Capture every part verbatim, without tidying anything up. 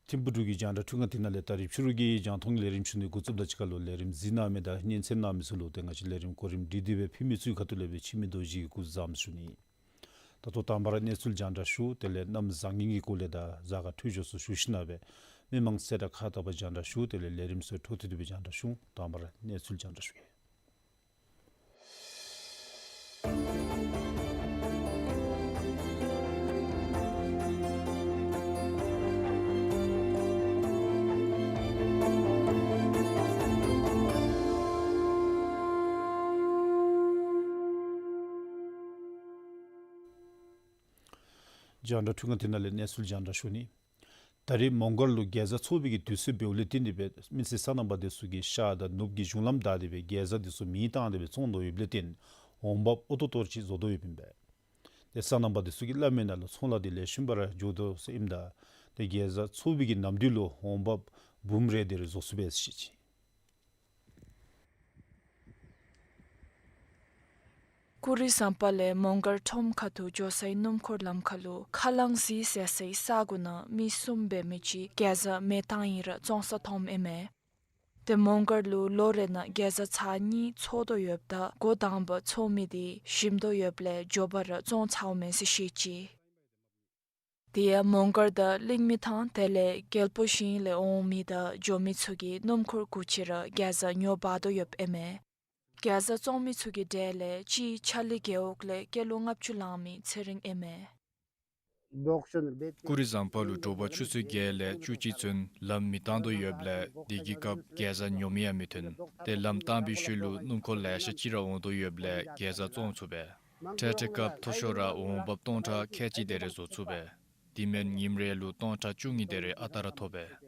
ཐིམ་ཕུག་འབྲུག་གི་རྒྱང་བསྒྲགས་འཕྲུལ་ཁང་འདི་ནང་ལས་ད་རིས་ཕྱི་རུ་གི་རྒྱང་མཐོང་གི་ལས་རིམ་ཞུ་ནི་འགོ་བཙུགསཔ་དང་གཅིག་ཁར་ལུ་ལས་རིམ་གཟིགས་གནང་མི་དང་སྙན་གསན་གནང་མི་ཚུ་ལུ་ཏེ་ང་བཅས་ལས་རིམ་གོ་རིམ་སྒྲིག་སྟེ་སྦེ་ཕུལ་མི་ཚུ་གི་ཁ་ཐུག་ལས་སྦེ་འཆི་མེད་རྡོ་རྗེ་གིས་སྐུ་གཟུགས་བཟང་པོ་ཞུ་ནི། ད་ལྟོ་དང་པ་ར་གནས་ཚུལ་རྒྱང་བསྒྲགས་ཞུ། དེ་ལས་གནམ་བཟང་ངན་གྱི་སྐོར་ལས་དང་གཟའ་སྐར་འཕྲོད་སྦྱོར་ཚུ་ཞུ་ཞིནམ་ལས་སྦེ་མི་མང་གསལ་བསྒྲགས་ཁག་དག་པ་རྒྱང་བསྒྲགས་ཞུ། དེ་ལས་ལས་རིམ་ཚུ་འཕྲོ་མཐུད་དེ་སྦེ་རྒྱང་བསྒྲགས་ཞུ། དང་པ་ར་གནས་ཚུལ་རྒྱང་བསྒྲགས་ཞུ་ཡི། རྒྱང་བསྒྲགས་འཕྲུལ་ཁང་འདི་ནང་ལས་གནས་ཚུལ་རྒྱང་བསྒྲགས་ཞུ་ནི། ད་རིས་མོང་སྒར་ལུ་རྒྱལ་རྩ་ཚོགས་པའི་གི་དུས་ཚོད་འབདཝ་ལས་བརྟེན་ཏེ་སྦེ་མི་སེར་སོ་ནམ་པ་དེ་ཚུ་གིས་ཤར་དང་ནུབ་ཀྱི་གཞུང་ལམ་བདའ་སྟེ་སྦེ་རྒྱལ་རྩ་དེ་ཚུ་མེ་བཏང་སྟེ་སྦེ་བཙོང་དོ་ཡོདཔ་ལས་བརྟེན་འོང་འབབ་ཨོ་ཏོ་ཏོར་ཅིག་བཟོ་དོ་ཡོདཔ་ཨིན་པས། ཏེ་སོ་ནམ་པ་དེ་ཚུ་གིས་སླབ་མི་ནང་ལུ་ཚོང་ལཱ་དེ་ལེགས་ཤོམ་སྦེ་ར་འགྱོ་དོ་ཟེར་ཨིནམ་ད་ཏེ་རྒྱལ་རྩ་ཚོགས་པའི་གི་ནམ་དུས་ལུ་འོང་འབབ་འབུམ་རེ་དེ་རེ་བཟོ་ཚུགས་པས་ཟེར་བཤད་ཅི། ཀུ་རི་ཟམ་པ་ལས་མོང་སྒར་ཁྲོམ་ཁ་ཐུག་འགྱོ་སའི་སྣུམ་འཁོར་ལམ་ཁ་ལུ་ཁ་རླངས་གཟིག་ཟེར་སའི་ས་གོ་ནང་མི་གསུམ་འབད་མི་ཅིག་རྒྱལ་རྩ་མེ་བཏང་ཡི་ར་བཙོང་ས་མཐོངམ་ཨིན་མས། ཏེ་མོང་སྒར་ལུ་ལོ་རེ་ནང་རྒྱལ་རྩ་ཚར་གཉིས་ཚོགས་དོ་ཡོདཔ་ད་འགོ་དང་པ་ཚོགས་མི་དེ་ཞིམ་དོ་ཡོདཔ་ལས་མགྱོགས་པ་ར་བཙོང་ཚརཝ་མས་ཟེར་བཤད་ཅི། དེ་ཡང་མོང་སྒར་དང་གླིང་མི་ཐང་དེ་ལས་རྒྱལ་པོ་ཞིང་ལས་འོང་མི་དང་འགྱོ་མི་ཚུ་གིས་སྣུམ་འཁོར་དགུ་ཅིག་ར་རྒྱལ་རྩ་ཉོ་འབག་དོ་ཡོདཔ་ཨིན་མས། རྒྱལ་རྩ་བཙོང་མི་ཚུ་གི་གྲས་ལས་གཅིག་ཆ་ལི་རྒེད་འོག་ལས་སྐྱེས་ལོ་ལྔ་བཅུ་ལང་མི་ཚེ་རིང་ཨིན་མས། ཀུ་རི་ཟམ་པ་ལུ་དྲོ་པ་ཆུ་ཚོད་བརྒྱད་ལས་བཅུ་གཅིག་ཚུན་ལམ་མེ་བཏང་དོ་ཡོདཔ་ལས་དེ་གི་སྐབས་རྒྱལ་རྩ་ཉོ་མི་ཡང་མི་ཐོན། ཏེ་ལམ་བཏང་པའི་ཤུལ་ལུ་སྣུམ་འཁོར་ལེ་ཤ་ཅིག་ར་འོང་དོ་ཡོདཔ་ལས་རྒྱལ་རྩ་བཙོང་ཚུགས་པས། འཕྲལ་འཕྲལ་སྐབས་མཐོ་ཤོས་ར་འོང་འབབ་སྟོང་ཕྲག་ཁལ་གཅིག་དེ་རེ་བཟོ་ཚུགས་པས། དེ་མེན་ཉིནམ་རེ་ལུ་སྟོང་ཕྲག་བཅུ་གཉིས་དེ་རེ་ཨ་རྟག་ར་ཐོབ་པས།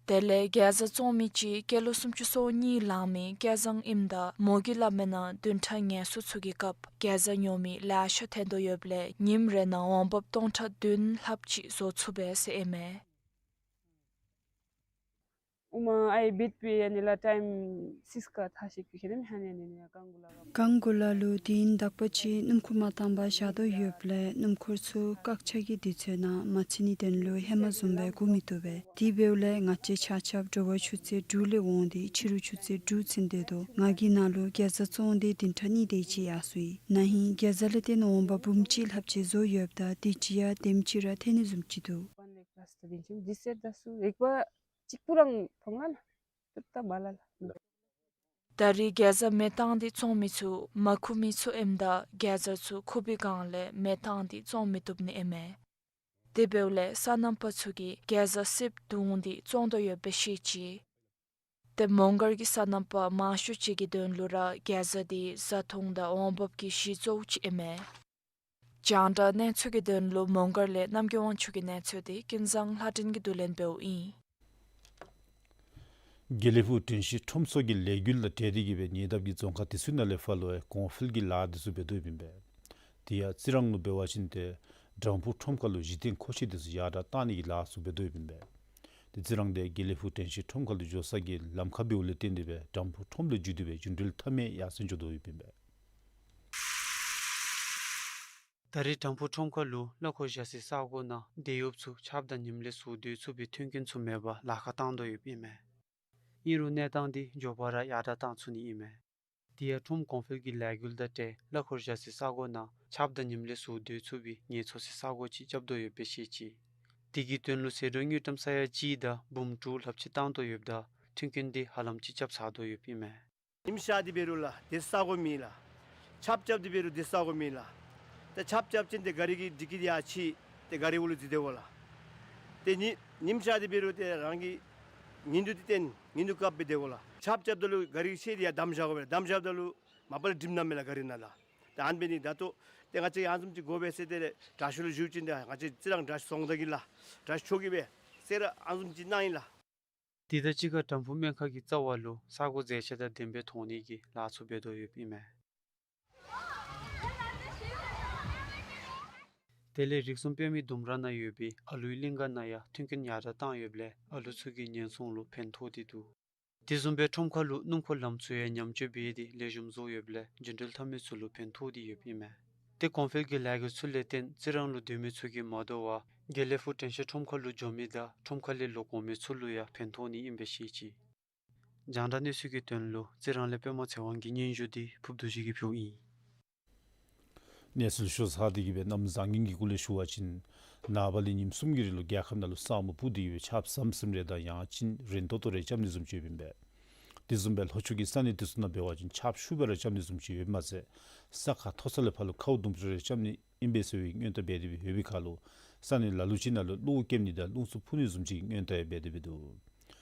དེ་ལས་རྒྱལ་རྩ་བཙོང་མི་ཅིག་སྐྱེས་ལོ་སུམ་ཅུ་སོ་གཉིས་ལང་མི་སྐལ་བཟང་ཨིནམ་ད་མོ་གིས་སླབ་མི་ནང་བདུན་ཕྲག་ངལ་གསོ་ཚུ་གི་སྐབས་རྒྱལ་རྩ་ཉོ་མི་ལེ་ཤ་ཐོན་དོ་ཡོདཔ་ལས་ཉིནམ་རེ་ནང་འོང་འབབ་སྟོང་ཕྲག་བདུན་ལྷགཔ་ཅིག་བཟོ་ཚུགས་པས་ཟེར་ཨིན་མས། ཨུ་མ་ཨའི་བིད་པི་ཡ་ནི་ལ་ཊའིམ་སིས་ཀ་ཐ་ཤིག་པི་ཁེ་ནེ་མི་ཧ་ནེ་ནི་ནི་ཡ་གང་གུ་ལ་གང་གུ་ལ་ལུ་དེ་ཨིན་དག་པ་ཅིག་སྣུམ་འཁོར་མ་བཏང་པར་བཞག་དོ་ཡོདཔ་ལས་སྣུམ་འཁོར་ཚུ་བཀག་ཆ་གི་དུས་ཚོད་ནང་མ་ཚུད་ནི་དོན་ལུ་ཧེ་མ་བཟུམ་སྦེ་སྒུག་མི་བཏུབ་པས། དེ་འབདཝ་ལས་ང་བཅས་ཆ་ཁྱབ་དྲོ་པ་ཆུ་ཚོད་དྲུག་ལས་འོང་སྟེ་ཕྱི་རུ་ཆུ་ཚོད་དྲུག་ཚུན་སྡོད་དོ། ང་གིས་ནཱ་ལུ་རྒྱལ་རྩ་བཙོང་སྟེ་བདུན་ཕྲག་གཉིས་དེ་ཅིག་ཡར་སོ་ཡི། ན་ཧིང་རྒྱལ་རྩ་ལས་བརྟེན་འོང་འབབ་འབུམ་གཅིག་ལྷགཔ་ཅིག་བཟོ་ཡོདཔ་ད་དེ་ཅིག་ཡང་དེམ་ཅིག་ར་ཐོན་ནི་བཟུམ་ཅིག་འདུག། ད་རིས་རྒྱལ་རྩ་མེ་བཏང་སྟེ་བཙོང་མི་ཚུ་མ་ཁུ་མི་ཚུ་ཨིནམ་ད་རྒྱལ་རྩ་ཚུ་ཁུག་པའི་སྒང་ལས་མེ་བཏང་སྟེ་བཙོང་མི་བཏུབ་ནི་ཨིན་མས། དེ་འབདཝ་ལས་སོ་ནམ་པ་ཚུ་གིས་རྒྱལ་རྩ་སིབ་བརྡུང་སྟེ་བཙོང་དོ་ཡོདཔ་སྦེ་བཤད་ཅི། ཏེ་མོང་སྒར་གྱི་སོ་ནམ་པ་མང་ཤོས་ཅིག་གི་དོན་ལུ་ར་རྒྱལ་རྩ་དེ་བཟའ་འཐུང་དང་འོང་འབབ་ཀྱི་གཞི་གཙོ་བོ་ཅིག་ཨིན་མས། རྒྱང་བསྒྲགས་གནས་ཚུལ་གྱི་དོན་ལུ་མོང་སྒར་ལས་རྣམ་རྒྱལ་དབང་ཕྱུག་གི་གནས་ཚུལ་དེ་ཀུན་བཟང་ལྷ་སྒྲོན་གྱིས་བསྡུ་ལེན་འབདཝ་ཨིན། དགེ་ལེགས་ཕུག་དྲིན་ཤེས་ཁྲོམ་ཚོགས་ཀྱི་ལས་འགུལ་དང་འབྲེལ་ཏེ་གིས་སྦེ་ཉེ་འདབས་ཀྱི་རྫོང་ཁག་དེ་ཚུ་ནང་ལས་ཕར་ལུ་ཡང་གོང་འཕེལ་གྱི་ལཱ་དེ་ཚུ་འབད་དོ་ཡོདཔ་ཨིན་པས། དེ་ཡང་རྩི་རང་ལུ་འབད་བ་ཅིན་ཏེ་དྲང་ཕུག་ཁྲོམ་ཁ་ལུ་གཞི་རྟེན་མཁོ་ཆས་དེ་ཚུ་ཡར་དྲག་བཏང་ནི་གི་ལཱ་ཚུ་འབད་དོ་ཡོདཔ་ཨིན་པས། ཏེ་རྩི་རང་དེ་དགེ་ལེགས་ཕུག་དྲན་ཤེས་ཁྲོམ་ཁ་ལུ་འགྱོ་ས་གི་ལམ་ཁར་འབདཝ་ལས་བརྟེན་ཏེ་སྦེ་དྲང་ཕུག་ཁྲོམ་ལས་བརྒྱུད་དེ་སྦེ་རྒྱུན་འགྲུལ་མཐའ་མེད་ཡར་སེང་འགྱོ་དོ་ཡོདཔ་ཨིན་པས། ད་རེས་དྲང་ཕུག་ཁྲོམ་ཁ་ལུ་གླ་འཁོར་བཞག་སའི་ས་གོ་ནང་དེད་གཡོགཔ་ཚུ་ཆརཔ་དང་ཉིམ་ལས་སུ་སྡོད་ཚུགས་པའི་མཐུན་རྐྱེན་ཚུ་མེད་པར་ལཱ་ཁག་བཏང་དོ་ཡོདཔ་ཨིན་མས། ཨིན་རུང་གནས་སྟངས་འདི་མགྱོགས་པ་ར་ཡར་དྲག་བཏང་ཚུགས་ནི་ཨིན་མས། དེ་ཡང་ཁྲོམ་གོང་འཕེལ་གྱི་ལས་འགུལ་དང་འབྲེལ་གླ་འཁོར་བཞག་སའི་ས་གོ་ནང་ཆརཔ་དང་ཉིམ་ལས་སུ་སྡོད་ཚུགས་པའི་ངལ་འཚོ་སའི་ས་གོ་ཅིག་རྐྱབ་དོ་ཡོདཔ་སྦེ་བཤད་ཅི། དེ་གི་དོན་ལུ་ཟད་འགྲོ་དངུལ་ཀྲམ་ས་ཡ་གཅིག་དང་འབུམ་དྲུག་ལྷགཔ་ཅིག་བཏང་དོ་ཡོདཔ་ད་མཐུན་རྐྱེན་འདི་ཧ་ལམ་ཅིག་རྐྱབ་ཚར་དོ་ཡོདཔ་ཨིན་མས། ཉིམ་ཤར་ཏེ་འབད་རུང་ལགས་དེད་ས་གོ་མེད་ལགས། ཆརཔ་རྐྱབ་སྟེ་འབད་རུང་དེད་ས་གོ་མེད་ལགས། ཏེ་ཆརཔ་རྐྱབ་ཅིན་ཏེ་ག་རི་གི་ཌིཀ་ཀི་འདི་ཡར་ཕྱེ་ཏེ་ག་རི་འོག་ལུ་འཛུལ་དེས་སྦོ་ལགས། ཏེ་ཉི་ཉིམ་ཤར་ཏེ་འབད་རུང་ཏེ་རང་གི་ཉི་གདུགས་འདི་བསྟན་ཉི་གདུགས་བཀབ་སྦེ་དེས་སྦོ་ལགས། ཆརཔ་རྐྱབ་ད་ལུ་ག་རི་ཕྱེ་སྟེ་ཡར་བསྡམ་བཞག་དགོ་པས། བསྡམ་བཞགཔ་ད་ལུ་མ་པ་ལས་འགྲིམ་ནི་མས་ལགས་ག་རི་ནང་ལགས། ཏེ་ཨ་ནི་འབད་ནི་ད་ལྟོ་ཏེ་ང་བཅས་ཨ་ནི་བཟུམ་ཅིག་དགོ་པས་ཟེར་ཏེ་དྲག་ཤོས་ལུ་ཞུ་བ་ཅིན་ཏེ་ང་བཅས་རྩི་རང་དྲག་ཤོས་ཟོང་ད་གི་ལགས། དྲག་ཤོས་མཆོག་གིས་སྦེ་ཟེར་ར་ཨ་ནི་བཟུམ་ཅིག་གནང་ཡི་ལགས། དེ་དང་གཅིག་ཁར་དྲང་ཕུག་སྨན་ཁང་གི་རྩ་བ་ལུ་ས་གོ་མཛེས་ཆ་དང་ལྡནམ་སྦེ་ཐོབ་ནི་གི་ལཱ་ཚུ་འབད་དོ་ཡོདཔ་ཨིན་མས། དེ་ལས་རིགས་གསུམ་དཔེ་མེད་ལྡུམ་ར་ནང་ཡོད་པའི་ཨ་ལུའི་གླིང་ག་ནང་ཡང་མཐུན་རྐྱེན་ཡར་དྲག་བཏང་ཡོདཔ་ལས་ཨ་ལུ་ཚུ་གི་ཉེན་སྲུང་ལུ་ཕན་ཐོགས་ཏེ་འདུག། དེ་བཟུམ་སྦེ་ཁྲོམ་ཁ་ལུ་སྣུམ་འཁོར་ལམ་ཚུ་ཡང་ཉམས་བཅོས་འབད་དེ་ལེགས་ཤོམ་བཟོ་ཡོདཔ་ལས་རྒྱུན་འགྲུལ་མཐའ་མའི་ཚུ་ལུ་ཕན་ཐོགས་ཏེ་ཡོདཔ་ཨིན་མས། ཏེ་གོང་འཕེལ་གྱི་ལས་འགུལ་ཚུ་ལས་བརྟེན་རྩི་རང་ལུ་སྡོད་མི་ཚུ་གིས་མ་དོ་བར་དགེ་ལེགས་ཕུག་དྲན་ཤེས་ཁྲོམ་ཁ་ལུ་འགྱོ་མི་དང་ཁྲོམ་ཁ་ལས་ལོག་འོང་མི་ཚུ་ལུ་ཡང་ཕན་ཐོགས་ནི་ཨིན་པས་ཤེས་ཅི། རྒྱང་བསྒྲགས་གནས་ཚུལ་གྱི་དོན་ལུ་རྩི་རང་ལས་པདྨ་ཚེ་དབང་གི་སྙན་ཞུ་འདི་ཕུརབ་རྡོ་རྗེ་གིས་ཕུལཝ་ཨིན། གནས་ཚུལ་ཞུ་ཚར་ཏེ་གི་སྦེ་གནམ་བཟང་ངན་གྱི་སྐོར་ལས་ཞུ་བ་ཅིན་ནངས་པ་ལས་ཉིནམ་གསུམ་གྱི་རིང་ལུ་རྒྱལ་ཁབ་ནང་ལུ་ས་སྨུག་སྤུབས་ཏེ་གི་སྦེ་ཆརཔ་ཟམ་ཟིམ་རེ་དང་ཡང་ཅིན་རན་ཏོག་ཏོ་རེ་རྐྱབ་ནི་བཟུམ་ཅིག་ཡོདཔ་ཨིན་པས། དེ་བཟུམ་སྦེ་ལྷོ་ཕྱོགས་ཀྱི་ས་གནས་དེ་ཚུ་ནང་འབད་བ་ཅིན་ཆརཔ་ཤུགས་སྦེ་ར་རྐྱབ་ནི་བཟུམ་ཅིག་ཡོདཔ་མ་ཚད་ས་ཁ་མཐོ་ས་ལས་ཕར་ལུ་ཁཝ་དུམ་གྲ་རེ་རྐྱབ་ནི་ཨིན་པས་ཟེར་བའི་སྔོན་བརྡ་འབད་དེ་སྦེ་ཡོད་པའི་ཁར་ལུ་ས་གནས་ལ་ལུ་ཅིག་ནང་ལུ་གློག་བཀལ་ནི་དང་རླུང་འཚུབ་འཕུ་ནི་བཟུམ་ཅིག་གི་སྔོན་བརྡ་ཡང་འབད་དེ་སྦེ་འདུག།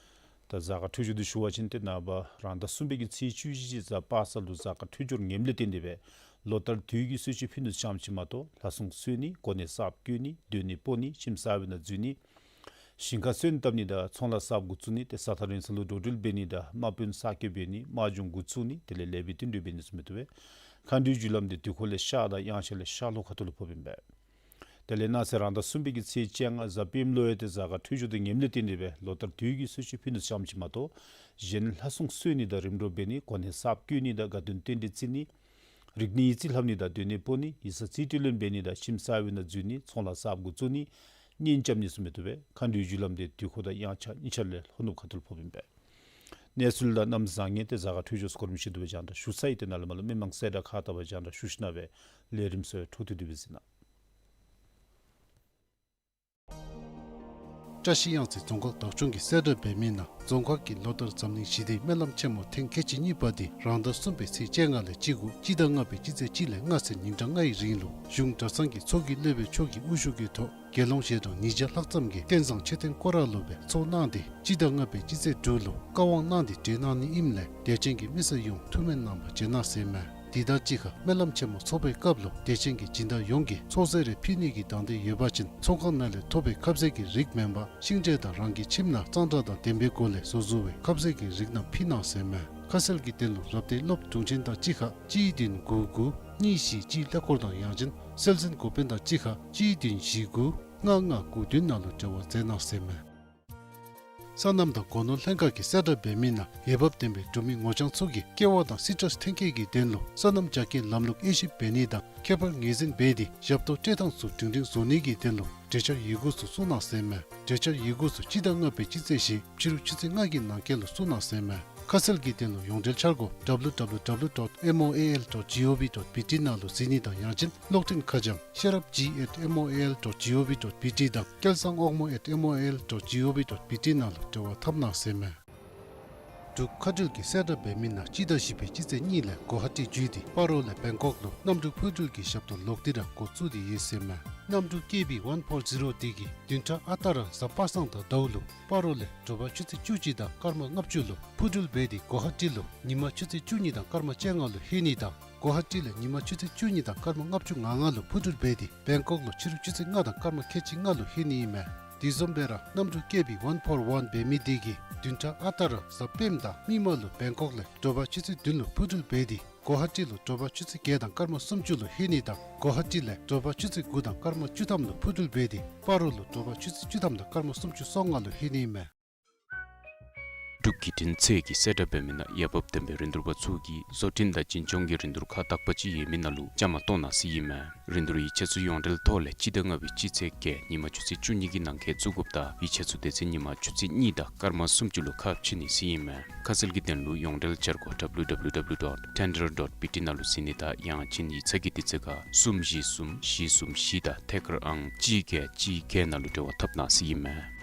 ད་གཟའ་སྐར་འཕྲོད་སྦྱོར་འདི་ཞུ་བ་ཅིན་ཏེ་ནངས་པ་རང་ཟླ་གསུམ་པའི་གི་ཚེས་བཅུ་བཞི་གཟའ་པ་སངས་ལུ་གཟའ་སྐར་འཕྲོད་སྦྱོར་ངནམ་ལས་བརྟེན་ཏེ་སྦེ་ལོ་ལྟར་དུས་ཀྱི་གསོལ་མཆོད་ཕུལ་ནི་ཙམ་ཅིག་མ་གཏོགས་ལྷ་སྲུང་གསོལ་ནི་གོ་གནས་གསརཔ་བསྐོ་ནི་སྡོད་གནས་སྤོ་ནི་ཁྱིམ་གསར་པའི་ནང་འཛུལ་ནི་ཞིང་ཁ་སོན་བཏབ་ནི་དང་ཚོང་ལཱ་གསརཔ་འགོ་བཙུགས་ནི་ཏེ་ས་ཐག་རིང་ས་ལུ་འགྲོ་འགྲུལ་འབད་ནི་དང་དམག་དཔོན་གསར་བསྐོ་འབད་ནི་དམག་སྦྱོང་འགོ་བཙུགས་ནི་དེ་ལས་ལེགས་པའི་བསྟུན་གྲོས་འབད་ནི་ཚུ་མི་བཏུབ་པས། མཁའ་འགྲོའི་རྒྱུ་ལམ་འདི་དུས་འཁོར་ལས་ཤར་དང་དབྱངས་འཆར་ལས་ཤར་ལྷོ་ཁ་ཐུག་ལུ་ཕོགཔ་ཨིན་པས། དེ་ལས་གནངས་ཚེ་རང་ཟླ་གསུམ་པའི་གི་ཚེས་བཅོ་ལྔ་གཟའ་སྤེནམ་ལུ་ཡང་ཏེ་གཟའ་སྐར་འཕྲོད་སྦྱོར་འདི་ངནམ་ལས་བརྟེན་ཏེ་སྦེ་ལོ་ལྟར་དུས་ཀྱི་གསོལ་མཆོད་ཕུལ་ནི་ཙམ་ཅིག་མ་གཏོགས་གཞན་ལྷ་སྲུང་གསོལ་ནི་དང་རིམ་གྲོ་འབད་ནི་གོ་གནས་གསརཔ་བསྐོ་ནི་དང་དགའ་སྟོན་རྟེན་འབྲེལ་བརྩི་ནི་རིག་གནས་ཡིག་རྩིས་ལྷབ་ནི་དང་སྡོད་གནས་སྤོ་ནི་ཡིག་ཚང་རྩིས་སྤྲོད་ལེན་འབད་ནི་དང་ཁྱིམ་གསར་པའི་ནང་འཛུལ་ནི་ཚོང་ལཱ་གསརཔ་འགོ་བཙུགས་ནི་གཉེན་རྐྱབ་ནི་ཚུ་མི་བཏུབ་པས། མཁའ་འགྲོའི་རྒྱུ་ལམ་འདི་དུས་འཁོར་དང་དབྱངས་འཆར་གཉིས་ཆ་ལས་ལྷོ་ནུབ་ཁ་ཐུག་ལུ་ཕོགཔ་ཨིན་པས། གནས་ཚུལ་དང་གནམ་བཟང་ངན་ཏེ་གཟའ་སྐར་འཕྲོད་སྦྱོར་ཚུ་གོ་རིམ་བཞིན་དུ་སྦེ་རྒྱང་བསྒྲགས་ཞུ་ཚར་ཡི། ཏེ་ནཱ་ལས་མར་ལུ་མི་མང་གསལ་བསྒྲགས་ཁག་དག་པ་རྒྱང་བསྒྲགས་ཞུ་ཞིནམ་ལས་ལས་རིམ་ཚུ་འཕྲོ་མཐུད་དེ་སྦེ་གཟིགས་གནང་། བཀྲ་ཤིས་གཡང་རྩེ་རྫོང་ཁག་བདག་སྐྱོང་གིས་གསལ་བསྒྲགས་འབད་མི་ནང་རྫོང་ཁག་གིས་ལོ་ལྟར་འཛམ་གླིང་ཞི་བདེའི་སྨོན་ལམ་ཆེན་མོ་ཐེངས་ཁལ་གཅིག་གཉིས་པ་འདི་རང་ཟླ་གསུམ་པའི་ཚེས་བཅོ་ལྔ་ལས་བཅུ་དགུ་སྤྱི་ཟླ་ལྔ་པའི་སྤྱི་ཚེས་གཅིག་ལས་ལྔ་ཚུན་ཉིན་གྲངས་ལྔའི་རིང་ལུ་གཞུང་གྲྭ་ཚང་གི་ཚོགས་ཀྱི་སློབ་དཔོན་མཆོག་གི་དབུ་བཞུགས་ཀྱི་ཐོག་དགེ་སློང་ཞལ་གྲངས་ཉིས་བརྒྱ་ལྷག་ཙམ་གྱིས་རྟེན་བཟང་མཆོད་རྟེན་སྐོར་ར་ལུ་སྦེ་ཚོགས་གནང་སྟེ་སྤྱི་ཟླ་ལྔ་པའི་སྤྱི་ཚེས་དྲུག་ལུ་བཀའ་དབང་གནང་སྟེ་གྲོལ་གནང་ནི་ཨིནམ་ལས་དད་ཅན་གྱི་མི་སེར་ཡོངས་ཐུགས་སྨོན་གནང་བར་བྱོན་གནང་ཟེར་མས། དེ་དང་གཅིག་ཁར་སྨོན་ལམ་ཆེན་མོ་ཚོགས་པའི་སྐབས་ལུ་དད་ཅན་གྱི་སྦྱིན་བདག་ཡོངས་ཀྱིས་ཚོགས་རྫས་རེ་ཕུལ་ནི་གི་དང་འདོད་ཡོད་པ་ཅིན་ཚོགས་ཁང་ནང་ལས་ཐོབ་པའི་ཁབ་ཟས་ཀྱི་རིགས་མེན་པར་ཤིང་འབྲས་དང་རང་གི་ཁྱིམ་ནང་གཙང་སྦྲ་དང་ལྡན་པའི་སྒོ་ལས་བཟོ་བཟོ་བའི་ཁབ་ཟས་ཀྱི་རིགས་རྣམས་ཕུལ་གནང་ཟེར་མས། ཁ་གསལ་གྱི་དོན་ལུ་རབ་སྡེའི་སློབ་དྲུང་ཆེན་དང་གཅིག་ཁར་གཅིག་བདུན་དགུ་དགུ་གཉིས་བཞི་གཅིག་ཀླད་ཀོར་དང་ཡང་ཅིན་སྲོལ་འཛིན་འགོ་དཔོན་དང་གཅིག་ཁར་གཅིག་བདུན་བཞི་དགུ་ལྔ་ལྔ་དགུ་བདུན་ནང་ལུ་འབྲེལ་བ་མཛད་གནང་ཟེར་མས། སོ་ནམ་དང་སྒོ་ནོར་ལྷན་ཁག་གིས་གསལ་བསྒྲགས་འབད་མི་ནང་འོས་འབབ་ལྡན་པའི་འབྲུག་མི་ངོ་རྐྱང་ཚུ་གིས་ཀེ་བ་དང་སི་ཊྲས་ཐོན་སྐྱེད་ཀྱི་དོན་ལུ་སོ་ནམ་རྒྱ་སྐྱེད་ལམ་ལུགས་དབྱེ་ཞིབ་འབད་ནི་དང་ཁྱད་པར་ངོས་འཛིན་འབད་དེ་ཞབས་ཏོག་སྤྲོད་ཐངས་ཚུ་སྒྲིང་སྒྲིང་བཟོ་ནི་གི་དོན་ལུ་གྲོས་འཆར་ཡི་གུ་ཚུ་བཙུགས་གནང་ཟེར་མས། གྲོས་འཆར་ཡི་གུ་ཚུ་སྤྱི་ཟླ་ལྔ་པའི་སྤྱི་ཚེས་བཞི་ཕྱི་རུ་ཆུ་ཚོད་ལྔ་གི་ནང་འཁོད་ལུ་བཙུགས་གནང་ཟེར་མས། ཁ་གསལ་གྱི་དོན་ལུ་ཡོངས་འབྲེལ་འཆར་སྒོ་W W W dot M O A L dot gov dot B T ནང་ལུ་གཟིགས་ནི་དང་ཡང་ཅིན་གློག་འཕྲིན་ཁ་བྱང་ཤེས་རབ་G at M O A L dot gov dot B T དང་སྐལ་བཟང་དབང་མོ་at M O A L dot gov dot B T ནང་ལུ་འབྲེལ་བ་འཐབ་གནང་ཟེར་མས། འབྲུག་མཁའ་འགྲུལ་གྱིས་གསལ་བསྒྲགས་འབད་མི་ནང་སྤྱི་ཟླ་བཞི་པའི་སྤྱི་ཚེས་གཉིས་ལས་གོ་ཧ་ཊི་བརྒྱུད་དེ་སྤ་རོ་ལས་བེང་ཀོག་ལུ་གནམ་གྲུ་འཕུར་འགྲུལ་གྱི་ཞབས་ཏོག་ལོག་སྟེ་ར་འགོ་བཙུགས་ཏེ་ཡོད་ཟེར་མས། གནམ་གྲུ་ཀེ་བི་ཝན་ཕོར་ཛི་རོ་འདི་གིས་བདུན་ཕྲག་ཨ་རྟག་ར་གཟའ་པ་སངས་དང་ཟླཝ་ལུ་སྤ་རོ་ལས་དྲོ་པ་ཆུ་ཚོད་བཅུ་གཅིག་དང་སྐར་མ་ལྔ་བཅུ་ལུ་འཕུར་འགྲུལ་འབད་དེ་གོ་ཧ་ཊི་ལུ་ཉིན་མ་ཆུ་ཚོད་བཅུ་གཉིས་དང་སྐར་མ་བཅོ་ལྔ་ལུ་ལྷོད་ནི་དང་གོ་ཧ་ཊི་ལས་ཉིན་མ་ཆུ་ཚོད་བཅུ་གཉིས་དང་སྐར་མ་ལྔ་བཅུ་ང་ལྔ་ལུ་འཕུར་འགྲུལ་འབད་དེ་བེང་ཀོག་ལུ་ཕྱི་རུ་ཆུ་ཚོད་ལྔ་དང་སྐར་མ་ཁལ་གཅིག་ལྔ་ལུ་ལྷོད་ནི་ཨིན་མས། དེ་བཟུམ་སྦེ་ར་གནམ་གྲུ་ཀེ་བི་ཝན་ཕོར་ཝན་འབད་མི་འདི་གིས་བདུན་ཕྲག་ཨ་རྟག་ར་གཟའ་སྤེནམ་དང་མིག་དམར་ལུ་བེང་ཀོག་ལས་དྲོ་པ་ཆུ་ཚོད་བདུན་ལུ་འཕུར་འགྲུལ་འབད་དེ་ གོ་ཧ་ཊི་ལུ་དྲོ་པ་ཆུ་ཚོད་བརྒྱད་དང་སྐར་མ་སུམ་ཅུ་ལུ་ལྷོད་ནི་དང་གོ་ཧ་ཊི་ལས་དྲོ་པ་ཆུ་ཚོད་དགུ་དང་སྐར་མ་བཅུ་ཐམ་ལུ་འཕུར་འགྲུལ་འབད་དེ་སྤ་རོ་ལུ་དྲོ་པ་ཆུ་ཚོད་བཅུ་ཐམ་དང་སྐར་མ་སུམ་ཅུ་སོ་ལྔ་ལུ་ལྷོད་ནི་ཨིན་མས། འབྲུག་བརྒྱུད་འཕྲིན་ཚད་ཀྱིས་གསལ་བསྒྲགས་འབད་མི་ནང་འོས་འབབ་ལྡན་པའི་རིན་བསྡུར་པ་ཚུ་གིས་བཟོ་སྐྲུན་དང་འཛིན་སྐྱོང་གི་རིན་བསྡུར་ཁག་དག་པ་ཅིག་ཡོད་མི་ནང་ལུ་བཅའ་མར་གཏོགས་གནང་ཟེར་ཨིན་མས། རིན་བསྡུར་ཡིག་ཆ་ཚུ་ཡོངས་འབྲེལ་ཐོག་ལས་སྤྱི་ཟླ་ལྔ་པའི་སྤྱི་ཚེས་བརྒྱད་ཉིན་མ་ཆུ་ཚོད་བཅུ་གཉིས་ཀྱི་ནང་འཁོད་བཙུགས་དགོཔ་དང་ཡིག་ཆ་ཚུ་དེ་ཚེ་ཉིན་མ་ཆུ་ཚོད་གཉིས་དང་སྐར་མ་སུམ་ཅུ་ལུ་ཁ་ཕྱེ་ནི་ཟེར་ཨིན་མས། ཁ་གསལ་གྱི་དོན་ལུ་ཡོངས་འབྲེལ་འཆར་སྒོ་W W W dot tender dot B T ནང་ལུ་གཟིགས་ནི་དང་ཡང་ཅིན་ཡིག་ཚང་གི་དུས་ཚོད་ཁར་གསུམ་བཞི་གསུམ་བཞི་གསུམ་བཞི་དང་ཐད་ཀར་ཨང་གཅིག་བརྒྱད་གཅིག་བརྒྱད་ནང་ལུ་འབྲེལ་བ་འཐབ་གནང་ཟེར་ཨིན་མས།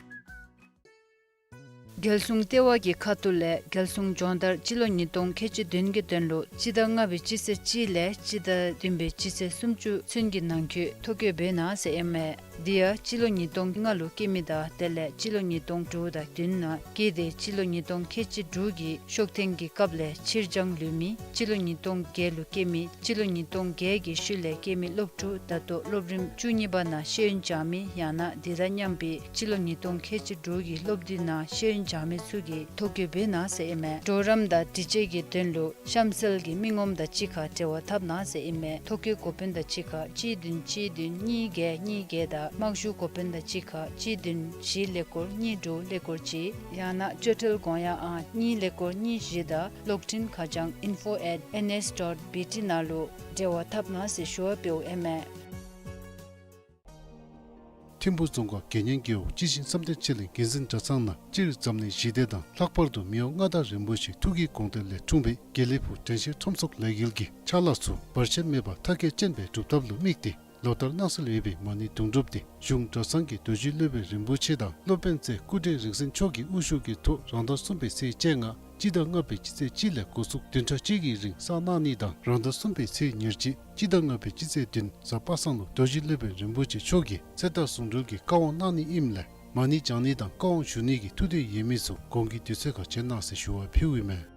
རྒྱལ་སྲུང་ལྟེ་བ་གི་ཁ་ཐུག་ལས་རྒྱལ་སྲུང་སྦྱོང་བརྡར་སྤྱི་ལོ་ཉིས་སྟོང་ཁལ་གཅིག་བདུན་གྱི་དོན་ལུ་སྤྱི་ཟླ་ལྔ་པའི་སྤྱི་ཚེས་གཅིག་ལས་སྤྱི་ཟླ་བདུན་པའི་སྤྱི་ཚེས་སུམ་ཅུ་ཚུན་གྱི་ནང་འཁོད་ཐོ་བཀོད་འབད་གནང་ཟེར་ཨིན་མས། དེ་ཡང་སྤྱི་ལོ་ཉིས་སྟོང་ལྔ་ལུ་སྐྱེས་མི་དང་དེ་ལས་སྤྱི་ལོ་ཉིས་སྟོང་དྲུག་དང་བདུན་ནང་སྐྱེས་ཏེ་སྤྱི་ལོ་ཉིས་སྟོང་ཁལ་གཅིག་དྲུག་གི་ཤོག་ཐེངས་ཀྱི་སྐབས་ལས་ཕྱིར་འགྱངས་ལུས་མི་སྤྱི་ལོ་ཉིས་སྟོང་བརྒྱད་ལུ་སྐྱེས་མི་སྤྱི་ལོ་ཉིས་སྟོང་བརྒྱད་ཀྱི་ཤུལ་ལས་སྐྱེས་མི་སློབ་ཕྲུག་ད་ལྟོ་སློབ་རིམ་བཅུ་གཉིས་པ་ནང་ཤེས་ཡོན་སྦྱང་མི་ཡང་ན་དེ་དང་མཉམ་པའི་སྤྱི་ལོ་ཉིས་སྟོང་ཁལ་གཅིག་དྲུག་གི་སློབ་དུས་ནང་ཤེས་ཡོན་སྦྱང་མི་ཚུ་གིས་ཐོ་བཀོད་འབད་གནང་ཟེར་ཨིན་མས། གྲོགས་རམ་དང་དྲི་དཔྱད་ཀྱི་དོན་ལུ་གཤམ་གསལ་གྱི་མི་ངོམ་དང་གཅིག་ཁར་འབྲེལ་བ་འཐབ་གནང་ཟེར་ཨིན་མས། ཐོ་བཀོད་འགོ་དཔོན་དང་གཅིག་ཁར་གཅིག་བདུན་གཅིག་བདུན་གཉིས་བརྒྱད་གཉིས་བརྒྱད་དང་དམག་ཞུ་འགོ་དཔོན་དང་གཅིག་ཁར་གཅིག་བདུན་བཞི་ཀླད་ཀོར་གཉིས་དྲུག་ཀླད་ཀོར་གཅིག་ཡང་ན་སྤྱོད་ཁྲལ་དགོངས་ཡངས་ཨང་གཉིས་ཀླད་ཀོར་གཉིས་བཞི་དང་གློག་འཕྲིན་ཁ་བྱང་info at N S dot B T ནང་ལུ་འབྲེལ་བ་འཐབ་གནང་ཟེར་ཞུ་བ་འབདཝ་ཨིན་མས། ཐིམ་ཕུ་རྫོང་ཁག་དགེ་བསྙེན་རྒེད་འོག་སྤྱི་ཆིངས་བསམ་གཏན་ཆོས་གླིང་དགེ་འཛིན་གྲྭ་ཚང་ནང་སྤྱིར་འཛམ་གླིང་ཞི་བདེ་དང་ལྷག་པར་དུ་མི་དབང་མངའ་བདག་རིན་པོ་ཆེའི་ཐུགས་ཀྱི་དགོངས་དོན་ལས་འཁྲུངས་པའི་དགེ་ལེགས་ཕུག་དྲན་ཤེས་ཁྲོམ་ཚོགས་ལས་འགུལ་གྱི་ཕྱག་ལཱ་ཚུ་བར་ཆད་མེད་པར་མཐར་འཁྱོལ་ཅན་སྦེ་འགྲུབ་ཐབས་ལུ་དམིགས་ཏེ་ལོ་ལྟར་གནང་སྲོལ་ཡོད་པའི་མ་ཎི་དུང་སྒྲུབ་དེ་གཞུང་གྲྭ་ཚང་གི་རྡོ་རྗེ་སློབ་དཔོན་རིན་པོ་ཆེ་དང་སློབ་དཔོན་རྩེ་སྐུ་བགྲེས་རིག་འཛིན་མཆོག་གིས་དབུ་བཞུགས་ཀྱི་ཐོག་རང་ཟླ་གསུམ་པའི་ཚེས་བཅོ་ལྔ་སྤྱི་ཟླ་ལྔ་པའི་སྤྱི་ཚེས་གཅིག་ལས་འགོ་བཙུགས་བདུན་ཕྲག་གཅིག་གི་རིང་གསར་གནང་ནི་དང་རང་ཟླ་གསུམ་པའི་ཚེས་ཉེར་གཅིག་སྤྱི་ཟླ་ལྔ་པའི་སྤྱི་ཚེས་བདུན་གཟའ་པ་སངས་ལུ་རྡོ་རྗེ་སློབ་དཔོན་རིན་པོ་ཆེ་མཆོག་གིས་ཚེ་ཐར་གསུང་འགྲེལ་གྱི་བཀའ་དབང་གནང་ནི་ཨིནམ་ལས་མ་ཎི་བགྱང་ནི་དང་བཀའ་དབང་ཞུ་ནི་གི་ཐུགས་འདོད་ཡོད་མི་ཚུ་གོང་གི་དུས་ཚོད་ཁར་བྱོན་གནང་ཟེར་ཞུ་བ་ཕུལཝ་ཨིན་མས།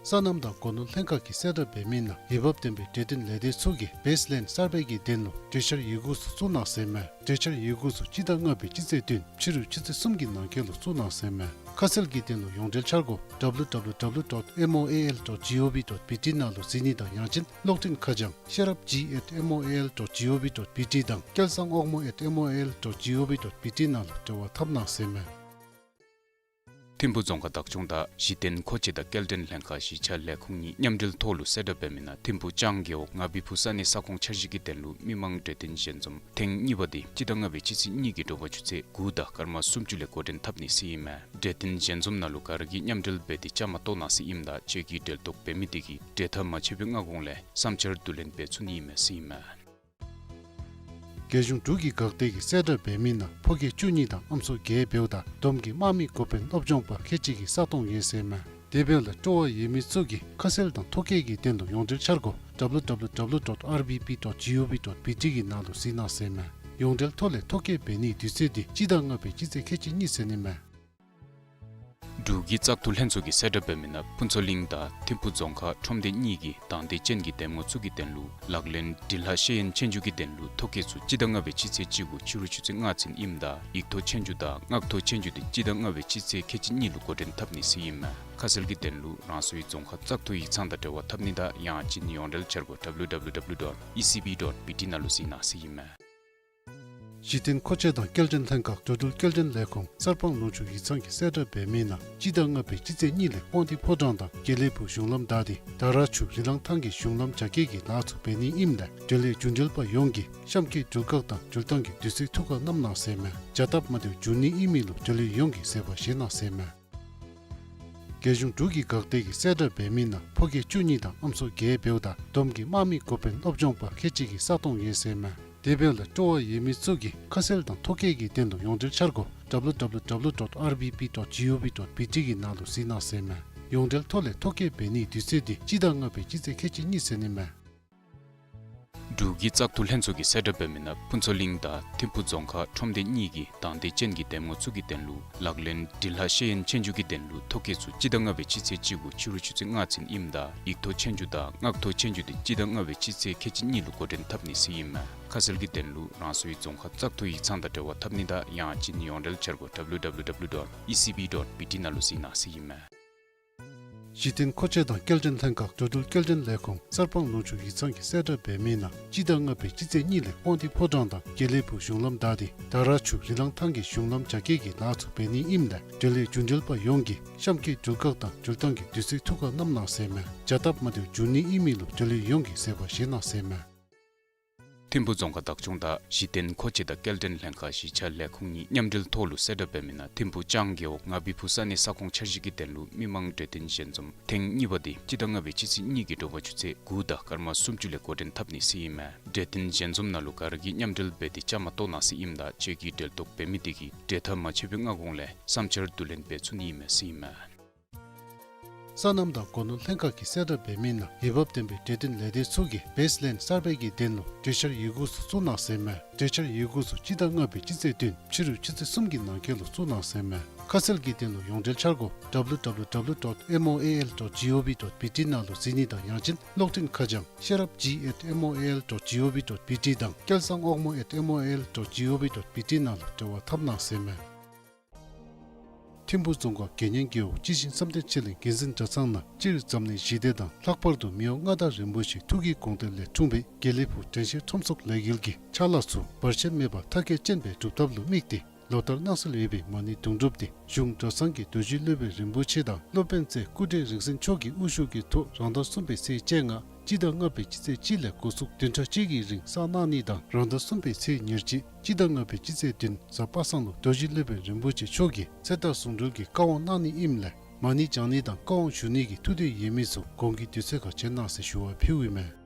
སོ་ནམ་དང་སྒོ་ནོར་ལྷན་ཁག་གིས་གསལ་བསྒྲགས་འབད་མི་ནང་འོས་འབབ་ལྡན་པའི་འབྲས་ཐོན་ལས་སྡེ་ཚུ་གིས་བེསི་ལེནཌ་གསར་པའི་གི་དོན་ལུ་གྲོས་འཆར་ཡི་གུ་ཚུ་བཙུགས་གནང་ཟེར་མས། གྲོས་འཆར་ཡི་གུ་ཚུ་སྤྱི་ཟླ་ལྔ་པའི་སྤྱི་ཚེས་བདུན་ཕྱི་རུ་ཆུ་ཚོད་གསུམ་གྱི་ནང་འཁོད་ལུ་བཙུགས་གནང་ཟེར་མས། ཁ་གསལ་གྱི་དོན་ལུ་ཡོངས་འབྲེལ་འཆར་སྒོ་W W W dot M O A L dot G O V dot B T ནང་ལུ་གཟིགས་ནི་དང་ཡང་ཅིན་གློག་འཕྲིན་ཁ་བྱང་ཤེས་རབ་G at M O A L dot G O V dot B T དང་སྐལ་བཟང་དབང་མོ་at M O A L dot G O V dot B T ནང་ལུ་འབྲེལ་བ་འཐབ་གནང་ཟེར་མས། ཐིམ་ཕུ་རྫོང་ཁག་བདག་སྐྱོང་དང་གཞི་རྟེན་མཁོ་ཆས་དང་སྐྱེལ་འདྲེན་ལྷན་ཁག་གཞིས་ཆགས་ལས་ཁུངས་གཉིས་མཉམ་འབྲེལ་ཐོག་ལུ་གསལ་བསྒྲགས་འབད་མི་ནང་ཐིམ་ཕུ་ལྕང་རྒེད་འོག་ང་བི་ཕུ་ས་གནས་ས་ཁོངས་འཆར་གཞི་གི་དོན་ལུ་མི་མང་གྲོས་བསྟུན་ཞལ་འཛོམས་ཐེངས་གཉིས་པ་དེ་སྤྱི་ཟླ་ལྔ་པའི་སྤྱི་ཚེས་གཉིས་ཀྱི་དྲོ་པ་ཆུ་ཚོད་དགུ་དང་སྐར་མ་སུམ་ཅུ་ལས་འགོ་འདྲེན་འཐབ་ནི་ཟེར་ཨིན་མས། གྲོས་བསྟུན་ཞལ་འཛོམས་ནང་ལུ་ག་ར་གིས་མཉམ་འབྲེལ་འབད་དེ་བཅའ་མར་གཏོགས་གནང་ཟེར་ཨིནམ་ད་ཆོས་ཀྱི་འབྲེལ་གཏོགས་འབད་མི་དེ་གིས་གྲོས་ཐག་མ་ཆོད་པའི་སྔ་གོང་ལས་བསམ་འཆར་བསྡུ་ལེན་འབད་ཚུགས་ནི་ཨིན་མས་ཟེར་ཨིན་མས། རྒྱལ་གཞུང་འབྲུག་གི་འགག་སྡེ་གིས་གསལ་བསྒྲགས་འབད་མི་ནང་ཕོ་སྐྱེས་བཅུ་གཉིས་དང་ཨམ་སྲུ་བརྒྱད་འབདཝ་ད་བསྡོམས་ཀྱིས་དམག་མི་འགོ་དཔོན་སློབ་སྦྱོང་པ་ཁལ་གཅིག་གི་ས་སྟོང་ཡོད་ཟེར་མས། དེ་འབདཝ་ལས་སྤྲོ་བ་ཡོད་མི་ཚུ་གིས་ཁ་གསལ་དང་ཐོ་བཀོད་ཀྱི་དོན་ལུ་ཡོངས་འབྲེལ་འཆར་སྒོ་W W W dot R B P dot G O V dot B T གི་ནང་ལུ་གཟིགས་གནང་ཟེར་མས། ཡོངས་འབྲེལ་ཐོག་ལས་ཐོ་བཀོད་འབད་ནིའི་དུས་ཚོད་དེ་སྤྱི་ཟླ་ལྔ་པའི་སྤྱི་ཚེས་ཁལ་གཅིག་གཉིས་ཚུན་ཨིན་མས། འབྲུག་གི་བཙག་འཐུ་ལྷན་ཚོགས་ཀྱིས་གསལ་བསྒྲགས་འབད་མི་ནང་ཕུན་ཚོགས་གླིང་དང་ཐིམ་ཕུ་རྫོང་ཁག་ཁྲོམ་སྡེ་གཉིས་ཀྱི་དང་འདོད་ཅན་གྱི་འདེམས་ངོ་ཚུ་གི་དོན་ལུ་ལག་ལེན་འབྲི་ལྷག་ཤེས་ཡོན་ཆོས་རྒྱུགས་ཀྱི་དོན་ལུ་ཐོ་བཀོད་ཚུ་སྤྱི་ཟླ་ལྔ་པའི་སྤྱི་ཚེས་གཅིག་དགུ་ཕྱི་རུ་ཆུ་ཚོད་ལྔ་ཚུན་ཨིནམ་ད་ཡིག་ཐོག་ཆོས་རྒྱུགས་དང་ངག་ཐོག་ཆོས་རྒྱུགས་དེ་སྤྱི་ཟླ་ལྔ་པའི་སྤྱི་ཚེས་ཁལ་གཅིག་གཉིས་ལུ་འགོ་འདྲེན་འཐབ་ནི་ཟེར་ཨིན་མས། ཁ་གསལ་གྱི་དོན་ལུ་རང་སོའི་རྫོང་ཁག་བཙག་འཐུ་ཡིག་ཚང་དང་འབྲེལ་བ་འཐབ་ནི་དང་ཡང་ཅིན་ཡོངས་འབྲེལ་འཆར་སྒོ་W W W dot E C B dot B T ནང་ལུ་གཟིགས་གནང་ཟེར་ཨིན་མས། གཞི་རྟེན་མཁོ་ཆས་དང་སྐྱེལ་འདྲེན་ལྷན་ཁག་འགྲོ་འགྲུལ་སྐྱེལ་འདྲེན་ལས་ཁུངས་གསར་སྤང་ལུང་ཕྱོགས་ཡིག་ཚང་གིས་གསལ་བསྒྲགས་འབད་མི་ནང་སྤྱི་ཟླ་ལྔ་པའི་སྤྱི་ཚེས་གཉིས་ལས་དབང་འདུས་ཕོ་བྲང་དང་དགེ་ལེགས་ཕུག་གཞུང་ལམ་བདའ་སྟེ་དར་ཆུ་རི་ལང་ཐང་གི་གཞུང་ལམ་རྒྱ་སྐྱེད་ཀྱི་ལཱ་ཚུ་འབད་ནི་ཨིནམ་ལས་འབྲེལ་ཡོད་རྒྱུན་འབྲེལ་པ་ཡོངས་ཀྱིས་གཤམ་གྱི་འགྲུལ་བཀག་དང་འགྲུལ་ཐང་གི་དུས་ཚོད་ཐུགས་ཁར་བསྣམ་གནང་ཟེར་མས། བྱ་སྟབས་མ་བདེཝ་འབྱུང་ནི་ཨིན་མི་ལུ་འབྲེལ་ཡོད་ཡོངས་ཀྱིས་གཟིགས་པར་བཞེས་གནང་ཟེར་མས། རྒྱལ་གཞུང་འབྲུག་གི་འགག་སྡེ་གིས་གསལ་བསྒྲགས་འབད་མི་ནང་ཕོ་སྐྱེས་བཅུ་གཉིས་དང་ཨམ་སྲུ་བརྒྱད་འབདཝ་ད་བསྡོམས་ཀྱིས་དམག་མི་འགོ་དཔོན་སློབ་སྦྱོང་པ་ཁལ་གཅིག་གི་ས་སྟོང་ཡོད་ཟེར་མས། དེ་འབདཝ་ལས་སྤྲོ་བ་ཡོད་མི་ཚུ་གིས་ཁ་གསལ་དང་ཐོ་བཀོད་ཀྱི་དོན་ལུ་ཡོངས་འབྲེལ་འཆར་སྒོ་W W W dot R B P dot G O V dot B T གི་ནང་ལུ་གཟིགས་གནང་ཟེར་མས། ཡོངས་འབྲེལ་ཐོག་ལས་ཐོ་བཀོད་འབད་ནིའི་དུས་ཚོད་དེ་སྤྱི་ཟླ་ལྔ་པའི་སྤྱི་ཚེས་ཁལ་གཅིག་གཉིས་ཚུན་ཨིན་མས། འབྲུག་གི་བཙག་འཐུ་ལྷན་ཚོགས་ཀྱིས་གསལ་བསྒྲགས་འབད་མི་ནང་ཕུན་ཚོགས་གླིང་དང་ཐིམ་ཕུ་རྫོང་ཁག་ཁྲོམ་སྡེ་གཉིས་ཀྱི་དང་འདོད་ཅན་གྱི་འདེམས་ངོ་ཚུ་གི་དོན་ལུ་ལག་ལེན་འབྲི་ལྷག་ཤེས་ཡོན་ཆོས་རྒྱུགས་ཀྱི་དོན་ལུ་ཐོ་བཀོད་ཚུ་སྤྱི་ཟླ་ལྔ་པའི་སྤྱི་ཚེས་གཅིག་དགུ་ཕྱི་རུ་ཆུ་ཚོད་ལྔ་ཚུན་ཨིནམ་ད་ཡིག་ཐོག་ཆོས་རྒྱུགས་དང་ངག་ཐོག་ཆོས་རྒྱུགས་དེ་སྤྱི་ཟླ་ལྔ་པའི་སྤྱི་ཚེས་ཁལ་གཅིག་གཉིས་ལུ་འགོ་འདྲེན་འཐབ་ནི་ཟེར་ཨིན་མས། ཁ་གསལ་གྱི་དོན་ལུ་རང་སོའི་རྫོང་ཁག་བཙག་འཐུ་ཡིག་ཚང་དང་འབྲེལ་བ་འཐབ་ནི་དང་ཡང་ཅིན་ཡོངས་འབྲེལ་འཆར་སྒོ་W W W dot E C B dot B T ནང་ལུ་གཟིགས་གནང་ཟེར་ཨིན་མས། གཞི་རྟེན་མཁོ་ཆས་དང་སྐྱེལ་འདྲེན་ལྷན་ཁག་འགྲོ་འགྲུལ་སྐྱེལ་འདྲེན་ལས་ཁུངས་གསར་སྤང་ལུང་ཕྱོགས་ཡིག་ཚང་གིས་གསལ་བསྒྲགས་འབད་མི་ནང་སྤྱི་ཟླ་ལྔ་པའི་སྤྱི་ཚེས་གཉིས་ལས་དབང་འདུས་ཕོ་བྲང་དང་དགེ་ལེགས་ཕུག་གཞུང་ལམ་བདའ་སྟེ་དར་ཆུ་རི་ལང་ཐང་གི་གཞུང་ལམ་རྒྱ་སྐྱེད་ཀྱི་ལཱ་ཚུ་འབད་ནི་ཨིནམ་ལས་འབྲེལ་ཡོད་རྒྱུན་འབྲེལ་པ་ཡོངས་ཀྱིས་གཤམ་གྱི་འགྲུལ་ཁག་དང་འགྲུལ་ཐངས་ཀྱི་དུས་ཚོད་ཐུགས་ཁར་བསྣམ་གནང་ཟེར་མས། བྱ་སྟབས་མ་བདེཝ་འབྱུང་ནི་ཨིན་མི་ལུ་འབྲེལ་ཡོད་ཡོངས་ཀྱིས་བཟོད་པ་བཞེས་གནང་ཟེར་མས། ཐིམ་ཕུ་རྫོང་ཁག་བདག་སྐྱོང་དང་གཞི་རྟེན་མཁོ་ཆས་དང་སྐྱེལ་འདྲེན་ལྷན་ཁག་གཞིས་ཆགས་ལས་ཁུངས་གཉིས་མཉམ་འབྲེལ་ཐོག་ལུ་གསལ་བསྒྲགས་འབད་མི་ནང་ཐིམ་ཕུ་ལྕང་རྒེད་འོག་ང་བི་ཕུ་ས་གནས་ས་ཁོངས་འཆར་གཞི་གི་དོན་ལུ་མི་མང་གྲོས་བསྟུན་ཞལ་འཛོམས་ཐེངས་གཉིས་པ་འདི་སྤྱི་ཟླ་ལྔ་པའི་སྤྱི་ཚེས་གཉིས་ཀྱི་དྲོ་པ་ཆུ་ཚོད་དགུ་དང་སྐར་མ་སུམ་ཅུ་ལས་འགོ་འདྲེན་འཐབ་ནི་ཟེར་ཨིན་མས། གྲོས་བསྟུན་ཞལ་འཛོམས་ནང་ལུ་ག་ར་གིས་མཉམ་འབྲེལ་འབད་དེ་བཅའ་མར་གཏོགས་གནང་ཟེར་ཨིནམ་ད་ཆོས་ཀྱི་འབྲེལ་གཏོགས་འབད་མི་དེ་གིས་གྲོས་ཐག་མ་ཆོད་པའི་སྔ་གོང་ལས་བསམ་འཆར་བསྡུ་ལེན་འབད་ཚུགས་ནི་ཨིན་མས་ཟེར་ཨིན་མས། སོ་ནམ་དང་སྒོ་ནོར་ལྷན་ཁག་གིས་གསལ་བསྒྲགས་འབད་མི་ནང་འོས་འབབ་ལྡན་པའི་འབྲེལ་ཡོད་ལས་སྡེ་ཚུ་གིས་བེསི་ལེནཌ་གསར་སྤེལ་གྱི་དོན་ལུ་གྲོས་འཆར་ཡི་གུ་ཚུ་བཙུགས་གནང་ཟེར་མས། གྲོས་འཆར་ཡི་གུ་ཚུ་སྤྱི་ཟླ་ལྔ་པའི་སྤྱི་ཚེས་བདུན་ཕྱི་རུ་ཆུ་ཚོད་གསུམ་གྱི་ནང་འཁོད་ལུ་བཙུགས་གནང་ཟེར་མས། ཁ་གསལ་གྱི་དོན་ལུ་ཡོངས་འབྲེལ་འཆར་སྒོ་W W W dot M O A L dot G O V dot B T ནང་ལུ་གཟིགས་ནི་དང་ཡང་ཅིན་གློག་འཕྲིན་ཁ་བྱང་ཤེས་རབ་G at M O A L dot G O V dot B T དང་སྐལ་བཟང་དབང་མོ་at M O A L dot G O V dot B T ནང་ལུ་འབྲེལ་བ་འཐབ་གནང་ཟེར་མས། ཐིམ་ཕུ་རྫོང་ཁག་དགེ་བསྙེན་རྒེད་འོག་སྤྱི་ཆིངས་བསམ་གཏན་ཆོས་གླིང་དགེ་འཛིན་གྲྭ་ཚང་ནང་སྤྱིར་འཛམ་གླིང་ཞི་བདེ་དང་ལྷག་པར་དུ་མི་དབང་མངའ་བདག་རིན་པོ་ཆེའི་ཐུགས་ཀྱི་དགོངས་དོན་ལས་འཁྲུངས་པའི་དགེ་ལེགས་ཕུག་དྲན་ཤེས་ཁྲོམ་ཚོགས་ལས་འགུལ་གྱི་ཕྱག་ལཱ་ཚུ་བར་ཆད་མེད་པར་མཐར་འཁྱོལ་ཅན་སྦེ་སྒྲུབ་ཐབས་ལུ་དམིགས་ཏེ་ལོ་ལྟར་གནང་སྲོལ་ཡོད་པའི་མ་ཎི་དུང་སྒྲུབ་འདི་གཞུང་གྲྭ་ཚང་གི་རྡོ་རྗེ་སློབ་དཔོན་རིན་པོ་ཆེ་དང་སློབ་དཔོན་རྩེ་སྐུ་བགྲེས་རིག་འཛིན་མཆོག་གི་དབུ་བཞུགས་ཀྱི་ཐོག་རང་ཟླ་གསུམ་པའི་ཚེས་བཅོ་ལྔ་སྤྱི་ཟླ་ལྔ་པའི་སྤྱི་ཚེས་གཅིག་ལས་འགོ་བཙུགས་བདུན་ཕྲག་གཅིག་གི་རིང་བསགས་གནང་ནི་དང་རང་ཟླ་གསུམ་པའི་ཚེས་ཉེར་གཅིག་སྤྱི་ཟླ་ལྔ་པའི་སྤྱི་ཚེས་བདུན་གཟའ་པ་སངས་ལུ་རྡོ་རྗེ་སློབ་དཔོན་རིན་པོ་ཆེ་མཆོག་གིས་ཚེ་བདག་ཟུང་འབྲེལ་གྱི་བཀའ་དབང་གནང་ནི་ཨིནམ་ལས་མ་ཎི་བགྱང་ནི་དང་བཀའ་དབང་ཞུ་ནི་གི་ཐུགས་འདོད་ཡོད་མི་ཚུ་གོང་གི་དུས་ཚོད་ཁར་བྱོན་གནང་ཟེར་ཞུ་བ་ཕུལཝ་ཨིན་མས།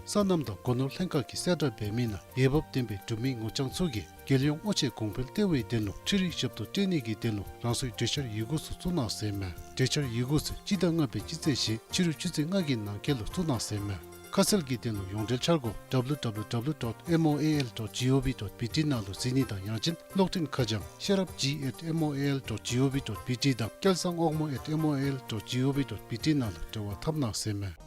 སོ་ནམ་དང་སྒོ་ནོར་ལྷན་ཁག་གིས་གསལ་བསྒྲགས་འབད་མི་ནང་འོས་འབབ་ལྡན་པའི་འབྲུག་མི་ངོ་རྐྱང་ཚུ་གིས་རྒྱལ་ཡོངས་སྔོ་ཆད་གོང་འཕེལ་གཏོང་བའི་དོན་ལུ་འཕྲུལ་རིག་ཞབས་ཏོག་སྤྲོད་ནི་གི་དོན་ལུ་རང་སོའི་གྲོས་འཆར་ཡི་གུ་ཚུ་བཙུགས་གནང་ཟེར་མས། གྲོས་འཆར་ཡི་གུ་ཚུ་སྤྱི་ཟླ་ལྔ་པའི་སྤྱི་ཚེས་བཞི་ཕྱི་རུ་ཆུ་ཚོད་ལྔ་གི་ནང་འཁོད་ལུ་བཙུགས་གནང་ཟེར་མས། ཁ་གསལ་གྱི་དོན་ལུ་ཡོངས་འབྲེལ་འཆར་སྒོ་W W W dot M O A L dot G O V dot B T ནང་ལུ་གཟིགས་ནི་དང་ཡང་ཅིན་གློག་འཕྲིན་ཁ་བྱང་ཤེས་རབ་G at M O A L dot G O V dot B T དང་སྐལ་བཟང་དབང་མོ་at M O A L dot G O V dot B T ནང་ལུ་འབྲེལ་བ་འཐབ་གནང་ཟེར་མས།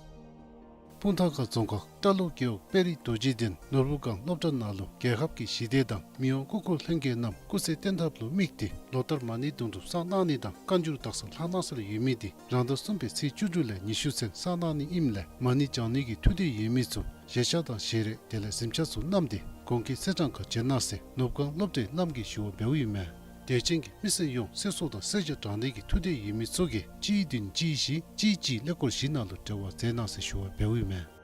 སྤུངས་ཐང་ཁ་རྫོང་ཁག་རྟ་ལོག་རྒེད་འོག་དཔལ་རི་རྡོ་རྗེ་གདན་ནོར་བུ་སྒང་སློབ་གྲྭ་ནང་ལུ་རྒྱལ་ཁབ་ཀྱི་ཞི་བདེ་དང་མི་དབང་སྐུ་འཁོར་ལྷན་རྒྱས་རྣམས་སྐུ་ཚེ་བརྟན་ཐབས་ལུ་དམིགས་ཏེ་ལོ་ལྟར་མ་ཎི་དུང་སྒྲུབ་བསགས་གནང་ནི་དང་བཀའ་འགྱུར་དག་ས་ལྷག་གནང་སྲོལ་ཡོད་མི་འདི་རང་ཟླ་གསུམ་པའི་ཚེས་བཅུ་དྲུག་ལས་ཉི་ཤུ་ཚུན་བསགས་གནང་ནི་ཨིནམ་ལས་མ་ཎི་བགྱང་ནི་གི་ཐུགས་འདོད་ཡོད་མི་ཚུ་བཞེས་ཆས་དང་བཞེས་རས་དེ་ལས་གཟིམ་ཆས་ཚུ་བསྣམས་ཏེ་གོང་གི་ཚེས་གྲངས་ཁར་བྱོན་གནང་ཟེར་ནོར་བུ་སྒང་སློབ་གྲྭའི་བླམ་གིས་ཞུ་བ་འབདཝ་ཨིན་མས། དད་ཅན་གྱི་མི་སེར་ཡོངས་གསོལ་ཚོགས་དང་གསོལ་ཇ་དྲང་ནི་གི་ཐུགས་འདོད་ཡོད་མི་ཚུ་གིས་གཅིག་བདུན་གཅིག་བཞི་གཅིག་གཅིག་ཀླད་ཀོར་བཞི་ནང་ལུ་འབྲེལ་བ་མཛད་གནང་ཟེར་ཞུ་བ་འབདཝ་ཨིན་མས།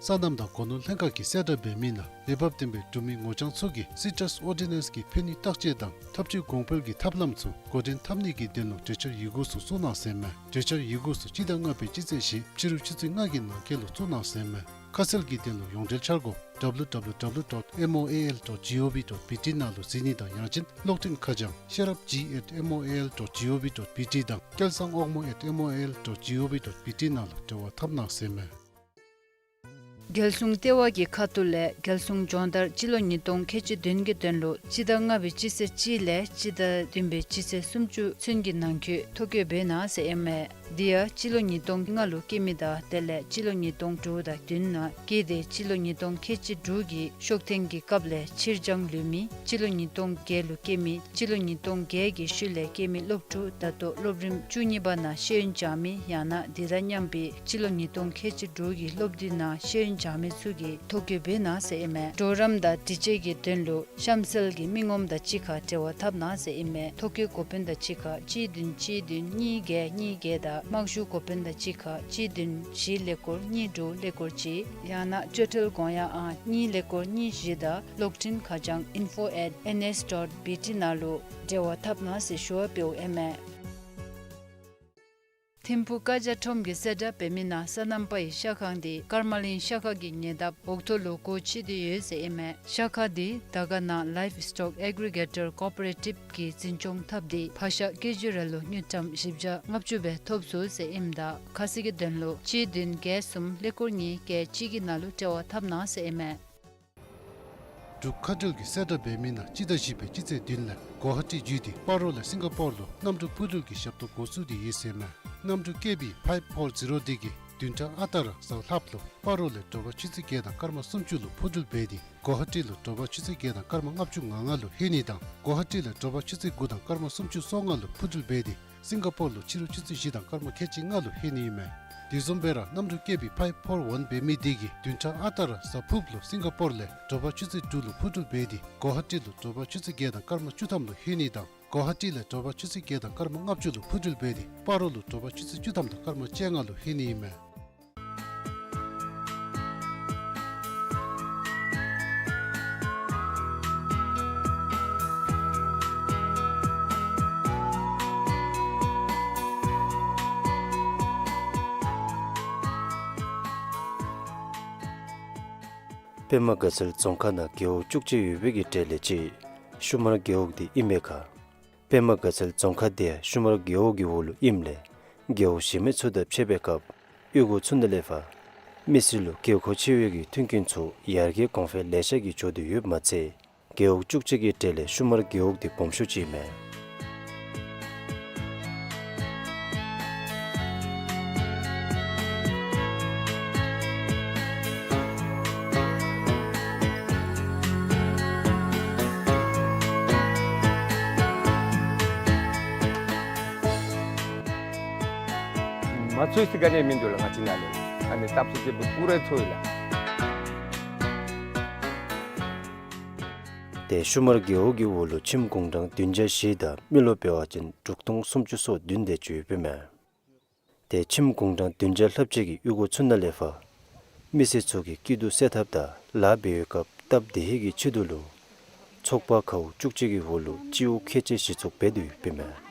སོ་ནམ་དང་སྒོ་ནོར་ལྷན་ཁག་གིས་གསལ་བསྒྲགས་འབད་མི་ནང་འོས་འབབ་ལྡན་པའི་འབྲུག་མི་ངོ་རྐྱང་ཚུ་གིས་སི་ཊཱས་ཨོར་ཌི་ནེནསི་གི་ཕན་ནུས་བརྟག་དཔྱད་དང་འཐབ་ཇུས་གོང་འཕེལ་གྱི་ཐབས་ལམ་ཚུ་འགོ་འདྲེན་འཐབ་ནི་གི་དོན་ལུ་གྲོས་འཆར་ཡི་གུ་ཚུ་བཙུགས་གནང་ཟེར་མས། གྲོས་འཆར་ཡི་གུ་ཚུ་སྤྱི་ཟླ་ལྔ་པའི་སྤྱི་ཚེས་བཞི་ཕྱི་རུ་ཆུ་ཚོད་ལྔ་གི་ནང་འཁོད་ལུ་བཙུགས་གནང་ཟེར་མས། ཁ་གསལ་གྱི་དོན་ལུ་ཡོངས་འབྲེལ་འཆར་སྒོ་W W W dot M O A L dot G O V dot B T ནང་ལུ་གཟིགས་ནི་དང་ཡང་ཅིན་གློག་འཕྲིན་ཁ་བྱང་ཤེས་རབ་G at M O A L dot G O V dot B T དང་སྐལ་བཟང་དབང་མོ་at M O A L dot G O V dot B T ནང་ལུ་འབྲེལ་བ་འཐབ་གནང་ཟེར་མས། རྒྱལ་སྲུང་ལྟེ་བ་གི་ཁ་ཐུག་ལས་རྒྱལ་སྲུང་སྦྱོང་བརྡར་སྤྱི་ལོ་ཉིས་སྟོང་ཁལ་གཅིག་བདུན་གྱི་དོན་ལུ་སྤྱི་ཟླ་ལྔ་པའི་སྤྱི་ཚེས་གཅིག་ལས་སྤྱི་ཟླ་བདུན་པའི་སྤྱི་ཚེས་སུམ་ཅུ་ཚུན་གྱི་ནང་འཁོད་ཐོ་བཀོད་འབད་གནང་ཟེར་ཨིན་མས། དེ་ཡང་སྤྱི་ལོ་ཉིས་སྟོང་ལྔ་ལུ་སྐྱེས་མི་དང་དེ་ལས་སྤྱི་ལོ་ཉིས་སྟོང་དྲུག་དང་བདུན་ནང་སྐྱེས་ཏེ་སྤྱི་ལོ་ཉིས་སྟོང་ཁལ་གཅིག་དྲུག་གི་ཤོག་ཐེངས་ཀྱི་སྐབས་ལས་ཕྱིར་འགྱངས་ལུས་མི། སྤྱི་ལོ་ཉིས་སྟོང་བརྒྱད་ལུ་སྐྱེས་མི། སྤྱི་ལོ་ཉིས་སྟོང་བརྒྱད་ཀྱི་ཤུལ་ལས་སྐྱེས་མི་སློབ་ཕྲུག་ད་ལྟོ་སློབ་རིམ་བཅུ་གཉིས་པ་ནང་ཤེས་ཡོན་སྦྱང་མི་ཡང་ན་དེ་དང་མཉམ་པའི་སྤྱི་ལོ་ཉིས་སྟོང་ཁལ་གཅིག་དྲུག་གི་སློབ་དུས་ནང་ཤེས་ཡོན་སྦྱང་མི་ཚུ་གིས་ཐོ་བཀོད་འབད་གནང་ཟེར་ཨིན་མས། གྲོགས་རམ་དང་དྲི་དཔྱད་ཀྱི་དོན་ལུ་གཤམ་གསལ་གྱི་མི་ངོམ་དང་གཅིག་ཁར་འབྲེལ་བ་འཐབ་གནང་ཟེར་ཨིན་མས། ཐོ་བཀོད་འགོ་དཔོན་དང་གཅིག་ཁར་གཅིག་བདུན་གཅིག་བདུན་གཉིས་བརྒྱད་གཉིས་བརྒྱད་དང་དམག་ཞུ་འགོ་དཔོན་དང་གཅིག་ཁར་གཅིག་བདུན་བཞི་ཀླད་ཀོར་གཉིས་དྲུག་ཀླད་ཀོར་གཅིག་ཡང་ན་སྤྱོད་ཁྲལ་དགོངས་ཡངས་ཨང་གཉིས་ཀླད་ཀོར་གཉིས་བཞི་དང་གློག་འཕྲིན་ཁ་བྱང་info at N S dot B T ནང་ལུ་འབྲེལ་བ་འཐབ་གནང་ཟེར་ཞུ་བ་འབདཝ་ཨིན་མས། ཐིམ་ཕུ་ཀ་ཇ་ཁྲོམ་གྱིས་གསལ་བསྒྲགས་འབད་མི་ནང་སོ་ནམ་པ་ཡི་ཤ་ཁང་འདི་ཀརྨ་གླིང་ཤ་ཁང་གི་ཉེ་འདབས་འོག་ཐོག་ལུ་སྒོ་ཕྱེ་སྟེ་ཡོད་ཟེར་ཨིན་མས། ཤ་ཁང་འདི་དར་དཀར་ནང་Livestock Aggregator Cooperative གིས་འཛིན་སྐྱོང་འཐབ་སྟེ་ཕག་ཤ་ཀེ་ཇི་རེ་ལུ་དངུལ་ཀྲམ་བཞི་བརྒྱ་ལྔ་བཅུ་སྦེ་ཐོབ་ཚུགས་ཟེར་ཨིནམ་ད་ཁ་གསལ་གྱི་དོན་ལུ་གཅིག་བདུན་བརྒྱད་གསུམ་ཀླད་ཀོར་གཉིས་བརྒྱད་གཅིག་གི་ནང་ལུ་འབྲེལ་བ་འཐབ་གནང་ཟེར་ཨིན་མས། འབྲུག་མཁའ་འགྲུལ་གྱིས་གསལ་བསྒྲགས་འབད་མི་ནང་སྤྱི་ཟླ་བཞི་པའི་སྤྱི་ཚེས་བདུན་ལས་གོ་ཧ་ཊི་བརྒྱུད་དེ་སྤ་རོ་ལས་སིང་ག་པོར་ལུ་གནམ་གྲུ་འཕུར་འགྲུལ་གྱི་ཞབས་ཏོག་འགོ་བཙུགས་ཏེ་ཡོད་ཟེར་མས། གནམ་གྲུ་ཀེ་བི་ཕའིབ་ཕོར་ཛི་རོ་འདི་གིས་བདུན་ཕྲག་ཨ་རྟག་ར་གཟའ་ལྷགཔ་ལུ་སྤ་རོ་ལས་དྲོ་པ་ཆུ་ཚོད་བརྒྱད་དང་སྐར་མ་སུམ་ཅུ་ལུ་འཕུར་འགྲུལ་འབད་དེ་གོ་ཧ་ཊི་ལུ་དྲོ་པ་ཆུ་ཚོད་བརྒྱད་དང་སྐར་མ་ལྔ་བཅུ་ང་ལྔ་ལུ་ལྷོད་ནི་དང་གོ་ཧ་ཊི་ལས་དྲོ་པ་ཆུ་ཚོད་དགུ་དང་སྐར་མ་སུམ་ཅུ་སོ་ལྔ་ལུ་འཕུར་འགྲུལ་འབད་དེ་ སིང་ག་པོར་ལུ་ཕྱི་རུ་ཆུ་ཚོད་བཞི་དང་སྐར་མ་ཁལ་གཅིག་ལྔ་ལུ་ལྷོད་ནི་ཨིན་མས། དེ་བཟུམ་སྦེ་ར་གནམ་གྲུ་བསྐྱོད་པའི་ཕའིབ་ཕོར་ཝན་འབད་མི་དེ་གིས་བདུན་ཕྲག་ཨ་རྟག་ར་གཟའ་ཕུརཔ་ལུ་སིང་ག་པོར་ལས་དྲོ་པ་ཆུ་ཚོད་དྲུག་ལུ་འཕུར་འགྲུལ་འབད་དེ་གོ་ཧ་ཊི་ལུ་དྲོ་པ་ཆུ་ཚོད་བརྒྱད་དང་སྐར་མ་བཅུ་ཐམ་ལུ་ལྷོད་ནི་དང་གོ་ཧ་ཊི་ལས་དྲོ་པ་ཆུ་ཚོད་བརྒྱད་དང་སྐར་མ་ལྔ་བཅུ་ལུ་འཕུར་འགྲུལ་འབད་དེ་སྤ་རོ་ལུ་དྲོ་པ་ཆུ་ཚོད་བཅུ་ཐམ་དང་སྐར་མ་བཅོ་ལྔ་ལུ་ལྷོད་ནི་ཨིན་མས། པདྨ་དགའ་ཚལ་རྫོང་ཁག་ནང་རྒེད་འོག་བཅུ་གཅིག་ཡོད་པའི་གི་གྲས་ལས་གཅིག་ཤུ་མར་རྒེད་འོག་འདི་ཨིན་པའི་ཁར། པདྨ་དགའ་ཚལ་རྫོང་ཁག་འདི་ཡང་ཤུ་མར་རྒེད་འོག་གི་འོག་ལུ་ཨིནམ་ལས་རྒེད་འོག་གཞན་མི་ཚུ་དང་ཕྱད་པའི་སྐབས་གཡུས་སྒོ་ཚུ་ནང་ལས་ཕར་མི་སེར་ལུ་དགོས་མཁོ་ཆེ་བའི་གི་མཐུན་རྐྱེན་ཚུ་ཡར་རྒྱས་གོང་འཕེལ་ལེ་ཤ་གིས་འགྱོ་དོ་ཡོདཔ་མ་ཚད་རྒེད་འོག་བཅུ་གཅིག་གི་གྲས་ལས་ཤུ་མར་རྒེད་འོག་འདི་སྦོམ་ཤོས་ཅིག་ཨིན་མས། མ་ཚོར་ཟེར་ག་ནི་མིན་འདུག་ལགས། ང་བཅས་ནཱ་ལས་ཨ་ནི་སྟབས་བདེ་པོ་པུ་ར་ཚོར་ཡི་ལགས། ཏེ་ཤུ་མར་རྒེད་འོག་གི་འོག་ལུ་ཁྱིམ་གུང་གྲངས་བདུན་བརྒྱ་བཞི་དང་མི་རློབས་འབད་བ་ཅིན་དྲུག་སྟོང་སུམ་ཅུ་སོ་བདུན་དེ་ཅིག་ཡོདཔ་ཨིན་མས། ཏེ་ཁྱིམ་གུང་གྲངས་བདུན་བརྒྱ་ལྷགཔ་ཅིག་གི་གཡུས་སྒོ་ཚུ་ནང་ལས་ཕར་མི་སེར་ཚུ་གི་སྐྱིད་སྡུག་སེལ་ཐབས་དང་ལཱ་འབད་བའི་སྐབས་སྟབས་བདེ་ཧིང་གི་ཆེད་དུ་ལུ་ཚོགས་པ་མཁརཝ་བཅུ་གཅིག་གི་འོག་ལུ་སྤྱི་འོག་ཁལ་གཅིག་གཞི་བཙུགས་འབད་དེ་ཡོདཔ་ཨིན་མས།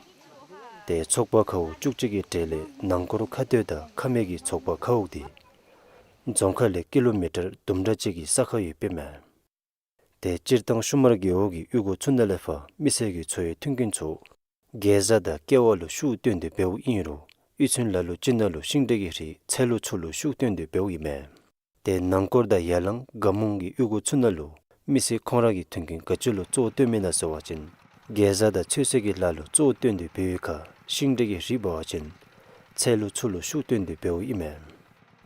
ཏེ་ཚོགས་པ་མཁརཝ་བཅུ་གཅིག་གི་གྲས་ལས་ནང་འཁོར་ཁ་སྟོད་དང་ཁ་སྨད་ཀྱི་ཚོགས་པ་མཁརཝ་འདི་རྫོང་ཁག་ལས་ཀི་ལོ་མི་ཊར་དུམ་གྲ་ཅིག་གི་ས་ཁར་ཡོདཔ་ཨིན་མས། ཏེ་སྤྱིར་བཏང་ཤུ་མར་རྒེད་འོག་གི་གཡུས་སྒོ་ཚུ་ནང་ལས་ཕར་མི་སེར་གྱི་འཚོ་བའི་མཐུན་རྐྱེན་ཚུ་གེ་ཛ་དང་ཀེ་བ་ལུ་ཤུགས་བཏོན་ཏེ་འབདཝ་ཨིན་རུང་གཡུས་ཚན་ལ་ལུ་ཅིག་ནང་ལུ་ཤིང་འབྲས་ཀྱི་རིགས་ཚལ་ལུ་ཆུ་ལུ་ཤུགས་བཏོན་ཏེ་འབདཝ་ཨིན་མས། ཏེ་ནང་སྐོར་དང་ཡར་ལངས་དགའ་མོང་གི་གཡུས་སྒོ་ཚུ་ནང་ལུ་མི་སེར་ཁོང་ར་གི་མཐུན་རྐྱེན་ག་ཅི་ལུ་གཙོ་བོ་བཏོན་མི་ན་ཟེར་བ་ཅིན་གེ་ཛ་དང་ཚོད་བསྲེ་གི་ལཱ་ལུ་གཙོ་བོ་བཏོན་ཏེ་འབད་བའི་ཁར་ཤིང་འབྲས་ཀྱི་རིགས་འབད་བ་ཅིན་ཚལ་ལུ་ཆུ་ལུ་ཤུགས་བཏོན་ཏེ་འབདཝ་ཨིན་མས།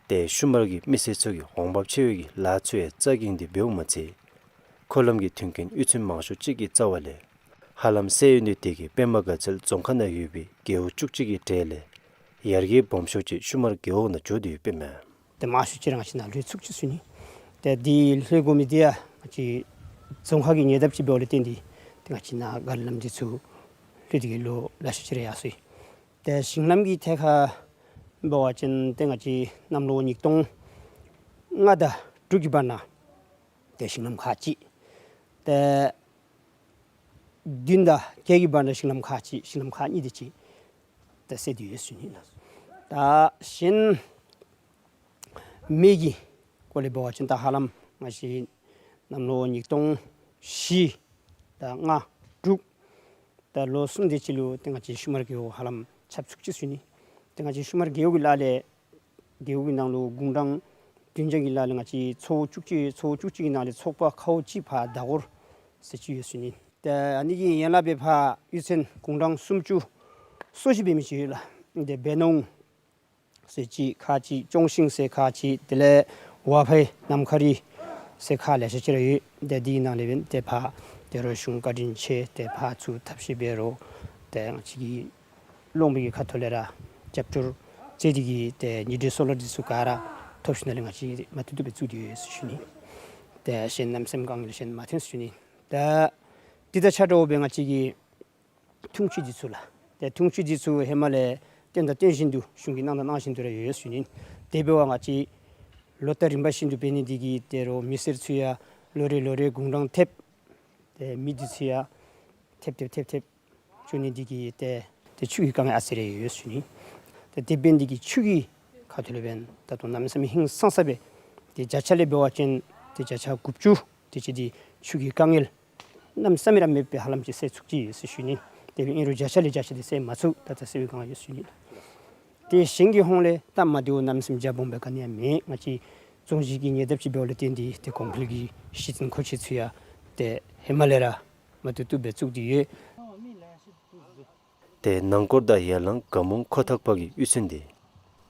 ཏེ་ཤུ་མར་གྱི་མི་སེར་ཚུ་གིས་འོང་འབབ་ཆེ་བའི་གི་ལཱ་ཚུ་ཡང་རྩ་འགེངས་ཏེ་འབདཝ་མ་ཚད་མཁོ་ལམ་གྱི་མཐུན་རྐྱེན་གཡུས་ཚན་མང་ཤོས་ཅིག་གི་རྩ་བ་ལས་ཧ་ལམ་སེལ་ཡོད་ནི་དེ་གིས་པདྨ་དགའ་ཚལ་རྫོང་ཁག་ནང་ཡོད་པའི་རྒེད་འོག་བཅུ་གཅིག་གི་གྲས་ལས་ཡར་རྒྱས་སྦོམ་ཤོས་ཅིག་ཤུ་མར་རྒེད་འོག་ནང་འགྱོ་དོ་ཡོདཔ་ཨིན་མས། ཏེ་མང་ཤོས་ཅིག་ར་ང་བཅས་ནཱ་ལྷོད་ཚུགས་ཅི་ཟེར་ཞུ་ནི། ཏེ་འདི་ལྷོད་དགོ་མི་འདི་ཡང་ང་བཅས་རྫོང་ཁག་གི་ཉེ་འདབས་ཅིག་འབདཝ་ལས་བརྟེན་ཏེ་ཏེ་ང་བཅས་ནཱ་རྒལ་ལམ་འདི་ཚུ་ལྷོད་དེ་གི་ལོ་ལེ་ཤ་ཅིག་ར་ཡར་སོ་ཡི། ཏེ་ཞིང་ལམ་གྱི་ཐད་ཁར་འབད་བ་ཅིན་ཏེ་ང་བཅས་གནམ་ལོ་ཉིས་སྟོང་ལྔ་དང་དྲུག་གི་བར་ན་ཏེ་ཞིང་ལམ་ཁག་གཅིག། ཏེ་བདུན་དང་བརྒྱད་ཀྱི་བར་ན་ཞིང་ལམ་ཁག་གཅིག། ཞིང་ལམ་ཁག་གཉིས་དེ་ཅིག་ཏེ་སེལ་ཏེ་ཡོད་ཟེར་ཞུ་ནི་ལགས། ད་གཞན་མེ་གི་སྐོར་ལས་འབད་བ་ཅིན་ད་ཧ་ལམ་ང་བཅས་གནམ་ལོ་ཉིས་སྟོང་བཞི་དང་ལྔ་དྲུག་ད་ལོ་གསུམ་དེ་ཅིག་ལུ་ཏེ་ང་བཅས་ཤུ་མར་རྒེད་འོག་ཧ་ལམ་ཁྱབ་ཚུགས་ཅི་ཟེར་ཞུ་ནི། ཏེ་ང་བཅས་ཤུ་མར་རྒེད་འོག་གི་ལཱ་ལས་རྒེད་འོག་གི་ནང་ལུ་དགུང་གྲངས་བདུན་བརྒྱ་གི་ལཱ་ལས་ང་བཅས་ཚོ་བཅུ་གཅིག་ཚོ་བཅུ་གཅིག་གི་ནང་ལས་ཚོགས་པ་མཁརཝ་གཅིག་ཕར་བདའ་འཁོར་ཟེར་ཅིག་ཡོད་ཟེར་ཞུ་ནི། ཏེ་ཨ་ནི་གི་ཡན་ལག་སྦེ་ཕར་གཡུས་ཚན་དགུང་གྲངས་སུམ་ཅུ་སོ་བཞི་འབད་མི་ཅིག་ཡོད་ལགས། ཏེ་སྦེ་ནོང་ཟེར་ཅིག་ཁག་ཅིག། ཅོང་ཤིང་ཟེར་ཁག་ཅིག། དེ་ལས་ཝ་ཕའི་ནམ་མཁའ་རི་ཟེར་ཁག་ལེ་ཤ་ཅིག་ར་ཡོད། ཏེ་འདི་ནང་ལས་འབདན་ཏེ་ཕར་ཏེ་རོགས་གཞུང་བཀའ་དྲིན་ཆེ། ཏེ་ཕར་ཚུར་ཐབས་ཤེས་འབད་རུང་ཏེ་ང་བཅས་ཀྱི་ལུང་པའི་གི་ཁ་ཐུག་ལས་ར་རྒྱབ་སྐྱོར་མཛད་དེ་གིས་ཏེ་ཉི་ཟླའི་སོ་ལར་འདི་ཚུ་ག་ར་ཐོབ་ཞིནམ་ལས་ང་བཅས་མ་ཐུབ་ཐུབ་སྦེ་བཙུགས་ཏེ་ཡོད་ཟེར་ཞུ་ནི། ཏེ་གཞན་གནམ་མེད་ས་མེད་དཀའ་ངལ་གཞན་མ་ཐོན་ཟེར་ཞུ་ནི། ཏེ་འདི་དང་ཆ་འདྲཝ་སྦེ་ང་བཅས་ཀྱི་འཐུང་ཆུ་འདི་ཚུ་ལགས། ཏེ་འཐུང་ཆུ་འདི་ཚུ་ཧེ་མ་ལས་བཏོན་དང་བཏོན་བཞིན་དུ་གཞུང་གིས་གནང་དང་གནང་བཞིན་དུ་ར་ཡོད་ཟེར་ཞུ་ནི། དེ་འབདཝ་ང་བཅས་ལོ་ལྟར་རིམ་པ་བཞིན་དུ་འབད་ནི་འདི་གིས་ཏེ་རོགས་མི་སེར་ཚུ་ཡང་ལོ་རེ་ལོ་རེ་དགུང་གྲངས་ཐེབས་ཏེ་མི་འདི་ཚུ་ཡང་ཐེབས་ཐེབས་ཐེབས་ཐེབས་འགྱོ་ནི་འདི་གིས་ཏེ་ཏེ་ཆུ་གི་དཀའ་ངལ་ཨ་ཙི་རེ་ཡོད་ཟེར་ཞུ་ནི། ཏེ་དེ་འབད་ནི་འདི་གིས་ཆུ་གི་ཁ་ཐུག་ལས་འབདན་ད་ལྟོ་གནམ་མེད་ས་མེད་ཧིང་སངས་ས་སྦེ་ཏེ་བརྒྱ་ཆ་ལས་འབད་བ་ཅིན་ཏེ་བརྒྱ་ཆ་དགུ་བཅུ་དེ་ཅིག་འདི་ཆུ་གི་དཀའ་ངལ་གནམ་མེད་ས་མེད་ར་མེདཔ་སྦེ་ཧ་ལམ་ཅིག་སེལ་ཚུགས་ཅི་ཟེར་ཞུ་ནི། དེ་འབདཝ་ཨིན་རུང་བརྒྱ་ཆ་ལས་བརྒྱ་ཆ་འདི་སེལ་མ་ཚུགས། ད་ད་སེལ་བའི་དཀའ་ངལ་ཡོད་ཟེར་ཞུ་ནི། ཏེ་གཞན་གྱི་ཧོངས་ལས་ད་མ་བདེཝ་གནམ་མེད་ས་མེད་རྒྱ་སྦོམ་སྦེ་ག་ནི་ཡང་མེད། ང་བཅས་རྫོང་གཞི་གི་ཉེ་འདབས་ཅིག་འབདཝ་ལས་བརྟེན་ཏེ་ཏེ་གོང་འཕེལ་གྱི་གཞི་རྟེན་མཁོ་ཆས་ཚུ་ཡང་ཏེ་ཧེ་མ་ལས་ར་མ་བཏུབ་བཏུབ་སྦེ་བཙུགས་ཏེ་ཡོད། ཏེ་ནང་སྐོར་དང་ཡར་ལངས་དགའ་མོང་ཁོ་ཐག་པ་གི་གཡུས་ཚན་འདི་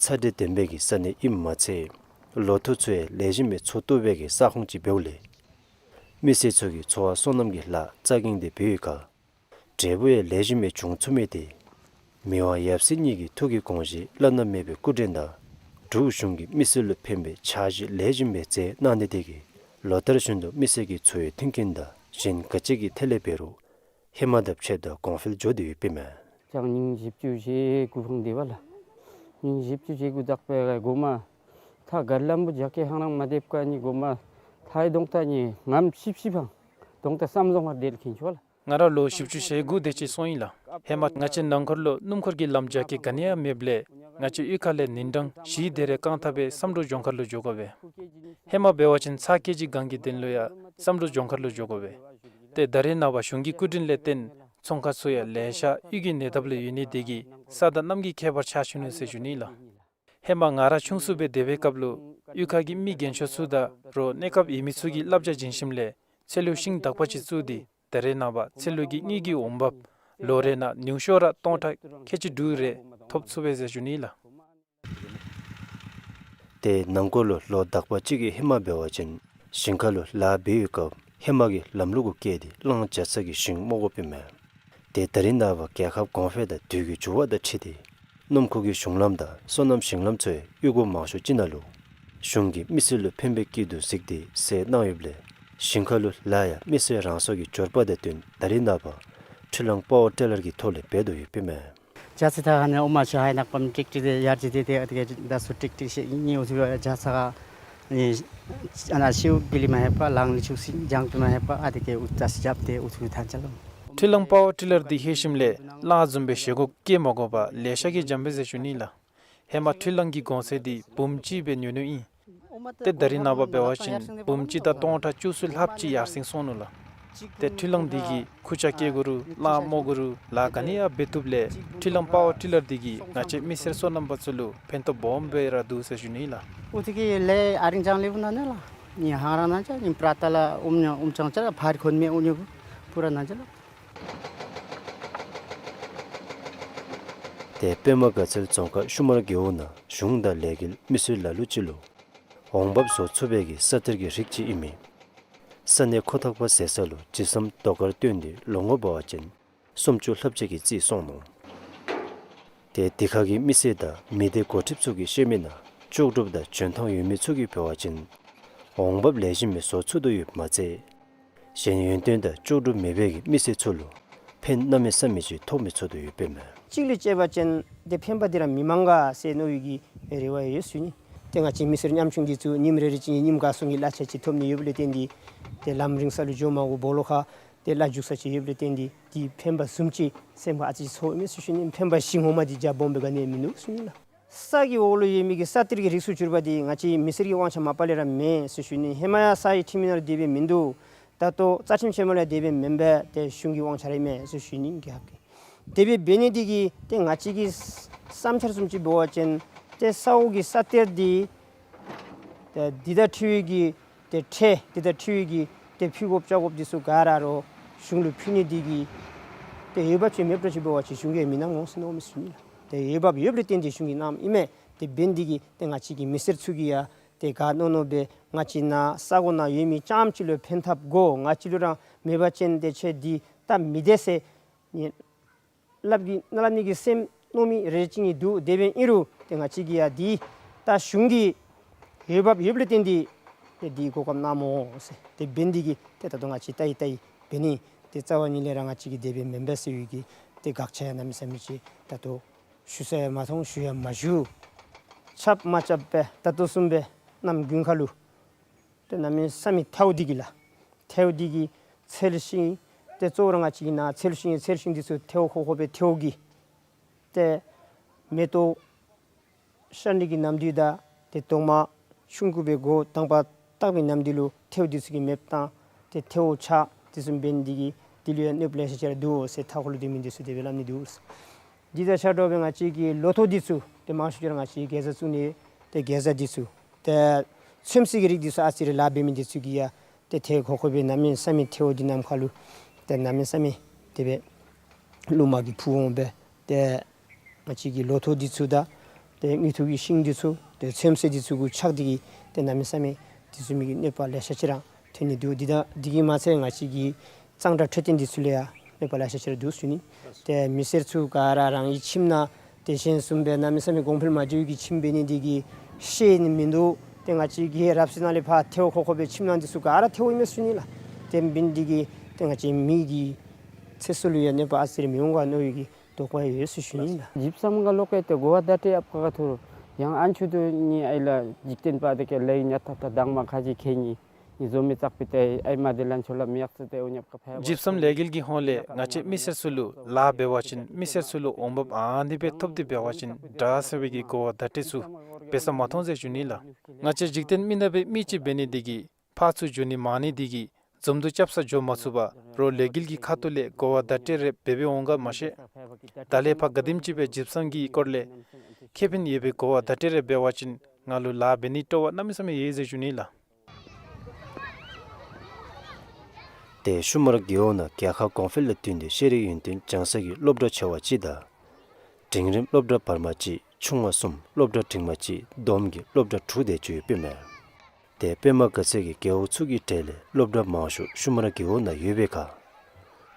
ཚ་དྲོད་ལྡན་པའི་གི་ས་གནས་ཨིནམ་མ་ཚད་ལོ་ཐོག་ཚུ་ཡང་ལེགས་ཤོམ་སྦེ་འཚོ་བཏུབ་པའི་གི་ས་ཁོངས་ཅིག་འབདཝ་ལས་མི་སེར་ཚུ་གིས་འཚོ་བ་སོ་ནམ་གྱི་ལཱ་རྩ་འགེངས་ཏེ་འབད་བའི་ཁར་འབྲས་བུ་ཡང་ལེགས་ཤོམ་སྦེ་བྱུང་ཚུགས་མི་འདི་ མི་དབང་ཡབ་སྲས་གཉིས་ཀྱི་ཐུགས་ཀྱི་དགོངས་བཞེད་བླ་ན་མེད་པའི་སྐུ་དྲིན་དང་། འབྲུག་གཞུང་གིས་མི་སེར་ལུ་ཕན་པའི་འཆར་གཞི་ལེགས་ཤོམ་སྦེ་མཛད་གནང་ནི་དེ་གིས་ལོ་ལྟར་བཞིན་དུ་མི་སེར་གྱི་འཚོ་བའི་མཐུན་རྐྱེན་དང་གཞན་ག་ཅི་གི་ཐད་ལས་འབད་རུང་ཧེ་མ་དང་ཕྱདཔ་ད་གོང་འཕེལ་འགྱོ་སྟེ་ཡོདཔ་ཨིན་མས། ཅང་ཉིནམ་བཞི་བཅུ་ཞེ་དགུ་འཕང་སྟེ་འབདཝ་ལས། ཉིནམ་བཞི་བཅུ་ཞེ་དགུ་དག་པའི་འགོ་མ་ཐག་གར་ལམ་བུ་རྒྱ་སྐྱེད་ཧང་རང་མ་དེབ་ཀ་ནི་འགོ་མ་ཐག་རྡོང་རྟགས་ནི་ངམ་ཤིབ་ཤིབ་འཕང་རྡོང་རྟགས་སམ་བཟུང་བར་དེ་ལ་ཁེན་ཆོག་ལགས། ང་ར་ལོ་བཞི་བཅུ་ཞེ་དགུ་དེ་ཅིག་སོང་ཡི་ལགས། ཧེ་མ་ང་བཅས་ནང་འཁོར་ལུ་སྣུམ་འཁོར་གྱི་ལམ་རྒྱ་སྐྱེད་ག་ནི་ཡང་མེདཔ་ལས་ང་བཅས་གཡུས་ཁ་ལས་ཉིན་གྲངས་བཞི་དེ་རེ་རྐང་ཐང་སྦེ་བསམ་གྲུབ་ལྗོངས་མཁར་ལུ་འགྱོ་དགོ་པས། ཧེ་མ་འབད་བ་ཅིན་ཚ་ཀེ་ཇི་གང་གི་དོན་ལུ་ཡང་བསམ་གྲུབ་ལྗོངས་མཁར་ལུ་འགྱོ་དགོ་པས། ཏེ་ད་རེས་ནངས་པ་གཞུང་གི་སྐུ་དྲིན་ལས་བརྟེན་ཚོང་ཁང་ཚུ་ཡང་ལེ་ཤ་གཡུས་ཀྱི་ཉེ་འདབས་ལུ་ཡོད་ནི་དེ་གིས་ས་དང་གནམ་གྱི་ཁྱད་པར་ཆགས་བཅུག་ནུག་ཟེར་ཞུ་ནི་ལགས། ཧེ་མ་ང་ར་ཆུང་སུ་སྦེ་སྡོད་པའི་སྐབས་ལུ་གཡུས་ཁ་གི་མི་རྒན་ཤོས་ཚུ་དང་རོགས་གནས་སྐབས་ཡོད་མི་ཚུ་གིས་བསླབ་བྱ་བྱིན་ཞིནམ་ལས་ཚལ་ལུ་ཤིང་དག་པ་ཅིག་བཙུགས་ཏེ་ད་རེས་ནངས་པ་ཚལ་ལུ་གི་དངུལ་གྱི་འོང་འབབ་ལོ་རེ་ནང་ཉུང་ཤོས་ར་སྟོང་ཕྲག་ཁལ་གཅིག་དྲུག་རེ་ཐོབ་ཚུགས་པས་ཟེར་ཞུ་ནི་ལགས། ཏེ་ནང་འཁོར་ལུ་ལོ་དག་པ་ཅིག་གི་ཧེ་མ་འབད་བ་ཅིན་ཞིང་ཁ་ལུ་ལཱ་འབད་བའི་སྐབས་ཧེ་མ་གི་ལམ་ལུགས་གུ་བཀལ་ཏེ་གླང་བྱ་ཚ་གི་ཞིང་རྨོ་དགོཔ་ཨིན་མས། ཏེ་ད་རེས་ནངས་པ་རྒྱལ་ཁབ་གོང་འཕེལ་དང་དུས་ཀྱི་འགྱུར་བ་དང་འཁྲིལ་ཏེ་སྣུམ་འཁོར་གྱི་གཞུང་ལམ་དང་སོ་ནམ་ཞིང་ལམ་ཚུ་ཡང་གཡུས་སྒོ་མང་ཤོས་ཅིག་ནང་ལུ་གཞུང་གིས་མི་སེར་ལུ་ཕན་པའི་དཀྱིལ་དུ་གཟིགས་ཏེ་སེལ་གནང་ཡོདཔ་ལས་ཞིང་ཁ་ལུ་ལཱ་ཡང་མི་སེར་རང་སོ་གི་འབྱོར་པ་དང་བསྟུན་ད་རེས་ནངས་པ་འཕྲུལ་གླང་པ་ཝར་ཊི་ལར་གྱི་ཐོག་ལས་འབད་དོ་ཡོདཔ་ཨིན་མས། ཇ་ཚི་ཐ་ཧ་ནི་ཨོ་མ་ཤ་ཧའི་ནག་པམ་ཀྲིག་ཀྲི་དེ་ཡར་ཅི་དེ་དེ་ཨ་དེ་གེ་ད་སུ་ཀྲིག་ཀྲི་ཤེ་ཉི་འུ་ཚུ་ཇ་ཚ་ག་ནི་ཨ་ན་ཤིའུ་བི་ལི་མ་ཧེ་པ་ལང་ལི་ཆུ་སི་ཇང་པི་མ་ཧེ་པ་ཨ་དེ་གེ་འུ་ཙ་སི་ཇབ་དེ་འུ་ཚུ་ཐན་ཅ་ལོ། འཕྲུལ་གླང་པ་ཝར་ཊི་ལར་འདི་ལྷོད་ཞིནམ་ལས་གླང་བཟུམ་སྦེ་བཞེས་སྒོ་བཀལ་མ་དགོ་པར་ལེ་ཤ་གིས་འཇམ་པས་ཟེར་ཞུ་ནི་ལགས། ཧེ་མ་འཕྲུལ་གླང་གི་གོང་ཚད་འདི་འབུམ་གཅིག་སྦེ་ཉོ་ནུག་ཨིན། ཏེ་ད་རེས་ནངས་པ་འབད་བ་ཅིན་འབུམ་གཅིག་དང་སྟོང་ཕྲག་བཅུ་གསུམ་ལྷགཔ་ཅིག་ཡར་སེང་སོང་ནུག་ལགས། ཏེ་འཕྲུལ་གླང་འདི་གིས་ཁུར་ཆ་བཀལ་དགོ་རུང་གླང་རྨོ་དགོ་རུང་ལཱ་ག་ནི་ཡང་འབད་བཏུབ་ལས་འཕྲུལ་གླང་པ་ཝར་ཊི་ལར་འདི་གིས་ང་བཅས་མི་སེར་སོ་ནམ་པ་ཚུ་ལུ་ཕན་ཐོགས་སྦོམ་སྦེ་ར་འདུག་ཟེར་ཞུ་ནི་ལགས། འུ་ཐི་གི་ལས་ཨ་རིང་ཅང་ལེབ་ན་ནི་ལགས། ནི་ཧང་རང་ན་ཅ་ནི་པྲ་ཏ་ལ་ཨུམ་ཉ་ཨུམ་ཅང་ཅ་ལ་ཕར་ཁོན་མེ་ཨུ་ཉོ་པུ་ར་ན་ཅ་ལགས། ཏེ་པདྨ་དགའ་ཚལ་རྫོང་ཁག་ཤུ་མར་རྒེད་འོག་ནང་གཞུང་དང་ལས་འགུལ་མི་སེར་ལ་ལུ་ཅིག་ལུ་འོང་འབབ་བཟོ་ཚུགས་པའི་གི་ས་གཏེར་གྱི་རིགས་ཅིག་ཨིན་མི་ས་གནས་ཁོ་ཐག་པ་ཟེར་ས་ལུ་ཇི་བསམ་དོ་ཁར་བཏོན་ཏེ་ལོ་ངོ་འབད་བ་ཅིན་སུམ་ཅུ་ལྷགཔ་ཅིག་གི་རྩིས་སོང་ནུག། ཏེ་དེ་ཁ་གི་མི་སེར་དང་མི་སྡེ་འགོ་ཁྲིདཔ་ཚུ་གིས་བཤད་མི་ནང་ལྕོགས་གྲུབ་དང་འཇོན་ཐང་ཡོད་མི་ཚུ་གིས་འབད་བ་ཅིན་འོང་འབབ་ལེགས་ཤོམ་སྦེ་བཟོ་ཚུགས་དོ་ཡོདཔ་མ་ཚད་གཞན་ཡོན་ཏན་དང་ལྕོགས་གྲུབ་མེད་པའི་གི་མི་སེར་ཚུ་ལུ་ཕན་གནམ་མེད་ས་མེད་ཅིག་ཐོགས་མི་ཚུགས་དོ་ཡོདཔ་ཨིན་མས། གཅིག་ལུ་དཔྱད་པ་ཅིན་ཏེ་ཕན་པ་འདི་ར་མི་མང་ག་ཟེར་མནོ་བའི་གི་རེ་བ་ཡོད་ཟེར་ཞུ་ནི། ཏེ་ང་བཅས་མི་སེར་ཉམ་ཆུང་འདི་ཚུ་ཉིནམ་རེ་རེ་གཅིག་ཉིནམ་ག་སོང་གི་གླ་ཆ་ཅིག་ཐོབ་ནི་ཡོདཔ་ལས་བརྟེན་ཏེ་ཏེ་ལམ་རིང་ས་ལུ་འགྱོ་མ་དགོ། སྦོ་ལོགས་ཁར་ཏེ་གླ་རྒྱུག་ས་ཅིག་ཡོདཔ་ལས་བརྟེན་ཏེ་ཏེ་ཕན་པ་བཟུམ་ཅིག་སེམས་ཁར་ཨ་ཙི་ཚོརཝ་མས་ཟེར་ཞུ་ནི། ཕན་པ་གཞི་ངོ་མ་འདི་རྒྱ་སྦོམ་སྦེ་ག་ནི་ཡང་མིན་འདུག་ཟེར་ཞུ་ནི་ལགས། ས་གི་འོག་ལུ་ཡོད་མི་གི་ས་གཏེར་གྱི་རིགས་སུ་གྱུར་པ་འདི་ང་བཅས་མི་སེར་གྱི་དབང་ཆ་མ་པ་ལས་ར་མེན་ཟེར་ཞུ་ནི། ཧེ་མ་ཡང་ས་ཡི་ཁྲིམས་ཡིག་ནང་ལུ་དེ་སྦེ་མིན་འདུག། ད་ལྟོ་རྩ་ཁྲིམས་ཆེན་མོ་ལས་དེ་སྦེ་མེན་པས། ཏེ་གཞུང་གི་དབང་ཆ་ར་ཨིན་མས་ཟེར་ཞུ་ནི་གི་ཧ་གོ། དེ་སྦེ་འབད་ནི་འདི་གིས་ཏེ་ང་བཅས་ཀྱི་བསམ་འཆར་བཟུམ་ཅིག་འབད་བ་ཅིན་ཏེ་ས་འོག་གི་ས་གཏེར་འདི་ཏེ་འདི་དང་འཁྲིལ་བའི་གི་ཏེ་ཁྲལ་འདི་དང་འཁྲིལ་བའི་གི་ཏེ་ཕུལ་དགོཔ་བཅག་དགོཔ་འདི་ཚུ་ག་ར་ར་གཞུང་ལུ་ཕུལ་ནི་འདི་གིས་ཏེ་འོས་འབབ་ཅིག་མེདཔ་འདྲཝ་ཅིག་འབད་བ་ཅིན་གཞུང་གིས་མི་གནང་འོང་ཟེར་མནོཝ་མས་ཟེར་ཞུ་ནི་ལགས། ཏེ་འོས་འབབ་ཡོདཔ་ལས་བརྟེན་ཏེ་གཞུང་གིས་གནངམ་ཨིན་མས། དེ་འབད་ནི་འདི་གིས་ཏེ་ང་བཅས་ཀྱི་མི་སེར་ཚུ་གིས་ཡང་ཏེ་ག་མནོ་མནོ་སྦེ་ང་བཅས་ནཱ་ས་གོ་ནང་ཡོད་མི་རྐྱངམ་ཅིག་ལུ་ཕན་ཐབས་དགོ། ང་བཅས་ལུ་ར་མེད་པ་ཅིན་ཏེ་ཁྱོད་འདི་ད་མི་བདེ་ཟེར་ནི་སླབ་ཀྱི་ནཱ་སླབ་ནི་གི་སེམས་མནོ་མི་རེ་ཅིག་ནི་འདུག། དེ་སྦེ་ཨིན་རུང་ཏེ་ང་བཅས་ཀྱིས་ཡང་འདི་ད་གཞུང་གིས་འོས་འབབ་ཡོདཔ་ལས་བརྟེན་ཏེ་ཏེ་འདི་གོ་སྐབས་གནངམ་འོང་ཟེར། དེ་འབད་ནི་འདི་གིས་ཏེ་ད་ལྟོ་ང་བཅས་ལྟ་ཡི་ལྟ་ཡི་འབད་ནི་ཏེ་རྩ་བ་ཉིད་ལས་ར་ང་བཅས་ཀྱིས་དེ་སྦེ་མེན་པས་ཟེར་བའི་གི་ཏེ་དགག་བྱ་ཡང་གནམ་མེད་ས་མེད་ཅིག་ད་ལྟོ་ཞུ་ས་ཡང་མ་མཐོང་། ཞུ་ཡང་མ་ཞུ། རྐྱབ་མ་རྐྱབ་སྦེ་ད་ལྟོ་བཟུམ་སྦེ་གནམ་དགུན་ཁ་ལུ་ཏེ་གནམ་མེད་ས་མེད་ཐལཝ་འདི་གིས་ལགས། ཐལཝ་འདི་གིས་ཚལ་ཤིང་ཏེ་གཙོ་བོ་ར་ང་བཅས་ཀྱི་ནཱ་ཚལ་ཤིང་ཚལ་ཤིང་འདི་ཚུ་ཐལཝ་ཁོག་ཁོག་སྦེ་ཐལཝ་གིས་ཏེ་མེ་ཏོག་ཤར་ནི་གི་ནམ་དུས་དང་ཏེ་གདོང་མ་ཆུང་ཀུ་སྦེ་འགོ་དང་པ་བཏགས་པའི་ནམ་དུས་ལུ་ཐལཝ་འདི་ཚུ་གིས་མེདཔ་བཏང་སྟེ་ཐལཝ་ཆག། དེ་བཟུམ་འབད་ནི་འདི་གིས་འདི་ལུ་ཡང་གནོདཔ་ལེ་ཤ་ཅིག་ར་འདུག་ཟེར་མཐའ་འཁོར་ལུ་སྡོད་མི་འདི་ཚུ་དེ་སྦེ་སླབ་ནི་འདུག། འདི་དང་ཆ་འདྲཝ་སྦེ་ང་བཅས་ཀྱི་ལོ་ཐོག་འདི་ཚུ་ཏེ་མང་ཤོས་ཅིག་ར་ང་བཅས་ཀྱི་གེ་ཛ་བཙུགས་ནི་ཏེ་གེ་ཛ་འདི་ཚུ་ཏེ་ཚོད་བསྲེ་གི་རིགས་འདི་ཚུ་ཨ་ཙི་རེ་ལཱ་འབད་མི་འདི་ཚུ་གིས་ཡང་ཏེ་ཐལཝ་ཁོག་ཁོག་སྦེ་གནམ་མེད་ས་མེད་ཐལཝ་འདི་ནམ་མཁའ་ལུ་ཏེ་གནམ་མེད་ས་མེད་དེ་སྦེ་རླུང་མ་གིས་འཕུ་འོང་སྦེ་ཏེ་ང་བཅས་ཀྱི་ལོ་ཐོག་འདི་ཚུ་དང་ཏེ་དངུལ་ཐུག་གི་ཤིང་འདི་ཚུ་ཏེ་ཚོད་བསྲེ་འདི་ཚུ་གུ་ཆག་འདི་གིས་ཏེ་གནམ་མེད་ས་མེད་དེ་བཟུམ་མའི་གི་གནོད་པ་ལེ་ཤ་ཅིག་ར་ཐོན་ནི་འདུག། འདི་དང་འདི་གིས་མ་ཚད་ང་བཅས་ཀྱི་གཙང་སྦྲ་འཕྲོད་བསྟེན་འདི་ཚུ་ལུ་ཡང་ གནོད་པ་ལེ་ཤ་ཅིག་ར་འདུག་ཟེར་ཞུ་ནི། ཏེ་མི་སེར་ཚུ་ག་ར་རང་གི་ཁྱིམ་ནང་ཏེ་གཞན་གསུམ་སྦེ་གནམ་མེད་ས་མེད་གོང་འཕེལ་མ་འགྱོ་བའི་གི་ཁྱིམ་འབད་ནི་འདི་གིས་ཤེས་ནི་མིན་འདུག། ཏེ་ང་བཅས་ཀྱིས་རབ་གསལ་ནང་ལས་ཕར་ཐལཝ་འཁོར་འཁོར་སྦེ་ཁྱིམ་ནང་འདི་ཚུ་ག་ར་ཐལཝ་ཨིན་མས་ཟེར་ཞུ་ནི་ལགས། ཏེ་འབད་ནི་འདི་གིས་ཏེ་ང་བཅས་མི་གི་ཚེ་སྲོག་ལུ་ཡང་གནོད་པ་ཨ་ཙི་རེ་མི་འོང་ག་མནོ་བའི་གི་དོགས་པ་ཡོད་ཟེར་ཞུ་ནི་ལགས། ཇིབ་སམ་ག་ལོག་སྐྱེལ་ཏེ་གོ་བ་བརྡ་སྤྲོད་ཡོད་པ་ག་ཐུག་རུང་ཡང་ཨ་ནི་ཚུ་དུ་ནི་ཨའི་ལགས་འཇིག་རྟེན་པ་དེ་གིས་ལས་ཉ་ཐབས་ད་དང་མ་ཁ་ཅིག་ཁེ་ནི་ནི་བཟོ་མི་བཙག་པའི་ཏེ་ཨའི་མ་དེ་ལན་ཆོ་ལ་མི་ཡག་ཚུ་ཏེ་འོ་ཉབ་ཀ་ཕེ་བ། ཇིབ་སམ་ལས་འགུལ་གྱི་ཧོང་ལས་ང་བཅས་མི་སེར་ཚུ་ལུ་ལཱ་འབད་བ་ཅིན་མི་སེར་ཚུ་ལུ་འོང་འབབ་ཨ་ནི་སྦེ་ཐོབ་སྟེ་འབད་བ་ཅིན་དྲག་ཟེར་བའི་གི་གོ་བ་བརྡ་སྤྲོད་ཚུ་འབད་ས་མ་མཐོང་ཟེར་ཞུ་ནི་ལགས། ང་བཅས་འཇིག་རྟེན་མི་ནག་པའི་མི་ཅིག་འབད་ནི་འདི་གིས་ཕར་ཚུར་འགྱོ་ནི་མང་ནི་འདི་གིས་འཛོམས་འདུ་རྐྱབ་ས་འགྱོ་མ་ཚུགས་པར་རོགས་ལས་འགུལ་གྱི་ཁ་ཐུག་ལས་གོ་བ་བརྡ་སྤྲོད་རེ་འབད་འབདཝ་འོང་ག་མ་ཤེས། ད་ལས་ཕར་ག་དེམ་ཅིག་སྦེ་ཇིབ་སམ་གྱི་སྐོར་ལས་ཁེ་ཕན་ཡོད་པའི་གོ་བ་བརྡ་སྤྲོད་རེ་འབད་བ་ཅིན་ང་ལུ་ལཱ་འབད་ནི་སྤྲོ་བ་གནམ་མེད་ས་མེད་ཡོད་ཟེར་ཞུ་ནི་ལགས། ཏེ་ཤུ་མར་རྒེད་འོག་ནང་རྒྱལ་ཁབ་གོང་འཕེལ་ལུ་བསྟུན་ཏེ་ཤེས་རིག་ཡོན་ཏན་སྦྱང་ས་གི་སློབ་གྲྭ་ཆེ་བ་གཅིག་དང་འབྲིང་རིམ་སློབ་གྲྭ་བར་མ་གཅིག་ཆུང་བ་གསུམ་སློབ་གྲྭ་འབྲིང་མ་གཅིག་བསྡོམས་ཀྱིས་སློབ་གྲྭ་དྲུག་དེ་ཅིག་ཡོདཔ་ཨིན་མས། ཏེ་པདྨ་དགའ་ཚལ་གྱི་རྒེད་འོག་ཚུ་གི་གྲས་ལས་སློབ་གྲྭ་མང་ཤོས་ཤུ་མར་རྒེད་འོག་ནང་ཡོད་པའི་ཁར་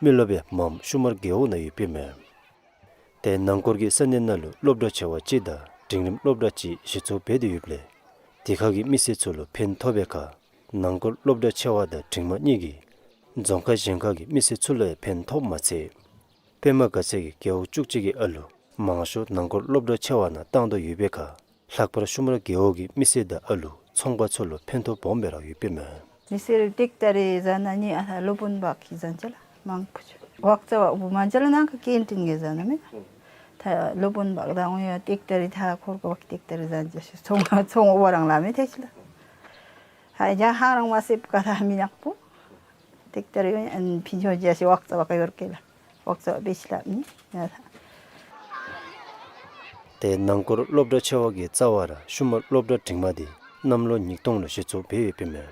མི་རློབས་ཡང་མངམ་ཤུ་མར་རྒེད་འོག་ནང་ཡོདཔ་ཨིན་མས། ཏེ་ནང་འཁོར་གྱི་ས་གནས་ནང་ལུ་སློབ་གྲྭ་ཆེ་བ་གཅིག་དང་འབྲིང་རིམ་སློབ་གྲྭ་གཅིག་གཞི་བཙུགས་འབད་དེ་ཡོདཔ་ལས་དེ་ཁ་གི་མི་སེར་ཚུ་ལུ་ཕན་ཐོགས་པའི་ཁར་ནང་འཁོར་སློབ་གྲྭ་ཆེ་བ་དང་འབྲིང་མ་གཉིས་ཀྱིས་རྫོང་ཁག་གཞན་ཁ་གི་མི་སེར་ཚུ་ལུ་ཡང་ཕན་ཐོགསཔ་མ་ཚད་པདྨ་དགའ་ཚལ་གྱི་རྒེད་འོག་བཅུ་གཅིག་གི་ཨ་ལུ་མང་ཤོས་ནང་འཁོར་སློབ་གྲྭ་ཆེ་བ་ནང་བཏང་དོ་ཡོད་པའི་ཁར་ལྷག་པར་ཤུ་མར་རྒེད་འོག་གི་མི་སེར་དང་ཨ་ལུ་ཚོང་པ་ཚུ་ལུ་ཕན་ཐོགས་སྦོམ་སྦེ་ར་ཡོདཔ་ཨིན་མས། མི་སེར་ཏེག་ཏ་རེ་ཟ་ནི་ཨ་ལོ་བུན་བག་གི་ཟ་ཅི་ལགས་མང་པོ་ཅིག་ཝག་ཙ་བག་བུ་མ་ཅི་ལགས་ནང་ཁ་ཀེན་ཊིན་གི་ཟ་ནི་མེད། ད་ལོ་བུན་བག་དང་ཡང་ཏེག་ཏ་རེ་ད་འཁོར་ག་བག་ཏེག་ཏ་རེ་ཟ་ཅི་ཚོང་ཚོང་འོ་བ་རང་ལ་མེད་ཏེ་ཅི་ལགས། ཧ་ཡ་ཧ་རང་མ་སེབ་ག་ད་མི་ཉག་པོ། ཏེག་ཏ་རེ་ཡང་ཕིན་ཆོ་ཅི་ཞིག་ཝག་ཙ་བག་ག་ཡོད་གེ་ལགས། ཝག་ཙ་བག་འབད་ཅི་ལགས་ནི་ཡ་ད། ཏེ་ནང་འཁོར་སློབ་གྲྭ་ཆེ་བ་གི་རྩ་བར་ཤུ་མར་སློབ་གྲྭ་འབྲིང་མ་དེ་གནམ་ལོ་ཉིས་སྟོང་ལུ་གཞི་བཙུགས་འབད་ཡོདཔ་ཨིན་མས།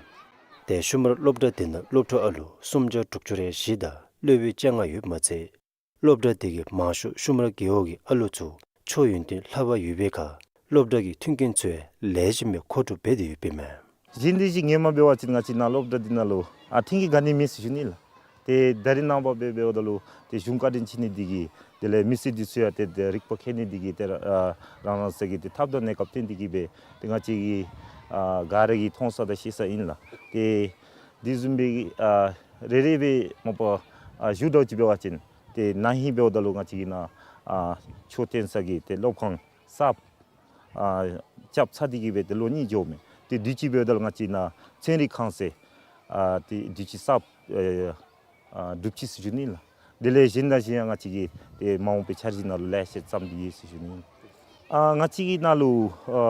ཏེ་ཤུ་མར་སློབ་གྲྭ་དེ་ནང་སློབ་ཕྲུག་ཨ་ལུ་སུམ་བརྒྱ་དྲུག་ཅུ་རེ་བཞི་དང་སློབ་དཔོན་བཅོ་ལྔ་ཡོདཔ་མ་ཚད་སློབ་གྲྭ་དེ་གི་མང་ཤོས་ཤུ་མར་རྒེད་འོག་གི་ཨ་ལུ་ཚུ་ཆོས་ཡོན་ཏན་ལྷབ་པ་ཡོད་པའི་ཁར་སློབ་གྲྭ་གི་མཐུན་རྐྱེན་ཚུ་ཡང་ལེགས་ཤོམ་སྦེ་མཁོ་སྤྲོད་འབད་དེ་ཡོདཔ་ཨིན་མས། གཞན་དེ་ཅིག་ངོ་མ་འབད་བ་ཅིན་ང་བཅས་ནཱ་སློབ་གྲྭ་འདི་ནང་ལུ་ཨ་ཐིང་གི་ག་ནི་མེད་ཟེར་ཞུ་ནི་ལགས། ཏེ་ད་རིས་ནངས་པ་འབད་འབདཝ་ད་ལུ་ཏེ་གཞུང་བཀའ་དྲིན་ཆེ་ནི་འདི་གིས་དེ་ལས་མི་སེར་འདི་ཚུ་ཡང་ཏེ་ཏེ་རིག་པ་མཁས་ནི་འདི་གིས་ཏེ་ཨ་རང་རང་སོ་གི་ཏེ་ཐབས་དང་གནས་སྐབས་བསྟུན་ཏེ་གིས་སྦེ་ཏེ་ང་བཅས་ཀྱི་ཨ་ག་ར་གིས་མཐོང་ས་དང་ཤེས་ས་ཨིན་ལགས། ཏེ་དེ་བཟུམ་སྦེ་ཨ་རེ་རེ་སྦེ་མ་པ་ཨ་ཞུ་དོ་ཅིག་འབད་བ་ཅིན་ཏེ་ན་ཧིང་འབདཝ་ད་ལུ་ང་བཅས་ཀྱི་ནཱ་ཨ་ཆོས་སྟོན་ས་གི་ཏེ་སློབ་ཁང་གསརཔ་ཨ་རྐྱབ་ཚར་ཏེ་གིས་སྦེ་ཏེ་ལོ་གཉིས་འགྱོཝ་མས། ཏེ་དུས་ཅི་འབདཝ་ད་ལུ་ང་བཅས་ནཱ་ཚན་རིག་ཁང་ཟེར་ཨ་ཏེ་དུས་ཅི་གསརཔ་ཨ་ཨ་སྒྲུབ་ཅི་ཟེར་ཞུ་ནི་ལགས། དེ་ལས་གཞན་དང་གཞན་ཡང་ང་བཅས་ཀྱི་ཏེ་མ་འོངས་པའི་འཆར་གཞི་ནང་ལུ་ལེ་ཤ་བརྩམས་ཏེ་ཡོད་ཟེར་ཞུ་ནི་ལགས། ཨ་ང་བཅས་ཀྱི་ནང་ལུ་ཨ་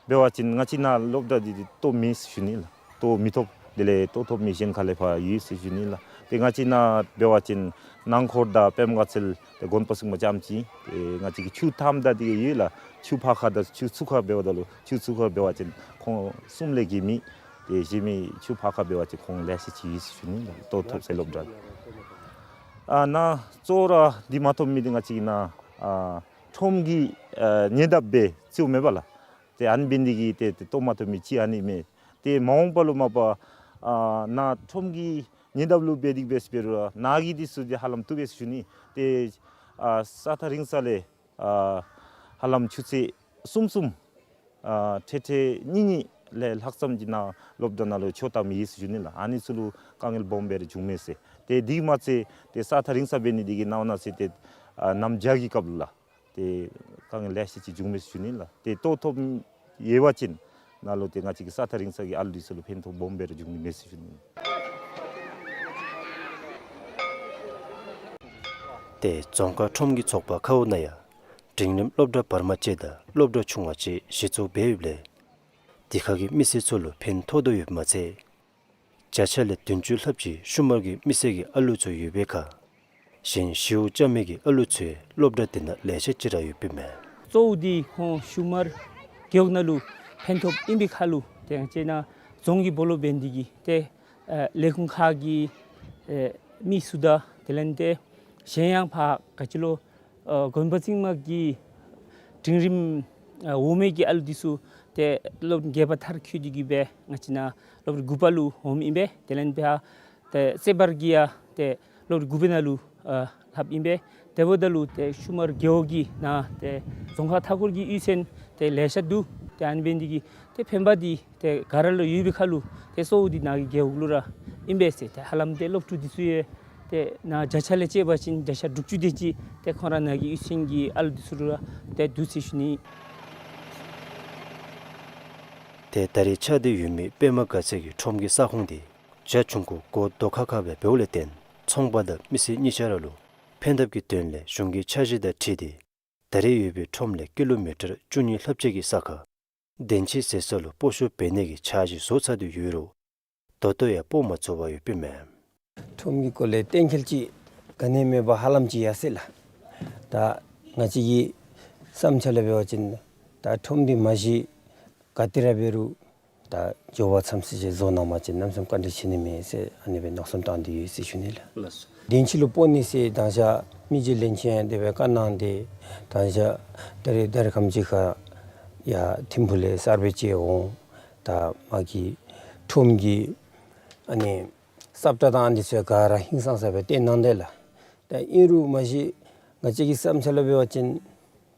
འབད་བ་ཅིན་ང་བཅས་ནཱ་སློབ་གྲྭ་འདི་ཏེ་ལྟོ་མེད་ཟེར་ཞུ་ནི་ལགས། ལྟོ་མི་ཐོབ། དེ་ལས་ལྟོ་ཐོབ་མི་གཞན་ཁ་ལས་ཕར་ཡོད་ཟེར་ཞུ་ནི་ལགས། ཏེ་ང་བཅས་ནཱ་འབད་བ་ཅིན་ནང་འཁོར་དང་པདྨ་དགའ་ཚལ་ཏེ་དགོན་པ་གསུམ་མ་ཙམ་ཅིག་ཏེ་ང་བཅས་ཀྱི་ཆུ་ཐམ་དང་འདི་ཡོད་ལགས། ཆུ་ཕར་ཁ་དང་ཆུ་ཚུར་ཁ་འབདཝ་ད་ལུ་ཆུ་ཚུར་ཁ་འབད་བ་ཅིན་ཁོང་གསུམ་ལས་བརྒལ་མེད། ཏེ་གཞན་མི་ཆུ་ཕར་ཁ་འབད་བ་ཅིན་ཁོང་ལེ་ཤ་ཅིག་ཡོད་ཟེར་ཞུ་ནི་ལགས། ལྟོ་ཐོབ་སའི་སློབ་གྲྭ། ཨ་ནཱ་གཙོ་བོ་ར་འདི་མ་ཐོབ་མི་འདི་ང་བཅས་ཀྱི་ནཱ་ཨ་ཁྲོམ་གྱི་ཨ་ཉེ་འདབས་སྦེ་བརྩིཝ་མས་པ་ལགས། ཏེ་ཨ་ནི་འབད་ནི་འདི་གིས་ཏེ་ཏེ་ལྟོ་མ་ཐོབ་མི་ཅིག་ཨ་ནི་མས། ཏེ་མ་འོངས་པ་ལུ་མ་པ་ཨ་ནཱ་ཁྲོམ་གྱི་ཉེ་འདབས་ལུ་འབད་དེ་འབད་ཟེར་འབད་རུང་ནཱ་གི་འདི་ཚུ་འདི་ཧ་ལམ་བཏུབ་པས་ཟེར་ཞུ་ནི། ཏེ་ཨ་ས་ཐག་རིང་ས་ལས་ཨ་ཧ་ལམ་ཆུ་ཚོད་གསུམ་གསུམ་ཨ་ཐེངས་ཐེངས་གཉིས་གཉིས་ལས་ལྷག་ཙམ་ཅིག་ནཱ་སློབ་གྲྭ་ནང་ལུ་ཆོས་ལྟ་མི་ཡོད་ཟེར་ཞུ་ནི་ལགས། ཨ་ནི་ཚུ་ལུ་དཀའ་ངལ་སྦོམ་སྦེ་ར་བྱུངམ་མས་ཟེར། ཏེ་དེ་མ་ཚད་ཏེ་ས་ཐག་རིང་ས་འབད་ནི་འདི་གིས་ནཱ་འོ་ན་ཟེར་ཏེ་ཨ་གནམ་བྱཱར་གྱི་སྐབས་ལུ་ལགས། ཏེ་དཀའ་ངལ་ལེ་ཤ་ཅིག་བྱུངམ་མས་ཟེར་ཞུ་ནི་ལགས། ཏེ་ལྟོ་ཐོབ་ཡོད་པ་ཅིན་ནཱ་ལུ་ཏེ་ང་བཅས་ཀྱི་ས་ཐག་རིང་ས་གི་ཨ་ལུ་འདི་ཚུ་ལུ་ཕན་ཐོགས་སྦོམ་སྦེ་ར་འབྱུང་ནི་མས་ཟེར་ཞུ་ནི། ཏེ་རྫོང་ཁག་ཁྲོམ་གྱི་ཚོགས་པ་ཁ་འུ་ནང་ཡང་འབྲིང་རིམ་སློབ་གྲྭ་བར་མ་གཅིག་དང་སློབ་གྲྭ་ཆུང་བ་གཅིག་གཞི་བཙུགས་འབད་ཡོདཔ་ལས་དེ་ཁ་གི་མི་སེར་ཚུ་ལུ་ཕན་ཐོགས་དོ་ཡོདཔ་མ་ཚད་བརྒྱ་ཆ་ལས་བདུན་ཅུ་ལྷགཔ་ཅིག་ཤུ་མར་གྱི་མི་སེར་གྱི་ཨ་ལུ་ཚུ་ཡོད་པའི་ཁར་གཞན་ཤེའུ་ཅ་མེད་ཀྱི་ཨ་ལུ་ཚུ་ཡང་སློབ་གྲྭ་དེ་ནང་ལེ་ཤ་ཅིག་ར་ཡོདཔ་ཨིན་མས། གཙོ་བོ་འདི་ཁོང་ཤུ་མར་རྒེད་འོག་ནང་ལུ་ཕན་ཐོགས་ཨིན་པའི་ཁར་ལུ་ཏེ་ང་བཅས་ནཱ་རྫོང་གི་སྦོ་ལོགས་འབད་ནི་འདི་གིས་ཏེ་ཨ་ལས་ཁུངས་ཁག་གི་ཨེ་མི་ཚུ་དང་དེ་ལས་ཏེ་གཞན་ཡང་ཕར་ག་ཅི་ལོ་ཨ་དགོན་པ་རྩིང་མ་གི་འབྲིང་རིམ་ཨ་འོག་མའི་གི་ཨ་ལུ་འདི་ཚུ་ཏེ་སློབ་བརྒྱད་པ་མཐར་འཁྱོལ་ཏེ་གིས་སྦེ་ང་བཅས་ནཱ་སློབ་དགུ་པ་ལུ་འོངམ་ཨིན་པས། དེ་ལས་ཕར་ཏེ་རྩེ་བར་གྱི་ཡང་ཏེ་སློབ་དགུ་པའི་ནང་ལུ་ ཨ་ལྷབ་ཨིན་པས། དེ་འབདཝ་ད་ལུ་ཏེ་ཤུ་མར་རྒེད་འོག་གི་ནང་ཏེ་རྫོང་ཁག་མཐའ་འཁོར་གྱི་གཡུས་ཚན་ཏེ་ལེ་ཤ་འདུག། ཏེ་ཨ་ནི་འབད་ནི་འདི་གིས་ཏེ་ཕན་པ་འདི་ཏེ་ག་ར་ལུ་ཡོད་པའི་ཁར་ལུ་ཏེ་གཙོ་བོ་འདི་ནཱ་གི་རྒེད་འོག་ལུ་ར་ཨིན་པས་ཟེར། ཏེ་ཧ་ལམ་ཏེ་སློབ་ཕྲུག་འདི་ཚུ་ཡང་ཏེ་ནཱ་བརྒྱ་ཆ་ལས་བཅད་པ་ཅིན་བརྒྱ་ཆ་དྲུག་ཅུ་དེ་ཅིག་ཏེ་ཁོང་ར་ནཱ་གི་གཡུས་ཚན་གྱི་ཨ་ལུ་འདི་ཚུ་ལུ་ར་ཏེ་འདུག་ཟེར་ཞུ་ནི། ཏེ་ད་རེས་ཆགས་ཏེ་ཡོད་མི་པདྨ་དགའ་ཚལ་གྱི་ཁྲོམ་གྱི་ས་ཁོངས་འདི་རྒྱ་ཆུང་ཀུ་སྒོ་རྡོ་ཁ་ཁ་སྦེ་འབདཝ་ལས་བརྟེན་ཚོང་པ་དང་མི་སེར་གཉིས་ཆ་ར་ལུ་ཕན་ཐབས་ཀྱི་དོན་ལས་གཞུང་གི་འཆར་གཞི་དང་འཁྲིལ་ཏེ་ད་རེས་ཡོད་པའི་ཁྲོམ་ལས་ཀི་ལོ་མི་ཊར་བཅུ་གཉིས་ལྷགཔ་ཅིག་གི་ས་ཁར་འདེམས་ཅིག་ཟེར་ས་ལུ་སྤོ་བཤུད་འབད་ནི་གི་འཆར་གཞི་བཟོ་ཚར་ཏེ་ཡོད་རུང་ད་ལྟོ་ཡང་སྤོ་མ་ཚུགས་པར་ཡོདཔ་ཨིན་མས། ཁྲོམ་གྱི་སྐོར་ལས་གཏན་འཁེལ་ཅིག་ག་ནི་མེད་པར་ཧ་ལམ་ཅིག་ཡར་སོང་ཡི་ལགས། ད་ང་བཅས་ཀྱི་བསམ་འཆར་ལས་འབད་བ་ཅིན་ད་ཁྲོམ་འདི་མ་གཞི་ག་ཏེ་ར་འབད་རུང་ད་མགྱོགས་པ་མཚམས་བསལ་ཅིག་བཟོ་གནང་པ་ཅིན་གནམ་མེད་ས་མེད་བཀའ་དྲིན་ཆེ་ནི་མས་ཟེར་ཨ་ནི་སྦེ་མནོ་བསམ་བཏང་སྟེ་ཡོད་ཟེར་ཞུ་ནི་ལགས། ལགས་སོ། འདེམས་ཅིག་ལུ་སྤོ་ནི་ཟེར་མདང་ཞག་མི་རྗེ་བློན་ཆེན་དེ་སྦེ་བཀའ་གནང་སྟེ་མདང་ཞག་ད་རེས་ད་རེས་ཁམས་ཅིག་ཁར་ཡར་ཐིམ་ཕུག་ལས་གསར་སྦེ་བཅར་འོང་། ད་མ་གི་ཁྲོམ་གྱི་ཨ་ནི་སབ་ཏྲ་དང་ཨ་ནི་ཚུ་ག་ར་ཧིང་སངས་ས་སྦེ་སྟོན་གནང་དེས་ལགས། ད་ཨིན་རུང་མ་གཞི་ང་བཅས་ཀྱི་བསམ་འཆར་ལས་འབད་བ་ཅིན་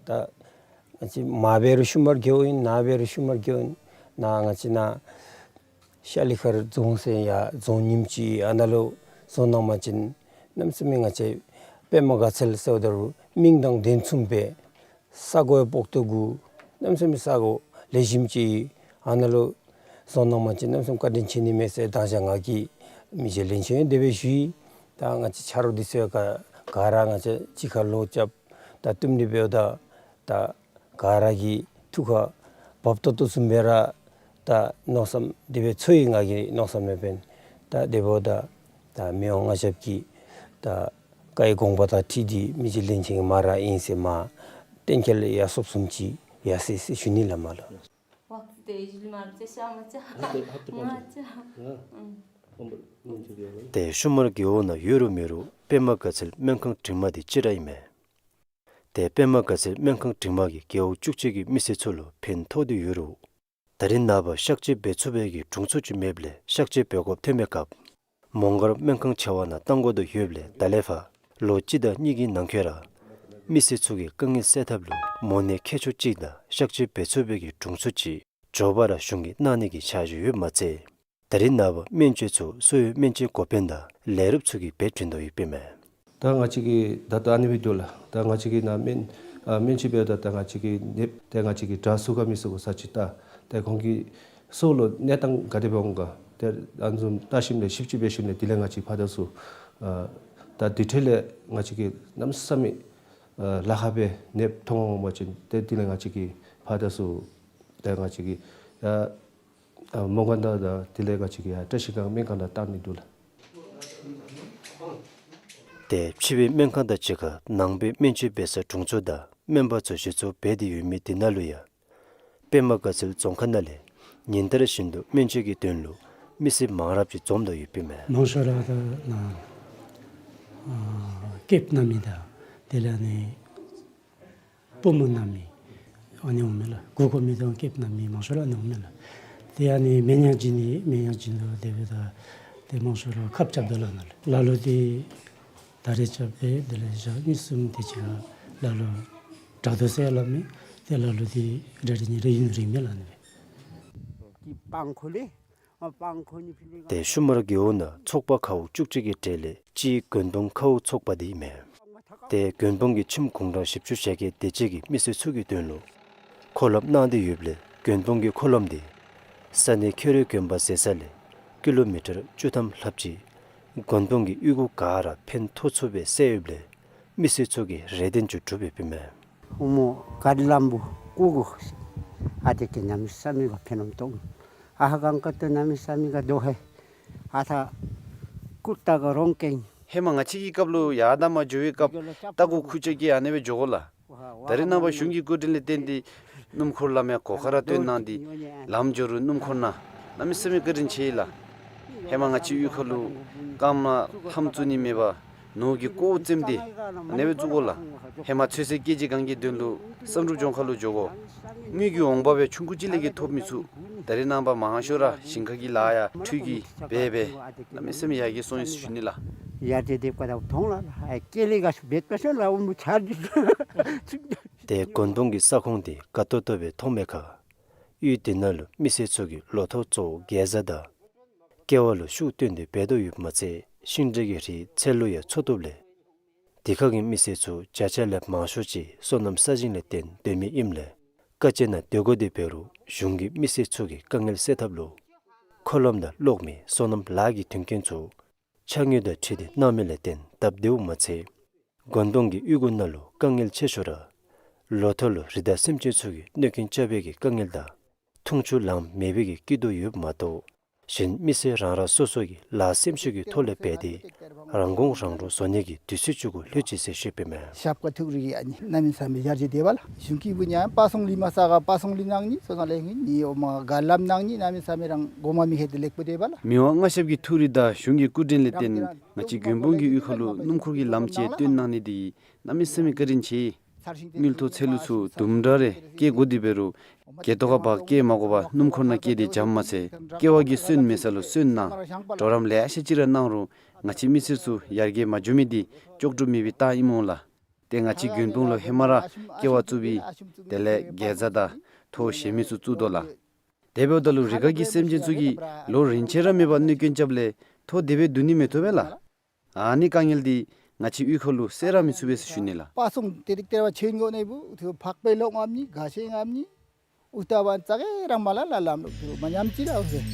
ད་ང་བཅས་མར་འབད་རུང་ཤུ་མར་རྒེད་འོག་ཨིན། ནཱ་འབད་རུང་ཤུ་མར་རྒེད་འོག་ཨིན། ནཱ་ང་བཅས་ནཱ་ཤ་ལི་ཁར་རྫོང་ཟེར་ཡར་རྫོང་ཉིནམ་ཅིག་ཨ་ནཱ་ལུ་བཟོ་གནང་པ་ཅིན་གནམ་མེད་ས་མེད་ང་བཅས་པདྨ་དགའ་ཚལ་ཟེརཝ་ད་རུང་མིང་དང་དོན་མཚུངས་པའི་ས་གོ་ཡང་སྤོག་ཏོ་དགོ། གནམ་མེད་ས་མེད་ས་གོ་ལེགས་ཤོམ་ཅིག་ཨ་ནཱ་ལུ་བཟོ་གནང་པ་ཅིན་གནམ་མེད་ས་མེད་བཀའ་དྲིན་ཆེ་ནི་མས་ཟེར་མདང་ཞག་ང་གིས་མི་རྗེ་བློན་ཆེན་དེ་སྦེ་ཞུ་ཡི། ད་ང་བཅས་ཆ་རོགས་འདི་ཚུ་ག་ག་ར་ང་བཅས་གཅིག་ཁར་ལོག་རྐྱབ་ད་བཏུབ་ནི་འབདཝ་ད་ད་ག་ར་གི་ཐུགས་ཁར་བབ་ཏོག་ཏོ་བཟུམ་སྦེ་ར་ད་མནོ་བསམ་དེ་སྦེ་ཚོར་ཡི། ང་གི་མནོ་བསམ་ལས་འབདན་ད་དེ་འབདཝ་ད་ད་མི་དབང་མངའ་ཞབས་ཀྱི་ད་བཀའི་དགོངས་པ་དང་འཁྲིལ་ཏེ་མི་རྗེ་བློན་ཆེན་གྱིས་མར་ཨིན་ཟེར་མར་གཏན་འཁེལ་ཡར་སོངམ་བཟུམ་ཅིག་ཡར་སོང་ཟེར་ཞུ་ནི་ལགས་མ་ལོ། ཏེ་ཤུ་མར་རྒེད་འོག་ནང་ཡོད་རུང་མེད་རུང་པདྨ་དགའ་ཚལ་སྨན་ཁང་འབྲིང་མ་འདི་གཅིག་ར་ཨིན་མས། ཏེ་པདྨ་དགའ་ཚལ་སྨན་ཁང་འབྲིང་མ་གིས་རྒེད་འོག་བཅུ་གཅིག་གི་མི་སེར་ཚུ་ལུ་ཕན་ཐོགས་ཏེ་ཡོད་རུང་ད་རེས་ནངས་པ་གཤག་བཅོས་འབད་ཚུགས་པའི་གི་དྲུང་འཚོ་ཅིག་མེདཔ་ལས་གཤག་བཅོས་འབད་དགོཔ་ཐོན་པའི་སྐབས་མོང་སྒར་སྨན་ཁང་ཆེ་བ་ནང་གཏང་དགོ་དོ་ཡོདཔ་ལས་ད་ལས་ཕར་ལོ་གཅིག་དང་གཉིས་ཀྱི་ནང་འཁོད་ར་མི་སེར་ཚུ་གི་དཀའ་ངལ་སེལ་ཐབས་ལུ་མོ་ནད་མཁས་མཆོག་ཅིག་དང་གཤག་བཅོས་འབད་ཚུགས་པའི་གི་དྲུང་འཚོ་ཅིག་མགྱོགས་པ་ར་གཞུང་གིས་གནང་ནི་གི་འཆར་གཞི་ཡོདཔ་མ་ཚད་ད་རེས་ནངས་པ་སྨན་བཅོས་ཚུ་གསོ་བའི་སྨན་བཅོས་འགོ་དཔོན་དང་ལས་རོགསཔ་ཚུ་གིས་འབད་བྱིན་དོ་ཡོདཔ་ཨིན་མས། ད་ང་བཅས་ཀྱི་ད་ད་ཨ་ནི་སྦེ་འདུག་ལགས། ད་ང་བཅས་ཀྱི་ནཱ་སྨན་ཨ་སྨན་བཅོས་འབདཝ་ད་ད་ང་བཅས་ཀྱི་ནདཔ་ཏེ་ང་བཅས་ཀྱི་དྲག་ཚུགས་ག་མི་ཚུགས་ག་ས་ཅིག་ལྟ། ཏེ་ཁོང་གི་སྲོག་ལུ་གནས་སྟངས་ག་དེ་སྦེ་འོང་ག་ཏེ་ཨ་ནི་བཟུམ་ལྟ་ཞིནམ་ལས་ཞིབ་དཔྱད་འབད་ཞིནམ་ལས་དེ་ལས་ང་བཅས་ཕར་དང་ཚུར་ཨ་ད་དེ་འཕྲོ་ལས་ང་བཅས་ཀྱི་གནམ་མེད་ས་མེད་ཨ་ལཱ་ཁག་སྦེ་ནདཔ་མཐོང་འོང་པ་ཅིན་ཏེ་དེ་ལས་ང་བཅས་ཀྱིས་ཕར་དང་ཚུར་ཏེ་ང་བཅས་ཀྱིས་ཡ་ཨ་མོང་སྒར་ནང་དང་དེ་ལས་ང་བཅས་ཀྱིས་ཡ་བཀྲིས་སྒང་སྨན་ཁང་ནང་གཏང་ནི་འདུག་ལགས། ཏེ་ཕྱི་པའི་སྨན་ཁང་དང་གཅིག་ཁར་ནང་པའི་སྨན་བཅོས་འབད་ས་དྲུང་འཚོ་དང་སྨན་པ་ཚུ་གཞི་བཙུགས་འབད་དེ་ཡོད་མི་དེ་ནང་ལུ་ཡང་པདྨ་དགའ་ཚལ་རྫོང་ཁག་ནང་ལས་ཉིན་ལྟར་བཞིན་དུ་སྨན་བཅོས་ཀྱི་དོན་ལུ་མི་སེར་མང་རབས་ཅིག་འཛོམས་དོ་ཡོདཔ་ཨིན་མས། མང་ཤོས་ར་ད་ནཱ་ཨ་སྐེདཔ་ན་མི་དང་དེ་ལས་ནི་པུས་མོ་ན་མི་ཨ་ནི་འོང་མས་ལགས། མགུ་སྐོར་མི་དང་སྐེདཔ་ན་མི་མང་ཤོས་ར་ཨ་ནི་འོང་མས་ལགས། ཏེ་ཨ་ནི་སྨན་ཡང་བྱིན་ནི་སྨན་ཡང་བྱིན་དོ། དེ་འབདཝ་ད་ཏེ་མང་ཤོས་ར་ཁབ་རྐྱབ་དོ་ལགས་ནཱ་ལུ། ལ་ལུ་འདི་ད་རེས་རྐྱབ་སྦེ་དེ་ལས་ཞག་གཉིས་གསུམ་དེ་ཅིག་ཁར་ལ་ལུ་དྲག་དོ་ཟེར་སླབ་མས། ཏེ་ལ་ལུ་འདི་རེ་རེ་གཉིས་རེ་ཡུན་རིང་མས་ལགས་ཨ་ནི་སྦེ། ཏེ་ཤུ་མར་རྒེད་འོག་ནང་ཚོགས་པ་མཁརཝ་བཅུ་གཅིག་གི་གྲས་ལས་གཅིག་དགོན་འབུམ་མཁརཝ་ཚོགས་པ་འདི་ཨིན་མས། ཏེ་དགོན་འབུམ་གྱི་ཁྱིམ་གུང་གྲངས་བཞི་བཅུ་ཞེ་བརྒྱད་དེ་ཅིག་གི་མི་སེར་ཚུ་གི་དོན་ལུ་མཁོ་ལམ་གནང་སྟེ་ཡོདཔ་ལས་དགོན་འབུམ་གྱི་མཁོ་ལམ་འདི་ས་གནས་ཁྱོད་རའི་དགོན་པ་ཟེར་ས་ལས་ཀི་ལོ་མི་ཊར་བཅུ་ཐམ་ལྷགཔ་ཅིག་དགོན་འབུམ་གྱི་གཡུས་སྒོ་ག་ར་ཕན་ཐོགས་ཚུགས་པའི་སྲོལ་ཡོདཔ་ལས་མི་སེར་ཚུ་གིས་རེ་འདུན་ཚུ་བསྒྲུབས་ཡོདཔ་ཨིན་མས། ཨོ་མོ་ག་རི་ལམ་བུ་ཀུ་གུ་ཨ་དེ་གིས་གནམ་མེད་ས་མེད་ག་ཕན་ནུག་ཏོ། ཨ་ཧ་གང་ཀ་ཏོ་གནམ་མེད་ས་མེད་ག་དོ་ཧེ། ཨ་ཐ་ཀུར་ཏ་ག་རོང་ཀེང་། ཧེ་མ་ང་བཅས་ཀྱི་སྐབས་ལུ་ཡར་དང་མར་འགྱོ་བའི་སྐབས་རྟ་གུ་ཁུར་ཆ་གིས་ཨ་ནེ་སྦེ་འགྱོ་དགོ་ལགས། ད་རེས་ནངས་པ་གཞུང་གི་བཀོད་སྒྲིག་ལས་བརྟེན་ཏེ་སྣུམ་འཁོར་ལམ་ཡང་གོ་ཁར་ར་བཏོན་གནང་སྟེ་ལམ་འགྱོ་རུང་སྣུམ་འཁོར་ནང་གནམ་མེད་ས་མེད་བཀའ་དྲིན་ཆེ་ལགས། ཧེ་མ་ང་བཅས་གཡུས་ཁ་ལུ་རྐངམ་ལྷམ་བཙུགས་ནི་མེད་པར་ནོར་གྱི་ཀོཝ་བཙེམས་ཏེ་ཨ་ནེ་སྦེ་བཙུགས་དགོ་ལགས། ཧེ་མ་ཚོད་བསྲེ་སྐྱེལ་བྱེད་ཁང་གི་དོན་ལུ་བསམ་གྲུབ་ལྗོངས་མཁར་ལུ་འགྱོ་དགོ། དངུལ་གྱི་འོང་འབབ་ཡང་ཆུང་ཀུ་ཅིག་ལས་ཀྱི་ཐོབ་མི་ཚུགས། ད་རེས་ནངས་པ་མང་ཤོས་ར་ཞིང་ཁ་གི་ལཱ་ཡང་འཕྲུལ་གྱིས་འབད་འབད་གནམ་མེད་ས་མེད་ཡར་རྒྱས་སོང་ཡི་ཟེར་ཞུ་ནི་ལགས། ཡར་རྒྱས་འདེབས་དགོཔ་ད་མཐོང་ལགས། ཨ་ཀེ་ལི་ག་ཤུ་བེད་པ་ཤོ་ལགས་འུ་མུ་ཆར་འདི། ཏེ་དགོན་དཔོན་གྱིས་ས་ཁོངས་འདི་དགའ་ཏོག་ཏོ་སྦེ་མཐོང་མི་ཁར་གཡུས་འདི་ནང་ལུ་མི་སེར་ཚུ་གིས་ལོ་ཐོག་གཙོ་བོ་གེ་ཛ་དང་ཀེ་བ་ལུ་ཤུགས་བཏོན་ཏེ་འབད་དོ་ཡོདཔ་མ་ཚད་ཤིང་འབྲས་ཀྱི་རིགས་ཚལ་ལུ་ཡང་འཚོ་བཏུབ་ལས། དེ་ཁ་གི་མི་སེར་ཚུ་བརྒྱ་ཆ་ལས་མང་ཤོས་ཅིག་སོ་ནམ་ས་ཞིང་ལས་བརྟེན་སྡོད་མི་ཨིནམ་ལས་དཀའ་སྤྱད་ནང་སྡོད་དགོ་དེ་འབད་རུང་གཞུང་གིས་མི་སེར་ཚུ་གི་དཀའ་ངལ་སེལ་ཐབས་ལུ་འཁོར་ལམ་དང་གློག་མེ་སོ་ནམ་ལཱ་གི་མཐུན་རྐྱེན་ཚུ་ཕྱགས་སྙིགས་དང་འཁྲིལ་ཏེ་གནང་མི་ལས་བརྟེན་སྟབས་བདེཝ་མ་ཚད་དགོན་དཔོན་གྱི་གཡུས་སྒོ་ནང་ལུ་དཀའ་ངལ་ཆེ་ཤོས་ར་ལོ་ཐོག་ལུ་རི་དྭགས་སེམས་ཅན་ཚུ་གིས་གནོད་སྐྱོན་རྐྱབ་པའི་གི་དཀའ་ངལ་དང་འཐུང་ཆུ་ལངམ་མེད་པའི་གི་སྐྱིད་སྡུག་ཡོདཔ་མ་གཏོགས་གཞན་མི་སེར་རང་རང་སོ་སོ་གི་ལཱ་སེམས་ཤུགས་ཀྱི་ཐོག་ལས་འབད་དེ་རང་ཁོངས་རང་འདྲོངས་བཟོ་ནི་གི་དུས་ཚོད་ཅིག་གུ་ལྷོད་ཅི་ཟེར་ཞུ་ཡོདཔ་མས། ཞབས་ཁ་ཐུག་རིགས་ཨ་ནི་གནམ་མེད་ས་མེད་ཡར་རྒྱས་འདེབས་པ་ལགས། གཞུང་གི་བུ་ཉམ་པ་སོང་ལི་མ་ས་ག་པ་སོང་ལི་ནང་ནི་སོ་སོ་ལས་ངི་ནི་འོ་མ་ག་ལམ་ནང་ནི་གནམ་མེད་ས་མེད་རང་གོ་མ་མི་ཧེ་དེ་ལེགས་པོ་འདེབས་པ་ལགས། མི་དབང་མངའ་ཞབས་ཀྱི་ཐུགས་རེ་དང་གཞུང་གི་སྐུ་དྲིན་ལས་བརྟེན་ང་བཅས་དགོན་དཔོན་གྱི་གཡུས་ཁ་ལུ་སྣུམ་འཁོར་གྱི་ལམ་ཅིག་བཏོན་གནང་ནི་འདི་གནམ་མེད་ས་མེད་བཀའ་དྲིན་ཆེ། དངུལ་ཐོག་ཚལ་ལུ་ཚུ་དུམ་གྲ་རེ་སྐྱེལ་དགོ་དེ་འབད་རུང་སྐྱེལ་ཐོག་ཁར་བ་སྐྱེལ་མ་དགོ་པར་སྣུམ་འཁོར་ནང་བསྐྱལ་ཏེ་འཇམ་མ་ཚད་ཀེ་བ་གི་སོན་མེད་ས་ལུ་སོན་གནང་གྲོགས་རམ་ལེ་ཤ་ཅིག་ར་གནང་རུང་ང་བཅས་མི་སེར་ཚུ་ཡར་རྒྱས་མ་འགྱོ་མི་འདི་ལྕོགས་གྲུབ་མེད་པའི་རྟགས་ཨིན་མས་ལགས། ཏེ་ང་བཅས་དགོན་དཔོན་ལུ་ཧེ་མ་ར་ཀེ་བ་བཙུགས་པའི་དེ་ལས་གེ་ཛ་དང་ཐོག་གཞན་མི་ཚུ་བཙུགས་དོ་ལགས། དེ་འབདཝ་ད་ལུ་རི་ཁ་གི་སེམས་ཅན་ཚུ་གིས་ལོ་རིམ་ཅན་ར་མེད་པར་གནོད་སྐྱོན་རྐྱབ་ལས་ཐོག་དེ་སྦེ་བསྡུ་ནི་མི་བཏུབ་པས་ལགས། ཨ་ནི་དཀའ་ངལ་འདི་ང་བཅས་གཡུས་ཁ་ལུ་སེལ་ར་མི་ཚུགས་པས་ཟེར་ཞུ་ནི་ལགས། པ་སོང་ཏེ་རིག་ཏེ་ར་བ་ཆེན་གོ་ནི་བུ་ཐུ་ཕག་པའི་ལོག་ངམ་ནི་ག་ཤེ་ངམ་ནི་ཨུ་ཏ་བན་ཙ་གེ་རང་མ་ལ་ལ་ལམ་ལུགས་ཐུ་མ་ཉམས་ཅི་ར་ཨུ་ཟེར།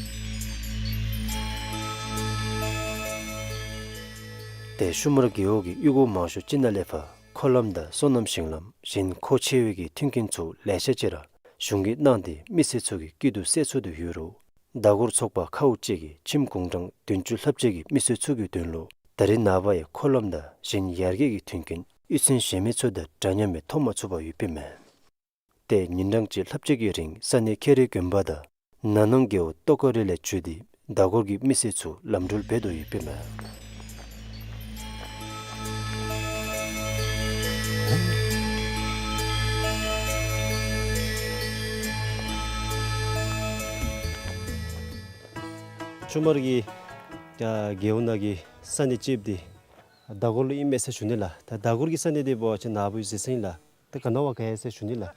ཏེ་ཤུ་མར་རྒེད་འོག་གི་གཡུས་སྒོ་མང་ཤོས་ཅིག་ནང་ལས་ཕར་འཁོར་ལམ་དང་སོ་ནམ་ཞིང་ལམ་གཞན་མཁོ་ཆེ་བའི་གི་མཐུན་རྐྱེན་ཚུ་ལེ་ཤ་ཅིག་ར་གཞུང་གིས་གནང་སྟེ་མི་སེར་ཚུ་གི་སྐྱིད་སྡུག་སེལ་ཚུགས་ཏེ་ཡོད་རུང་མདའ་སྒོར་ཚོགས་པ་ཁག་ཅིག་གིས་ཁྱིམ་གུང་གྲངས་བདུན་ཅུ་ལྷགཔ་ཅིག་གི་མི་སེར་ཚུ་གི་དོན་ལུ་ད་རེས་ནངས་པ་ཡང་འཁོར་ལམ་དང་གཞན་ཡར་རྒྱས་ཀྱི་མཐུན་རྐྱེན་གཡུས་ཚན་གཞན་མི་ཚུ་དང་འདྲ་མཉམ་སྦེ་ཐོབ་མ་ཚུགས་པར་ཡོདཔ་ཨིན་མས། ཏེ་ཉིན་གྲངས་ཅིག་ལྷགཔ་ཅིག་གི་རིང་ས་གནས་ཁེ་རི་དགོན་པ་དང་ན་ནང་རྒེད་འོག་ཏོ་ཀ་རི་ལས་བརྒྱུད་དེ་མདའ་སྒོར་གྱི་མི་སེར་ཚུ་ལམ་འགྲུལ་འབད་དོ་ཡོདཔ་ཨིན་མས། ཤུ་མར་གྱི་ཨ་རྒེད་འོག་ནང་གི་ས་གནས་ཅིག་འདི་མདའ་སྒོར་ལུ་ཨིན་མས་ཟེར་ཞུ་ནི་ལགས། ད་མདའ་སྒོར་གྱི་ས་གནས་འདི་འབད་བ་ཅིན་ནཱ་བུ་གཟིགས་ས་ཨིན་ལགས། ད་ག་ནི་བ་ག་ཡ་ཟེར་ཞུ་ནི་ལགས།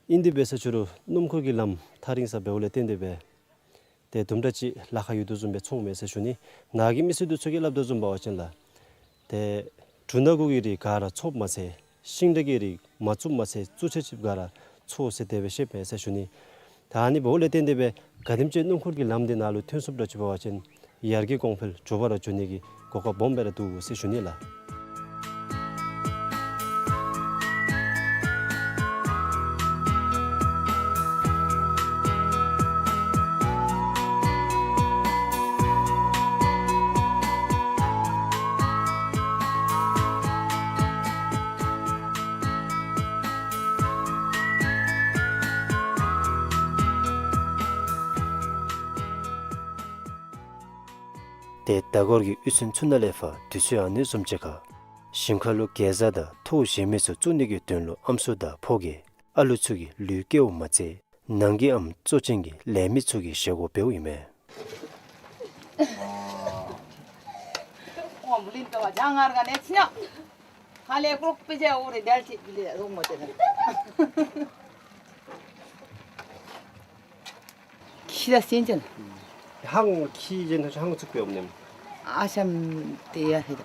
ཨིན་དེ་འབད་ས་ཅི་རུང་སྣུམ་འཁོར་གྱི་ལམ་ཐག་རིང་ས་འབདཝ་ལས་བརྟེན་ཏེ་སྦེ་ཏེ་དུམ་གྲ་ཅིག་ལཱ་ཁག་ཡོད་དོ་བཟུམ་སྦེ་མཐོངམ་མས་ཟེར་ཞུ་ནི། ནཱ་གི་མི་སེར་འདི་ཚུ་གིས་སླབ་དོ་བཟུམ་འབད་བ་ཅིན་ལགས། ཏེ་འབྲུ་སྣ་དགུ་གི་རིགས་ག་ར་འཚོཝ་མ་ཚད་ཤིང་འབྲས་ཀྱི་རིགས་མ་བཙུགས་མ་ཚད་བཙུགས་ཚད་ཅིག་ག་ར་འཚོ་ཟེར་དེ་སྦེ་བཤདཔ་མས་ཟེར་ཞུ་ནི། ད་ཨ་ནི་འབདཝ་ལས་བརྟེན་ཏེ་སྦེ་ག་དེམ་ཅིག་སྣུམ་འཁོར་གྱི་ལམ་འདི་ནཱ་ལུ་ཐོན་སོངམ་འདྲཝ་ཅིག་འབད་བ་ཅིན་ཡར་རྒྱས་གོང་འཕེལ་མགྱོགས་པ་ར་འགྱོ་ནི་གི་གོ་སྐབས་སྦོམ་སྦེ་ར་འདུག་ཟེར་ཞུ་ནི་ལགས། ཏེ་མདའ་སྒོར་གྱི་གཡུས་ཚན་ཚུ་ནང་ལས་ཕར་དུས་ཚོད་ཨ་ནི་བཟུམ་ཅིག་ཁར་ཞིང་ཁ་ལུ་གེ་ཛ་དང་ཐོག་གཞན་མི་ཚུ་བཙུགས་ནི་གི་དོན་ལུ་ཨམ་སྲུ་དང་ཕོ་རྒྱས་ཨ་ལུ་ཚུ་གིས་ལུས་བཀལཝ་མ་ཚད་ནང་གི་ཨམ་གཙོ་ཅན་གྱི་ལས་མི་ཚུ་གི་བཞེས་སྒོ་འབདཝ་ཨིན་མས། ཁྱི་ད་སེམས་ཅན། ཧང་ཁྱི་ཅན་ད་ཧང་ཚུགས་པའི་འོང་ནེམ། ཨ་ཤམ་ཏེ་ཡ་ཧེ་ད་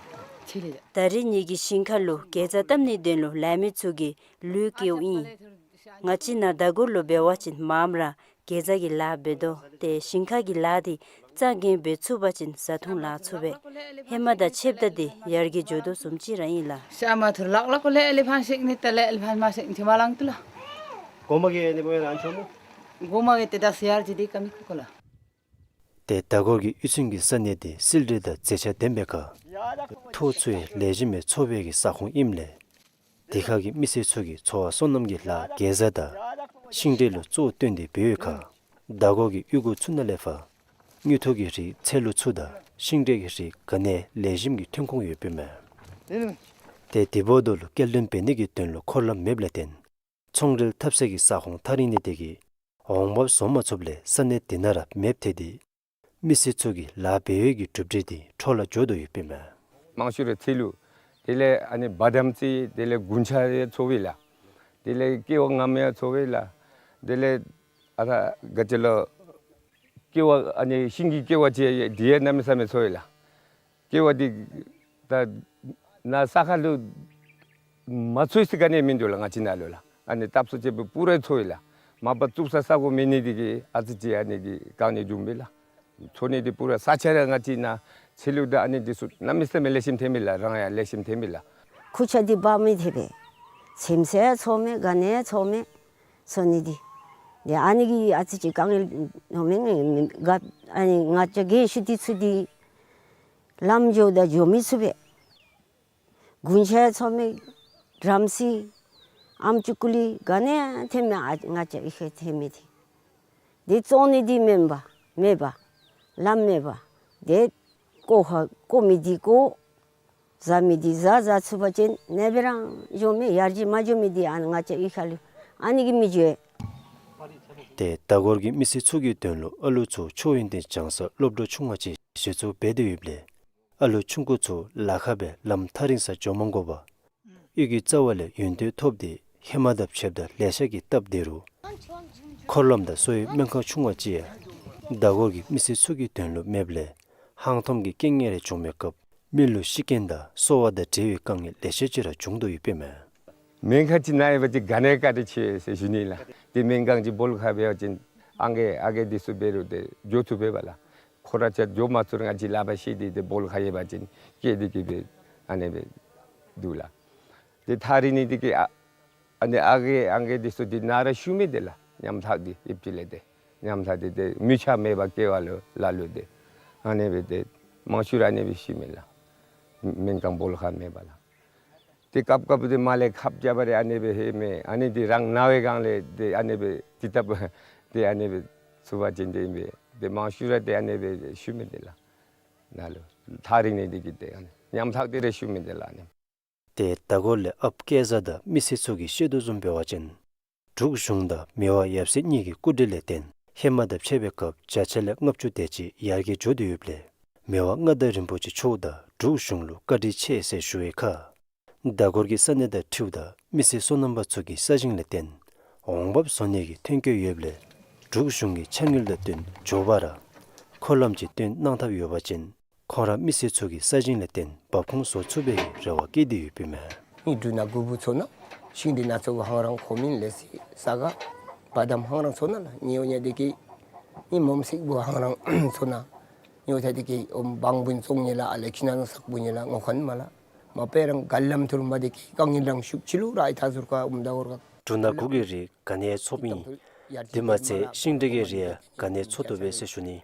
ཆི་ལེ་ད། ད་རེས་ཉིད་ཀྱི་ཞིང་ཁ་ལུ་གེ་ཛ་བཏབ་ནིའི་དོན་ལུ་ལས་མི་ཚུ་གིས་ལུས་བཀལཝ་ཨིན། ང་བཅས་ནཱ་མདའ་སྒོར་ལུ་འབད་བ་ཅིན་མངམ་ར་གེ་ཛ་གི་ལཱ་འབད་དོ། ཏེ་ཞིང་ཁ་གི་ལཱ་འདི་རྩ་འགེངས་འབད་ཚུགས་པ་ཅིན་བཟའ་འཐུང་ལང་ཚུགས་པས། ཧེ་མ་དང་ཕྱདཔ་ད་འདི་ཡར་རྒྱས་འགྱོ་དོ་བཟུམ་ཅིག་ར་ཨིན་ལགས། ཤ་མ་ཐུར་ལག་ལག་གུ་ལས་ལས་ཕན་ཤེག་ནི་ད་ལས་ལས་ཕན་མ་ཤེག་ནི་ཅིག་མ་ལང་ཏེ་ལགས། གོ་མ་གི་ནི་བོ་ཡ་རང་ཆོ་མོ། གོ་མ་གི་ཏེ་ད་སི་ཡར་ཅིག་འདི་ཀ་མི་ཁུ་ཁུ་ལགས། ཏེ་མདའ་སྒོར་གྱི་གཡུས་ཚན་གྱི་ས་གནས་འདི་བསིལ་དྲོད་དང་མཛེས་ཆ་ལྡན་པའི་ཁར་ཐོག་ཚུ་ཡང་ལེགས་ཤོམ་སྦེ་འཚོ་བའི་གི་ས་ཁོངས་ཨིནམ་ལས་དེ་ཁ་གི་མི་སེར་ཚུ་གིས་འཚོ་བ་སོ་ནམ་གྱི་ལཱ་གེ་ཛ་དང་ཤིང་འབྲས་ལུ་གཙོ་བོ་བཏོན་ཏེ་འབད་བའི་ཁར་མདའ་སྒོར་གྱི་གཡུས་སྒོ་ཚུ་ནང་ལས་ཕར་དངུལ་ཐོག་གི་རིགས་ཚལ་ལུ་ཚུ་དང་ཤིང་འབྲས་ཀྱི་རིགས་ག་ནི་ལེགས་ཤོམ་གྱི་ཐོན་ཁུངས་ཡོདཔ་ཨིན་མས། ཏེ་དེ་འབདཝ་ད་ལུ་སྐྱེལ་འདྲེན་འབད་ནི་གི་དོན་ལུ་འཁོར་ལམ་མེདཔ་ལས་བརྟེན་ཚོང་འབྲེལ་འཐབ་སའི་གི་ས་ཁོངས་ཐག་རིང་ནི་དེ་གིས་འོང་འབབ་བཟོ་མ་ཚུགསཔ་ལས་ས་གནས་དེ་ནང་ར་མེདཔ་ཐལ་ཏེ་མི་སེར་ཚུ་གི་ལཱ་འབད་བའི་གི་གྲུབ་འབྲས་འདི་འཕྲོ་བརླག་འགྱོ་དོ་ཡོདཔ་ཨིན་མས། དམངས་ཤུལ་ར་ཚལ་ལུ་དེ་ལས་ཨ་ནི་བ་དམ་རྩི་དེ་ལས་དགུན་ཆང་ཡང་འཚོ་བས་ལགས། དེ་ལས་ཀེ་བ་ངམ་ཡང་འཚོ་བས་ལགས། དེ་ལས་ཨ་ད་ག་ཅི་ལོ་ཀེ་བ་ཨ་ནི་ཤིང་གི་ཀེ་བ་ཅིག་དེ་ཡང་གནམ་མེད་ས་མེད་འཚོ་བས་ལགས། ཀེ་བ་འདི་ད་ནཱ་ས་ཁ་ལུ་མ་འཚོ་ས་ག་ནི་མིན་འདུག་ལགས། ང་བཅས་ནཱ་ལུ་ལགས། ཨ་ནི་སྟབས་སུ་བཅས་པའི་པུ་ར་འཚོ་བས་ལགས། མ་པ་བཙུགས་ས་ས་གོ་མེད་ནི་འདི་གིས་ཨ་ཙི་ཅིག་ཨ་ནི་གི་དཀའ་ངལ་འབྱུང་བས་ལགས། འཚོ་ནི་འདི་པུ་ར་ས་ཆ་ར་ང་བཅས་ནཱ་ཚལ་ལུ་ད་ཨ་ནི་འདི་ཚུ་གནམ་མེད་ས་མེད་ལེགས་ཤོམ་ཐོན་མས་ལགས། རང་ཡང་ལེགས་ཤོམ་ཐོན་མས་ལགས། ཁུར་ཆ་འདི་འབག་མི་ཐེབས་པས། ཚིམ་ས་འཚོ་མི་ག་ནི་འཚོ་མི་འཚོ་ནི་འདི། དེ་ཨ་ནི་གིས་ཨ་ཙི་ཅིག་དཀའ་ངལ་འོང་མི་ངེས་མི་ག་ཨ་ནི་ང་བཅས་རྒན་ཤོས་འདི་ཚུ་འདི་ལམ་འགྱོ་ད་འགྱོ་མི་ཚུགས་པས། དགུན་ཆང་འཚོ་མི་རམ་སི་ཨམ་ཅུ་ཀུ་ལི་ག་ནི་ཐོན་མི་ཨ་ང་བཅས་ཨི་ཁེ་ཐོན་མི་འདི། དེ་བཙོང་ནི་འདི་མེད་པ་མེད་པ་ལམ་མེད་པ། དེ་བཀོ་ཧ་བཀོ་མི་འདི་བཀོ་བཟའ་མི་འདི་བཟའ་བཟའ་ཚུགས་པ་ཅིན་ཨ་ནེ་སྦེ་རང་འགྱོ་མི་ཡར་རྒྱས་མ་འགྱོ་མི་འདི་ཨ་ནི་ང་བཅས་ཨི་ཁ་ལུ་ཨ་ནི་གིས་མི་འགྱོ། ཏེ་མདའ་སྒོར་གྱི་མི་སེར་ཚུ་གི་དོན་ལུ་ཨ་ལུ་ཚུ་ཆོས་ཡོན་ཏན་སྦྱང་སར་སློབ་གྲྭ་ཆུང་བ་ཅིག་གཞི་བཙུགས་འབད་དེ་ཡོདཔ་ལས་ཨ་ལུ་ཆུང་ཀུ་ཚུ་ལཱ་ཁག་སྦེ་ལམ་ཐག་རིང་སར་འགྱོ་མ་དགོ་པར་གཡུས་ཀྱི་རྩ་བ་ལས་ཡོན་ཏན་ཐོབ་སྟེ་ཧེ་མ་དང་ཕྱདཔ་ད་ལེ་ཤ་གིས་སྟབས་བདེ་རུང་འཁོར་ལམ་དང་གསོ་བའི་སྨན་ཁང་ཆུང་བ་ཅིག་ཡང་མདའ་སྒོར་གྱི་མི་སེར་ཚུ་གི་དོན་ལུ་མེདཔ་ལས་ཧང་ཐོམ་གྱི་རྐྱེན་ངན་རེ་བྱུང་བའི་སྐབས་མི་ལུ་ཤི་རྐྱེན་དང་གསོ་བ་དང་འབྲེལ་བའི་དཀའ་ངལ་ལེ་ཤ་ཅིག་ར་བྱུང་དོ་ཡོདཔ་ཨིན་མས། སྨན་ཁང་ཅིག་ནཱ་ཡོད་པ་ཅིན་ག་ནི་བཀའ་དྲིན་ཆེ་ཟེར་ཞུ་ནི་ལགས། ཏེ་སྨན་ཁང་ཅིག་སྦོ་ལོགས་ཁར་འབད་བ་ཅིན་ཨང་རྒས་ཨ་རྒས་འདི་ཚུ་འབད་རུང་ཏེ་འགྱོ་ཚུགས་པས་པ་ལགས། ཁོ་ར་ཅིག་འགྱོ་མ་ཚུགས་རུང་ང་བཅས་ལག་པར་བཤེད་དེ་ཏེ་སྦོ་ལོགས་ཁར་ཡོད་པ་ཅིན་སྐྱེལ་ཏེ་གི་སྦེ་ཨ་ནེ་སྦེ་འདུག་ལགས། ཏེ་ཐག་རིང་ནི་འདི་གིས་ཨ་ཨ་ནི་ཨ་རྒས་ཨང་རྒས་འདི་ཚུ་འདི་ནཱ་ར་བཞུགས་མི་འདི་ལགས། ཉམ་ཐག་འདི་ཡོདཔ་ཅིག་ལས་ཏེ་ཉམ་ཐག་འདི་ཏེ་མི་ཆ་མེད་པར་སྐྱེ་བ་ལུ་ལ་ལུ་ཏེ་ཨ་ནེ་སྦེ་ཏེ་མང་ཤོས་ར་ཨ་ནེ་སྦེ་ཤི་མས་ལགས། སྨན་ཁང་སྦོ་ལོགས་ཁར་མེད་པ་ལགས། ཏེ་སྐབས་སྐབས་ཏེ་མར་ལས་ཁབ་རྐྱབ་པ་རེ་ཨ་ནེ་སྦེ་ལྷོད་མི་ཨ་ནི་འདི་རང་ན་བའི་སྒང་ལས་ཏེ་ཨ་ནེ་སྦེ་ཏེ་སྟབས་ཏེ་ཨ་ནེ་སྦེ་ཚུགས་པ་ཅིན་ཏེ་ཨིན་པས། ཏེ་མང་ཤོས་ར་ཏེ་ཨ་ནེ་སྦེ་ཤི་མི་འདི་ལགས། ནཱ་ལུ་ཐག་རིང་ནི་འདི་གིས་ཏེ་ཨ་ནི་ཉམ་ཐག་འདི་ར་ཤི་མི་འདི་ལགས་ཨ་ནི། ཏེ་མདའ་སྒོར་ལས་ཨཔ་སྐལ་བཟང་དང་མི་སེར་ཚུ་གིས་བཤད་དོ་བཟུམ་འབད་བ་ཅིན་འབྲུག་གཞུང་དང་མི་དབང་ཡབ་སྲས་གཉིས་ཀྱི་སྐུ་དྲིན་ལས་བརྟེན་ཧེ་མ་དང་ཕྱད་པའི་སྐབས་བརྒྱ་ཆ་ལས་ལྔ་བཅུ་དེ་ཅིག་ཡར་རྒྱས་འགྱོ་དོ་ཡོདཔ་ལས་མི་དབང་མངའ་བདག་རིན་པོ་ཆེ་མཆོག་དང་འབྲུག་གཞུང་ལུ་བཀའ་དྲིན་ཆེ་ཟེར་ཞུ་བའི་ཁར་མདའ་སྒོར་གྱི་ས་གནས་དང་འཁྲིལཝ་ད་མི་སེར་སོ་ནམ་པ་ཚུ་གི་ས་ཞིང་ལས་བརྟེན་འོང་འབབ་བཟོ་ནི་གི་ཐོན་སྐྱེད་ཡོདཔ་ལས་འབྲུག་གཞུང་གི་འཆར་དངུལ་དང་བསྟུན་མགྱོགས་པ་ར་འཁོར་ལམ་ཅིག་བཏོན་གནང་ཐབས་ཡོད་པ་ཅིན་ཁོང་ར་མི་སེར་ཚུ་གི་ས་ཞིང་ལས་བརྟེན་འབབ་ཁུངས་བཟོ་ཚུགས་པའི་རེ་བ་བསྐྱེད་དེ་ཡོདཔ་ཨིན་མས། ངེའི་འབྲུ་སྣ་དགུ་པོ་ཚུ་ནང་ཤིང་འབྲས་སྣ་ཚོགས་ཀྱི་ཧང་རང་ཁོ་མིན་ལས་སི་ས་ག་བ་དམ་ཧང་རང་ཚུ་ནང་ལགས། ཉེ་བ་ཉེ་དེ་གི་ངེའི་མོམ་སིག་པོ་ཧང་རང་ཚུ་ནང་ཉོ་ཐ་དེ་གི་འོམ་བང་བུན་བཙོང་ནི་ལགས། ཨ་ལེ་ཁྱི་ནང་སག་པོ་ནི་ལགས། ངོ་ཁན་མ་ལགས། མ་པ་རང་ག་ལམ་ཐུར་མ་དེ་གི་དཀའ་ངལ་རང་ཤུགས་ཆེ་ལུ་ར་ཨི་ཐ་ཟུར་ཁ་འོམ་མདའ་སྒོར་ཁ། འབྲུ་སྣ་དགུ་གི་རིགས་ག་ནི་ཚོ་བའི་དེ་མ་ཚད་ཤིང་འབྲས་ཀྱི་རིགས་ག་ནི་ཚོ་དོ་བས་ཟེར་ཞུ་ནི།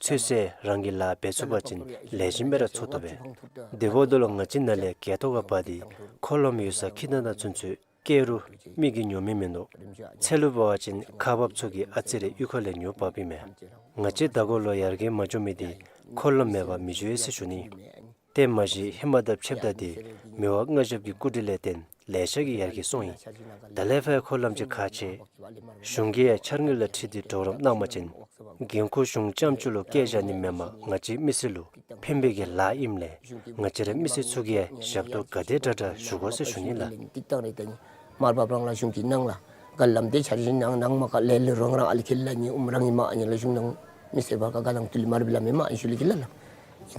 ཚོད་བསྲེ་རང་གིས་ལཱ་འབད་ཚུགས་པ་ཅིན་ལེགས་ཤོམ་སྦེ་ར་ཚོ་དོ་བས། དེ་འབདཝ་ད་ལུ་ང་བཅས་ནཱ་ལས་སྐེད་ཐོག་ཁར་འབག་སྟེ་འཁོར་ལམ་ཡོད་སར་འཁྱིད་ད་ད་ཚུན་ཚོད་སྐྱེལ་རུང་མི་གིས་ཉོ་མི་མིན་འདུག། ཚལ་ལུ་འབད་བ་ཅིན་ཁག་འབགཔ་ཚུ་གིས་ཨ་ཙི་རེ་གཡུས་ཁ་ལས་ཉོ་འབགཔ་ཨིན་མས། ང་བཅས་མདའ་སྒོར་ལུ་ཡར་རྒྱས་མ་འགྱོ་མི་འདི་འཁོར་ལམ་མེད་པར་མི་འགྱོ་ཡི་ཟེར་ཞུ་ནི། དེ་མ་གཞི་ཧེ་མ་དང་ཕྱདཔ་ད་འདི་མི་དབང་མངའ་ཞབས་ཀྱི་སྐུ་དྲིན་ལས་བརྟེན་ལེ་ཤ་གིས་ཡར་རྒྱས་སོང་ཡི། ད་ལས་ཕར་འཁོར་ལམ་ཅིག་ཁག་ཆེ། གཞུང་གིས་ཡང་འཆར་དངུལ་དང་འཁྲིལ་ཏེ་གྲོགས་རམ་གནང་པ་ཅིན་འགན་ཁུར་གཞུང་རྐྱངམ་ཅིག་ལུ་བཀལ་བཞག་ནི་མེན་པར་ང་བཅས་མི་སེར་ལུ་ཕན་པའི་གི་ལཱ་ཨིནམ་ལས་ང་བཅས་ར་མི་སེར་ཚུ་གིས་ཡང་ཞབས་ཏོག་ག་དེ་དྲག་དྲག་ཞུ་དགོ་ཟེར་ཞུ་ནི་ལགས། མར་བབས་རང་ལ་གཞུང་གི་ནང་ལ་ག་ལམ་དེ་འཆར་གཞི་ནང་ནང་མ་ག་ལས་ལས་རོང་རང་ཨ་ལི་ཁེ་ལ་ནི་འོམ་རང་ཨིན་མ་ཨ་ནི་ལ་གཞུང་ནང་མི་སེར་བར་ག་ག་དང་ཐུ་ལི་མར་བི་ལ་མེ་མ་ཨ་ནི་ཞུ་ལི་ཁེ་ལ་ལ།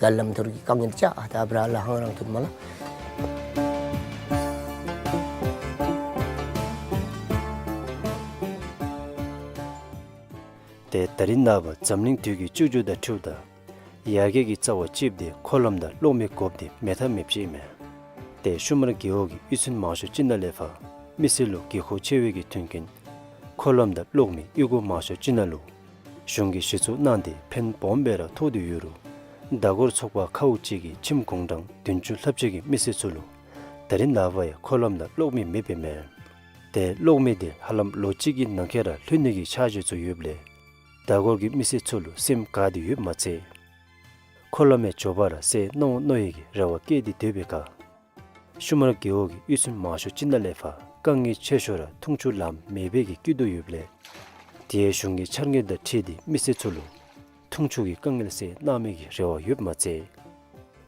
ག་ལམ་ཐུར་གི་དཀའ་ངལ་ཅ་ཨ་ད་བྲ་ལ་ཧང་རང་ཐུར་མ་ལ། ཏེ་ད་རིས་ནངས་པ་འཛམ་གླིང་དུས་ཀྱི་བཅུ་བཅུ་དང་འཁྲིལཝ་ད་ཡར་རྒྱས་ཀྱི་རྩ་བ་གཅིག་འདི་འཁོར་ལམ་དང་གློག་མེ་དགོཔ་འདི་མེད་ཐབས་མེདཔ་ཅིག་ཨིན་མས། ཏེ་ཤུ་མར་རྒེད་འོག་གི་གཡུས་ཚན་མང་ཤོས་ཅིག་ནང་ལས་ཕར་མི་སེར་ལུ་དགོས་མཁོ་ཆེ་བའི་གི་མཐུན་རྐྱེན་འཁོར་ལམ་དང་གློག་མེ་གཡུས་སྒོ་མང་ཤོས་ཅིག་ནང་ལུ་གཞུང་གིས་གཞི་བཙུགས་གནང་སྟེ་ཕན་སྦོམ་སྦེ་ར་ཐོགས་ཏེ་ཡོད་རུང་མདའ་སྒོར་ཚོགས་པ་ཁག་ཅིག་གིས་ཁྱིམ་གུང་གྲངས་བདུན་ཅུ་ལྷགཔ་ཅིག་གི་མི་སེར་ཚུ་ལུ་ད་རིས་ནངས་པ་ཡང་འཁོར་ལམ་དང་གློག་མེ་མེདཔ་ཨིན་མས། ཏེ་གློག་མེ་འདི་ཧ་ལམ་ལོ་གཅིག་གི་ནང་འཁོད་ར་ལྷོད་ནི་གི་འཆར་གཞི་ཚུ་ཡོདཔ་ལས་མདའ་སྒོར་གྱི་མི་སེར་ཚུ་ལུ་སེམས་དགའ་སྟེ་ཡོདཔ་མ་ཚད་འཁོར་ལམ་ཡང་མགྱོགས་པ་ར་སེལ་གནང་འོང་མནོ་བའི་གི་རེ་བ་བསྐྱེད་དེ་སྡོད་པའི་ཁར་ཤུ་མར་རྒེད་འོག་གི་གཡུས་ཚན་མང་ཤོས་ཅིག་ནང་ལས་ཕར་དཀའ་ངལ་ཆེ་ཤོས་ར་འཐུང་ཆུ་ལམ་མེད་པའི་གི་སྐྱིད་སྡུག་ཡོདཔ་ལས་དེ་ཡང་གཞུང་གི་འཆར་དངུལ་དང་འཁྲིལ་ཏེ་མི་སེར་ཚུ་ལུ་འཐུང་ཆུ་གི་དཀའ་ངལ་སེལ་གནང་མི་གི་རེ་བ་ཡོདཔ་མ་ཚད་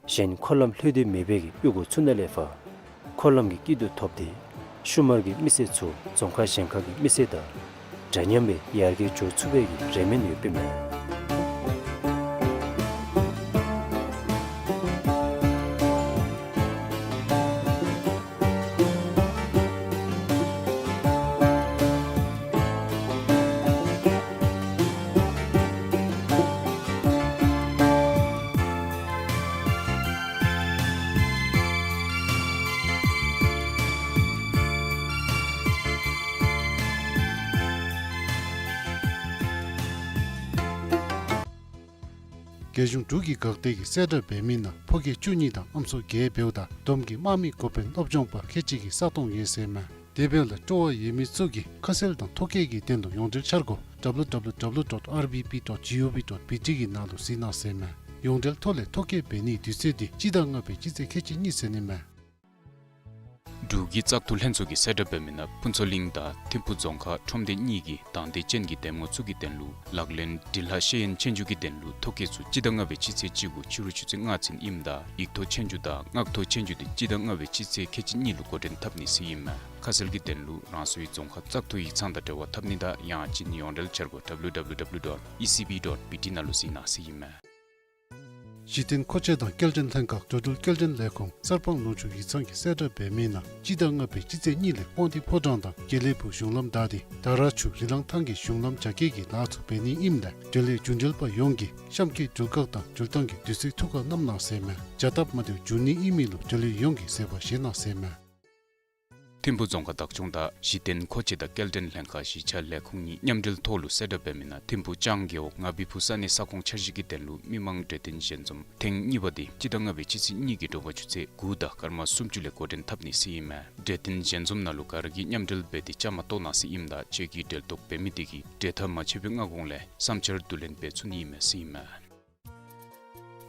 གཞན་འཁོར་ལམ་ལྷོད་དེ་མེད་པའི་གི་གཡུས་སྒོ་ཚུ་ནང་ལས་ཕར་འཁོར་ལམ་གྱི་སྐྱིད་སྡུག་ཐོབ་སྟེ་ཤུལ་མར་གྱི་མི་སེར་ཚུ་རྫོང་ཁག་གཞན་ཁག་གི་མི་སེར་དང་འདྲ་མཉམ་སྦེ་ཡར་རྒྱས་འགྱོ་ཚུགས་པའི་གི་རེ་སྨོན་ཡོདཔ་ཨིན་མས། རྒྱལ་གཞུང་འབྲུག་གི་འགག་སྡེ་གིས་གསལ་བསྒྲགས་འབད་མི་ནང་ཕོ་སྐྱེས་བཅུ་གཉིས་དང་ཨམ་སྲུ་བརྒྱད་འབདཝ་ད་བསྡོམས་ཀྱིས་དམག་མི་འགོ་དཔོན་སློབ་སྦྱོང་པ་ཁལ་གཅིག་གི་ས་སྟོང་ཡོད་ཟེར་ཨིན་མས། དེ་འབདཝ་ལས་སྤྲོ་བ་ཡོད་མི་ཚུ་གིས་ཁ་གསལ་དང་ཐོ་བཀོད་ཀྱི་དོན་ལུ་ཡོངས་འབྲེལ་འཆར་སྒོ་W W W dot R B P dot G O V dot B T གི་ནང་ལུ་གཟིགས་གནང་ཟེར་ཨིན་མས། ཡོངས་འབྲེལ་ཐོག་ལས་ཐོ་བཀོད་འབད་ནིའི་དུས་ཚོད་འདི་སྤྱི་ཟླ་ལྔ་པའི་སྤྱི་ཚེས་ཁལ་གཅིག་གཉིས་ཚུན་ཨིན་མས། འབྲུག་གི་བཙག་འཐུ་ལྷན་ཚོགས་ཀྱིས་གསལ་བསྒྲགས་འབད་མི་ནང་ཕུན་ཚོགས་གླིང་དང་ཐིམ་ཕུ་རྫོང་ཁག་ཁྲོམ་སྡེ་གཉིས་ཀྱི་དང་འདོད་ཅན་གྱི་འདེམས་ངོ་ཚུ་གི་དོན་ལུ་ལག་ལེན་འབྲི་ལྷག་ཤེས་ཡོན་ཆོས་རྒྱུགས་ཀྱི་དོན་ལུ་ཐོ་བཀོད་ཚུ་སྤྱི་ཟླ་ལྔ་པའི་སྤྱི་ཚེས་བཅུ་དགུ་ཕྱི་རུ་ཆུ་ཚོད་ལྔ་ཚུན་ཨིནམ་ད་ཡིག་ཐོག་ཆོས་རྒྱུགས་དང་ངག་ཐོག་ཆོས་རྒྱུགས་འདི་སྤྱི་ཟླ་ལྔ་པའི་སྤྱི་ཚེས་ཁལ་གཅིག་གཉིས་ལུ་འགོ་འདྲེན་འཐབ་ནི་ཟེར་ཨིན་མས། ཁ་གསལ་གྱི་དོན་ལུ་རང་སོའི་རྫོང་ཁག་བཙག་འཐུ་ཡིག་ཚང་དང་འབྲེལ་བ་འཐབ་ནི་དང་ཡང་ཅིན་ཡོངས་འབྲེལ་འཆར་སྒོ་W W W dot E C B dot B T ནང་ལུ་གཟིགས་གནང་ཟེར་ཨིན་མས། གཞི་རྟེན་མཁོ་ཆས་དང་སྐྱེལ་འདྲེན་ལྷན་ཁག་འགྲོ་འགྲུལ་སྐྱེལ་འདྲེན་ལས་ཁུངས་གསར་སྤང་ལུང་ཕྱོགས་ཡིག་ཚང་གིས་གསལ་བསྒྲགས་འབད་མི་ནང་སྤྱི་ཟླ་ལྔ་པའི་སྤྱི་ཚེས་གཉིས་ལས་དབང་འདུས་ཕོ་བྲང་དང་དགེ་ལེགས་ཕུག་གཞུང་ལམ་བདའ་སྟེ་དར་ཆུ་རི་ལང་ཐང་གི་གཞུང་ལམ་རྒྱ་སྐྱེད་ཀྱི་ལཱ་ཚུ་འབད་ནི་ཨིནམ་ལས་འབྲེལ་ཡོད་རྒྱུན་འབྲེལ་པ་ཡོངས་ཀྱིས་གཤམ་གྱི་འགྲུལ་བཀག་དང་འགྲུལ་བཏང་གི་དུས་ཚོད་ཐུགས་ཁར་བསྣམ་གནང་ཟེར་ཨིན་མས། བྱ་སྟབས་མ་བདེཝ་འབྱུང་ནི་ཨིན་མི་ལུ་འབྲེལ་ཡོད་ཡོངས་ཀྱིས་བཟོད་པ་བཞེས་གནང་ཟེར་ཨིན་མས། ཐིམ་ཕུ་རྫོང་ཁག་བདག་སྐྱོང་དང་གཞི་རྟེན་མཁོ་ཆས་དང་སྐྱེལ་འདྲེན་ལྷན་ཁག་གཞིས་ཆགས་ལས་ཁུངས་གཉིས་མཉམ་འབྲེལ་ཐོག་ལུ་གསལ་བསྒྲགས་འབད་མི་ནང་ཐིམ་ཕུ་ལྕང་རྒེད་འོག་ང་བི་ཕུ་ས་གནས་ས་ཁོངས་འཆར་གཞི་གི་དོན་ལུ་མི་མང་གྲོས་བསྟུན་ཞལ་འཛོམས་ཐེངས་གཉིས་པ་འདི་སྤྱི་ཟླ་ལྔ་པའི་སྤྱི་ཚེས་གཉིས་ཀྱི་དྲོ་པ་ཆུ་ཚོད་དགུ་དང་སྐར་མ་སུམ་ཅུ་ལས་འགོ་འདྲེན་འཐབ་ནི་ཟེར་ཨིན་མས། གྲོས་བསྟུན་ཞལ་འཛོམས་ནང་ལུ་ག་ར་གིས་མཉམ་འབྲེལ་འབད་དེ་བཅའ་མར་གཏོགས་གནང་ཟེར་ཨིནམ་ད་ཁྱོད་ཀྱིས་འབྲེལ་གཏོགས་འབད་མི་དེ་གིས་གྲོས་ཐག་མ་ཆོད་པའི་སྔ་གོང་ལས་བསམ་འཆར་བསྡུ་ལེན་འབད་ཚུགས་ནི་ཨིན་མས་ཟེར་ཨིན་མས།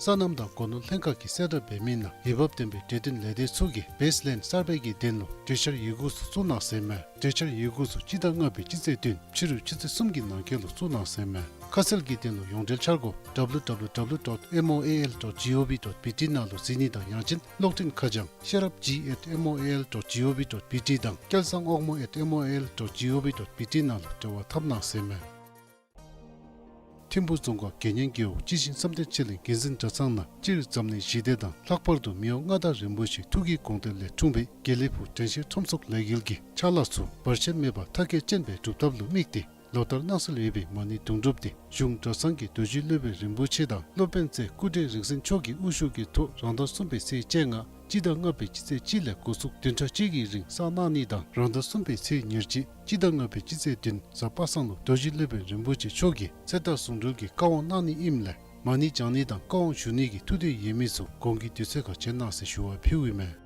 སོ་ནམ་དང་སྒོ་ནོར་ལྷན་ཁག་གིས་གསལ་བསྒྲགས་འབད་མི་ནང་འོས་འབབ་ལྡན་པའི་གྲོས་བསྟུན་ལས་སྡེ་ཚུ་གིས་བེསི་ལེནཌ་གསར་སྤེལ་གྱི་དོན་ལུ་གྲོས་འཆར་ཡི་གུ་ཚུ་བཙུགས་གནང་ཟེར་ཨིན་མས། གྲོས་འཆར་ཡི་གུ་ཚུ་སྤྱི་ཟླ་ལྔ་པའི་སྤྱི་ཚེས་བདུན་ཕྱི་རུ་ཆུ་ཚོད་གསུམ་གྱི་ནང་འཁོད་ལུ་བཙུགས་གནང་ཟེར་ཨིན་མས། ཁ་གསལ་གྱི་དོན་ལུ་ཡོངས་འབྲེལ་འཆར་སྒོ་W W W dot M O A L dot G O V dot B T ནང་ལུ་གཟིགས་ནི་དང་ཡང་ཅིན་གློག་འཕྲིན་ཁ་བྱང་ཤེས་རབ་G at M O A L dot G O V dot B T དང་སྐལ་བཟང་དབང་མོ་at M O A L dot G O V dot B T ནང་ལུ་འབྲེལ་བ་འཐབ་གནང་ཟེར་ཨིན་མས། ཐིམ་ཕུ་རྫོང་ཁག་དགེ་བསྙེན་རྒེད་འོག་སྤྱི་ཆིངས་བསམ་གཏན་ཆོས་གླིང་དགེ་འཛིན་གྲྭ་ཚང་ནང་སྤྱིར་འཛམ་གླིང་ཞི་བདེ་དང་ལྷག་པར་དུ་མི་དབང་མངའ་བདག་རིན་པོ་ཆེ་ཐུགས་ཀྱི་དགོངས་དོན་ལས་འཁྲུངས་པའི་དགེ་ལེགས་ཕུག་དྲན་ཤེས་ཁྲོམ་ཚོགས་ལས་འགུལ་གྱི་ཕྱག་ལཱ་ཚུ་བར་ཆད་མེད་པར་མཐར་འཁྱོལ་ཅན་སྦེ་སྒྲུབ་ཐབས་ལུ་དམིགས་ཏེ་ལོ་ལྟར་གནང་སྲོལ་ཡོད་པའི་མ་ཎི་དུང་སྒྲུབ་འདི་གཞུང་གྲྭ་ཚང་གི་རྡོ་རྗེ་སློབ་དཔོན་རིན་པོ་ཆེ་དང་སློབ་དཔོན་རྩེ་སྐུ་བགྲེས་རིག་འཛིན་མཆོག་གི་དབུ་བཞུགས་ཀྱི་ཐོག་རང་ཟླ་གསུམ་པའི་ཚེས་བཅོ་ལྔ་སྤྱི་ཟླ་ལྔ་པའི་སྤྱི་ཚེས་གཅིག་ལས་འགོ་བཙུགས་བདུན་ཕྲག་གཅིག་གི་རིང་བསགས་གནང་ནི་དང་རང་ཟླ་གསུམ་པའི་ཚེས་ཉེར་གཅིག་སྤྱི་ཟླ་ལྔ་པའི་སྤྱི་ཚེས་བདུན་གཟའ་པ་སངས་ལུ་རྡོ་རྗེ་སློབ་དཔོན་རིན་པོ་ཆེ་མཆོག་གིས་ཚེ་མདའ་ཟུང་འབྲེལ་གྱི་བཀའ་དབང་གནང་ནི་ཨིནམ་ལས་མ་ཎི་བགྱང་ནི་དང་བཀའ་དབང་ཞུ་ནི་གི་ཐུགས་འདོད་ཡོད་མི་ཚུ་གོང་གི་དུས་ཚོད་ཁར་བྱོན་གནང་ཟེར་ཞུ་བ་ཕུལཝ་ཨིན་མས།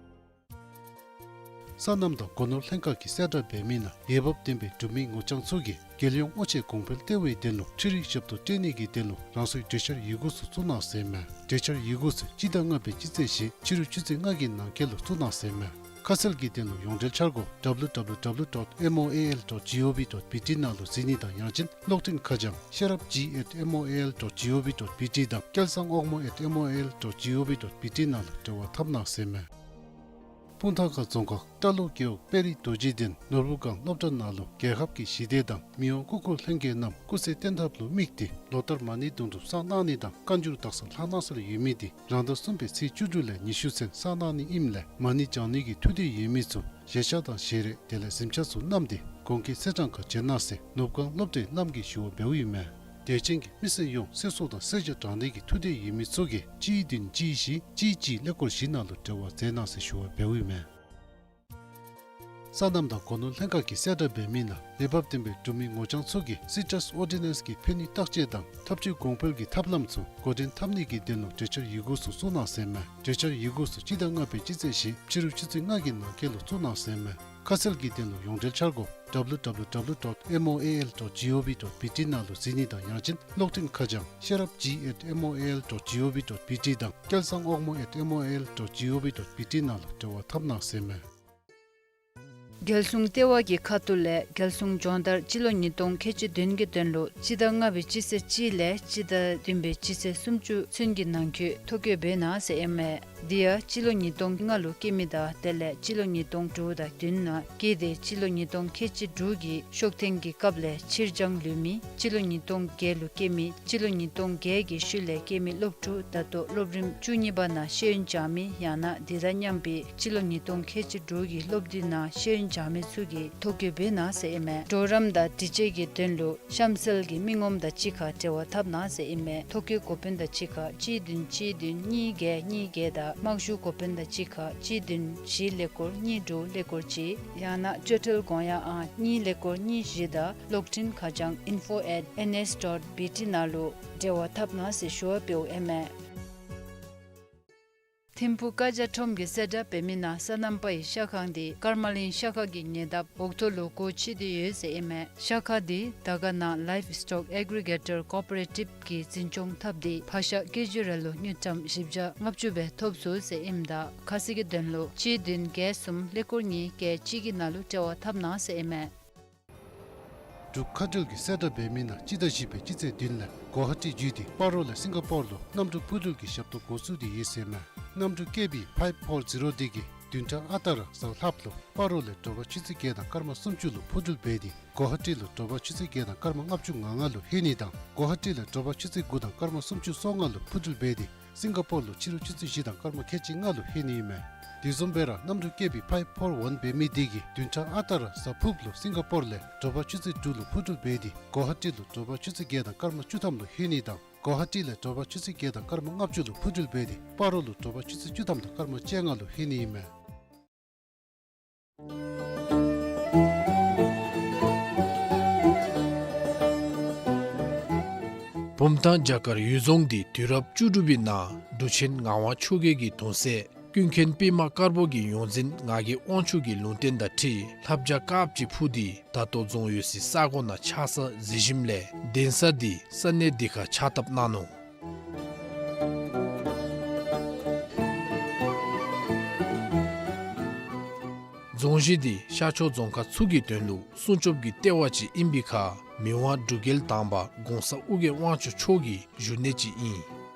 སོ་ནམ་དང་སྒོ་ནོར་ལྷན་ཁག་གིས་གསལ་བསྒྲགས་འབད་མི་ནང་འོས་འབབ་ལྡན་པའི་གྲུབ་མི་ངོ་རྐྱང་ཚུ་གིས་རྒྱལ་ཡོངས་དབུ་ཆེ་གོང་འཕེལ་གཏོད་པའི་དོན་ལུ་འཕྲུལ་རིག་ཞབས་ཏོག་སྤྲོད་ནི་གི་དོན་ལུ་རང་སོའི་གྲོས་འཆར་ཡི་གུ་ཚུ་བཙུགས་གནང་ཟེར་ཨིན་མས། གྲོས་འཆར་ཡི་གུ་ཚུ་སྤྱི་ཟླ་ལྔ་པའི་སྤྱི་ཚེས་བཞི་ཕྱི་རུ་ཆུ་ཚོད་ལྔ་གི་ནང་འཁོད་ལུ་བཙུགས་གནང་ཟེར་ཨིན་མས། ཁ་གསལ་གྱི་དོན་ལུ་ཡོངས་འབྲེལ་འཆར་སྒོ་W W W dot M O A L dot G O V dot B T ནང་ལུ་གཟིགས་ནི་དང་ཡང་ཅིན་གློག་འཕྲིན་ཁ་བྱང་ཤེས་རབ་G at M O A L dot G O V dot B T དང་སྐལ་བཟང་དབང་མོ་at M O A L dot G O V dot B T ནང་ལུ་འབྲེལ་བ་འཐབ་གནང་ཟེར་ཨིན་མས། སྤུངས་ཐང་ཁ་རྫོང་ཁག་བཀྲ་ལོ་རྒེད་འོག་དཔལ་རི་རྡོ་རྗེ་གདན་ནོར་བུ་སྒང་སློབ་གྲྭ་ནང་ལུ་རྒྱལ་ཁབ་ཀྱི་ཞི་བདེ་དང་མི་དབང་སྐུ་འཁོར་ལྷན་རྒྱས་རྣམས་སྐུ་ཚེ་བརྟན་ཐབས་ལུ་དམིགས་ཏེ་ལོ་ལྟར་མ་ཎི་དུང་སྒྲུབ་བསགས་གནང་ནི་དང་བཀའ་འགྱུར་དག་ས་ལྷག་གནང་སྲོལ་ཡོད་མི་དེ་རང་ཟླ་གསུམ་པའི་ཚེས་བཅུ་དྲུག་ལས་ཉི་ཤུ་ཚུན་བསགས་གནང་ནི་ཨིནམ་ལས་མ་ཎི་བགྱང་ནི་གི་ཐུགས་འདོད་ཡོད་མི་ཚུ་བཞེས་ཤག་དང་བཞེས་རས་དེ་ལས་གཟིམ་ཆས་ཚུ་བསྣམས་ཏེ་གོང་གི་ཚེས་གྲངས་ཁར་བྱོན་གནང་ཟེར་ནོར་བུ་སྒང་སློབ་གྲྭའི་བླམ་གིས་ཞུ་བ་འབདཝ་ཨིན་མས། དད་ཅན་གྱི་མི་སེར་ཡོངས་གསེར་གསོག་དང་གསེར་ཇ་དྲང་ནི་གི་ཐུགས་འདོད་ཡོད་མི་ཚུ་གིས་གཅིག་བདུན་གཅིག་བཞི་གཅིག་གཅིག་ཀླད་ཀོར་བཞི་ནང་ལུ་འབྲེལ་བ་མཛད་གནང་ཟེར་ཞུ་བ་འབདཝ་ཨིན་མས། སོ་ནམ་དང་སྒོ་ནོར་ལྷན་ཁག་གིས་གསལ་བསྒྲགས་འབད་མི་ནང་འོས་འབབ་ལྡན་པའི་གྲུབ་མི་ངོ་རྐྱང་ཚུ་གིས་སི་ཊཱས་ཨོར་ཌི་ནེནསི་གི་ཕན་ནུས་བརྟག་དཔྱད་དང་ཐབས་ཇུས་གོང་འཕེལ་གྱི་ཐབས་ལམ་ཚུ་འགོ་འདྲེན་འཐབ་ནི་གི་དོན་ལུ་གྲོས་འཆར་ཡི་གུ་ཚུ་བཙུགས་གནང་ཟེར་ཨིན་མས། གྲོས་འཆར་ཡི་གུ་ཚུ་སྤྱི་ཟླ་ལྔ་པའི་སྤྱི་ཚེས་བཞི་ཕྱི་རུ་ཆུ་ཚོད་ལྔ་གི་ནང་འཁོད་ལུ་བཙུགས་གནང་ཟེར་ཨིན་མས། ཁ་གསལ་གྱི་དོན་ལུ་ཡོངས་འབྲེལ་འཆར་སྒོ་W W W dot M O A L dot G O V dot B T ནང་ལུ་གཟིགས་ནི་དང་ཡང་ཅིན་གློག་འཕྲིན་ཁ་བྱང་ཤེས་རབ་G at M O A L dot G O V dot B T དང་སྐལ་བཟང་དབང་མོ་at M O A L dot G O V dot B T ནང་ལུ་འབྲེལ་བ་འཐབ་གནང་ཟེར་ཨིན་མས། རྒྱལ་སྲུང་ལྟེ་བ་གི་ཁ་ཐུག་ལས་རྒྱལ་སྲུང་སྦྱོང་བརྡར་སྤྱི་ལོ་ཉིས་སྟོང་ཁལ་གཅིག་བདུན་གྱི་དོན་ལུ་སྤྱི་ཟླ་ལྔ་པའི་སྤྱི་ཚེས་གཅིག་ལས་སྤྱི་ཟླ་བདུན་པའི་སྤྱི་ཚེས་སུམ་ཅུ་ཚུན་གྱི་ནང་འཁོད་ཐོ་བཀོད་འབད་གནང་ཟེར་ཨིན་མས། དེ་ཡང་སྤྱི་ལོ་ཉིས་སྟོང་ལྔ་ལུ་སྐྱེས་མི་དང་དེ་ལས་སྤྱི་ལོ་ཉིས་སྟོང་དྲུག་དང་བདུན་ནང་སྐྱེས་ཏེ་སྤྱི་ལོ་ཉིས་སྟོང་ཁལ་གཅིག་དྲུག་གི་ཤོག་ཐེངས་ཀྱི་སྐབས་ལས་ཕྱིར་འགྱངས་ལུས་མི་སྤྱི་ལོ་ཉིས་སྟོང་བརྒྱད་ལུ་སྐྱེས་མི་སྤྱི་ལོ་ཉིས་སྟོང་བརྒྱད་ཀྱི་ཤུལ་ལས་སྐྱེས་མི་སློབ་ཕྲུག་ད་ལྟོ་སློབ་རིམ་བཅུ་གཉིས་པ་ནང་ཤེས་ཡོན་སྦྱང་མི་ཡང་ན་དེ་དང་མཉམ་པའི་སྤྱི་ལོ་ཉིས་སྟོང་ཁལ་གཅིག་དྲུག་གི་སློབ་དུས་ནང་ཤེས་ཡོན་སྦྱང་མི་ཚུ་གིས་ཐོ་བཀོད་འབད་གནང་ཟེར་ཨིན་མས། གྲོགས་རམ་དང་དྲི་དཔྱད་ཀྱི་དོན་ལུ་གཤམ་གསལ་གྱི་མི་ངོམ་དང་གཅིག་ཁར་འབྲེལ་བ་འཐབ་གནང་ཟེར་ཨིན་མས། ཐོ་བཀོད་འགོ་དཔོན་དང་གཅིག་ཁར་གཅིག་བདུན་གཅིག་བདུན་གཉིས་བརྒྱད་གཉིས་བརྒྱད་དང་དམག་ཞུ་འགོ་དཔོན་དང་གཅིག་ཁར་གཅིག་བདུན་བཞི་ཀླད་ཀོར་གཉིས་དྲུག་ཀླད་ཀོར་གཅིག་ཡང་ན་སྤྱོད་ཁྲལ་དགོངས་ཡངས་ཨང་གཉིས་ཀླད་ཀོར་གཉིས་བཞི་དང་གློག་འཕྲིན་ཁ་བྱང་info at N S dot B T ནང་ལུ་འབྲེལ་བ་འཐབ་གནང་ཟེར་ཞུ་བ་འབདཝ་ཨིན་མས། ཐིམ་ཕུག་ཀ་རྒྱ་ཁྲོམ་གྱི་གསལ་བསྒྲགས་འབད་མི་ནང་སོ་ནམ་པའི་ཤ་ཁང་འདི་ཀརྨ་གླིང་ཤ་ཁང་གི་ཉེ་འདབས་འོག་ཐོག་ལུ་སྒོ་ཕྱེ་སྟེ་ཡོད་ཟེར་ཨིན་མས། ཤ་ཁང་འདི་དར་དཀར་ནང་Livestock Aggregator Cooperative གིས་འཛིན་སྐྱོང་འཐབ་སྟེ་ཕག་ཤ་ཀེ་ཇི་རེ་ལུ་དངུལ་ཀྲམ་བཞི་བརྒྱ་ལྔ་བཅུ་སྦེ་ཐོབ་ཚུགས་ཟེར་ཨིནམ་ད་ཁ་གསལ་གྱི་དོན་ལུ་གཅིག་བདུན་བརྒྱད་གསུམ་ཀླད་ཀོར་གཉིས་བརྒྱད་གཅིག་གི་ནང་ལུ་འབྲེལ་བ་འཐབ་གནང་ཟེར་ཨིན་མས། འབྲུག་ཁ་བྲལ་གྱི་གསལ་བསྒྲགས་འབད་མི་ནང་སྤྱི་ཟླ་བཞི་པའི་སྤྱི་ཚེས་བདུན་ལས་གོ་ཧ་ཊི་བརྒྱུད་དེ་སྤ་རོ་ལས་སིང་ག་པོར་ལུ་གནམ་གྲུ་འཕུར་འགྲུལ་གྱི་ཞབས་ཏོག་འགོ་བཙུགས་ཏེ་ཡོད་ཟེར་ཨིན་མས། གནམ་གྲུ་ཀེ་བི་ཕའིབ་ཕོར་ཛི་རོ་འདི་གིས་བདུན་ཕྲག་ཨ་རྟག་ར་གཟའ་ལྷགཔ་ལུ་སྤ་རོ་ལས་དྲོ་པ་ཆུ་ཚོད་བརྒྱད་དང་སྐར་མ་སུམ་ཅུ་ལུ་འཕུར་འགྲུལ་འབད་དེ་གོ་ཧ་ཊི་ལུ་དྲོ་པ་ཆུ་ཚོད་བརྒྱད་དང་སྐར་མ་ལྔ་བཅུ་ང་ལྔ་ལུ་ལྷོད་ནི་དང་གོ་ཧ་ཊི་ལས་དྲོ་པ་ཆུ་ཚོད་དགུ་དང་སྐར་མ་སུམ་ཅུ་སོ་ལྔ་ལུ་འཕུར་འགྲུལ་འབད་དེ་སིང་ག་པོར་ལུ་ཕྱི་རུ་ཆུ་ཚོད་བཞི་དང་སྐར་མ་ཁལ་གཅིག་ལྔ་ལུ་ལྷོད་ནི་ཨིན་མས། དེ་བཟུམ་སྦེ་ར་གནམ་གྲུ་ཀེ་བི་ཕའིབ་ཕོར་ཝན་འབད་མི་འདི་གིས་བདུན་ཕྲག་ཨ་རྟག་ར་གཟའ་ཕུརཔ་ལུ་སིང་ག་པོར་ལས་དྲོ་པ་ཆུ་ཚོད་དྲུག་ལུ་འཕུར་འགྲུལ་འབད་དེ་གོ་ཧ་ཊི་ལུ་དྲོ་པ་ཆུ་ཚོད་བརྒྱད་དང་སྐར་མ་བཅུ་ཐམ་ལུ་ལྷོད་ནི་དང་གོ་ཧ་ཊི་ལས་དྲོ་པ་ཆུ་ཚོད་བརྒྱད་དང་སྐར་མ་ལྔ་བཅུ་ལུ་འཕུར་འགྲུལ་འབད་དེ་སྤ་རོ་ལུ་དྲོ་པ་ཆུ་ཚོད་བཅུ་ཐམ་དང་སྐར་མ་བཅོ་ལྔ་ལུ་ལྷོད་ནི་ཨིན་མས། བུམ་ཐང་བྱ་དཀར་ཡུལ་རྫོང་འདི་དུས་རབས་བཅུ་དྲུག་པའི་ནང་འབྲུག་ཆེན་ངག་དབང་ཆོས་རྒྱལ་གྱི་གདུང་སྲས་ཀུན་མཁྱེན་པདྨ་དཀར་པོ་གི་ཡོངས་འཛིན་ངག་གི་དབང་ཕྱུག་གི་ལུང་བསྟན་དང་འཁྲིལ་ལྷ་བྱ་དཀརཔོ་ཅིག་འཕུར་ཏེ་ད་ལྟོ་རྫོང་ཡོད་སའི་ས་གོ་ནང་ཆགས་ས་གཟིགས་ཞིནམ་ལས་གདན་ས་འདི་ས་གནས་འདི་ཁར་ཕྱག་བཏབ་གནང་ནུག། རྫོང་གཞི་འདི་ཤར་ཕྱོགས་རྫོང་ཁག་ཚུ་གི་དོན་ལུ་སྲུང་སྐྱོབ་ཀྱི་ལྟེ་བ་ཅིག་ཨིན་པའི་ཁར་མི་དབང་འབྲུག་རྒྱལ་དང་པ་གོང་ས་ཨོ་རྒྱན་དབང་ཕྱུག་མཆོག་གི་བཞུགས་གནས་ཅིག་ཨིན།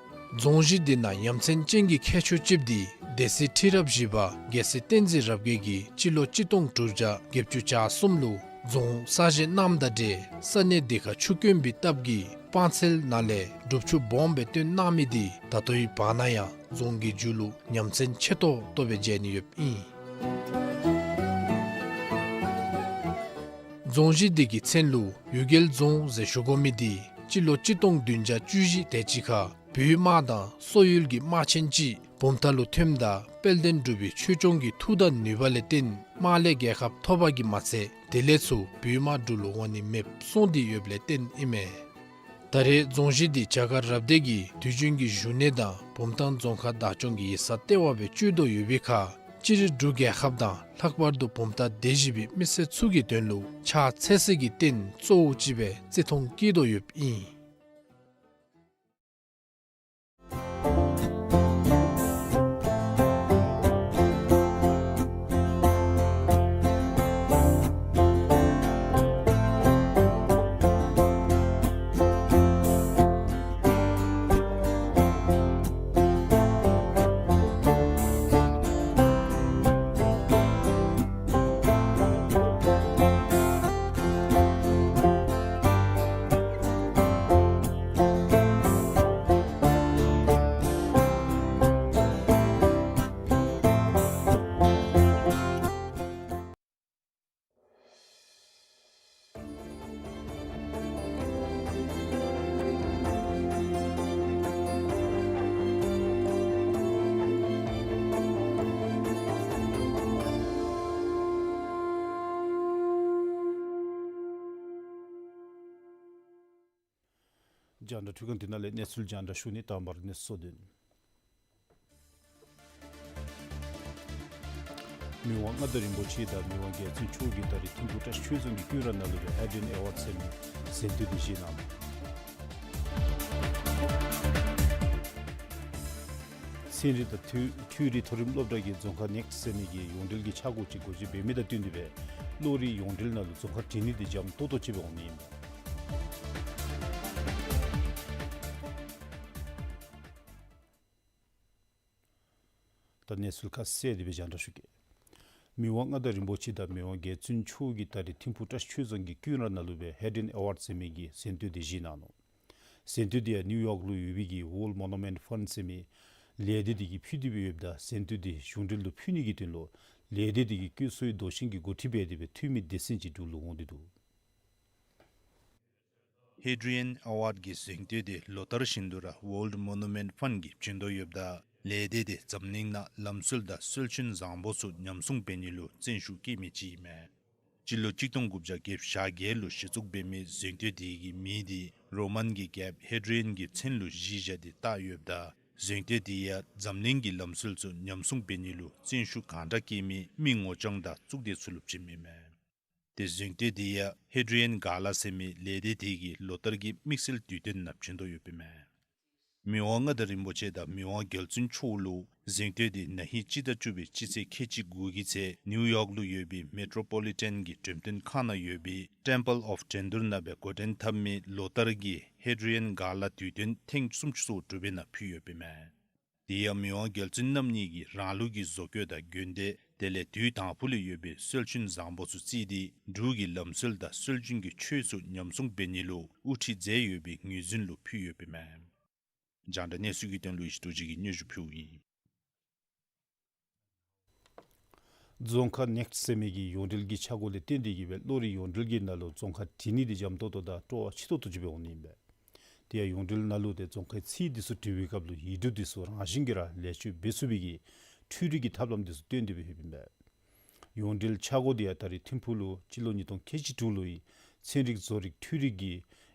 རྫོང་གཞི་འདི་ནང་ཡ་མཚན་ཅན་གྱི་ཁྱད་ཆོས་ཅིག་འདི་སྡེ་སྲིད་ཁྲི་རབས་བཞི་པ་རྒྱལ་སྲས་བསྟན་འཛིན་རབ་རྒྱས་ཀྱིས་སྤྱི་ལོ་གཅིག་སྟོང་དྲུག་བརྒྱ་བརྒྱད་ཅུ་གྱ་གསུམ་ལུ་རྫོང་གསར་བཞེངས་གནངམ་དང་འབྲེལ་ས་གནས་འདི་ཁར་ཆུ་དཀོན་པའི་སྟབས་ཀྱིས་སྤང་ཚལ་ནང་ལས་སྒྲུབ་ཆུ་སྦོམ་སྦེ་བཏོན་གནང་མི་འདི་ད་ལྟོའི་བར་ན་ཡང་རྫོང་གི་མཇུག་ལུ་ཡ་མཚན་ཆེ་ཏོག་ཏོ་སྦེ་མཇལ་ནི་ཡོདཔ་ཨིན། རྫོང་གཞི་འདི་གི་མཚན་ལུ་གཡུལ་རྒྱལ་རྫོང་ཟེར་ཞུ་དགོ་མི་འདི་སྤྱི་ལོ་གཅིག་སྟོང་བདུན་བརྒྱ་བཅུ་བཞི་དེ་ཅིག་ཁར་བོད་དམག་དང་སོག་ཡུལ་གྱི་དམག་ཆེན་ཅིག་བུམ་ཐང་ལུ་ཐོནམ་ད་དཔལ་ལྡན་འབྲུག་པའི་ཆོས་སྐྱོང་གི་མཐུ་དང་ནུས་པ་ལས་བརྟེན་དམག་ལས་རྒྱལ་ཁ་ཐོབ་པ་གིས་མ་ཚད་དེ་ལས་ཚུར་བོད་དམག་འབྲུག་ལུ་འོང་ནི་མེདཔ་སོང་སྟེ་ཡོདཔ་ལས་བརྟེན་ཨིན་མས། ད་རེས་རྫོང་གཞི་འདི་བྱ་དཀར་རབ་སྡེ་གི་དུས་རྒྱུན་གྱི་བཞུགས་གནས་དང་བུམ་ཐང་རྫོང་ཁག་བདག་སྐྱོང་གི་ཡིག་ཚང་ལྟེ་བ་སྦེ་སྤྱོད་དོ་ཡོད་པའི་ཁར་སྤྱིར་འབྲུག་རྒྱལ་ཁབ་དང་ལྷག་པར་དུ་བུམ་ཐང་སྡེ་བཞི་པའི་མི་སེར་ཚུ་གི་དོན་ལུ་ཕྱག་འཚལ་སའི་རྟེན་གཙོ་བོ་ཅིག་སྦེ་བརྩི་མཐོང་བསྐྱེད་དོ་ཡོདཔ་ཨིན། རྒྱང་བསྒྲགས་འཕྲུལ་ཁང་འདི་ནང་ལས་གནས་ཚུལ་རྒྱང་བསྒྲགས་ཞུ་ནི། དང་པ་ར་གནས་ཚུལ་གཙོ་དོན། མི་དབང་མངའ་བདག་རིན་པོ་ཆེ་དང་མི་དབང་རྒྱལ་བཙུན་མཆོག་གིས་ད་རེས་ཐིམ་ཕུག་བཀྲ་ཤིས་ཆོས་རྫོང་གི་ཀུན་ར་ནང་ལུ་ཡོད་པའི་ཨེ་ཌི་ཨེན་ཨེ་ཝཱཌ་ཟེར་མི་གཟེངས་བསྟོད་འདི་བཞེས་གནང་། རྟེན་རིགས་དང་འཕྲུལ་འཕྲུལ་རིག་མཐོ་རིམ་སློབ་གྲྭ་གིས་རྫོང་ཁག་ནེཀསི་ཟེར་མི་གི་ཡོངས་འབྲེལ་གྱི་འཆར་སྒོ་ཅིག་འགོ་འབྱེད་འབད་མི་དང་བསྟུན་ཏེ་སྦེ་གློག་རིག་ཡོངས་འབྲེལ་ནང་ལུ་རྫོང་ཁ་འབྲི་ནི་དེ་འཇམ་ཏོག་ཏོ་ཅིག་སྦེ་འོང་ནི་ཨིན། ད་གནས་ཚུལ་ཁ་གསལ་དེ་སྦེ་རྒྱང་བསྒྲགས་ཞུ་གེ། མི་དབང་མངའ་བདག་རིན་པོ་ཆེ་དང་མི་དབང་རྒྱལ་བཙུན་མཆོག་གིས་ད་རེས་ཐིམ་ཕུག་བཀྲ་ཤིས་ཆོས་རྫོང་གི་ཀུན་ར་ནང་ལུ་སྦེ་ཧེ་ཌི་རི་ཨེན་ཨེ་ཝཱཌ་ཟེར་མི་གི་གཟེངས་བསྟོད་དེ་བཞེས་གནང་ནུག། གཟེངས་བསྟོད་དེ་ཡང་ནིའུ་ཡོག་ལུ་ཡོད་པའི་གི་War Monument Fund ཟེར་མི་ལས་སྡེ་དེ་གིས་ཕུལ་ཏེ་སྦེ་ཡོདཔ་ད་གཟེངས་བསྟོད་དེ་གཞུང་འབྲེལ་ལུ་ཕུལ་ནི་གི་དོན་ལུ་ལས་སྡེ་དེ་གིས་བཀོད་ཚོགས་འོས་བསྡུ་ཅན་གྱི་འགོ་ཁྲིདཔ་འབད་དེ་སྦེ་འཐུས་མི་སྡེ་ཚན་ཅིག་འབྲུག་ལུ་འོང་སྟེ་འདུག། ཧེ་ཌི་རི་ཨེན་ཨེ་ཝཱཌ་ཀྱི་གཟེངས་བསྟོད་དེ་ལོ་ལྟར་བཞིན་དུ་ར་War Monument Fund གིས་བྱིན་དོ་ཡོདཔ་ད་ལས་སྡེ་དེ་འཛམ་གླིང་ནང་ལམ་སྲོལ་དང་སྲོལ་རྒྱུན་བཟང་པོ་ཚུ་ཉམས་སྲུང་འབད་ནི་ལུ་བརྩོན་ཤུགས་བསྐྱེད་མི་ཅིག་ཨིན་མས། སྤྱི་ལོ་གཅིག་སྟོང་དགུ་བརྒྱ་བརྒྱད་ཅུ་གྱ་བརྒྱད་ལུ་གཞི་བཙུགས་འབད་མི་གཟེངས་བསྟོད་དེ་གི་མིང་དེ་རོ་མཱན་གྱི་རྒྱལཔོ་ཧེ་ཌི་རི་ཨེན་གྱི་མཚན་ལུ་གཞི་བཞག་སྟེ་བཏགས་ཡོདཔ་ད་གཟེངས་བསྟོད་དེ་ཡང་འཛམ་གླིང་གི་ལམ་སྲོལ་ཚུ་ཉམས་སྲུང་འབད་ནི་ལུ་བརྩོན་ཤུགས་གང་དྲག་བསྐྱེད་མི་མི་ངོ་རྐྱང་དང་གཙུག་སྡེ་ཚུ་ལུ་བྱིནམ་ཨིན་མས། དེ་གཟེངས་བསྟོད་དེ་ཡང་ཧེ་ཌི་རི་ཨེན་ག་ལ་ཟེར་མི་ལས་སྡེ་དེ་གིས་ལོ་ལྟར་གྱི་དམིགས་བསལ་དུས་སྟོན་ནང་བྱིན་དོ་ཡོདཔ་ཨིན་མས། མི་དབང་མངའ་བདག་རིན་པོ་ཆེ་དང་མི་དབང་རྒྱལ་བཙུན་མཆོག་ལུ་གཟེངས་བསྟོད་དེ་ན་ཧིང་སྤྱི་ཟླ་བཅུ་པའི་སྤྱི་ཚེས་ཁལ་གཅིག་དགུ་གི་ཚེ་ནིའུ་ཡོག་ལུ་ཡོད་པའི་མེ་ཊོ་པོ་ལི་ཊཱན་གྱི་འགྲེམས་སྟོན་ཁང་ནང་ཡོད་པའི་Temple of Dendur ནང་སྦེ་འགོ་འདྲེན་འཐབ་མི་ལོ་ལྟར་གྱི་ཧེ་ཌི་རི་ཨེན་ག་ལ་དུས་སྟོན་ཐེངས་སུམ་ཅུ་སོ་དྲུག་པའི་ནང་ཕུལ་ཡོདཔ་ཨིན་མས། དེ་ཡང་མི་དབང་རྒྱལ་བཙུན་རྣམ་གཉིས་ཀྱིས་རང་ལུགས་ཀྱི་བཟོ་བཀོད་དང་དགོན་སྡེ་དེ་ལས་དུས་དང་པོ་ལས་ཡོད་པའི་སྲོལ་རྒྱུན་བཟང་པོ་ཚུ་བརྩིས་ཏེ་འབྲུག་གི་ལམ་སྲོལ་དང་སྲོལ་རྒྱུན་གྱི་ཆོས་ཚུ་ཉམས་སྲུང་འབད་ནི་ལུ་དབུ་ཁྲིད་མཛད་ཡོད་པའི་ངོས་འཛིན་ལུ་ཕུལ་ཡོདཔ་ཨིན་མས། རྒྱང་བསྒྲགས་གནས་ཚུལ་གྱི་དོན་ལུ་ཡེ་ཤེས་རྡོ་རྗེ་གིས་སྙན་ཞུ་ཕུལཝ་ཨིན། རྫོང་ཁག་ནེཀསི་ཟེར་མི་གི་ཡོངས་འབྲེལ་གྱི་འཆར་སྒོ་ལས་བརྟེན་ཏེ་གིས་སྦེ་གློག་རིག་ཡོངས་འབྲེལ་གྱི་ནང་ལུ་རྫོང་ཁ་འབྲི་ནི་དེ་འཇམ་ཏོག་ཏོ་དང་སྤྲོ་བ་ཆེ་ཏོག་ཏོ་ཅིག་སྦེ་འོང་ནི་ཨིན་པས། དེ་ཡང་ཡོངས་འབྲེལ་ནང་ལུ་ཏེ་རྫོང་ཁའི་ཚིག་འདི་ཚུ་འབྲི་བའི་སྐབས་ལུ་ཡིག་འབྲུ་འདི་ཚུ་རང་བཞིན་གྱིས་ར་ལེགས་བཅོས་འབད་ཚུགས་པའི་གི་འཕྲུལ་རིག་གི་ཐབས་ལམ་འདི་ཚུ་བཏོན་ཏེ་སྦེ་ཡོདཔ་ཨིན་པས། ཡོངས་འབྲེལ་འཆར་སྒོ་འདི་ཡང་ད་རེས་ཐིམ་ཕུག་ལུ་སྤྱི་ལོ་ཉིས་སྟོང་ཁལ་གཅིག་དྲུག་ལོའི་ཚན་རིག་བཟོ་རིག་འཕྲུལ་རིག་གི་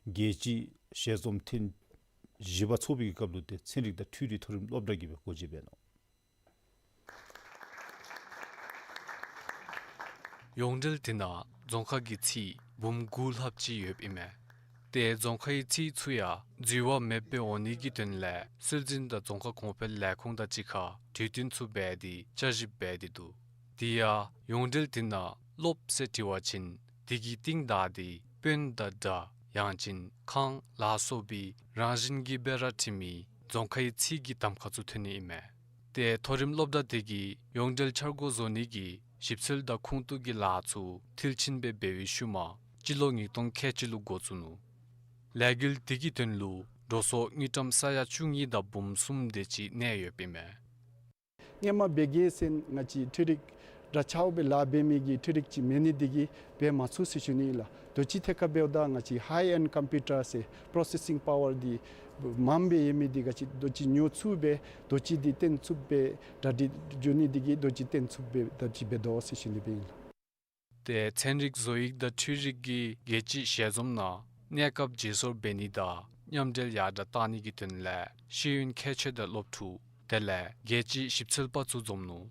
རྒྱལ་སྤྱིའི་ཞལ་འཛོམས་ཐེངས་བཞི་པ་ཚོགས་པའི་གི་སྐབས་ལུ་ཏེ་ཚན་རིག་དང་འཕྲུལ་རིག་མཐོ་རིམ་སློབ་གྲྭ་གིས་སྦེ་འགོ་འབྱེད་འབད་ནུག། ཡོངས་འབྲེལ་དེ་ནང་རྫོང་ཁག་གི་ཚིག་འབུམ་དགུ་ལྷགཔ་ཅིག་ཡོདཔ་ཨིན་མས། ཏེ་རྫོང་ཁའི་ཚིག་ཚུ་ཡང་འཛོལ་བ་མེདཔ་སྦེ་འོང་ནི་གི་དོན་ལས་སྲོལ་འཛིན་དང་རྫོང་ཁ་གོང་འཕེལ་ལས་ཁུངས་དང་གཅིག་ཁར་གྲོས་བསྟུན་ཚུ་འབད་དེ་བསྐྱར་ཞིབ་འབད་དེ་འདུག། དེ་ཡང་ཡོངས་འབྲེལ་དེ་ནང་སློབ་ཟེར་བྲི་བ་ཅིན་དེ་གི་རྟིང་བདའ་སྟེ་དཔོན་དང་སྒྲ་ཡང་ཅིན་ཁང་ལ་སོགས་པའི་རང་བཞིན་གྱིས་སྦེ་ར་བྲི་མི་རྫོང་ཁའི་ཚིག་གི་གདམ་ཁ་ཚུ་ཐོན་ནི་ཨིན་མས། ཏེ་མཐོ་རིམ་སློབ་གྲྭ་དེ་གིས་ཡོངས་འབྲེལ་འཆར་སྒོ་བཟོ་ནི་གི་ཞིབ་འཚོལ་དང་ཁུངས་གཏུགས་ཀྱི་ལཱ་ཚུ་མཐིལ་ཕྱིན་སྦེ་འབད་བའི་ཤུལ་མ་སྤྱི་ལོ་ཉིས་སྟོང་ཁལ་གཅིག་ལུ་འགོ་བཙུགས་ནུག། ལས་འགུལ་དེ་གི་དོན་ལུ་འགྲོ་སོང་དངུལ་ཀྲམ་ས་ཡ་བཅུ་གཉིས་དང་འབུམ་གསུམ་དེ་ཅིག་གནས་ཡོདཔ་ཨིན་མས། སྔོན་མ་འབད་གེ་ཟེར་ང་བཅས་འཕྲུལ་རིག་དྲག་ཆགས་སྦེ་ལཱ་འབད་མི་གི་འཕྲུལ་རིག་ཅིག་མེད་ནི་དེ་གིས་འབད་མ་ཚུགས་ཟེར་ཞུ་ནི་ལགས། དུས་ཅི་ཐད་ཁར་འབདཝ་ད་ང་བཅས་ཧའི་ཨེནཌ་ཀམ་པིའུ་ཊར་ཟེར་པོརོ་སེ་སིང་པ་ཝར་འདི་མངམ་སྦེ་ཡོད་མི་འདི་ག་ཅི་དུས་ཅི་ཉོ་ཚུགས་སྦེ་དུས་ཅི་འདི་བཏོན་ཚུགསཔ་སྦེ་གྲ་སྒྲིག་འགྱོ་ནི་དེ་གིས་དུས་ཅི་བཏོན་ཚུགསཔ་སྦེ་ད་ཅི་འབད་དོ་ཟེར་ཞུ་ནི་སྦེ་ཨིན་ལགས། ཏེ་ཚན་རིག་བཟོ་ཡིག་དང་འཕྲུལ་རིག་གི་རྒྱལ་སྤྱིའི་ཞལ་འཛོམས་ནང་གནས་སྐབས་བརྗེ་སོར་འབད་ནི་དང་མཉམ་འབྲེལ་ཡར་དྲག་གཏང་ནི་གི་དོན་ལས་ཤེས་ཡོན་མཁས་མཆོག་དང་སློབ་ཕྲུག་དེ་ལས་རྒྱལ་སྤྱིའི་ཞིབ་འཚོལ་པ་ཚུ་འཛོམས་ནུག།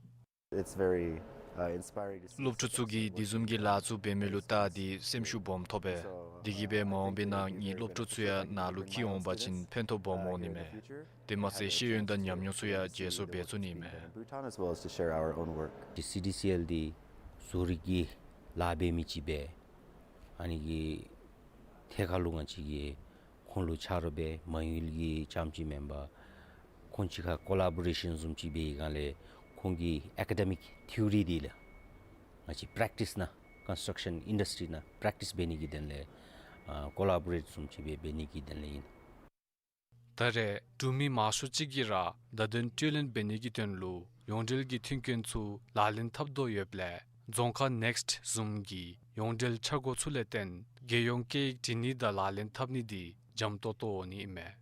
It's very, uh, inspiring to see སློབ་ཕྲུག་ཚུ་གིས་དེ་བཟུམ་གྱི་ལཱ་ཚུ་འབད་མི་ལུ་བལྟ་སྟེ་སེམས་ཤུགས་སྦོམ་ཐོབ་པས། དེ་གིས་སྦེ་མ་འོངས་པའི་ནང་ངེའི་སློབ་ཕྲུག་ཚུ་ཡང་ནཱ་ལུ་འཁྱིད་འོང་པ་ཅིན་ཕན་ཐོགས་སྦོམ་འོང་ནི་མས། དེ་མ་ཚད་ཤེས་ཡོན་དང་ཉམས་མྱོང་ཚུ་ཡང་བརྗེ་སོར་འབད་ཚུགས་ནི་མས། Bhutan as well as to share our own work. ཏེ་སི་ཌི་སི་ཨེལ་འདི་བཟོ་རིག་གི་ལཱ་འབད་མི་ཅིག་སྦེ་ཨ་ནི་གི་ཐད་ཁར་ལུ་ང་བཅས་ཀྱིས་ཁོང་ལུ་ཆ་རོགས་འབད་མ་ཡུལ་གྱི་རྐྱངམ་ཅིག་མེན་པར་ཁོང་གཅིག་ཁར་ཀོ་ལ་བོ་རེ་ཤཱན་བཟུམ་ཅིག་འབད་བའི་སྒང་ལས་ཁོང་གི་ཨེ་ཀ་ཌེ་མིག་ཐི་ཡོ་རི་འདི་ལགས་ང་བཅས་པྲེག་ཊིས་ནང་ཀོན་སི་ཊྲག་ཤཱན་ཨིན་ཌསི་ཊི་རི་ནང་པྲེག་ཊིས་འབད་ནི་གི་དོན་ལས་ཨ་ཀོ་ལ་བོ་རེཊ་བཟུམ་ཅིག་སྦེ་འབད་ནི་གི་དོན་ལས་ཨིན། ད་རེས་འབྲུག་མི་མང་ཤོས་ཅིག་གིས་ར་བརྡ་དོན་སྤྲོད་ལེན་འབད་ནི་གི་དོན་ལུ་ཡོངས་འབྲེལ་གྱི་མཐུན་རྐྱེན་ཚུ་ལག་ལེན་འཐབ་དོ་ཡོདཔ་ལས་རྫོང་ཁ་ནེཀསི་བཟུམ་གྱི་ཡོངས་འབྲེལ་འཆར་སྒོ་ཚུ་ལས་བརྟེན་རྒྱལ་ཡོངས་སྐད་ཡིག་འབྲི་ནི་དང་ལག་ལེན་འཐབ་ནི་འདི་འཇམ་ཏོག་ཏོ་འོང་ནི་ཨིན་མས།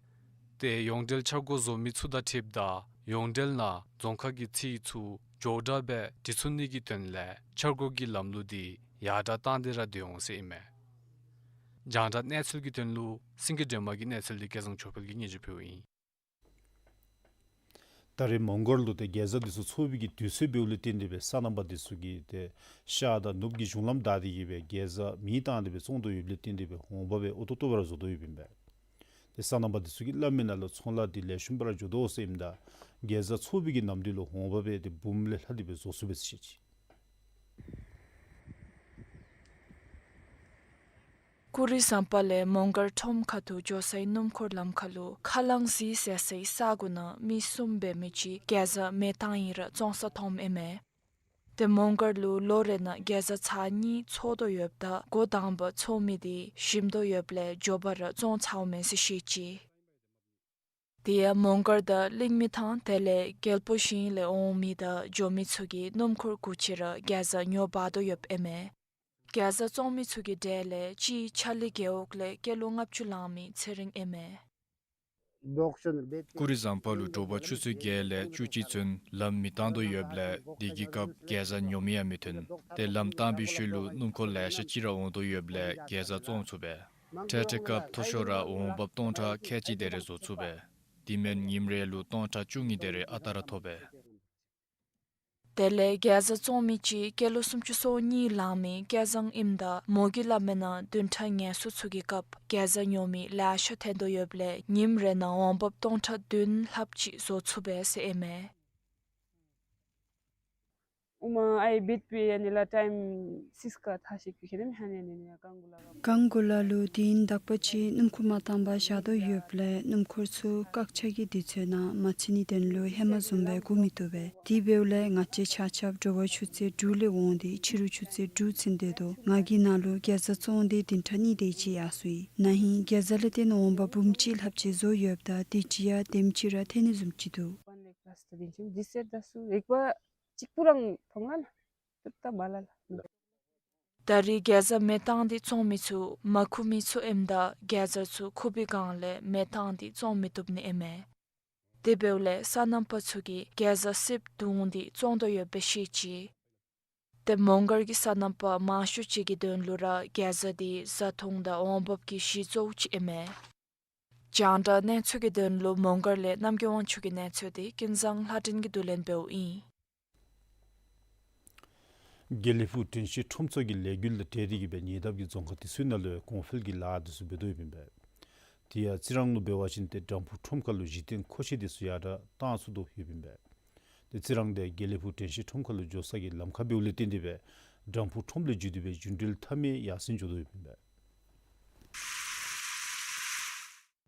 ཏེ་ཡོངས་འབྲེལ་འཆར་སྒོ་བཟོ་མི་ཚུ་དང་འཁྲིལཝ་ད་ཡོངས་འབྲེལ་ནང་རྫོང་ཁ་གི་ཚིག་ཚུ་མགྱོགས་དྲགས་སྦེ་འབྲི་ཚུགས་ནི་གི་དོན་ལས་འཆར་སྒོ་གི་ལམ་ལུགས་འདི་ཡར་དྲགས་བཏང་སྟེ་ར་སྡོད་འོང་ཟེར་ཨིན་མས། རྒྱང་བསྒྲགས་གནས་ཚུལ་གྱི་དོན་ལུ་སེང་གེ་སྒྲོལ་མ་གི་གནས་ཚུལ་འདི་སྐལ་བཟང་ཆོས་འཕེལ་གྱིས་སྙན་ཞུ་ཕུལཝ་ཨིན། ད་རེས་མོང་སྒར་ལུ་ཏེ་རྒྱལ་བཟའ་འདི་ཚུ་ཚོགས་པའི་གི་དུས་ཚོད་འབདཝ་ལས་བརྟེན་ཏེ་སྦེ་སོ་ནམ་པ་འདི་ཚུ་གིས་ཏེ་ཤར་དང་ནུབ་ཀྱི་གཞུང་ལམ་བདའ་སྟེ་གིས་སྦེ་རྒྱལ་བཟའ་མེ་བཏང་སྟེ་སྦེ་བཙོང་དོ་ཡོདཔ་ལས་བརྟེན་ཏེ་སྦེ་འོང་འབབ་སྦེ་ཨོ་ཏོག་ཏོ་སྦེ་ར་བཟོ་དོ་ཡོདཔ་ཨིན་པས། ཏེ་སོ་ནམ་པ་འདི་ཚུ་གིས་སླབ་མི་ནང་ལུ་ཚོང་ལཱ་འདི་ལེགས་ཤོམ་སྦེ་ར་འགྱོ་དོ་ཟེར་ཨིནམ་ད་གེ་ཛ་བཙོང་མི་གི་ནམ་དུས་ལུ་འོང་འབབ་སྦེ་ཏེ་འབུམ་ལས་ལྷག་སྟེ་སྦེ་བཟོ་ཚུགས་པས་ཟེར་བཤད་ཅི། ཀུ་རི་ཟམ་པ་ལས་མོང་སྒར་ཁྲོམ་ཁ་ཐུག་འགྱོ་སའི་སྣུམ་འཁོར་ལམ་ཁ་ལུ་ཁ་ལང་ཟི་ཟེར་སའི་ས་གོ་ནང་མི་གསུམ་འབད་མི་ཅིག་གེ་ཛ་མེ་བཏང་ཡི་ར་བཙོང་ས་མཐོངམ་ཨིན་མས། ཏེ་མོང་སྒར་ལུ་ལོ་རེ་ནང་གེ་ཛ་ཚར་གཉིས་བཙོང་དོ་ཡོདཔ་ད་འགོ་དང་པ་བཙོང་མི་འདི་ཞིམ་དོ་ཡོདཔ་ལས་མགྱོགས་པ་ར་བཙོང་ཚརཝ་མས་ཟེར་བཤད་ཅི། དེ་ཡང་མོང་སྒར་དང་གླིང་མི་ཐང་དེ་ལས་རྒྱལ་པོ་ཞིང་ལས་འོང་མི་དང་འགྱོ་མི་ཚུ་གིས་སྣུམ་འཁོར་དགུ་ཅིག་ར་གེ་ཛ་ཉོ་འབག་དོ་ཡོདཔ་ཨིན་མས། གེ་ཛ་བཙོང་མི་ཚུ་གི་གྲས་ལས་གཅིག་ཆ་ལི་རྒེད་འོག་ལས་སྐྱེས་ལོ་ལྔ་བཅུ་ལང་མི་ཚེ་རིང་ཨིན་མས། ཀུ་རི་ཟམ་པ་ལུ་དྲོ་པ་ཆུ་ཚོད་བརྒྱད་ལས་བཅུ་གཅིག་ཚུན་ལམ་མི་བཏང་དོ་ཡོདཔ་ལས་དེ་གི་སྐབས་གེ་ཛ་ཉོ་མི་ཡང་མི་ཐོན། ཏེ་ལམ་བཏང་པའི་ཤུལ་ལུ་སྣུམ་འཁོར་ལེ་ཤ་ཅིག་ར་འོང་དོ་ཡོདཔ་ལས་གེ་ཛ་བཙོང་ཚུགས་པས། འཕྲལ་འཕྲལ་སྐབས་མཐོ་ཤོས་ར་འོང་འབབ་སྟོང་ཕྲག་ཁལ་གཅིག་དེ་རེ་བཟོ་ཚུགས་པས། དེ་མེན་ཉིནམ་རེ་ལུ་སྟོང་ཕྲག་བཅུ་གཉིས་དེ་རེ་ཨ་རྟག་ར་ཐོབ་པས། དེ་ལས་གེ་ཛ་བཙོང་མི་ཅིག་སྐྱེས་ལོ་སུམ་ཅུ་སོ་གཉིས་ལང་མི་སྐལ་བཟང་ཨིནམ་ད་མོ་གིས་སླབ་མི་ནང་བདུན་ཕྲག་ངལ་གསོ་ཚུ་གི་སྐབས་གེ་ཛ་ཉོ་མི་ལེ་ཤ་ཐོན་དོ་ཡོདཔ་ལས་ཉིནམ་རེ་ནང་འོང་འབབ་སྟོང་ཕྲག་བདུན་ལྷགཔ་ཅིག་བཟོ་ཚུགས་པས་ཟེར་ཨིན་མས། ཨུ་མ་ཨའི་བིད་པི་ཡ་ནི་ལ་ཊའིམ་སིསི་ཀ་ཐ་ཤི་ཀི་ཁེ་ནེ་ཧ་ནེ་ནི་ནི་ཀང་གུ་ལ་ག་ཀང་གུ་ལ་ལུ་དེ་ཨིན་དག་པ་ཅིག་སྣུམ་འཁོར་མ་བཏང་པར་བཞག་དོ་ཡོདཔ་ལས་སྣུམ་འཁོར་ཚུ་བཀག་ཆ་གི་དུས་ཚོད་ནང་མ་ཚུད་ནི་དོན་ལུ་ཧེ་མ་བཟུམ་སྦེ་སྒུག་མི་བཏུབ་པས། དེ་འབདཝ་ལས་ང་བཅས་ཆ་ཁྱབ་དྲོ་པ་ཆུ་ཚོད་དྲུག་ལས་འོང་སྟེ་ཕྱི་རུ་ཆུ་ཚོད་དྲུག་ཚུན་སྡོད་དོ། ང་གིས་ནཱ་ལུ་གེ་ཛ་བཙོང་སྟེ་བདུན་ཕྲག་གཉིས་དེ་ཅིག་ཡར་སོ་ཡི། ན་ཧིང་གེ་ཛ་ལས་བརྟེན་འོང་འབབ་འབུམ་གཅིག་ལྷགཔ་ཅིག་བཟོ་ཡོདཔ་ད་དེ་ཅིག་ཡང་དེམ་ཅིག་ར་ཐོན་ནི་བཟུམ་ཅིག་འདུག། གཅིག་པུ་རང་ཐོང་ང་ལ། ཏུབ་ཏ་བ་ལ་ལ། ད་རེས་གེ་ཛ་མེ་བཏང་སྟེ་བཙོང་མི་ཚུ་མ་ཁུ་མི་ཚུ་ཨིནམ་ད་གེ་ཛ་ཚུ་ཁུ་བའི་སྒང་ལས་མེ་བཏང་སྟེ་བཙོང་མི་བཏུབ་ནི་ཨིན་མས། དེ་འབདཝ་ལས་སོ་ནམ་པ་ཚུ་གིས་གེ་ཛ་སིབ་བརྡུང་སྟེ་བཙོང་དོ་ཡོདཔ་སྦེ་བཤད་ཅི། ཏེ་མོང་སྒར་གྱི་སོ་ནམ་པ་མང་ཤོས་ཅིག་གི་དོན་ལུ་ར་གེ་ཛ་འདི་བཟའ་འཐུང་དང་འོང་འབབ་ཀྱི་གཞི་གཙོ་བོ་ཅིག་ཨིན་མས། རྒྱང་བསྒྲགས་གནས་ཚུལ་གྱི་དོན་ལུ་མོང་སྒར་ལས་རྣམ་རྒྱལ་དབང་ཕྱུག་གི་གནས་ཚུལ་འདི་ཀུན་བཟང་ལྷ་སྒྲོན་གྱིས་བསྡུ་ལེན་འབདཝ་ཨིན། དགེ་ལེགས་ཕུག་དྲན་ཤེས་ཁྲོམ་ཚོགས་ཀྱི་ལས་འགུལ་དང་འབྲེལ་ཏེ་གིས་སྦེ་ཉེ་འདབས་ཀྱི་རྫོང་ཁག་དེ་ཚུ་ནང་ལུ་གོང་འཕེལ་གྱི་ལཱ་འདི་ཚུ་འབད་དོ་ཡོདཔ་ཨིན་པས། དེ་ཡང་རྩི་རང་ལུ་འབད་བ་ཅིན་ཏེ་སྦྲམ་ཕུག་ཁྲོམ་ཁ་ལུ་གཞི་རྟེན་མཁོ་ཆས་འདི་ཚུ་ཡར་དྲག་བཏང་ཚུགས་དོ་ཡོདཔ་ཨིན་པས། ཏེ་རྩི་རང་དང་དགེ་ལེགས་ཕུག་དྲན་ཤེས་ཁྲོམ་ཁ་ལུ་འགྱོ་ས་གི་ལམ་ཁར་འབདཝ་ལས་བརྟེན་ཏེ་སྦེ་སྦྲམ་ཕུག་ཁྲོམ་ལས་བརྒྱུད་དེ་སྦེ་རྒྱུན་འགྲུལ་མཐའ་མེད་ཡར་སེང་འགྱོ་དོ་ཡོདཔ་ཨིན་པས།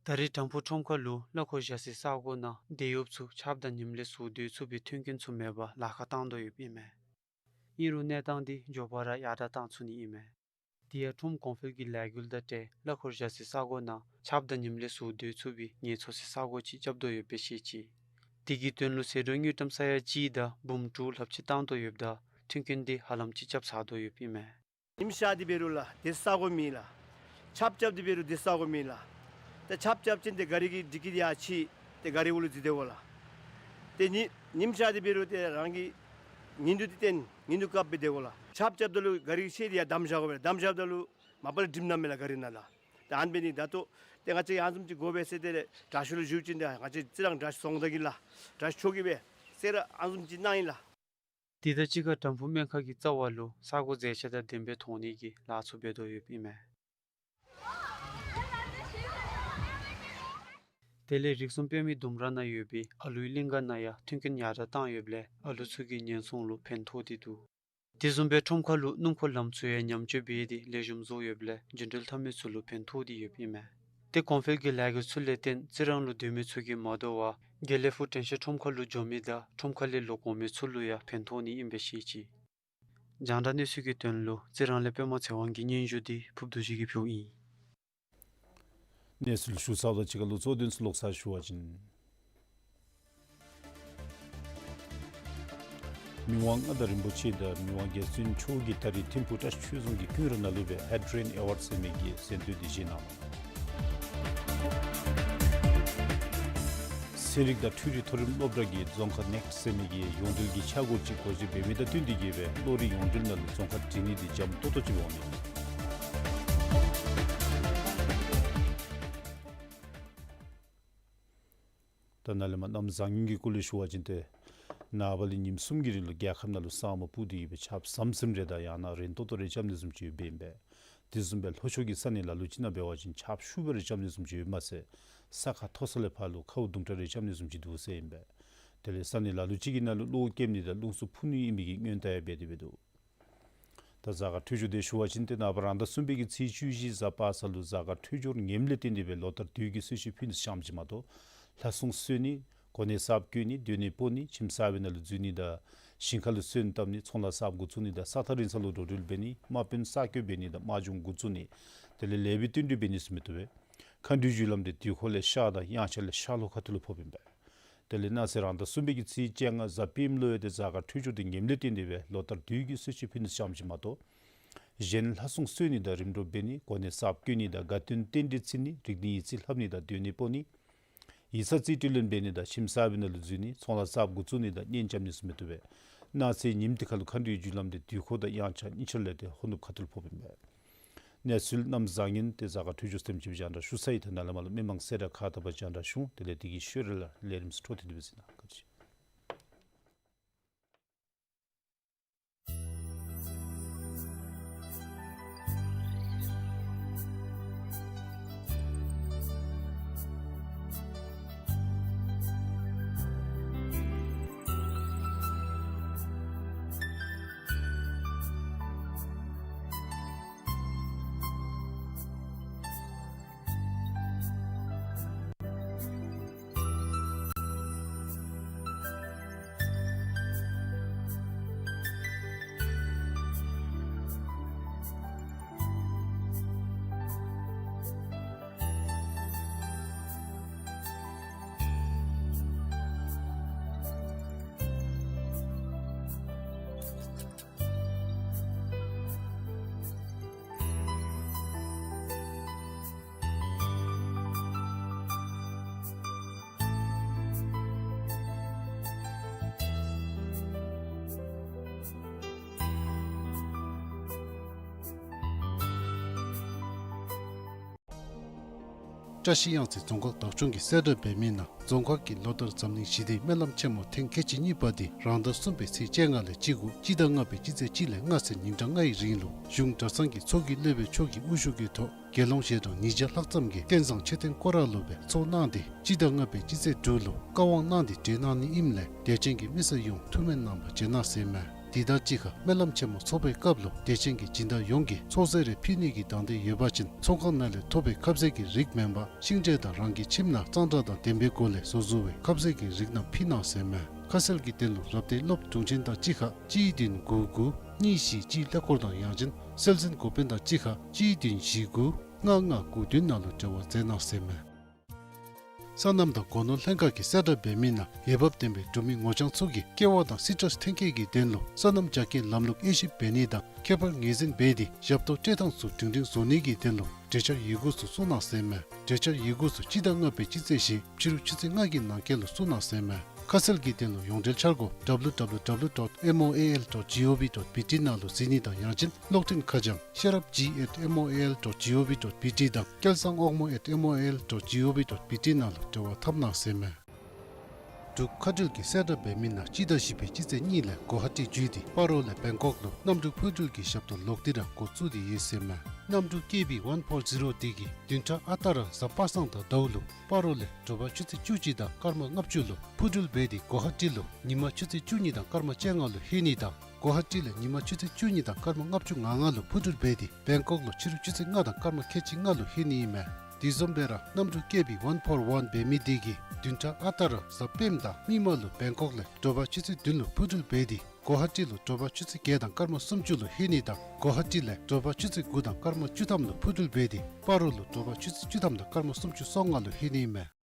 ད་རེས་སྦྲམ་ཕུག་ཁྲོམ་ཁ་ལུ་གླ་འཁོར་བཞག་སའི་ས་གོ་ནང་དེད་གཡོགཔ་ཚུ་ཆརཔ་དང་ཉིམ་ལས་ཟུར་སྡོད་ཚུགས་པའི་མཐུན་རྐྱེན་ཚུ་མེད་པར་ལཱ་ཁག་བཏང་དོ་ཡོདཔ་ཨིན་མས། ཨིན་རུང་གནས་སྟངས་འདི་མགྱོགས་པ་ར་ཡར་དྲག་བཏང་ཚུགས་ནི་ཨིན་མས། དེ་ཡང་ཁྲོམ་གོང་འཕེལ་གྱི་ལས་འགུལ་དང་འབྲེལ་གླ་འཁོར་བཞག་སའི་ས་གོ་ནང་ཆརཔ་དང་ཉིམ་ལས་ཟུར་སྡོད་ཚུགས་པའི་ངལ་འཚོ་སའི་ས་གོ་ཅིག་རྐྱབ་དོ་ཡོདཔ་སྦེ་བཤད་ཅི། དེ་གི་དོན་ལུ་ཟད་འགྲོ་དངུལ་ཀྲམ་ས་ཡ་གཅིག་དང་འབུམ་དྲུག་ལྷགཔ་ཅིག་བཏང་དོ་ཡོདཔ་ད་མཐུན་རྐྱེན་འདི་ཧ་ལམ་ཅིག་རྐྱབ་ཚར་དོ་ཡོདཔ་ཨིན་མས། ཉིམ་ཤར་ཏེ་འབད་རུང་ལགས་དེ་ས་གོ་མེད་ལགས། ཆརཔ་རྐྱབ་སྟེ་འབད་རུང་དེ་ས་གོ་མེད་ལགས། ཏེ་ཆརཔ་རྐྱབ་ཅིན་ཏེ་ག་རི་གི་ཌིཀ་ཀི་འདི་ཡར་ཆད་ཏེ་ག་རི་འོག་ལུ་འཛུལ་སྡོདཔ་ལགས། ཏེ་ཉི་ཉིམ་ཤར་ཏེ་འབད་རུང་ཏེ་རང་གི་ཉི་གདུགས་འདི་བསྟན་ཉི་གདུགས་བཀབ་སྦེ་སྡོདཔ་ལགས། ཆརཔ་རྐྱབ་ད་ལུ་ག་རི་ཤེད་འདི་ཡར་བསྡམ་བཞག་དགོ་པས། བསྡམ་བཞགཔ་ད་ལུ་མ་པ་ལས་འགྲིམ་ནི་མས་ལགས་ག་རི་ནང་ལགས། ཏེ་ཨ་ནི་འབད་ནི་ད་ལྟོ་ཏེ་ང་བཅས་ཡང་བཟུམ་ཅིག་དགོ་པས་ཟེར་ཏེ་དྲག་ཤོས་ལུ་ཞུ་བ་ཅིན་ཏེ་ང་བཅས་རྩི་རང་དྲག་ཤོས་རྫོང་བདག་གིས་ལགས་དྲག་ཤོས་མཆོག་གིས་སྦེ་ཟེར་ར་ཨ་ནི་བཟུམ་ཅིག་གནང་ཡི་ལགས། དེ་དང་གཅིག་ཁར་སྦྲམ་ཕུག་སྨན་ཁང་གི་རྩ་བ་ལུ་ས་གོ་མཛེས་ཆ་དང་ལྡནམ་སྦེ་ཐོན་ནི་གི་ལཱ་ཚུ་འབད་དོ་ཡོདཔ་ཨིན་མས། དེ་ལས་རིགས་གསུམ་དཔེ་མེད་ལྡུམ་ར་ནང་ཡོད་པའི་ཨ་ལུའི་གླིང་ག་ནང་ཡང་མཐུན་རྐྱེན་ཡར་དྲག་བཏང་ཡོདཔ་ལས་ཨ་ལུ་ཚུ་གི་ཉེན་སྲུང་ལུ་ཕན་ཐོགས་ཏེ་འདུག། དེ་བཟུམ་སྦེ་ཁྲོམ་ཁ་ལུ་སྣུམ་འཁོར་ལམ་ཚུ་ཡང་ཉམས་བཅོས་འབད་དེ་ལེགས་ཤོམ་བཟོ་ཡོདཔ་ལས་རྒྱུན་འགྲུལ་མཐའ་མེད་ཚུ་ལུ་ཕན་ཐོགས་ཏེ་ཡོདཔ་ཨིན་མས། ཏེ་གོང་འཕེལ་གྱི་ལས་འགུལ་ཚུ་ལས་བརྟེན་རྩི་རང་ལུ་སྡོད་མི་ཚུ་གིས་མ་དོ་བར་དགེ་ལེགས་ཕུག་དྲན་ཤེས་ཁྲོམ་ཁ་ལུ་འགྱོ་མི་དང་ཁྲོམ་ཁ་ལས་ལོག་འོང་མི་ཚུ་ལུ་ཡང་ཕན་ཐོགས་ནི་ཨིན་པས་ཤེས་ཅི། རྒྱང་བསྒྲགས་གནས་ཚུལ་གྱི་དོན་ལུ་རྩི་རང་ལས་པདྨ་ཚེ་དབང་གི་སྙན་ཞུ་འདི་ཕུརབ་རྡོ་རྗེ་གིས་ཕུལཝ་ཨིན། གནས་ཚུལ་ཞུ་ཚརཝ་དང་གཅིག་ཁར་ལུ་གཙོ་དོན་ཚུ་ལོག་ཚར་ཞུ་བ་ཅིན། མི་དབང་མངའ་བདག་རིན་པོ་ཆེ་དང་མི་དབང་རྒྱལ་བཙུན་མཆོག་གིས་ད་རེས་ཐིམ་ཕུག་བཀྲ་ཤིས་ཆོས་རྫོང་གི་ཀུན་ར་ནང་ལུ་སྦེ་ཧེཌ་རེན་ཨེ་ཝཱཌ་ཟེར་མི་གི་གཟེངས་བསྟོད་འདི་བཞེས་གནང་ནུག། ཚན་རིག་དང་འཕྲུལ་རིག་མཐོ་རིམ་སློབ་གྲྭ་གིས་རྫོང་ཁག་ནེཀསི་ཟེར་མི་གི་ཡོངས་འབྲེལ་གྱི་འཆར་སྒོ་ཅིག་སྒོ་འབྱེད་འབད་མི་དང་བསྟུན་ཏེ་གིས་སྦེ་བློ་རིག་ཡོངས་འབྲེལ་ནང་ལུ་རྫོང་ཁག་འབྲི་ནི་འདི་འཇམ་ཏོག་ཏོ་ཅིག་འོང་ནི། ད་ནཱ་ལས་མར་གནམ་བཟང་ངན་གྱི་སྐོར་ལས་ཞུ་བ་ཅིན་ཏེ་ནངས་པ་ལས་ཉིནམ་གསུམ་གྱི་རིང་ལུ་རྒྱལ་ཁབ་ནང་ལུ་ས་སྨུག་སྤུབས་ཏེ་གིས་སྦེ་ཆརཔ་ཟམ་ཟིམ་རེ་དང་ཡང་ན་རན་ཏོག་ཏོ་རེ་རྐྱབ་ནི་བཟུམ་ཅིག་ཡོདཔ་ཨིན་པས། དེ་བཟུམ་སྦེ་ལྷོ་ཕྱོགས་ཀྱི་ས་གནས་ལ་ལུ་ཅིག་ནང་འབད་བ་ཅིན་ཆརཔ་ཤུགས་སྦེ་ར་རྐྱབ་ནི་བཟུམ་ཅིག་ཡོདཔ་མ་ཚད་ས་ཁ་མཐོ་ས་ལས་ཕར་ལུ་ཁཝ་དུམ་གྲ་རེ་རྐྱབ་ནི་བཟུམ་ཅིག་འདུག་ཟེར་ཨིན་པས། དེ་ལས་ས་གནས་ལ་ལུ་ཅིག་གི་ནང་ལུ་གློག་སྐྱེམ་ནི་དང་རླུང་འཚུབ་འཕུ་ནི་ཨིན་མི་གི་སྔོན་བརྡ་ཡང་འབད་དེ་འབད་དོ། ད་གཟའ་སྐར་འཕྲོད་སྦྱོར་དེ་ཞུ་བ་ཅིན་ཏེ་ནངས་པ་རང་ཟླ་གསུམ་པའི་གི་ཚེས་བཅུ་བཞི་གཟའ་པ་སངས་ལུ་གཟའ་སྐར་འཕྲོད་སྦྱོར་ངནམ་ལས་བརྟེན་ཏེ་སྦེ་ལོ་ལྟར་དུས་ཀྱི་གསོལ་མཆོད་ཕུལ་ནི་ཙམ་ཅིག་མ་གཏོགས་ལྷ་སྲུང་གསོལ་ནི་གོ་གནས་གསརཔ་བསྐོ་ནི་སྡོད་གནས་སྤོ་ནི་ཁྱིམ་གསར་པའི་ནང་ལུ་འཛུལ་ནི་དང་ཞིང་ཁ་ལུ་སོན་བཏབ་ནི་ཚོང་ལཱ་གསརཔ་འགོ་བཙུགས་ནི་དང་ས་ཐག་རིང་ས་ལུ་འགྲོ་འགྲུལ་འབད་ནི་དམག་དཔོན་གསར་བསྐོ་འབད་ནི་དང་དམག་སྦྱོང་འགོ་བཙུགས་ནི་དེ་ལས་ལེགས་པའི་བསྟུན་གྲོས་འབད་ནི་ཟེར་མི་བཏུབ་པས། མཁའ་འགྲོའི་རྒྱུ་ལམ་དེ་དུས་འཁོར་ལས་ཤར་དང་དབྱངས་འཆར་ལས་ཤར་ལྷོ་ཁ་ཐུག་ལུ་ཕོགཔ་ཨིན་པས། དེ་ལས་གནངས་ཚེ་རང་ཟླ་གསུམ་པའི་གི་ཚེས་བཅོ་ལྔ་གཟའ་སྤེནམ་ལུ་ཡང་ཏེ་གཟའ་སྐར་འཕྲོད་སྦྱོར་དེ་ངནམ་ལས་བརྟེན་ཏེ་སྦེ་ལོ་ལྟར་དུས་ཀྱི་གསོལ་མཆོད་ཕུལ་ནི་ཙམ་ཅིག་མ་གཏོགས་གཞན་ལྷ་སྲུང་གསོལ་ནི་དང་རིམ་གྲོ་འབད་ནི་གོ་གནས་གསརཔ་བསྐོ་ནི་དང་དགའ་སྟོན་རྟེན་འབྲེལ་བརྩི་ནི་རིག་གནས་ཡིག་རྩིས་ལྷབ་ནི་དང་སྡོད་གནས་སྤོ་ནི་ཡིག་ཚང་རྩིས་སྤྲོད་ལེན་འབད་ནི་དང་ཁྱིམ་གསར་པའི་ནང་ལུ་འཛུལ་ནི་ཚོང་ལཱ་གསརཔ་འགོ་བཙུགས་ནི་དང་གཉེན་རྐྱབ་ནི་ཟེར་མི་བཏུབ་པས། གནངས་ཚེ་ཉིནམ་དེ་ཁ་ལུ་མཁའ་འགྲོའི་རྒྱུ་ལམ་དེ་དུས་འཁོར་དང་དབྱངས་འཆར་གཉིས་ཆ་ལས་ཏེ་ལྷོ་ནུབ་ཁ་ཐུག་ལུ་ཕོགཔ་ཨིན་པས། གནས་ཚུལ་གནམ་བཟང་ངན་དེ་གཟའ་སྐར་འཕྲོད་སྦྱོར་དེམ་ཅིག་སྦེ་རྒྱང་བསྒྲགས་ཞུ་ཚར་ཡི། ད་ནཱ་ལས་མར་ལུ་མི་མང་གསལ་བསྒྲགས་ཁག་དང་པ་རྒྱང་བསྒྲགས་ཞུ། དེ་ལས་དེ་གི་ཤུལ་ར་ལས་ལས་རིམ་ཚུ་འཕྲོ་མཐུད་དེ་སྦེ་གཟིགས་གནང་། བཀའ་དྲིན་ཆེ། བཀྲ་ཤིས་གཡང་རྩེ་རྫོང་ཁག་བདག་སྐྱོང་གིས་གསལ་བསྒྲགས་འབད་མི་ནང་རྫོང་ཁག་གིས་ལོ་ལྟར་འཛམ་གླིང་ཞི་བདེའི་སྨོན་ལམ་ཆེན་མོ་ཐེངས་ཁལ་གཅིག་གཉིས་པ་དེ་རང་ཟླ་གསུམ་པའི་ཚེས་བཅོ་ལྔ་ལས་བཅུ་དགུ་སྤྱི་ཟླ་ལྔ་པའི་སྤྱི་ཚེས་གཅིག་ལས་ལྔ་ཚུན་ཉིན་གྲངས་ལྔའི་རིང་ལུ་གཞུང་གྲྭ་ཚང་གི་ཚོགས་ཀྱི་སློབ་དཔོན་མཆོག་གི་དབུ་བཞུགས་ཀྱི་ཐོག་དགེ་སློང་ཞལ་གྲངས་ཉིས་བརྒྱ་ལྷག་ཙམ་གྱིས་རྟེན་བཟང་མཆོད་རྟེན་སྐོར་ར་ལུ་སྦེ་ཚོགས་གནང་སྟེ་སྤྱི་ཟླ་ལྔ་པའི་སྤྱི་ཚེས་དྲུག་ལུ་བཀའ་དབང་གནང་སྟེ་གྲོལ་གནང་ནི་ཨིནམ་ལས་དད་ཅན་གྱི་མི་སེར་ཡོངས་ཐུགས་སྨོན་གནང་བར་བྱོན་གནང་ཟེར་མས། དེ་དང་གཅིག་ཁར་སྨོན་ལམ་ཆེན་མོ་ཚོགས་པའི་སྐབས་ལུ་དད་ཅན་གྱི་སྦྱིན་བདག་ཡོངས་ཀྱིས་ཚོགས་གསོལ་རེ་ཕུལ་ནི་གི་དང་འདོད་ཡོད་པ་ཅིན་ཚོགས་ཁང་ནང་ལས་ཐོབ་པའི་ཁབ་ཟས་ཀྱི་རིགས་མེན་པར་ཤིང་འབྲས་དང་རང་གི་ཁྱིམ་ནང་གཙང་སྦྲ་དང་ལྡན་པའི་སྒོ་ལས་བཟོ་བཟོ་བའི་ཁབ་ཟས་ཀྱི་རིགས་རྣམས་ཕུལ་གནང་ཟེར་མས། ཁ་གསལ་གྱི་དོན་ལུ་རབ་སྡེའི་སློབ་དྲུང་ཆེན་དང་གཅིག་ཁར་གཅིག་བདུན་དགུ་དགུ་གཉིས་བཞི་གཅིག་ཀླད་ཀོར་དང་ཡང་ཅིན་སྲོལ་འཛིན་འགོ་དཔོན་དང་གཅིག་ཁར་གཅིག་བདུན་བཞི་དགུ་ལྔ་ལྔ་དགུ་བདུན་ནང་ལུ་འབྲེལ་བ་མཛད་གནང་ཟེར་མས། སོ་ནམ་དང་སྒོ་ནོར་ལྷན་ཁག་གིས་གསལ་བསྒྲགས་འབད་མི་ནང་འོས་འབབ་ལྡན་པའི་འབྲུག་མི་ངོ་རྐྱང་ཚུ་གིས་ཀེ་བ་དང་སི་ཊྲསི་ཐོན་སྐྱེད་ཀྱི་དོན་ལུ་སོ་ནམ་རྒྱ་སྐྱེད་ལམ་ལུགས་དབྱེ་ཞིབ་འབད་ནི་དང་ཁྱད་པར་ངོས་འཛིན་འབད་དེ་ཞབས་ཏོག་སྤྲོད་ཐངས་ཚུ་སྒྲིང་སྒྲིང་བཟོ་ནི་གི་དོན་ལུ་གྲོས་འཆར་ཡི་གུ་ཚུ་བཙུགས་གནང་ཟེར་མས། གྲོས་འཆར་ཡི་གུ་ཚུ་སྤྱི་ཟླ་ལྔ་པའི་སྤྱི་ཚེས་བཞི་ཕྱི་རུ་ཆུ་ཚོད་ལྔ་གི་ནང་འཁོད་ལུ་བཙུགས་གནང་ཟེར་མས། ཁ་གསལ་གྱི་དོན་ལུ་ཡོངས་འབྲེལ་འཆར་སྒོ་W W W dot M O A L dot G O V dot B T ནང་ལུ་གཟིགས་ནི་དང་ཡང་ཅིན་གློག་འཕྲིན་ཁ་བྱང་ཤེས་རབ་G at M O A L dot G O V dot B T དང་སྐལ་བཟང་དབང་མོ་at M O A L dot G O V dot B T ནང་ལུ་འབྲེལ་བ་འཐབ་གནང་ཟེར་མས། འབྲུག་མཁའ་འགྲུལ་གྱིས་གསལ་བསྒྲགས་འབད་མི་ནང་སྤྱི་ཟླ་བཞི་པའི་སྤྱི་ཚེས་གཉིས་ལས་གོ་ཧ་ཊི་བརྒྱུད་དེ་སྤ་རོ་ལས་བེང་ཀོག་ལུ་གནམ་གྲུ་འཕུར་འགྲུལ་གྱི་ཞབས་ཏོག་ལོག་སྟེ་ར་འགོ་བཙུགས་ཏེ་ཡོད་ཟེར་མས། གནམ་གྲུ་ཀེ་བི་ཝན་ཕོར་ཛི་རོ་དེ་གིས་བདུན་ཕྲག་ཨ་རྟག་ར་གཟའ་པ་སངས་དང་ཟླཝ་ལུ་སྤ་རོ་ལས་དྲོ་པ་ཆུ་ཚོད་བཅུ་གཅིག་དང་སྐར་མ་ལྔ་བཅུ་ལུ་འཕུར་འགྲུལ་འབད་དེ་གོ་ཧ་ཊི་ལུ་ཉིན་མ་ཆུ་ཚོད་བཅུ་གཉིས་དང་སྐར་མ་བཅོ་ལྔ་ལུ་ལྷོད་ནི་དང་གོ་ཧ་ཊི་ལས་ཉིན་མ་ཆུ་ཚོད་བཅུ་གཉིས་དང་སྐར་མ་ལྔ་བཅུ་ང་ལྔ་ལུ་འཕུར་འགྲུལ་འབད་དེ་བེང་ཀོག་ལུ་ཕྱི་རུ་ཆུ་ཚོད་ལྔ་དང་སྐར་མ་ཁལ་གཅིག་ལྔ་ལུ་ལྷོད་ནི་ཨིན་མས། དེ་བཟུམ་སྦེ་ར་གནམ་གྲུ་ཀེ་བི་ཝན་ཕོར་ཝན་འབད་མི་དེ་གིས་བདུན་ཕྲག་ཨ་རྟག་ར་གཟའ་སྤེནམ་དང་མིག་དམར་ལུ་བེང་ཀོག་ལས་དྲོ་པ་ཆུ་ཚོད་བདུན་ལུ་འཕུར་འགྲུལ་འབད་དེ་གོ་ཧ་ཊི་ལུ་དྲོ་པ་ཆུ་ཚོད་བརྒྱད་དང་སྐར་མ་སུམ་ཅུ་ལུ་ལྷོད་ནི་དང་གོ་ཧ་ཊི་ལས་དྲོ་པ་ཆུ་ཚོད་དགུ་དང་སྐར་མ་བཅུ་ཐམ་ལུ་འཕུར་འགྲུལ་འབད་དེ་སྤ་རོ་ལུ་དྲོ་པ་ཆུ་ཚོད་བཅུ་ཐམ་དང་སྐར་མ་སུམ་ཅུ་སོ་ལྔ་ལུ་ལྷོད་ནི་ཨིན་མས།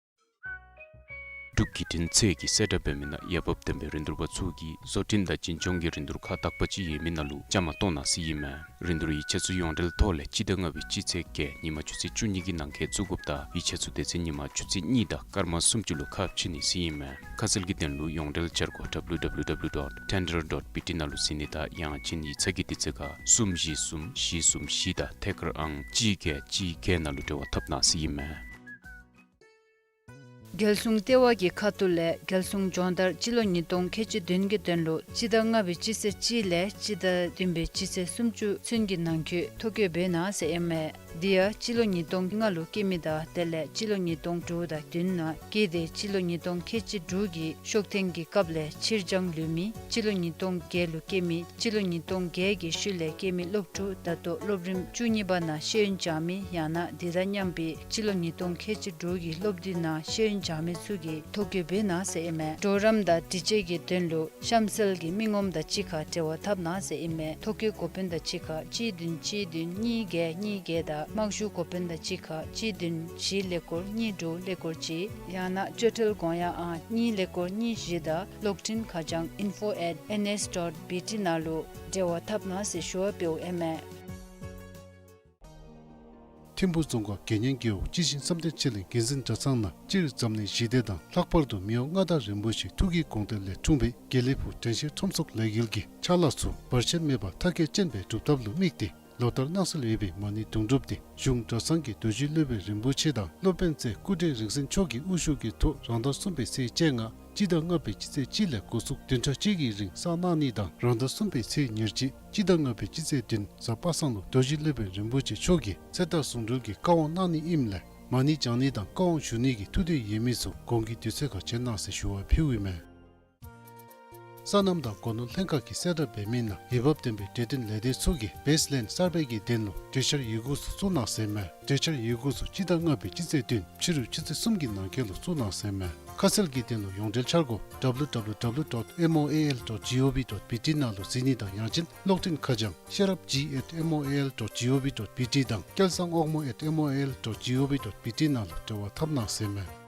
འབྲུག་བརྒྱུད་འཕྲིན་ཚད་ཀྱིས་གསལ་བསྒྲགས་འབད་མི་ནང་འོས་འབབ་ལྡན་པའི་རིན་བསྡུར་པ་ཚུ་གིས་བཟོ་སྐྲུན་དང་འཛིན་སྐྱོང་གི་རིན་བསྡུར་ཁག་དག་པ་ཅིག་ཡོད་མི་ནང་ལུ་བཅའ་མར་གཏོགས་གནང་ཟེར་ཨིན་མས། རིན་བསྡུར་ཡིག་ཆ་ཚུ་ཡོངས་འབྲེལ་ཐོག་ལས་སྤྱི་ཟླ་ལྔ་པའི་སྤྱི་ཚེས་བརྒྱད་ཉིན་མ་ཆུ་ཚོད་བཅུ་གཉིས་ཀྱི་ནང་འཁོད་བཙུགས་དགོཔ་དང་ཡིག་ཆ་ཚུ་དེ་ཚེ་ཉིན་མ་ཆུ་ཚོད་གཉིས་དང་སྐར་མ་སུམ་ཅུ་ལུ་ཁ་ཕྱེ་ནི་ཟེར་ཨིན་མས། ཁ་གསལ་གྱི་དོན་ལུ་ཡོངས་འབྲེལ་འཆར་སྒོ་W W W dot tender dot B T ནང་ལུ་གཟིགས་ནི་དང་ཡང་ཅིན་ཡིག་ཚང་གི་དུས་ཚོད་ཁར་གསུམ་བཞི་གསུམ་བཞི་གསུམ་བཞི་དང་ཐད་ཀར་ཨང་གཅིག་བརྒྱད་གཅིག་བརྒྱད་ནང་ལུ་འབྲེལ་བ་འཐབ་གནང་ཟེར་ཨིན་མས། རྒྱལ་སྲུང་ལྟེ་བ་གི་ཁ་ཐུག་ལས་རྒྱལ་སྲུང་སྦྱོང་བརྡར་སྤྱི་ལོ་ཉིས་སྟོང་ཁལ་གཅིག་བདུན་གྱི་དོན་ལུ་སྤྱི་ཟླ་ལྔ་པའི་སྤྱི་ཚེས་གཅིག་ལས་སྤྱི་ཟླ་བདུན་པའི་སྤྱི་ཚེས་སུམ་ཅུ་ཚུན་གྱི་ནང་འཁོད་ཐོ་བཀོད་འབད་གནང་ཟེར་ཨིན་མས། དེ་ཡང་སྤྱི་ལོ་ཉིས་སྟོང་ལྔ་ལུ་སྐྱེས་མི་དང་དེ་ལས་སྤྱི་ལོ་ཉིས་སྟོང་དྲུག་དང་བདུན་ནང་སྐྱེས་ཏེ་སྤྱི་ལོ་ཉིས་སྟོང་ཁལ་གཅིག་དྲུག་གི་ཤོག་ཐེངས་ཀྱི་སྐབས་ལས་ཕྱིར་འགྱངས་ལུས་མི་སྤྱི་ལོ་ཉིས་སྟོང་བརྒྱད་ལུ་སྐྱེས་མི་སྤྱི་ལོ་ཉིས་སྟོང་བརྒྱད་ཀྱི་ཤུལ་ལས་སྐྱེས་མི་སློབ་ཕྲུག་ད་ལྟོ་སློབ་རིམ་བཅུ་གཉིས་པ་ནང་ཤེས་ཡོན་སྦྱང་མི་ཡང་ན་དེ་དང་མཉམ་པའི་སྤྱི་ལོ་ཉིས་སྟོང་ཁལ་གཅིག་དྲུག་གི་སློབ་དུས་ནང་ཤེས་ཡོན་སྦྱང་མི་ཚུ་གིས་ཐོ་བཀོད་འབད་གནང་ཟེར་ཨིན་མས། གྲོགས་རམ་དང་དྲི་དཔྱད་ཀྱི་དོན་ལུ་གཤམ་གསལ་གྱི་མི་ངོམ་དང་གཅིག་ཁར་འབྲེལ་བ་འཐབ་གནང་ཟེར་ཨིན་མས། ཐོ་བཀོད་འགོ་དཔོན་དང་གཅིག་ཁར་གཅིག་བདུན་གཅིག་བདུན་གཉིས་བརྒྱད་གཉིས་བརྒྱད་དང་དམག་ཞུ་འགོ་དཔོན་དང་གཅིག་ཁར་གཅིག་བདུན་བཞི་ཀླད་ཀོར་གཉིས་དྲུག་ཀླད་ཀོར་གཅིག་ཡང་ན་སྤྱོད་ཁྲལ་དགོངས་ཡངས་ཨང་གཉིས་ཀླད་ཀོར་གཉིས་བཞི་དང་གློག་འཕྲིན་ཁ་བྱང་info at N S dot B T ནང་ལུ་འབྲེལ་བ་འཐབ་གནང་ཟེར་ཞུ་བ་འབདཝ་ཨིན་མས། ཐིམ་ཕུ་རྫོང་ཁག་དགེ་བསྙེན་རྒེད་འོག་སྤྱི་ཆིངས་བསམ་གཏན་ཆོས་གླིང་དགེ་འཛིན་གྲྭ་ཚང་ནང་སྤྱིར་འཛམ་གླིང་ཞི་བདེ་དང་ལྷག་པར་དུ་མི་དབང་མངའ་བདག་རིན་པོ་ཆེའི་ཐུགས་ཀྱི་དགོངས་དོན་ལས་འཁྲུངས་པའི་དགེ་ལེགས་ཕུག་དྲན་ཤེས་ཁྲོམ་ཚོགས་ལས་འགུལ་གྱི་ཕྱག་ལཱ་ཚུ་བར་ཆད་མེད་པར་མཐར་འཁྱོལ་ཅན་སྦེ་སྒྲུབ་ཐབས་ལུ་དམིགས་ཏེ་ལོ་ལྟར་གནང་སྲོལ་ཡོད་པའི་མ་ཎི་དུང་སྒྲུབ་འདི་གཞུང་གྲྭ་ཚང་གི་རྡོ་རྗེ་སློབ་དཔོན་རིན་པོ་ཆེ་དང་སློབ་དཔོན་རྩེ་སྐུ་བགྲེས་རིག་འཛིན་མཆོག་གི་དབུ་བཞུགས་ཀྱི་ཐོག་རང་ཟླ་གསུམ་པའི་ཚེས་བཅོ་ལྔ་སྤྱི་ཟླ་ལྔ་པའི་སྤྱི་ཚེས་གཅིག་ལས་འགོ་བཙུགས་བདུན་ཕྲག་གཅིག་གི་རིང་བསགས་གནང་ནི་དང་རང་ཟླ་གསུམ་པའི་ཚེས་ཉེར་གཅིག་སྤྱི་ཟླ་ལྔ་པའི་སྤྱི་ཚེས་བདུན་གཟའ་པ་སངས་ལུ་རྡོ་རྗེ་སློབ་དཔོན་རིན་པོ་ཆེ་མཆོག་གིས་ཚེ་ཐར་ཟུང་འབྲེལ་གྱི་བཀའ་དབང་གནང་ནི་ཨིནམ་ལས་མ་ཎི་བགྱང་ནི་དང་བཀའ་དབང་ཞུ་ནི་གི་ཐུགས་འདོད་ཡོད་མི་ཚུ་གོང་གི་དུས་ཚོད་ཁར་བྱོན་གནང་ཟེར་ཞུ་བ་ཕུལཝ་ཨིན་མས། སོ་ནམ་དང་སྒོ་ནོར་ལྷན་ཁག་གིས་གསལ་བསྒྲགས་འབད་མི་ནང་འོས་འབབ་ལྡན་པའི་འབྲས་ཐོན་ལས་སྡེ་ཚུ་གིས་བེསི་ལེནཌ་གསར་པའི་གི་དོན་ལུ་གྲོས་འཆར་ཡི་གུ་ཚུ་བཙུགས་གནང་ཟེར་མས། གྲོས་འཆར་ཡི་གུ་ཚུ་སྤྱི་ཟླ་ལྔ་པའི་སྤྱི་ཚེས་བདུན་ཕྱི་རུ་ཆུ་ཚོད་གསུམ་གྱི་ནང་འཁོད་ལུ་བཙུགས་གནང་ཟེར་མས། ཁ་གསལ་གྱི་དོན་ལུ་ཡོངས་འབྲེལ་འཆར་སྒོ་W W W dot M O A L dot G O V dot B T ནང་ལུ་གཟིགས་ནི་དང་ཡང་ཅིན་གློག་འཕྲིན་ཁ་བྱང་ཤེས་རབ་G at M O A L dot G O V dot B T དང་སྐལ་བཟང་དབང་མོ་at M O A L dot G O V dot B T ནང་ལུ་འབྲེལ་བ་འཐབ་གནང་ཟེར་མས།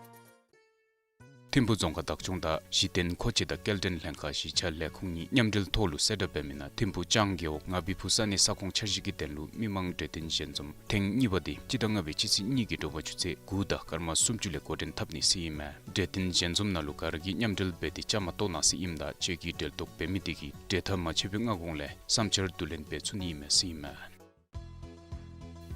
ཐིམ་ཕུ་རྫོང་ཁག་བདག་སྐྱོང་དང་གཞི་རྟེན་མཁོ་ཆས་དང་སྐྱེལ་འདྲེན་ལྷན་ཁག་གཞིས་ཆགས་ལས་ཁུངས་གཉིས་མཉམ་འབྲེལ་ཐོག་ལུ་གསལ་བསྒྲགས་འབད་མི་ནང་ཐིམ་ཕུ་ལྕང་རྒེད་འོག་ང་བི་ཕུ་ས་གནས་ས་ཁོངས་འཆར་གཞི་གི་དོན་ལུ་མི་མང་གྲོས་བསྟུན་ཞལ་འཛོམས་ཐེངས་གཉིས་པ་འདི་སྤྱི་ཟླ་ལྔ་པའི་སྤྱི་ཚེས་གཉིས་ཀྱི་དྲོ་པ་ཆུ་ཚོད་དགུ་དང་སྐར་མ་སུམ་ཅུ་ལས་འགོ་འདྲེན་འཐབ་ནི་ཟེར་ཨིན་མས། གྲོས་བསྟུན་ཞལ་འཛོམས་ནང་ལུ་ག་ར་གིས་མཉམ་འབྲེལ་འབད་དེ་བཅའ་མར་གཏོགས་གནང་ཟེར་ཨིནམ་ད་ཁྱེད་ཀྱིས་འབྲེལ་གཏོགས་འབད་མི་དེ་གིས་གྲོས་ཐག་མ་ཆོད་པའི་སྔ་གོང་ལས་བསམ་འཆར་བསྡུ་ལེན་འབད་ཚུགས་ནི་ཨིན་མས་ཟེར་ཨིན་མས།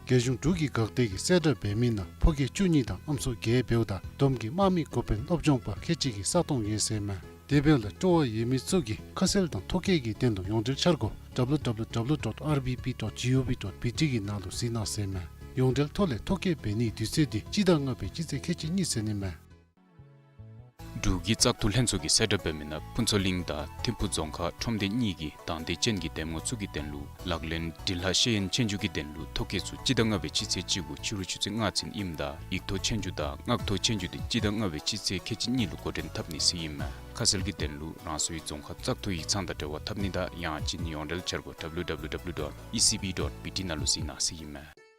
རྒྱལ་གཞུང་འབྲུག་གི་འགག་སྡེ་གིས་གསལ་བསྒྲགས་འབད་མི་ནང་ཕོ་སྐྱེས་བཅུ་གཉིས་དང་ཨམ་སྲུ་བརྒྱད་འབདཝ་ད་བསྡོམས་ཀྱིས་དམག་མི་འགོ་དཔོན་སློབ་སྦྱོང་པ་ཁལ་གཅིག་གི་ས་སྟོང་ཡོད་ཟེར་མས། དེ་འབདཝ་ལས་སྤྲོ་བ་ཡོད་མི་ཚུ་གིས་ཁ་གསལ་དང་ཐོ་བཀོད་ཀྱི་དོན་ལུ་ཡོངས་འབྲེལ་འཆར་སྒོ་W W W dot R B P dot G O V dot B T གི་ནང་ལུ་གཟིགས་གནང་ཟེར་མས། ཡོངས་འབྲེལ་ཐོག་ལས་ཐོ་བཀོད་འབད་ནིའི་དུས་ཚོད་འདི་སྤྱི་ཟླ་ལྔ་པའི་སྤྱི་ཚེས་ཁལ་གཅིག་གཉིས་ཚུན་ཨིན་མས། འབྲུག་གི་བཙག་འཐུ་ལྷན་ཚོགས་ཀྱིས་གསལ་བསྒྲགས་འབད་མི་ནང་ཕུན་ཚོགས་གླིང་དང་ཐིམ་ཕུ་རྫོང་ཁག་ཁྲོམ་སྡེ་གཉིས་ཀྱི་དང་སྡེ་ཅན་གྱི་འདེམས་ངོ་ཚུ་གི་དོན་ལུ་ལག་ལེན་འབྲི་ལྷག་ཤེས་ཡོན་ཆོས་རྒྱུགས་ཀྱི་དོན་ལུ་ཐོ་བཀོད་ཚུ་སྤྱི་ཟླ་ལྔ་པའི་སྤྱི་ཚེས་བཅུ་དགུ་ཕྱི་རུ་ཆུ་ཚོད་ལྔ་ཚུན་ཨིནམ་ད་ཡིག་ཐོག་ཆོས་རྒྱུགས་དང་ངག་ཐོག་ཆོས་རྒྱུགས་འདི་སྤྱི་ཟླ་ལྔ་པའི་སྤྱི་ཚེས་ཁལ་གཅིག་གཉིས་ལུ་འགོ་འདྲེན་འཐབ་ནི་ཟེར་ཨིན་མས། ཁ་གསལ་གྱི་དོན་ལུ་རང་སོའི་རྫོང་ཁག་བཙག་འཐུ་ཡིག་ཚང་དང་འབྲེལ་བ་འཐབ་ནི་དང་ཡང་ཅིན་ཡོངས་འབྲེལ་འཆར་སྒོ་W W W dot E C B dot B T ནང་ལུ་གཟིགས་གནང་ཟེར་ཨིན་མས།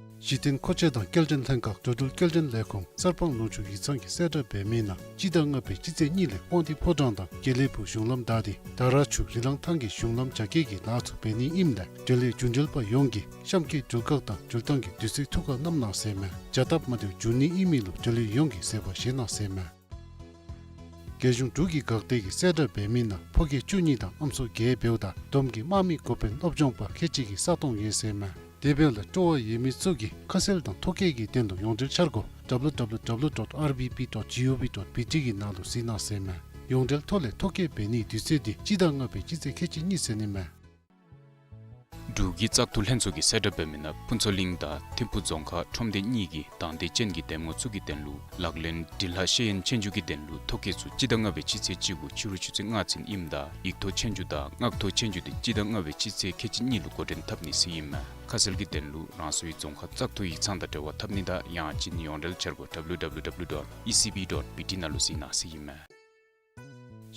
གཞི་རྟེན་མཁོ་ཆས་དང་སྐྱེལ་འདྲེན་ལྷན་ཁག་འགྲོ་འགྲུལ་སྐྱེལ་འདྲེན་ལས་ཁུངས་གསར་སྤང་ལུང་ཕྱོགས་ཡིག་ཚང་གིས་གསལ་བསྒྲགས་འབད་མི་ནང་སྤྱི་ཟླ་ལྔ་པའི་སྤྱི་ཚེས་གཉིས་ལས་དབང་འདུས་ཕོ་བྲང་དང་དགེ་ལེགས་ཕུག་གཞུང་ལམ་བདའ་སྟེ་དར་ཆུ་རི་ལང་ཐང་གི་གཞུང་ལམ་རྒྱ་སྐྱེད་ཀྱི་ལཱ་ཚུ་འབད་ནི་ཨིནམ་ལས་འབྲེལ་ཡོད་རྒྱུན་འབྲེལ་པ་ཡོངས་ཀྱིས་གཤམ་གྱི་འགྲུལ་ཁག་དང་འགྲུལ་ཐང་གི་དུས་ཚོད་ཐུགས་ཁར་བསྣམ་གནང་ཟེར་མས། བྱ་སྟབས་མ་བདེཝ་འབྱུང་ནི་ཨིན་མི་ལུ་འབྲེལ་ཡོད་ཡོངས་ཀྱིས་གསལ་པོ་བཞེས་གནང་ཟེར་མས། རྒྱལ་གཞུང་འབྲུག་གི་འགག་སྡེ་གིས་གསལ་བསྒྲགས་འབད་མི་ནང་ཕོ་སྐྱེས་བཅུ་གཉིས་དང་ཨམ་སྲུ་བརྒྱད་འབདཝ་ད་བསྡོམས་ཀྱིས་དམག་མི་འགོ་དཔོན་སློབ་སྦྱོང་པ་ཁལ་གཅིག་གི་ས་སྟོང་ཡོད་ཟེར་མས། དེ་འབདཝ་ལས་སྤྲོ་བ་ཡོད་མི་ཚུ་གིས་ཁ་གསལ་དང་ཐོ་བཀོད་ཀྱི་དོན་ལུ་ཡོངས་འབྲེལ་འཆར་སྒོ་W W W dot R B P dot G O V dot B T གི་ནང་ལུ་གཟིགས་གནང་ཟེར་མས། ཡོངས་འབྲེལ་ཐོག་ལས་ཐོ་བཀོད་འབད་ནིའི་དུས་ཚོད་འདི་སྤྱི་ཟླ་ལྔ་པའི་སྤྱི་ཚེས་ཁལ་གཅིག་གཉིས་ཚུན་ཨིན་མས། འབྲུག་གི་བཙག་འཐུ་ལྷན་ཚོགས་ཀྱིས་གསལ་བསྒྲགས་འབད་མི་ནང་ཕུན་ཚོགས་གླིང་དང་ཐིམ་ཕུ་རྫོང་ཁག་ཁྲོམ་སྡེ་གཉིས་ཀྱི་དང་སྡེ་ཅན་གྱི་འདེམས་ངོ་ཚུ་གི་དོན་ལུ་ལག་ལེན་འབྲི་ལྷག་ཤེས་ཡོན་ཆོས་རྒྱུགས་ཀྱི་དོན་ལུ་ཐོ་བཀོད་ཚུ་སྤྱི་ཟླ་ལྔ་པའི་སྤྱི་ཚེས་བཅུ་དགུ་ཕྱི་རུ་ཆུ་ཚོད་ལྔ་ཚུན་ཨིནམ་ད་ཡིག་ཐོག་ཆོས་རྒྱུགས་དང་ངག་ཐོག་ཆོས་རྒྱུགས་འདི་སྤྱི་ཟླ་ལྔ་པའི་སྤྱི་ཚེས་ཁལ་གཅིག་གཉིས་ལུ་འགོ་འདྲེན་འཐབ་ནི་ཟེར་ཨིན་མས། ཁ་གསལ་གྱི་དོན་ལུ་རང་སོའི་རྫོང་ཁག་བཙག་འཐུ་ཡིག་ཚང་དང་འབྲེལ་བ་འཐབ་ནི་དང་ཡང་ཅིན་ཡོངས་འབྲེལ་འཆར་སྒོ་W W W dot E C B dot B T ནང་ལུ་གཟིགས་གནང་ཟེར་ཨིན་མས།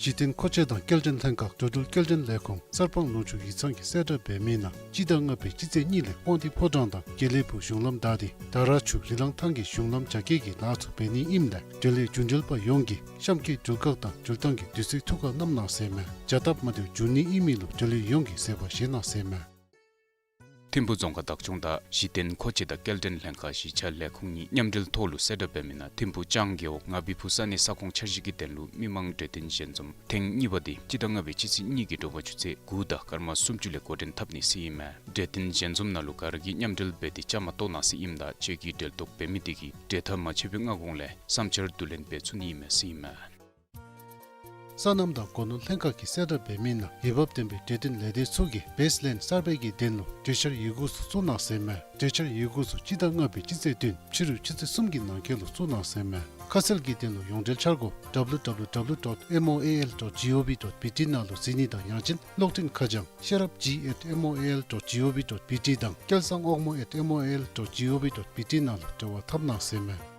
གཞི་རྟེན་མཁོ་ཆས་དང་སྐྱེལ་འདྲེན་ལྷན་ཁག་འགྲོ་འགྲུལ་སྐྱེལ་འདྲེན་ལས་ཁུངས་གསར་སྤང་ལུང་ཕྱོགས་ཡིག་ཚང་གིས་གསལ་བསྒྲགས་འབད་མི་ནང་སྤྱི་ཟླ་ལྔ་པའི་སྤྱི་ཚེས་གཉིས་ལས་དབང་འདུས་ཕོ་བྲང་དང་དགེ་ལེགས་ཕུག་གཞུང་ལམ་བདའ་སྟེ་དར་ཆུ་རི་ལང་ཐང་གི་གཞུང་ལམ་རྒྱ་སྐྱེད་ཀྱི་ལཱ་ཚུ་འབད་ནི་ཨིནམ་ལས་འབྲེལ་ཡོད་རྒྱུན་འབྲེལ་པ་ཡོངས་ཀྱིས་གཤམ་གྱི་འགྲུལ་ཁག་དང་འགྲུལ་ཐང་གི་དུས་ཚོད་ཐུགས་ཁར་བསྣམ་གནང་ཟེར་མས། བྱ་སྟབས་མ་བདེཝ་འབྱུང་ནི་ཨིན་མི་ལུ་འབྲེལ་ཡོད་ཡོངས་ཀྱིས་གསལ་པོ་བཞེས་གནང་ཟེར་མས། ཐིམ་ཕུ་རྫོང་ཁག་བདག་སྐྱོང་དང་གཞི་རྟེན་མཁོ་ཆས་དང་སྐྱེལ་འདྲེན་ལྷན་ཁག་གཞིས་ཆགས་ལས་ཁུངས་གཉིས་མཉམ་འབྲེལ་ཐོག་ལུ་གསལ་བསྒྲགས་འབད་མི་ནང་ཐིམ་ཕུ་ལྕང་རྒེད་འོག་ང་བི་ཕུ་ས་གནས་ས་ཁོངས་འཆར་གཞི་གི་དོན་ལུ་མི་མང་གྲོས་བསྟུན་ཞལ་འཛོམས་ཐེངས་གཉིས་པ་འདི་སྤྱི་ཟླ་ལྔ་པའི་སྤྱི་ཚེས་གཉིས་ཀྱི་དྲོ་པ་ཆུ་ཚོད་དགུ་དང་སྐར་མ་སུམ་ཅུ་ལས་འགོ་འདྲེན་འཐབ་ནི་ཟེར་ཨིན་མས། གྲོས་བསྟུན་ཞལ་འཛོམས་ནང་ལུ་ག་ར་གིས་མཉམ་འབྲེལ་འབད་དེ་བཅའ་མར་གཏོགས་གནང་ཟེར་ཨིནམ་ད་ཁྱོད་ཀྱིས་འབྲེལ་གཏོགས་འབད་མི་དེ་གིས་གྲོས་ཐག་མ་ཆོད་པའི་སྔ་གོང་ལས་བསམ་འཆར་བསྡུ་ལེན་འབད་ཚུགས་ནི་ཨིན་མས་ཟེར་ཨིན་མས། སོ་ནམ་དང་སྒོ་ནོར་ལྷན་ཁག་གིས་གསལ་བསྒྲགས་འབད་མི་ནང་འོས་འབབ་ལྡན་པའི་གྲོས་བསྟུན་ལས་སྡེ་ཚུ་གིས་བེསི་ལེནཌ་གསར་པའི་གི་དོན་ལུ་གྲོས་འཆར་ཡི་གུ་ཚུ་བཙུགས་གནང་ཟེར་ཨིན་མས། གྲོས་འཆར་ཡི་གུ་ཚུ་སྤྱི་ཟླ་ལྔ་པའི་སྤྱི་ཚེས་བདུན་ཕྱི་རུ་ཆུ་ཚོད་གསུམ་གྱི་ནང་འཁོད་ལུ་བཙུགས་གནང་ཟེར་ཨིན་མས། ཁ་གསལ་གྱི་དོན་ལུ་ཡོངས་འབྲེལ་འཆར་སྒོ་W W W dot M O A L dot G O V dot B T ནང་ལུ་གཟིགས་ནི་དང་ཡང་ཅིན་གློག་འཕྲིན་ཁ་བྱང་ཤེས་རབ་G at M O A L dot G O V dot B T དང་སྐལ་བཟང་དབང་མོ་at M O A L dot G O V dot B T ནང་ལུ་འབྲེལ་བ་འཐབ་གནང་ཟེར་ཨིན་མས།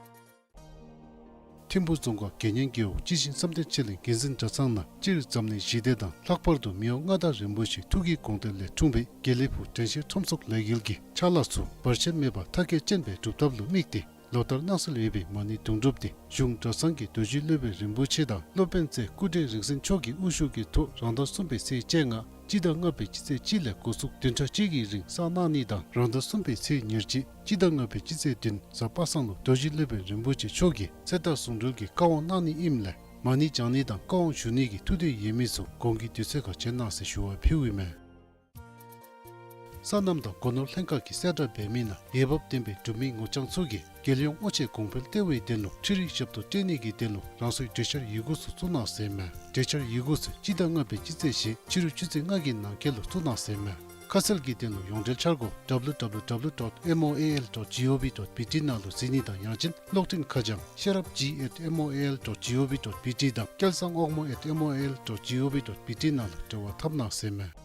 ཐིམ་ཕུ་རྫོང་ཁག་དགེ་བསྙེན་རྒེད་འོག་སྤྱི་ཆིངས་བསམ་གཏན་ཆོས་གླིང་དགེ་འཛིན་གྲྭ་ཚང་ནང་སྤྱིར་འཛམ་གླིང་ཞི་བདེ་དང་ལྷག་པར་དུ་མི་དབང་མངའ་བདག་རིན་པོ་ཆེའི་ཐུགས་ཀྱི་དགོངས་དོན་ལས་འཁྲུངས་པའི་དགེ་ལེགས་ཕུག་དྲན་ཤེས་ཁྲོམ་ཚོགས་ལས་འགུལ་གྱི་ཕྱག་ལཱ་ཚུ་བར་ཆད་མེད་པར་མཐར་འཁྱོལ་ཅན་སྦེ་སྒྲུབ་ཐབས་ལུ་དམིགས་ཏེ་ལོ་ལྟར་གནང་སྲོལ་ཡོད་པའི་མ་ཎི་དུང་སྒྲུབ་འདི་གཞུང་གྲྭ་ཚང་གི་རྡོ་རྗེ་སློབ་དཔོན་རིན་པོ་ཆེ་དང་སློབ་དཔོན་རྩེ་སྐུ་བགྲེས་རིག་འཛིན་མཆོག་གིས་དབུ་བཞུགས་ཀྱི་ཐོག་རང་ཟླ་གསུམ་པའི་ཚེས་བཅོ་ལྔ་སྤྱི་ཟླ་ལྔ་པའི་སྤྱི་ཚེས་གཅིག་ལས་འགོ་བཙུགས་བདུན་ཕྲག་གཅིག་གི་རིང་བསགས་གནང་ནི་དང་རང་ཟླ་གསུམ་པའི་ཚེས་ཉེར་གཅིག་སྤྱི་ཟླ་ལྔ་པའི་སྤྱི་ཚེས་བདུན་གཟའ་པ་སངས་ལུ་རྡོ་རྗེ་སློབ་དཔོན་རིན་པོ་ཆེ་མཆོག་གིས་ཚེ་བདག་ཟུང་འབྲེལ་གྱི་བཀའ་དབང་གནང་ནི་ཨིནམ་ལས་མ་ཎི་བགྱང་ནི་དང་བཀའ་དབང་ཞུ་ནི་གི་ཐུགས་འདོད་ཡོད་མི་ཚུ་གོང་གི་དུས་ཚོད་ཁར་བྱོན་གནང་ཟེར་ཞུ་བ་ཕུལཝ་ཨིན་མས། སོ་ནམ་དང་སྒོ་ནོར་ལྷན་ཁག་གིས་གསལ་བསྒྲགས་འབད་མི་ནང་འོས་འབབ་ལྡན་པའི་འབྲུག་མི་ངོ་རྐྱང་ཚུ་གིས་རྒྱལ་ཡོངས་དབུ་ཆེ་གོང་འཕེལ་གཏོད་པའི་དོན་ལུ་འཕྲུལ་རིག་ཞབས་ཏོག་སྤྲོད་ནི་གི་དོན་ལུ་རང་སོའི་གྲོས་འཆར་ཡི་གུ་ཚུ་བཙུགས་གནང་ཟེར་ཨིན་མས། གྲོས་འཆར་ཡི་གུ་ཚུ་སྤྱི་ཟླ་ལྔ་པའི་སྤྱི་ཚེས་བཞི་ཕྱི་རུ་ཆུ་ཚོད་ལྔ་གི་ནང་འཁོད་ལུ་བཙུགས་གནང་ཟེར་ཨིན་མས། ཁ་གསལ་གྱི་དོན་ལུ་ཡོངས་འབྲེལ་འཆར་སྒོ་W W W dot M O A L dot G O V dot B T ནང་ལུ་གཟིགས་ནི་དང་ཡང་ཅིན་གློག་འཕྲིན་ཁ་བྱང་ཤེས་རབ་G at M O A L dot G O V dot B T དང་སྐལ་བཟང་དབང་མོ་at M O A L dot G O V dot B T ནང་ལུ་འབྲེལ་བ་འཐབ་གནང་ཟེར་ཨིན་མས།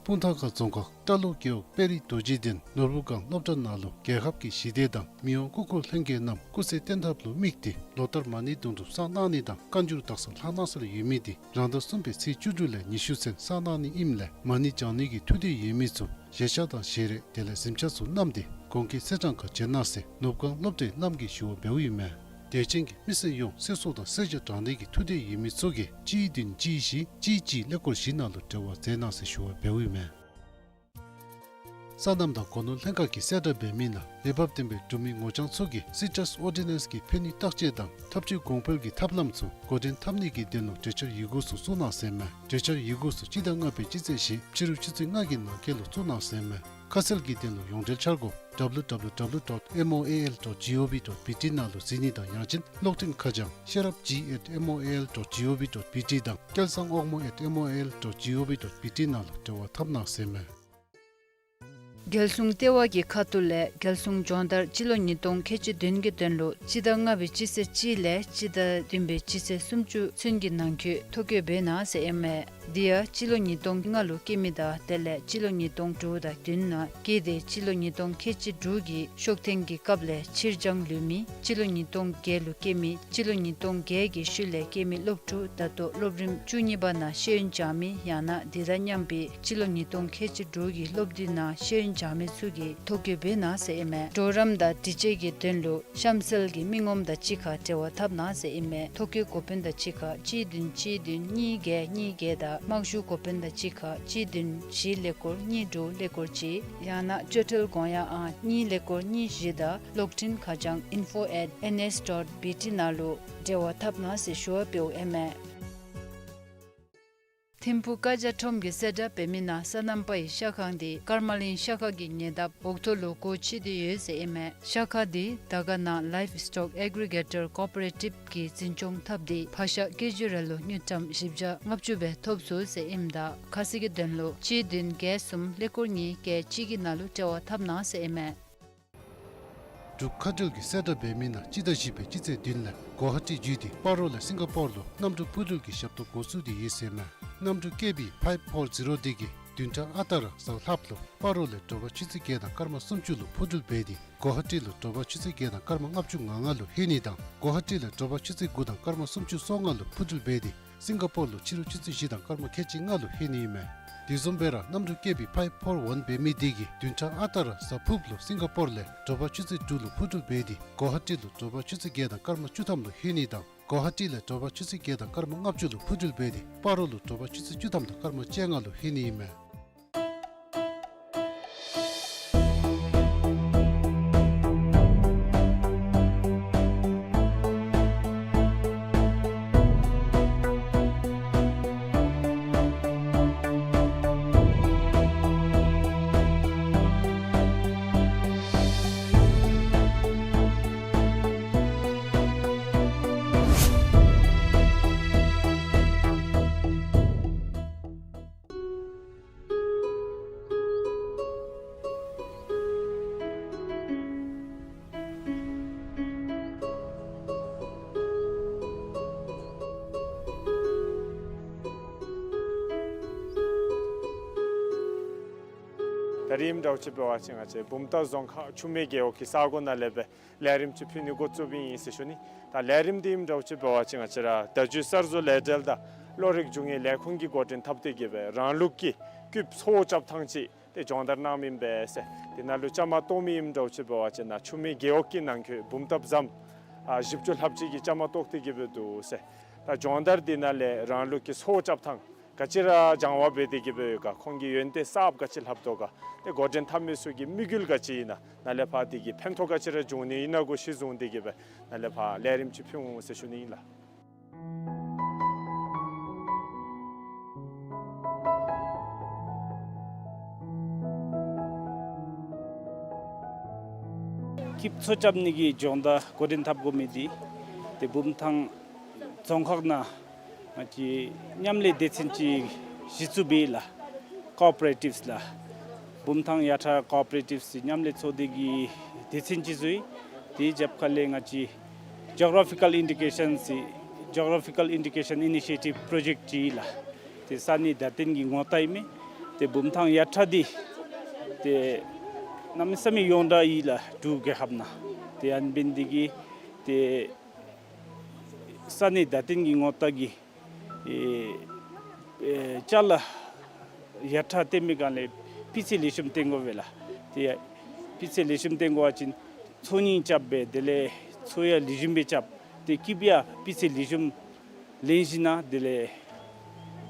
སྤུངས་ཐང་ཁ་རྫོང་ཁག་སྟག་ལུང་རྒེད་འོག་དཔལ་རི་རྡོ་རྗེ་གདན་ནོར་བུ་སྒང་སློབ་གྲྭ་ནང་ལུ་རྒྱལ་ཁབ་ཀྱི་ཞི་བདེ་དང་མི་དབང་སྐུ་འཁོར་ལྷན་རྒྱས་རྣམས་སྐུ་ཚེ་བརྟན་ཐབས་ལུ་དམིགས་ཏེ་ལོ་ལྟར་མ་ཎི་དུང་སྒྲུབ་བསགས་གནང་ནི་དང་བཀའ་འགྱུར་དག་ས་ལྷག་གནང་སྲོལ་ཡོད་མི་དེ་རང་ཟླ་གསུམ་པའི་ཚེས་བཅུ་དྲུག་ལས་ཉི་ཤུ་ཚུན་བསགས་གནང་ནི་ཨིནམ་ལས་མ་ཎི་བགྱང་ནི་གི་ཐུགས་འདོད་ཡོད་མི་ཚུ་བཞེས་ཆས་དང་བཞེས་རས་དེ་ལས་གཟིམ་ཆས་ཚུ་བསྣམས་ཏེ་གོང་གི་ཚེས་གྲངས་ཁར་བྱོན་གནང་ཟེར་ནོར་བུ་སྒང་སློབ་གྲྭའི་རྣམ་རྒྱལ་ཞུ་བ་འབདཝ་ཨིན་མས། དད་ཅན་གྱི་མི་སེར་ཡོངས་གསོལ་ཚོགས་དང་གསོལ་ཇ་དྲང་ནི་གི་ཐུགས་འདོད་ཡོད་མི་ཚུ་གིས་གཅིག་བདུན་གཅིག་བཞི་གཅིག་གཅིག་ཀླད་ཀོར་བཞི་ནང་ལུ་འབྲེལ་བ་མཛད་གནང་ཟེར་ཞུ་བ་འབདཝ་ཨིན་མས། སོ་ནམ་དང་སྒོ་ནོར་ལྷན་ཁག་གིས་གསལ་བསྒྲགས་འབད་མི་ནང་འོས་འབབ་ལྡན་པའི་འབྲུག་མི་ངོ་རྐྱང་ཚུ་གིས་སི་ཊཱས་ཨོར་ཌི་ནེནསི་གི་ཕན་ནུས་བརྟག་དཔྱད་དང་ཐབས་ཇུས་གོང་འཕེལ་གྱི་ཐབས་ལམ་ཚུ་འགོ་འདྲེན་འཐབ་ནི་གི་དོན་ལུ་གྲོས་འཆར་ཡི་གུ་ཚུ་བཙུགས་གནང་ཟེར་ཨིན་མས། གྲོས་འཆར་ཡི་གུ་ཚུ་སྤྱི་ཟླ་ལྔ་པའི་སྤྱི་ཚེས་བཞི་ཕྱི་རུ་ཆུ་ཚོད་ལྔ་གི་ནང་འཁོད་ལུ་བཙུགས་གནང་ཟེར་ཨིན་མས། ཁ་གསལ་གྱི་དོན་ལུ་ཡོངས་འབྲེལ་འཆར་སྒོ་W W W dot M O A L dot G O V dot B T ནང་ལུ་གཟིགས་ནི་དང་ཡང་ཅིན་གློག་འཕྲིན་ཁ་བྱང་ཤེས་རབ་G at M O A L dot G O V dot B T དང་སྐལ་བཟང་དབང་མོ་at M O A L dot G O V dot B T ནང་ལུ་འབྲེལ་བ་འཐབ་གནང་ཟེར་ཨིན་མས། རྒྱལ་སྲུང་ལྟེ་བ་གི་ཁ་ཐུག་ལས་རྒྱལ་སྲུང་སྦྱོང་བརྡར་སྤྱི་ལོ་ཉིས་སྟོང་ཁལ་གཅིག་བདུན་གྱི་དོན་ལུ་སྤྱི་ཟླ་ལྔ་པའི་སྤྱི་ཚེས་གཅིག་ལས་སྤྱི་ཟླ་བདུན་པའི་སྤྱི་ཚེས་སུམ་ཅུ་ཚུན་གྱི་ནང་འཁོད་ཐོ་བཀོད་འབད་གནང་ཟེར་ཨིན་མས། དེ་ཡང་སྤྱི་ལོ་ཉིས་སྟོང་ལྔ་ལུ་སྐྱེས་མི་དང་དེ་ལས་སྤྱི་ལོ་ཉིས་སྟོང་དྲུག་དང་བདུན་ནང་སྐྱེས་ཏེ་སྤྱི་ལོ་ཉིས་སྟོང་ཁལ་གཅིག་དྲུག་གི་ཤོག་ཐེངས་ཀྱི་སྐབས་ལས་ཕྱིར་འགྱངས་ལུས་མི་སྤྱི་ལོ་ཉིས་སྟོང་བརྒྱད་ལུ་སྐྱེས་མི་སྤྱི་ལོ་ཉིས་སྟོང་བརྒྱད་ཀྱི་ཤུལ་ལས་སྐྱེས་མི་སློབ་ཕྲུག་ད་ལྟོ་སློབ་རིམ་བཅུ་གཉིས་པ་ནང་ཤེས་ཡོན་སྦྱང་མི་ཡང་ན་དེ་དང་མཉམ་པའི་སྤྱི་ལོ་ཉིས་སྟོང་ཁལ་གཅིག་དྲུག་གི་སློབ་དུས་ནང་ཤེས་ཡོན་སྦྱང་མི་ཚུ་གིས་ཐོ་བཀོད་འབད་གནང་ཟེར་ཨིན་མས། གྲོགས་རམ་དང་དྲི་དཔྱད་ཀྱི་དོན་ལུ་གཤམ་གསལ་གྱི་མི་ངོམ་དང་གཅིག་ཁར་འབྲེལ་བ་འཐབ་གནང་ཟེར་ཨིན་མས། ཐོ་བཀོད་འགོ་དཔོན་དང་གཅིག་ཁར་གཅིག་བདུན་གཅིག་བདུན་གཉིས་བརྒྱད་གཉིས་བརྒྱད་དང་དམག་ཞུ་འགོ་དཔོན་དང་གཅིག་ཁར་གཅིག་བདུན་བཞི་ཀླད་ཀོར་གཉིས་དྲུག་ཀླད་ཀོར་གཅིག་ཡང་ན་སྤྱོད་ཁྲལ་དགོངས་ཡངས་ཨང་གཉིས་ཀླད་ཀོར་གཉིས་བཞི་དང་གློག་འཕྲིན་ཁ་བྱང་info at N S dot B T ནང་ལུ་འབྲེལ་བ་འཐབ་གནང་ཟེར་ཞུ་བ་འབདཝ་ཨིན་མས། ཐིམ་ཕུ་ཀ་ཇ་ཁྲོམ་གྱིས་གསལ་བསྒྲགས་འབད་མི་ནང་སོ་ནམ་པའི་ཤ་ཁང་འདི་ཀརྨ་གླིང་ཤ་ཁང་གི་ཉེ་འདབས་འོག་ཐོག་ལུ་སྒོ་ཕྱེ་སྟེ་ཡོད་ཟེར་ཨིན་མས། ཤ་ཁང་འདི་དར་དཀར་ནང་Livestock Aggregator Cooperative གིས་འཛིན་སྐྱོང་འཐབ་སྟེ་ཕག་ཤ་ཀེ་ཇི་རེ་ལུ་དངུལ་ཀྲམ་བཞི་བརྒྱ་ལྔ་བཅུ་སྦེ་ཐོབ་ཚུགས་ཟེར་ཨིནམ་ད་ཁ་གསལ་གྱི་དོན་ལུ་གཅིག་བདུན་བརྒྱད་གསུམ་ཀླད་ཀོར་གཉིས་བརྒྱད་གཅིག་གི་ནང་ལུ་འབྲེལ་བ་འཐབ་གནང་ཟེར་ཨིན་མས། འབྲུག་མཁའ་འགྲུལ་གྱིས་གསལ་བསྒྲགས་འབད་མི་ནང་སྤྱི་ཟླ་བཞི་པའི་སྤྱི་ཚེས་བདུན་ལས་གོ་ཧ་ཊི་བརྒྱུད་དེ་སྤ་རོ་ལས་སིང་ག་པོར་ལུ་གནམ་གྲུ་འཕུར་འགྲུལ་གྱི་ཞབས་ཏོག་འགོ་བཙུགས་ཏེ་ཡོད་ཟེར་ཨིན་མས། གནམ་གྲུ་ཀེ་བི་ཕའིབ་ཕོར་ཛི་རོ་འདི་གིས་བདུན་ཕྲག་ཨ་རྟག་ར་གཟའ་ལྷགཔ་ལུ་སྤ་རོ་ལས་དྲོ་པ་ཆུ་ཚོད་བརྒྱད་དང་སྐར་མ་སུམ་ཅུ་ལུ་འཕུར་འགྲུལ་འབད་དེ་གོ་ཧ་ཊི་ལུ་དྲོ་པ་ཆུ་ཚོད་བརྒྱད་དང་སྐར་མ་ལྔ་བཅུ་ང་ལྔ་ལུ་ལྷོད་ནི་དང་གོ་ཧ་ཊི་ལས་དྲོ་པ་ཆུ་ཚོད་དགུ་དང་སྐར་མ་སུམ་ཅུ་སོ་ལྔ་ལུ་འཕུར་འགྲུལ་འབད་དེ་སིང་ག་པོར་ལུ་ཕྱི་རུ་ཆུ་ཚོད་བཞི་དང་སྐར་མ་ཁལ་གཅིག་ལྔ་ལུ་ལྷོད་ནི་ཨིན་མས། དེ་བཟུམ་སྦེ་ར་གནམ་གྲུ་ཀེ་བི་ཕའིབ་ཕོར་ཝན་འབད་མི་འདི་གིས་བདུན་ཕྲག་ཨ་རྟག་ར་གཟའ་ཕུརཔ་ལུ་སིང་ག་པོར་ལས་དྲོ་པ་ཆུ་ཚོད་དྲུག་ལུ་འཕུར་འགྲུལ་འབད་དེ་གོ་ཧ་ཊི་ལུ་དྲོ་པ་ཆུ་ཚོད་བརྒྱད་དང་སྐར་མ་བཅུ་ཐམ་ལུ་ལྷོད་ནི་དང་གོ་ཧ་ཊི་ལས་དྲོ་པ་ཆུ་ཚོད་བརྒྱད་དང་སྐར་མ་ལྔ་བཅུ་ལུ་འཕུར་འགྲུལ་འབད་དེ་སྤ་རོ་ལུ་དྲོ་པ་ཆུ་ཚོད་བཅུ་ཐམ་དང་སྐར་མ་བཅོ་ལྔ་ལུ་ལྷོད་ནི་ཨིན་མས། ད་རིས་ཨིནམ་འདྲཝ་ཅིག་འབད་བ་ཅིན་ང་བཅས་བུམ་ཐང་རྫོང་ཁག་ཆུ་སྨད་རྒེད་འོག་གི་ས་གོ་ནང་ལས་སྦེ་ལས་རིམ་ཅིག་ཕུལ་ནི་འགོ་བཙུགསཔ་ཨིན་ཟེར་ཞུ་ནི། ད་ལས་རིམ་འདི་ཨིནམ་འདྲཝ་ཅིག་འབད་བ་ཅིན་ང་བཅས་ར་བརྡ་བརྒྱུད་གསར་བཟོ་ལས་འབྲེལ་དང་གློག་རིག་འབྱུང་བའི་ལས་ཁུངས་ཀྱིས་འགོ་འདྲེན་འཐབ་སྟེ་གི་སྦེ་རང་ལུགས་ཀྱི་ཀིབ་འཚོ་བཅའ་ཐངས་ཅིག་ཏེ་སྦྱོང་བརྡར་གནངམ་ཨིན་པས་ཟེར། དེ་ནང་ལུ་བཅའ་མར་གཏོགས་མི་ཨིནམ་འདྲཝ་ཅིག་འབད་བ་ཅིན་ནཱ་ཆུ་སྨད་རྒེད་འོག་གི་ནང་འཁོད་བུམ་ཐང་ཟམ་ཨ་བཞི་བཅུ་ལྷགཔ་ཅིག་གིས་བཅའ་མར་གཏོགས་ཏེ་གི་སྦེ་འདུག་ཟེར། ད་སྦྱོང་བརྡར་འདི་ནང་ལས་རང་ལུགས་ཀྱི་འཚོ་བཅའ་ཐངས་ག་ཅི་ར་སྦྱང་བ་འབད་དེ་གི་སྦེ་ཡོད་ག། ཁོང་གི་ཡོན་ཏན་གསརཔ་ག་ཅི་ལྷབ་དོ་ག། ཏེ་འགོ་འདྲེན་འཐབ་མི་ཚུ་གི་དམིགས་ཡུལ་ག་ཅི་ཨིན་ན། ནཱ་ལས་ཕར་དེ་གི་ཕན་ཐོགས་ག་ཅི་ར་འབྱུང་ནི་ཨིན་ན་གུ་གཞི་བཟུང་སྟེ་གི་སྦེ་ནཱ་ལས་ཕར་ལས་རིམ་ཅིག་ཕུལ་འོང་ཟེར་ཞུ་ནི་ཨིན་ལགས། ཀིབ་འཚོ་བཅའ་ནི་གི་སྦྱོང་བརྡར་འགོ་འདྲེན་འཐབ་དགོ་མི་འདི་ཏེ་བུམ་ཐང་རྫོང་ཁག་ནང་ང་བཅས་མཉམ་ལས་སྡེ་ཚན་ཅིག་གཞི་བཙུགས་འབད་ཡི་ལགས། ཀོ་ཨོ་པ་རེ་ཊིབསི་ལགས། བུམ་ཐང་ཡར་ཐང་ཀོ་ཨོ་པ་རེ་ཊིབསི་མཉམ་ལས་ཚོགས་སྡེ་གི་སྡེ་ཚན་ཅིག་བཙུགས་ཡི། དེའི་རྒྱབ་ཁ་ལས་ང་བཅས་ཇོ་གྷ་ར་ཕི་ཀལ་ཨིན་ཌི་ཀེ་ཤཱན་ཟེར་ཇོ་གྷ་ར་ཕི་ཀལ་ཨིན་ཌི་ཀེ་ཤཱན་ཨི་ནི་ཤི་ཡེ་ཊིབ་པྲོ་ཇེཀཊ་ཅིག་ཨིན་ལགས། ཏེ་ས་གནས་བརྡ་བསྟན་གྱི་ངོ་རྟགས་ཨིན་མས། ཏེ་བུམ་ཐང་ཡར་ཐང་འདི་ཏེ་གནམ་མེད་ས་མེད་ཡོངས་གྲགས་ཨིན་ལགས། འབྲུག་རྒྱལ་ཁབ་ནང་ཏེ་ཨ་ནི་འབད་ནི་འདི་གིས་ཏེ་ས་གནས་བརྡ་བསྟན་གྱི་ངོ་རྟགས་ཀྱི་ཨེ་ཨེ་ཅ་ལ་ཡར་ཐང་བཏོན་པའི་སྒང་ལས་སྤུས་ཚད་ལེགས་ཤོམ་བཏོན་དགོ་པས་ལགས། ཏེ་སྤུས་ཚད་ལེགས་ཤོམ་བཏོན་དགོ་པ་ཅིན་འཚོ་སྙིང་རྐྱབ་སྦེ་དེ་ལས་འཚོ་ཡང་ལེགས་ཤོམ་སྦེ་རྐྱབ། ཏེ་ཀིབ་ཡང་སྤུས་ཚད་ལེགས་ཤོམ་ལེན་ཞིན་ན་དེ་ལས་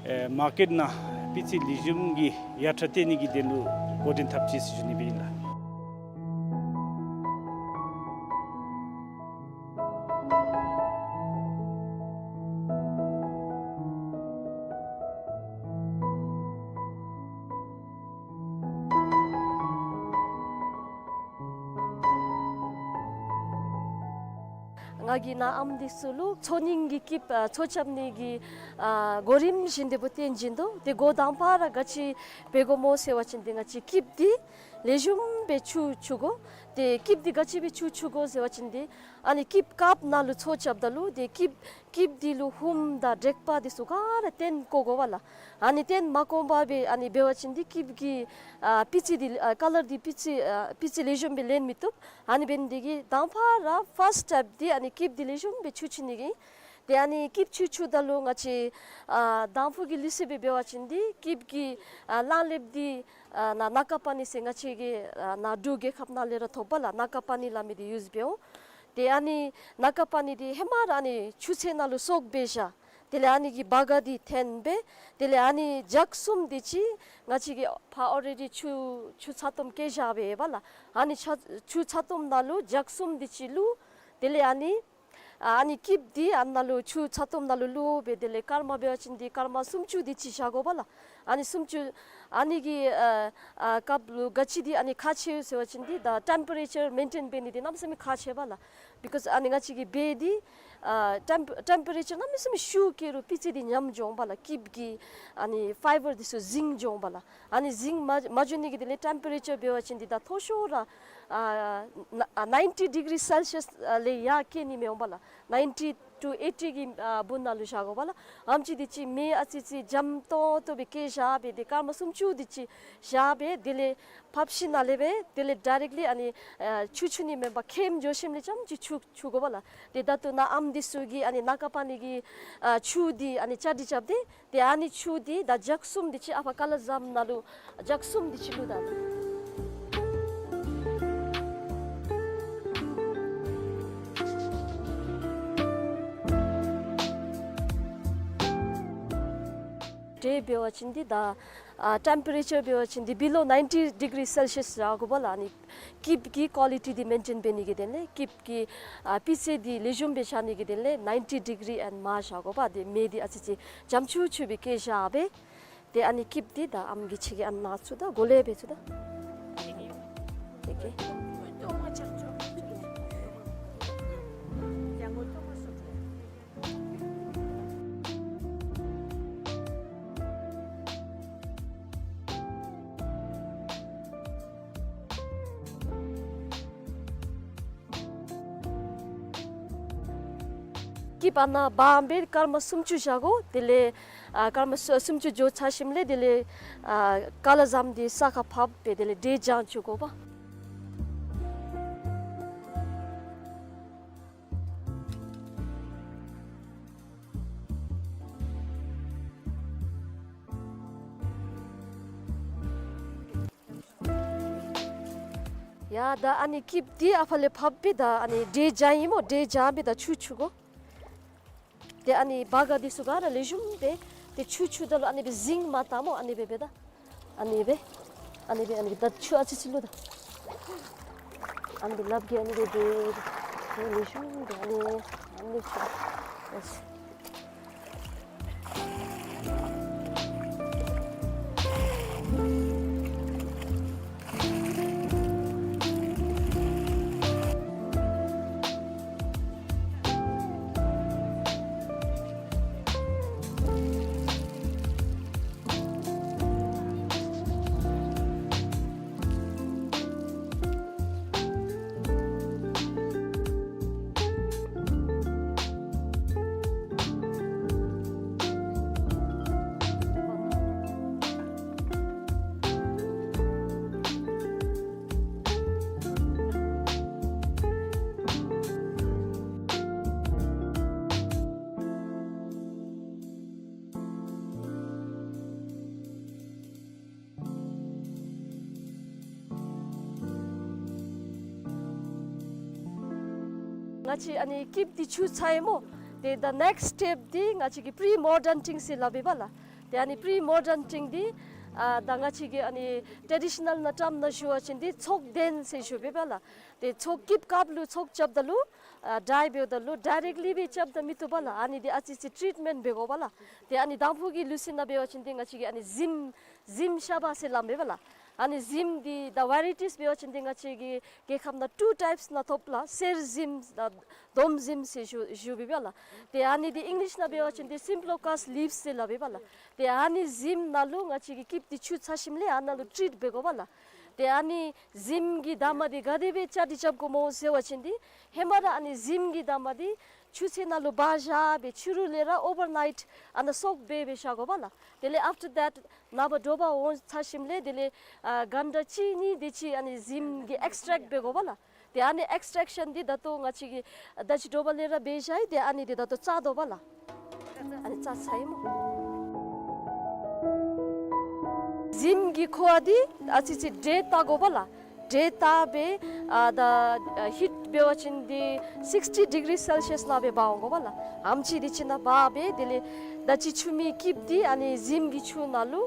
ཨེ་མར་ཀེཊ་ནང་སྤུས་ཚད་ལེགས་ཤོམ་གྱི་ཡར་ཐང་བཏོན་ནི་གི་དོན་ལུ་འགོ་འདྲེན་འཐབ་ཅི་ཟེར་ཞུ་ནི་སྦེ་ཨིན་ལགས། ང་གིས་ནཱ་ཨམ་འདི་ཚུ་ལུ་འཚོ་སྙིང་གི་ཀིབ་ཨ་འཚོ་བཅའ་ནི་གི་ཨ་གོ་རིམ་བཞིན་དེ་སྦེ་སྟོན་བྱིན་དོ། ཏེ་འགོ་དང་པ་ར་ག་ཅི་འབད་དགོཔ་སྨོ་ཟེར་བ་ཅིན་ཏེ་ང་བཅས་ཀིབ་འདི་ལེགས་ཤོམ་སྦེ་ཆུ་འཁྱུ་དགོ། ཏེ་ཀིབ་འདི་ག་ཅི་སྦེ་ཆུ་འཁྱུ་དགོ་ཟེར་བ་ཅིན་ཏེ་ཨ་ནི་ཀིབ་ཀབ་ནང་ལུ་འཚོ་རྐྱབ་ད་ལུ་ཏེ་ཀིབ་ཀིབ་འདི་ལུ་ཧུམ་དང་དྲེག་པ་འདི་ཚུ་ག་ར་བཏོན་བཀོ་དགོ་པས་ལགས། ཨ་ནི་བཏོན་མ་བཀོ་བར་སྦེ་ཨ་ནི་འབད་བ་ཅིན་ཏེ་ཀིབ་ཀྱི་ཨ་སྤུས་ཚད་འདི་ཨ་ཀ་ལར་འདི་སྤུས་ཚད་ཨ་སྤུས་ཚད་ལེགས་ཤོམ་སྦེ་ལེན་མི་བཏུབ། ཨ་ནི་འབད་ནི་འདི་གིས་དང་པ་ར་ཕརསཊ་སི་ཊེཔ་འདི་ཨ་ནི་ཀིབ་འདི་ལེགས་ཤོམ་སྦེ་འཁྱུ་འཁྱུ་ནི་གི། ཏེ་ཨ་ནི་ཀིབ་འཁྱུ་འཁྱུ་ད་ལུ་ང་བཅས་ཨ་དང་ཕུ་གི་ལུགས་སྲོལ་སྦེ་འབད་བ་ཅིན་འདི་ཀིབ་ཀྱི་ཨ་གླང་ལེབ་འདི་ཨ་ནཱ་ན་ཀ་པ་ནི་ཟེར་ང་བཅས་ཀྱི་ཨ་ནཱ་འབྲུག་རྒྱལ་ཁབ་ནང་ལས་ར་ཐོབ་པས་ལགས། ན་ཀ་པ་ནི་སླབ་མི་འདི་ཡུསི་འབད་འོང་། ཏེ་ཨ་ནི་ན་ཀ་པ་ནི་འདི་ཧེ་མ་ར་ཨ་ནི་ཆུ་ཚན་ནང་ལུ་བཙོ་སྦེ་བཞག། དེ་ལས་ཨ་ནི་གི་བག་ག་འདི་འཐེན་སྦེ་དེ་ལས་ཨ་ནི་ཇག་གསུམ་འདི་ཅིག་ང་བཅས་ཀྱིས་ཕར་ཨོ་རེ་ཌི་ཆུ་ཆུ་ཚ་ཏོམ་བཀལ་བཞག་སྦེ་ཡོད་པས་ལགས། ཨ་ནི་ཆ་ཆུ་ཚ་ཏོམ་ནང་ལུ་ཇག་གསུམ་འདི་ཅིག་བླུགས། དེ་ལས་ཨ་ནི་ཨ་ནི་ཀིབ་འདི་ཨ་ནཱ་ལུ་ཆུ་ཚ་ཏོམ་ནང་ལུ་བླུགས་སྦེ་དེ་ལས་སྐར་མ་འབད་བ་ཅིན་འདི་སྐར་མ་སུམ་ཅུ་འདི་ཅིག་བཞག་དགོ་པས་ལགས། ཨ་ནི་སུམ་ཅུ་ཨ་ནི་གི་ཨ་ཨ་སྐབས་ལུ་ག་ཅི་འདི་ཨ་ནི་ཁག་ཆེ་ཟེར་བ་ཅིན་འདི་ད་ཊེམ་པ་རེ་ཅར་མེན་ཊེན་འབད་ནི་འདི་གནམ་མེད་ས་མེད་ཁག་ཆེ་བས་ལགས། བི་ཀོསི་ཨ་ནི་ང་བཅས་ཀྱི་སྦེ་འདི་ཨ་ཊེམ་ཊེམ་པ་རེ་ཅར་གནམ་མེད་ས་མེད་ཤུགས་བསྐྱེད་རུང་སྤུས་ཚད་འདི་ཉམས་འགྱོ་འོང་པས་ལགས། ཀིབ་ཀྱི་ཨ་ནི་ཕའི་བར་འདི་ཚུ་རྫིང་འགྱོ་འོང་པས་ལགས། ཨ་ནི་རྫིང་མ་མ་འགྱོ་ནི་གི་དེ་ལས་ཊེམ་པ་རེ་ཅར་འབད་བ་ཅིན་འདི་ད་མཐོ་ཤོས་ར་ཨ་ན་ཨ་ནའིན་ཊི་ཌི་གི་རི་སེལ་ཤི་ཡས་ལས་ཡར་བསྐྱེད་ནི་མི་འོང་པས་ལགས། ནའིན་ཊི་ཊུ་ཨེ་ཊི་གི་ཨ་སྦུག་ནང་ལུ་བཞག་དགོ་པས་ལགས། ཨེམ་ཆི་འདི་ཅིག་མེ་ཨ་ཙི་ཙི་འཇམ་ཏོང་ཏོ་སྦེ་བཀལ་བཞག་སྦེ་དེ་སྐར་མ་སུམ་ཅུ་འདི་ཅིག་བཞག་སྦེ་དེ་ལས་ཕབ་ཞིནམ་ལས་སྦེ་དེ་ལས་ཌའི་རེཀཊ་ལི་ཨ་ནི་ཨ་ཆུ་འཁྱུ་ནི་མེན་པར་ཁེམ་འགྱོ་ཞིནམ་ལས་རྐྱངམ་ཅིག་འཁྱུ་འཁྱུ་དགོ་པས་ལགས། ཏེ་ད་ལྟོ་ནཱ་ཨམ་འདི་ཚུ་གིས་ཨ་ནི་ན་ཀ་པ་ནི་གི་ཨ་ཆུ་འདི་ཨ་ནི་བཅའ་སྒྲིག་རྐྱབ་སྟེ་ཏེ་ཨ་ནི་ཆུ་འདི་ད་ཇག་གསུམ་འདི་ཅིག་ཨ་ཕར་ཀ་ལར་ཟམ་ནང་ལུ་ཇག་གསུམ་འདི་ཅིག་བླུགས་ད། དེ་འབད་བ་ཅིན་འདི་ད་ཨ་ཊེམ་པ་རེ་ཅར་འབད་བ་ཅིན་འདི་བི་ལོ་ནའིན་ཊི་ཌི་གི་རི་སེལ་ཤི་ཡས་ར་དགོ་པས་ལགས། ཨ་ནི་ཀིབ་ཀྱི་ཀོ་ལི་ཊི་འདི་མེན་ཊེན་འབད་ནི་གི་དོན་ལས་ཀིབ་ཀྱི་ཨ་སྤུས་ཚད་འདི་ལེགས་ཤོམ་སྦེ་བཞག་ནི་གི་དོན་ལས་ནའིན་ཊི་ཌི་གི་རི་ཨེན་ཌི་མར་བཞག་དགོ་པས། ཏེ་མེ་འདི་ཨ་ཙི་ཙི་འཇམ་ཆུ་ཆུ་སྦེ་བཀལ་བཞག་སྦེ། ཏེ་ཨ་ནི་ཀིབ་འདི་ད་ཨམ་གིས་ཁྱེད་ཀྱི་ཨ་ནཱ་ཚུད་ད་གོ་ལེ་སྦེ་ཚུད་ད། ཨོ་ཀེ། སྐྱིདཔ་ཨ་ནཱ་སྦང་སྦེ་སྐར་མ་སུམ་ཅུ་བཞག་དགོ། དེ་ལས་ཨ་སྐར་མ་སུ་སུམ་ཅུ་འགྱོ་ཚར་ཞིནམ་ལས་དེ་ལས་ཨ་ཀ་ལ་ཟམ་འདི་ས་ཁར་ཕབ་སྦེ་དེ་ལས་འབྲས་ལྗང་བཅུག་དགོ་པ། ཡ་ད་ཨ་ནི་སྐྱིདཔ་འདི་ཨ་ཕར་ལས་ཕབ་སྦེ་ད་ཨ་ནི་འབྲས་ལྗང་ཨིན་སྨོ། འབྲས་ལྗང་སྦེ་ད་ཆུ་བཅུག་དགོ། ཏེ་ཨ་ནི་བ་ག་འདི་ཚུ་ག་ར་ལེགས་ཤོམ་སྦེ་ཏེ་ཆུ་བཅུག་ད་ལུ་ཨ་ནི་སྦེ་གཟིངས་མ་བཏང་སྨོ། ཨ་ནི་སྦེ་སྦེ་ད་ཨ་ནི་སྦེ་ཨ་ནི་སྦེ་ཨ་ནི་སྦེ་ད་ཆུ་ཨ་ཙི་ཅིག་བླུག་ད། ཨ་ནི་སྦེ་ལགཔ་གིས་ཨ་ནི་སྦེ་སྦེ་ལེགས་ཤོམ་སྦེ་ཨ་ནི་ཨ་ནི་སྦེ་ཨ་ཙི། ང་བཅས་ཨ་ནི་སྐྱིདཔ་འདི་བཅུག་ཚར་ཡི་སྨོ། ཏེ་the next step འདི་ང་བཅས་ཀྱིས་pre-mortar འཐེན་ཟེར་སླབ་ཨིན་པ་ལགས། ཏེ་ཨ་ནི་pre-mortar འཐེན་འདི་ཨ་ད་ང་བཅས་ཀྱི་ཨ་ནི་traditional ནང་བཀྲམ་ནང་ཞུ་བ་ཅིན་འདི་ཚོགས་གདན་ཟེར་ཞུཝ་ཨིན་པ་ལགས། ཏེ་ཚོགས་སྐྱིདཔ་སྐབས་ལུ་ཚོགས་རྐྱབ་ད་ལུ་ཨ་dry འབདཝ་ད་ལུ་directly སྦེ་རྐྱབ་ད་མི་བཏུབ་པ་ལགས། ཨ་ནི་འདི་ཨ་ཙི་ཅིག་treatment འབད་དགོ་པ་ལགས། ཏེ་ཨ་ནི་དང་ཕུ་གི་ལུགས་སྲོལ་ནང་འབད་བ་ཅིན་འདི་ང་བཅས་ཀྱིས་ཨ་ནི་གཟིམ་གཟིམ་ཤ་བ་ཟེར་སླབ་མས་པ་ལགས། ཨ་ནི་གཟིམ་འདི་ད་varieties འབད་བ་ཅིན་འདི་ང་བཅས་ཀྱི་རྒྱལ་ཁབ་ནང་two types ནང་ཐོབ་ལགས། གསེར་གཟིམ་དང་སྡོམ་གཟིམ་ཟེར་ཞུ་ཞུཝ་ཨིན་པ་ལགས། ཏེ་ཨ་ནི་འདི་ཨིང་ལིཤ་ནང་འབད་བ་ཅིན་འདི་Simploca leaves ཟེར་སླབ་ཨིན་པ་ལགས། ཏེ་ཨ་ནི་གཟིམ་ནང་ལུ་ང་བཅས་ཀྱིས་སྐྱིདཔ་འདི་བཅུག་ཚར་ཞིནམ་ལས་ཨ་ནཱ་ལུ་treat འབད་དགོ་པ་ལགས། ཏེ་ཨ་ནི་གཟིམ་གྱི་འདབ་མ་འདི་ག་དེ་སྦེ་བཅའ་སྒྲིག་རྐྱབ་དགོཔ་སྨོ་ཟེར་བ་ཅིན་འདི་ཧེ་མ་ར་ཨ་ནི་གཟིམ་གྱི་འདབ་མ་འདི་ཆུ་ཚན་ནང་ལུ་སྦ་བཞག་སྦེ་ཕྱི་རུ་ལས་ར་overnight ཨ་ནཱ་soak འབད་སྦེ་བཞག་དགོ་པ་ལགས། དེ་ལས་after that ནངས་པ་དྲོ་པ་འོང་ཚར་ཞིནམ་ལས་དེ་ལས་ཨ་གན་ཊ་གཅིག་གཉིས་དེ་ཅིག་ཨ་ནི་གཟིམ་གྱི་extract འབད་དགོ་པ་ལགས། ཏེ་ཨ་ནི་extraction འདི་ད་ལྟོ་ང་བཅས་ཀྱིས་ད་ཅི་དྲོ་པ་ལས་ར་འབད་བཞག་ཡི། ཏེ་ཨ་ནི་འདི་ད་ལྟོ་བཙག་དོ་པ་ལགས། ཨ་ནི་བཙག་ཚར་ཡི་སྨོ། གཟིམ་གྱི་ཁུ་བ་འདི་ཨ་ཙི་ཅིག་འདྲེས་བལྟ་དགོ་པ་ལགས། འདྲེས་བལྟ་སྦེ་ཨ་ད་ཨ་heat འབད་བ་ཅིན་འདི་sixty degree Celsius ནང་སྦེ་འབག་འོང་དགོ་པ་ལགས། ཨམ་ཅིག་འདི་ཅིག་ནང་འབག་སྦེ་དེ་ལས་ད་ཅི་བཅུག་མི་སྐྱིདཔ་འདི་ཨ་ནི་གཟིམ་གྱི་ཆུ་ནང་ལུ་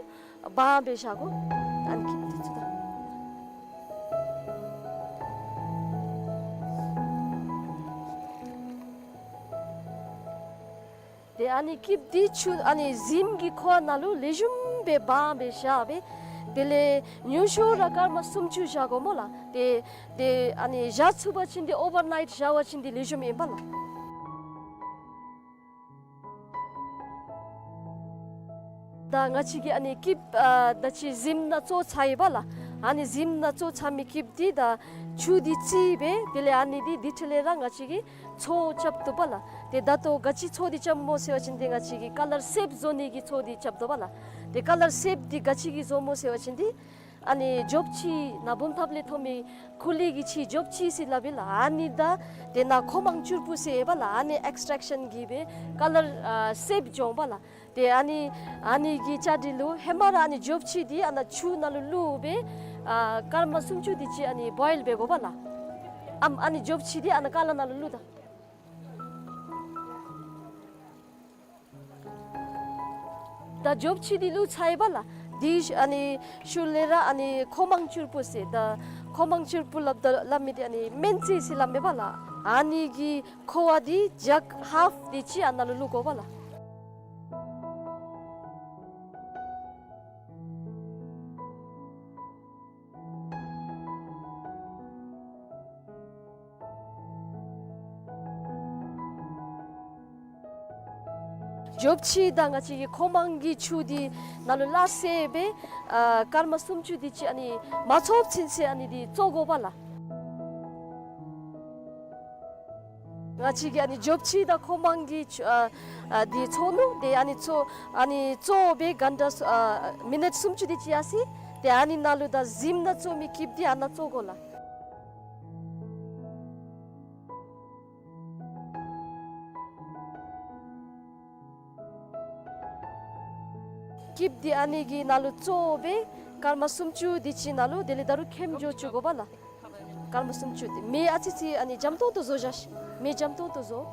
སྦང་སྦེ་བཞག་དགོ། ཨ་ནི་སྐྱིདཔ་འདི་ཚུ་ད། ཏེ་ཨ་ནི་སྐྱིདཔ་འདི་ཆུ་ཨ་ནི་གཟིམ་གྱི་ཁུ་བ་ནང་ལུ་ལེགས་ཤོམ་སྦེ་སྦང་སྦེ་བཞག་སྦེ། དེ་ལས་ཉུང་ཤོས་ར་སྐར་མ་སུམ་ཅུ་བཞག་དགོ་སྨོ་ལགས། ཏེ་ཏེ་ཨ་ནི་བཞག་ཚུགས་པ་ཅིན་འདི་overnight བཞག་པ་ཅིན་འདི་ལེགས་ཤོམ་ཨིན་པ་ལགས། ད་ང་བཅས་ཀྱིས་ཨ་ནི་སྐྱིདཔ་ཨ་ད་ཅི་གཟིམ་ནང་བཙོ་ཚར་ཡི་པ་ལགས། ཨ་ནི་གཟིམ་ནང་བཙོ་ཚར་མི་སྐྱིདཔ་འདི་ད་ཆུ་འདི་བཙིར་སྦེ་དེ་ལས་ཨ་ནི་འདི་འདི་འཕྲོ་ལས་ར་ང་བཅས་ཀྱིས་ཚོགས་རྐྱབ་བཏུབ་པ་ལགས། ཏེ་ད་ལྟོ་ག་ཅི་ཚོགས་འདི་རྐྱབ་སྨོ་ཟེར་བ་ཅིན་འདི་ང་བཅས་ཀྱིས་ཀ་ལར་སེབ་བཟོ་ནི་གི་ཚོགས་འདི་རྐྱབ་དོ་པ་ལགས། ཏེ་ཀ་ལར་སེབ་འདི་ག་ཅི་གིས་བཟོ་སྨོ་ཟེར་བ་ཅིན་འདི་ཨ་ནི་འཇོབ་ཕྱེ་ནཱ་བུམ་ཐབ་ལས་ཐོབ་མི་ཁུ་ལི་གི་ཕྱེ་འཇོབ་ཕྱེ་ཟེར་སླབ་ཨིན་ལགས། ཨ་ནི་དང་དེ་ནང་ཁོ་མང་ཕྱུར་བུ་ཟེར་ཨིན་པ་ལགས། ཨ་ནི་extraction གིས་སྦེ་ཀ་ལར་ཨ་སེབ་འབྱུང་པ་ལགས། ཏེ་ཨ་ནི་ཨ་ནི་གི་བཅའ་སྒྲིག་ལུ་ཧེ་མ་ར་ཨ་ནི་འཇོབ་ཕྱེ་འདི་ཨ་ནཱ་ཆུ་ནང་ལུ་བླུགས་སྦེ་ཨ་སྐར་མ་སུམ་ཅུ་དེ་ཅིག་ཨ་ནི་བོའིལ་འབད་དགོ་པ་ལགས། ཨམ་ཨ་ནི་འཇོབ་ཕྱེ་འདི་ཨ་ནཱ་ཀ་ལར་ནང་ལུ་བླུགས་ད། ད་འཇོབ་ཕྱེ་འདི་བླུགས་ཚར་ཡི་པ་ལགས། དེ་ཨ་ནི་ཤུལ་ལས་ར་ཨ་ནི་ཁོ་མང་ཕྱུར་བུ་ཟེར་ད་ཁོ་མང་ཕྱུར་བུ་སླབ་ད་སླབ་མི་འདི་ཨ་ནི་སྨན་རྩི་ཟེར་སླབ་མས་པ་ལགས། ཨ་ནི་གི་ཁུ་བ་འདི་ཇག་ཧཱཕ་དེ་ཅིག་ཨ་ནཱ་ལུ་བླུགས་དགོ་པ་ལགས། འཇོབ་ཕྱེ་དང་ང་བཅས་ཀྱི་ཁོ་མང་གི་ཆུ་འདི་ནང་ལུ་སླ་བསྲེ་སྦེ་ཨ་སྐར་མ་སུམ་ཅུ་དེ་ཅིག་ཨ་ནི་མ་ཚོགས་ཚུན་ཚོད་ཨ་ནི་འདི་བཙོ་དགོ་པ་ལགས། ང་བཅས་ཀྱིས་ཨ་ནི་འབྱོགཔ་ཅིག་དང་ཁོ་མང་གི་ཆུ་ཨ་ཨ་འདི་བཙོ་ནུག། ཏེ་ཨ་ནི་བཙོ་ཨ་ནི་བཙོ་སྦེ་གན་ད་ཨ་མི་ནཊ་སུམ་ཅུ་དེ་ཅིག་ཡར་སོ་ཡི། ཏེ་ཨ་ནི་ནང་ལུ་ད་གཟིམ་ནང་བཙོ་མི་སྐྱིདཔ་འདི་ཨ་ནཱ་བཙོ་དགོ་ལགས། སྐྱིདཔ་འདི་ཨ་ནི་གི་ནང་ལུ་བཙོ་སྦེ་སྐར་མ་སུམ་ཅུ་དེ་ཅིག་ནང་ལུ་དེ་ལས་ད་རུང་ཁེམ་འགྱོ་བཅུག་དགོ་པ་ལགས། སྐར་མ་སུམ་ཅུ་དེ་མེ་ཨ་ཙི་ཙི་ཨ་ནི་འཇམ་ཏོང་ཏོ་བཟོ་བཞག་ཤིག། མེ་འཇམ་ཏོང་ཏོ་བཟོ།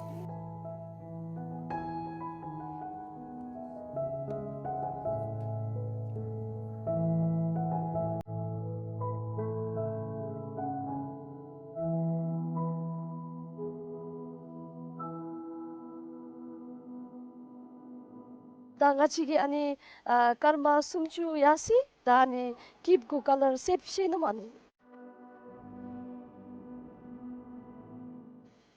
ད་ང་བཅས་ཀྱིས་ཨ་ནི་ཨ་སྐར་མ་སུམ་ཅུ་ཡར་སོ་ཡི། ད་ཨ་ནི་སྐྱིདཔ་གུ་ཀ་ལར་སེབ་ཤེས་ནུག་མ་ནི།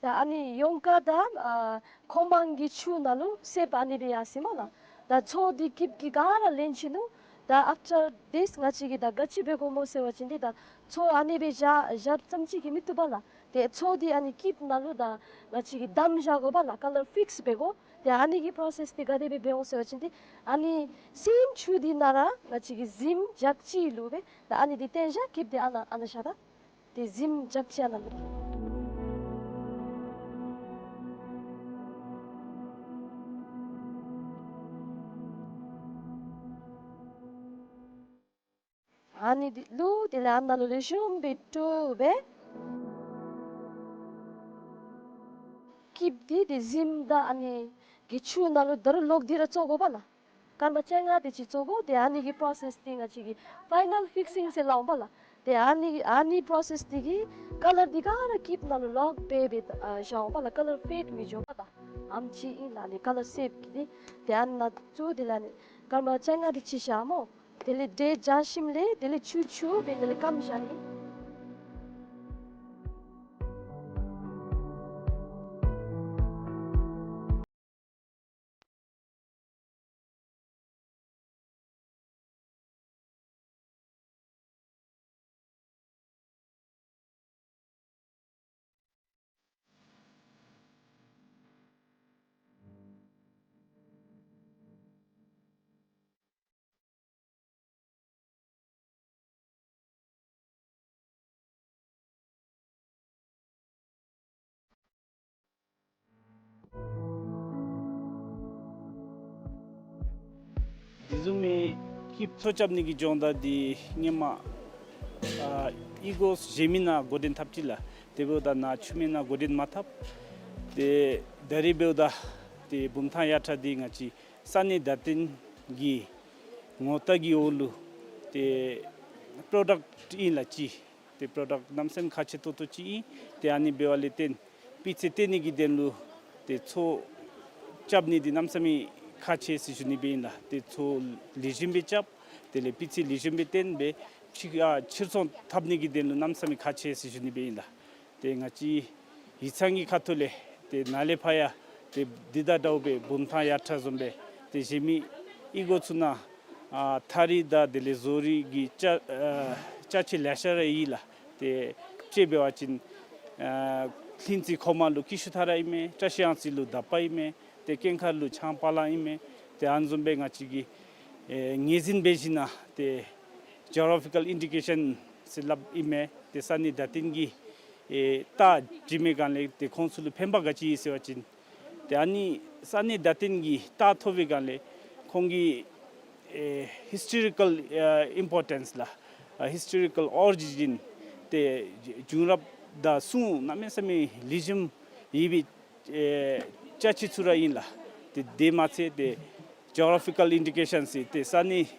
ད་ཨ་ནི་ཡོངས་ཀ་ད་ཨ་ཁོ་མང་གི་ཆུ་ནང་ལུ་སེབ་ཨ་ནི་སྦེ་ཡར་སོ་ཡི་མས་ལགས། ད་མཚོ་འདི་སྐྱིདཔ་གིས་ག་ར་ལེན་ཅི་ནུག། ད་after this ང་བཅས་ཀྱིས་ད་ག་ཅི་འབད་དགོཔ་སྨོ་ཟེར་བ་ཅིན་འདི་ད་མཚོ་ཨ་ནི་སྦེ་བཞག་བཞག་ཙམ་ཅིག་གིས་མི་བཏུབ་པས་ལགས། ཏེ་མཚོ་འདི་ཨ་ནི་སྐྱིདཔ་ནང་ལུ་ད་ང་བཅས་ཀྱིས་བསྡམས་བཞག་དགོ་པས་ལགས། ཀ་ལར་ཕིགསི་འབད་དགོ། ཏེ་ཨ་ནི་གི་པྲོ་སེསི་འདི་ག་དེ་སྦེ་འབད་འོང་ཟེར་བ་ཅིན་འདི་ཨ་ནི་སེམ་ཆུ་འདི་ནང་ར་ང་བཅས་ཀྱིས་གཟིམ་འཇག་ཅིག་བླུགས་སྦེ། ད་ཨ་ནི་འདི་བཏོན་བཞག། སྐྱིདཔ་འདི་ཨ་ནཱ་ཨ་ནཱ་བཞག་ད། ཏེ་གཟིམ་འཇག་ཅིག་ཨ་ནཱ་བླུགས། ཨ་ནི་འདི་བླུགས། དེ་ལས་ཨ་ནཱ་ལུ་ལེགས་ཤོམ་སྦེ་བཀྲུ་སྦེ། སྐྱིདཔ་འདི་ཏེ་གཟིམ་ད་ཨ་ནི་གི་ཆུ་ནང་ལུ་ད་རུང་ལོག་སྟེ་ར་བཙོ་དགོ་པས་ལགས། སྐར་མ་བཅོ་ལྔ་དེ་ཅིག་བཙོ་དགོ། ཏེ་ཨ་ནི་གི་པྲོ་སེསི་འདི་ང་བཅས་ཀྱིས་ཕའི་ནཱལ་ཕིགསིང་ཟེར་སླབ་འོང་པས་ལགས། ཏེ་ཨ་ནི་ཨ་ནི་པྲོ་སེསི་འདི་གིས་ཀ་ལར་འདི་ག་ར་སྐྱིདཔ་ནང་ལུ་ལོག་སྦེ་སྦེ་ཨ་བཞག་འོང་པས་ལགས། ཀ་ལར་ཕེཌ་མི་འགྱོ་པས་ད། ཨེམ་ཅིག་ཨིན་ལགས། ཨ་ནི་ཀ་ལར་སེབ་ཀྱི་འདི། ཏེ་ཨ་ནཱ་བཙུགས། དེ་ལས་ཨ་ནི་སྐར་མ་བཅོ་ལྔ་དེ་ཅིག་བཞག་སྨོ། དེ་ལས་འདི་བཞག་ཞིནམ་ལས་དེ་ལས་ཆུ་ཆུ་སྦེ་དེ་ལས་སྐམ་བཞག་ནི། དེ་བཟུམ་མའི་སྐྱིདཔ་མཚོ་རྐྱབ་ནི་གི་སྦྱོང་བརྡར་འདི་སྔོན་མ་ཨ་གཡུས་སྒོ་གཞན་མི་ནང་འགོ་འདྲེན་འཐབ་ཅི་ལགས། དེ་འབདཝ་ད་ནཱ་ཆུ་སྨད་ནང་འགོ་འདྲེན་མ་འཐབ། ཏེ་ད་རིས་འབདཝ་ད་ཏེ་བུམ་ཐང་ཡར་དྲག་འདི་ང་བཅས་ས་གནས་བརྡ་བསྟན་གྱི་ངོ་རྟགས་ཀྱི་འོག་ལུ་ཏེ་པྲོ་ཌཀཊ་ཨིན་ལགས་ཅིག། ཏེ་པྲོ་ཌཀཊ་གནམ་མེད་ས་མེད་ཁག་ཆེ་ཏོག་ཏོ་ཅིག་ཨིན། ཏེ་ཨ་ནི་འབདཝ་ལས་བརྟེན་སྤུས་ཚད་བཏོན་ནི་གི་དོན་ལུ་ཏེ་མཚོ་རྐྱབ་ནི་འདི་གནམ་མེད་ས་མེད་ཁག་ཆེ་ཟེར་ཞུ་ནི་སྦེ་ཨིན་ལགས། ཏེ་མཚོ་ལེགས་ཤོམ་སྦེ་རྐྱབ། དེ་ལས་སྤུས་ཚད་ལེགས་ཤོམ་སྦེ་བཏོན་སྦེ་ཕྱིར་ཨ་ཕྱིར་ཚོང་འཐབ་ནི་གི་དོན་ལུ་གནམ་མེད་ས་མེད་ཁག་ཆེ་ཟེར་ཞུ་ནི་སྦེ་ཨིན་ལགས། ཏེ་ང་བཅས་ཡིག་ཚང་གི་ཁ་ཐུག་ལས་ཏེ་ནཱ་ལས་ཕར་ཡང་ཏེ་འདི་དང་འདྲཝ་སྦེ་བུམ་ཐང་ཡར་དྲག་བཟུམ་སྦེ་ཏེ་གཞན་མི་གཡུས་སྒོ་ཚུ་ནང་ཨ་ཐགས་རིགས་དང་དེ་ལས་བཟོ་རིགས་ཀྱི་ཅ་ཨ་ཅ་ཆས་ལེ་ཤ་ར་ཡོད་ལགས། ཏེ་དཔྱེ་འབད་བ་ཅིན་ཨ་ལྷུན་རྩེ་མཁོ་མ་ལུ་ཀི་ཤུ་ཐ་ར་ཨིན་མས། བཀྲ་ཤིས་གཡང་རྩེ་ལུ་དག་པ་ཨིན་མས། ཏེ་ཀུན་མཁར་ལུ་ཆང་པ་ལང་ཨིན་མས། ཏེ་ཨ་ནི་བཟུམ་སྦེ་ང་བཅས་ཀྱིས་ཨེ་ངོས་འཛིན་འབད་ཞིན་ན་ཏེ་ཇི་ཨོ་གྲ་ཕི་ཀཱལ་ཨིན་ཌི་ཀེ་ཤཱན་ཟེར་སླབ་ཨིན་མས། ཏེ་ས་གནས་བརྡ་བསྟན་གྱི་ཨེ་རྟགས་བྱིན་མི་གང་ལས་ཏེ་ཁོང་ཚུ་ལུ་ཕན་པ་ག་ཅི་ཡོད་ཟེར་བ་ཅིན་ཏེ་ཨ་ནི་ས་གནས་བརྡ་བསྟན་གྱི་རྟགས་ཐོབ་པའི་གང་ལས་ཁོང་གི་ཨེ་ཧིསི་ཊོ་རི་ཀཱལ་ཨ་ཨིམ་པོར་ཊེནསི་ལགས། ཨ་ཧིསི་ཊོ་རི་ཀཱལ་ཨོ་རི་ཇིན་ཏེ་བྱུང་རབས་དང་སྲུང་གནམ་མེད་ས་མེད་ལེགས་ཤོམ་ཡོད་པའི་ཨེ་ཅ་ཆས་ཚུ་ར་ཨིན་ལགས། ཏེ་དེ་མ་ཚད་ཏེ་ཇི་ཨོ་གྲ་ཕི་ཀཱལ་ཨིན་ཌི་ཀེ་ཤཱན་ཟེར་ཏེ་ས་གནས་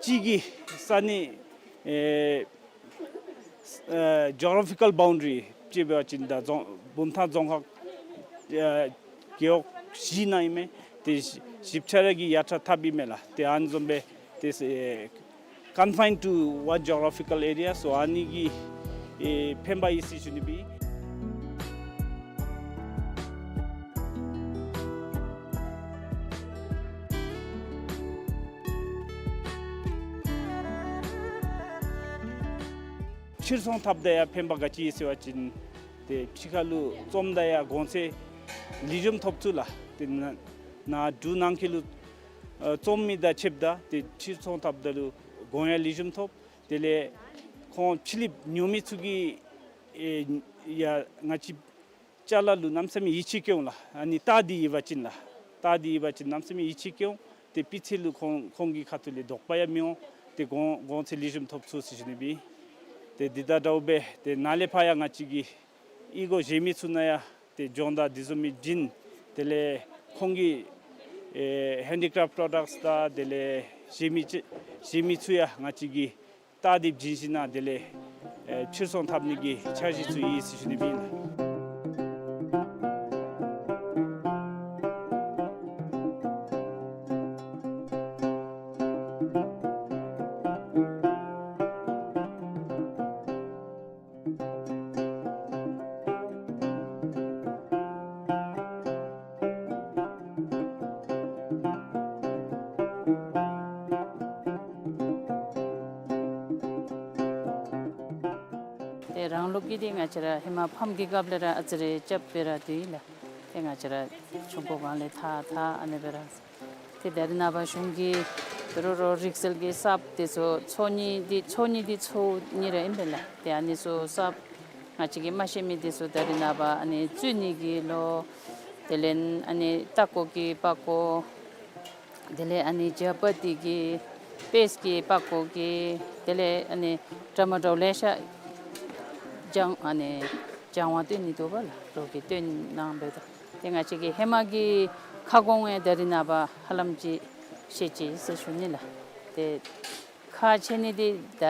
གཅིག་གི་ས་གནས་ཨེ་ཨེ་ཇི་ཨོ་གྲ་ཕི་ཀཱལ་བའུན་ཌ་རི་དཔྱེ་འབད་བ་ཅིན་ད་རྫོང་བུམ་ཐང་རྫོང་ཁག་ཨེ་རྒེད་འོག་བཞི་ནང་ཨིན་མས། ཏེ་བཞི་བཞི་ཆ་ར་གིས་ཡར་དྲག་འཐབ་ཨིན་མས་ལགས། ཏེ་ཨ་ནི་བཟུམ་སྦེ་ཏེ་ཨེ་confined to one geographical area so ཨ་ནི་གིས་ཨེ་ཕན་པ་ཡོད་ཟེར་ཞུ་ནི་སྦེ་ཨིན། ཕྱིར་ཚོང་འཐབ་ད་ཡང་ཕན་པ་ག་ཅི་ཡོད་ཟེར་བ་ཅིན་ ཏེ་ཕྱི་ཁ་ལུ་བཙོམ་ད་ཡང་གོང་ཚད་ལེགས་ཤོམ་ཐོབ་ཚུགས་ལགས། ཏེ་ནཱ་ནཱ་འབྲུག་ནང་འཁོད་ལུ་ཨ་བཙོམ་མི་དང་ཕྱདཔ་ད་ཏེ་ཕྱིར་ཚོང་འཐབ་ད་ལུ་གོང་ཡང་ལེགས་ཤོམ་ཐོབ། དེ་ལས་ཁོང་ཕྱི་གླིངཔ་ཉོ་མི་ཚུ་གིས་ཨེ་ཡང་ང་བཅས་ཅ་ལ་ལུ་གནམ་མེད་ས་མེད་ཡིད་ཆེས་བསྐྱེདཔ་ལགས། ཨ་ནི་རྟགས་འདི་ཡོད་པ་ཅིན་ལགས། རྟགས་འདི་ཡོད་པ་ཅིན་གནམ་མེད་ས་མེད་ཡིད་ཆེས་བསྐྱེདཔ། ཏེ་སྤུས་ཚད་ལུ་ཁོང་ཁོང་གི་ཁ་ཐུག་ལས་དོགས་པ་ཡང་མི་འོང་། ཏེ་གོང་གོང་ཚད་ལེགས་ཤོམ་ཐོབ་ཚུགས་ཟེར་ཞུ་ནི་སྦེ། ཏེ་འདི་དང་འདྲཝ་སྦེ་ཏེ་ནཱ་ལས་ཕར་ཡང་ང་བཅས་ཀྱི་ཨི་གོ་བཞེས་མི་ཚུ་ནང་ཡང་ཏེ་སྦྱོང་བརྡར་འདི་བཟུམ་མའི་བྱིན། དེ་ལས་ཁོང་གི་ཨེ་ཧེན་ཌི་ཀ་རེཕཊ་པྲོ་ཌགས་དང་དེ་ལས་བཞེས་མི་ཅིག་བཞེས་མི་ཚུ་ཡང་ང་བཅས་ཀྱིས་རྟགས་འདི་བྱིན་ཞིནམ་དེ་ལས་ཨེ་ཕྱིར་ཚོང་འཐབ་ནི་གི་འཆར་གཞི་ཚུ་ཡོད་ཟེར་ཞུ་ནི་སྦེ་ཨིན་ལགས། ཏེ་རང་ལུགས་ཀྱི་འདི་ང་བཅས་ར་ཧེ་མ་ཕམ་གྱི་སྐབས་ལས་ར་ཨ་ཙི་རེ་རྐྱབ་སྦེ་ར་སྡོད་ཡི་ལགས། ཏེ་ང་བཅས་ར་ཆུ་འགོ་སྒང་ལས་འཐག་འཐག་ཨ་ནི་སྦེ་ར། ཏེ་ད་རེས་ནངས་པ་གཞུང་གིས་རོགས་རོགས་རིག་རྩལ་གྱི་གསརཔ་འདི་ཚུ་ཚོགས་གཉིས་འདི་ཚོགས་གཉིས་འདི་ཚོགས་གཉིས་ར་ཨིན་པས་ལགས། ཏེ་ཨ་ནི་ཚུ་གསརཔ་ང་བཅས་ཀྱིས་མ་ཤེས་མི་འདི་ཚུ་ད་རེས་ནངས་པ་ཨ་ནི་བཙུགས་ནི་གི་ལོ། དེ་ལས་ཨ་ནི་ལྟག་ཀོ་གི་པགས་ཀོ། དེ་ལས་ཨ་ནི་ཇ་པ་ཏི་གི་པེསཊ་གི་པགས་ཀོ་གི། དེ་ལས་ཨ་ནི་འདྲ་མ་འདྲཝ་ལེ་ཤ་སྦྱང་ཨ་ནི་སྦྱང་བ་སྟོན་ནི་འདུག་པ་ལགས། རོགས་ཀྱིས་སྟོན་གནང་སྦེ་ད། ཏེ་ང་བཅས་ཀྱི་ཧེ་མ་གི་ཁ་སྐོང་ཡང་ད་རེས་ནངས་པ་ཧ་ལམ་ཅིག་ཤེས་ཅི་ཟེར་ཞུ་ནི་ལགས། ཏེ་ཁག་ཆེ་ནི་འདི་ད་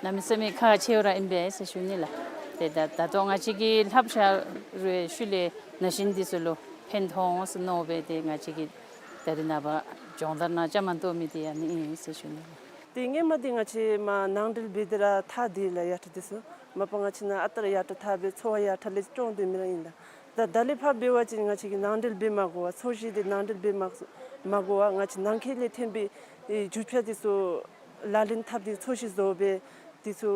གནམ་མེད་ས་མེད་ཁག་ཆེཝ་ར་ཨིན་པས་ཟེར་ཞུ་ནི་ལགས། ཏེ་ད་ད་ལྟོ་ང་བཅས་ཀྱིས་ལྷབ་བཞག་རུང་ཤུལ་ལས་ན་གཞོན་འདི་ཚུ་ལུ་ཕན་ཐོགས་འོང་ཟེར་མནོ་སྦེ་ཏེ་ང་བཅས་ཀྱིས་ད་རེས་ནངས་པ་སྦྱོང་བརྡར་ནང་བཅའ་མར་གཏོགས་མི་འདི་ཨ་ནི་ཨིན་ཟེར་ཞུ་ནི་ལགས། ཏེ་སྔོན་མ་འདི་ང་བཅས་མར་ནང་འགྲིལ་འབད་དེ་ར་འཐག་སྟེ་ལགས་ཡར་ཁྲ་འདི་ཚུ། མ་པ་ང་བཅས་ནཱ་ཨ་རྟག་ར་ཡར་ཁྲ་འཐག་སྦེ་འཚོ་བ་ཡར་ཁྲ་ལས་སྐྱོང་སྡོད་མི་ར་ཨིན་ལགས། ད་ད་ལས་ཕར་འབད་བ་ཅིན་ང་བཅས་ཀྱིས་ནང་འགྲིལ་འབད་མ་དགོ་པར་ཚོས་གཞི་འདི་ནང་འགྲིལ་འབད་མ་མ་དགོ་པར་ང་བཅས་ནང་འཁོད་ལས་ཐོན་པའི་ཨེ་རྒྱུ་ཆ་འདི་ཚུ་ལག་ལེན་འཐབ་སྟེ་ཚོས་གཞི་བཟོ་སྦེ་འདི་ཚུ་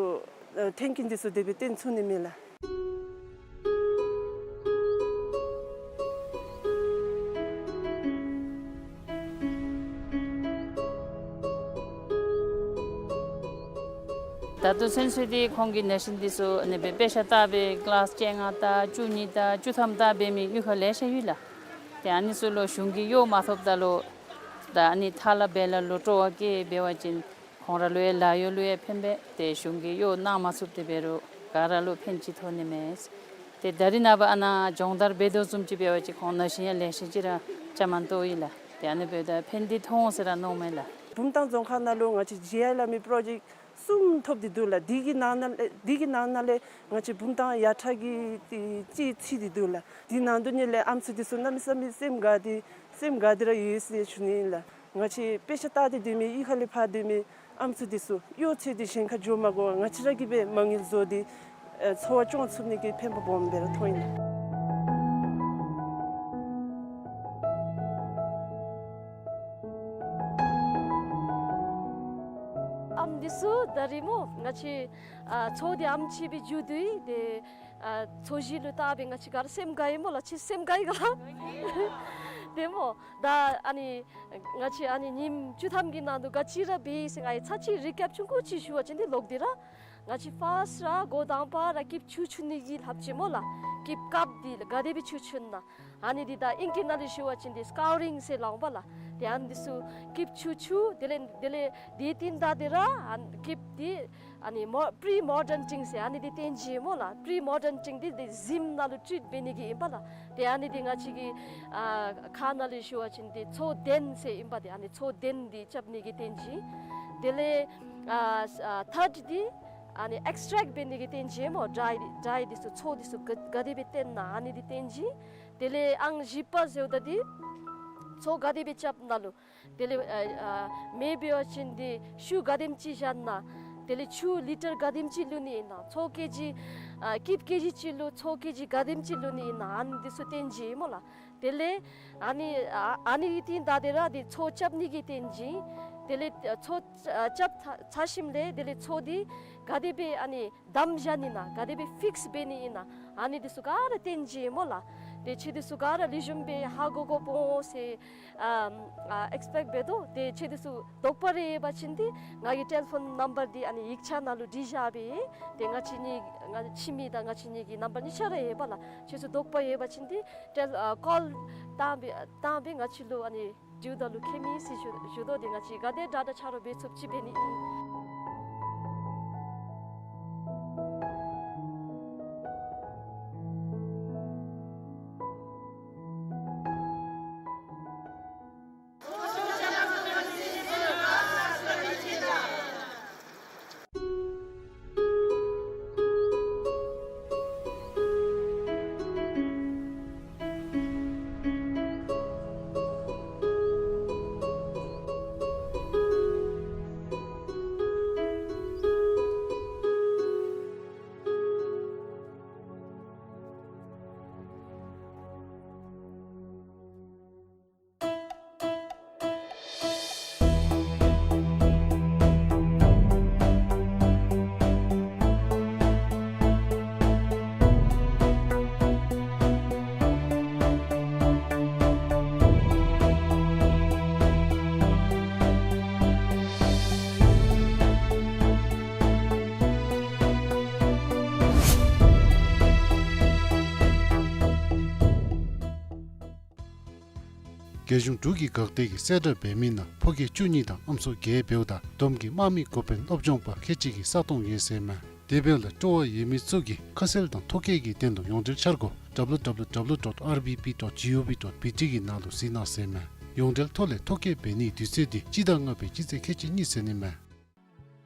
ཨེ་ཐོན་སྐྱེད་འདི་ཚུ་དེ་སྦེ་བཏོན་ཚུགས་ནི་མས་ལགས། ད་ལྟོ་ཚུན་ཚོད་འདི་ཁོང་གི་ན་གཞོན་འདི་ཚུ་ཨ་ནི་སྦེ་དཔེ་ཆ་ལྟ་སྦེ་ཀི་ལཱསི་བཅོ་ལྔ་ལྟ་བཅུ་གཉིས་ལྟ་བཅུ་ཐམ་ལྟ་འབད་མི་གཡུས་ཁ་ལེ་ཤ་ཡོད་ལགས། ཏེ་ཨ་ནི་ཚུ་ལུ་གཞུང་གིས་གཡོག་མ་ཐོབ་ད་ལུ་ད་ཨ་ནི་ཐ་ལ་འབད་ལ་ལུ་སྤྲོ་བ་བསྐྱེད་འབད་བ་ཅིན་ཁོང་ར་ལུ་ཡང་ལཱ་གཡོག་ལུ་ཡང་ཕན་པས། ཏེ་གཞུང་གིས་གཡོག་གནང་མ་ཚུགས་ཏེ་འབད་རུང་ག་ར་ལུ་ཕན་ཅིག་ཐོགས་ནི་མས། ཏེ་ད་རེས་ནངས་པ་ཨ་ནཱ་སྦྱོང་བརྡར་འབད་དོ་བཟུམ་ཅིག་འབད་བ་ཅིན་ཁོང་ན་གཞོན་ཡང་ལེ་ཤ་ཅིག་ར་བཅའ་མར་གཏོགས་ཡི་ལགས། ཏེ་ཨ་ནི་འབདཝ་ད་ཕན་བདེ་ཐོགས་འོང་ཟེར་ར་མནོཝ་མས་ལགས། བུམ་ཐང་རྫོང་ཁག་ནང་ལུ་ང་བཅས་ཇི་ཨའི་སླབ་མི་པྲོ་ཇེཀཊ་གསུམ་ཐོབ་སྟེ་འདུག་ལགས། འདི་གི་ནང་ན་ལས་འདི་གི་ནང་ན་ལས་ང་བཅས་བུམ་ཐང་ཡར་ཐང་གི་ཏེ་ཅིག་ཚུད་དེ་འདུག་ལགས། འདི་ནང་དོག་ནི་ལས་ཨམ་སྲུ་འདི་ཚུ་གནམ་མེད་ས་མེད་སེམས་དགའ་སྟེ་སེམས་དགའ་སྟེ་ར་ཡོད་ཟེར་ཞུ་ནི་ཨིན་ལགས། ང་བཅས་དཔེ་ཆ་ལྟ་སྟེ་སྡོད་མི་གཡུས་ཁ་ལས་ཕར་སྡོད་མི་ཨམ་སྲུ་འདི་ཚུ་གཡོག་འཚོལ་ཏེ་གཞན་ཁར་འགྱོ་མ་དགོ་པར་ང་བཅས་ར་གིས་སྦེ་མ་དངུལ་བཟོ་སྟེ་ཨེ་འཚོ་བ་སྐྱོང་ཚུགས་ནི་གི་ཕན་པ་སྦོམ་སྦེ་ར་ཐོགས་ཨིན་ལགས། ཨམ་འདི་ཚུ་ད་རིས་སྨོ་ང་བཅས་ཨ་ཚོགས་འདི་ཨམ་ཅིག་སྦེ་མཇུག་བསྡུ་ཡི། ཏེ་ཨ་ཚོས་གཞི་ལུ་བལྟ་སྦེ་ང་བཅས་ག་ར་སེམས་དགའ་ཡི་སྨོ་ལགས། ཁྱེད་སེམས་དགའ་ཡི་ག་ཏེ་སྨོ། ད་ཨ་ནི་ང་བཅས་ཨ་ནི་ཉིནམ་བཅུ་ཐམ་གྱི་ནང་དུ་ག་ཅི་ར་འབད་ཡི་ཟེར་ང་ཡང་ཚར་གཅིག་རི་ཀེཔ་ཆུང་ཀུ་ཅིག་ཞུ་བ་ཅིན་འདི་ལོག་སྟེ་ར་ང་བཅས་ཕརསཊ་ར་འགོ་དང་པ་ར་སྐྱིདཔ་ཆུ་འཁྱུ་ནི་གི་ལྷབ་ཅི་སྨོ་ལགས། སྐྱིདཔ་ཀེཔ་འདི་ག་དེ་སྦེ་ཆུ་འཁྱུ་ན། ཨ་ནི་འདི་ད་ཨིང་སྐད་ནང་ལས་ཞུ་བ་ཅིན་འདི་སི་ཀའུ་རིང་ཟེར་སླབ་པ་ལགས། ཏེ་ཨ་ནི་འདི་ཚུ་སྐྱིདཔ་ཆུ་འཁྱུ་དེ་ལས་དེ་ལས་དེ་བཏོན་ད་འདི་ར་ཨ་ནི་སྐྱིདཔ་འདི་ཨ་ནི་མོ་པི་རི་མོར་ཊེམ་ཊིང་ཟེར་ཨ་ནི་འདི་བཏོན་ཅི་སྨོ་ལགས། པི་རི་མོར་ཊེམ་ཊིང་འདི་འདི་ཟིམ་ནང་ལུ་ཊིཊ་འབད་ནི་གི་ཨིན་པས་ལགས། ཏེ་ཨ་ནི་འདི་ང་བཅས་ཀྱི་ཨ་ཁ་ནང་ལས་ཞུ་བ་ཅིན་འདི་ཚོས་གདན་ཟེར་ཨིན་པས། ཏེ་ཨ་ནི་ཚོས་གདན་འདི་རྐྱབ་ནི་གི་བཏོན་ཅི། དེ་ལས་ཨ་ཨ་ཐརཌ་འདི་ཨ་ནི་ཨེགསི་ཊེཀཊ་འབད་ནི་གི་བཏོན་ཅི་སྨོ། ཌའི་ཌའི་འདི་ཚུ་ཚོས་འདི་ཚུ་ག་ག་དེ་སྦེ་བཏོན་ན་ཨ་ནི་འདི་བཏོན་ཅི། དེ་ལས་ཨང་བཞི་པ་ཟེརཝ་ད་འདི་ཚོས་ག་དེ་སྦེ་རྐྱབ་ན་ལུ། དེ་ལས་ཨ་ཨ་མེ་འབད་བ་ཅིན་འདི་ཤུགས་ག་དེམ་ཅིག་བཞག་ན། དེ་ལས་ཆུ་ལི་ཊར་ག་དེམ་ཅིག་བླུག་ནི་ཨིན་ན། ཚོས་ཀེ་ཇི་ཨ་སྐྱིདཔ་ཀེ་ཇི་གཅིག་ལུ་ཚོས་ཀེ་ཇི་ག་དེམ་ཅིག་བླུག་ནི་ཨིན་ན། ཨ་ནི་འདི་ཚུ་བཏོན་ཅི་སྨོ་ལགས། དེ་ལས་ཨ་ནི་ཨ་ཨ་ནི་གི་བཏོན་ད་འདི་ར་འདི་ཚོས་རྐྱབ་ནི་གི་བཏོན་ཅི། དེ་ལས་ཚོས་ཨ་རྐྱབ་ཚར་ཚར་ཞིནམ་ལས་དེ་ལས་ཚོས་འདི་ག་དེ་སྦེ་ཨ་ནི་བསྡམས་བཞག་ནི་ཨིན་ན། ག་དེ་སྦེ་ཕིགསི་འབད་ནི་ཨིན་ན། ཨ་ནི་འདི་ཚུ་ག་ར་སྟོན་ཅི་སྨོ་ལགས། ཏེ་ཁྱེད་འདི་ཚུ་ག་ར་ལེགས་ཤོམ་སྦེ་ཧ་གོ་དགོཔ་འོང་ཟེར་ཨ་ཨ་ཨེགསི་པེཀཊ་འབད་དོ། ཏེ་ཁྱེད་འདི་ཚུ་དོགས་པ་རེ་ཡོད་པ་ཅིན་འདི་ང་གི་ཊེ་ལི་ཕོན་ནམ་བར་འདི་ཨ་ནི་ཡིག་ཆ་ནང་ལུ་བྲིས་བཞག་སྦེ། ཏེ་ང་བཅས་གཉིས་ང་ཁྱིམ་གྱི་དང་ང་བཅས་གཉིས་ཀྱི་ནམ་བར་གཉིས་ཆ་ར་ཡོད་པ་ལགས། ཁྱེད་ཚུ་དོགས་པ་ཡོད་པ་ཅིན་འདི་ཊེ་ལི་ཨ་ཀོལ་བཏང་སྦེ་བཏང་སྦེ་ང་བཅས་ལུ་ཨ་ནི་འདྲིཝ་ད་ལུ་ཁེ་མི་ཟེར་ཞུ་ཞུ་དོ། ཏེ་ང་བཅས་ག་དེ་དྲག་དྲག་ཆ་རོགས་འབད་ཚུགསཔ་ཅིག་འབད་ནི་ཨིན། རྒྱལ་གཞུང་འབྲུག་གི་འགག་སྡེ་གིས་གསལ་བསྒྲགས་འབད་མི་ནང་ཕོ་སྐྱེས་བཅུ་གཉིས་དང་ཨམ་སྲུ་བརྒྱད་འབདཝ་ད་བསྡོམས་ཀྱིས་དམག་མི་འགོ་དཔོན་སློབ་སྦྱོང་པ་ཁལ་གཅིག་གི་ས་སྟོང་ཡོད་ཟེར་མས། དེ་འབདཝ་ལས་སྤྲོ་བ་ཡོད་མི་ཚུ་གིས་ཁ་གསལ་དང་ཐོ་བཀོད་ཀྱི་དོན་ལུ་ཡོངས་འབྲེལ་འཆར་སྒོ་ཌབ་ལུ་ཌབ་ལུ་ཌབ་ལུ་ཌོཊ་ཨར་བི་པི་ཌོཊ་ཇི་ཨོ་ཝི་ཌོཊ་བི་ཊི་གི་ནང་ལུ་གཟིགས་གནང་ཟེར་མས། ཡོངས་འབྲེལ་ཐོག་ལས་ཐོ་བཀོད་འབད་ནིའི་དུས་ཚོད་འདི་སྤྱི་ཟླ་ལྔ་པའི་སྤྱི་ཚེས་ཁལ་གཅིག་གཉིས་ཚུན་ཨིན་མས།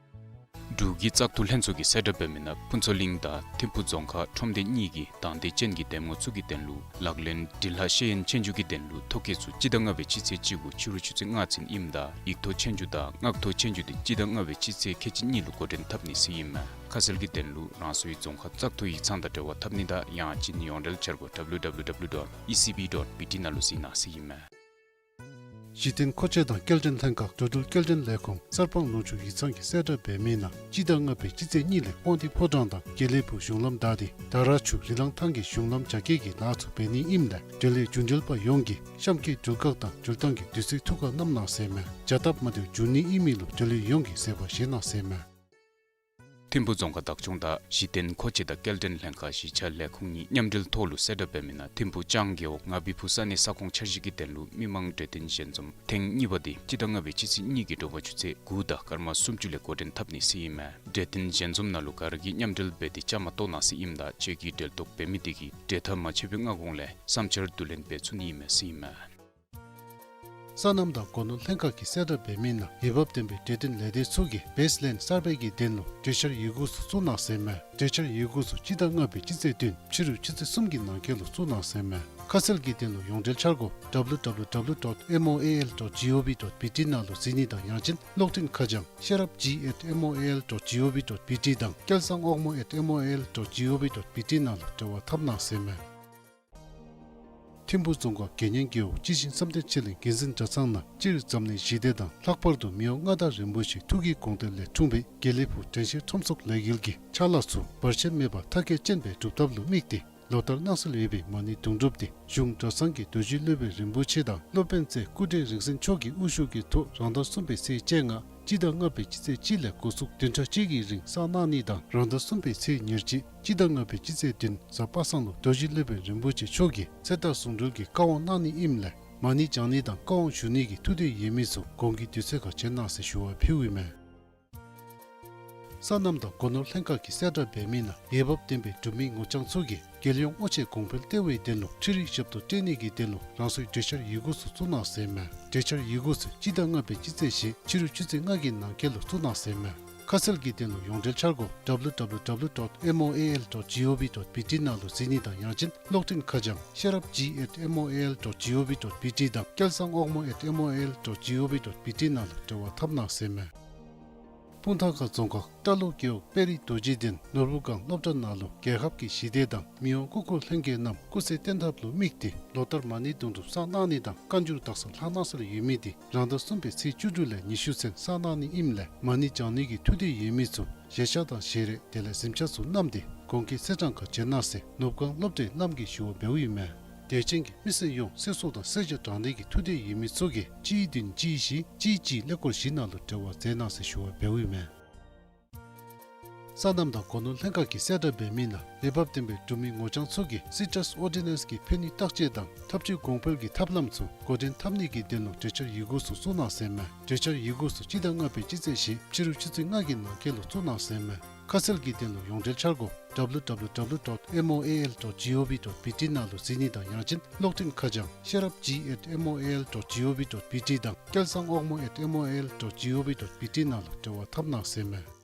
འབྲུག་གི་བཙག་འཐུ་ལྷན་ཚོགས་ཀྱིས་གསལ་བསྒྲགས་འབད་མི་ནང་ཕུན་ཚོགས་གླིང་དང་ཐིམ་ཕུ་རྫོང་ཁག་ཁྲོམ་སྡེ་གཉིས་ཀྱི་དང་འདོད་ཅན་གྱི་འདེམས་ངོ་ཚུ་གི་དོན་ལུ་ལག་ལེན་འབྲི་ལྷག་ཤེས་ཡོན་ཆོས་རྒྱུགས་ཀྱི་དོན་ལུ་ཐོ་བཀོད་ཚུ་སྤྱི་ཟླ་ལྔ་པའི་སྤྱི་ཚེས་གཅིག་དགུ་ཕྱི་རུ་ཆུ་ཚོད་ལྔ་ཚུན་ཨིནམ་ད་ཡིག་ཐོག་ཆོས་རྒྱུགས་དང་ངག་ཐོག་ཆོས་རྒྱུགས་འདི་སྤྱི་ཟླ་ལྔ་པའི་སྤྱི་ཚེས་ཁལ་གཅིག་གཉིས་ལུ་འགོ་འདྲེན་འཐབ་ནི་ཟེར་ཨིན་མས། ཁ་གསལ་གྱི་དོན་ལུ་རང་སོའི་རྫོང་ཁག་བཙག་འཐུ་ཡིག་ཚང་དང་འབྲེལ་བ་འཐབ་ནི་དང་ཡང་ཅིན་ཡོངས་འབྲེལ་འཆར་སྒོ་ཌབ་ལུ་ཌབ་ལུ་ཌབ་ལུ་ཌོཊ་ཨི་སི་བི་ཌོཊ་བི་ཊི་ནང་ལུ་གཟིགས་གནང་ཟེར་ཨིན་མས། གཞི་རྟེན་མཁོ་ཆས་དང་སྐྱེལ་འདྲེན་ལྷན་ཁག་འགྲོ་འགྲུལ་སྐྱེལ་འདྲེན་ལས་ཁུངས་གསར་སྤང་ལུང་ཕྱོགས་ཡིག་ཚང་གིས་གསལ་བསྒྲགས་འབད་མི་ནང་སྤྱི་ཟླ་ལྔ་པའི་སྤྱི་ཚེས་གཉིས་ལས་དབང་འདུས་ཕོ་བྲང་དང་དགེ་ལེགས་ཕུག་གཞུང་ལམ་བདའ་སྟེ་དར་དཀར་ཆུ་རི་ལང་ཐང་གི་གཞུང་ལམ་རྒྱ་སྐྱེད་ཀྱི་ལཱ་ཚུ་འབད་ནི་ཨིནམ་ལས་འབྲེལ་ཡོད་རྒྱུན་འབྲེལ་པ་ཡོངས་ཀྱིས་གཤམ་གྱི་འགྲུལ་ཁག་དང་འགྲུལ་ཐངས་ཀྱི་དུས་ཚོད་ཐུགས་ཁར་བསྣམ་གནང་ཟེར་མས། བྱ་སྟབས་མ་བདེཝ་འབྱུང་ནི་ཨིན་མི་ལུ་འབྲེལ་ཡོད་ཡོངས་ཀྱིས་བཟོད་པ་བཞེས་གནང་ཟེར་མས། ཐིམ་ཕུ་རྫོང་ཁག་བདག་སྐྱོང་དང་གཞི་རྟེན་མཁོ་ཆས་དང་སྐྱེལ་འདྲེན་ལྷན་ཁག་གཞིས་ཆགས་ལས་ཁུངས་གཉིས་མཉམ་འབྲེལ་ཐོག་ལུ་གསལ་བསྒྲགས་འབད་མི་ནང་ཐིམ་ཕུ་ལྕང་རྒེད་འོག་ང་བི་ཕུ་ས་གནས་ས་ཁོངས་འཆར་གཞི་གི་དོན་ལུ་མི་མང་གྲོས་བསྟུན་ཞལ་འཛོམས་ཐེངས་གཉིས་པ་འདི་སྤྱི་ཟླ་ལྔ་པའི་སྤྱི་ཚེས་གཉིས་ཀྱི་དྲོ་པ་ཆུ་ཚོད་དགུ་དང་སྐར་མ་སུམ་ཅུ་ལས་འགོ་འདྲེན་འཐབ་ནི་ཟེར་ཨིན་མས། གྲོས་བསྟུན་ཞལ་འཛོམས་ནང་ལུ་ག་ར་གིས་མཉམ་འབྲེལ་འབད་དེ་བཅའ་མར་གཏོགས་གནང་ཟེར་ཨིནམ་ད་ཁྱེད་ཀྱིས་འབྲེལ་གཏོགས་འབད་མི་དེ་གིས་གྲོས་ཐག་མ་ཆོད་པའི་སྔ་གོང་ལས་བསམ་འཆར་བསྡུ་ལེན་འབད་ཚུགས་ནི་ཨིན་མས་ཟེར་ཨིན་མས། སོ་ནམ་དང་སྒོ་ནོར་ལྷན་ཁག་གིས་གསལ་བསྒྲགས་འབད་མི་ནང་འོས་འབབ་ལྡན་པའི་གྲོས་བསྟུན་ལས་སྡེ་ཚུ་གིས་བེསི་ལེན་གསར་པའི་གི་དོན་ལུ་གྲོས་འཆར་ཡི་གུ་ཚུ་བཙུགས་གནང་ཟེར་མས། གྲོས་འཆར་ཡི་གུ་ཚུ་སྤྱི་ཟླ་ལྔ་པའི་སྤྱི་ཚེས་བདུན་ཕྱི་རུ་ཆུ་ཚོད་གསུམ་གྱི་ནང་འཁོད་ལུ་བཙུགས་གནང་ཟེར་མས། ཁ་གསལ་གྱི་དོན་ལུ་ཡོངས་འབྲེལ་འཆར་སྒོ་ཌབ་ལུ་ཌབ་ལུ་ཌབ་ལུ་ཌོཊ་ཨེམ་ཨོ་ཨེ་ཨེལ་ཌོཊ་ཇི་ཨོ་ཝི་ཌོཊ་བི་ཊི་ནང་ལུ་གཟིགས་ནི་དང་ཡང་ཅིན་གློག་འཕྲིན་ཁ་བྱང་ཤེས་རབ་ཇི་ཨེཊ་ཨེམ་ཨོ་ཨེ་ཨེལ་ཌོཊ་ཇི་ཨོ་ཝི་ཌོཊ་བི་ཊི་དང་སྐལ་བཟང་ཨོག་མོ་ཨེཊ་ཨེམ་ཨོ་ཨེ་ཨེལ་ཌོཊ་ཇི་ཨོ་ཝི་ཌོཊ་བི་ཊི་ནང་ལུ་འབྲེལ་བ་འཐབ་གནང་ཟེར་མས། ཐིམ་ཕུ་རྫོང་ཁག་དགེ་བསྙེན་རྒེད་འོག་སྤྱི་ཆིངས་བསམ་གཏན་ཆོས་གླིང་དགེ་འཛིན་གྲྭ་ཚང་ནང་སྤྱིར་འཛམ་གླིང་ཞི་བདེ་དང་ལྷག་པར་དུ་མི་དབང་མངའ་བདག་རིན་པོ་ཆེའི་ཐུགས་ཀྱི་དགོངས་དོན་ལས་འཁྲུངས་པའི་དགེ་ལེགས་ཕུག་དྲན་ཤེས་ཁྲོམ་ཚོགས་ལས་འགུལ་གྱི་ཕྱག་ལཱ་ཚུ་བར་ཆད་མེད་པར་མཐར་འཁྱོལ་ཅན་སྦེ་སྒྲུབ་ཐབས་ལུ་དམིགས་ཏེ་ལོ་ལྟར་གནང་སྲོལ་ཡོད་པའི་མ་ཎི་དུང་སྒྲུབ་འདི་གཞུང་གྲྭ་ཚང་གི་རྡོ་རྗེ་སློབ་དཔོན་རིན་པོ་ཆེ་དང་སློབ་དཔོན་རྩེ་སྐུ་བགྲེས་རིག་འཛིན་མཆོག་གི་དབུ་བཞུགས་ཀྱི་ཐོག་རང་ཟླ་གསུམ་པའི་ཚེས་བཅོ་ལྔ་སྤྱི་ཟླ་ལྔ་པའི་སྤྱི་ཚེས་གཅིག་ལས་འགོ་བཙུགས་བདུན་ཕྲག་གཅིག་གི་རིང་བསགས་གནང་ནི་དང་རང་ཟླ་གསུམ་པའི་ཚེས་ཉེར་གཅིག་སྤྱི་ཟླ་ལྔ་པའི་སྤྱི་ཚེས་བདུན་གཟའ་པ་སངས་ལུ་རྡོ་རྗེ་སློབ་དཔོན་རིན་པོ་ཆེ་མཆོག་གིས་ཚེ་ཐར་ཟུང་འབྲེལ་གྱི་བཀའ་དབང་གནང་ནི་ཨིནམ་ལས་མ་ཎི་བགྱང་ནི་དང་བཀའ་དབང་ཞུ་ནི་གི་ཐུགས་འདོད་ཡོད་མི་ཚུ་གོང་གི་དུས་ཚོད་ཁར་བྱོན་གནང་ཟེར་ཞུ་བ་ཕུལཝ་ཨིན་མས། སོ་ནམ་དང་སྒོ་ནོར་ལྷན་ཁག་གིས་གསལ་བསྒྲགས་འབད་མི་ནང་འོས་འབབ་ལྡན་པའི་འབྲུག་མི་ངོ་རྐྱང་ཚུ་གིས་རྒྱལ་ཡོངས་སྔོ་ཆས་གོང་འཕེལ་གཏོང་བའི་དོན་ལུ་འཕྲུལ་རིག་ཞབས་ཏོག་སྤྲོད་ནི་གི་དོན་ལུ་རང་སོའི་གྲོས་འཆར་ཡི་གུ་ཚུ་བཙུགས་གནང་ཟེར་མས། གྲོས་འཆར་ཡི་གུ་ཚུ་སྤྱི་ཟླ་ལྔ་པའི་སྤྱི་ཚེས་བཞི་ཕྱི་རུ་ཆུ་ཚོད་ལྔ་གི་ནང་འཁོད་ལུ་བཙུགས་གནང་ཟེར་མས། ཁ་གསལ་གྱི་དོན་ལུ་ཡོངས་འབྲེལ་འཆར་སྒོ་ཌབ་ལུ་ཌབ་ལུ་ཌབ་ལུ་ཌོཊ་ཨེམ་ཨོ་ཨེ་ཨེལ་ཌོཊ་ཇི་ཨོ་ཝི་ཌོཊ་བི་ཊི་ནང་ལུ་གཟིགས་ནི་དང་ཡང་ཅིན་གློག་འཕྲིན་ཁ་བྱང་ཤེས་རབ་ཇི་ཨེཊ་ཨེམ་ཨོ་ཨེ་ཨེལ་ཌོཊ་ཇི་ཨོ་ཝི་ཌོཊ་བི་ཊི་དང་སྐལ་བཟང་ཨོག་མོ་ཨེཊ་ཨེམ་ཨོ་ཨེ་ཨེལ་ཌོཊ་ཇི་ཨོ་ཝི་ཌོཊ་བི་ཊི་ནང་ལུ་འབྲེལ་བ་འཐབ་གནང་ཟེར་མས། སྤུངས་ཐང་ཁ་རྫོང་ཁག་སྐྲ་ལོ་རྒེད་འོག་དཔལ་རི་རྡོ་རྗེ་གདན་ནོར་བུ་སྒང་སློབ་གྲྭ་ནང་ལུ་རྒྱལ་ཁབ་ཀྱི་ཞི་བདེ་དང་མི་དབང་སྐུ་འཁོར་ལྷན་རྒྱས་རྣམས་སྐུ་ཚེ་བརྟན་ཐབས་ལུ་དམིགས་ཏེ་ལོ་ལྟར་མ་ཎི་དུང་སྒྲུབ་བསགས་གནང་ནི་དང་བཀའ་འགྱུར་དག་ས་ལྷག་གནང་སྲོལ་ཡོད་མི་དེ་རང་ཟླ་གསུམ་པའི་ཚེས་བཅུ་དྲུག་ལས་ཉི་ཤུ་ཚུན་བསགས་གནང་ནི་ཨིནམ་ལས་མ་ཎི་བགྱང་ནི་གི་ཐུགས་འདོད་ཡོད་མི་ཚུ་བཞེས་ཤ་དང་བཞེས་རས་དེ་ལས་གཟིམ་ཆས་ཚུ་བསྣམས་ཏེ་ གོང་གི་གསལ་བསྒྲགས་ཁར་བྱོན་གནང་ཟེར་ནོར་བུ་སྒང་སློབ་གྲྭའི་བླམ་གིས་ཞུ་བ་འབདཝ་ཨིན་མས། དད་ཅན་གྱི་མི་སེར་ཡོངས་གསེར་སོགས་དང་གསེར་ཇ་དྲང་ནི་གི་ཐུགས་འདོད་ཡོད་མི་ཚུ་གིས་གཅིག་བདུན་གཅིག་བཞི་གཅིག་གཅིག་ཀླད་ཀོར་བཞི་ནང་ལུ་འབྲེལ་བ་མཛད་གནང་ཟེར་ཞུ་བ་འབདཝ་ཨིན་མས། སོ་ནམ་དང་སྒོ་ནོར་ལྷན་ཁག་གིས་གསལ་བསྒྲགས་འབད་མི་ནང་འོས་འབབ་ལྡན་པའི་འབྲུག་མི་ངོ་རྐྱང་ཚུ་གིས་སི་ཊྲས་ཨོར་ཌི་ནེནསི་གི་ཕན་ནུས་བརྟག་དཔྱད་དང་ཐབས་བྱུས་གོང་འཕེལ་གྱི་ཐབས་ལམ་ཚུ་འགོ་འདྲེན་འཐབ་ནི་གི་དོན་ལུ་གྲོས་འཆར་ཡི་གུ་ཚུ་བཙུགས་གནང་ཟེར་མས། གྲོས་འཆར་ཡི་གུ་ཚུ་སྤྱི་ཟླ་ལྔ་པའི་སྤྱི་ཚེས་བཞི་ཕྱི་རུ་ཆུ་ཚོད་ལྔ་གི་ནང་འཁོད་ལུ་བཙུགས་གནང་ཟེར་མས། ཁ་གསལ་གྱི་དོན་ལུ་ཡོངས་འབྲེལ་འཆར་སྒོ་W W W dot M O A L dot G O V dot B T ནང་ལུ་གཟིགས་ནི་དང་ཡང་ཅིན་གློག་འཕྲིན་ཁ་བྱང་ཤེས་རབ་G at M O A L dot G O V dot B T དང་སྐལ་བཟང་དབང་མོ་at M O A L dot G O V dot B T ནང་ལུ་འབྲེལ་བ་འཐབ་གནང་ཟེར་མས།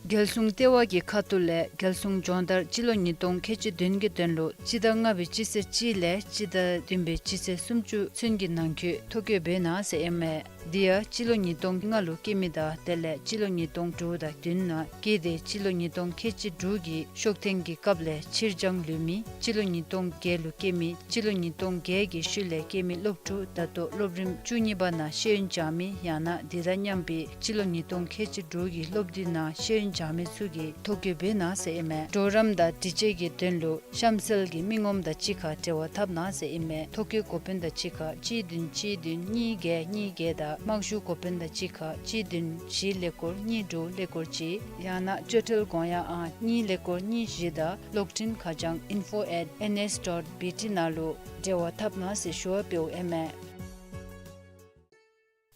རྒྱལ་སྲུང་ལྟེ་བ་གི་ཁ་ཐུག་ལས་རྒྱལ་སྲུང་སྦྱོང་བརྡར་སྤྱི་ལོ་ཉིས་སྟོང་ཁལ་གཅིག་བདུན་གྱི་དོན་ལུ་སྤྱི་ཟླ་ལྔ་པའི་སྤྱི་ཚེས་གཅིག་ལས་སྤྱི་ཟླ་བདུན་པའི་སྤྱི་ཚེས་སུམ་ཅུ་ཚུན་གྱི་ནང་འཁོད་ཐོ་བཀོད་འབད་གནང་ཟེར་ཨིན་མས། དེ་ཡང་སྤྱི་ལོ་ཉིས་སྟོང་ལྔ་ལུ་སྐྱེས་མི་དང་དེ་ལས་སྤྱི་ལོ་ཉིས་སྟོང་དྲུག་དང་བདུན་ནང་སྐྱེས་ཏེ་སྤྱི་ལོ་ཉིས་སྟོང་ཁལ་གཅིག་དྲུག་གི་ཤོག་ཐེངས་ཀྱི་སྐབས་ལས་ཕྱིར་འགྱངས་ལུས་མི་སྤྱི་ལོ་ཉིས་སྟོང་བརྒྱད་ལུ་སྐྱེས་མི་སྤྱི་ལོ་ཉིས་སྟོང་བརྒྱད་ཀྱི་ཤུལ་ལས་སྐྱེས་མི་སློབ་ཕྲུག་ད་ལྟོ་སློབ་རིམ་བཅུ་གཉིས་པ་ནང་ཤེས་ཡོན་སྦྱང་མི་ཡང་ན་དེ་དང་མཉམ་པའི་སྤྱི་ལོ་ཉིས་སྟོང་ཁལ་གཅིག་དྲུག་གི་སློབ་དུས་ནང་ཤེས་ཡོན་སྦྱང་མི་ཚུ་གིས་ཐོ་བཀོད་འབད་གནང་ཟེར་ཨིན་མས། གྲོགས་རམ་དང་དྲི་དཔྱད་ཀྱི་དོན་ལུ་གཤམ་གསལ་གྱི་མི་ངོམ་དང་གཅིག་ཁར་འབྲེལ་བ་འཐབ་གནང་ཟེར་ཨིན་མས། ཐོ་བཀོད་འགོ་དཔོན་དང་གཅིག་ཁར་གཅིག་བདུན་གཅིག་བདུན་གཉིས་བརྒྱད་གཉིས་བརྒྱད་དང་དམག་ཞུ་འགོ་དཔོན་དང་གཅིག་ཁར་གཅིག་བདུན་བཞི་ཀླད་ཀོར་གཉིས་དྲུག་ཀླད་ཀོར་གཅིག་ཡང་ན་སྤྱོད་ཁྲལ་དགོངས་ཡངས་ཨང་གཉིས་ཀླད་ཀོར་གཉིས་བཞི་དང་གློག་འཕྲིན་ཁ་བྱང་info at N S dot B T ནང་ལུ་འབྲེལ་བ་འཐབ་གནང་ཟེར་ཞུ་བ་འབདཝ་ཨིན་མས།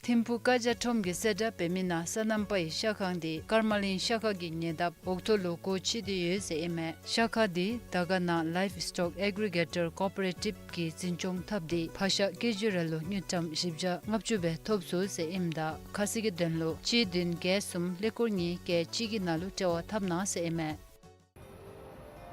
ཐིམ་ཕུག་བཀའ་རྒྱ་ཁྲོམ་གྱི་གསལ་བསྒྲགས་འབད་མི་ནང་སོ་ནམ་པའི་ཤ་ཁང་དེ་ཀརྨ་གླིང་ཤ་ཁ་གི་ཉེ་འདབས་འོག་ཐོག་ལུ་སྒོ་ཕྱེ་སྟེ་ཡོད་ཟེར་ཨིན་མས། ཤ་ཁ་དེ་དར་དཀར་ན་Livestock Aggregator Cooperative གིས་འཛིན་སྐྱོང་འཐབ་སྟེ་ཕག་ཤ་ཀེ་ཇི་རེ་ལུ་དངུལ་ཀྲམ་བཞི་བརྒྱ་ལྔ་བཅུ་སྦེ་ཐོབ་ཚུགས་ཟེར་ཨིནམ་ད་ཁ་གསལ་གྱི་དོན་ལུ་གཅིག་བདུན་བརྒྱད་གསུམ་ཀླད་ཀོར་གཉིས་བརྒྱད་གཅིག་གི་ནང་ལུ་འབྲེལ་བ་འཐབ་གནང་ཟེར་ཨིན་མས།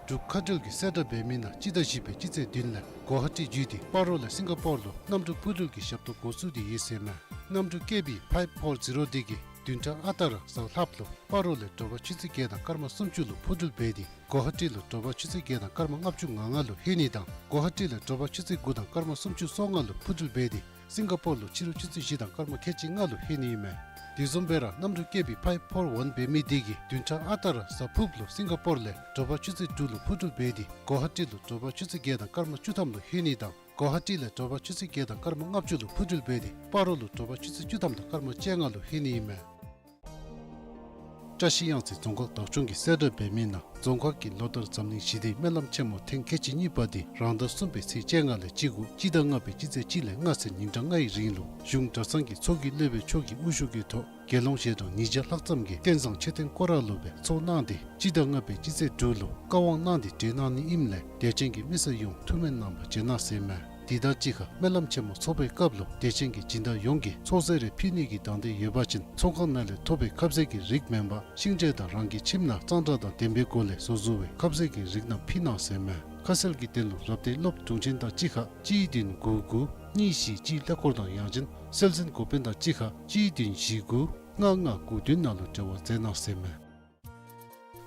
འབྲུག་མཁའ་འགྲུལ་གྱིས་གསལ་བསྒྲགས་འབད་མི་ནང་སྤྱི་ཟླ་བཞི་པའི་སྤྱི་ཚེས་བདུན་ལས་གོ་ཧ་ཊི་བརྒྱུད་དེ་སྤ་རོ་ལས་སིང་ག་པོར་ལུ་གནམ་གྲུ་འཕུར་འགྲུལ་གྱི་ཞབས་ཏོག་འགོ་བཙུགས་ཏེ་ཡོད་ཟེར་མས། གནམ་གྲུ་ཀེ་བི་ཕའིབ་ཕོར་ཛི་རོ་དེ་གིས་བདུན་ཕྲག་ཨ་རྟག་ར་གཟའ་ལྷགཔ་ལུ་སྤ་རོ་ལས་དྲོ་པ་ཆུ་ཚོད་བརྒྱད་དང་སྐར་མ་སུམ་ཅུ་ལུ་འཕུར་འགྲུལ་འབད་དེ་གོ་ཧ་ཊི་ལུ་དྲོ་པ་ཆུ་ཚོད་བརྒྱད་དང་སྐར་མ་ལྔ་བཅུ་ང་ལྔ་ལུ་ལྷོད་ནི་དང་གོ་ཧ་ཊི་ལས་དྲོ་པ་ཆུ་ཚོད་དགུ་དང་སྐར་མ་སུམ་ཅུ་སོ་ལྔ་ལུ་འཕུར་འགྲུལ་འབད་དེ་སིང་ག་པོར་ལུ་ཕྱི་རུ་ཆུ་ཚོད་བཞི་དང་སྐར་མ་ཁལ་གཅིག་ལྔ་ལུ་ལྷོད་ནི་ཨིན་མས། དེ་བཟུམ་སྦེ་ར་གནམ་གྲུ་ཀེ་བི་ཕའིབ་ཕོར་ཝན་འབད་མི་དེ་གིས་བདུན་ཕྲག་ཨ་རྟག་ར་གཟའ་ཕུརཔ་ལུ་སིང་ག་པོར་ལས་དྲོ་པ་ཆུ་ཚོད་དྲུག་ལུ་འཕུར་འགྲུལ་འབད་དེ་གོ་ཧ་ཊི་ལུ་དྲོ་པ་ཆུ་ཚོད་བརྒྱད་དང་སྐར་མ་བཅུ་ཐམ་ལུ་ལྷོད་ནི་དང་གོ་ཧ་ཊི་ལས་དྲོ་པ་ཆུ་ཚོད་བརྒྱད་དང་སྐར་མ་ལྔ་བཅུ་ལུ་འཕུར་འགྲུལ་འབད་དེ་སྤ་རོ་ལུ་དྲོ་པ་ཆུ་ཚོད་བཅུ་ཐམ་དང་སྐར་མ་བཅོ་ལྔ་ལུ་ལྷོད་ནི་ཨིན་མས། བཀྲ་ཤིས་གཡང་རྩེ་རྫོང་ཁག་བདག་སྐྱོང་གིས་གསལ་བསྒྲགས་འབད་མི་ནང་རྫོང་ཁག་གི་ལོ་ལྟར་འཛམ་གླིང་ཞི་བདེའི་སྨོན་ལམ་ཆེན་མོ་ཐེངས་ཁལ་གཅིག་གཉིས་པ་དེ་རང་ཟླ་གསུམ་པའི་ཚེས་བཅོ་ལྔ་ལས་བཅུ་དགུ་སྤྱི་ཟླ་ལྔ་པའི་སྤྱི་ཚེས་གཅིག་ལས་ལྔ་ཚུན་ཉིན་གྲངས་ལྔའི་རིང་ལུ་གཞུང་གྲྭ་ཚང་གི་ཚོགས་ཀྱི་སློབ་དཔོན་མཆོག་གི་དབུ་བཞུགས་ཀྱི་ཐོག་དགེ་སློང་ཞལ་གྲངས་ཉིས་བརྒྱ་ལྷག་ཙམ་གྱིས་ཀུན་བཟང་མཆོད་རྟེན་སྐོར་ར་ལུ་སྦེ་ཚོགས་གནང་སྟེ་སྤྱི་ཟླ་ལྔ་པའི་སྤྱི་ཚེས་དྲུག་ལུ་བཀའ་དབང་གནང་སྟེ་གྲོལ་གནང་ནི་ཨིནམ་ལས་དད་ཅན་གྱི་མི་སེར་ཡོངས་ཐུགས་སྨོན་གནང་བར་བྱོན་གནང་ཟེར་མས། དེ་དང་གཅིག་ཁར་སྨོན་ལམ་ཆེན་མོ་ཚོགས་པའི་སྐབས་ལུ་དད་ཅན་གྱི་སྦྱིན་བདག་ཡོངས་ཀྱིས་ཚོགས་རྫས་རེ་ཕུལ་ནི་གི་དང་འདོད་ཡོད་པ་ཅིན་ཚོགས་ཁང་ནང་ལས་ཐོབ་པའི་ཁབ་ཟས་ཀྱི་རིགས་མེན་པར་ཤིང་འབྲས་དང་རང་གི་ཁྱིམ་ནང་གཙང་སྦྲ་དང་ལྡན་པའི་སྒོ་ལས་བཟོ་བཟོ་བའི་ཁབ་ཟས་ཀྱི་རིགས་རྣམས་ཕུལ་གནང་ཟེར་མས། ཁ་གསལ་གྱི་དོན་ལུ་རབ་སྡེའི་སློབ་དྲུང་ཆེན་དང་གཅིག་ཁར་གཅིག་བདུན་དགུ་དགུ་གཉིས་བཞི་གཅིག་ཀླད་ཀོར་དང་ཡང་ཅིན་སྲོལ་འཛིན་འགོ་དཔོན་དང་གཅིག་ཁར་གཅིག་བདུན་བཞི་དགུ་ལྔ་ལྔ་དགུ་བདུན་ནང་ལུ་འབྲེལ་བ་མཛད་གནང་ཟེར་མས།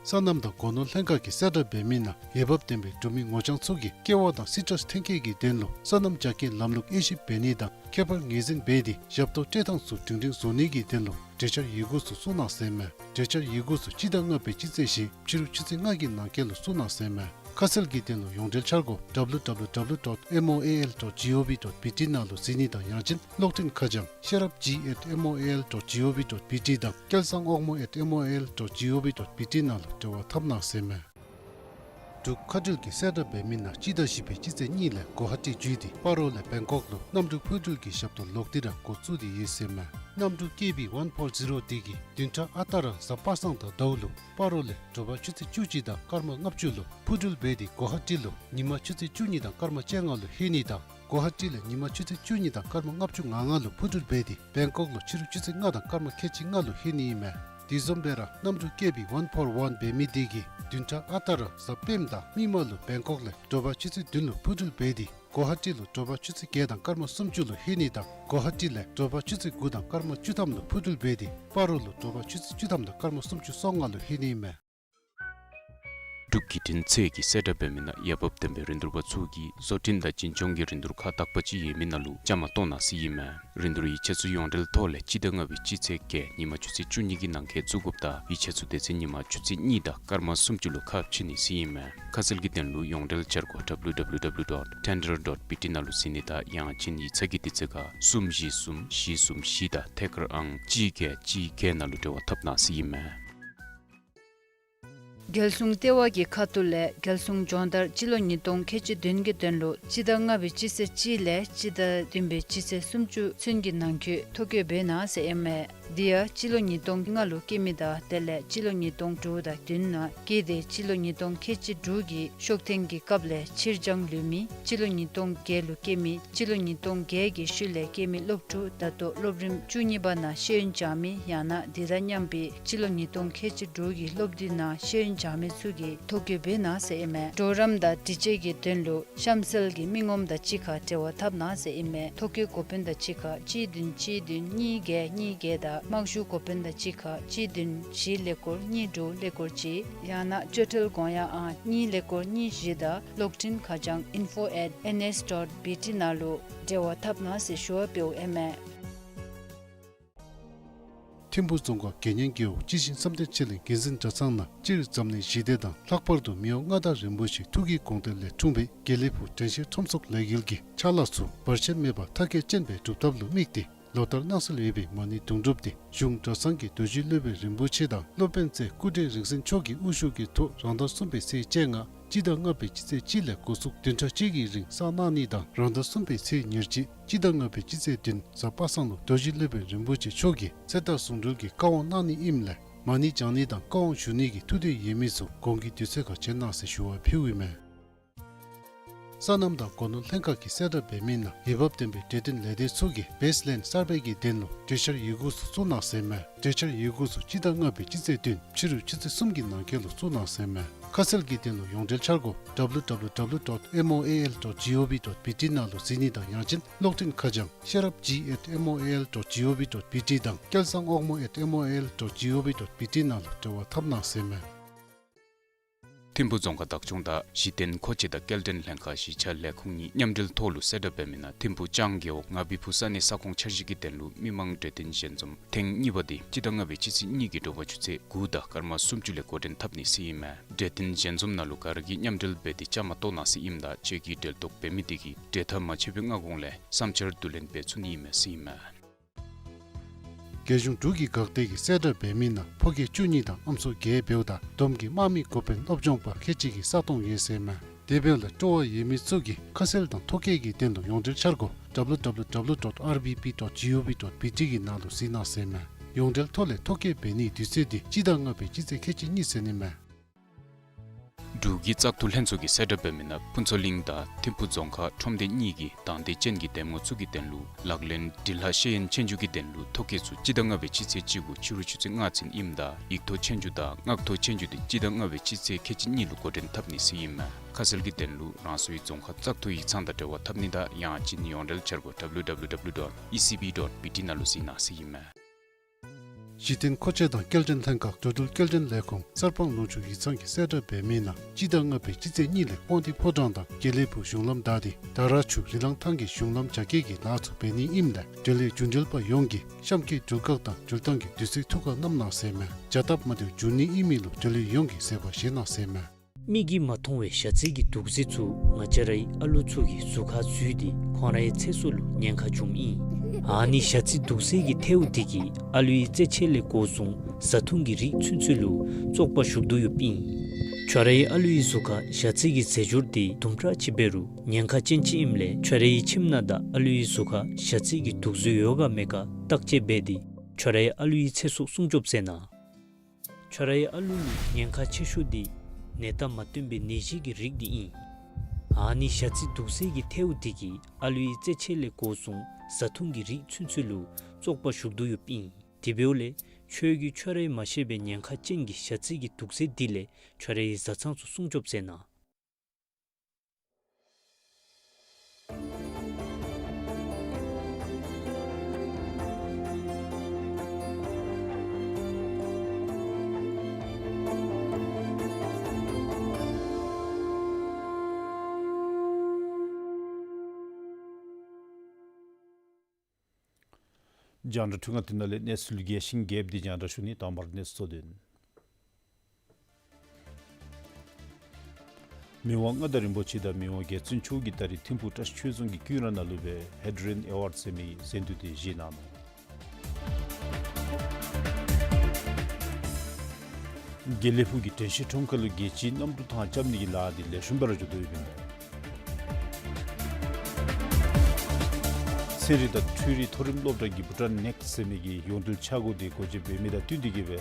སོ་ནམ་དང་སྒོ་ནོར་ལྷན་ཁག་གིས་གསལ་བསྒྲགས་འབད་མི་ནང་འོས་འབབ་ལྡན་པའི་འབྲུག་མི་ངོ་རྐྱང་ཚུ་གིས་ཀེ་བ་དང་སི་ཊྲས་ཐོན་སྐྱེད་ཀྱི་དོན་ལུ་སོ་ནམ་རྒྱ་སྐྱེད་ལམ་ལུགས་དབྱེ་ཞིབ་འབད་ནི་དང་ཁྱད་པར་ངོས་འཛིན་འབད་དེ་ཞབས་ཏོག་སྤྲོད་ཐངས་ཚུ་སྒྲིང་སྒྲིང་བཟོ་ནི་གི་དོན་ལུ་གྲོས་འཆར་ཡི་གུ་ཚུ་བཙུགས་གནང་ཟེར་མས། གྲོས་འཆར་ཡི་གུ་ཚུ་སྤྱི་ཟླ་ལྔ་པའི་སྤྱི་ཚེས་བཞི་ཕྱི་རུ་ཆུ་ཚོད་ལྔ་གི་ནང་འཁོད་ལུ་བཙུགས་གནང་ཟེར་མས། ཁ་གསལ་གྱི་དོན་ལུ་ཡོངས་འབྲེལ་འཆར་སྒོ་W W W dot M O A L dot G O V dot B T ནང་ལུ་གཟིགས་ནི་དང་ཡང་ཅིན་གློག་འཕྲིན་ཁ་བྱང་ཤེས་རབ་G at M O A L dot G O V dot B T དང་སྐལ་བཟང་དབང་མོ་at M O A L dot G O V dot B T ནང་ལུ་འབྲེལ་བ་འཐབ་གནང་ཟེར་མས། འབྲུག་མཁའ་འགྲུལ་གྱིས་གསལ་བསྒྲགས་འབད་མི་ནང་སྤྱི་ཟླ་བཞི་པའི་སྤྱི་ཚེས་གཉིས་ལས་གོ་ཧ་ཊི་བརྒྱུད་དེ་སྤ་རོ་ལས་བེང་ཀོག་ལུ་གནམ་གྲུ་འཕུར་འགྲུལ་གྱི་ཞབས་ཏོག་ལོག་སྟེ་ར་འགོ་བཙུགས་ཏེ་ཡོད་ཟེར་མས། གནམ་གྲུ་ཀེ་བི་ཝན་ཕོར་ཛི་རོ་དེ་གིས་བདུན་ཕྲག་ཨ་རྟག་ར་གཟའ་པ་སངས་དང་ཟླཝ་ལུ་སྤ་རོ་ལས་དྲོ་པ་ཆུ་ཚོད་བཅུ་གཅིག་དང་སྐར་མ་ལྔ་བཅུ་ལུ་འཕུར་འགྲུལ་འབད་དེ་གོ་ཧ་ཊི་ལུ་ཉིན་མ་ཆུ་ཚོད་བཅུ་གཉིས་དང་སྐར་མ་བཅོ་ལྔ་ལུ་ལྷོད་ནི་དང་གོ་ཧ་ཊི་ལས་ཉིན་མ་ཆུ་ཚོད་བཅུ་གཉིས་དང་སྐར་མ་ལྔ་བཅུ་ང་ལྔ་ལུ་འཕུར་འགྲུལ་འབད་དེ་བེང་ཀོག་ལུ་ཕྱི་རུ་ཆུ་ཚོད་ལྔ་དང་སྐར་མ་ཁལ་གཅིག་ལྔ་ལུ་ལྷོད་ནི་ཨིན་མས། དེ་བཟུམ་སྦེ་ར་གནམ་གྲུ་ཀེ་བི་ཝན་ཕོར་ཝན་འབད་མི་དེ་གིས་བདུན་ཕྲག་ཨ་རྟག་ར་གཟའ་སྤེནམ་དང་མིག་དམར་ལུ་བེང་ཀོག་ལས་དྲོ་པ་ཆུ་ཚོད་བདུན་ལུ་འཕུར་འགྲུལ་འབད་དེ་གོ་ཧ་ཊི་ལུ་དྲོ་པ་ཆུ་ཚོད་བརྒྱད་དང་སྐར་མ་སུམ་ཅུ་ལུ་ལྷོད་ནི་དང་གོ་ཧ་ཊི་ལས་དྲོ་པ་ཆུ་ཚོད་དགུ་དང་སྐར་མ་བཅུ་ཐམ་ལུ་འཕུར་འགྲུལ་འབད་དེ་སྤ་རོ་ལུ་དྲོ་པ་ཆུ་ཚོད་བཅུ་ཐམ་དང་སྐར་མ་སུམ་ཅུ་སོ་ལྔ་ལུ་ལྷོད་ནི་ཨིན་མས། འབྲུག་བརྒྱུད་འཕྲིན་ཚད་ཀྱིས་གསལ་བསྒྲགས་འབད་མི་ནང་འོས་འབབ་ལྡན་པའི་རིན་བསྡུར་པ་ཚུ་གིས་བཟོ་སྐྲུན་དང་འཛིན་སྐྱོང་གི་རིན་བསྡུར་ཁག་དག་པ་ཅིག་ཡོད་མི་ནང་ལུ་བཅའ་མར་གཏོགས་གནང་ཟེར་ཨིན་མས། རིན་བསྡུར་ཡིག་ཆ་ཚུ་ཡོངས་འབྲེལ་ཐོག་ལས་སྤྱི་ཟླ་ལྔ་པའི་སྤྱི་ཚེས་བརྒྱད་ཉིན་མ་ཆུ་ཚོད་བཅུ་གཉིས་ཀྱི་ནང་འཁོད་བཙུགས་དགོཔ་དང་ཡིག་ཆ་ཚུ་དེ་ཚེ་ཉིན་མ་ཆུ་ཚོད་གཉིས་དང་སྐར་མ་སུམ་ཅུ་ལུ་ཁ་ཕྱེ་ནི་ཟེར་ཨིན་མས། ཁ་གསལ་གྱི་དོན་ལུ་ཡོངས་འབྲེལ་འཆར་སྒོ་W W W dot tender dot B T ནང་ལུ་གཟིགས་ནི་དང་ཡང་ཅིན་ཡིག་ཚང་གི་དུས་ཚོད་ཁར་གསུམ་བཞི་གསུམ་བཞི་གསུམ་བཞི་དང་ཐད་ཀར་ཨང་གཅིག་བརྒྱད་གཅིག་བརྒྱད་ནང་ལུ་འབྲེལ་བ་འཐབ་གནང་ཟེར་ཨིན་མས། རྒྱལ་སྲུང་ལྟེ་བ་གི་ཁ་ཐུག་ལས་རྒྱལ་སྲུང་སྦྱོང་བརྡར་སྤྱི་ལོ་ཉིས་སྟོང་ཁལ་གཅིག་བདུན་གྱི་དོན་ལུ་སྤྱི་ཟླ་ལྔ་པའི་སྤྱི་ཚེས་གཅིག་ལས་སྤྱི་ཟླ་བདུན་པའི་སྤྱི་ཚེས་སུམ་ཅུ་ཚུན་གྱི་ནང་འཁོད་ཐོ་བཀོད་འབད་གནང་ཟེར་ཨིན་མས། དེ་ཡང་སྤྱི་ལོ་ཉིས་སྟོང་ལྔ་ལུ་སྐྱེས་མི་དང་དེ་ལས་སྤྱི་ལོ་ཉིས་སྟོང་དྲུག་དང་བདུན་ནང་སྐྱེས་ཏེ་སྤྱི་ལོ་ཉིས་སྟོང་ཁལ་གཅིག་དྲུག་གི་ཤོག་ཐེངས་ཀྱི་སྐབས་ལས་ཕྱིར་འགྱངས་ལུས་མི། སྤྱི་ལོ་ཉིས་སྟོང་བརྒྱད་ལུ་སྐྱེས་མི། སྤྱི་ལོ་ཉིས་སྟོང་བརྒྱད་ཀྱི་ཤུལ་ལས་སྐྱེས་མི་སློབ་ཕྲུག་ད་ལྟོ་སློབ་རིམ་བཅུ་གཉིས་པ་ནང་ཤེས་ཡོན་སྦྱང་མི་ཡང་ན་དེ་དང་མཉམ་པའི་སྤྱི་ལོ་ཉིས་སྟོང་ཁལ་གཅིག་དྲུག་གི་སློབ་དུས་ནང་ཤེས་ཡོན་སྦྱང་མི་ཚུ་གིས་ཐོ་བཀོད་འབད་གནང་ཟེར་ཨིན་མས། གྲོགས་རམ་དང་སྒྲིག་གཅོད་ཀྱི་དོན་ལུ་གཤམ་གསལ་གྱི་མི་ངོམ་དང་གཅིག་ཁར་འབྲེལ་བ་འཐབ་གནང་ཟེར་ཨིན་མས། ཐོ་བཀོད་འགོ་དཔོན་དང་གཅིག་ཁར་གཅིག་བདུན་གཅིག་བདུན་གཉིས་བརྒྱད་གཉིས་བརྒྱད་དང་དམག་ཞུ་འགོ་དཔོན་དང་གཅིག་ཁར་གཅིག་བདུན་བཞི་ཀླད་ཀོར་གཉིས་དྲུག་ཀླད་ཀོར་གཅིག་ཡང་ན་སྤྱོད་ཁྲལ་དགོངས་ཡངས་ཨང་གཉིས་ཀླད་ཀོར་གཉིས་བཞི་དང་གློག་འཕྲིན་ཁ་བྱང་info at N S dot B T ནང་ལུ་འབྲེལ་བ་འཐབ་གནང་ཟེར་ཞུ་བ་འབདཝ་ཨིན་མས། ཐིམ་ཕུ་རྫོང་ཁག་དགེ་བསྙེན་རྒེད་འོག་སྤྱི་ཆིངས་བསམ་གཏན་ཆོས་གླིང་དགེ་འཛིན་གྲྭ་ཚང་ནང་སྤྱིར་འཛམ་གླིང་ཞི་བདེ་དང་ལྷག་པར་དུ་མི་དབང་མངའ་བདག་རིན་པོ་ཆེའི་ཐུགས་ཀྱི་དགོངས་དོན་ལས་འཁྲུངས་པའི་དགེ་ལེགས་ཕུག་དྲན་ཤེས་ཁྲོམ་ཚོགས་ལས་འགུལ་གྱི་ཕྱག་ལཱ་ཚུ་བར་ཆད་མེད་པར་མཐར་འཁྱོལ་ཅན་སྦེ་སྒྲུབ་ཐབས་ལུ་དམིགས་ཏེ་ལོ་ལྟར་གནང་སྲོལ་ཡོད་པའི་མ་ཎི་དུང་སྒྲུབ་དེ་གཞུང་གྲྭ་ཚང་གི་རྡོ་རྗེ་སློབ་དཔོན་རིན་པོ་ཆེ་དང་སློབ་དཔོན་རྩེ་སྐུ་བགྲེས་རིག་འཛིན་མཆོག་གི་དབུ་བཞུགས་ཀྱི་ཐོག་རང་ཟླ་གསུམ་པའི་ཚེས་བཅོ་ལྔ་སྤྱི་ཟླ་ལྔ་པའི་སྤྱི་ཚེས་གཅིག་ལས་འགོ་བཙུགས་བདུན་ཕྲག་གཅིག་གི་རིང་བསགས་གནང་ནི་དང་རང་ཟླ་གསུམ་པའི་ཚེས་ཉེར་གཅིག་སྤྱི་ཟླ་ལྔ་པའི་སྤྱི་ཚེས་བདུན་གཟའ་པ་སངས་ལུ་རྡོ་རྗེ་སློབ་དཔོན་རིན་པོ་ཆེ་མཆོག་གིས་ཚེ་ཐར་ཟུང་འབྲེལ་གྱི་བཀའ་དབང་གནང་ནི་ཨིནམ་ལས་མ་ཎི་བགྱང་ནི་དང་བཀའ་དབང་ཞུ་ནི་གི་ཐུགས་འདོད་ཡོད་མི་ཚུ་གོང་གི་དུས་ཚོད་ཁར་བྱོན་གནང་ཟེར་ཞུ་བ་ཕུལཝ་ཨིན་མས། སོ་ནམ་དང་སྒོ་ནོར་ལྷན་ཁག་གིས་གསལ་བསྒྲགས་འབད་མི་ནང་འོས་འབབ་ལྡན་པའི་འབྲས་ཐོན་ལས་སྡེ་ཚུ་གིས་བེསི་ལེནཌ་གསར་པའི་གི་དོན་ལུ་གྲོས་འཆར་ཡི་གུ་ཚུ་བཙུགས་གནང་ཟེར་མས། གྲོས་འཆར་ཡི་གུ་ཚུ་སྤྱི་ཟླ་ལྔ་པའི་སྤྱི་ཚེས་བདུན་ཕྱི་རུ་ཆུ་ཚོད་གསུམ་གྱི་ནང་འཁོད་ལུ་བཙུགས་གནང་ཟེར་མས། ཁ་གསལ་གྱི་དོན་ལུ་ཡོངས་འབྲེལ་འཆར་སྒོ་W W W dot M O A L dot G O V dot B T ནང་ལུ་གཟིགས་ནི་དང་ཡང་ཅིན་གློག་འཕྲིན་ཁ་བྱང་ཤེས་རབ་G at M O A L dot G O V dot B T དང་སྐལ་བཟང་དབང་མོ་at M O A L dot G O V dot B T ནང་ལུ་འབྲེལ་བ་འཐབ་གནང་ཟེར་མས། ཐིམ་ཕུ་རྫོང་ཁག་བདག་སྐྱོང་དང་གཞི་རྟེན་མཁོ་ཆས་དང་སྐྱེལ་འདྲེན་ལྷན་ཁག་གཞིས་ཆགས་ལས་ཁུངས་གཉིས་མཉམ་འབྲེལ་ཐོག་ལུ་གསལ་བསྒྲགས་འབད་མི་ནང་ཐིམ་ཕུ་ལྕང་རྒེད་འོག་ང་བི་ཕུ་ས་གནས་ས་ཁོངས་འཆར་གཞི་གི་དོན་ལུ་མི་མང་གྲོས་བསྟུན་ཞལ་འཛོམས་ཐེངས་གཉིས་པ་དེ་སྤྱི་ཟླ་ལྔ་པའི་སྤྱི་ཚེས་གཉིས་ཀྱི་དྲོ་པ་ཆུ་ཚོད་དགུ་དང་སྐར་མ་སུམ་ཅུ་ལས་འགོ་འདྲེན་འཐབ་ནི་ཟེར་ཨིན་མས། གྲོས་བསྟུན་ཞལ་འཛོམས་ནང་ལུ་ག་ར་གིས་མཉམ་འབྲེལ་འབད་དེ་བཅའ་མར་གཏོགས་གནང་ཟེར་ཨིནམ་ད་ཁྱེད་ཀྱིས་འབྲེལ་གཏོགས་འབད་མི་དེ་གིས་གྲོས་ཐག་མ་ཆོད་པའི་སྔ་གོང་ལས་བསམ་འཆར་བསྡུ་ལེན་འབད་ཚུགས་ནི་ཨིན་མས་ཟེར་ཨིན་མས། རྒྱལ་གཞུང་འབྲུག་གི་འགག་སྡེ་གིས་གསལ་བསྒྲགས་འབད་མི་ནང་ཕོ་སྐྱེས་བཅུ་གཉིས་དང་ཨམ་སྲུ་བརྒྱད་འབདཝ་ད་བསྡོམས་ཀྱིས་དམག་མི་འགོ་དཔོན་སློབ་སྦྱོང་པ་ཁལ་གཅིག་གི་ས་སྟོང་ཡོད་ཟེར་མས། དེ་འབདཝ་ལས་སྤྲོ་བ་ཡོད་མི་ཚུ་གིས་ཁ་གསལ་དང་ཐོ་བཀོད་ཀྱི་དོན་ལུ་ཡོངས་འབྲེལ་འཆར་སྒོ་W W W dot R B P dot G O V dot B T གི་ནང་ལུ་གཟིགས་གནང་ཟེར་མས། ཡོངས་འབྲེལ་ཐོག་ལས་ཐོ་བཀོད་འབད་ནིའི་དུས་ཚོད་དེ་སྤྱི་ཟླ་ལྔ་པའི་སྤྱི་ཚེས་ཁལ་གཅིག་གཉིས་ཚུན་ཨིན་མས། འབྲུག་གི་བཙག་འཐུ་ལྷན་ཚོགས་ཀྱིས་གསལ་བསྒྲགས་འབད་མི་ནང་ཕུན་ཚོགས་གླིང་དང་ཐིམ་ཕུ་རྫོང་ཁག་ཁྲོམ་སྡེ་གཉིས་ཀྱི་དང་འདོད་ཅན་གྱི་འདེམས་ངོ་ཚུ་གི་དོན་ལུ་ལག་ལེན་འབྲི་ལྷག་ཤེས་ཡོན་ཆོས་རྒྱུགས་ཀྱི་དོན་ལུ་ཐོ་བཀོད་ཚུ་སྤྱི་ཟླ་ལྔ་པའི་སྤྱི་ཚེས་བཅུ་དགུ་ཕྱི་རུ་ཆུ་ཚོད་ལྔ་ཚུན་ཨིནམ་ད་ཡིག་ཐོག་ཆོས་རྒྱུགས་དང་ངག་ཐོག་ཆོས་རྒྱུགས་དེ་སྤྱི་ཟླ་ལྔ་པའི་སྤྱི་ཚེས་ཁལ་གཅིག་གཉིས་ལུ་འགོ་འདྲེན་འཐབ་ནི་ཟེར་ཨིན་མས། ཁ་གསལ་གྱི་དོན་ལུ་རང་སོའི་རྫོང་ཁག་བཙག་འཐུ་ཡིག་ཚང་དང་འབྲེལ་བ་འཐབ་ནི་དང་ཡང་ཅིན་ཡོངས་འབྲེལ་འཆར་སྒོ་W W W dot E C B dot B T ནང་ལུ་གཟིགས་གནང་ཟེར་ཨིན་མས། གཞི་རྟེན་མཁོ་ཆས་དང་སྐྱེལ་འདྲེན་ལྷན་ཁག་འགྲོ་འགྲུལ་སྐྱེལ་འདྲེན་ལས་ཁུངས་གསར་སྤང་ལུང་ཕྱོགས་ཡིག་ཚང་གིས་གསལ་བསྒྲགས་འབད་མི་ནང་སྤྱི་ཟླ་ལྔ་པའི་སྤྱི་ཚེས་གཉིས་ལས་དབང་འདུས་ཕོ་བྲང་དང་དགེ་ལེགས་ཕུག་གཞུང་ལམ་བདའ་སྟེ་དར་ཆུ་རི་ལང་ཐང་གི་གཞུང་ལམ་རྒྱ་སྐྱེད་ཀྱི་ལཱ་ཚུ་འབད་ནི་ཨིནམ་ལས་འབྲེལ་ཡོད་རྒྱུན་འབྲེལ་པ་ཡོངས་ཀྱིས་གཤམ་འཁོད་འགྲུལ་ཁག་དང་འགྲུལ་ཐང་གི་དུས་ཚོད་ཐུགས་ཁར་བསྣམ་གནང་ཟེར་མས། བྱ་སྟབས་མ་བདེཝ་འབྱུང་ནི་ཨིན་མི་ལུ་འབྲེལ་ཡོད་ཡོངས་ཀྱིས་བཟོད་པ་བཞེས་གནང་ཟེར་མས། མིག་གིས་མ་མཐོང་བའི་ཞ་རྩི་གི་དུག་རྫས་ཚུ་ང་བཅས་རའི་ཨ་ལུ་ཚུ་གི་གཟུགས་ཁར་འཛུལ་ཏེ་ཁོང་རའི་ཚེ་སྲོག་ལུ་ཉེན་ཁ་འབྱུངམ་ཨིན། ཨ་ནི་ཞ་རྩི་དུག་རྫས་ཀྱི་ཐལཝ་དེ་གིས་ཨ་ལུའི་རྩེད་ཆས་ལས་འགོ་བཟུང་བཟའ་འཐུང་གི་རིགས་ཚུན་ཚོད་ལུ་བཙོག་པ་ཞུགས་དོ་ཡོདཔ་ཨིན། ཁྱོད་རའི་ཨ་ལུའི་གཟུགས་ཁར་ཞ་རྩི་གི་རྫས་སྦྱོར་དེ་དུམ་གྲ་ཅིག་འབད་རུང་ཉེན་ཁ་ཅན་ཅིག་ཨིནམ་ལས་ཁྱོད་རའི་ཁྱིམ་ནང་དང་ཨ་ལུའི་གཟུགས་ཁར་ཞ་རྩི་གི་དུག་རྫས་ཡོད་ག་མེད་ག་བརྟག་དཔྱད་འབད་དེ་ཁྱོད་རའི་ཨ་ལུའི་ཚེ་སྲོག་སྲུང་སྐྱོབ་མཛད་གནང་། ཁྱོད་རའི་ཨ་ལུ་ལུ་ཉེན་ཁ་ཆེ་ཤོས་དེ་ནད་རྟགས་མ་སྟོན་པའི་ནད་གཞི་གི་རིགས་དེ་ཨིན། ཨ་ནི་ཞ་རྩི་དུག་རྫས་ཀྱི་ཐལཝ་དེ་གིས་ཨ་ལུའི་རྩེད་ཆས་ལས་འགོ་བཟུང་བཟའ་འཐུང་གི་རིགས་ཚུན་ཚོད་ལུ་བཙོག་པ་ཞུགས་དོ་ཡོདཔ་ཨིན། དེ་འབདཝ་ལས་ཁྱོད་ཀྱིས་ཁྱོད་རའི་མ་ཤེས་པའི་ཉེན་ཁ་ཅན་གྱི་ཞ་རྩི་གི་དུག་རྫས་དེ་ལས་ཁྱོད་རའི་བཟའ་ཚང་ཚུ་སྲུང་སྐྱོབ་མཛད་གནང་། རྒྱང་བསྒྲགས་འཕྲུལ་ཁང་དེ་ནང་ལས་གནས་ཚུལ་རྒྱས་ཤིང་རྒྱསཔ་འདི་རྒྱང་བསྒྲགས་ཞུ་ནི། དང་པར་གནས་ཚུལ་གཙོ་དོན། མི་དབང་མངའ་བདག་རིན་པོ་ཆེ་དང་མི་དབང་རྒྱལ་བཙུན་མཆོག་གིས་ད་རིས་ཐིམ་ཕུག་བཀྲ་ཤིས་ཆོས་རྫོང་གི་ཀུན་ར་ནང་ལུ་སྦེ་ཧེ་ཌི་རི་ཡཱན་ཨེ་ཝཱཌ་ཟེར་མི་གཟེངས་བསྟོད་འདི་བཞེས་གནང་ནུག། དགེ་ལེགས་ཕུག་གི་དྲན་ཤེས་ཁྲོམ་ཁ་ལུ་རྒྱལ་སྤྱིའི་གནམ་གྲུ་ཐང་རྐྱབ་ནི་གི་ལཱ་འདི་ལེགས་ཤོམ་སྦེ་ར་འགྱོ་དོ་ཡོདཔ་ཨིན་པས། ཚན་རིག་དང་འཕྲུལ་རིག་མཐོ་རིམ་སློབ་གྲྭ་གིས་བྷུ་ཊཱན་ནེགསཊ་ཟེར་མི་གི་ཡོངས་འབྲེལ་འཆར་སྒོ་འདི་འགོ་འབྱེད་འབད་མི་དང་བསྟུན་ཏེ་གིས་སྦེ་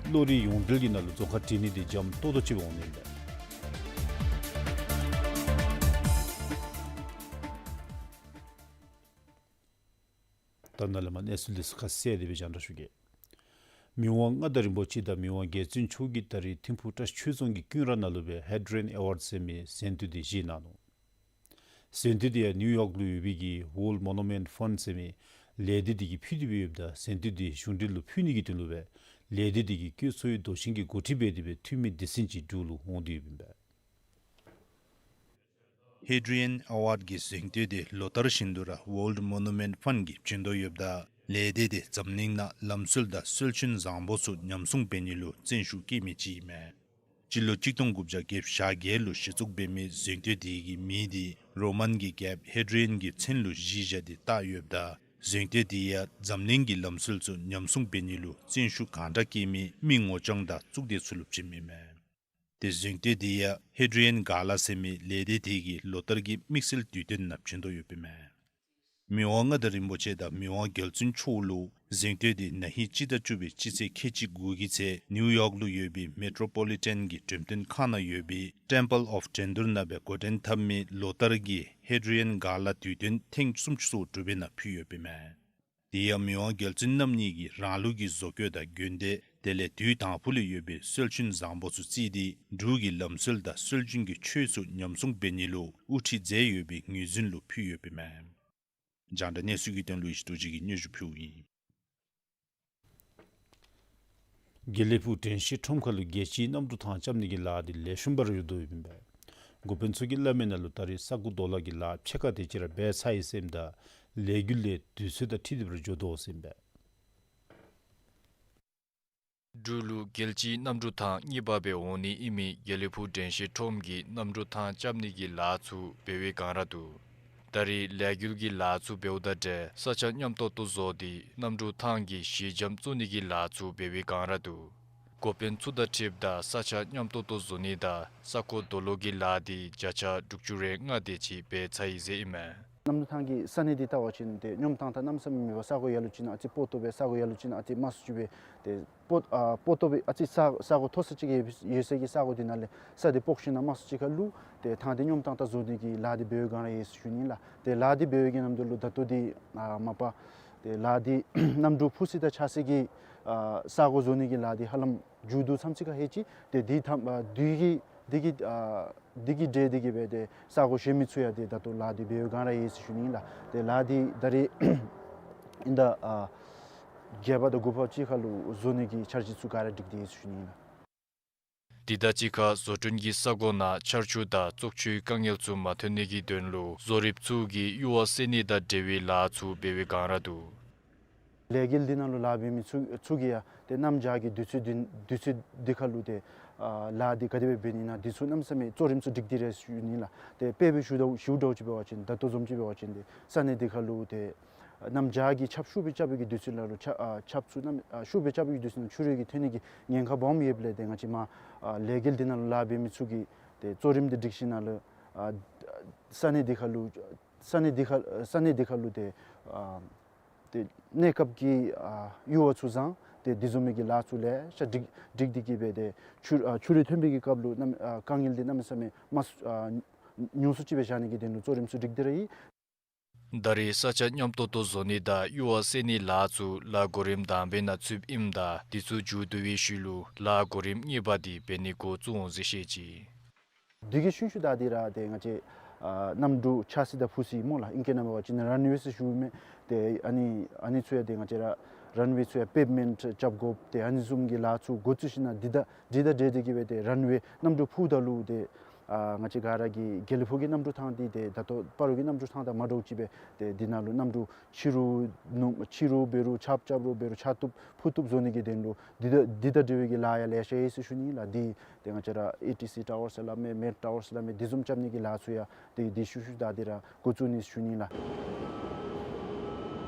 གློག་རིག་ཡོངས་འབྲེལ་གྱི་ནང་ལུ་རྫོང་ཁག་བྲིས་ནི་འདི་འཇམ་ཏོག་ཏོ་ཅིག་འོང་ནི་ཨིན་པས། ད་ནཱ་ལས་མར་གནས་ཚུལ་འདི་ཚུ་ཁ་གསལ་ཏེ་སྦེ་རྒྱང་བསྒྲགས་ཞུ་གེ། མི་དབང་མངའ་བདག་རིན་པོ་ཆེ་དང་མི་དབང་རྒྱལ་བཙུན་མཆོག་གིས་ད་རིས་ཐིམ་ཕུག་བཀྲ་ཤིས་ཆོས་རྫོང་གི་ཀུན་ར་ནང་ལུ་སྦེ་ཧེ་ཌི་རི་ཡཱན་ཨེ་ཝཱཌ་ཟེར་མི་གཟེངས་བསྟོད་འདི་བཞེས་གནང་ནུག། གཟེངས་བསྟོད་འདི་ཡང་ནིའུ་ཡོག་ལུ་ཡོད་པའི་གི་ཝཱལཌ་མོ་ནུ་མེནཊ་ཕཱནཌ་ཟེར་མི་ལས་སྡེ་འདི་གིས་ཕུལ་ཏེ་སྦེ་ཡོདཔ་ད་གཟེངས་བསྟོད་འདི་གཞུང་འབྲེལ་ལུ་ཕུལ་ནི་གི་དོན་ལུ་སྦེ་ལས་སྡེ་འདི་གིས་བཀོད་ཚོགས་ཡོད་མདོ་ཆེན་གྱིས་འགོ་ཁྲིད་འབད་དེ་སྦེ་འཐུས་མི་སྡེ་ཚན་ཅིག་འབྲུག་ལུ་འོང་སྟེ་ཡོདཔ་ཨིན་པས། ཧེ་ཌི་རི་ཡཱན་ཨེ་ཝཱཌ་ཀྱི་གཟེངས་བསྟོད་འདི་ལོ་ལྟར་བཞིན་དུ་ར་ཝཱལཌ་མོ་ནུ་མེནཊ་ཕཱནཌ་ཀྱིས་བྱིན་དོ་ཡོདཔ་ད་ལས་སྡེ་འདི་འཛམ་གླིང་ནང་ལམ་སྲོལ་དང་སྲོལ་རྒྱུན་བཟང་པོ་ཚུ་ཉམས་སྲུང་འབད་ནི་ལུ་བརྩོན་ཤུགས་བསྐྱེད་མི་ཅིག་ཨིན་མས། སྤྱི་ལོ་གཅིག་སྟོང་དགུ་བརྒྱ་བརྒྱད་ཅུ་གྱ་བརྒྱད་ལུ་གཞི་བཙུགས་འབད་མི་གཟེངས་བསྟོད་འདི་གི་མིང་འདི་རོ་མཱན་གྱི་རྒྱལཔོ་ཧེ་ཌི་རི་ཡཱན་གྱི་མཚན་ལུ་གཞི་བཞག་སྟེ་བཏགས་ཡོདཔ་ད་གཟེངས་བསྟོད་འདི་ཡང་འཛམ་གླིང་གི་ལམ་སྲོལ་ཚུ་ཉམས་སྲུང་འབད་ནི་ལུ་བརྩོན་ཤུགས་གང་དྲག་བསྐྱེད་མི་མི་ངོ་རྐྱང་དང་གཙུག་སྡེ་ཚུ་ལུ་བྱིནམ་ཨིན་མས། ཏེ་གཟེངས་བསྟོད་འདི་ཡང་ཧེ་ཌི་རི་ཡཱན་གཱ་ལ་ཟེར་མི་ལས་སྡེ་འདི་གིས་ལོ་ལྟར་གྱི་དམིགས་བསལ་དུས་སྟོན་ནང་བྱིན་དོ་ཡོདཔ་ཨིན་མས། མི་དབང་མངའ་བདག་རིན་པོ་ཆེ་དང་མི་དབང་རྒྱལ་བཙུན་མཆོག་ལུ་གཟེངས་བསྟོད་འདི་ན་ཧིང་སྤྱི་ཟླ་བཅུ་པའི་སྤྱི་ཚེས་ཁལ་གཅིག་དགུ་གི་ཚེ་ནིའུ་ཡོག་ལུ་ཡོད་པའི་མེ་ཊོ་པོ་ལི་ཊཱན་གྱི་འགྲེམས་སྟོན་ཁང་ནང་ཡོད་པའི་ཊེམ་པཱལ་ཨོཕ་ཌེན་ཌུར་ནང་སྦེ་འགོ་འདྲེན་འཐབ་མི་ལོ་ལྟར་གྱི་ཧེ་ཌི་རི་ཡཱན་གཱ་ལ་དུས་སྟོན་ཐེངས་སུམ་ཅུ་སོ་དྲུག་པའི་ནང་ཕུལ་ཡོདཔ་ཨིན་མས། དེ་ཡང་མི་དབང་རྒྱལ་བཙུན་རྣམ་གཉིས་ཀྱིས་རང་ལུགས་ཀྱི་བཟོ་བཀོད་དང་དགོན་སྡེ་དེ་ལས་དུས་དང་པོ་ལས་ཡོད་པའི་སྲོལ་རྒྱུན་བཟང་པོ་ཚུ་བརྩིས་ཏེ་འབྲུག་གི་ལམ་སྲོལ་དང་སྲོལ་རྒྱུན་གྱི་ཆོས་ཚུ་ཉམས་སྲུང་འབད་ནི་ལུ་དབུ་ཁྲིད་མཛད་ཡོད་པའི་ངོས་འཛིན་ལུ་ཕུལ་ཡོདཔ་ཨིན་མས། རྒྱང་བསྒྲགས་གནས་ཚུལ་གྱི་དོན་ལུ་ཡེ་ཤེས་རྡོ་རྗེ་གིས་སྙན་ཞུ་ཕུལཝ་ཨིན། དགེ་ལེགས་ཕུག་དྲན་ཤེས་ཁྲོམ་ཁ་ལུ་རྒྱལ་སྤྱིའི་གནམ་གྲུ་ཐང་རྐྱབ་ནི་གི་ལཱ་འདི་ལེགས་ཤོམ་སྦེ་ར་འགྱོ་དོ་ཡོདཔ་ཨིན་པས། འགོ་དཔོན་ཚུ་གིས་སླབ་མི་ནང་ལུ་ད་རིས་ས་གོ་རྡོ་ལ་གི་ལཱ་ཕྱེད་ཀ་དེ་ཅིག་ར་འབད་ཚར་ཡི་ཟེར་ཨིནམ་ད་ལས་འགུལ་ལས་དུས་ཚོད་དང་འཁྲིལ་ཏེ་སྦེ་ར་འགྱོ་དོ་ཟེར་ཨིན་པས། འབྲུག་ལུ་རྒྱལ་སྤྱིའི་གནམ་གྲུ་ཐང་གཉིས་པ་སྦེ་འོང་ནི་ཨིན་མི་དགེ་ལེགས་ཕུག་དྲན་ཤེས་ཁྲོམ་གྱི་གནམ་གྲུ་ཐང་རྐྱབ་ནི་གི་ལཱ་ཚུ་འབད་བའི་སྒང་ར་འདུག། ད་རིས་ལས་འགུལ་གྱི་ལཱ་ཚུ་འབདཝ་དང་འབྲེལ་ས་ཆ་ཉམས་ཏོག་ཏོ་བཟོ་སྟེ་གནམ་གྲུ་ཐང་གི་གཞི་འགྱམ་བཙུགས་ནི་གི་ལཱ་ཚུ་འབད་བའི་སྒང་ར་འདུག། འགོ་དཔོན་ཚུ་དང་འཁྲིལཝ་ད་ས་ཆ་ཉམས་ཏོག་ཏོ་བཟོ་ནི་དང་ས་གོ་རྡོ་ལོག་གི་ལཱ་འདི་བརྒྱ་ཆ་དྲུག་ཅུ་རེ་ལྔ་དེ་ཅིག་འབད་ཚར་ཡི་ཟེར་ཨིན་མས། གནམ་གྲུ་ཐང་གི་ས་གནས་འདི་བལྟ་བ་ཅིན་ཏེ་སྙོམས་ཐང་ད་གནམ་མེད་ས་མེད་མེད་པར་ས་གོ་ཡར་ལུ་ཅིག་ནང་ཨ་ཙི་སྤོ་ཏོ་སྦེ་ས་གོ་ཡར་ལུ་ཅིག་ནང་ཨ་ཙི་དམའ་སུ་ཅིག་སྦེ་ཏེ་སྤོ་ཨ་སྤོ་ཏོ་སྦེ་ཨ་ཙི་ས་ས་གོ་མཐོ་ས་ཅིག་ཡོད་ཡོད་ས་གི་ས་གོ་འདི་ནང་ལས་ས་འདི་སྤོ་ཞིནམ་ན་དམའ་སུ་ཅིག་ཁར་ལུ་ཏེ་ཐང་འདི་སྙོམས་ཐང་ད་བཟོ་ནི་གི་ལཱ་འདི་འབད་བའི་སྒང་ར་ཡོད་ཟེར་ཞུ་ནི་ལགས། ཏེ་ལཱ་འདི་འབད་བའི་གི་ནམ་དུས་ལུ་ད་ལྟོ་འདི་ཨ་མ་པ་ཏེ་ལཱ་འདི་གནམ་གྲུ་འཕུར་ས་དང་ཆགས་ས་གི་ཨ་ས་གོ་བཟོ་ནི་གི་ལཱ་འདི་ཧ་ལམ་མཇུག་བསྡུ་ཚར་ས་ཅིག་ཁར་ལྷོད་ཅི། ཏེ་འདི་ཐམ་ཨ་འདི་གི་འདི་གི་ཨ་འདི་གི་འབྲེལ་ཏེ་གིས་སྦེ་ཏེ་ས་གོ་གཞན་མི་ཚུ་ཡང་ཏེ་ད་ལྟོ་ལཱ་འདི་འབད་བའི་སྒང་ར་ཡོད་ཟེར་ཞུ་ནི་ལགས། ཏེ་ལཱ་འདི་ད་རིས་ཨིན་ཟླ་ཨ་བརྒྱད་པ་དང་དགུ་པ་ཅིག་ཁར་ལུ་བཟོ་ནི་གི་འཆར་གཞི་ཚུ་ག་ར་སྒྲིག་སྟེ་ཡོད་ཟེར་ཞུ་ནི་ལགས། འདི་དང་གཅིག་ཁར་བཟོ་སྐྲུན་གྱི་ས་གོ་ནང་ཆར་ཆུ་དང་བཙོག་ཆུའི་དཀའ་ངལ་ཚུ་མ་ཐོན་ནི་གི་དོན་ལུ་བཟོ་རིགཔ་ཚུ་གིས་ཡུར་བ་བསལ་ནི་དང་འབྲེལ་བའི་ལཱ་ཚུ་འབད་བའི་སྒང་ར་འདུག། ལས་འགུལ་འདི་ནང་ལུ་ལཱ་འབད་མི་ཚུ་ཚུ་གིས་ཡང་ཏེ་གནམ་བྱཱར་གྱི་དུས་ཚོད་འདི་དུས་ཚོད་འདི་ཁར་ལུ་ཏེ་ཨ་ལཱ་འདི་ག་དེ་སྦེ་འབད་ནི་ན་འདི་ཚུ་གནམ་མེད་ས་མེད་གཙོ་རིམ་ཚུ་སྒྲིག་སྟེ་ར་ཡོད་ཟེར་ཞུ་ནི་ལགས། ཏེ་དཔེ་འབད་ཞུཝ་ད་ཞུཝ་འདྲཝ་ཅིག་འབད་བ་ཅིན་ད་ལྟོ་བཟུམ་ཅིག་འབད་བ་ཅིན་ཏེ་ས་གནས་འདི་ཁར་ལུ་ཏེ་གནམ་བྱཱར་གྱི་ཆརཔ་ཤུགས་སྦེ་རྐྱབ་པའི་གི་དུས་ཚོད་ནང་ལུ་ཆརཔ་ཨ་ཆརཔ་ཚུ་གནམ་ཨ་ཤུགས་སྦེ་རྐྱབ་པའི་གི་དུས་ཚོད་ནང་ཆུ་རུད་ཀྱི་ཐོན་ནི་གི་ཉེན་ཁ་སྦོམ་ཡོདཔ་ལས་ཏེ་ང་བཅས་མར་ཨ་ལས་འགུལ་འདི་ནང་ལུ་ལཱ་འབད་མི་ཚུ་གིས་ཏེ་གཙོ་རིམ་འདི་སྒྲིག་ཞིནམ་ལས་ཨ་ས་གནས་འདི་ཁར་ལུ་ས་གནས་འདི་ཁར་ས་གནས་འདི་ཁར་ལུ་ཏེ་ཨ་ཏེ་གནས་སྐབས་ཀྱི་ཨ་ཡུར་བ་ཚུ་བཟང་སྟེ་འདི་བཟུམ་མའི་གི་ལཱ་ཚུ་ལེ་ཤ་སྒྲིག་སྒྲིག་སྟེ་གིས་སྦེ་ཏེ་ཆུ་ཨ་ཆུ་རུད་ཐོན་པའི་གི་སྐབས་ལུ་གནམ་ཨ་དཀའ་ངལ་འདི་གནམ་མེད་ས་མེད་མ་ཨ་ཉུང་སུ་ཅིག་སྦེ་བཞག་ནི་གི་དོན་ལུ་གཙོ་རིམ་ཚུ་སྒྲིག་སྟེ་ར་ཡོད། ད་རེས་ས་ཆ་ཉམས་ཏོག་ཏོ་བཟོ་ནི་དང་ཡུར་བ་བསལ་ནིའི་ལཱ་ཚུ་ལཱ་གོ་རིམ་དང་པའི་ནང་ཚུདཔ་ཨིནམ་ད་འདི་ཚུ་མཇུག་བསྡུ་བའི་ཤུལ་ལུ་ལཱ་གོ་རིམ་གཉིས་པ་འདི་འབད་ནི་འགོ་བཙུགས་འོང་ཟེར་བཤད་ཅི། དེ་གི་ཤུལ་ཤུལ་ད་འདི་ར་ཏེ་ང་བཅས་ཨ་གནམ་གྲུ་ཆགས་ས་དང་འཕུར་ས་སྨོ་ལགས། ཨིང་སྐད་ནང་འབད་བ་ཅིན་རན་ཝེ་ཟེར་ཞུཝ་མས། ཏེ་ཨ་ནི་ཨ་ནི་ཚུ་ཡང་ཏེ་ང་བཅས་ར་རན་ཝེ་ཚུ་ཡང་པེབ་མེནཊ་རྐྱབ་དགོཔ་ཏེ་ཨ་ནི་བཟུམ་གྱི་ལཱ་ཚུ་འགོ་བཙུགས་ཞིནམ་ན་འདི་དང་འདི་དང་འབྲེལ་ཏེ་གིས་སྦེ་ཏེ་རན་ཝེ་གནམ་གྲུ་འཕུརཝ་ད་ལུ་ཏེ་ ཨ་ང་བཅས་ག་ར་གི་དགེ་ལེགས་ཕུག་གི་གནམ་གྲུ་ཐང་འདི་ཏེ་ད་ལྟོ་སྤ་རོ་གི་གནམ་གྲུ་ཐང་དང་མ་འདྲཝ་ཅིག་སྦེ་ཏེ་འདི་ནང་ལུ་གནམ་གྲུ་ཕྱི་རུ་ནུབ་ཕྱི་རུ་འབད་རུང་ཆརཔ་རྐྱབ་རུང་འབད་རུང་ཆར་གཏུབ་ཕུ་གཏུབ་བཟོ་ནི་གི་དོན་ལུ་འདི་དང་འདི་དང་འབྲེལ་བའི་གི་ལཱ་ཡང་ལེ་ཤ་ཡོད་ཟེར་ཞུ་ནི་ལགས། འདི་ཏེ་ང་བཅས་ར་ཨེ་ཊི་སི་ཊ་ཝར་ཟེར་སླབ་མས་མེཊ་ཊ་ཝར་ཟེར་སླབ་མས། འདི་བཟུམ་རྐྱབ་ནི་གི་ལཱ་ཚུ་ཡང་ཏེ་འདི་ཤུལ་ཤུལ་ད་འདི་ར་འགོ་བཙུགས་ནི་ཞུ་ནི་ལགས།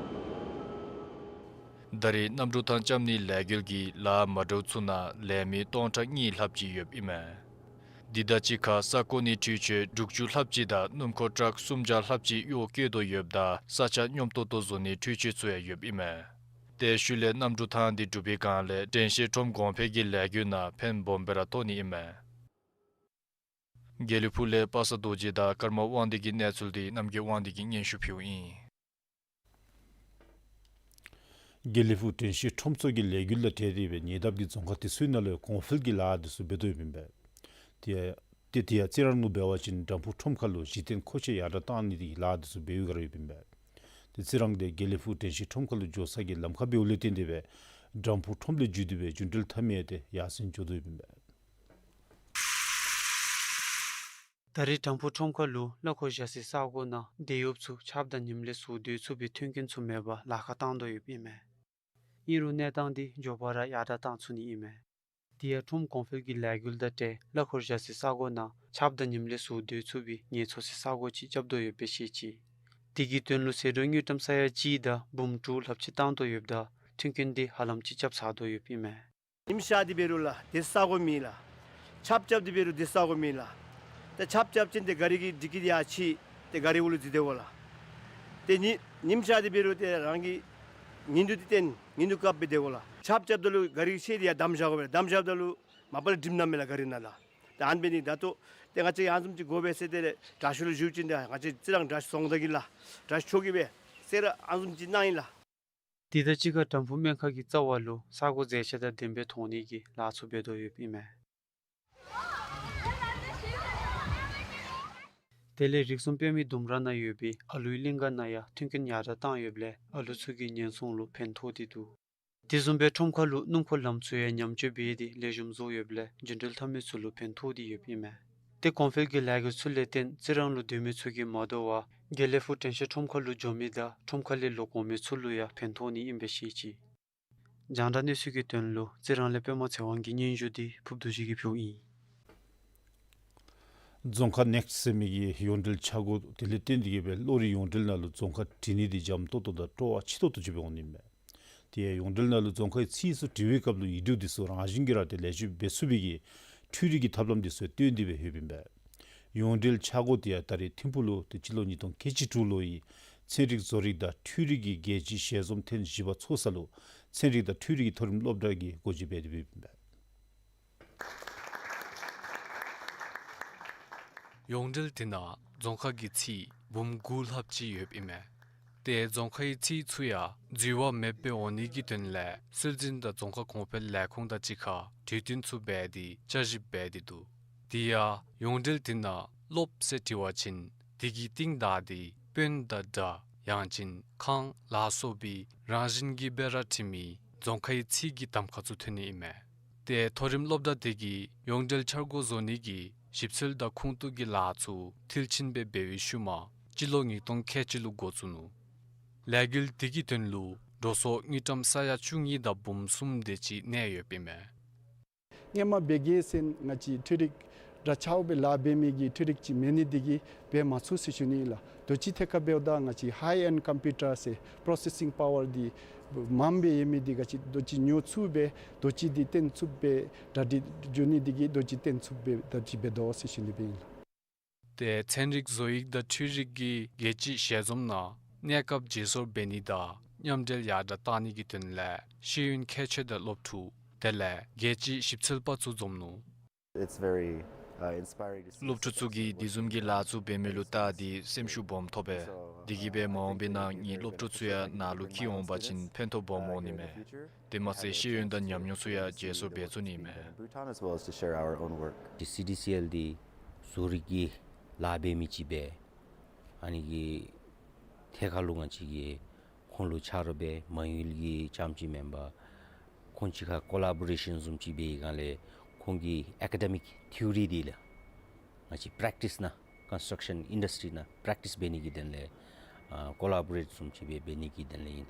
ད་རེས་གནམ་གྲུ་ཐང་རྐྱབ་ནིའི་ལས་འགུལ་གྱི་ལཱ་མ་འདྲཝ་ཚུ་ནང་ལས་མི་སྟོང་ཕྲག་གཉིས་ལྷགཔ་ཅིག་ཡོདཔ་ཨིན་མས། འདི་དང་གཅིག་ཁར་ས་གོ་ནི་འཕྲུལ་ཆས་དྲུག་ཅུ་ལྷགཔ་ཅིག་དང་སྣུམ་འཁོར་ཊཱག་སུམ་བརྒྱ་ལྷགཔ་ཅིག་གཡོག་བཀོལ་དོ་ཡོདཔ་ད་ས་ཆ་སྙོམས་ཏོག་ཏོ་བཟོ་ནིའི་འཕྲུལ་ཆས་ཚུ་ཡང་ཡོདཔ་ཨིན་མས། ཏེ་ཤུལ་ལས་གནམ་གྲུ་ཐང་འདི་གྲུབ་པའི་སྒང་ལས་དྲན་ཤེས་ཁྲོམ་གོང་འཕེལ་གྱི་ལས་འགུལ་ནང་ཕན་སྦོམ་སྦེ་ར་ཐོགས་ནི་ཨིན་མས། དགེ་ལེགས་ཕུག་ལས་པ་སངས་རྡོ་རྗེ་དང་ཀརྨ་དབང་འདུས་ཀྱི་གནས་ཚུལ་འདི་རྣམ་རྒྱལ་དབང་འདུས་ཀྱིས་སྙན་ཞུ་ཕུལཝ་ཨིན། དགེ་ལེགས་ཕུག་དྲན་ཤེས་ཁྲོམ་ཚོགས་ཀྱི་ལས་འགུལ་དང་འབྲེལ་ཏེ་སྦེ་ཉེ་འདབས་ཀྱི་རྫོང་ཁག་དེ་ཚུ་ནང་ལུ་གོང་འཕེལ་གྱི་ལཱ་དེ་ཚུ་འབད་དོ་ཡོདཔ་ཨིན་པས། དེ་དེ་དེ་ཡང་རྩི་རང་ལུ་འབད་བ་ཅིན་དྲང་ཕུག་ཁྲོམ་ཁ་ལུ་གཞི་རྟེན་མཁོ་ཆས་ཡར་དྲག་བཏང་ནི་དེ་གི་ལཱ་དེ་ཚུ་འབད་བའི་བསྒང་ར་ཡོདཔ་ཨིན་པས། དེ་རྩི་རང་དེ་དགེ་ལེགས་ཕུག་དྲན་ཤེས་ཁྲོམ་ཁ་ལུ་འགྱོ་ས་གི་ལམ་ཁར་འབདཝ་ལས་བརྟེན་ཏེ་སྦེ་དྲང་ཕུག་ཁྲོམ་ལས་བརྒྱུད་དེ་སྦེ་རྒྱུན་འགྲུལ་མཐའ་མེད་དེ་ཡར་སེང་འགྱོ་དོ་ཡོདཔ་ཨིན་པས། ད་རེས་དྲང་ཕུག་ཁྲོམ་ཁ་ལུ་གླ་འཁོར་བཞག་སའི་ས་གོ་ནང་དེད་གཡོགཔ་ཚུ་ཆརཔ་དང་ཉིམ་ལས་ཟུར་སྡོད་ཚུགས་པའི་མཐུན་རྐྱེན་ཚུ་མེད་པར་ལཱ་ཁག་བཏང་དོ་ཡོདཔ་ཨིན་མས། ཨིན་རུང་གནས་སྟངས་འདི་མགྱོགས་པ་ར་ཡར་དྲག་བཏང་ཚུགས་ནི་ཨིན་མས། དེ་ཡང་ཁྲོམ་གོང་འཕེལ་གྱི་ལས་འགུལ་དང་འབྲེལ་གླ་འཁོར་བཞག་སའི་ས་གོ་ནང་ཆརཔ་དང་ཉིམ་ལས་ཟུར་སྡོད་ཚུགས་པའི་ངལ་འཚོ་སའི་ས་གོ་ཅིག་རྐྱབ་དོ་ཡོདཔ་སྦེ་བཤད་ཅི། དེ་གི་དོན་ལུ་ཟད་འགྲོ་དངུལ་ཀྲམ་ས་ཡ་གཅིག་དང་འབུམ་དྲུག་ལྷགཔ་ཅིག་བཏང་དོ་ཡོདཔ་ད་མཐུན་རྐྱེན་འདི་ཧ་ལམ་ཅིག་རྐྱབ་ཚར་དོ་ཡོདཔ་ཨིན་མས། ཉིམ་ཤར་ཏེ་འབད་རུང་ལགས་དེད་ས་གོ་མེད་ལགས། ཆརཔ་རྐྱབ་སྟེ་འབད་རུང་དེད་ས་གོ་མེད་ལགས། ཏེ་ཆརཔ་རྐྱབ་ཞིནམ་ཏེ་ག་རི་གི་ཌིཀ་ཀི་འདི་ཡར་ཕྱེ་སྟེ་ག་རི་འོག་ལུ་འཛུལ་དེ་འོང་ལགས། ཏེ་ཉི་ཉིམ་ཤར་ཏེ་འབད་རུང་ཏེ་རང་གི་ཉི་གདུགས་འདི་བསྟན་ཉི་གདུགས་བཀབ་སྦེ་དེད་དགོ་ལགས། ཆརཔ་རྐྱབ་ད་ལུ་ག་རི་ཕྱེ་སྟེ་ཡར་བསྡམ་བཞག་དགོ་པས་ལགས། བསྡམ་བཞགཔ་ད་ལུ་མ་པ་ལས་འགྲིམ་ནི་མེད་ལགས་ག་རི་ནང་ལགས། ཏེ་ཨ་ནི་འབད་ནི་ད་ལྟོ་ཏེ་ང་བཅས་ཨ་ནི་བཟུམ་ཅིག་དགོ་པས་ཟེར་ཏེ་དྲག་ཤོས་ལུ་ཞུ་ཞིནམ་ཏེ་ང་བཅས་རྩི་རང་དྲག་ཤོས་རྫོང་བདག་གིས་ལགས་དྲག་ཤོས་མཆོག་གིས་སྦེ་ཟེར་ཨ་ནི་བཟུམ་ཅིག་གནང་ཡི་ལགས། དེ་དང་གཅིག་ཁར་དྲང་ཕུག་སྨན་ཁང་གི་རྩ་བ་ལུ་ས་གོ་མཛེས་ཆ་དང་ལྡནམ་སྦེ་མཐོང་ནི་གི་ལཱ་ཚུ་འབད་དོ་ཡོདཔ་ཨིན་མས། དེ་ལས་རིགས་གསུམ་དཔེ་མེད་ལྡུམ་ར་ནང་ཡོད་པའི་ཨ་ལུའི་གླིང་ག་ནང་ཡང་མཐུན་རྐྱེན་ཡར་དྲག་བཏང་ཡོདཔ་ལས་ཨ་ལུ་ཚུ་གི་ཉེན་སྲུང་ལུ་ཕན་ཐོགས་ཏེ་འདུག། དེ་བཟུམ་སྦེ་ཁྲོམ་ཁ་ལུ་སྣུམ་འཁོར་ལམ་ཚུ་ཡང་ཉམས་བཅོས་འབད་དེ་ལེགས་ཤོམ་བཟོ་ཡོདཔ་ལས་རྒྱུན་འགྲུལ་མཐའ་མའི་ཚུ་ལུ་ཕན་ཐོགས་ཏེ་ཡོདཔ་ཨིན་མས། ཏེ་གོང་འཕེལ་གྱི་ལས་འགུལ་ཚུ་ལས་བརྟེན་རྩི་རང་ལུ་སྡོད་མི་ཚུ་གིས་མ་དོ་བར་དགེ་ལེགས་ཕུག་དྲན་ཤེས་ཁྲོམ་ཁ་ལུ་འགྱོ་མི་དང་ཁྲོམ་ཁ་ལས་ལོག་འོང་མི་ཚུ་ལུ་ཡང་ཕན་ཐོགས་ནི་ཨིན་པས་ཤེས་ཅི། རྒྱང་བསྒྲགས་གནས་ཚུལ་གྱི་དོན་ལུ་རྩི་རང་ལས་པདྨ་ཚེ་དབང་གི་སྙན་ཞུ་འདི་ཕུབ་རྡོ་རྗེ་གིས་ཕུལཝ་ཨིན། རྫོང་ཁག་ནེཀསཊ་ཟེར་མི་གི་ཡོངས་འབྲེལ་འཆར་སྒོ་དེ་ལས་བརྟེན་ཏེ་གིས་སྦེ་གློག་རིག་ཡོངས་འབྲེལ་ནང་ལུ་རྫོང་ཁག་བྲིས་ནི་འདི་འཇམ་ཏོག་ཏོ་དང་སྤྲོ་བ་ཆེ་ཏོག་ཏོ་ཅིག་སྦེ་འོང་ནི་མས། དེ་ཡང་ཡོངས་འབྲེལ་ནང་ལུ་རྫོང་ཁག་གི་ཚིག་ཚུ་བྲི་བའི་སྐབས་ལུ་ཡིག་འབྲུ་འདི་ཚུ་རང་བཞིན་གྱིས་ར་ཏེ་ལེགས་བཅོས་འབད་ཚུགས་པའི་གི་འཕྲུལ་རིག་གི་ཐབས་ལམ་འདི་ཚུ་བཏོན་ཏེ་སྦེ་ཡོདཔ་ཨིན་པས། ཡོངས་འབྲེལ་འཆར་སྒོ་དེ་ཡང་ད་རེས་ཐིམ་ཕུག་ལུ་ཏེ་སྤྱི་ལོ་ཉིས་སྟོང་ཁལ་གཅིག་དྲུག་ལོའི་ཚན་རིག་བཟོ་རིག་དང་འཕྲུལ་རིག་གི་རྒྱལ་སྤྱིའི་ཞལ་འཛོམས་ཐེངས་བཞི་པ་ཚོགས་ས་ལུ་ཚན་རིག་དང་འཕྲུལ་རིག་གི་མཐོ་རིམ་སློབ་གྲྭ་གིས་སྒོ་འབྱེད་འབད་དེ་ཡོདཔ་ཨིན་པས། ཡོངས་འབྲེལ་དེ་ནང་རྫོང་ཁག་གི་ཚིག་འབུམ་དགུ་ལྷགཔ་ཅིག་ཡོདཔ་ཨིན་མས། ཏེ་རྫོང་ཁག་གི་ཚིག་ཚུ་ཡང་འཛོལ་བ་མེདཔ་སྦེ་འོང་ནི་གི་དོན་ལས་སྲོལ་འཛིན་དང་རྫོང་ཁག་གོང་འཕེལ་ལས་ཁུངས་དང་གཅིག་ཁར་གྲོས་བསྟུན་ཚུ་འབད་དེ་བསྐྱར་ཞིབ་འབད་དེ་འདུག། དེ་ཡང་ཡོངས་འབྲེལ་དེ་ནང་སློབ་ཟེར་བྲི་བ་ཅིན་དེ་གི་རྟིང་བདའ་སྟེ་དཔོན་དང་སྦྲགས་ཡང་ཅིན་ཁང་ལ་སོགས་པའི་རང་བཞིན་གྱིས་སྦེ་ར་བྲི་མི་རྫོང་ཁག་གི་ཚིག་གི་གདམ་ཁ་ཚུ་ཐོན་ནི་ཨིན་མས། ཏེ་མཐོ་རིམ་སློབ་གྲྭ་དེ་གིས་ཡོངས་འབྲེལ་འཆར་སྒོ་བཟོ་ནི་གི་ཞིབ་འཚོལ་དང་ཁུངས་གཏུགས་ཀྱི་ལཱ་ཚུ་མཐིལ་ཕྱིན་སྦེ་འབད་བའི་ཤུལ་མ་སྤྱི་ལོ་ཉིས་སྟོང་ཁལ་གཅིག་ལུ་འགོ་བཙུགས་ནུག། ལས་འགུལ་དེ་གི་དོན་ལུ་འགྲོ་སོང་དངུལ་ཀྲམ་ས་ཡ་བཅུ་གཉིས་དང་འབུམ་གསུམ་དེ་ཅིག་གནས་ཡོདཔ་ཨིན་མས། སྔོན་མ་འབད་གེ་ཟེར་ང་བཅས་འཕྲུལ་རིག་དྲག་ཆགས་སྦེ་ལཱ་འབད་མི་གི་འཕྲུལ་རིག་ཅིག་མེད་ནི་དེ་གིས་འབད་མ་ཚུགས་ཟེར་ཞུ་ནི་ལགས། དོ་ཅི་ཐད་ཁར་འབདཝ་ད་ང་བཅས་ཧའི་ཨེནཌ་ཀམ་པིའུ་ཊར་ཟེར་པོརོ་སེ་སིང་པ་ཝར་འདི་མངམ་སྦེ་ཡོད་མི་འདི་ག་ཅི་དོ་ཅི་ཉོ་ཚུགས་སྦེ་དོ་ཅི་འདི་བཏོན་ཚུགས་སྦེ་གྲ་སྒྲིག་འགྱོ་ནི་དེ་གིས་དོ་ཅི་བཏོན་ཚུགས་སྦེ་གྲ་སྒྲིག་འབད་དོ་ཟེར་ཞུ་ནི་སྦེ་ཨིན་ལགས། ཏེ་ཚན་རིག་བཟོ་ཡིག་དང་འཕྲུལ་རིག་གི་རྒྱལ་སྤྱིའི་ཞལ་འཛོམས་ནང་གནས་སྐབས་བརྗེ་སོར་འབད་ནི་དང་མཉམ་འབྲེལ་ཡར་དྲག་གཏང་ནི་གི་དོན་ལས་ཤེས་ཡོན་མཁས་མཆོག་དང་སློབ་ཕྲུག་དེ་ལས་རྒྱལ་སྤྱིའི་ཞིབ་འཚོལ་པ་ཚུ་འཛོམས་ནུག། It's very, uh, inspiring to see. སློབ་ཕྲུག་ཚུ་གིས་དེ་བཟུམ་གྱི་ལཱ་ཚུ་འབད་མི་ལུ་བལྟ་སྟེ་སེམས་ཤུགས་སྦོམ་ཐོབ་པས། དེ་གིས་སྦེ་མ་འོངས་པའི་ནང་ངེའི་སློབ་ཕྲུག་ཚུ་ཡང་ནཱ་ལུ་འཁྱིད་འོང་པ་ཅིན་ཕན་ཐོགས་སྦོམ་འོང་ནི་མས། དེ་མ་ཚད་ཤེས་ཡོན་དང་ཉམས་མྱོང་ཚུ་ཡང་བརྗེ་སོར་འབད་ཚུགས་ནི་མས། Bhutan as well as to share our own work. ཀྱི་སི་ཌི་སི་ཨེལ་འདི་བཟོ་རིག་གི་ལཱ་འབད་མི་ཅིག་སྦེ་ཨ་ནི་གི་ཐད་ཁར་ལུ་ང་བཅས་ཀྱིས་ཁོང་ལུ་ཆ་རོགས་འབད་མ་ཡུལ་གྱི་རྐྱངམ་ཅིག་མེན་པར་ཁོང་གཅིག་ཁར་ཀོ་ལ་བོ་རེ་ཤཱན་བཟུམ་ཅིག་འབད་བའི་སྒང་ལས་ཁོང་གི་ཨེ་ཀ་ཌེ་མིག་ཐི་ཡོ་རི་འདི་ལགས་ ང་བཅས་པེ་རེཀ་ཊིས་ནང་ཀོན་སི་ཊྲག་ཤཱན་ཨིན་ཌསི་ཊི་རི་ནང་པེ་རེཀ་ཊིས་འབད་ནི་གི་དོན་ལས་ཨ་ཀོ་ལ་བོ་རེཊ་བཟུམ་ཅིག་སྦེ་འབད་ནི་གི་དོན་ལས་ཨིན།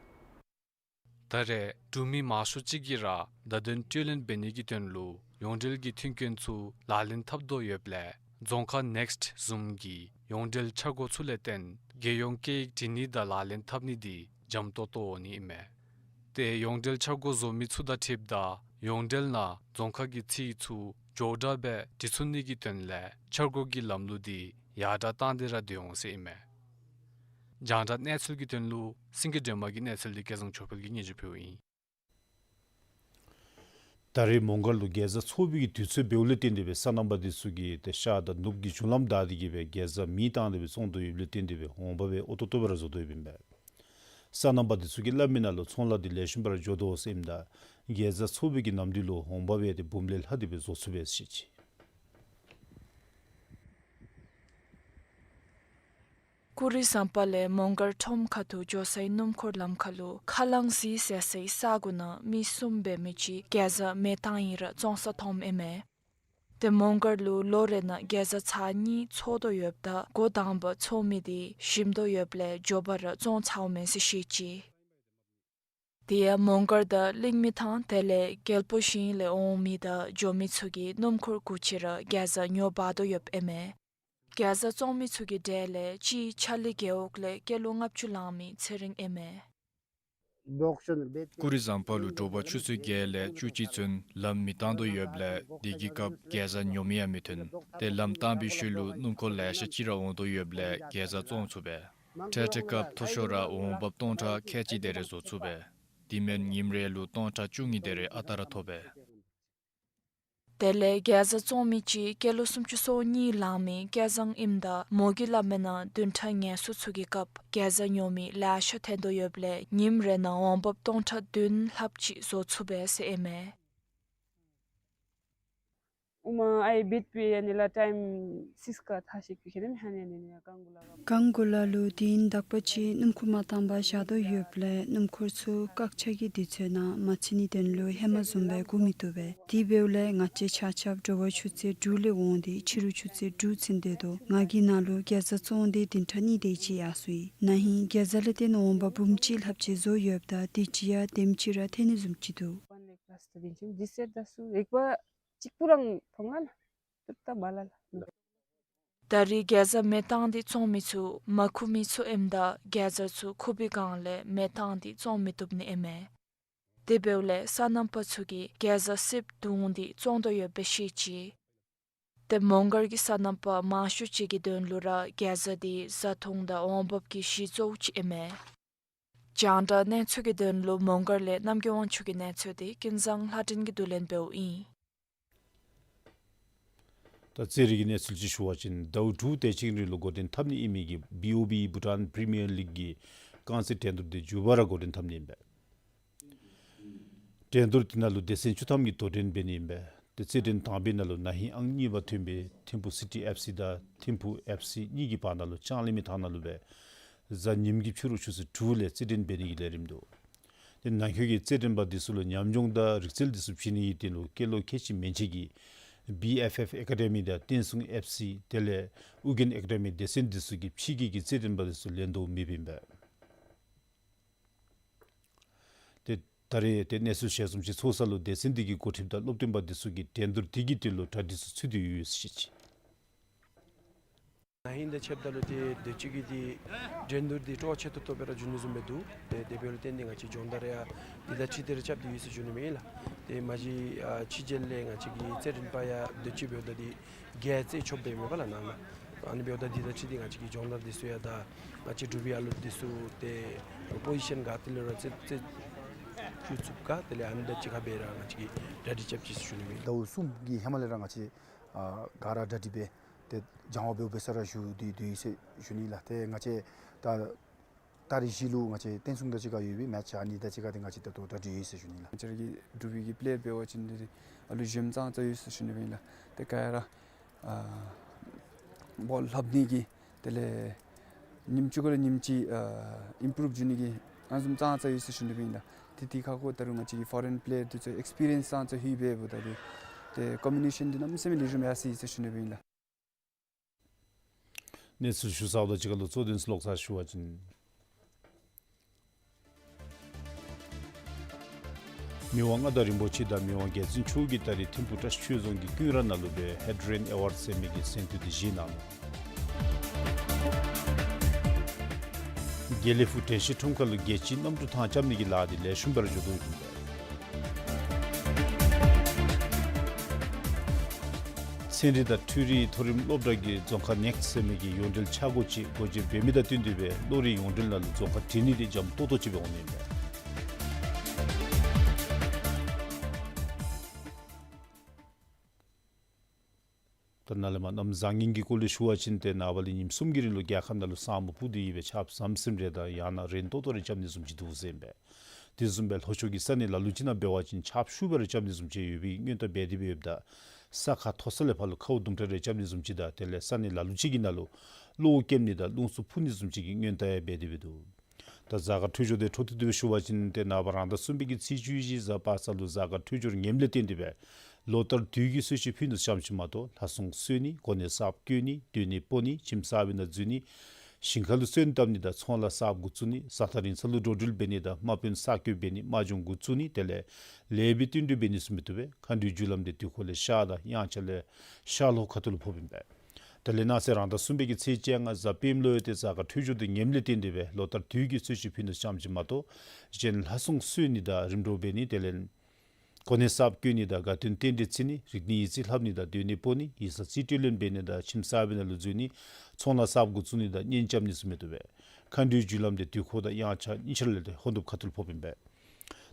ད་རེས་འབྲུག་མི་མང་ཤོས་ཅིག་གིས་ར་བརྡ་དོན་སྤྲོད་ལེན་འབད་ནི་གི་དོན་ལུ་ཡོངས་འབྲེལ་གྱི་མཐུན་རྐྱེན་ཚུ་ལག་ལེན་འཐབ་དོ་ཡོདཔ་ལས་རྫོང་ཁ་ནེཀསཊ་བཟུམ་གྱི་ཡོངས་འབྲེལ་འཆར་སྒོ་ཚུ་ལས་བརྟེན་རྒྱལ་ཡོངས་སྐད་ཡིག་འབྲི་ནི་དང་ལག་ལེན་འཐབ་ནི་འདི་འཇམ་ཏོང་ཏོ་འོང་ནི་ཨིན་མས། ཏེ་ཡོངས་འབྲེལ་འཆར་སྒོ་བཟོ་མི་ཚུ་དང་འཁྲིལཝ་ད་ཡོངས་འབྲེལ་ནང་རྫོང་ཁ་གི་ཚིག་ཚུ་མགྱོགས་དྲགས་སྦེ་འབྲི་ཚུགས་ནི་གི་དོན་ལས་འཆར་སྒོ་གི་ལམ་ལུགས་འདི་ཡར་དྲགས་བཏང་སྟེ་ར་སྡོད་འོང་ཟེར་ཨིན་མས། རྒྱང་བསྒྲགས་གནས་ཚུལ་གྱི་དོན་ལུ་སེང་གེ་སྒྲོལ་མ་གི་གནས་ཚུལ་འདི་སྐལ་བཟང་ཆོས་འཕེལ་གྱིས་སྙན་ཞུ་ཕུལཝ་ཨིན། ད་རེས་མོང་སྒར་ལུ་གེ་ཛ་བཙོང་བའི་གི་དུས་ཚོད་འབདཝ་ལས་བརྟེན་ཏེ་སྦེ་སོ་ནམ་པ་འདི་ཚུ་གིས་ཏེ་ཤར་དང་ནུབ་ཀྱི་གཞུང་ལམ་བདའ་སྟེ་གིས་སྦེ་གེ་ཛ་མེ་བཏང་སྟེ་སྦེ་བཙོང་དོ་ཡོདཔ་ལས་བརྟེན་ཏེ་སྦེ་འོང་འབབ་སྦེ་འོས་ཏོག་ཏོ་སྦེ་ར་བཟོ་དོ་ཡོདཔ་ཨིན་པས། སོ་ནམ་པ་འདི་ཚུ་གིས་སླབ་མི་ནང་ལུ་ཚོང་ལཱ་འདི་ལེགས་ཤོམ་སྦེ་ར་འགྱོ་དོ་ཟེར་ཨིནམ་ད་གེ་ཛ་བཙོང་བའི་གི་ནམ་དུས་ལུ་འོང་འབབ་སྦེ་ཏེ་འབུམ་ལས་ལྷག་སྟེ་སྦེ་བཟོ་ཚུགས་པས་ཟེར་ཅི། ཀུ་རི་ཟམ་པ་ལས་མོང་སྒར་ཁྲོམ་ཁ་ཐུག་འགྱོ་སའི་སྣུམ་འཁོར་ལམ་ཁ་ལུ་ཁ་རླངས་གཟིག་ཟེར་སའི་ས་གོ་ནང་མི་གསུམ་འབད་མི་ཅིག་གེ་ཛ་མེ་བཏང་ཡི་ར་བཙོང་ས་མཐོངམ་ཨིན་མས། ཏེ་མོང་སྒར་ལུ་ལོ་རེ་ནང་གེ་ཛ་ཚར་གཉིས་བཙོང་དོ་ཡོདཔ་ད་འགོ་དང་པ་བཙོང་མི་འདི་ཞིམ་དོ་ཡོདཔ་ལས་མགྱོགས་པ་ར་བཙོང་ཚརཝ་མས་ཟེར་བཤད་ཅི། དེ་ཡང་མོང་སྒར་དང་གླིང་མི་ཐང་དེ་ལས་རྒྱལ་པོ་ཞིང་ལས་འོང་མི་དང་འགྱོ་མི་ཚུ་གིས་སྣུམ་འཁོར་དགུ་ཅིག་ར་གེ་ཛ་ཉོ་འབག་དོ་ཡོདཔ་ཨིན་མས། གེ་ཛ་བཙོང་མི་ཚུ་གི་གྲས་ལས་གཅིག་ཆ་ལི་རྒེད་འོག་ལས་སྐྱེས་ལོ་ལྔ་བཅུ་ལང་མི་ཚེ་རིང་ཨིན་མས། ཀུ་རི་ཟམ་པ་ལུ་དྲོ་པ་ཆུ་ཚོད་བརྒྱད་ལས་བཅུ་གཅིག་ཚུན་ལམ་མེ་བཏང་དོ་ཡོདཔ་ལས་དེ་གི་སྐབས་གེ་ཛ་ཉོ་མི་ཡང་མི་ཐོན། ཏེ་ལམ་བཏང་པའི་ཤུལ་ལུ་སྣུམ་འཁོར་ལེ་ཤ་ཅིག་ར་འོང་དོ་ཡོདཔ་ལས་གེ་ཛ་བཙོང་ཚུགས་པས། འཕྲལ་འཕྲལ་སྐབས་མཐོ་ཤོས་ར་འོང་འབབ་སྟོང་ཕྲག་ཁལ་གཅིག་དེ་རེ་བཟོ་ཚུགས་པས། དེ་མེན་ཉིནམ་རེ་ལུ་སྟོང་ཕྲག་བཅུ་གཉིས་དེ་རེ་ཨ་རྟག་ར་ཐོབ་པས། དེ་ལས་གེ་ཛ་བཙོང་མི་ཅིག་སྐྱེས་ལོ་སུམ་ཅུ་སོ་གཉིས་ལང་མི་སྐལ་བཟང་ཨིནམ་ད་མོ་གིས་སླབ་མི་ནང་བདུན་ཕྲག་ངལ་གསོ་ཚུ་གི་སྐབས་གེ་ཛ་ཉོ་མི་ལེ་ཤ་ཐོན་དོ་ཡོདཔ་ལས་ཉིནམ་རེ་ནང་འོང་འབབ་སྟོང་ཕྲག་བདུན་ལྷགཔ་ཅིག་བཟོ་ཚུགས་པས་ཟེར་ཨིན་མས། ཨུ་མ་ཨའི་བིད་པི་ཡ་ནི་ལ་ཊའིམ་སིས་ཀ་ཐ་ཤིག་པི་ཁེ་ནེ་ཧ་ནེ་ནི་ནི་ཡ་ཀང་གུ་ལ་ག་ཀང་གུ་ལ་ལུ་དེ་ཨིན་དག་པ་ཅིག་སྣུམ་འཁོར་མ་བཏང་པར་བཞག་དོ་ཡོདཔ་ལས་སྣུམ་འཁོར་ཚུ་བཀག་ཆ་གི་དུས་ཚོད་ནང་མ་ཚུད་ནི་དོན་ལུ་ཧེ་མ་བཟུམ་སྦེ་སྒུག་མི་བཏུབ་པས། དེ་འབདཝ་ལས་ང་བཅས་ཆ་ཁྱབ་དྲོ་པ་ཆུ་ཚོད་དྲུག་ལས་འོང་སྟེ་ཕྱི་རུ་ཆུ་ཚོད་དྲུག་ཚུན་སྡོད་དོ། ང་གིས་ནཱ་ལུ་གེ་ཛ་བཙོང་སྟེ་བདུན་ཕྲག་གཉིས་དེ་ཅིག་ཡར་སོ་ཡི། ན་ཧིང་གེ་ཛ་ལས་བརྟེན་འོང་འབབ་འབུམ་གཅིག་ལྷགཔ་ཅིག་བཟོ་ཡོདཔ་ད་དེ་ཅིག་ཡང་དེམ་ཅིག་ར་ཐོན་ནི་བཟུམ་ཅིག་འདུག། ད་རེས་གེ་ཛ་མེ་བཏང་སྟེ་བཙོང་མི་ཚུ་མ་ཁུ་མི་ཚུ་ཨིནམ་ད་གེ་ཛ་ཚུ་ཁུ་བའི་སྒང་ལས་མེ་བཏང་སྟེ་བཙོང་མི་བཏུབ་ནི་ཨིན་མས། དེ་འབདཝ་ལས་སོ་ནམ་པ་ཚུ་གིས་གེ་ཛ་སིབ་བརྡུང་སྟེ་བཙོང་དོ་ཡོདཔ་སྦེ་བཤད་ཅི། ཏེ་མོང་སྒར་གྱི་སོ་ནམ་པ་མང་ཤོས་ཅིག་གི་དོན་ལུ་ར་གེ་ཛ་འདི་བཟའ་འཐུང་དང་འོང་འབབ་ཀྱི་གཞི་གཙོ་བོ་ཅིག་ཨིན་མས། རྒྱང་བསྒྲགས་གནས་ཚུལ་གྱི་དོན་ལུ་མོང་སྒར་ལས་རྣམ་རྒྱལ་དབང་ཕྱུག་གི་གནས་ཚུལ་འདི་ཀུན་བཟང་ལྷ་སྒྲོན་གྱིས་བསྡུ་ལེན་འབདཝ་ཨིན། ད་རྩེད་རིགས་ཀྱི་གནས་ཚུལ་ཅིག་ཞུ་བ་ཅིན་ཟླཝ་དྲུག་དེ་ཅིག་རིང་ལུ་འགོ་འདྲེན་འཐབ་ནི་ཨིན་མི་གི་བི་ཨོ་བི་བྷུ་ཊཱན་པི་རི་མི་ཡར་ལིག་གི་རྐང་རྩེད་འགྲན་བསྡུར་འདི་མཇུག་པ་ར་འགོ་འདྲེན་འཐབ་ནི་ཨིན་པས། འགྲན་བསྡུར་འདི་ནང་ལུ་སྡེ་ཚན་བཅུ་ཐམ་གྱིས་དོ་འགྲན་འབད་ནི་ཨིན་པས། ཏེ་རྩེད་འགྲན་དང་པའི་ནང་ལུ་ན་ཧིང་ཨང་གཉིས་པ་ཐོན་པའི་ཐིམ་ཕུ་སི་ཊི་ཨེཕ་སི་དང་ཐིམ་ཕུ་ཨེཕ་སི་གཉིས་ཀྱི་བར་ན་ལུ་ལྕང་གླིང་མི་ཐང་ནང་ལུ་སྦེ་གཟའ་ཉིམ་གི་ཕྱི་རུ་ཆུ་ཚོད་དྲུག་ལས་རྩེད་འགྲན་འབད་ནི་གི་ལས་རིམ་འདུག། ཏེ་ནང་འཁོད་ཀྱི་རྩེད་འགྲན་པ་འདི་ཚུ་ལུ་ཉམས་མྱོང་དང་རིག་རྩལ་འདི་ཚུ་བྱིན་ནི་གི་དོན་ལུ་སྐྱེས་ལོ་ཁལ་གཅིག་མན་ཆད་ཀྱི་བི་ཨེཕ་ཨེཕ་ཨེ་ཀ་ཌེ་མི་དང་བསྟན་སྲུང་ཨེཕ་སི་དེ་ལས་ཨུ་རྒྱན་ཨེ་ཀ་ཌེ་མི་སྡེ་ཚན་འདི་ཚུ་གིས་ཕྱི་རྒྱལ་གྱི་རྩེད་འགྲན་པ་འདི་ཚུ་ལེན་དོ་མེདཔ་ཨིན་པས། ཏེ་ད་རེས་ཏེ་གནས་ཚུལ་ཞལ་འཛོམས་ཅིག་ཚོགས་ས་ལུ་སྡེ་ཚན་འདི་གི་འགོ་ཁྲིདཔ་དང་སློབ་སྟོན་པ་འདི་ཚུ་གིས་འགྲན་བསྡུར་འདི་གི་དོན་ལུ་གྲ་སྒྲིག་ཚུ་ཚུད་དེ་ཡོད་ཟེར་བཤད་ཅི། ན་ཧིང་དང་ཕྱདཔ་ད་ལུ་ཏེ་དུས་ཅི་གི་ཏེ་འགྲན་བསྡུར་འདི་སྤྲོ་ཆེ་ཏོག་ཏོ་སྦེ་ར་འགྱོ་ནི་བཟུམ་སྦེ་འདུག། ཏེ་དེ་འབདཝ་ལས་བརྟེན་ཏེ་ང་བཅས་སྦྱོང་བརྡར་ཡང་འདི་དང་འཁྲིལ་ཏེ་ར་རྐྱབ་སྟེ་ཡོད་ཟེར་ཞུ་ནི་ཨིན་ལགས། ཏེ་མ་གཞི་ཨ་ཕྱི་རྒྱལ་ལས་ང་བཅས་ཀྱི་རྩེད་འགྲན་པ་ཡང་དུས་ཅི་འབདཝ་ད་འདི་བརྒྱད་རྩེད་ཆོགཔ་སྦེ་མེན་པ་ལགས་ནང་ན། ཨ་ནི་འབདཝ་ད་འདི་དང་འཁྲིལ་ཏེ་ང་བཅས་ཀྱི་སྦྱོང་བརྡར་འདི་ཚུ་ཡང་དང་ང་བཅས་འབྲུག་པའི་ཨ་ལུ་འདི་ཚུ་ཏེ་པོ་ཟི་ཤཱན་ག་ཏེ་ལས་ར་རྩེད་རྩེད་བཅུག་ཚུགསཔ་ག་དེ་ལས་ཨ་ནི་དང་གཅིག་ཁར་སྦེ་ར་ང་བཅས་ཀྱིས་གྲ་སྒྲིག་རྐྱབ་ཅི་ཟེར་ཞུ་ནི་ཨིན། ཟླཝ་གསུམ་གྱི་ཧེ་མ་ལས་ར་ང་བཅས་ཨ་ག་ར་གྲ་སྒྲིག་འབད་ཏེ་སྦྱང་བ་འབདཝ་འབད་ས་ར་བཞུགས་ཏེ་སྡོད་ཡི་ཟེར་ཞུ་ནི་ལགས། ཏེ་ང་བཅས་ད་ཏ་རིག་བཞི་ལུ་ང་བཅས་བསྟན་སྲུང་དང་གཅིག་ཁར་ཡོད་པའི་མེ་ཆི་ཨ་ནི་དང་གཅིག་ཁར་ཏེ་ང་བཅས་ད་ལྟོ་གྲ་སྒྲིག་ཡོད་ཟེར་ཞུ་ནི་ལགས། ང་བཅས་ར་གི་འབྲུག་པའི་གི་པི་ལེ་ཡར་འབད་བ་ཅིན་འདི་ཨ་ལུ་གཞོནམ་ཙང་ཙ་ཡོད་ཟེར་ཞུ་ནི་ཨིན་ལགས། ཏེ་ག་ར་ཨ་བཱོལ་ལྷབ་ནི་གི་དེ་ལས་ཉིནམ་གཅིག་གུ་ལས་ཉིནམ་གཅིག་ཨ་ཨིམ་པུ་རུབ་འགྱོ་ནི་གི་ཨ་ནི་བཟུམ་ཙང་ཙ་ཡོད་ཟེར་ཞུ་ནི་ཨིན་ལགས། ཏེ་དེ་ཁར་ཁོ་ད་རུང་ང་བཅས་ཀྱི་ཕོ་རེན་པི་ལེ་ཡར་འདི་ཚུ་ཨེགསི་པི་རི་ཡེནསི་ཙང་ཙ་ལྷོད་པས་འབདཝ་ད་ཏེ་ཀོམ་བི་ནེ་ཤཱན་འདི་གནམ་མེད་ས་མེད་ལེགས་ཤོམ་ཡར་སོ་ཡི་ཟེར་ཞུ་ནི་ཨིན་ལགས། གནས་ཚུལ་ཞུ་ཚརཝ་དང་གཅིག་ཁར་ལུ་གཙོ་དོན་ཚུ་ལོག་ཚར་ཞུ་བ་ཅིན། མི་དབང་མངའ་བདག་རིན་པོ་ཆེ་དང་མི་དབང་རྒྱལ་བཙུན་མཆོག་གིས་ད་རིས་ཐིམ་ཕུག་བཀྲིས་ཆོས་རྫོང་གི་ཀུན་ར་ནང་ལུ་སྦེ་ཧེཌ་རེན་ཨེ་ཝཱཌ་ཟེར་མི་གི་གཟེངས་བསྟོད་འདི་བཞེས་གནང་ནུག། དགེ་ལེགས་ཕུག་དྲན་ཤེས་ཁྲོམ་ཁ་ལུ་རྒྱལ་སྤྱིའི་གནམ་གྲུ་ཐང་རྐྱབ་ནི་གི་ལཱ་འདི་ལེགས་ཤོམ་སྦེ་ར་འགྱོ་དོ་ཨིན་པས། ཚན་རིག་དང་འཕྲུལ་རིག་མཐོ་རིམ་སློབ་གྲྭ་གིས་རྫོང་ཁ་ནེཀསཊ་ཟེར་མི་གི་ཡོངས་འབྲེལ་འཆར་སྒོ་ཅིག་སྒོ་འབྱེད་འབད་མི་དང་བསྟུན་ཏེ་སྦེ་གློག་རིག་ཡོངས་འབྲེལ་ནང་ལུ་རྫོང་ཁ་སྒྲིང་ནི་འདི་འཇམ་ཏོག་ཏོ་ཅིག་སྦེ་འོང་ནི་ཨིན་པས། ད་ནཱ་ལས་མར་གནམ་བཟང་ངན་གྱི་སྐོར་ལས་ཞུ་བ་ཅིན་ཏེ་ནངས་པ་ལས་ཉིནམ་གསུམ་གྱི་རིང་ལུ་རྒྱལ་ཁབ་ནང་ལུ་ས་སྨུག་སྤུབས་ཏེ་ཡོད་པའི་ཆརཔ་ཟམ་ཟིམ་རེ་དང་ཡང་ན་རན་ཏོག་ཏོ་རེ་རྐྱབ་ནི་བཟུམ་ཅིག་འདུག་ཟེར་ཨིན་པས། དེ་བཟུམ་སྦེ་ལྷོ་ཕྱོགས་ཀྱི་ས་གནས་ལ་ལུ་ཅིག་ནང་འབད་བ་ཅིན་ཆརཔ་ཤུགས་སྦེ་ར་རྐྱབ་ནི་བཟུམ་ཅིག་ཡོད་པའི་སྔོན་བརྡ་འབད་དེ་སྦེ་ཡོདཔ་ད་ས་ཁ་མཐོ་ས་ལས་ཕར་ལུ་ཁཝ་དུམ་གྲ་རེ་རྐྱབ་ནི་བཟུམ་ཅིག་དང་དེ་ལས་ས་གནས་ལ་ལུ་ཅིག་གི་ནང་ལུ་གློག་བཀྱེམ་ནི་དང་རླུང་འཚུབ་འཕུ་ནི་བཟུམ་ཅིག་གི་སྔོན་བརྡ་ཡང་འབད་དེ་སྦེ་འདུག། ད་གཟའ་སྐར་འཕྲོད་སྦྱོར་འདི་འཕྲོ་མཐུད་དེ་སྦེ་ཞུ་བ་ཅིན་ཏེ་ནངས་པ་རང་ཟླ་གསུམ་པའི་གི་ཚེས་བཅུ་བཞི་གཟའ་པ་སངས་ལུ་གཟའ་སྐར་འཕྲོད་སྦྱོར་ངནམ་ལས་བརྟེན་ཏེ་སྦེ་ལོ་ལྟར་དུས་ཀྱི་གསོལ་མཆོད་ཕུལ་ནི་ཙམ་ཅིག་མ་གཏོགས་ལྷ་སྲུང་གསོལ་ནི་གོ་གནས་གསརཔ་བསྐོ་ནི་སྡོད་གནས་སྤོ་ནི་ཁྱིམ་གསར་པའི་ནང་འཛུལ་ནི་ཞིང་ཁ་ལུ་སོན་བཏབ་ནི་དང་ཚོང་ལཱ་གསརཔ་འགོ་བཙུགས་ནི་བཟའ་ཟླ་རིང་ཚ་ལུ་འགྲོ་འགྲུལ་འབད་ནི་དང་དམག་དཔོན་གསར་བསྐོ་འབད་ནི་དམག་སྦྱོང་འགོ་བཙུགས་ནི་དེ་ལས་ལས་འབད་བསྟུན་གྲོས་འབད་ནི་ཚུ་མི་བཏུབ་པས། མཁའ་འགྲོའི་རྒྱུ་ལམ་འདི་དུས་འཁོར་ལས་ཤར་དང་དབྱངས་འཆར་ལས་ཤར་ལྷོ་ཁ་ཐུག་ལུ་ཕོགཔ་ཨིན་པས། དེ་ལས་གནངས་ཚེ་རང་ཟླ་གསུམ་པའི་གི་ཚེས་བཅོ་ལྔ་གཟའ་སྤེནམ་ལུ་ཡང་ཏེ་གཟའ་སྐར་འཕྲོད་སྦྱོར་འདི་ངནམ་ལས་བརྟེན་ཏེ་སྦེ་ལོ་ལྟར་དུས་ཀྱི་གསོལ་མཆོད་ཕུལ་ནི་ཙམ་ཅིག་མ་གཏོགས་གཞན་ལྷ་སྲུང་གསོལ་ནི་དང་རིམ་གྲོ་འབད་ནི་དེ་ལས་གོ་གནས་གསརཔ་བསྐོ་ནི་དང་དགའ་སྟོན་རྟེན་འབྲེལ་བརྩི་ནི་རིག་གནས་ཡིག་རྩིས་ལྷབ་ནི་དང་སྡོད་གནས་སྤོ་ནི་ཡིག་ཚང་རྩིས་སྤྲོད་ལེན་འབད་ནི་དང་ཁྱིམ་གསར་པའི་ནང་ལུ་འཛུལ་ནི་ཚོང་ལཱ་གསརཔ་འགོ་བཙུགས་ནི་དང་གཉེན་རྐྱབ་ནི་ཚུ་མི་བཏུབ་པས། མཁའ་འགྲོའི་རྒྱུ་ལམ་འདི་དུས་འཁོར་དང་དབྱངས་འཆར་དབྱངས་འཆར་ལས་ཏེ་ཧོན་དུབ་ཁ་ཐུག་ལུ་ཕོགཔ་ཨིན་པས།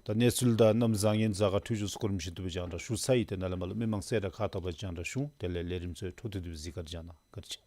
ད་གནས་ཚུལ་དང་གནམ་བཟང་ངན་གཟའ་སྐར་འཕྲོད་སྦྱོར་ཚུ་གོ་རིམ་བཞིན་དུ་སྦེ་རྒྱང་བསྒྲགས་ཞུ་ཚར་ཡི། ཏེ་ནཱ་ལས་མར་ལུ་མི་མང་གསལ་བསྒྲགས་ཁག་ཐོབ་ད་རྒྱང་བསྒྲགས་ཞུ། དེ་ལས་ལས་རིམ་ཚུ་འཕྲོ་མཐུད་དེ་སྦེ་གཟིགས་གར་བྱོན་གནང་། བཀའ་དྲིན་ཆེ།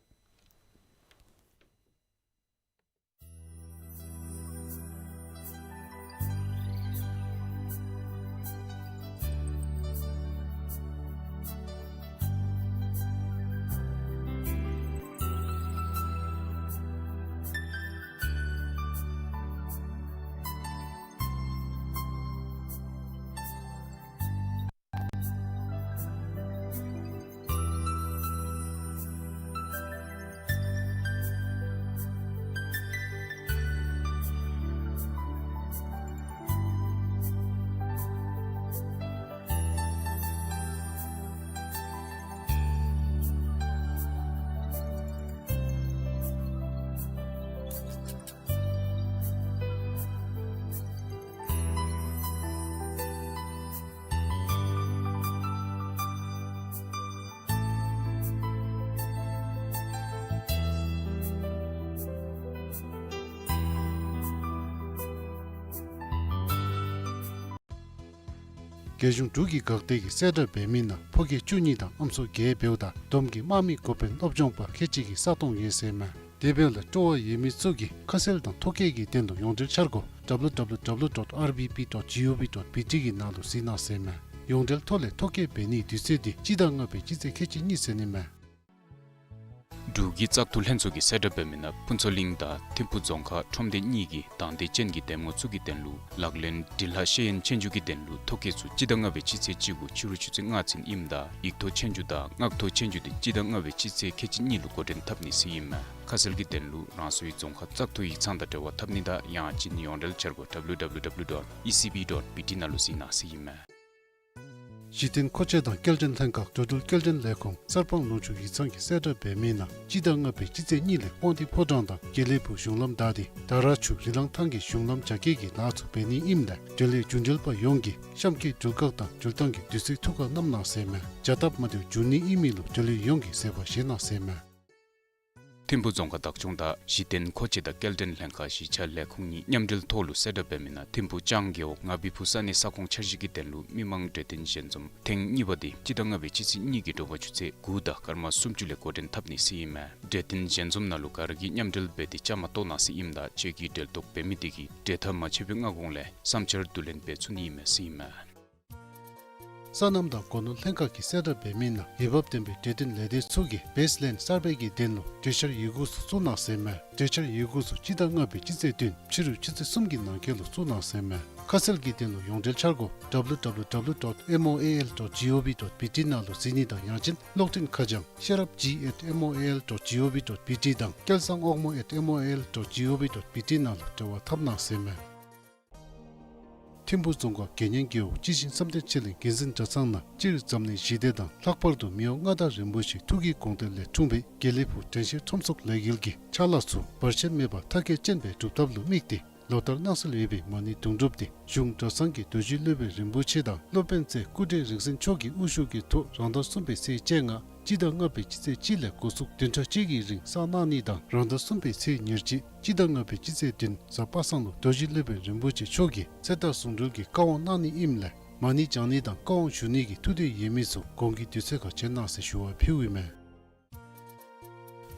རྒྱལ་གཞུང་འབྲུག་གི་འགག་སྡེ་གིས་གསལ་བསྒྲགས་འབད་མི་ནང་ཕོ་སྐྱེས་བཅུ་གཉིས་དང་ཨམ་སྲུ་བརྒྱད་འབདཝ་ད་བསྡོམས་ཀྱིས་དམག་མི་འགོ་དཔོན་སློབ་སྦྱོང་པ་ཁལ་གཅིག་གི་ས་སྟོང་ཡོད་ཟེར་མས། དེ་འབདཝ་ལས་སྤྲོ་བ་ཡོད་མི་ཚུ་གིས་ཁ་གསལ་དང་ཐོ་བཀོད་ཀྱི་དོན་ལུ་ཡོངས་འབྲེལ་འཆར་སྒོ་www dot R B P dot gov dot B T གི་ནང་ལུ་གཟིགས་གནང་ཟེར་མས། ཡོངས་འབྲེལ་ཐོག་ལས་ཐོ་བཀོད་འབད་ནིའི་དུས་ཚོད་འདི་སྤྱི་ཟླ་ལྔ་པའི་སྤྱི་ཚེས་ཁལ་གཅིག་གཉིས་ཚུན་ཨིན་མས། འབྲུག་གི་བཙག་འཐུ་ལྷན་ཚོགས་ཀྱིས་གསལ་བསྒྲགས་འབད་མི་ནང་ཕུན་ཚོགས་གླིང་དང་ཐིམ་ཕུ་རྫོང་ཁག་ཁྲོམ་སྡེ་གཉིས་ཀྱི་དང་འདོད་ཅན་གྱི་འདེམས་ངོ་ཚུ་གི་དོན་ལུ་ལག་ལེན་དྲིན་ལྷ་ཤེས་ཡོན་ཆོས་རྒྱུགས་ཀྱི་དོན་ལུ་ཐོ་བཀོད་ཚུ་སྤྱི་ཟླ་ལྔ་པའི་སྤྱི་ཚེས་གཅིག་དགུ་ཕྱི་རུ་ཆུ་ཚོད་ལྔ་ཚུན་ཨིནམ་ད་ཡིག་ཐོག་ཆོས་རྒྱུགས་དང་ངག་ཐོག་ཆོས་རྒྱུགས་འདི་སྤྱི་ཟླ་ལྔ་པའི་སྤྱི་ཚེས་ཁལ་གཅིག་གཉིས་ལུ་འགོ་འདྲེན་འཐབ་ནི་ཟེར་ཨིན་མས། ཁ་གསལ་གྱི་དོན་ལུ་རང་སོའི་རྫོང་ཁག་བཙག་འཐུ་ཡིག་ཚང་དང་འབྲེལ་བ་འཐབ་ནི་དང་ཡང་ཅིན་ཡོངས་འབྲེལ་འཆར་སྒོ་www dot E C B dot B T ནང་ལུ་གཟིགས་གནང་ཟེར་ཨིན་མས། གཞི་རྟེན་མཁོ་ཆས་དང་སྐྱེལ་འདྲེན་ལྷན་ཁག་འགྲོ་འགྲུལ་སྐྱེལ་འདྲེན་ལས་ཁུངས་གསར་སྤང་ལུང་ཕྱོགས་ཡིག་ཚང་གིས་གསལ་བསྒྲགས་འབད་མི་ནང་སྤྱི་ཟླ་ལྔ་པའི་སྤྱི་ཚེས་གཉིས་ལས་དབང་འདུས་ཕོ་བྲང་དང་དགེ་ལེགས་ཕུག་གཞུང་ལམ་བདའ་སྟེ་དར་ཆུ་རི་ལང་ཐང་གི་གཞུང་ལམ་རྒྱ་སྐྱེད་ཀྱི་ལཱ་ཚུ་འབད་ནི་ཨིནམ་ལས་འབྲེལ་ཡོད་རྒྱུན་འབྲེལ་པ་ཡོངས་ཀྱིས་གཤམ་གྱི་དྲུལ་ཁག་དང་དྲུལ་ཐང་གི་དུས་ཚོད་ཐུགས་ཁར་བསྣམ་གནང་ཟེར་མས། བྱ་སྟབས་མ་བདེཝ་འབྱུང་ནི་ཨིན་མི་ལུ་འབྲེལ་ཡོད་ཡོངས་ཀྱིས་བཟོད་པ་བཞེས་གནང་ཟེར་མས། ཐིམ་ཕུ་རྫོང་ཁག་བདག་སྐྱོང་དང་གཞི་རྟེན་མཁོ་ཆས་དང་སྐྱེལ་འདྲེན་ལྷན་ཁག་གཞིས་ཆགས་ལས་ཁུངས་གཉིས་མཉམ་འབྲེལ་ཐོག་ལུ་གསལ་བསྒྲགས་འབད་མི་ནང་ཐིམ་ཕུ་ལྕང་རྒེད་འོག་ང་བི་ཕུ་ས་གནས་ས་ཁོངས་འཆར་གཞི་གི་དོན་ལུ་མི་མང་གྲོས་བསྟུན་ཞལ་འཛོམས་ཐེངས་གཉིས་པ་འདི་སྤྱི་ཟླ་ལྔ་པའི་སྤྱི་ཚེས་གཉིས་ཀྱི་དྲོ་པ་ཆུ་ཚོད་དགུ་དང་སྐར་མ་སུམ་ཅུ་ལས་འགོ་འདྲེན་འཐབ་ནི་ཟེར་ཨིན་མས། གྲོས་བསྟུན་ཞལ་འཛོམས་ནང་ལུ་ག་ར་གིས་མཉམ་འབྲེལ་འབད་དེ་བཅའ་མར་གཏོགས་གནང་ཟེར་ཨིནམ་ད་ཆོས་ཀྱི་འབྲེལ་གཏོགས་འབད་མི་དེ་གིས་གྲོས་ཐག་མ་ཆོད་པའི་སྔ་གོང་ལས་བསམ་འཆར་བསྡུ་ལེན་འབད་ཚུགས་ནི་ཨིན་མས་ཟེར་ཨིན་མས། སོ་ནམ་དང་སྒོ་ནོར་ལྷན་ཁག་གིས་གསལ་བསྒྲགས་འབད་མི་ནང་འོས་འབབ་ལྡན་པའི་གྲོས་བསྟུན་ལས་སྡེ་ཚུ་གིས་བེསི་ལེནཌ་གསར་སྤེལ་གྱི་དོན་ལུ་གྲོས་འཆར་ཡི་གུ་ཚུ་བཙུགས་གནང་ཟེར་མས། གྲོས་འཆར་ཡི་གུ་ཚུ་སྤྱི་ཟླ་ལྔ་པའི་སྤྱི་ཚེས་བདུན་ཕྱི་རུ་ཆུ་ཚོད་གསུམ་གྱི་ནང་འཁོད་ལུ་བཙུགས་གནང་ཟེར་མས། ཁ་གསལ་གྱི་དོན་ལུ་ཡོངས་འབྲེལ་འཆར་སྒོ་W W W dot M O A L dot G O V dot B T ནང་ལུ་གཟིགས་ནི་དང་ཡང་ཅིན་གློག་འཕྲིན་ཁ་བྱང་ཤེས་རབ་G at M O A L dot G O V dot B T དང་སྐལ་བཟང་དབང་མོ་at M O A L dot G O V dot B T ནང་ལུ་འབྲེལ་བ་འཐབ་གནང་ཟེར་མས། ཐིམ་ཕུ་རྫོང་ཁག་དགེ་བསྙེན་རྒེད་འོག་སྤྱི་ཆིངས་བསམ་གཏན་ཆོས་གླིང་དགེ་འཛིན་གྲྭ་ཚང་ནང་སྤྱིར་འཛམ་གླིང་ཞི་བདེ་དང་ལྷག་པར་དུ་མི་དབང་མངའ་བདག་རིན་པོ་ཆེའི་ཐུགས་ཀྱི་དགོངས་དོན་ལས་འཁྲུངས་པའི་དགེ་ལེགས་ཕུག་དྲན་ཤེས་ཁྲོམ་ཚོགས་ལས་འགུལ་གྱི་ཕྱག་ལཱ་ཚུ་བར་ཆད་མེད་པར་མཐར་འཁྱོལ་ཅན་སྦེ་སྒྲུབ་ཐབས་ལུ་དམིགས་ཏེ་ལོ་ལྟར་གནང་སྲོལ་ཡོད་པའི་མ་ཎི་དུང་སྒྲུབ་འདི་གཞུང་གྲྭ་ཚང་གི་རྡོ་རྗེ་སློབ་དཔོན་རིན་པོ་ཆེ་དང་སློབ་དཔོན་རྩེ་སྐུ་བགྲེས་རིག་འཛིན་མཆོག་གི་དབུ་བཞུགས་ཀྱི་ཐོག་རང་ཟླ་གསུམ་པའི་ཚེས་བཅོ་ལྔ་སྤྱི་ཟླ་ལྔ་པའི་སྤྱི་ཚེས་གཅིག་ལས་འགོ་བཙུགས་བདུན་ཕྲག་གཅིག་གི་རིང་བསགས་གནང་ནི་དང་རང་ཟླ་གསུམ་པའི་ཚེས་ཉེར་གཅིག་སྤྱི་ཟླ་ལྔ་པའི་སྤྱི་ཚེས་བདུན་གཟའ་པ་སངས་ལུ་རྡོ་རྗེ་སློབ་དཔོན་རིན་པོ་ཆེ་མཆོག་གིས་ཚེ་མཐའ་ཟུང་འབྲེལ་གྱི་བཀའ་དབང་གནང་ནི་ཨིནམ་ལས་མ་ཎི་བགྱང་ནི་དང་བཀའ་དབང་ཞུ་ནི་གི་ཐུགས་འདོད་ཡོད་མི་ཚུ་གོང་གི་དུས་ཚོད་ཁར་བྱོན་གནང་ཟེར་ཞུ་བ་ཕུལཝ་ཨིན་མས།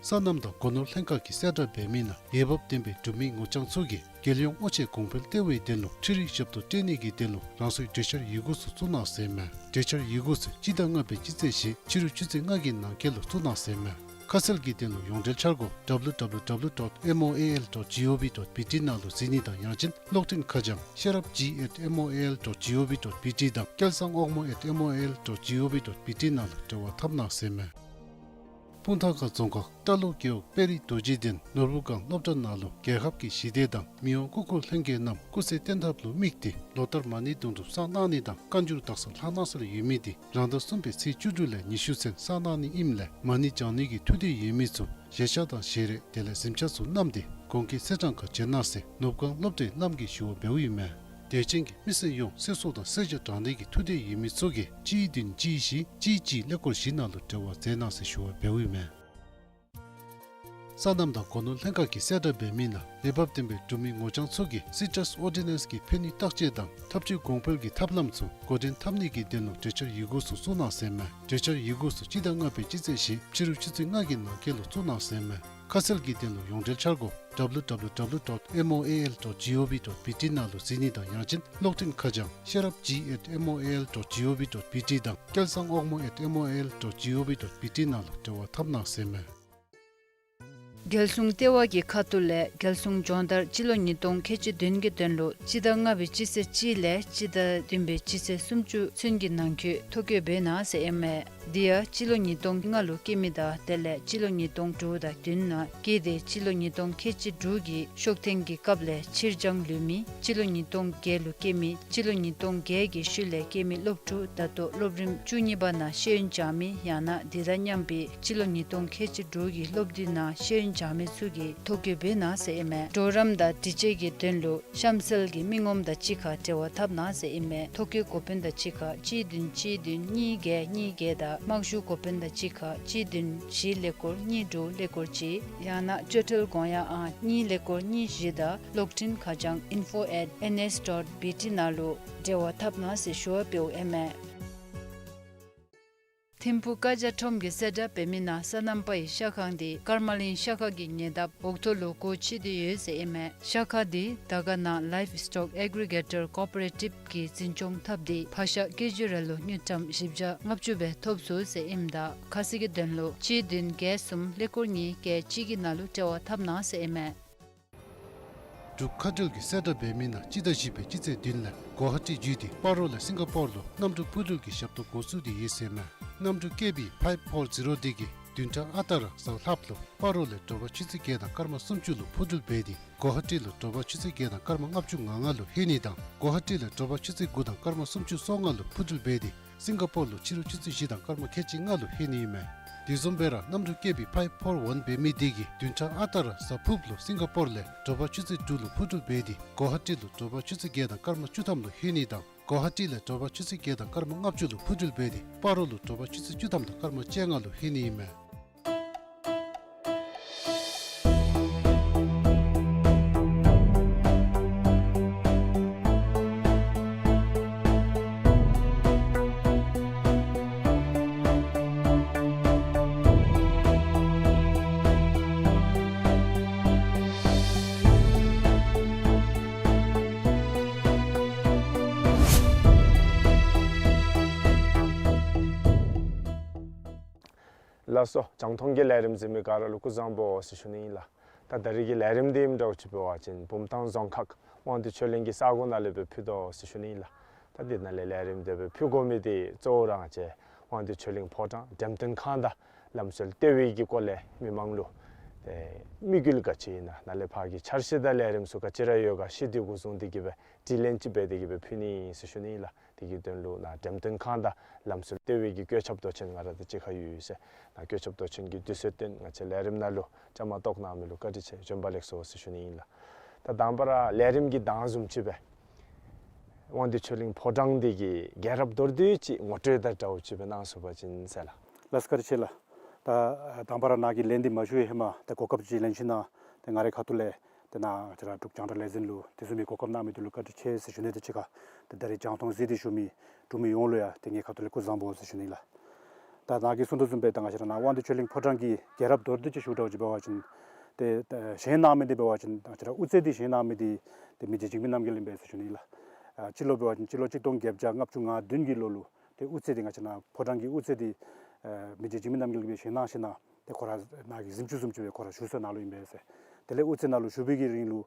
སོ་ནམ་དང་སྒོ་ནོར་ལྷན་ཁག་གིས་གསལ་བསྒྲགས་འབད་མི་ནང་འོས་འབབ་ལྡན་པའི་འབྲུག་མི་ངོ་རྐྱང་ཚུ་གིས་རྒྱལ་ཡོངས་སྔོ་ཆད་གོང་འཕེལ་ལྟེ་བའི་དོན་ལུ་འཕྲུལ་རིག་ཞབས་ཏོག་སྤྲོད་ནི་གི་དོན་ལུ་རང་སོའི་གྲོས་འཆར་ཡི་གུ་ཚུ་བཙུགས་གནང་ཟེར་མས། གྲོས་འཆར་ཡི་གུ་ཚུ་སྤྱི་ཟླ་ལྔ་པའི་སྤྱི་ཚེས་བཞི་ཕྱི་རུ་ཆུ་ཚོད་ལྔ་གི་ནང་འཁོད་ལུ་བཙུགས་གནང་ཟེར་མས། ཁ་གསལ་གྱི་དོན་ལུ་ཡོངས་འབྲེལ་འཆར་སྒོ་W W W dot M O A L dot G O V dot B T ནང་ལུ་གཟིགས་ནི་དང་ཡང་ཅིན་གློག་འཕྲིན་ཁ་བྱང་ཤེས་རབ་G at M O A L dot G O V dot B T དང་སྐལ་བཟང་དབང་མོ་at M O A L dot G O V dot B T ནང་ལུ་འབྲེལ་བ་འཐབ་གནང་ཟེར་མས། སྤུངས་ཐང་ཁ་རྫོང་ཁག་རྟ་ལོག་རྒེད་འོག་དཔལ་རི་རྡོ་རྗེ་གདན་ནོར་བུ་སྒང་སློབ་གྲྭ་ནང་ལུ་རྒྱལ་ཁབ་ཀྱི་ཞི་བདེ་དང་མི་དབང་སྐུ་འཁོར་ལྷན་རྒྱས་རྣམས་སྐུ་ཚེ་བརྟན་ཐབས་ལུ་དམིགས་ཏེ་ལོ་ལྟར་མ་ཎི་དུང་སྒྲུབ་བསགས་གནང་ནི་དང་བཀའ་འགྱུར་དག་ས་ལྷག་གནང་སྲོལ་ཡོད་མི་འདི་རང་ཟླ་གསུམ་པའི་ཚེས་བཅུ་དྲུག་ལས་ཉི་ཤུ་ཚུན་བསགས་གནང་ནི་ཨིནམ་ལས་མ་ཎི་བགྱང་ནི་གི་ཐུགས་འདོད་ཡོད་མི་ཚུ་བཞེས་ཆས་དང་བཞེས་རས་དེ་ལས་གཟིམ་ཆས་ཚུ་བསྣམས་ཏེ་གོང་འཁོད་ཚེས་གྲངས་ཁར་བྱོན་གནང་ཟེར་ནོར་བུ་སྒང་སློབ་གྲྭའི་བླམ་གིས་ཞུ་བ་འབདཝ་ཨིན་མས། དད་ཅན་གྱི་མི་སེར་ཡོངས་གསོལ་ཚོགས་དང་གསོལ་ཇ་དྲང་ནི་གི་ཐུགས་འདོད་ཡོད་མི་ཚུ་གིས་གཅིག་བདུན་གཅིག་བཞི་གཅིག་གཅིག་ཀླད་ཀོར་བཞི་ནང་ལུ་འབྲེལ་བ་མཛད་གནང་ཟེར་ཞུ་བ་འབདཝ་ཨིན་མས། སོ་ནམ་དང་སྒོ་ནོར་ལྷན་ཁག་གིས་གསལ་བསྒྲགས་འབད་མི་ནང་འོས་འབབ་ལྡན་པའི་འབྲུག་མི་ངོ་རྐྱང་ཚུ་གིས་སི་ཊཱས་ཨོར་ཌི་ནེནསི་གི་ཕན་ནུས་བརྟག་དཔྱད་དང་ཐབས་ཇུས་གོང་འཕེལ་གྱི་ཐབས་ལམ་ཚུ་འགོ་འདྲེན་འཐབ་ནི་གི་དོན་ལུ་གྲོས་འཆར་ཡི་གུ་ཚུ་བཙུགས་གནང་ཟེར་མས། གྲོས་འཆར་ཡི་གུ་ཚུ་སྤྱི་ཟླ་ལྔ་པའི་སྤྱི་ཚེས་བཞི་ཕྱི་རུ་ཆུ་ཚོད་ལྔ་གི་ནང་འཁོད་ལུ་བཙུགས་གནང་ཟེར་མས། ཁ་གསལ་གྱི་དོན་ལུ་ཡོངས་འབྲེལ་འཆར་སྒོ་W W W dot M O A L dot G O V dot B T ནང་ལུ་གཟིགས་ནི་དང་ཡང་ཅིན་གློག་འཕྲིན་ཁ་བྱང་ཤེས་རབ་G at M O A L dot G O V dot B T དང་སྐལ་བཟང་དབང་མོ་at M O A L dot G O V dot B T ནང་ལུ་འབྲེལ་བ་འཐབ་གནང་ཟེར་མས། རྒྱལ་སྲུང་ལྟེ་བ་གི་ཁ་ཐུག་ལས་རྒྱལ་སྲུང་སྦྱོང་བརྡར་སྤྱི་ལོ་ཉིས་སྟོང་ཁལ་གཅིག་བདུན་གྱི་དོན་ལུ་སྤྱི་ཟླ་ལྔ་པའི་སྤྱི་ཚེས་གཅིག་ལས་སྤྱི་ཟླ་བདུན་པའི་སྤྱི་ཚེས་སུམ་ཅུ་ཚུན་གྱི་ནང་འཁོད་ཐོ་བཀོད་འབད་གནང་ཟེར་ཨིན་མས། དེ་ཡང་སྤྱི་ལོ་ཉིས་སྟོང་ལྔ་ལུ་སྐྱེས་མི་དང་དེ་ལས་སྤྱི་ལོ་ཉིས་སྟོང་དྲུག་དང་བདུན་ནང་སྐྱེས་ཏེ་སྤྱི་ལོ་ཉིས་སྟོང་ཁལ་གཅིག་དྲུག་གི་ཤོག་ཐེངས་ཀྱི་སྐབས་ལས་ཕྱིར་འགྱངས་ལུས་མི། སྤྱི་ལོ་ཉིས་སྟོང་བརྒྱད་ལུ་སྐྱེས་མི། སྤྱི་ལོ་ཉིས་སྟོང་བརྒྱད་ཀྱི་ཤུལ་ལས་སྐྱེས་མི་སློབ་ཕྲུག་ད་ལྟོ་སློབ་རིམ་བཅུ་གཉིས་པ་ནང་ཤེས་ཡོན་སྦྱང་མི་ཡང་ན་དེ་དང་མཉམ་པའི་སྤྱི་ལོ་ཉིས་སྟོང་ཁལ་གཅིག་དྲུག་གི་སློབ་དུས་ནང་ཤེས་ཡོན་སྦྱང་མི་ཚུ་གིས་ཐོ་བཀོད་འབད་གནང་ཟེར་ཨིན་མས། གྲོགས་རམ་དང་དྲི་དཔྱད་ཀྱི་དོན་ལུ་གཤམ་གསལ་གྱི་མི་ངོམ་དང་གཅིག་ཁར་འབྲེལ་བ་འཐབ་གནང་ཟེར་ཨིན་མས། ཐོ་བཀོད་འགོ་དཔོན་དང་གཅིག་ཁར་གཅིག་བདུན་གཅིག་བདུན་གཉིས་བརྒྱད་གཉིས་བརྒྱད་དང་དམག་ཞུ་འགོ་དཔོན་དང་གཅིག་ཁར་གཅིག་བདུན་བཞི་ཀླད་ཀོར་གཉིས་དྲུག་ཀླད་ཀོར་གཅིག་ཡང་ན་སྤྱོད་ཁྲལ་དགོངས་ཡངས་ཨང་གཉིས་ཀླད་ཀོར་གཉིས་བཞི་དང་གློག་འཕྲིན་ཁ་བྱང་info at N S dot B T ནང་ལུ་འབྲེལ་བ་འཐབ་གནང་ཟེར་ཞུ་བ་འབདཝ་ཨིན་མས། ཐིམ་ཕུ་ཀ་ཇ་ཁྲོམ་གྱིས་གསལ་བསྒྲགས་འབད་མི་ནང་སོ་ནམ་པ་ཡི་ཤ་ཁང་འདི་ཀརྨ་གླིང་ཤ་ཁ་གི་ཉེ་འདབས་འོག་ཐོག་ལུ་སྒོ་ཕྱེ་སྟེ་ཡོད་ཟེར་ཨིན་མས། ཤ་ཁ་འདི་དར་དཀར་ནང་Livestock Aggregator Cooperative གིས་འཛིན་སྐྱོང་འཐབ་སྟེ་ཕག་ཤ་ཀེ་ཇི་རེ་ལུ་དངུལ་ཀྲམ་བཞི་བརྒྱ་ལྔ་བཅུ་སྦེ་ཐོབ་ཚུགས་ཟེར་ཨིནམ་ད་ཁ་གསལ་གྱི་དོན་ལུ་གཅིག་བདུན་བརྒྱད་གསུམ་ཀླད་ཀོར་གཉིས་བརྒྱད་གཅིག་གི་ནང་ལུ་འབྲེལ་བ་འཐབ་གནང་ཟེར་ཨིན་མས། འབྲུག་མཁའ་འགྲུལ་གྱིས་གསལ་བསྒྲགས་འབད་མི་ནང་སྤྱི་ཟླ་བཞི་པའི་སྤྱི་ཚེས་བདུན་ལས་གོ་ཧ་ཊི་བརྒྱུད་དེ་སྤ་རོ་ལས་སིང་ག་པོར་ལུ་གནམ་གྲུ་འཕུར་འགྲུལ་གྱི་ཞབས་ཏོག་འགོ་བཙུགས་ཏེ་ཡོད་ཟེར་མས། གནམ་གྲུ་ཀེ་བི་ཕའིབ་ཕོར་ཛི་རོ་འདི་གིས་བདུན་ཕྲག་ཨ་རྟག་ར་གཟའ་ལྷགཔ་ལུ་སྤ་རོ་ལས་དྲོ་པ་ཆུ་ཚོད་བརྒྱད་དང་སྐར་མ་སུམ་ཅུ་ལུ་འཕུར་འགྲུལ་འབད་དེ་གོ་ཧ་ཊི་ལུ་དྲོ་པ་ཆུ་ཚོད་བརྒྱད་དང་སྐར་མ་ལྔ་བཅུ་ང་ལྔ་ལུ་ལྷོད་ནི་དང་གོ་ཧ་ཊི་ལས་དྲོ་པ་ཆུ་ཚོད་དགུ་དང་སྐར་མ་སུམ་ཅུ་སོ་ལྔ་ལུ་འཕུར་འགྲུལ་འབད་དེ་སིང་ག་པོར་ལུ་ཕྱི་རུ་ཆུ་ཚོད་བཞི་དང་སྐར་མ་ཁལ་གཅིག་ལྔ་ལུ་ལྷོད་ནི་ཨིན་མས། དེ་བཟུམ་སྦེ་ར་གནམ་གྲུ་ཀེ་བི་ཕའིབ་ཕོར་ཝན་འབད་མི་འདི་གིས་བདུན་ཕྲག་ཨ་རྟག་ར་གཟའ་ཕུརཔ་ལུ་སིང་ག་པོར་ལས་དྲོ་པ་ཆུ་ཚོད་དྲུག་ལུ་འཕུར་འགྲུལ་འབད་དེ་གོ་ཧ་ཊི་ལུ་དྲོ་པ་ཆུ་ཚོད་བརྒྱད་དང་སྐར་མ་བཅུ་ཐམ་ལུ་ལྷོད་ནི་དང་གོ་ཧ་ཊི་ལས་དྲོ་པ་ཆུ་ཚོད་བརྒྱད་དང་སྐར་མ་ལྔ་བཅུ་ལུ་འཕུར་འགྲུལ་འབད་དེ་སྤ་རོ་ལུ་དྲོ་པ་ཆུ་ཚོད་བཅུ་ཐམ་དང་སྐར་མ་བཅོ་ལྔ་ལུ་ལྷོད་ནི་ཨིན་མས། ལགས་སོ། རྒྱང་མཐོང་གི་ལས་རིམ་གཟིགས་མི་ག་ར་ལུ་སྐུ་གཟུགས་བཟང་པོ་ཟེར་ཞུ་ནི་ཨིན་ལགས། ད་ད་རིས་ཀྱི་ལས་རིམ་འདི་ཨིནམ་འདྲཝ་ཅིག་འབད་བ་ཅིན་བུམ་ཐང་རྫོང་ཁག་ དབང་འདུས་ཆོས་གླིང་གི་ས་གོ་ནང་ལས་སྦེ་ཕུལ་དོ་ཟེར་ཞུ་ནི་ཨིན་ལགས། ད་འདི་ནང་ལས་ལས་རིམ་དེ་སྦེ་ཕུལ་དགོ་མི་འདི་གཙོ་བོ་ར་ང་བཅས་དབང་འདུས་ཆོས་གླིང་ཕོ་བྲང་འགྲེམས་སྟོན་ཁང་དང་ལམ་སྲོལ་ལྟེ་བའི་གི་སྐོར་ལས་མི་མང་ལུ་ཏེ་དམིགས་ཡུལ་ག་ཅི་ཨིན་ན་ནཱ་ལས་ཕར་གྱི་འཆར་གཞི་དང་ལས་རིམ་ཚུ་ག་ཅི་ར་ཡོད་ག་ཤེས་ཏེ་འགོ་བཟུང་སྟེ་གི་སྦེ་དྲི་ལན་ཅིག་འབད་དེ་གི་སྦེ་ཕུལ་ནི་ཟེར་ཞུ་ནི་ཨིན་ལགས། དེ་གི་དོན་ལུ་ནཱ་འགྲེམས་སྟོན་ཁང་དང་ལམ་སྲོལ་ལྟེ་བའི་གི་བཀོད་ཁྱབ་མདོ་ཆེན་ང་ར་དང་གཅིག་ཁར་ཡོད་ཟེར། ནཱ་བཀོད་ཁྱབ་མདོ་ཆེན་གྱི་དུས་ཚོད་བཏོན་ང་བཅས་ལས་རིམ་ནང་ལུ་བཅའ་མར་གཏོགས་གནང་མི་ལུ་བཀའ་དྲིན་ཆེ། བྱོན་པ་ལེགས་སོ་ཟེར་ཞུ་ནི་ཨིན་ལགས། ད་དང་པ་ར་ལས་རིམ་གྱི་གདངས་བཟུམ་ཅིག་སྦེ་དབང་འདུས་ཆོས་གླིང་ཕོ་བྲང་འདི་གི་རྒྱལ་རབས་མདོར་བསྡུས་ཅིག་ངོ་སྤྲོད་དང་འདྲཝ་ཅིག་སྦེ་གནང་ཚུགས་པ་ཅིན་ཟེར་ལགས། ལགས་སོ་བཀའ་དྲིན་ཆེ་ལགས། ད་དང་པ་ར་ནཱ་གི་ལན་འདི་མ་ཞུ་བའི་ཧེ་མ་ཏེ་གོ་སྐབས་ཅིག་ལེན་ཞིན་ན་ཏེ་ང་རའི་ཁ་ཐུག་ལས་ཏེ་ནཱ་ང་བཅས་ར་འབྲུག་རྒྱང་བསྒྲགས་ལས་འཛིན་ལུ་དེ་བཟུམ་མའི་གོ་སྐབས་གནང་མི་འདི་ལུ་བཀའ་དྲིན་ཆེ་ཟེར་ཞུ་ནི་དང་གཅིག་ཁར་ཏེ་ད་རེས་རྒྱང་མཐོང་གཟིགས་ཏེ་བཞུགས་མི་འབྲུག་མི་ཡོངས་ལུ་ཡང་ཏེ་ངེའི་ཁ་ཐུག་ལས་སྐུ་གཟུགས་བཟང་པོ་ཟེར་ཞུ་ནི་ལགས། ད་ནཱ་གིས་གསུང་དོ་བཟུམ་སྦེ་ད་ང་བཅས་ར་ནཱ་དབང་འདུས་ཆོས་གླིང་ཕོ་བྲང་གི་རྒྱལ་རབས་མདོར་བསྡུས་ཅིག་ཞུ་འདྲཝ་ཅིག་འབད་བ་ཅིན་ཏེ་ཏེ་བཞེངས་གནང་མི་འདི་འབད་བ་ཅིན་ང་བཅས་ར་དབུ་རྩེ་འདི་བཞེངས་གནང་མི་འདི་ཏེ་མི་རྗེ་འཇིགས་མེད་རྣམ་རྒྱལ་ཨིན་པས་ཟེར་ཞུ་ནི་ལགས། ཨ་སྤྱི་ལོ་འབད་བ་ཅིན་སྤྱི་ལོ་གཅིག་སྟོང་བརྒྱད་བརྒྱ་ལྔ་བཅུ་ང་བདུན་གྱི་ལོ་ལུ་ཏེ་དབུ་རྩེ་འདི་ང་བཅས་ནཱ་ཕོ་བྲང་གི་དབུ་རྩེ་འདི་ཨ་མི་རྗེ་འཇིགས་མེད་རྣམ་རྒྱལ་གྱིས་སྦེ་བཞེངས་གནང་ཞིན་ན་ཏེ་ཁོ་ར་ནཱ་གི་གཟིམ་ཅུང་བཟུམ་ཅིག་སྦེ་ཁོ་ར་བཞུགས་ས་ནཱ་ལུ་ཨིན་པས་ཟེར། དེ་ལས་དབུ་རྩེ་ནང་ལུ་བཞུགས་པའི་གི་རིང་ལུ་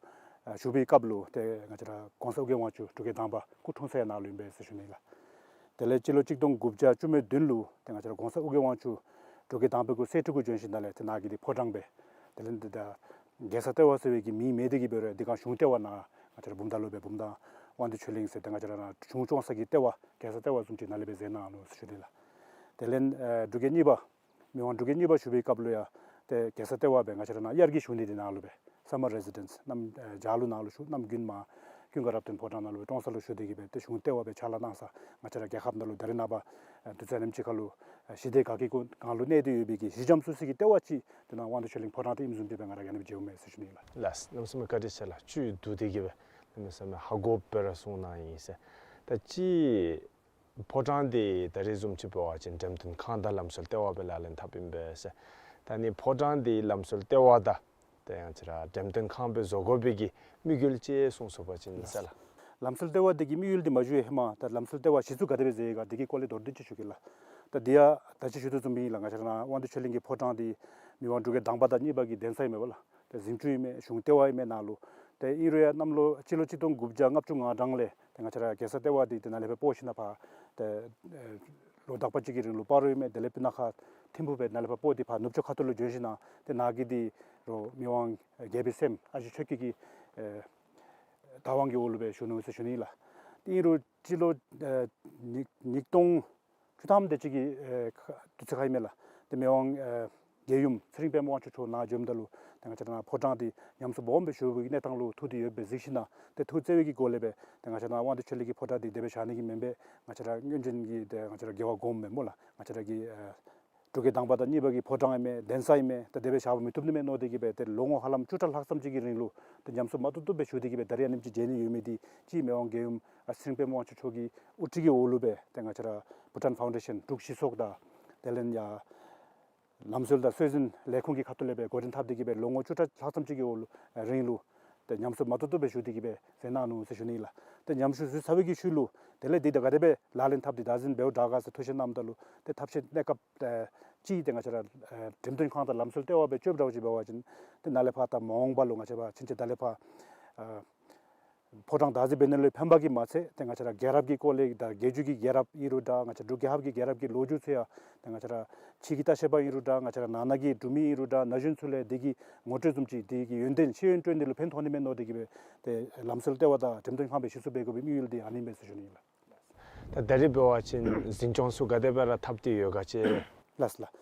ཨ་བཞུགས་པའི་སྐབས་ལུ་ཏེ་ང་བཅས་ར་གོང་ས་ཨོ་རྒྱན་དབང་ཕྱུག་འབྲུག་རྒྱལ་དང་པ་སྐུ་འཁྲུངས་ས་ཡང་ནཱ་ལུ་ཨིན་པས་ཟེར་ཞུ་ནི་ལགས། དེ་ལས་སྤྱི་ལོ་གཅིག་སྟོང་དགུ་བརྒྱ་བཅུ་མེད་བདུན་ལུ་ཏེ་ང་བཅས་ར་གོང་ས་ཨོ་རྒྱན་དབང་ཕྱུག་འབྲུག་རྒྱལ་དང་པའི་སྐུ་གསེར་ཁྲི་གུ་བྱོན་ཞིནམ་ལས་ཏེ་ནཱ་གི་འདི་ཕོ་བྲང་སྦེ་དེ་ལས་འདི་ད་རྒྱལ་ས་ལྟེ་བ་ཟེར་བའི་གི་མིང་མེད་དེ་གི་འབད་རུང་འདི་ག་གཞུང་ལྟེ་བ་ནཱ་ང་བཅས་ར་བུམ་ཐང་ལུ་སྦེ་བུམ་ཐང་དབང་འདུས་ཆོས་གླིང་ཟེར་ཏེ་ང་བཅས་ར་ནཱ་གཞུང་སྐྱོང་ས་གི་ལྟེ་བ་རྒྱལ་ས་ལྟེ་བ་བཟུམ་ཅིག་ནཱ་ལས་སྦེ་མཛད་གནང་ནུག་ཟེར་ཞུ་ནི་ལགས། དེ་ལས་ཨེ་འབྲུག་རྒྱལ་གཉིས་པ་མི་དབང་འབྲུག་རྒྱལ་གཉིས་པ་བཞུགས་པའི་སྐབས་ལུ་ཡང་ཏེ་རྒྱལ་ས་ལྟེ་བ་སྦེ་ང་བཅས་ར་ནཱ་དབྱར་གྱི་བཞུགས་གནས་འདི་ནཱ་ལུ་སྦེ་སམ་མར་རེ་ཛི་ཌེནསི་གནམ་ཨེ་བྱཱར་ལུ་ནཱ་ལུ་བཞུགས། གནམ་དགུན་མར་ཀུན་དགའ་རབ་བརྟན་ཕོ་བྲང་ནང་ལུ་སྦེ་ཀྲོང་གསར་ལུ་བཞུགས་ཏེ་གི་སྦེ་ཏེ་གཞུང་ལྟེ་བ་སྦེ་ཕྱག་ལཱ་གནང་ས་ང་བཅས་ར་རྒྱལ་ཁབ་ནང་ལུ་ད་རེས་ནངས་པ་ཨེ་དུས་ཚོད་ཨ་ནེམ་ཅིག་ཁར་ལུ་ཨེ་ཞི་བདེ་དགའ་སྐྱིད་ཀྱི་སྒང་ལུ་གནས་ཏེ་ཡོད་པའི་གི་གཞི་འགྱམ་བཙུགས་སའི་གི་ལྟེ་བ་ཅིག་ཏེ་ནཱ་དབང་འདུས་ཆོས་གླིང་ཕོ་བྲང་འདི་ཨིནམ་བཟུམ་སྦེ་ང་ར་ག་ནི་སྦེ་མཇལཝ་མས་ཟེར་ཞུ་ནི་ལགས། ལགས་གནམ་མེད་ས་མེད་བཀའ་དྲིན་ཆེ་ལགས། བཅུད་བསྡུ་སྟེ་གི་སྦེ་གནམ་མེད་ས་མེད་ཧ་གོ་སྦེ་ར་གསུངས་གནང་ཡི་ཟེར། ད་ཅི་ཕོ་བྲང་འདི་ད་རེས་བཟུམ་ཅིག་འབད་བ་ཅིན་འགྲེམས་སྟོན་ཁང་དང་ལམ་སྲོལ་ལྟེ་བ་སྦེ་ལག་ལེན་འཐབ་ཨིན་པས་ཟེར། ད་ནི་ཕོ་བྲང་འདི་ལམ་སྲོལ་ལྟེ་བ་དང་ཏེ་ང་བཅས་ར་འགྲེམས་སྟོན་ཁང་སྦེ་བཟོ་དགོ་པའི་གི་དམིགས་ཡུལ་ཅིག་གསུང་ཚུགས་པ་ཅིན་ཟེར་ལགས། ལམ་སྲོལ་ལྟེ་བ་འདི་གི་དམིགས་ཡུལ་འདི་མ་ཞུ་བའི་ཧེ་མ་ད་ལམ་སྲོལ་ལྟེ་བ་གཞི་བཙུགས་ག་དེ་སྦེ་མཛད་ཡི་ག་འདི་གི་སྐོར་ལས་མདོར་བསྡུས་ཅིག་ཞུ་གེ་ལགས། ད་འདི་ཡང་ད་ཅི་ཞུ་དོ་བཟུམ་སྦེ་ཨིན་ལགས། ང་བཅས་ར་ནཱ་དབང་འདུས་ཆོས་གླིང་གི་ཕོ་བྲང་འདི་མི་དབང་འབྲུག་རྒྱལ་དང་པ་དང་གཉིས་པ་གི་གདན་ས་ཨིན་མས་པ་ལགས། ཏེ་གཟིམ་ཅུང་ཨིན་མས། གཞུང་ལྟེ་བ་ཨིན་མས་ནཱ་ལུ། ཏེ་ཨིན་རུང་ཡང་གནམ་ལོ་སྤྱི་ལོ་གཅིག་སྟོང་དགུ་བརྒྱ་ལྔ་བཅུ་ང་གྲངས་ལས་ཏེ་ང་བཅས་ར་རྒྱལ་ས་ལྟེ་བ་འདི་ཏེ་ནཱ་ལས་སྦེ་སྤོ་ཞིན་ན་ཕར་ཏེ་ཨེ་ལོ་དག་པ་ཅིག་གི་རིང་ལུ་སྤ་རོ་ཨིན་མས། དེ་ལས་སྤུ་ན་ཁ་ཐིམ་ཕུག་སྦེ་ནཱ་ལས་ཕར་སྤོ་སྟེ་ཕར་ནུབ་ཕྱོགས་ཁ་ཐུག་ལུ་བྱོན་ཞིན་ན་ཏེ་ནཱ་གི་འདི་རུ་མི་དབང་རྒྱལ་པོའི་སྲསམོ་ཨ་ཞེ་ཆོས་སྐྱིད་ཀྱི་ཨེ་བདག་དབང་གི་འོག་ལུ་སྦེ་བཞུགས་ནུག་ཟེར་ཞུ་ནི་ལགས། ཏེ་ཨིན་རུང་སྤྱི་ལོ་ཨེ་ཉིས་ཉིས་སྟོང་བཅུ་ཐམ་དེ་ཅིག་གི་ཨེ་ཁ་དུས་ཚོད་ཁར་ཨིན་མས་ལགས། ཏེ་མི་དབང་ཨེ་རྒྱལ་ཡུམ་ཚེ་རིང་པདྨ་དབང་ཕྱུག་མཆོག་ནཱ་བྱོནམ་ད་ལུ་ཏེ་ང་བཅས་ར་ནཱ་ཕོ་བྲང་འདི་ཉམས་གསོ་སྦོམ་སྦེ་ཞུ་བའི་གནས་སྟངས་ལུ་ཐུག་སྟེ་ཡོདཔ་སྦེ་གཟིགས་ཞིན་ན་ཏེ་ཐུགས་བརྩེ་བའི་གི་སྒོ་ལས་སྦེ་ཏེ་ང་བཅས་ར་ནཱ་དབང་འདུས་ཆོས་གླིང་གི་ཕོ་བྲང་འདི་དེ་སྦེ་བཞག་ནི་གི་མེན་པས། ང་བཅས་ར་སྔོན་བྱོན་གྱི་ཏེ་ང་བཅས་ར་རྒྱལ་བ་གོངམ་མས་སྨོ་ལགས། ང་བཅས་ར་གི་ཨེ་འབྲུག་རྒྱལ་དང་པ་དང་གཉིས་པ་གི་ཕོ་བྲང་ཨིན་མས། གདན་ས་ཨིན་མས། ད་དེ་སྦེ་བཞག་པ་མི་བཏུབ་ནི་མས་མནོ་སྟེ་གི་སྦེ་ཏེ་ལོ་ངོ་ཧ་ལམ་བཅུ་ཕྲག་ལྷག་ཙམ་ཅིག་གི་རིང་ལུ་ཏེ་ཉམས་གསོ་མ་བཏུབ་བཏུབ་སྦེ་ཞུ་སྟེ་གི་སྦེ་ད་རེས་ཨ་ནེམ་ཅིག་མཇལ་ནི་ཡོད་མི་འདི་ཅིག་མི་དབང་རྒྱལ་ཡུམ་ཨ་ཚེ་རིང་པདྨ་དབང་ཕྱུག་མཆོག་གི་དབུ་ཁྲིད་ཀྱི་འོག་ལུ་སྦེ་ཏེ་ང་བཅས་ར་Bhutan Foundation འབྲུག་གཞི་ཚོགས་དང་དེ་ལས་ཡང་ལམ་སྲོལ་དང་སྲོལ་འཛིན་ལས་ཁུངས་ཀྱི་ཁ་ཐུག་ལས་སྦེ་འགོ་འདྲེན་འཐབ་སྟེ་གི་སྦེ་ལོ་ངོ་བཅུ་ཕྲག་ལྷག་ཙམ་ཅིག་གི་འོག་ལུ་ཨ་རིང་ལུ་ཏེ་ཉམས་གསོ་མ་བཏུབ་བཏུབ་སྦེ་ཞུ་སྟེ་གི་སྦེ་མཛད་གནང་ནུག་ཟེར་ཞུ་ནི་ལགས། ཏེ་ཉམས་གསོ་ཞུ་ཚར་བའི་གི་ཤུལ་ལུ་དེ་ལས་འདི་ད་ག་དེ་སྦེ་ལག་ལེན་འཐབ་སྟེ་བདག་འཛིན་འབདཝ་དྲག་ག་ཟེར་ཐུགས་བཞེད་གནངམ་ད་ལུ་ཏེ་ཐབས་ཤེས་གནས་སྐབས་ཨེ་ཅིག་ཏེ་ང་བཅས་ར་ཨེ་འགྲེམས་སྟོན་ཁང་དང་ལམ་སྲོལ་ལྟེ་བ་སྦེ་བཅོ་འདྲཝ་ཅིག་འབད་བ་ཅིན་ཏེ་ནཱ་ལས་ཕར་ད་མ་འོངས་པ་ལུ་ང་བཅས་ར་ཕྱིན་ཆད་ད་ལས་ཕར་ཨེ་ཕོ་བྲང་བདག་འཛིན་འབད་ནི་ལུ་ཕན་པ་གིས་མ་ཚད་ཏེ་ང་བཅས་ར་རྒྱལ་རབས་ཀྱི་སྐོར་ལས་དང་རྒྱལ་བརྒྱུད་ཀྱི་རྒྱལ་རབས་ཨིན་རུང་འདྲ་ང་བཅས་འབྲུག་རྒྱལ་ཁབ་ཀྱི་རྒྱལ་རབས་ཀྱི་ལོ་རྒྱུས་ཚུ་ཡང་ཏེ་ང་བཅས་ར་ཕྱི་གི་ལྟ་བཤལ་པ་ཨིན་རུང་འདྲ་ང་བཅས་ར་ནང་ན་གི་འབྲུག་མི་ཨིན་རུང་འདྲ་ན་གཞོན་ཚུ་ལས་འདི་གི་ངོ་སྤྲོད་བཟུམ་ཅིག་འདི་གི་ཡོན་ཏན་ཤེས་ཡོན་སྤྲོད་ནི་ལུ་ཕན་ཐོགས་ནི་མས་མནོ་སྟེ་གི་སྦེ་ཏེ་ལམ་སྲོལ་ལྟེ་བ་དང་འགྲེམས་སྟོན་ཁང་སྦེ་གཞི་བཙུགས་འབད་དགོ་པའི་དམིགས་ཡུལ་འདི་ཨ་ནི་ཨིན་པས་ཟེར་ཞུ་ནི་ཨིན་ལགས། ད་ད་རེས་འབད་བ་ཅིན་འཛིན་སྐྱོང་ཚུ་ག་དེ་སྦེ་ར་འཐབ་སྟེ་ཡོད་ག་ཅིག། ལགས་ལགས།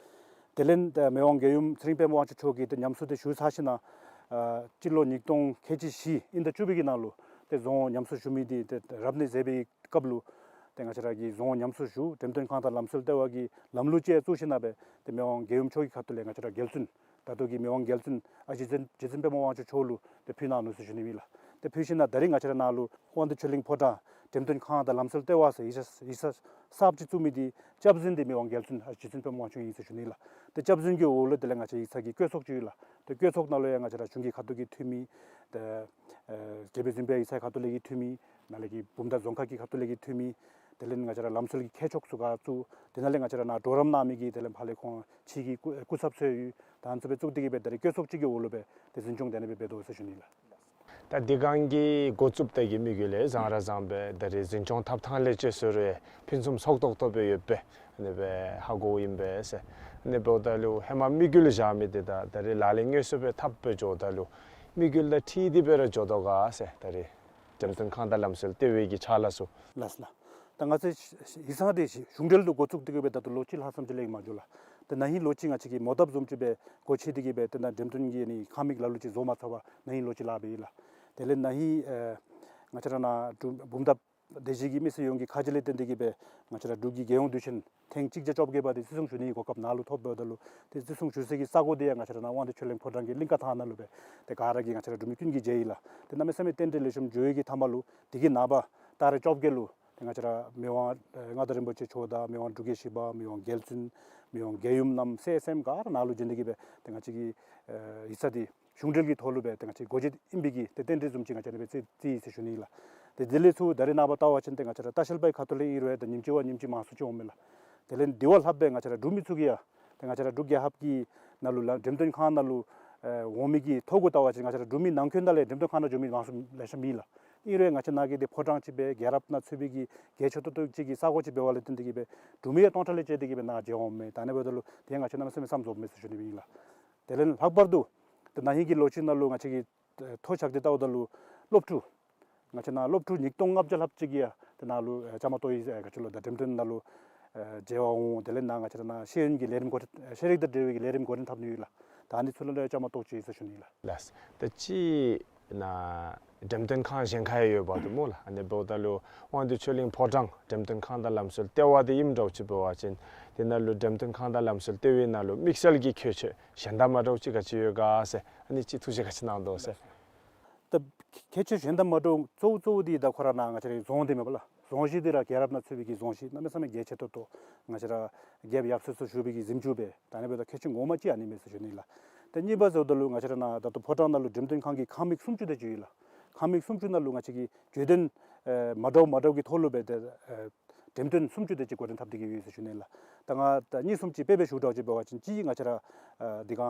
དེ་ལས་ད་མི་དབང་རྒྱལ་ཡུམ་ཚེ་རིང་པདྨ་དབང་ཕྱུག་མཆོག་གིས་ཏེ་ཉམས་གསོ་དེ་ཞུ་ཚར་ཞིན་ན་ཨ་སྤྱི་ལོ་ཉིས་སྟོང་ཁལ་གཅིག་བཞི་དབྱིན་ཟླ་བཅུ་པའི་གི་ནང་ལུ་ཏེ་རྫོང་ཉམས་གསོ་ཞུ་མི་འདི་ཏེ་རབ་གནས་མཛད་པའི་སྐབས་ལུ་ཏེ་ང་བཅས་ར་གིས་རྫོང་ཉམས་གསོ་ཞུ་འགྲེམས་སྟོན་ཁང་དང་ལམ་སྲོལ་ལྟེ་བ་གི་ལམ་ལུགས་ཅིག་བཙུགས་ཞིན་ན་སྦེ་ཏེ་མི་དབང་རྒྱལ་ཡུམ་མཆོག་གི་ཁ་ཐུག་ལས་ང་བཅས་ར་རྒྱལ་བཙུན་ད་ལྟོ་གི་མི་དབང་རྒྱལ་བཙུན་ཨ་རྗེ་བཙུན་རྗེ་བཙུན་པདྨ་དབང་ཕྱུག་མཆོག་ལུ་ཏེ་ཕུལ་གནང་ནུག་ཟེར་ཞུ་ནི་ཨིན་ལགས། ཏེ་ཕུལ་ཞིན་ན་ད་རིས་ང་བཅས་ར་ནཱ་ལུ་དབང་འདུས་ཆོས་གླིང་ཕོ་བྲང་འགྲེམས་སྟོན་ཁང་དང་ལམ་སྲོལ་ལྟེ་བ་ཟེར་ཡིག་ཚང་ཡིག་ཚང་གསརཔ་ཅིག་བཙུགས་མི་འདི་སྐྱབས་འཛིན་འདི་མི་དབང་རྒྱལ་བཙུན་ཨ་རྗེ་བཙུན་པདྨ་དབང་ཕྱུག་ཨིན་ཟེར་ཞུ་ནི་ཨིན་ལགས། ཏེ་སྐྱབས་འཛིན་གྱི་འོག་ལུ་དེ་ལས་ང་བཅས་ཡིག་ཚང་གི་བཀོད་ཚོགས་ཅིག་ཡོད་ལགས། ཏེ་བཀོད་ཚོགས་ནང་ལུ་ཡང་ང་བཅས་ར་གཞུང་གི་ཁ་ཐུག་གི་འཐུས་མི་ཏེ་ཨེ་རྒྱལ་པོའི་གཟིམ་དཔོན་ཡིག་ཚང་ཁ་ཐུག་ལས་ཀྱི་འཐུས་མི་ནཱ་ལས་ཀྱི་བུམ་ཐང་རྫོང་ཁག་གི་ཁ་ཐུག་ལས་ཀྱི་འཐུས་མི་དེ་ལས་ང་བཅས་ར་ལམ་སྲོལ་གྱི་མཁས་མཆོག་ཚུ་ག་བཙུགས། དེ་ནང་ལས་ང་བཅས་ར་ནཱ་གྲོགས་རམ་གནང་མི་གི་དེ་ལས་ཕར་ལས་ཁོང་ཕྱི་གི་སྐུ་སྐུ་ཚབ་ཚུ་ཡོད། ད་ཨ་ནི་ཚུ་སྦེ་བཙུགས་ཏེ་གི་སྦེ་ད་རིས་བཀོད་ཚོགས་ཅིག་གི་འོག་ལུ་སྦེ་ཏེ་འཛིན་སྐྱོང་དེ་ནང་སྦེ་འབད་དོ་ཟེར་ཞུ་ནི་ཨིན་ལགས། ད་འདི་གང་གི་འགོ་བཙུགས་ད་གི་དམིགས་ཡུལ་ལས་བཟང་ར་བཟང་པའི་ད་རེས་འཛིན་སྐྱོང་ཐབས་ཐངས་ལས་ཅིག་སོ་རེ་ཕུན་སུམ་ཚོགས་ཏོག་ཏོ་སྦེ་ཡོདཔ་སྦེ་ཨ་ནི་སྦེ་ཧ་གོཝ་ཨིན་པས་ཟེར། ཨ་ནི་འབདཝ་ད་ལུ་ཧེ་མ་དམིགས་ཡུལ་བཞག་མི་དེ་དང་ད་རེས་ལག་ལེན་དངོས་སུ་སྦེ་འཐབ་སྦེ་འགྱོཝ་ད་ལུ་དམིགས་ཡུལ་དང་འཁྲིལ་ཏེ་སྦེ་ར་འགྱོ་དོ་ག་ཟེར། ད་རེས་འགྲེམས་སྟོན་ཁང་དང་ལམ་སྲོལ་ལྟེ་བའི་གི་ཕྱག་ལཱ་ཚུ། ལགས་སོ་ལགས། ད་ང་བཅས་ཡིག་ཚང་འདི་གཞུང་འབྲེལ་དུ་འགོ་བཙུགས་ཏེ་གི་སྦེ་ད་ལྟོ་ལོ་གཅིག་ལྷག་ཙམ་ཅིག་ལས་མ་འགྱོ་ལགས། ཏེ་ན་ཧིང་ལོ་གཅིག་ང་བཅས་ཀྱིས་མོ་བཏབ་བཟུམ་ཅིག་སྦེ་སྒོ་ཕྱེ་སྟེ་གི་སྦེ་ཏེ་ད་འགྲེམས་སྟོན་གྱི་ཨ་ནི་ཁང་མིག་ལ་ལུ་ཅིག་བཟོ་མ་ཚར་བར་ན་ཧིང་ལོ་གཅིག་ལྷག་སྦེ་ཡོད་ལགས། དེ་ལས་ན་ཧིང་ཨེ་ང་བཅས་ར་ནཱ་འབྲུག་བུམ་ཐང་སྡེ་བཞི་གི་མི་སེར་ཡོངས་ཀྱི་ཁ་རྗེ་ལས་བརྟེན་ཏེ་གི་སྦེ་ང་བཅས་ར་འབྲུག་གི་རྒྱལ་ཡོངས་དུས་ཆེན་ཐེངས་གཅིག་བརྒྱ་བཅོ་བརྒྱད་པ་དེ་བརྩི་སྲུང་ཞུ་ནིའི་གོ་སྐབས་ནཱ་ལུ་ཐོབ་འབདཝ་ད་ལུ་ཏེ་བརྩི་སྲུང་ཞུ་སའི་གི་ས་སྒོ་དེ་ཡང་ང་བཅས་ར་ནཱ་དབང་འདུས་ཆོས་གླིང་ཕོ་བྲང་གི་གླིང་ཀ་ཐང་ནང་ལུ་སྦེ་ཏེ་ག་ར་གིས་ང་བཅས་ར་འབྲུག་མི་ཀུན་གྱིས་མཇལ་ཡི་ལགས། ཏེ་གནམ་མེད་ས་མེད་རྟེན་འབྲེལ་ལེགས་ཤོམ་འགྱོ་བའི་གི་མཐའ་མ་ལུ་དེ་གི་ནངས་པ་ཏ་རིག་བཅོ་བརྒྱད་ལུ་ཏེ་ང་བཅས་ར་མི་དབང་ཨེ་མངའ་བདག་རིན་པོ་ཆེ་མཆོག་དང་མི་དབང་འབྲུག་རྒྱལ་བཞི་པ་མི་དབང་རྒྱལ་བཙུན་མི་དབང་རྒྱལ་ཡུམ་རྣམས་སྲས་གསུམ་ག་ར་ནཱ་ལུ་བྱོན་ཏེ་གི་སྦེ་ཏེ་ང་བཅས་ཀྱི་ཨེ་ཡིག་ཚང་འདི་གཞུང་འབྲེལ་གྱི་ཐོག་ལུ་སྦེ་ཏེ་ང་བཅས་སྒོ་འབྱེད་ཨིན་པའི་གི་ཏེ་རྟེན་འབྲེལ་བཟུམ་ཅིག་ང་བཅས་ནཱ་སྦེ་བརྩི་བརྩི་ཡི་ཟེར་ཞུ་ནི་ལགས། ཏེ་དེ་ལས་ཚུར་ད་རེས་ནངས་པ་བལྟ་བ་ཅིན་ཏེ་ང་བཅས་ར་ལྟ་བཤལ་པའི་ཁ་ཐུག་ལས་ཨིན་རུང་ཡང་ཏེ་ཉིནམ་གཅིག་བ་ཉིནམ་གཅིག་མང་སུ་ཅིག་འོངམ་མས་ལགས། དེ་ལས་དེ་བ་ལྷགཔ་སྦེ་ང་བཅས་ར་འབྲུག་མི་ཚུ་གིས་ཡང་ཏེ་ང་བཅས་ར་འབྲུག་རྒྱལ་ཁབ་ཀྱི་ནང་ལུ་ལགས་འགྲེམས་སྟོན་ཁང་ནང་ལུ་ཨེ་འོང་མི་གི་ཐོ་གུ་བལྟ་བ་ཅིན་ང་བཅས་ར་འབྲུག་མི་ནང་འཁོད་ནང་ལས་འགྲེམས་སྟོན་ཁང་ནང་འགྱོ་མི་མང་སུ་ལེ་ཤ་མེད་ལགས། ཨིན་རུང་ཡང་ང་བཅས་ནཱ་གི་འདི་ཕོ་བྲང་ཅིག་སྦེ་རྒྱལ་རབས་ནང་ཚུད་པའི་གི་གལ་ཆེ་ཏོག་ཏོ་ཅིག་གི་ས་སྒོ་ཅིག་འབདཝ་ལས་བརྟེན་ཏེ་གི་སྦེ་འབྲུག་མི་ཡང་སྟོང་ཕྲག་ལས་བཅད་དེ་གི་སྦེ་ནཱ་མཇལ་འོངམ་མས། ད་ཨ་ནི་འབདཝ་ད་ལུ་དེ་ཡང་ང་བཅས་གནམ་མེད་ས་མེད་བསམ་རྫོགསཔ་མས་ཟེར་ཞུ་ནི་ཨིན་ལགས། དེ་ལས་ལྷག་པར་དུ་ཏེ་ན་ཧིང་གི་ལོ་གཅིག་ནང་ལུ་ང་བཅས་ཀྱིས་ཐོ་བཞག་སྟེ་བལྟཝ་ད་ལུ་སློབ་ཕྲུག་ང་བཅས་ནཱ་སློབ་ཕྲུག་ཉིས་སྟོང་ལྔ་བརྒྱ་ལྷགཔ་ཅིག་གིས་ཡང་ཏེ་ནཱ་ལུ་ཨེ་བཅའ་མར་གཏོགས་ཡི་ཟེར་ག་ཅི་ལོ་ད་འགྲེམས་སྟོན་ནང་ལུ་ཨེ་མཇལ་བར་འོང་། དེ་ལས་ནཱ་ང་བཅས་ར་ནཱ་ཤེས་ཡོན་གྱི་ལས་རིམ་འགོ་འདྲེན་ཤེས་རིག་དང་འབྲེལ་བའི་གི་ལས་རིམ་འགོ་འདྲེན་འཐབ་ནི་ཡོད་ལགས། ད་ཨ་ནི་ཚུ་ལུ་ལས་བཅའ་མར་གཏོགས་ཅི་ཟེར་ཞུ་ནི་ལགས། ལགས། ད་ཅི་ནཱ་འགྲེམས་སྟོན་ཁང་གཞན་ཁར་ཡང་ཡོདཔ་འདུག་སྨོ་ལགས། ཨ་ནི་འབདཝ་ད་ལུ་དབང་འདུས་ཆོས་གླིང་ཕོ་བྲང་འགྲེམས་སྟོན་ཁང་དང་ལམ་སྲོལ་ལྟེ་བ་དེ་ཨིནམ་འདྲཝ་ཅིག་འབད་བ་ཅིན་དེ་ནང་ལུ་འགྲེམས་སྟོན་ཁང་དང་ལམ་སྲོལ་ལྟེ་བའི་ནང་ལུ་དམིགས་བསལ་གྱི་ཁྱད་ཆོས་གཞན་དང་མ་འདྲཝ་ཅིག་ག་ཅི་ཡོད་ག་ཟེར་ཨ་ནི་ཅིག་ཐུགས་བཞེད་ག་ཅི་གནང་དོ་ཟེར། ད་ཁྱད་ཆོས་གཞན་དང་མ་འདྲཝ་གཙོ་བོ་གཙོ་བོ་འདི་ད་ཁོ་ར་ནཱ་ང་བཅས་རའི་རྫོང་འདི་མས་པ་ལགས། རྫོང་གཞི་འདི་ར་རྒྱལ་རབས་ནང་ཚུད་པའི་གི་རྫོང་གཞི་གནམ་མེད་ས་མེད་གལ་ཆེ་ཏོག་ཏོ་ང་བཅས་ར་རྒྱལཔོ་ཡབ་སྲས་ཚུ་བཞུགས་པའི་གི་གཟིམ་ཅུང་སྦེ་ད་ཨ་ནི་འབདཝ་ད་ཁྱད་ཆོས་ངོ་མ་ཅིག་ཨ་ནི་མས་ཟེར་ཞུ་ནི་ལགས། ཏེ་གཉིས་པ་ཟེརཝ་ད་ལུ་ང་བཅས་ར་ནཱ་ད་ལྟོ་ཕོ་བྲང་ནང་ལུ་འགྲེམས་སྟོན་ཁང་གི་ཁང་མིག་སུམ་ཅུ་དེ་ཅིག་ཡོད་ལགས། ཁང་མིག་སུམ་ཅུ་ནང་ལུ་ང་བཅས་ཀྱིས་བརྗོད་དོན་ཨེ་མ་འདྲཝ་མ་འདྲཝ་གི་ཐོག་ལུ་སྦེ་ཏེ་ཨེ་འགྲེམས་སྟོན་སུམ་ཅུ་དེ་ཅིག་འགོ་འདྲེན་འཐབ་སྟེ་གི་ཡོད་ཟེར་ཞུ་ནི་ལགས། ད་ང་ད་གཉིས་གསུམ་ཅིག་དཔེ་སྦེ་ཞུ་འདྲཝ་ཅིག་འབད་བ་ཅིན་གཅིག་ང་བཅས་ར་ཨ་འདི་ག་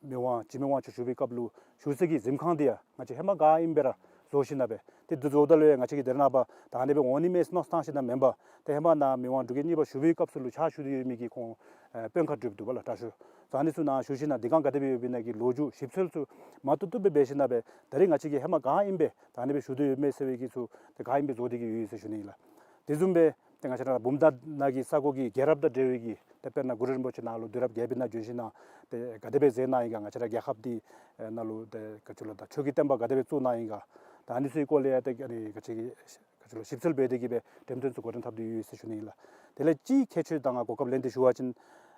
མི་དབང་འཇིགས་མེད་དབང་ཕྱུག་བཞུགས་པའི་སྐབས་ལུ་བཞུགས་སའི་གི་གཟིམ་ཁང་འདི་ཡང་ང་བཅས་ཧེ་མ་ག་ཨིནམ་སྦེ་ར་བཟོ་ཞིན་ན་སྦེ་ཏེ་འདི་བཟོཝ་ད་ལུ་ཡང་ང་བཅས་ཀྱིས་ད་རེས་ནངས་པ་ད་ཨ་ནི་སྦེ་འོང་ནི་མས་མནོ་བསམ་བཏང་ཞིན་ན་མེན་པར་ཏེ་ཧེ་མ་ནཱ་མི་དབང་འབྲུག་རྒྱལ་གཉིས་པ་བཞུགས་པའི་སྐབས་སུ་ལུ་ཕྱག་ཞུ་སྟེ་ཡོད་མི་གི་ཁོང་ཨེ་དཔོན་ཁག་གྲུབ་འདུག་པ་ལགས་དྲག་ཤོས། ད་ཨ་ནི་ཚུ་ནཱ་ཞུ་ཞིན་ན་འདི་ག་ག་དེ་སྦེ་ཡོདཔ་ཨིན་ན་གི་ལོ་རྒྱུས་ཞིབ་འཚོལ་ཚུ་མ་བཏུབ་བཏུབ་སྦེ་འབད་ཞིན་ན་སྦེ་ད་རེས་ང་བཅས་ཀྱིས་ཧེ་མ་ག་ཨིནམ་སྦེ་ད་ཨ་ནི་སྦེ་ཞུ་སྟེ་ཡོད་མས་ཟེར་བའི་གི་ཚུ་ཏེ་ག་ཨིནམ་སྦེ་བཟོ་སྟེ་གི་ཡོད་ཟེར་ཞུ་ནི་ཨིན་ལགས། དེ་བཟུམ་སྦེ་ཏེ་ང་བཅས་ར་བུམ་ཐང་ནང་གི་ས་སྒོ་གི་རྒྱལ་རབས་དང་འབྲེལ་བའི་གི་ཏེ་དཔེར་ན་གུ་རུ་རིན་པོ་ཆེ་ནཱ་ལུ་དུས་རབས་བརྒྱད་པའི་ནང་བྱོན་ཞིན་ན་ཏེ་ག་དེ་སྦེ་མཛད་གནང་ཡི་ག་ང་བཅས་ར་རྒྱལ་ཁབ་འདི་ཨེ་ནང་ལུ་ཏེ་ག་ཅི་ལོ་ད་ཆོས་ཀྱི་བསྟན་པ་ག་དེ་སྦེ་བཙུགས་གནང་ཡི་ག་ད་ཨ་ནི་ཚུ་གི་སྐོར་ལས་ཡང་ཏེ་ཨ་ནི་ག་ཅི་གི་ག་ཅི་ལོ་ཞིབ་འཚོལ་འབད་དེ་གི་སྦེ་འགྲེམས་སྟོན་ཚུ་འགོ་འདྲེན་འཐབ་སྟེ་ཡོད་ཟེར་ཞུ་ནི་ཨིན་ལགས། དེ་ལས་གཅིག་ཁྱད་ཆོས་ད་ང་གོ་སྐབས་ལེན་ཏེ་ཞུ་བ་ཅིན་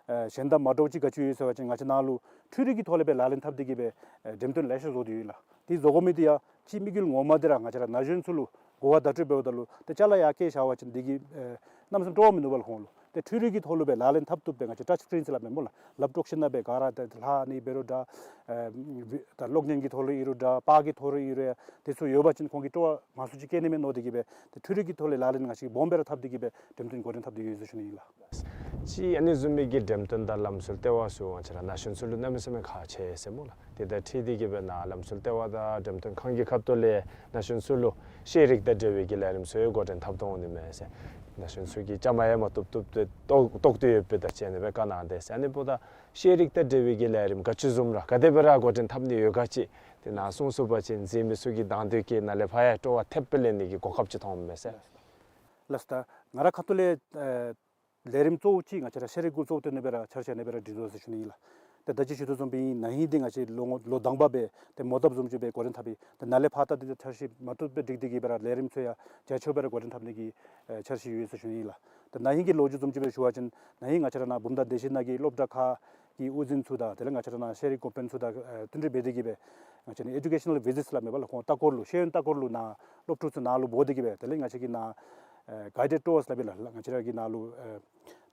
ཨེ་གཞན་དང་མ་འདྲཝ་ཅིག་ག་ཅི་ཡོད་ཟེར་བ་ཅིན་ང་བཅས་ནཱ་ལུ་འཕྲུལ་རིག་གི་ཐོག་ལས་སྦེ་ལག་ལེན་འཐབ་སྟེ་གི་སྦེ་ཨེ་འགྲེམས་སྟོན་ལེ་ཤ་བཟོ་སྟེ་ཡོད་ལགས། དེ་བཟོ་དགོ་མི་དེ་ཡང་གཅིག་དམིགས་ཡུལ་ངོ་མ་དེ་ར་ང་བཅས་ར་ན་གཞོན་ཚུ་ལུ་གོ་བ་བརྡ་སྤྲོད་འབདཝ་ད་ལུ་ཏེ་ཅ་ལ་ཡར་བཀལ་བཞག་པ་ཅིན་དེ་གིས་ཨེ་གནམ་མེད་ས་མེད་སྤྲོ་བ་མིན་འདུག་པ་ལགས་ཁོང་ལུ། ཏེ་འཕྲུལ་རིག་གི་ཐོག་ལུ་སྦེ་ལག་ལེན་འཐབ་བཏུབ་སྦེ་ང་བཅས་ཊཆ་སི་ཀི་རིན་ཟེར་སླབ་མས་སྨོ་ལགས། ལགཔ་དཀྲོག་ཞིན་ན་སྦེ་ག་ར་ཏེ་ལྷ་ཨ་ནི་འབད་རུང་འདྲ་ཨེ་ད་གློག་བརྙན་གྱི་ཐོག་ལུ་ཨིན་རུང་འདྲ་པར་གྱི་ཐོག་ལུ་ཨིན་རུང་ཡང་དེ་ཚུ་ཡོད་པ་ཅིན་ཁོང་གིས་སྤྲོ་བ་མང་སུ་ཅིག་བསྐྱེད་ནི་མས་མནོ་སྟེ་གི་སྦེ་ཏེ་འཕྲུལ་རིག་གི་ཐོག་ལས་ལག་ལེན་ང་བཅས་སྦོམ་སྦེ་ར་འཐབ་སྟེ་གི་སྦེ་འགྲེམས་སྟོན་འགོ་འདྲེན་འཐབ་སྟེ་ཡོད་ཟེར་ཞུ་ནི་ཨིན་ལགས། ཅིག་ཨ་ནི་བཟུམ་མའི་གི་འགྲེམས་སྟོན་དང་ལམ་སྲོལ་ལྟེ་བ་ཚུ་ང་བཅས་ར་ན་གཞོན་ཚུ་ལུ་གནམ་མེད་ས་མེད་ཁག་ཆེ་ཟེར་སྨོ་ལགས། དེ་དང་འཁྲིལ་ཏེ་གི་སྦེ་ནཱ་ལམ་སྲོལ་ལྟེ་བ་དང་འགྲེམས་སྟོན་ཁང་གི་ཁ་ཐུག་ལས་ན་གཞོན་ཚུ་ལུ་ཤེས་རིག་དང་འབྲེལ་བའི་གི་ལས་རིམ་ཚུ་ཡང་འགོ་འདྲེན་འཐབ་དོ་འོང་ནི་མས་ཟེར། ན་གཞོན་ཚུ་གིས་བཅའ་མར་ཡང་མ་བཏུབ་བཏུབ་སྟེ་ལྟོ་ལྟོ་སྟེ་ཡོདཔ་ད་ཅིག་ཨ་ནི་སྦེ་བཀའ་གནང་སྟེ་ཟེར། ཨ་ནི་འབདཝ་ད་ཤེས་རིག་དང་འབྲེལ་བའི་གི་ལས་རིམ་ག་ཅི་བཟུམ་ར་ག་དེ་སྦེ་ར་འགོ་འདྲེན་འཐབ་ནི་ཡོད་ག་ཅིག་དེ་ནཱ་གསུངས་ཚུགས་པ་ཅིན་གཟིགས་མི་ཚུ་གིས་དང་འདོད་ཀྱིས་ནཱ་ལས་ཕར་ཡང་སྤྲོ་བ་ཐེབས་སྦེ་ལེན་ནི་གི་གོ་སྐབས་ཅིག་མཐོངམ་མས་ཟེར། ལགས་སོ། ད་ང་ར་ཁ་ཐུག་ལས་ཨེ་ལས་རིམ་གཙོ་བོ་ཅིག་ང་བཅས་ར་ཤེས་རིག་གུ་གཙོ་བོ་བཏོན་ནི་སྦེ་ར་འཆར་གཞི་ཨ་ནི་སྦེ་ར་སྒྲིག་དོ་ཟེར་ཞུ་ནི་ཨིན་ལགས། ཏེ་ད་ཅི་ཞུ་དོ་བཟུམ་སྦེ་ན་ཧིང་འདི་ང་བཅས་ལོ་ངོ་ལོ་དང་པ་སྦེ་ཏེ་མོ་བཏབ་བཟུམ་ཅིག་སྦེ་འགོ་འདྲེན་འཐབ་ཨིན། ཏེ་ནཱ་ལས་ཕར་ད་འདི་འཆར་གཞི་མ་བཏུབ་སྦེ་སྒྲིག་སྟེ་གི་སྦེ་ར་ལས་རིམ་ཚུ་ཡང་རྒྱ་ཆེཝ་སྦེ་ར་འགོ་འདྲེན་འཐབ་ནི་གི་ཨེ་འཆར་གཞི་ཡོད་ཟེར་ཞུ་ནི་ཨིན་ལགས། ཏེ་ན་ཧིང་གི་ལོ་རྒྱུས་བཟུམ་ཅིག་སྦེ་ཞུ་བ་ཅིན་ན་ཧིང་ང་བཅས་ར་ནཱ་བུམ་ཐང་སྡེ་བཞི་ནང་གི་སློབ་གྲྭ་ཁག་གི་དབུ་འཛིན་ཚུ་དང་དེ་ལས་ང་བཅས་ར་ནཱ་ཤེས་རིག་འགོ་དཔོན་ཚུ་དང་ཨེ་བསྟུན་གྲོས་འབད་དེ་གི་སྦེ་ང་བཅས་ནི་ཨེ་ཌུ་ཀེ་ཤ་ནཱལ་ཝི་ཛིཊ་སླབ་མས་པ་ལགས། ཁོང་ལྟ་སྐོར་ལུ་ཤེས་ཡོན་ལྟ་སྐོར་ལུ་ནཱ་སློབ་ཕྲུག་ཚུ་ནཱ་ལུ་འབོ་སྟེ་གི་སྦེ་དེ་ལས་ང་བཅས་ཀྱིས་ནཱ་ཨེ་གའི་ཌེཌ་ཊུར་སླབ་ཨིན་ལགས། ང་བཅས་ར་གི་ནཱ་ལུ་ཨེ་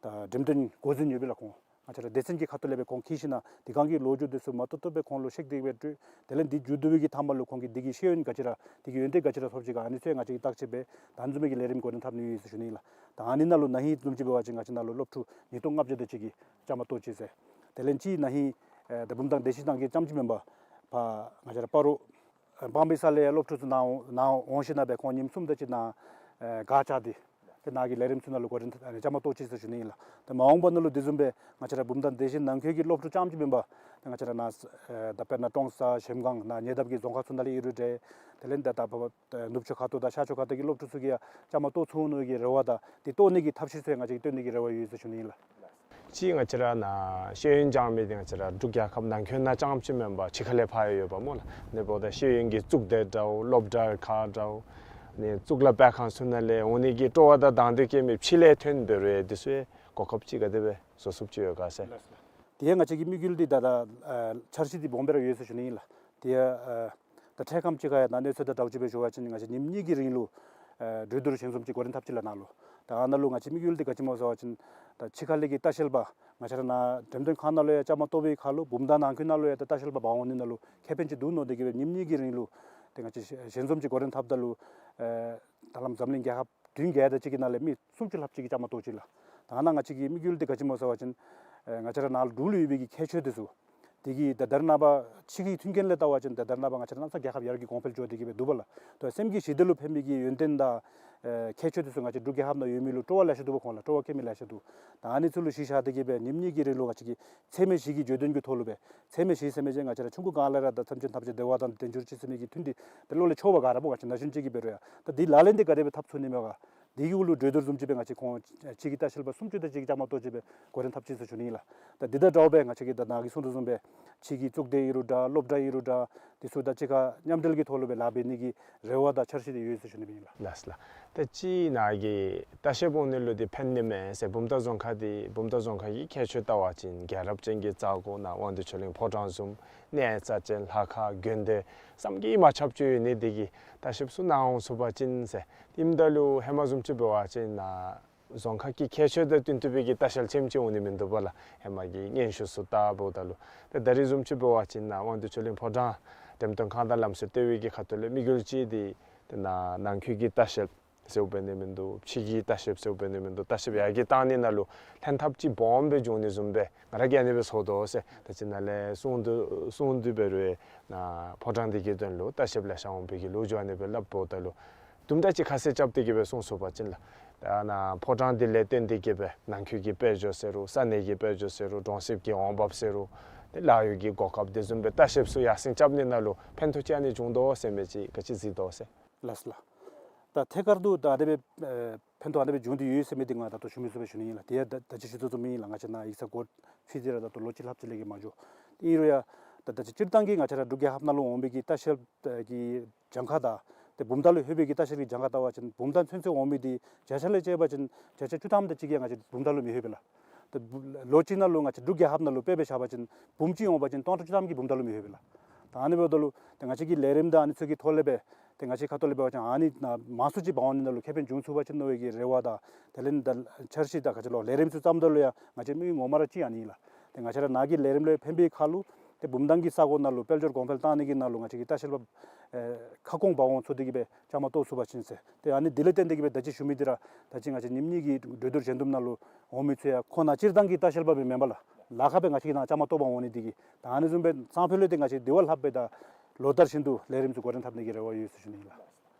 ད་འགྲེམས་སྟོན་འགོ་འཛིན་ཡོད་པས་ལགས། ཁོང་ང་བཅས་ར་སྡེ་ཚན་གྱི་ཁ་ཐུག་ལས་སྦེ་ཁོང་འཁྱིད་ཞིན་ན་དེ་གང་གི་ལོ་རྒྱུས་དེ་ཚུ་མ་བཏུབ་བཏུབ་སྦེ་ཁོང་ལུ་བཤད་དེ་སྦེ་སྤྲོད། དེ་ལས་འདི་མཇུག་བསྡུ་བའི་གི་མཐའ་མ་ལུ་ཁོང་གིས་འདི་གི་ཤེས་ཡོན་ག་ཅི་ར་འདི་གི་ཡོན་ཏན་ག་ཅི་ར་ཐོབ་ཅི་ག་ཨ་ནི་ཚུ་ཡང་ང་བཅས་ཀྱིས་བརྟག་དཔྱད་འབད་ད་ཨ་ནི་བཟུམ་མའི་གི་ལས་རིམ་འགོ་འདྲེན་འཐབ་ནི་ཡོད་ཟེར་ཞུ་ནི་ཨིན་ལགས། ད་ཨ་ནི་ནང་ལུ་ན་ཧིང་བཟུམ་ཅིག་འབད་བ་ཅིན་ང་བཅས་ནཱ་ལུ་སློབ་ཕྲུག་ཉིས་སྟོང་ལྔ་བརྒྱ་དེ་ཅིག་གིས་བཅའ་མར་གཏོགས་ཅི་ཟེར། དེ་ལས་གཅིག་ན་ཧིང་ཨེ་ད་བུམ་ཐང་སྡེ་བཞི་ནང་གི་རྐྱངམ་ཅིག་མེན་པར་ཕར་ང་བཅས་ར་སྤ་རོ་ ད་འབངས་པའི་ས་ལས་སློབ་ཕྲུག་ཚུ་ནཱ་འོང་ནཱ་འོང་ཞིནམ་ལས་ཁོང་ཉིནམ་གསུམ་དེ་ཅིག་ནཱ་ཨེ་ག་བཅར་ཏེ་ཏེ་ནཱ་གི་ལས་རིམ་ཚུ་ནང་ལུ་འགོ་འདྲེན་ཨ་ནི་བཅའ་མར་གཏོགས་ཅི་ཟེར་ཞུ་ནི་ཨིན་ལགས། ཏེ་མ་འོངས་པ་ནང་ལུ་དེ་བཟུམ་སྦེ་ང་བཅས་ར་བུམ་ཐང་དེ་བཞིན་ནང་འཁོད་ཀྱི་སློབ་ཕྲུག་རྐྱངམ་ཅིག་མེན་པར་ཏེ་ང་བཅས་ར་ནཱ་ཨེ་ད་དཔེར་ན་ཀྲོང་གསར་གཞལམ་སྒང་ནཱ་ཉེ་འདབས་ཀྱི་རྫོང་ཁག་ཚུ་ནང་ལས་ཨིན་རུང་འདྲ། དེ་ལས་ད་ད་ཕར་ནུབ་ཕྱོགས་ཁ་ཐུག་དང་ཤར་ཕྱོགས་ཁ་ཐུག་གི་སློབ་ཕྲུག་ཚུ་གིས་ཡང་བཅའ་མར་གཏོགས་ཚུགས་ནི་གི་རེ་བ་དང་དེ་གཏོགས་ནི་གི་ཐབས་ཤེས་ཚུ་ཡང་ང་བཅས་ཀྱིས་བཏོན་ནི་གི་རེ་བ་ཡོད་ཟེར་ཞུ་ནི་ཨིན་ལགས། གཅིག་ང་བཅས་ར་ནཱ་ཤེས་ཡོན་སྦྱང་མི་འདི་ང་བཅས་ར་འབྲུག་རྒྱལ་ཁབ་ནང་འཁོད་ནང་རྐྱངམ་ཅིག་མེན་པར་ཕྱི་ཁ་ལས་ཕར་ཡང་ཡོདཔ་སྨོ་ལགས། དེ་འབདཝ་ད་ཤེས་ཡོན་གྱི་གཙུག་སྡེ་འདྲཝ་སློབ་གྲྭ་ཁག་འདྲཝ་ནི་གཙུག་ལག་སྤེལ་ཁང་ཚུ་ནང་ལས་འོང་ནི་གི་སྤྲོ་བ་དང་དང་འདོད་བསྐྱེད་མི་ཕྱི་ལས་ཐོན་འབད་རུང་དེ་ཚུ་གོ་སྐབས་ཅིག་ག་དེ་སྦེ་བཟོ་ཚུགསཔ་ཅིག་ཡོད་ག་ཟེར། དེ་ཡང་ང་བཅས་ཀྱི་དམིགས་ཡུལ་འདི་ད་ད་ཨ་འཆར་གཞི་འདི་སྦོམ་སྦེ་ར་ཡོད་ཟེར་ཞུ་ནི་ཨིན་ལགས། དེ་ཡང་ཨ་ད་འཕྲལ་ཁམས་ཅིག་ཁར་ཡང་ད་གནས་ཚུལ་དང་འདྲཝ་ཅིག་སྦེ་ཞུ་བ་ཅིན་ང་བཅས་ཉིནམ་གཉིས་ཀྱི་རིང་ལུ་ཨ་གྲོས་བསྡུར་ཞལ་འཛོམས་ཅིག་འགོ་འདྲེན་འཐབ་ཅི་ལགས་ནཱ་ལུ། ད་ཨ་ནཱ་ལུ་ང་བཅས་དམིགས་ཡུལ་འདི་ག་ཅི་སྨོ་ཟེར་བ་ཅིན་ད་ཕྱི་ཁ་ལས་ཀྱི་ལྟ་བཤལ་པ་ང་བཅས་ར་ནཱ་འགྲེམས་སྟོན་ཁང་ནང་ལུ་ཡང་བཅའ་མར་གཏོགས་པའི་ཁར་ལུ་བུམ་ཐང་ནང་འཁོད་ནང་ལུ་ཡང་ད་ལྟ་བཤལ་པ་འབག་འོང་ནི་ནང་ལུ་ཁེ་ཕན་ཅིག་འདུག་མནོ་སྟེ་གིས་སྦེ་ཉིནམ་གཉིས་ཀྱི་རིང་ལུ་ཏེ་ང་བཅས་ཞལ་འཛོམས་ཅིག་འགོ་འདྲེན་འཐབ་ད་ལུ་ཨེ་ད་ལམ་འཛམ་གླིང་རྒྱལ་ཁབ་བདུན་བརྒྱད་དེ་ཅིག་གི་ནང་ལས་མི་སུམ་ཅུ་ལྷགཔ་ཅིག་གིས་བཅའ་མར་གཏོགས་ཅི་ལགས། ད་ནཱ་ང་བཅས་ཀྱི་དམིགས་ཡུལ་འདི་ག་ཅི་སྨོ་ཟེར་བ་ཅིན་ཨེ་ང་བཅས་ར་ནཱ་ལུ་འབྲུག་ལུ་ཡོད་པའི་གི་ཁྱད་ཆོས་དེ་ཚུ་དེ་གིས་ད་ད་རེས་ནངས་པ་ཕྱི་གི་མཐུན་རྐྱེན་ལས་བལྟ་བ་ཅིན་ད་ད་རེས་ནངས་པ་ང་བཅས་ར་གནམ་ས་རྒྱལ་ཁབ་ཡར་རྒྱས་གོང་འཕེལ་འགྱོ་སྟེ་གིས་སྦེ་འདུག་པ་ལགས། ད་སེམས་ཀྱི་ཞི་བདེ་ལུ་ཕན་པའི་གི་ཡོན་ཏན་དང་ཨེ་ཁྱད་ཆོས་དེ་ཚུ་ང་བཅས་འབྲུག་རྒྱལ་ཁབ་ནང་ཡོད་མི་ལུ་སྤྲོ་བ་ལེ་ཤ་འདུག་པ། ཁོང་ལུ་སྤྲོ་བ་བསྐྱེད་མི་ལེ་ཤ་འདུག། ད་ཨ་ནི་ཚུ་ལུ་གཞི་བཞག་སྟེ་གིས་སྦེ་ཉིནམ་གཉིས་ཀྱི་རིང་ལུ་ང་བཅས་ཀྱིས་འཚེ་མེད་ཞི་བའི་བརྗོད་དོན་གྱི་ཐོག་ལུ་སྦེ་འཚེ་མེད་ཞི་ཟེར་མི་ཅིག་ང་བཅས་ར་ཆུང་ཀུ་སྒང་ལས་ར་ད་མཚམས་སྦྱོར་འཐབ་ཅི་བདེ་བ་དང་དལ་འབྱོར་ཅིག་ཟེར་མི་གི་ཐུན་འདི་ཏེ་བློ་ལས་ཆོད་པ་ག་ར་སྨོ། ང་བཅས་ན་གཞོན་ཅིག་གིས་འབད་རུང་ཡང་ད་འདི་ལག་ལེན་འདི་ག་དེ་སྦེ་འཐབ་ཚུགས་ནི་མས་ག། དེ་གི་འོག་ལུ་གྲོས་བསྡུར་བཟུམ་ཅིག་སྦེ་ང་བཅས་ཁོང་ཕྱི་གི་ལྟ་བཤལ་པ་སུམ་ཅུ་དེ་ཅིག་བཅའ་མར་གཏོགས་ཅི་སྦེ་འགོ་འདྲེན་འཐབ་ཅི་ཟེར་ཞུ་ནི་ཨིན་ལགས། ད་འདི་དང་འདྲཝ་སྦེ་ང་བཅས་ཀྱིས་ད་ནཱ་གིས་གསུངས་དོ་བཟུམ་སྦེ་ཕྱི་གི་གཙུག་སྡེ་ཨིན་རུང་འདྲ་སློབ་གྲྭ་ཨིན་རུང་འདྲ་དེ་ཚུ་དང་གཅིག་ཁར་མཉམ་འབྲེལ་གྱི་ཐོག་ལུ་སྦེ་ལཱ་འབད་ནི་གི་རེ་བ་དང་འཆར་གཞི་འདི་ཡོད་ཟེར་ཞུ་ནི་ཨིན་ལགས། ལགས་ལགས། ད་ཅི་ནཱ་གི་ལྟ་བཤལ་འོང་ནི་ལུ་འདི་ཕན་ནི་མས་ཟེར། བུམ་ཐང་རྫོང་ཁག་འདི་བུམ་ཐང་རྫོང་ཁག་གི་ཁྱད་ཆོས་བལྟ་བ་ཅིན་རྒྱལ་རབས་ཅན་གྱི་རྩ་སྒོ་ནཱ་དབང་འདུས་ཆོས་གླིང་ཕོ་བྲང་བཟུམ་གནས་རྩ་ཅན་ལྷ་ཁང་དགོན་སྡེ་བསམ་གྱིས་མ་ཁྱབ་ཅིག་ཡོད་ནི་འདི་གིས་ལྟ་བཤལཔ་ཚུ་ནཱ་འོང་ཚུགས་པ་ཅིན་ཟེར། དེ་འབདཝ་ད་ལུ་ཧེ་མ་བཟུམ་ཅིག་འབད་བ་ཅིན་ནཱ་རྫོང་ཁག་གི་ཁྱད་ཆོས་དང་བསྟུན་བསྟུན་པའི་གི་ལྟ་བཤལ་ཆེམ་ཅིག་འོང་ནི་མིན་འདུག་པ་ལགས། ཧེ་མ་གི་སྙན་ཞུ་ཚུ་བལྟཝ་ད་ལུ། ཏེ་ད་རེས་བཟུམ་ཅིག་འབད་བ་ཅིན་ནཱ་དབང་འདུས་ཆོས་གླིང་ཕོ་བྲང་འགྲེམས་སྟོན་ཁང་དང་ལམ་སྲོལ་ལྟེ་བའི་གི་ཁ་ཐུག་ལས་དམིགས་ཡུལ་ཅིག་འདི་ཏེ་ནཱ་ནང་འཁོད་ཀྱི་ལྟ་བཤལ་ཟེརཝ་འབད་ནི་མིན་འདུག། ཕྱི་གི་ལྟ་བཤལ་ཟེརཝ་འབད་ནི་མིན་འདུག། ལྟ་བཤལ་ཡར་རྒྱས་གཏང་ནི་ནང་ལུ་ལྷན་ཐབས་ཅིག་སྦོམ་སྦེ་འབྱུང་ནི་བཟུམ་སྦེ་ང་ར་གིས་ཨ་ནི་སྦེ་ཚོར་དོ་ཟེར། ད་ཅི་ནཱ་ལས་གསུང་དོ་གསུང་དོ་འབད་རུང་ནཱ་ཕོ་བྲང་འདི་གི་དོན་ལུ་ལྟ་བཤལཔ་ལེ་ཤ་འོང་པའི་གི་ལོ་རྒྱུས་ཨ་ནི་སྦེ་སླབ་འབདཝ་ད་ལུ་དུམ་གྲ་ཅིག་ཁ་གསལ་རྐྱབ་སྟེ་གིས་སྦེ་གསུང་ཚུགས་པ་ཅིན་ལགས། ད་ནཱ་ཕོ་བྲང་འདི་ལས་བརྟེན་ཏེ་གིས་སྦེ་ནང་འཁོད་ཀྱི་དཔལ་འབྱོར་ཟེར་རུང་ས་གནས་ཀྱི་དཔལ་འབྱོར་ཟེར་རུང་གྲོང་གསེབ་ཀྱི་འོང་འབབ་ཟེར་རུང་ཏེ་ལཱ་གཡོག་གི་གོ་སྐབས་དེ་བཟུམ་སྦེ་ལྟ་བཤལཔ་ཚུ་ཡར་སེང་རྐྱབ་ནི་ནང་ལུ་ཕན་ཐོགས་ཅིག་ཨ་ནི་འབྱུང་དོ་ཟེར་མི་ཅིག་ག་ཅི་གཟིགས་དོ་ཟེར། ལགས་ལགས། ད་ཐད་ཀར་དུ་ད་ཨ་ནི་སྦེ་ཨེ་ཕན་ཐོགས་ཨ་ནི་སྦེ་འབྱུང་སྟེ་ཡོད་ཟེར་མི་འདི་ང་ད་ལྟོ་ཞུ་མི་ཚུགས་པས་ཞུ་ནི་ཨིན་ལགས། དེ་ཡང་ད་ད་ཅི་ཞུ་དོ་བཟུམ་ཨིན་ལགས། ང་བཅས་ནཱ་ཡིག་ཚང་སྒོ་ཕྱེ་སྟེ་ར་ད་ལྟོ་ལོ་གཅིག་ལྷགཔ་ཅིག་ལས་ཀྱི་མ་འགྱོ། ཏེ་ཨིན་རུང་ཡང་ད་ད་ཅི་སྤྱིར་བཏང་གི་ང་བཅས་ར་འབྲུག་རྒྱལ་ཁབ་ནང་ལུ་འོང་མི་གི་ལྟ་བཤལཔ་ཀྱི་གྱངས་ཁ་དང་ཏེ་བུམ་ཐང་ལུ་ལྷོད་པའི་གི་ལྟ་བཤལ་གྱི་གྱངས་ཁ་བལྟ་བ་ཅིན་བུམ་ཐང་ཚུན་ཚོད་འོང་མི་འདི་བརྒྱ་ཆ་ལས་བཅད་པ་ཅིན་བརྒྱ་ཆ་བཅུ་ཐམ་དེ་ཅིག་གིས་ང་བཅས་བུམ་ཐང་ལུ་མི་ལྷོད་པས་ལགས། ད་བུ་ལོ་གཅིག་ནང་ལུ་ང་བཅས་འབྲུག་རྒྱལ་ཁབ་ནང་ལུ་དཔེ་སྦེ་བཞག་པ་ཅིན་བུམ་གཅིག་འོང་པ་ཅིན་སྟོང་ཕྲག་བཅུ་ཐམ་གྱིས་བུམ་ཐང་ལུ་མི་ལྷོད་པས་ལགས། ད་ཨ་ནི་འབདཝ་ད་ལུ་ཏེ་ང་བཅས་ཀྱི་ལས་རིམ་དང་ཨ་ནི་ཚུ་གི་ཐོག་ལས་སྦེ་ཏེ་ང་བཅས་ཁ་ཐུག་ལས་འབད་བ་ཅིན་ཨ་ནི་ནཱ་མང་སུ་ཅིག་འབག་འོང་ནི་ནང་ལུ་ཁེ་ཕན་འབྱུང་ཚུགས་པ་ཅིན་མནོ་བའི་གི་རེ་བ་དང་དེ་ལས་ད་འཆར་གཞི་དང་ག་ཅི་ལོ་ལས་རིམ་ཚུ་བརྩམ་ད་ལུ་ཡང་ང་བཅས་དམིགས་ཡུལ་ངོ་མ་ར་གཅིག་ཨ་ནི་ཨིན་ལགས། ཏེ་ང་བཅས་ར་ནཱ་གི་ལས་རིམ་ལུ་ཕན་པའི་ཁར་ལུ་ཏེ་བུམ་ཐང་གི་ས་གོ་ནང་ལུ་དཔལ་འབྱོར་གོང་འཕེལ་བཏང་ནི་གི་ནང་ལུ་ང་བཅས་ཀྱི་ལྟ་བཤལཔ་ཨེ་ཁ་སྐོང་འབག་འོང་ཚུགས་ཏེ་གིས་སྦེ་བཅའ་མར་གཏོགས་ཚུགས་པ་ཅིན་ཟེར། ཏེ་ཨ་ནི་དེ་ལས་བརྟེན་ཏེ་གིས་སྦེ་ད་ཅི་ཞུ་མི་འདི་ར་ད་ཅི་ང་བཅས་ཉིནམ་གཉིས་ཀྱི་གྲོས་བསྡུར་ཞལ་འཛོམས་ནང་ལུ་འོང་མི་ཚུ་ཡང་ཁོང་ནཱ་སྤྱིར་བཏང་གི་ལྟ་བཤལཔ་སྦེ་མེན་པ་ལགས། ལཱ་ཁག་སྦེ་ང་བཅས་ཀྱི་ནཱ་བཅའ་མར་གཏོགས་འབག་འོང་ནི་འདི་གིས། ད་ཨ་ནི་བཟུམ་སྦེ་སང་ཕོད་ལུ་ཏེ་ང་བཅས་དེ་བ་ལྷགཔ་སྦེ་ད་ལོ་ལྟར་བཞིན་དུ་ལས་རིམ་ཚུ་འགོ་འདྲེན་འཐབ་ནི་གི་རེ་བ་ཡོད་ཟེར་ཞུ་ནི་ཨིན་ལགས།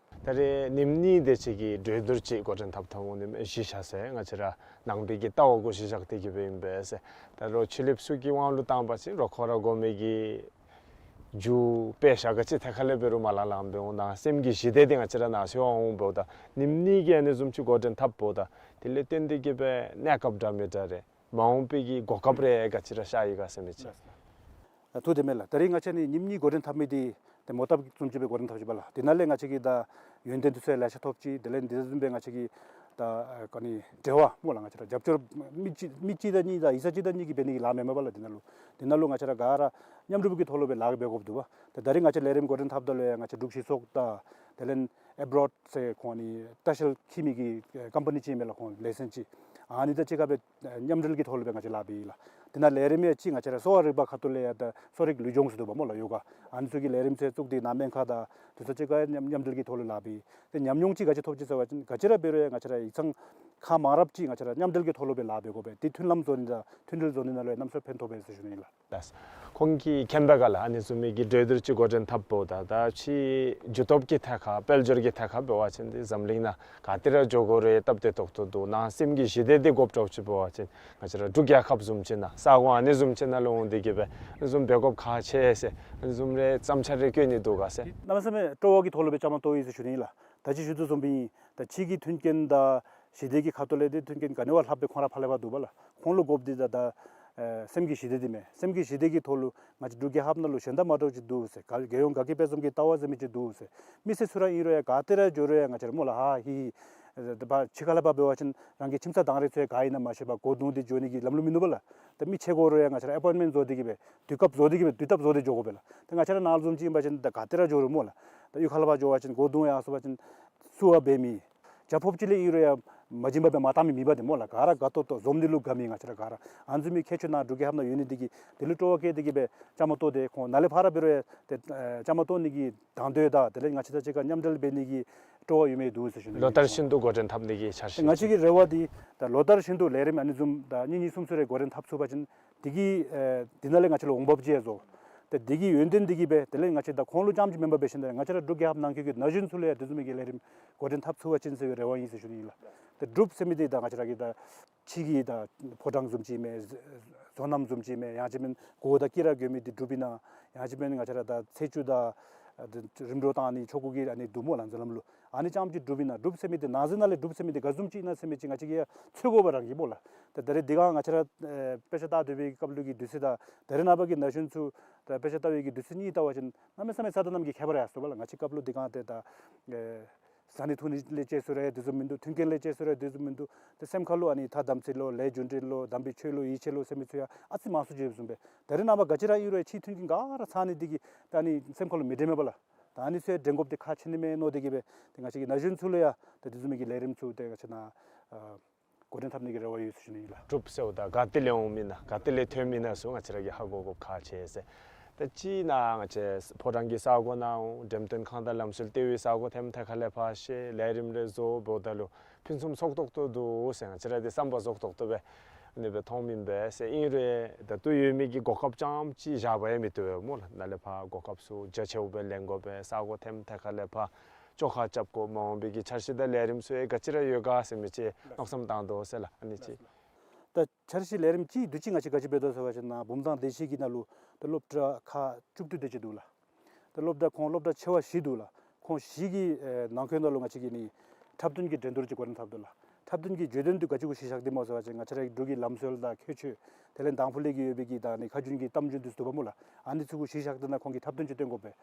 ད་རེས་ཉིནམ་གཉིས་དེ་ཅིག་གི་གྲོས་བསྡུར་ཅིག་འགོ་འདྲེན་འཐབ་འཐབ་འོང་ནི་མས་གཞི་བཞག་ཟེར། ང་བཅས་ར་ནང་པའི་གི་ལྟ་བ་གུ་གཞི་བཞག་སྟེ་གིས་སྦེ་ཨིན་པས་ཟེར། ད་རོགས་ཆོས་ལེགས་ཚུ་གི་དབང་ལུ་བཏང་པ་ཅིན་རོགས་ཁོ་ར་དགོ་མི་གི་རྒྱུ་དཔེ་བཞག་ག་ཅི་ཐད་ཁ་ལས་འབད་རུང་མ་ལང་ལང་སྦེ་འོང་། ནཱ་སེམས་ཀྱི་ཞི་བདེ་འདི་ང་བཅས་ར་ནཱ་ཚུ་འོང་འབདཝ་ད་ཉིནམ་གཉིས་ཀྱི་ཨ་ནི་བཟུམ་ཅིག་འགོ་འདྲེན་འཐབ་འབདཝ་ད་དེ་ལས་བརྟེན་ཏེ་གིས་སྦེ་གནས་སྐབས་འདྲ་མི་འདྲ་རེ་མ་འོངས་པའི་གི་གོ་སྐབས་རེ་ག་ཅི་ར་ཤར་ཡི་ག་ཟེར་མི་ཅིག། ཨ་ཐུགས་བདེན་མས་ལགས། ད་རེས་ང་བཅས་ནི་ཉིནམ་གཉིས་འགོ་འདྲེན་འཐབ་མི་འདི་ཏེ་མོ་བཏབ་བཟུམ་ཅིག་སྦེ་འགོ་འདྲེན་འཐབ་ཅི་པ་ལགས། དེ་ནང་ལས་ང་བཅས་ཀྱིས་ད་ཡོན་ཏན་དེ་ཚུ་ཡང་ལེ་ཤ་ཐོབ་ཅི། དེ་ལས་འདི་བཟུམ་སྦེ་ང་བཅས་ཀྱིས་ད་ཨ་ག་ནི་འབྲེལ་བ་སྨོ་ལགས། ང་བཅས་ར་རྒྱབ་སྐྱོར་མི་གཅིག་མི་གཅིག་དང་གཉིས་དང་ཡིག་ཚང་གཅིག་དང་གཉིས་ཀྱིས་འབད་ནི་གི་ལཱ་མེན་མས་པ་ལགས། དེ་ནང་ལུ་དེ་ནང་ལུ་ང་བཅས་ར་ག་ར་མཉམ་རུབ་ཀྱི་ཐོག་ལུ་སྦེ་ལཱ་འབད་དགོཔ་འདུག་པ། ཏེ་ད་རེས་ང་བཅས་ལས་རིམ་འགོ་འདྲེན་འཐབ་ད་ལུ་ཡང་ང་བཅས་འབྲུག་གཞི་ཚོགས་དང་དེ་ལས་ཨེབ་རོཌ་ཟེར་ཁོང་ནི་ལྟ་བཤལ་འཁྱིད་མི་གི་ཨེ་ཀམ་པ་ནི་ཅིག་ཨིན་མས་ལགས། ཁོང་ལའི་སེནསི་ཅིག་ཨ་ནི་དང་གཅིག་ཁར་སྦེ་ཨེ་མཉམ་འབྲེལ་གྱི་ཐོག་ལུ་སྦེ་ང་བཅས་ལཱ་འབད་ཡི་ལགས། དེ་ནང་ལས་རིམ་ཡང་ཅིག་ང་བཅས་ར་གསོ་བ་རིག་པ་ཁ་ཐུག་ལས་ཡང་ད་གསོ་རིག་ལུས་སྦྱོང་ཟེར་འདུག་པ་སྨོ་ལགས། ཡོ་ག་ཨ་ནི་ཚུ་གི་ལས་རིམ་ཚུ་བཙུགས་ཏེ་ནཱ་སྨན་ཁང་དང་དེ་ཚུ་གཅིག་ཁར་མཉམ་མཉམ་འབྲེལ་གྱི་ཐོག་ལུ་ལཱ་འབད་ཡི། ཏེ་ཉམས་མྱོང་ཅིག་ག་ཅི་ཐོབ་ཅི་ཟེར་བ་ཅིན་ག་ཅི་ར་འབད་རུང་ཡང་ང་བཅས་ར་ཡིག་ཚང་ ཁག་མང་རབས་ཅིག་ང་བཅས་ར་མཉམ་འབྲེལ་གྱི་ཐོག་ལུ་སྦེ་ལཱ་འབད་དགོ་པས། དེ་མཐུན་ལམ་བཟོ་ནི་དང་མཐུན་སྒྲིལ་བཟོ་ནི་ནང་ལུ་ཡང་གནམ་མེད་ས་མེད་ཕན་ཐོགས་པས་ཟེར་ཞུ་ནི་ཨིན་ལགས། ལགས། ཁོང་གིས་མཁྱེན་པའི་ཁར་ལགས་ཨ་ནི་བཟུམ་མའི་གི་གྲོས་བསྡུར་ཅིག་འགོ་འདྲེན་འཐབ་འབདཝ་ད་ད་ཕྱིའི་རྒྱུ་སྟོབས་ཀྱི་ཐད་ཁར་དཔལ་འབྱོར་གྱི་ཐད་ཁར་འབད་བ་ཅིན་འདི་འཛམ་གླིང་ནང་ག་ཏེ་ར་འགྱོ་དགོ་རུང་སྟབས་བདེ་ཏོག་ཏོ་འདུག། ནང་སེམས་ཀྱི་ཞི་བདེ་འདི་དགོཔ་འདྲཝ་ཅིག་འབད་བ་ཅིན་ང་བཅས་ར་འབྲུག་རྒྱལ་ཁབ་བཟུམ་ཅིག་ནང་ས་གོ་ཨ་ནི་བཟུམ་ཅིག་ནང་ལུ་འོང་སྟེ་གིས་སྦེ་ཨ་ནི་བཟུམ་འབད་དགོཔ་ཁག་ཆེ་ཟེར་ཨ་ནི་བཟུམ་རེ་བརྩམ་འཆར་རེ་བཀོད་ནི་འདུག་ག་ཟེར། གནམ་མེད་ས་མེད་སྤྲོ་བ་གི་ཐོག་ལུ་སྦེ་བཅའ་མར་གཏོགས་ཡི་ཟེར་ཞུ་ནི་ཨིན་ལགས། ད་ཅི་ཞུ་དོ་བཟུམ་སྦེ་ཨིན། ད་ཕྱི་གི་མཐུན་རྐྱེན་དང་ཞི་བདེ་གི་ཁ་ཐུག་ལས་འདི་མཐུན་རྐྱེན་ག་ནི་བ་ལྷགཔ་སྦེ་ཁོང་ར་ཕར་ལས་ཕར་འདུག་པ་ལགས། ཁོང་ལུ་དགོཔ་འདི་ད་ད་ཨེ་སེམས་ཀྱི་ཞི་བདེ་འདི་མས། སེམས་ཀྱི་ཞི་བདེ་གི་ཐོག་ལུ་ང་བཅས་འབྲུག་རྒྱལ་ཁབ་ནང་ལུ་གཞན་དང་མ་འདྲཝ་ཅིག་འདུག་ཟེར། ག་རྒྱལ་ཡོངས་དགའ་སྐྱིད་དཔལ་འཛོམས་ཀྱི་ལྟ་བ་ཟེར་མི་ཅིག་འདུག་ཟེར། མི་སེར་ཚུ་ར་ཨིན་རུང་ཡང་ག་ཏེ་ར་འགྱོ་རུང་ཡང་ང་བཅས་ར་སྨོ་ལགས་ཧ་ཧི་ཧི་ཨེ་ད་ཕར་ཕྱི་ཁ་ལས་ཕར་འབད་བ་ཅིན་རང་གི་ཁྱིམ་ཚང་དང་རེ་ཚུ་ཡང་ག་ཨིན་ན་མ་ཤེས་པར་སྒོ་རྡུང་སྟེ་འགྱོ་ནི་གི་ལམ་ལུགས་མིན་འདུག་པ་ལགས། ད་མི་ཕྱད་དགོ་རུང་ཡང་ང་བཅས་ར་ཨེ་པོའིནཊ་མེནཊ་བཟོ་སྟེ་གིས་སྦེ་དུས་སྐབས་བཟོ་སྟེ་གིས་སྦེ་དུས་སྟབས་བཟོ་སྟེ་འགྱོ་དགོ་པས་ལགས། ད་ང་བཅས་ར་ནཱ་ལུ་བཟུམ་ཅིག་ཨིན་པ་ཅིན་ད་ག་ཏེ་ར་འགྱོ་རུང་སྨོ་ལགས། ད་གཡུས་ཁ་ལས་ཕར་འགྱོ་བ་ཅིན་སྒོ་རྡུང་ཡར་སོང་པ་ཅིན་བསུ་བ་འབད་མི། ཇ་ཕོརཔ་ཅིག་ལས་ཨིན་རུང་ཡང་མ་བྱིན་པར་སྦེ་མར་བཏང་མི་མེད་པ་འདི་སྨོ་ལགས། ག་ར་དགའ་ཏོག་ཏོ་འཛོམས་ནི་ལུ་དགའ་མི་ང་བཅས་ར་ག་ར་ཨ་ནི་བཟུམ་མའི་ཁྱད་ཆོས་ནཱ་འབྲུག་རྒྱལ་ཁབ་ནང་ཡོད་ནི་འདི་གིས་དེ་ལུ་སྤྲོ་བ་བསྐྱེད་དེ་གིས་སྦེ་བཅའ་མར་གཏོགས་ཏེ་ཁོང་ནཱ་ལས་ཕར་འབད་རུང་ཡང་ཏེ་ཨེ་བཅའ་མར་གཏོགས་ནི་གི་དང་འདོད་དང་དེ་ལས་ང་བཅས་དང་གཅིག་ཁར་མཉམ་འབྲེལ་འབད་ནི་གི་སྤྲོ་བ་ཡོད་མི་འདུག་ཟེར་ཞུ་ནི། ལོ་ལྟར་བཞིན་དུ་འགོ་འདྲེན་འཐབ་ནི་གི་འཆར་གཞི། ང་བཅས་ཀྱི་རེ་བ་འདི་ད་ལོ་ལྟར་བཞིན་དུ་ལས་རིམ་ཨ་ནི་བཟུམ་ད་གཉིས་གཉིས་གསུམ་གསུམ་རེ་འགོ་འདྲེན་འཐབ་ཚུགས་པ་ཅིན་དེ་གིས་ཨེ་དེ་ནང་ལས་ང་བཅས་ལུ་འོང་འབབ་ཅིག་ཡང་བཟོ། ཏེ་དེ་གི་ཡོན་ཏན་དེ་གིས་སྦེ་དེ་ལས་ང་བཅས་ད་ཁོང་ལུ་རྐྱངམ་ཅིག་མེན་པར་འབད་ཞིནམ་ལས་ང་བཅས་ར་འབྲུག་རྒྱལ་ཁབ་ནང་འཁོད་ཀྱི་ན་གཞོན་ཚུ་ལུ་ཡང་དེ་བཟུམ་མའི་གི་ལས་རིམ་འགོ་འདྲེན་འཐབ་ཚུགས་པ་ཅིན་ཟེར་བའི་རེ་བ་ཨིན་ཟེར་ཞུ་ནི་ཨིན་ལགས། ཏེ་འབྲུགཔ་ཟེར་མི་འདི་ད་ང་བཅས་ར་གི་ད་ཕྱི་གི་ད་ཕོ་བྲང་བཟུམ་ཅིག་མས། བཟོ་རྣམ་བཟུམ་ཅིག་མས། ཡང་ཅིན་མེན་གོ་དང་དཀྱི་ར་གྱོན་མི་འདི་འབྲུགཔ་ཨིན་ན། ཡང་ཅིན་མེན་ང་བཅས་ར་ད་ཚེས་བཅུ་དང་ཨ་ད་རིམ་གྲོ་བཏང་ནི་ཆོ་ག་གི་ཨ་ནི་འདུག་སྨོ་ལགས་མཛད་རྣམ་ལུ། ཨ་ནི་རྐྱངམ་ཅིག་འབྲུགཔ་ཨིན་ན། འབྲུགཔ་ཟེར་མི་འདི་ནང་གསེས་ནང་ལས་འབྲུགཔ་ཟེར་མི་འདི་ག་བཟུམ་ཅིག་ཨིན་ན་ཟེར་མི་ཅིག་ང་བཅས་ཀྱིས་ཡང་ཚོད་དགོ་པ་རང་གི་སྨོ་ལགས། ཏེ་ད་རེས་འདི་ག་ང་བཅས་ར་ཨེ་དཔེ་ཆ་ལྟ་སྡོད་པའི་སྐབས་ལུ་གི་དུས་ཚོད་དང་ད་རེས་ནངས་པ་གི་ན་གཞོན་ཚུ་ད་དཔེ་ཆ་ལྟ་བའི་གི་དུས་ཚོད་གཉིས་བལྟ་བ་ཅིན་གནམ་མེད་ས་མེད་ས་དང་གནམ་གྱི་ཁྱད་པར་ཡར་སོང་པ་ལགས། ང་བཅས་སྐབས་ལུ་འདི་ག་ཏེ་ད་ཨེ་ཟ་ནི་འཐུང་ནི་ལས་བཅད་སོང་རུང་དེ་བཟུམ་མིན་འདུག། མཐུན་རྐྱེན་ལས་བཅད་སོང་རུང་དེ་བཟུམ་མིན་འདུག། ཏེ་སེམས་ཁ་ལུ་ཨ་ནི་ཐ་དམ་ཚིག་ལོ་ལས་རྒྱུ་འབྲས་ལོ་དམ་པའི་ཆོས་ལོ་ཡིད་ཆེས་ལོ་ཟེར་མི་ཚུ་ཡང་ཨ་ཙི་མང་སུ་ཅིག་ཡོདཔ་བཟུམ་སྦེ་ད་རེས་ནངས་པ་ག་ཅི་ར་ཨིན་རུང་ཕྱིའི་མཐུན་རྐྱེན་ག་ར་ཚང་ནི་འདི་གིས་ད་ཨ་ནི་སེམས་ཁ་ལུ་མི་དྲན་མས་པ་ལགས། ད་ཨ་ནི་ཚུ་ཡང་དྲན་དགོཔ་འདི་ཁག་ཆེ་ནི་མས་མནོ་སྟེ་གིས་སྦེ་ཏེ་ང་བཅས་ཀྱི་ན་གཞོན་ཚུ་ལུ་ཡང་ཏེ་དེ་བཟུམ་མའི་གི་ལས་རིམ་ཚུ་ཏེ་ང་བཅས་ནཱ་ཨ་འགོ་འདྲེན་འཐབ་ནི་གི་རེ་བ་ཡོད་ཟེར་ཞུ་ནི་ཨིན་ལགས། འབྲུགཔ་ཟེརཝ་ད་ག་ཏེ་ལས་འོངམ་ཨིན་ན་ག་ཏེ་ལས་ཐོནམ་ཨིན་ན་ཚུ་ང་བཅས་ར་གིས་ཧ་གོ་དགོཔ་ཁག་ཆེ་ཟེར། ད་ཅི་ཨིན་ན་ང་བཅས་ཕོ་བྲང་གི་ས་གོ་ནང་འོང་། འགྲེམས་སྟོན་ཁང་དང་ལམ་སྲོལ་ལྟེ་བའི་ས་གོ་ཐེམ་ཐད་ཁ་ལས་ཕར་ཤེས། ལས་རིམ་རེ་བཟོ་འབདཝ་ད་ལུ་ཕུན་སུམ་ཚོགས་ཏོག་ཏོ་འདུག་ཟེར་ང་བཅས་ར་འདི་བསམ་པ་རྫོགས་ཏོག་ཏོ་སྦེ་ཨ་ནི་སྦེ་མཐོངམ་ཨིན་པས་ཟེར། ཨིན་རུང་ད་ལྟོ་ཡོད་མི་གི་གོ་སྐབས་རྐྱངམ་ཅིག་བཞག་པར་ཡང་མི་བཏུབ་པས་སྨོ་ལགས། ནཱ་ལས་ཕར་གོ་སྐབས་ཚུ་རྒྱ་ཆེཝ་སྦེ་ལེན་དགོ་པས། ས་གོ་ཐེམ་ཐད་ཁ་ལས་ཕར་བཅོ་ཁ་རྐྱབ་དགོ། མ་འོངས་པའི་གི་འཆར་གཞི་དང་ལས་རིམ་ཚུ་ཡང་ག་ཅི་ར་ཡོད་ག་ཟེར་མི་ཅིག་མནོ་བསམ་བཏང་དོ་ཟེར་ལགས། ཨ་ནི་ཅིག། ད་འཆར་གཞི་ལས་རིམ་ཅིག་དུས་ཅི་ང་བཅས་ག་ཅི་འབད་དོ་ཟེར་བ་ཅིན་ནཱ་བུམ་ཐང་སྡེ་བཞི་གི་ནང་ལུ་ད་སློབ་གྲྭ་ཁག་བཅུ་བདུན་དེ་ཅིག་འདུག་ལགས། ད་སློབ་གྲྭ་ཁོང་སློབ་གྲྭ་ཆེ་བ་བཞི་འདུག་ལགས། ཁོང་བཞི་གི་ཨེ་ནང་འཁོད་ནང་ལུ་ང་བཅས་ཀྱིས་ནི་འཁྲབ་སྟོན་གྱི་འགྲན་བསྡུར་ཅིག་འགོ་འདྲེན་འཐབ་དོ་ལགས། འཁྲབ་སྟོན་གྱི་བརྗོད་དོན་འདི་ག་ཅི་གུ་གཞི་བཞག་སྟེ་སྨོ་ཟེར་བ་ཅིན་ང་བཅས་ར་འབྲུག་གི་ལམ་སྲོལ་དང་ཁྱད་ཆོས་དེ་ལས་དང་ཕུ་ལས་ཀྱི་ཡོད་པའི་གི་ད་ནི་ཁ་རྒྱུན་གྱི་གཏམ་རྒྱུད་འདི་ཚུ་འདུག་པ་སྨོ་ལགས། ཨ་ནི་ཚུ་གུ་གཞི་བཞག་སྟེ་ནཱ་ཁོང་གིས་འཁྲབ་སྟོན་ཅིག་སྟོན་དགོ་པས།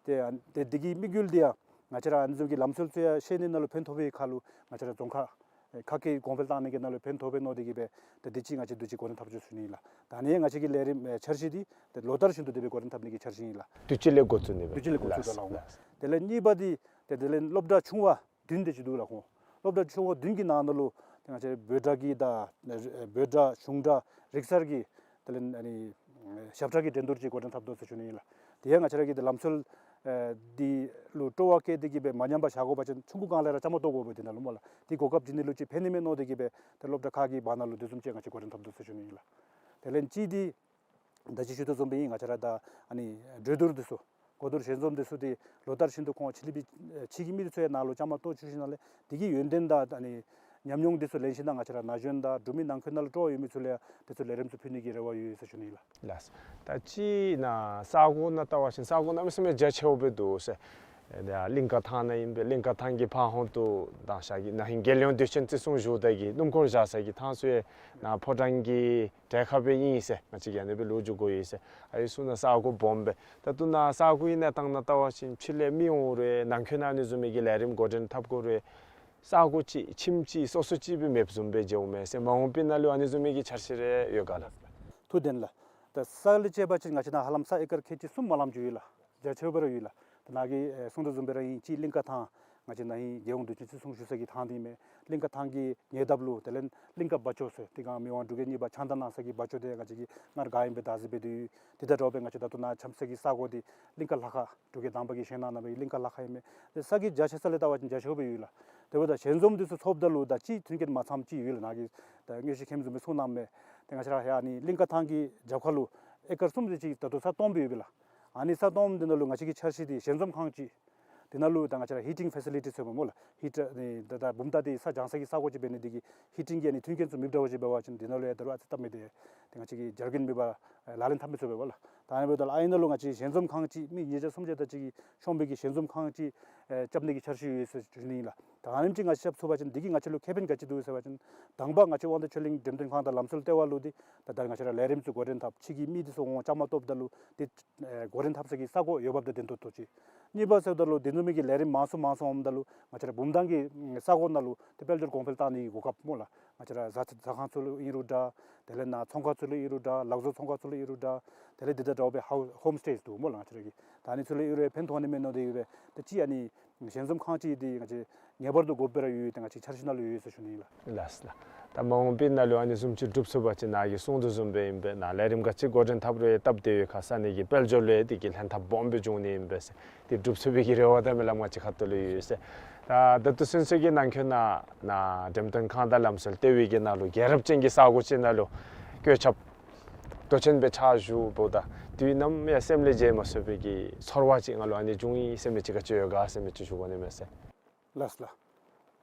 ཏེ་ཨ་ཏེ་འདི་གི་དམིགས་ཡུལ་འདི་ཡང་ང་བཅས་ར་ཨ་ནི་བཟུམ་གྱི་ལམ་སྲོལ་ཚུ་ཡང་ཤེས་ནི་ནང་ལུ་ཕན་ཐོགས་པའི་ཁར་ལུ་ང་བཅས་ར་རྫོང་ཁག་ཨེ་ཁག་གི་གོང་འཕེལ་བཏང་ནི་གི་ནང་ལུ་ཕན་ཐོགས་པས་མནོ་སྟེ་གིས་སྦེ་ཏེ་དུས་ཅི་ང་བཅས་དུས་ཅི་འགོ་འདྲེན་འཐབ་བཅུག་ཞུ་ནི་ཨིན་ལགས། ད་ནི་ང་བཅས་ཀྱི་ལས་རིམ་ཨེ་འཆར་གཞི་འདི་ཏེ་ལོ་ལྟར་བཞིན་དུ་དེ་སྦེ་འགོ་འདྲེན་འཐབ་ནི་གི་འཆར་གཞི་ཨིན་ལགས། དུས་ཅི་ལས་འགོ་བཙུགས་ནི་སྦེ། དུས་ཅི་ལས་འགོ་བཙུགས་ལགས། ད་ལགས། དེ་ལས་གཉིས་པ་འདི་ཏེ་དེ་ལས་སློབ་གྲྭ་ཆུང་བ་བདུན་དེ་ཅིག་འདུག་ལགས། ཁོང་སློབ་གྲྭ་ཆུང་བ་བདུན་གྱི་ནང་ན་ལུ་ཏེ་ང་བཅས་འབོད་སྒྲ་གི་དང་ཨེ་འབོད་སྒྲ་གཞུང་སྒྲ་རིག་གསར་གྱི་དེ་ལས་ཨ་ནི་ཞབས་ཁྲ་གི་འགྲན་བསྡུར་ཅིག་འགོ་འདྲེན་འཐབ་དོ་ཟེར་ཞུ་ནི་ཨིན་ལགས། དེ་ཡང་ང་བཅས་ར་གི་ཏེ་ལམ་སྲོལ་ཨེ་འདི་ལུ་སྤྲོ་བ་བསྐྱེད་དེ་གིས་སྦེ་མ་ཉམས་པར་བཞག་དགོ་པ་ཅིན་ཆུང་ཀུ་སྒང་ལས་ར་བཅའ་མར་གཏོགས་དགོ་པས། དེ་ནང་ལུ་སྨོ་ལགས། དེ་གོ་སྐབས་བྱིན་ནི་ལུ་ཅིག་ཕན་ནི་མས་མནོ་སྟེ་གིས་སྦེ་ཏེ་སློབ་གྲྭ་ཁག་གི་བར་ན་ལུ་དེ་བཟུམ་ཅིག་ང་བཅས་འགོ་འདྲེན་འཐབ་དོ་ཟེར་ཞུ་ནི་ཨིན་ལགས། དེ་ལས་གཅིག་འདི་ད་ཅི་ཞུ་དོ་བཟུམ་སྦེ་ཨིན། ང་བཅས་ར་ད་ཨ་ནི་གྲོས་བསྡུར་འདི་ཚུ་གོ་བསྡུར་ཞལ་འཛོམས་འདི་ཚུ་འདི་ལོ་ལྟར་བཞིན་དུ་ཁོང་ཕྱི་གླིང་པའི་ཕྱི་གི་མི་འདི་ཚུ་ཡང་ནཱ་ལུ་བཅའ་མར་གཏོགས་བཅུག་ཞིནམ་ལས་དེ་གི་ཡོན་ཏན་དང་ཨ་ནི་ཉམས་མྱོང་འདི་ཚུ་ལེན་ཞིནམ་ལས་ང་བཅས་ར་ན་གཞོན་དང་འབྲུག་མི་ནང་འཁོད་ནང་ལུ་སྤྲོ་བ་ཡོད་མི་ཚུ་ལུ་ཡང་དེ་ཚུ་ལས་རིམ་ཚུ་ཕུལ་ནི་གི་རེ་བ་ཡོད་ཟེར་ཞུ་ནི་ཨིན་ལགས། ལགས། ད་ཅི་ནཱ་ས་གོ་ནང་བལྟ་བ་ཅིན་ས་གོ་གནམ་མེད་ས་མེད་རྒྱ་ཆེཝ་སྦེ་འདུག་ཟེར། ཨེ་ད་གླིང་ཀ་ཐང་ནང་ཨིན་པས། གླིང་ཀ་ཐང་གི་ཕར་ཧོང་ཏོ་དང་ཤར་གྱི་ན་ཧིང་རྒྱལ་ཡོངས་དུས་ཆེན་བརྩི་སྲུང་ཞུ་ད་གི་སྣུམ་འཁོར་བཞག་ས་གི་ཐང་ཚུ་ཡང་ནཱ་ཕོ་བྲང་གི་གྲལ་ཁར་སྦེ་ཨིན་ཟེར་ང་བཅས་ཀྱིས་ཨ་ནི་སྦེ་ལོ་རྒྱུས་གོ་ཡི་ཟེར། ཨ་ཡི་ཚུ་ནང་ས་གོ་སྦོམ་སྦེ། ད་ལྟོ་ནཱ་ས་གོ་གི་གནས་སྟངས་ནང་བལྟ་བ་ཅིན་ཕྱི་ལས་མི་འོང་རུང་ནང་འཁོད་ནང་ཨ་ནི་བཟུམ་མའི་གི་ལས་རིམ་འགོ་འདྲེན་འཐབ་དགོ་རུང་ས་གོ་ཅིག་ཁྱིམ་ཅིག་སོ་སོ་ཅིག་སྦེ་མེདཔ་བཟུམ་སྦེ་མཇལཝ་མས་ཟེར། མ་འོངས་པའི་ནང་ལུ་ཨ་ནི་བཟུམ་མའི་གི་འཆར་གཞི་རེ་ཡོད་ག་ལགས། ཐུགས་བདེན་ལགས། ད་ས་ལས་དཔྱད་པ་ཅིན་ང་བཅས་ནཱ་ཧ་ལམ་ས་ཨེ་ཀར་ཁལ་གཅིག་གསུམ་མ་ལངམ་ཅིག་ཡོད་ལགས། རྒྱ་ཆེཝ་སྦེ་ར་ཡོད་ལགས། ད་ནཱ་གིས་ཨེ་གསུང་དོ་བཟུམ་སྦེ་ར་ཨིན། གཅིག་གླིང་ཀ་ཐང་ ང་བཅས་ན་ཧིང་རྒྱལ་ཡོངས་དུས་ཆེན་བརྩི་སྲུང་ཞུ་ས་གི་ཐང་འདི་མས། གླིང་ག་ཐང་གི་ཉེ་འདབས་ལུ་དེ་ལས་གླིང་ག་བ་ཅོ་ཟེར་དེ་སྒང་མི་དབང་འབྲུག་རྒྱལ་གཉིས་པ་ཕྱག་མདའ་གནང་ས་གི་བ་ཅོ་དེ་ང་བཅས་ཀྱི་སྔར་ག་ཨིནམ་སྦེ་བདག་འཛིན་འབད་དེ་ཡོད། དེ་དང་འདྲཝ་སྦེ་ང་བཅས་ད་ལྟོ་ནཱ་འཁྱམས་ས་གི་ས་གོ་འདི་གླིང་ག་ལྷ་ཁང་འབྲུག་རྒྱལ་དང་པ་གིས་བཞེངས་གནང་གནང་བའི་གླིང་ག་ལྷ་ཁང་ཨིན་མས། དེ་ས་གི་རྒྱ་ཆེ་ས་ལས་བལྟ་བ་ཅིན་རྒྱ་ཆེཝ་སྦེ་ཡོད་ལགས། དེ་འབདཝ་ད་ཞལ་འཛོམས་འདི་ཚུ་ཚོགསཔ་ད་ལུ་ད་ཅིག་མཐུན་རྐྱེན་མ་ཚངམ་ཅིག་ཡོད་ལགས། ནཱ་གི་ད་དངོས་གཞི་མཁནམ་བཟུམ་སྦེ་གསུང་གནངམ་མས། ཏེ་ང་བཅས་ར་ཡ་ནི་གླིང་ག་ཐང་གི་རྒྱབ་ཁ་ལུ་ཨེ་ཀར་གསུམ་དེ་ཅིག་ད་ལྟོ་ས་སྟོངམ་སྦེ་ཡོད་པས་ལགས། ཨ་ནི་ས་སྟོངམ་འདི་ནང་ལུ་ང་བཅས་ཀྱི་འཆར་གཞི་འདི་ཞལ་འཛོམས་ཁང་ཅིག་འདི་ནང་ལུ་ད་ང་བཅས་ར་ཧི་ཊིང་ཕེ་སི་ལི་ཊི་ཟེར་བ་སྨོ་ལགས། ཧི་ཊར་ནི་ད་ད་བུམ་ཐང་འདི་ས་གྱང་ས་གི་ས་གོ་ཅིག་འབད་ནི་འདི་གིས་ཧི་ཊིང་གི་ཨ་ནི་མཐུན་རྐྱེན་ཚུ་མེདཔ་འདྲཝ་ཅིག་འབད་བ་ཅིན་འདི་ནང་ལུ་ཡང་ད་རུང་ཨ་ཙི་སྟབས་མི་བདེ། ཏེ་ང་བཅས་ཀྱིས་བྱ་རྒོད་མེད་པར་ལག་ལེན་འཐབ་མི་ཚུགས་པས་ལགས། ད་ཨ་ནི་འབདཝ་ད་ལུ་ཨ་ནི་ནང་ལུ་ང་བཅས་ཞལ་འཛོམས་ཁང་ཅིག་མི་ཉིས་བརྒྱ་སུམ་བརྒྱ་དེ་ཅིག་གིས་ཤོང་བའི་གི་ཞལ་འཛོམས་ཁང་ཅིག་ཨེ་རྐྱབ་ནི་གི་འཆར་གཞི་ཡོད་ཟེར་ཞུ་ནི་ཨིན་ལགས། ད་ཨ་ནེམ་ཅིག་ང་བཅས་རྐྱབ་ཚུགས་པ་ཅིན་འདི་གིས་ང་བཅས་ལུ་ཁེ་ཕན་ག་ཅི་འདུག་ཟེར་བ་ཅིན་དང་པ་ང་བཅས་དབང་འདུས་ཆོས་གླིང་འགྲེམས་སྟོན་ཁང་དང་ལམ་སྲོལ་ལྟེ་བ་ལུ་འདི་ད་ལྟོ་ང་བཅས་ར་ལས་རིམ་ཚུ་འགོ་འདྲེན་འཐབ་ཕྱི་གི་མི་འདི་ཚུ་འོང་བཅའ་མར་གཏོགསཔ་ད་ལུ་འདི་ཨེ་འགོ་འདྲེན་འཐབ་ས་གི་ས་གོ་ཡོདཔ་ད་བདེན་ཏོག་ཏོ་ཅིག། གཉིས་པ་ཟེརཝ་ད་ལུ་འདི་ཚུ་མི་གི་ལས་རིམ་མང་སུ་མང་སུ་འོངམ་ད་ལུ་ང་བཅས་ར་བུམ་ཐང་གི་ས་གོ་ནང་ལུ་ཏེ་དཔལ་འབྱོར་གོང་འཕེལ་བཏང་ནི་གི་གོ་སྐབས་སྨོ་ལགས། ང་བཅས་ར་ཟ་ཟ་ཁང་ཚུ་ལུ་ཨིན་རུང་འདྲ། དེ་ལས་ནཱ་ཚོང་ཁང་ཚུ་ལུ་ཨིན་རུང་འདྲ། ལག་བཟོ་ཚོང་ཁང་ཚུ་ལུ་ཨིན་རུང་འདྲ། དེ་ལས་འདི་དང་འདྲཝ་སྦེ་ཧའུ་ཧོམ་སི་ཊེ་འདུག་སྨོ་ལགས། ང་བཅས་ར་གི་ད་ཨ་ནི་ཚུ་ལུ་ཨིན་རུང་ཕན་ཐོགས་ནི་མས་མནོ་སྟེ་ཡོད་པས། ཏེ་ཅིག་ཨ་ནི་ཞལ་འཛོམས་ཁང་ཅིག་འདི་ང་བཅས་ངེས་པར་དུ་དགོཔ་སྦེ་ར་ཡོད། ཏེ་ང་བཅས་འཆར་གཞི་ནང་ལུ་ཡོད་ཟེར་ཞུ་ནི་ཨིན་ལགས། ལགས་ལགས། ད་མ་འོངས་པའི་ནང་ལུ་ཨ་ནི་བཟུམ་ཅིག་འགྲུབ་ཚུགས་པ་ཅིན་ནཱ་གིས་གསུང་དོ་བཟུམ་སྦེ་ཨིན་པས། ནཱ་ལས་རིམ་ག་ཅི་འགོ་འདྲེན་འཐབ་རུང་སྟབས་བདེ་བའི་ཁར་ས་གནས་ཀྱི་དཔལ་འབྱོར་ལུ་ཡང་དེ་གིས་ལྷན་ཐབས་སྦོམ་སྦེ་འབྱུང་ནི་ཨིན་པས་ཟེར། དེ་འགྲུབ་ཚུགས་པའི་གི་རེ་བ་དང་སྨོན་ལམ་ང་བཅས་ཁ་ཐུག་ལས་ཡོད་ཟེར། ད་ད་ལྟོ་ཚུན་ཚོད་ཀྱི་ནང་འཁོད་ནང་ནཱ་འགྲེམས་སྟོན་ཁང་དང་ལམ་སྲོལ་ལྟེ་བའི་གི་ནང་ལུ་རྒྱལ་རབས་ཅན་གྱི་ས་གོ་ཅིག་ནང་ལུ་བཀོད་ཁྱབ་མདོ་ཆེན་སྦེ་ཕྱག་ཞུཝ་ད་དུས་ནམ་ཡང་སེམས་ལས་བརྗེད་མ་ཚུགས་པའི་གི་ཚོར་བ་ཅིག་ང་ལུ་ཨ་ནི་བྱུང་ཡི་ཟེར་མི་ཅིག་ག་ཅི་ཡོད་ག་ཟེར་མི་ཅིག་ཞུ་དགོ་ནི་མས་ཟེར། ལགས་ལགས།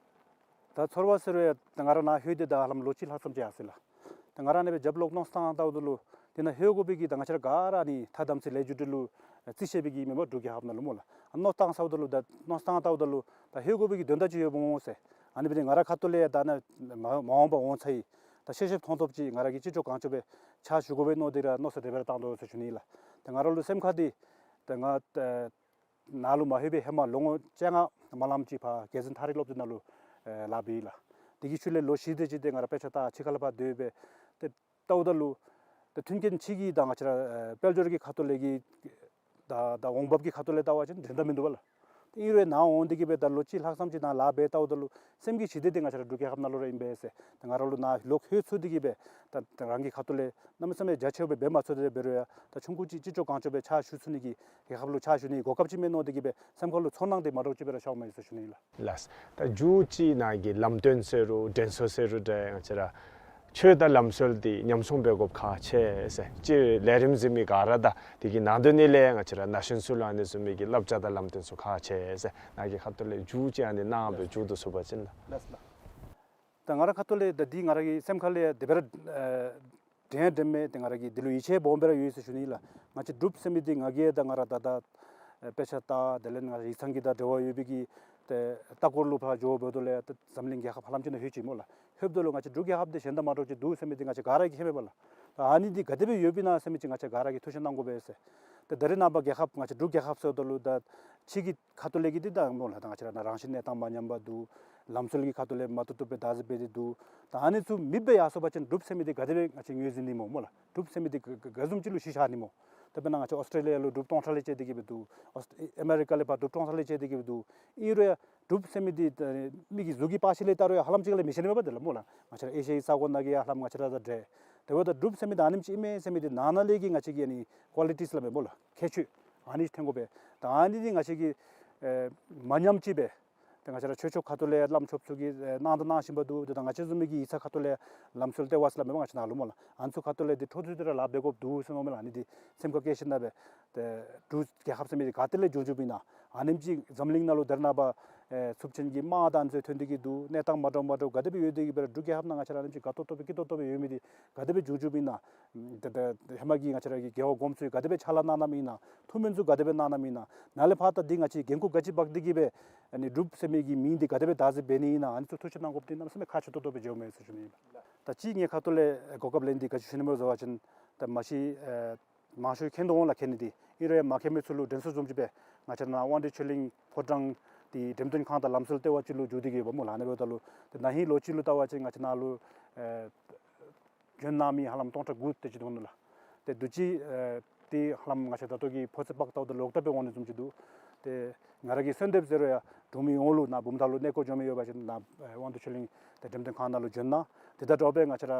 ད་ཚོར་བ་ཟེར་བའི་ད་ང་ར་ནཱ་ལྷོད་དེ་ད་ཧ་ལམ་ལོ་གཅིག་ལྷགཔ་ཙམ་ཅིག་ཡར་སོང་ཡི་ལགས། ད་ང་ར་ཨ་ནི་སྦེ་རྒྱབ་ལོག་མནོ་བསམ་བཏངམ་ད་ལུ་དེ་ནང་ལྷོད་དགོ་པའི་གི་ད་ང་བཅས་ར་ག་ར་ཨ་ནི་ཐ་དམ་ཚིག་ལས་རྒྱུ་འབྲས་ལུ་རྩིས་བཤད་པའི་གི་མེན་པ། འབྲུག་རྒྱལ་ཁབ་ནང་ལུ་སྨོ་ལགས། ཨ་མནོ་བསམ་བཏངམ་ད་ལུ་ད་མནོ་བསམ་བཏངམ་ད་ལུ་ད་ལྷོད་དགོ་པའི་གི་དོན་དག་ཅིག་ཡོདཔ་འོང་ཟེར། ཨ་ནི་འབད་ནི་ང་ར་ཁ་ཐུག་ལས་ད་ནཱ་མ་མ་འོངས་པ་འོང་ཚར་ཡི། ད་ཤེས་ཤེསཔ་མཐོང་ཐོབ་ཅིག་ང་ར་གིས་ཅི་ལྕོགས་གང་ལྕོགས་སྦེ་ཕྱག་ཞུ་དགོ་པས་མནོ་སྟེ་ར་མནོ་བསམ་དེ་སྦེ་ར་བཏང་དོ་ཟེར་ཞུ་ནི་ཨིན་ལགས། ད་ང་ར་ལུ་སེམས་ཁར་འདི་ད་ང་ད་ནཱ་ལུ་མ་ལྷོད་པའི་ཧེ་མ་ལོ་ངོ་བཅོ་ལྔ་མ་ལངམ་ཅིག་ཕར་རྒྱལ་འཛིན་ཐག་རིང་སློབ་གྲྭ་ནང་ལུ་ཨེ་ལཱ་འབད་ཡི་ལགས། དེ་གི་ཤུལ་ལས་ལོ་བཞི་དེ་ཅིག་ཏེ་ང་ར་དཔེ་ཆ་ལྟ་ཕྱི་ཁ་ལས་ཕར་སྡོད་སྦེ་ཏེ་ལྟཝ་ད་ལུ་ཏེ་མཐུན་རྐྱེན་ཕྱི་གི་ད་ང་བཅས་ར་ཨེ་དཔལ་འབྱོར་གྱི་ཁ་ཐུག་ལས་ཀྱི་ད་ད་འོང་འབབ་ཀྱི་ཁ་ཐུག་ལས་བལྟ་བ་ཅིན་འགྲན་ཟླ་མིན་འདུག་པ་ལགས། ཏེ་ཨིན་རུང་ནཱ་འོང་སྟེ་གི་སྦེ་ད་ལོ་གཅིག་ལྷག་ཙམ་ཅིག་ནཱ་ལཱ་འབད་ལྟཝ་ད་ལུ་སེམས་ཀྱི་ཞི་བདེ་འདི་ང་བཅས་ར་འབྲུག་རྒྱལ་ཁབ་ནང་ལུ་ར་ཨིན་པས་ཟེར། ད་ང་ར་ལུ་ནཱ་ལོག་ལྷོད་ཚུགས་ཏེ་གི་སྦེ་ད་ད་རང་གི་ཁ་ཐུག་ལས་གནམ་མེད་ས་མེད་རྒྱ་ཆེཝ་སྦེ་འབད་མ་ཚུགས་ཏེ་འབད་རུང་ཡང་ད་ཆུང་ཀུ་ཅིག་ཅི་ལྕོགས་གང་ལྕོགས་སྦེ་ཕྱག་ཞུ་ཚུགས་ནི་གི་རྒྱལ་ཁབ་ལུ་ཕྱག་ཞུ་ནི་གོ་སྐབས་ཅིག་མས་མནོ་སྟེ་གི་སྦེ་སེམས་ཁ་ལུ་ཚོར་སྣང་འདི་མ་འདྲཝ་ཅིག་སྦེ་ར་ཤརཝ་མས་ཟེར་ཞུ་ནི་ཨིན་ལགས། ལགས། ད་མཇུག་ཅིག་ནཱ་གི་ལམ་སྟོན་ཟེར་རུང་དྲན་གསོ་ཟེར་རུང་འདྲ་ང་བཅས་ར་ཆོས་དང་ལམ་སྲོལ་འདི་ཉམས་སྲུང་འབད་དགོཔ་ཁག་ཆེ་ཟེར། སྤྱིར་ལས་རིམ་གཟིགས་མི་ག་ར་དང་དེ་གི་ནང་དོན་ནི་ལས་ང་བཅས་ར་ན་གཞོན་ཚུ་ལུ་ཨ་ནི་བཟུམ་མའི་གི་བསླབ་བྱ་དང་ལམ་སྟོན་ཚུ་ཁག་ཆེ་ཟེར། ནཱ་གི་ཁ་ཐུག་ལས་མཇུག་ཅིག་ཨ་ནི་གནང་སྦེ་མཇུག་བསྡུ་ཚུགས་པ་ཅིན་ལགས། ལགས་ལགས། ད་ང་ར་ཁ་ཐུག་ལས་ད་འདི་ང་ར་གི་སེམས་ཁ་ལས་དེ་སྦེ་ར་ཨེ་དྲན་དྲནམ་མས། ཏེ་ང་ར་གིས་འདི་ལུ་ཡིད་ཆེས་སྦོམ་སྦེ་ར་ཡོད་ཟེར་ཞུ་ནི་ལགས། ང་བཅས་འབྲུགཔ་ཟེར་མི་འདི་ང་གིས་ད་ང་ར་ད་ད་ཨེ་དཔེ་ཆ་ལྟ་དེ་ལས་ང་ཡིག་ཚང་གི་དང་འབྲེལ་བ་ཡོད་པའི་གི་ཏེ་ལྟ་སྐོར་ལུ་ཕར་འགྱོ་འབདཝ་ད་ལུ་ཡང་ད་འཛམ་གླིང་རྒྱལ་ཁབ་ཧ་ལམ་ཅིག་ནང་ལྷོད་ཅི་སྨོ་ལགས། ལྷོདཔ་ད་ལུ་ང་བཅས་འབྲུག་རྒྱལ་ཁབ་འདི་གཞན་དང་མ་འདྲཝ་ཅིག་འདུག་ཟེར་མི་འདི་ང་བཅས་ག་ར་གིས་ཧ་མས་པ་ལགས། ད་ཨ་ནི་འདི་ག་དེ་སྦེ་ཡོདཔ་ཨིན་ན་ཟེར་མི་ཅིག་ང་བཅས་ག་ར་གིས་ཐུགས་ཞིབ་གནང་དགོ་པས་ཟེར། ཏེ་ད་རེས་ནངས་པ་རྒྱལ་ཁབ་ང་བཅས་འབྲུག་རྒྱལ་ཁབ་ཟེརཝ་ད་ལུ་ད་ཕྱི་གི་ཁ་ཐུག་ལས་ཀྱི་འདི་ད་སྨོ་ལགས། ད་ང་བཅས་ར་ནཱ་རང་བཞིན་གནས་སྟངས་མ་ཉམས་པར་འདུག། ལམ་སྲོལ་གྱི་ཁ་ཐུག་ལས་མ་བཏུབ་བཏུབ་སྦེ་བདག་འཛིན་འབད་དེ་འདུག། ད་ཨ་ནི་ཚུ་མེདཔ་སྦེ་ཡར་སོང་པ་ཅིན་འབྲུགཔ་ཟེར་མི་འདི་ག་དེ་སྦེ་ང་བཅས་ངོས་འཛིན་ནི་སྨོ་སྨོ་ལགས། འབྲུགཔ་ཟེར་མི་འདི་ག་ག་ག་བཟུམ་ཅིག་ལུ་གཞི་བཞག་ནི་སྨོ། དཔེར་ན་ང་བཅས་ཨོསི་ཊྲེ་ལི་ཡ་ལུ་འབྲུགཔ་སྟོང་ཕྲག་ལས་བཅད་དེ་གི་སྦེ་འདུག། ཨོསི་ཨ་མེ་རི་ཀ་ལས་ཕར་འབྲུགཔ་སྟོང་ཕྲག་ལས་བཅད་དེ་གི་སྦེ་འདུག། ཨིན་རུང་ཡང་འབྲུགཔ་ཟེར་མི་འདི་ད་མི་གི་གཟུགས་ཀྱི་པགས་ཆས་ལས་བལྟ་རུང་ཡང་ཧ་ལམ་ཅིག་ལས་མི་ཤེས་ནི་མས་པ་དེ་ལགས་སྨོ་ལགས། ང་བཅས་ར་ཨེ་ཤི་ཡའི་ས་གོ་ནང་གི་ཡང་ཧ་ལམ་ང་བཅས་ར་དང་འདྲ། དེ་འབདཝ་ད་འབྲུགཔ་ཟེར་མི་འདི་ཨ་ནེམ་ཅིག་ཨིན་མས་ཟེར་མི་འདི་ནང་ན་ལས་ཀྱི་ང་བཅས་ཀྱི་ཨ་ནི་ཀོ་ལི་ཊིས་སླབ་མས་སྨོ་ལགས། ཁྱད་ཆོས་ཨ་ནི་ཐོན་དགོ་པས། ད་ཨ་ནི་འདི་ང་བཅས་ཀྱིས་ཨེ་མ་ཉམས་ཅིག་སྦེ་ཏེ་ང་བཅས་ར་ཆོས་ཕྱོགས་ཁ་ཐུག་ལས་བླམ་ཆོསཔ་ཚུ་གིས་ཨེ་གནང་དང་གནང་བཞིན་པ་འདུག། ཏེ་ད་ང་བཅས་བཟུམ་མའི་གི་ཡིག་ཚང་ཁ་ཐུག་ལས་ལམ་སྲོལ་ལྟེ་བ་ཟེར་སླབ་མས་པ་ང་བཅས་ནཱ་ལུ་སྨོ་ལགས། ཨ་ནི་ཚུ་ཁ་ཐུག་ལས་འདི་འཕྲོ་མཐུད་དེ་ར་ལཱ་འབད་དགོཔ་འདུག་ཟེར་མནོཝ་མས་ལགས། ཨ་ནི་འདི་སེམས་ཁར་བཀལ་ཞིནམ་ལས་ཏེ་འབྲུག་རྒྱལ་ཁབ་ཟེར་མི་འདི་ག་ཏེ་ལས་བྱུང་བྱུངམ་ཨིན་ན། ཨ་ནེམ་ཅིག་འཛམ་གླིང་ནང་ལུ་ད་རེས་ནངས་པ་ཨེ་འཚུབ་ཆེན་གྱི་དམག་དང་ཨ་ནི་ཚུ་ཐོན་ཏེ་གི་འདུག། གནས་སྟངས་མ་འདྲཝ་མ་འདྲཝ་ག་དེ་སྦེ་ཡོད་དེ་གི་སྦེ་ར་འབྲུག་རྒྱལ་ཁབ་ནང་ང་བཅས་ར་ཨ་ནེམ་ཅིག་དགའ་ཏོག་ཏོ་སྦེ་སྐྱིད་ཏོག་ཏོ་སྦེ་ཡོད་མི་འདི་ག་དེ་སྦེ་བྱུང་བྱུངམ་ཨིན་ན། ད་ད་ཧེ་མ་གི་ང་བཅས་ར་གི་རྒྱལ་བ་གོངམ་ཚུ་གིས་ག་དེ་སྦེ་ཕྱག་ལཱ་གནང་གནངམ་ཨིན་ན། ཐུགས་སྨོན་ཚུ་ག་དེ་སྦེ་གནང་གནངམ་ཨིན་ན། ནཱ་ལས་ཕར་ད་འདི་ང་བཅས་འགན་ཁུར་ག་ཅི་འབག་སྟེ་གི་སྦེ་ཨ་ནི་འབྲུགཔ་ཟེར་མི་གི་མིང་འདི་ག་དེ་སྦེ་བདག་འཛིན་འབད་ནི་ཨིན་ན། ཨ་ནི་ཚུ་ཐུགས་ཞིབ་གནང་དགོཔ་འདི་གནམ་མེད་ས་མེད་ཁག་ཆེ་ཏོག་ཏོ་སྦེ་འགྱོཝ་མས་ཟེར་ཞུ་ནི་ཨིན་ལགས། ད་ཅི་ངེའི་ཁ་ཐུག་ལས་གོ་སྐབས་ལེན་ཏེ་ག་ཅི་ཞུ་ནི་སྨོ་ཟེར་བ་ཅིན་ད་མ་གཞི་ཨེ་མང་ཤོས་མཁྱེན་དོ་འོང་ལགས། མཁྱེན་ནི་འདི་ཨིན་རུང་ཡང་མ་མཁྱེན་མི་ཚུ་ལུ་དྲན་གསོ་བཟུམ་ཅིག་སྦེ་ང་བཅས་ནཱ་དབང་འདུས་ཆོས་གླིང་ཕོ་བྲང་འདི་འགྲེམས་སྟོན་ཁང་དང་ལམ་སྲོལ་ལྟེ་བ་ཅིག་ལུ་འགྱུར་ཏེ་གི་ཡོདཔ་སྨོ་ལགས། ཨ་ནི་འབདཝ་ད་ལུ་ཏེ་ན་ཧིང་ལོ་གཅིག་ལུ་བལྟ་བ་ཅིན་ང་བཅས་ནཱ་ལུ་ཨེ་བྱོན་གནང་མི་ཧ་ལམ་སྟོང་ཕྲག་དགུ་དེ་ཅིག་འདུག་ནུག་ལགས། ཏེ་དུས་ཅི་ཨེ་ཏེ་ཧ་ལམ་ང་བཅས་ད་ལྟོ་གི་ཕོ་ཚོད་དཔག་ལྟཝ་ད་ལོག་ལྟ་སྦེ་འོང་ནི་བཟུམ་ཅིག་འདུག། ཏེ་ང་ར་གི་གསོལ་འདེབས་ཟེར་རུང་ཡང་འབྲུག་མི་ཡོངས་ལུ་ནཱ་བུམ་ཐང་ལུ་གནས་སྐོར་འགྱོ་མི་ཡོད་པ་ཅིན་ནཱ་ཨེ་དབང་འདུས་ཆོས་གླིང་ཏེ་འགྲེམས་སྟོན་ཁང་ནང་ལུ་བྱོན་གནང་། དེ་དང་འདྲཝ་སྦེ་ང་བཅས་ར་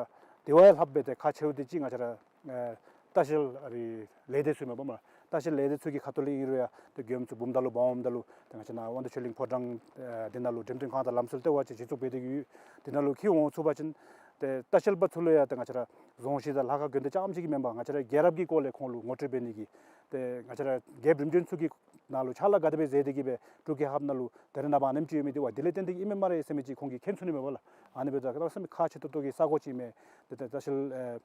དེ་བ་ཡང་ལྷགཔ་སྦེ་ཏེ་ཁག་ཆེཝ་འདི་ཅིག་ང་བཅས་ར་ཨེ་ལྟ་བཤལ་ཨ་རི་ལས་སྡེ་ཚུ་མེན་པ་སྨོ། ལྟ་བཤལ་ལས་སྡེ་ཚུ་གི་ཁ་ཐུག་ལས་ཨིན་རུང་ཡང་ཏེ་མགྱོནམ་ཚུ་བུམ་ཐང་ལུ་འབག་འོངམ་ད་ལུ་ཏེ་ང་བཅས་ནཱ་དབང་འདུས་ཆོས་གླིང་ཕོ་བྲང་ཨེ་འདི་ནང་ལུ་འགྲེམས་སྟོན་ཁང་དང་ལམ་སྲོལ་ལྟེ་བ་ཅིག་གཞི་བཙུགས་འབད་དེ་གི་ཡོད། དེ་ནང་ལུ་འཁྱིད་འོང་ཚུགས་པ་ཅིན་ཏེ་ལྟ་བཤལ་པ་ཚུ་ལུ་ཡང་ཏེ་ང་བཅས་ར་རྫོང་གཞི་དང་ལྷ་ཁང་དགོན་སྡེ་རྐྱངམ་ཅིག་གི་མེན་པར་ང་བཅས་ར་རྒྱལ་རབས་ཀྱི་སྐོར་ལས་ཁོང་ལུ་ངོ་སྤྲོད་འབད་ནི་གི་ཏེ་ང་བཅས་ར་རྒྱལཔོ་རིམ་བྱོན་ཚུ་གི་ནང་ལུ་ཕྱག་ལཱ་ག་དེ་སྦེ་མཛད་དེ་གི་སྦེ་འབྲུག་རྒྱལ་ཁབ་ནང་ལུ་ད་རེས་ནངས་པ་ཨ་ནེམ་ཅིག་ཡོད་མི་འདི་བ་དེ་ལས་བརྟེན་ཏེ་གི་ཨིན་མས་སྨ་རེ་ཟེར་མི་ཅིག་ཁོང་གིས་མཁྱེན་ཚུགས་ནི་མས་པ་ལགས། ཨ་ནི་འབདཝ་ད་གནམ་མེད་ས་མེད་ཁག་ཆེ་ཏོག་ཏོ་གི་ས་གོ་ཅིག་ཨིན་མས། ཏེ་ཏེ་ལྟ་བཤལ་ཨེ་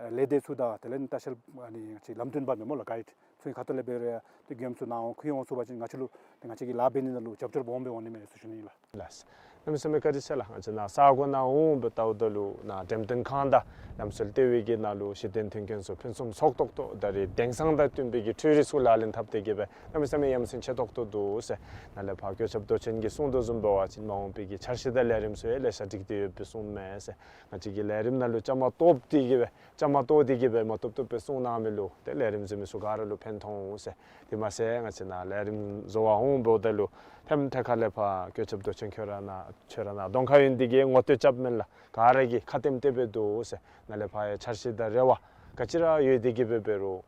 ཨེ་ལས་སྡེ་ཚུ་དང་དེ་ལས་ལྟ་བཤལ་ཨ་ནི་ཅིག་ལམ་སྟོན་པ་མེན་སྨོ་ལགས་གའིཌ་ཚུ་གི་ཁ་ཐུག་ལས་འབད་རུང་ཡང་ཏེ་མགྱོནམ་ཚུ་ནཱ་འོང་འཁྱིད་འོང་ཚུགས་པ་ཅིན་ང་བཅས་ལུ་ཏེ་ང་བཅས་ཀྱི་ལཱ་འབད་ནི་ནང་ལུ་རྒྱབ་སྐྱོར་སྦོམ་སྦེ་འོང་ནི་མས་ཟེར་ཞུ་ནི་ཨིན་ལགས། ལགས། གནམ་མེད་ས་མེད་བཀའ་དྲིན་ཆེ་ལགས། ང་བཅས་ནཱ་ས་གོ་ནང་འོང་སྦེ་ལྟཝ་ད་ལུ་ནཱ་འགྲེམས་སྟོན་ཁང་དང་ལམ་སྲོལ་ལྟེ་བའི་གི་ནང་ལུ་གཞི་རྟེན་མཐུན་རྐྱེན་ཚུ་ཕུན་སུམ་ཚོགས་ཏོག་ཏོ་ད་རེས་དེང་སང་དང་བསྟུན་པའི་གི་འཕྲུལ་རིག་ཚུ་ལག་ལེན་འཐབ་སྟེ་གི་སྦེ་གནམ་མེད་ས་མེད་ཡ་མཚན་ཆེ་ཏོག་ཏོ་འདུག་ཟེར། ནཱ་ལས་ཕར་སྐུ་ཚབ་མདོ་ཆེན་གྱིས་གསུང་དོ་བཟུམ་འབད་བ་ཅིན་མ་འོངས་པའི་གི་འཆར་གཞི་དང་ལས་རིམ་ཚུ་ཡང་ལེ་ཤ་སྒྲིག་སྟེ་ཡོད་པའི་གསུངམ་མས་ཟེར། ང་བཅས་ཀྱི་ལས་རིམ་ནང་ལུ་བཅའ་མར་གཏོགས་ཏེ་གི་སྦེ་བཅའ་མར་གཏོགས་ཏེ་གི་སྦེ་མ་བཏུབ་བཏུབ་སྦེ་གསུང་གནང་མི་ལུ་ཏེ་ལས་རིམ་གཟིགས་མི་ཚུ་ག་ར་ལུ་ཕན་ཐོགས་འོང་ཟེར། དེ་མ་ཚད་ང་བཅས་ནཱ་ལས་རིམ་བཟོ་བར་འོངམ་ད་ལུ་ཕནམ་ཐད་ཁ་ལས་ཕར་སྐུ་ཚབ་མདོ་ཆེན་ཁྱོད་ར་ནཱ་ཁྱོད་ར་ནཱ་གདོང་ཁར་ཡོད་ནི་འདི་གིས་ངོ་བསྟོད་རྐྱབ་མེན་ལགས། ག་ར་གིས་ཁ་བསྟན་ཏེ་སྦེ་འདུག་ཟེར། ནཱ་ལས་ཕར་ཡང་འཆར་གཞི་དང་རེ་བ་ག་ཅི་ར་ཡོད་དེ་གི་སྦེ་འབད་རུང་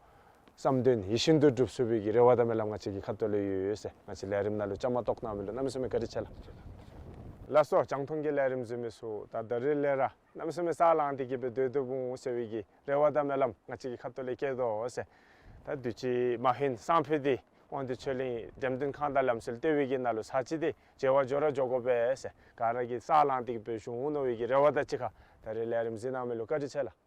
བསམ་དོན་ཡིད་བཞིན་དུ་འགྲུབ་ཚུགས་པའི་གི་རེ་བ་དང་སྨོན་ལམ་ང་བཅས་ཀྱི་ཁ་ཐུག་ལས་ཡོད་ཟེར། ང་བཅས་ལས་རིམ་ནང་ལུ་བཅའ་མར་གཏོགས་གནང་མི་ལུ་གནམ་མེད་ས་མེད་བཀའ་དྲིན་ཆེ་ལགས། ལགས་སོ། རྒྱང་མཐོང་གི་ལས་རིམ་གཟིགས་མི་ཚུ་ད་ད་རེས་ལས་ར་གནམ་མེད་ས་མེད་ས་ལངས་ཏེ་གི་སྦེ་སྡོད་སྡོདཔ་འོང་ཟེར་བའི་གི་རེ་བ་དང་སྨོན་ལམ་ང་བཅས་ཀྱི་ཁ་ཐུག་ལས་བསྐྱེད་དོ་ཟེར། ད་དུས་ཅི་མ་ཧེ་སང་ཕོད་འདི་དབང་འདུས་ཆོས་གླིང་འགྲེམས་སྟོན་ཁང་དང་ལམ་སྲོལ་ལྟེ་བའི་གི་ནང་ལུ་ཚར་གཅིག་འདི་མཇལ་བར་འགྱོ་ར་འགྱོ་དགོ་པས་ཟེར། ག་ར་གིས་ས་ལངས་ཏེ་གི་སྦེ་བཞུགས་འོང་མནོ་བའི་གི་རེ་བ་དང་གཅིག་ཁར་ད་རེས་ལས་རིམ་གཟིགས་གནང་མི་ལུ་བཀའ་དྲིན་ཆེ་ལགས།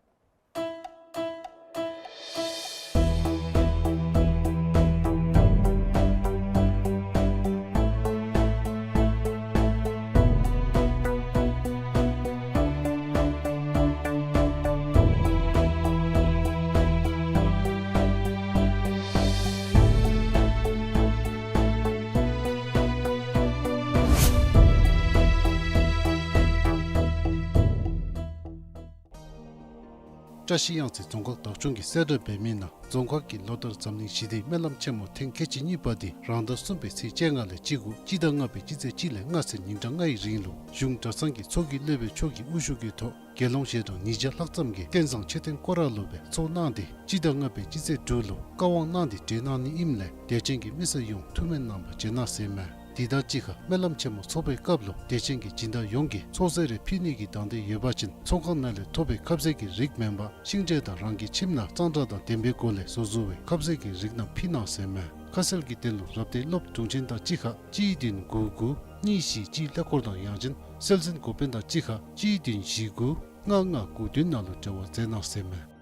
བཀྲ་ཤིས་གཡང་རྩེ་རྫོང་ཁག་བདག་སྐྱོང་གིས་གསལ་བསྒྲགས་འབད་མི་ནང་རྫོང་ཁག་གིས་ལོ་ལྟར་འཛམ་གླིང་ཞི་བདེའི་སྨོན་ལམ་ཆེན་མོ་ཐེངས་ཁལ་གཅིག་གཉིས་པ་འདི་རང་ཟླ་གསུམ་པའི་ཚེས་བཅོ་ལྔ་ལས་གཅིག་དགུ་སྤྱི་ཟླ་ལྔ་པའི་སྤྱི་ཚེས་གཅིག་ལས་ལྔ་ཚུན་ཉིན་གྲངས་ལྔའི་རིང་ལུ་གཞུང་གྲྭ་ཚང་གི་ཚོགས་ཀྱི་སློབ་དཔོན་མཆོག་གི་དབུ་བཞུགས་ཀྱི་ཐོག་དགེ་སློང་ཞལ་གྲངས་ཉིས་བརྒྱ་ལྷག་ཙམ་གྱིས་རྟེན་བཟང་མཆོད་རྟེན་སྐོར་ར་ལུ་སྦེ་ཚོགས་གནང་སྟེ་སྤྱི་ཟླ་ལྔ་པའི་སྤྱི་ཚེས་དྲུག་ལུ་བཀའ་དབང་གནང་སྟེ་གྲོལ་གནང་ནི་ཨིནམ་ལས་དད་ཅན་གྱི་མི་སེར་ཡོངས་ཐུགས་སྨོན་གནང་བར་བྱོན་གནང་ཟེར་མས། དེ་དང་གཅིག་ཁར་སྨོན་ལམ་ཆེན་མོ་ཚོགས་པའི་སྐབས་ལུ་དད་ཅན་གྱི་སྦྱིན་བདག་ཡོངས་ཀྱིས་ཚོགས་རྫས་རེ་ཕུལ་ནི་གི་དང་འདོད་ཡོད་པ་ཅིན་ཚོགས་ཁང་ནང་ལས་ཐོབ་པའི་ཁབ་ཟས་ཀྱི་རིགས་མེན་པར་ཤིང་འབྲས་དང་རང་གི་ཁྱིམ་ནང་གཙང་སྦྲ་དང་ལྡན་པའི་སྒོ་ལས་བཟོ་བཟོ་བའི་ཁབ་ཟས་ཀྱི་རིགས་རྣམས་ཕུལ་གནང་ཟེར་མས། ཁ་གསལ་གྱི་དོན་ལུ་རབ་སྡེ་སློབ་དྲུང་ཆེན་དང་གཅིག་ཁར་གཅིག་བདུན་དགུ་དགུ་གཉིས་བཞི་གཅིག་ཀླད་ཀོར་དང་ཡང་ཅིན་སྲོལ་འཛིན་འགོ་དཔོན་དང་གཅིག་ཁར་གཅིག་བདུན་བཞི་དགུ་ལྔ་ལྔ་དགུ་བདུན་ནང་ལུ་འབྲེལ་བ་མཛད་གནང་ཟེར་མས།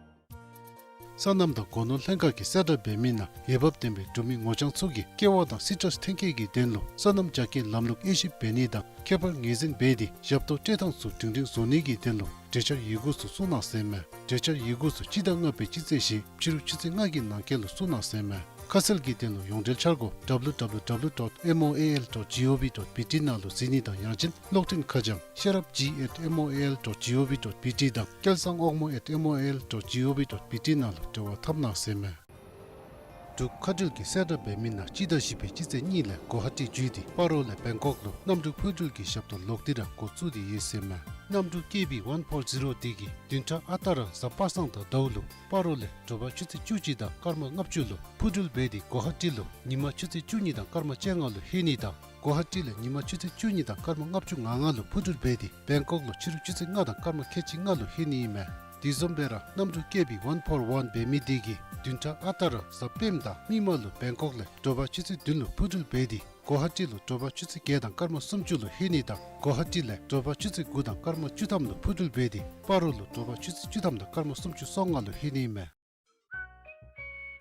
སོ་ནམ་དང་སྒོ་ནོར་ལྷན་ཁག་གིས་གསལ་བསྒྲགས་འབད་མི་ནང་འོས་འབབ་ལྡན་པའི་འབྲུག་མི་ངོ་རྐྱང་ཚུ་གིས་ཀེ་ཝ་དང་སི་ཊྲས་ཐོན་སྐྱེད་ཀྱི་དོན་ལུ་སོ་ནམ་རྒྱ་སྐྱེད་ལམ་ལུགས་དབྱེ་ཞིབ་འབད་ནི་དང་ཁྱད་པར་ངོས་འཛིན་འབད་དེ་ཞབས་ཏོག་སྤྲོད་ཐངས་ཚུ་སྒྲིང་སྒྲིང་བཟོ་ནི་གི་དོན་ལུ་གྲོས་འཆར་ཡི་གུ་ཚུ་བཙུགས་གནང་ཟེར་མས། གྲོས་འཆར་ཡི་གུ་ཚུ་སྤྱི་ཟླ་ལྔ་པའི་སྤྱི་ཚེས་བཞི་ཕྱི་རུ་ཆུ་ཚོད་ལྔ་གི་ནང་འཁོད་ལུ་བཙུགས་གནང་ཟེར་མས། ཁ་གསལ་གྱི་དོན་ལུ་ཡོངས་འབྲེལ་འཆར་སྒོ་W W W dot M O A L dot G O V dot B T ནང་ལུ་གཟིགས་ནི་དང་ཡང་ཅིན་གློག་འཕྲིན་ཁ་བྱང་ཤེས་རབ་G at M O A L dot G O V dot B T དང་སྐལ་བཟང་དབང་མོ་at M O A L dot G O V dot B T ནང་ལུ་འབྲེལ་བ་འཐབ་གནང་ཟེར་མས། འབྲུག་མཁའ་འགྲུལ་གྱིས་གསལ་བསྒྲགས་འབད་མི་ནང་སྤྱི་ཟླ་བཞི་པའི་སྤྱི་ཚེས་གཉིས་ལས་གོ་ཧ་ཊི་བརྒྱུད་དེ་སྤ་རོ་ལས་བེང་ཀོག་ལུ་གནམ་གྲུ་འཕུར་འགྲུལ་གྱི་ཞབས་ཏོག་ལོག་སྟེ་ར་འགོ་བཙུགས་ཏེ་ཡོད་ཟེར་མས། གནམ་གྲུ་ཀེ་བི་ཝན་ཕོར་ཟི་རོ་འདི་གིས་བདུན་ཕྲག་ཨ་རྟག་ར་གཟའ་པ་སངས་དང་ཟླཝ་ལུ་སྤ་རོ་ལས་དྲོ་པ་ཆུ་ཚོད་བཅུ་གཅིག་དང་སྐར་མ་ལྔ་བཅུ་ལུ་འཕུར་འགྲུལ་འབད་དེ་གོ་ཧ་ཊི་ལུ་ཉིན་མ་ཆུ་ཚོད་བཅུ་གཉིས་དང་སྐར་མ་བཅོ་ལྔ་ལུ་ལྷོད་ནི་དང་གོ་ཧ་ཊི་ལས་ཉིན་མ་ཆུ་ཚོད་བཅུ་གཉིས་དང་སྐར་མ་ལྔ་བཅུ་ང་ལྔ་ལུ་འཕུར་འགྲུལ་འབད་དེ་བེང་ཀོག་ལུ་ཕྱི་རུ་ཆུ་ཚོད་ལྔ་དང་སྐར་མ་ཁལ་གཅིག་ལྔ་ལུ་ལྷོད་ནི་ཨིན་མས། དེ་བཟུམ་སྦེ་ར་གནམ་གྲུ་ཀེ་བི་ཝན་ཕོར་ཝན་འབད་མི་འདི་གིས་བདུན་ཕྲག་ཨ་རྟག་ར་གཟའ་སྤེནམ་དང་མིག་དམར་ལུ་བེང་ཀོག་ལས་དྲོ་པ་ཆུ་ཚོད་བདུན་ལུ་འཕུར་འགྲུལ་འབད་དེ་གོ་ཧ་ཊི་ལུ་དྲོ་པ་ཆུ་ཚོད་བརྒྱད་དང་སྐར་མ་སུམ་ཅུ་ལུ་ལྷོད་ནི་དང་གོ་ཧ་ཊི་ལས་དྲོ་པ་ཆུ་ཚོད་དགུ་དང་སྐར་མ་བཅུ་ཐམ་ལུ་འཕུར་འགྲུལ་འབད་དེ་སྤ་རོ་ལུ་དྲོ་པ་ཆུ་ཚོད་བཅུ་ཐམ་དང་སྐར་མ་སུམ་ཅུ་སོ་ལྔ་ལུ་ལྷོད་ནི་ཨིན་མས།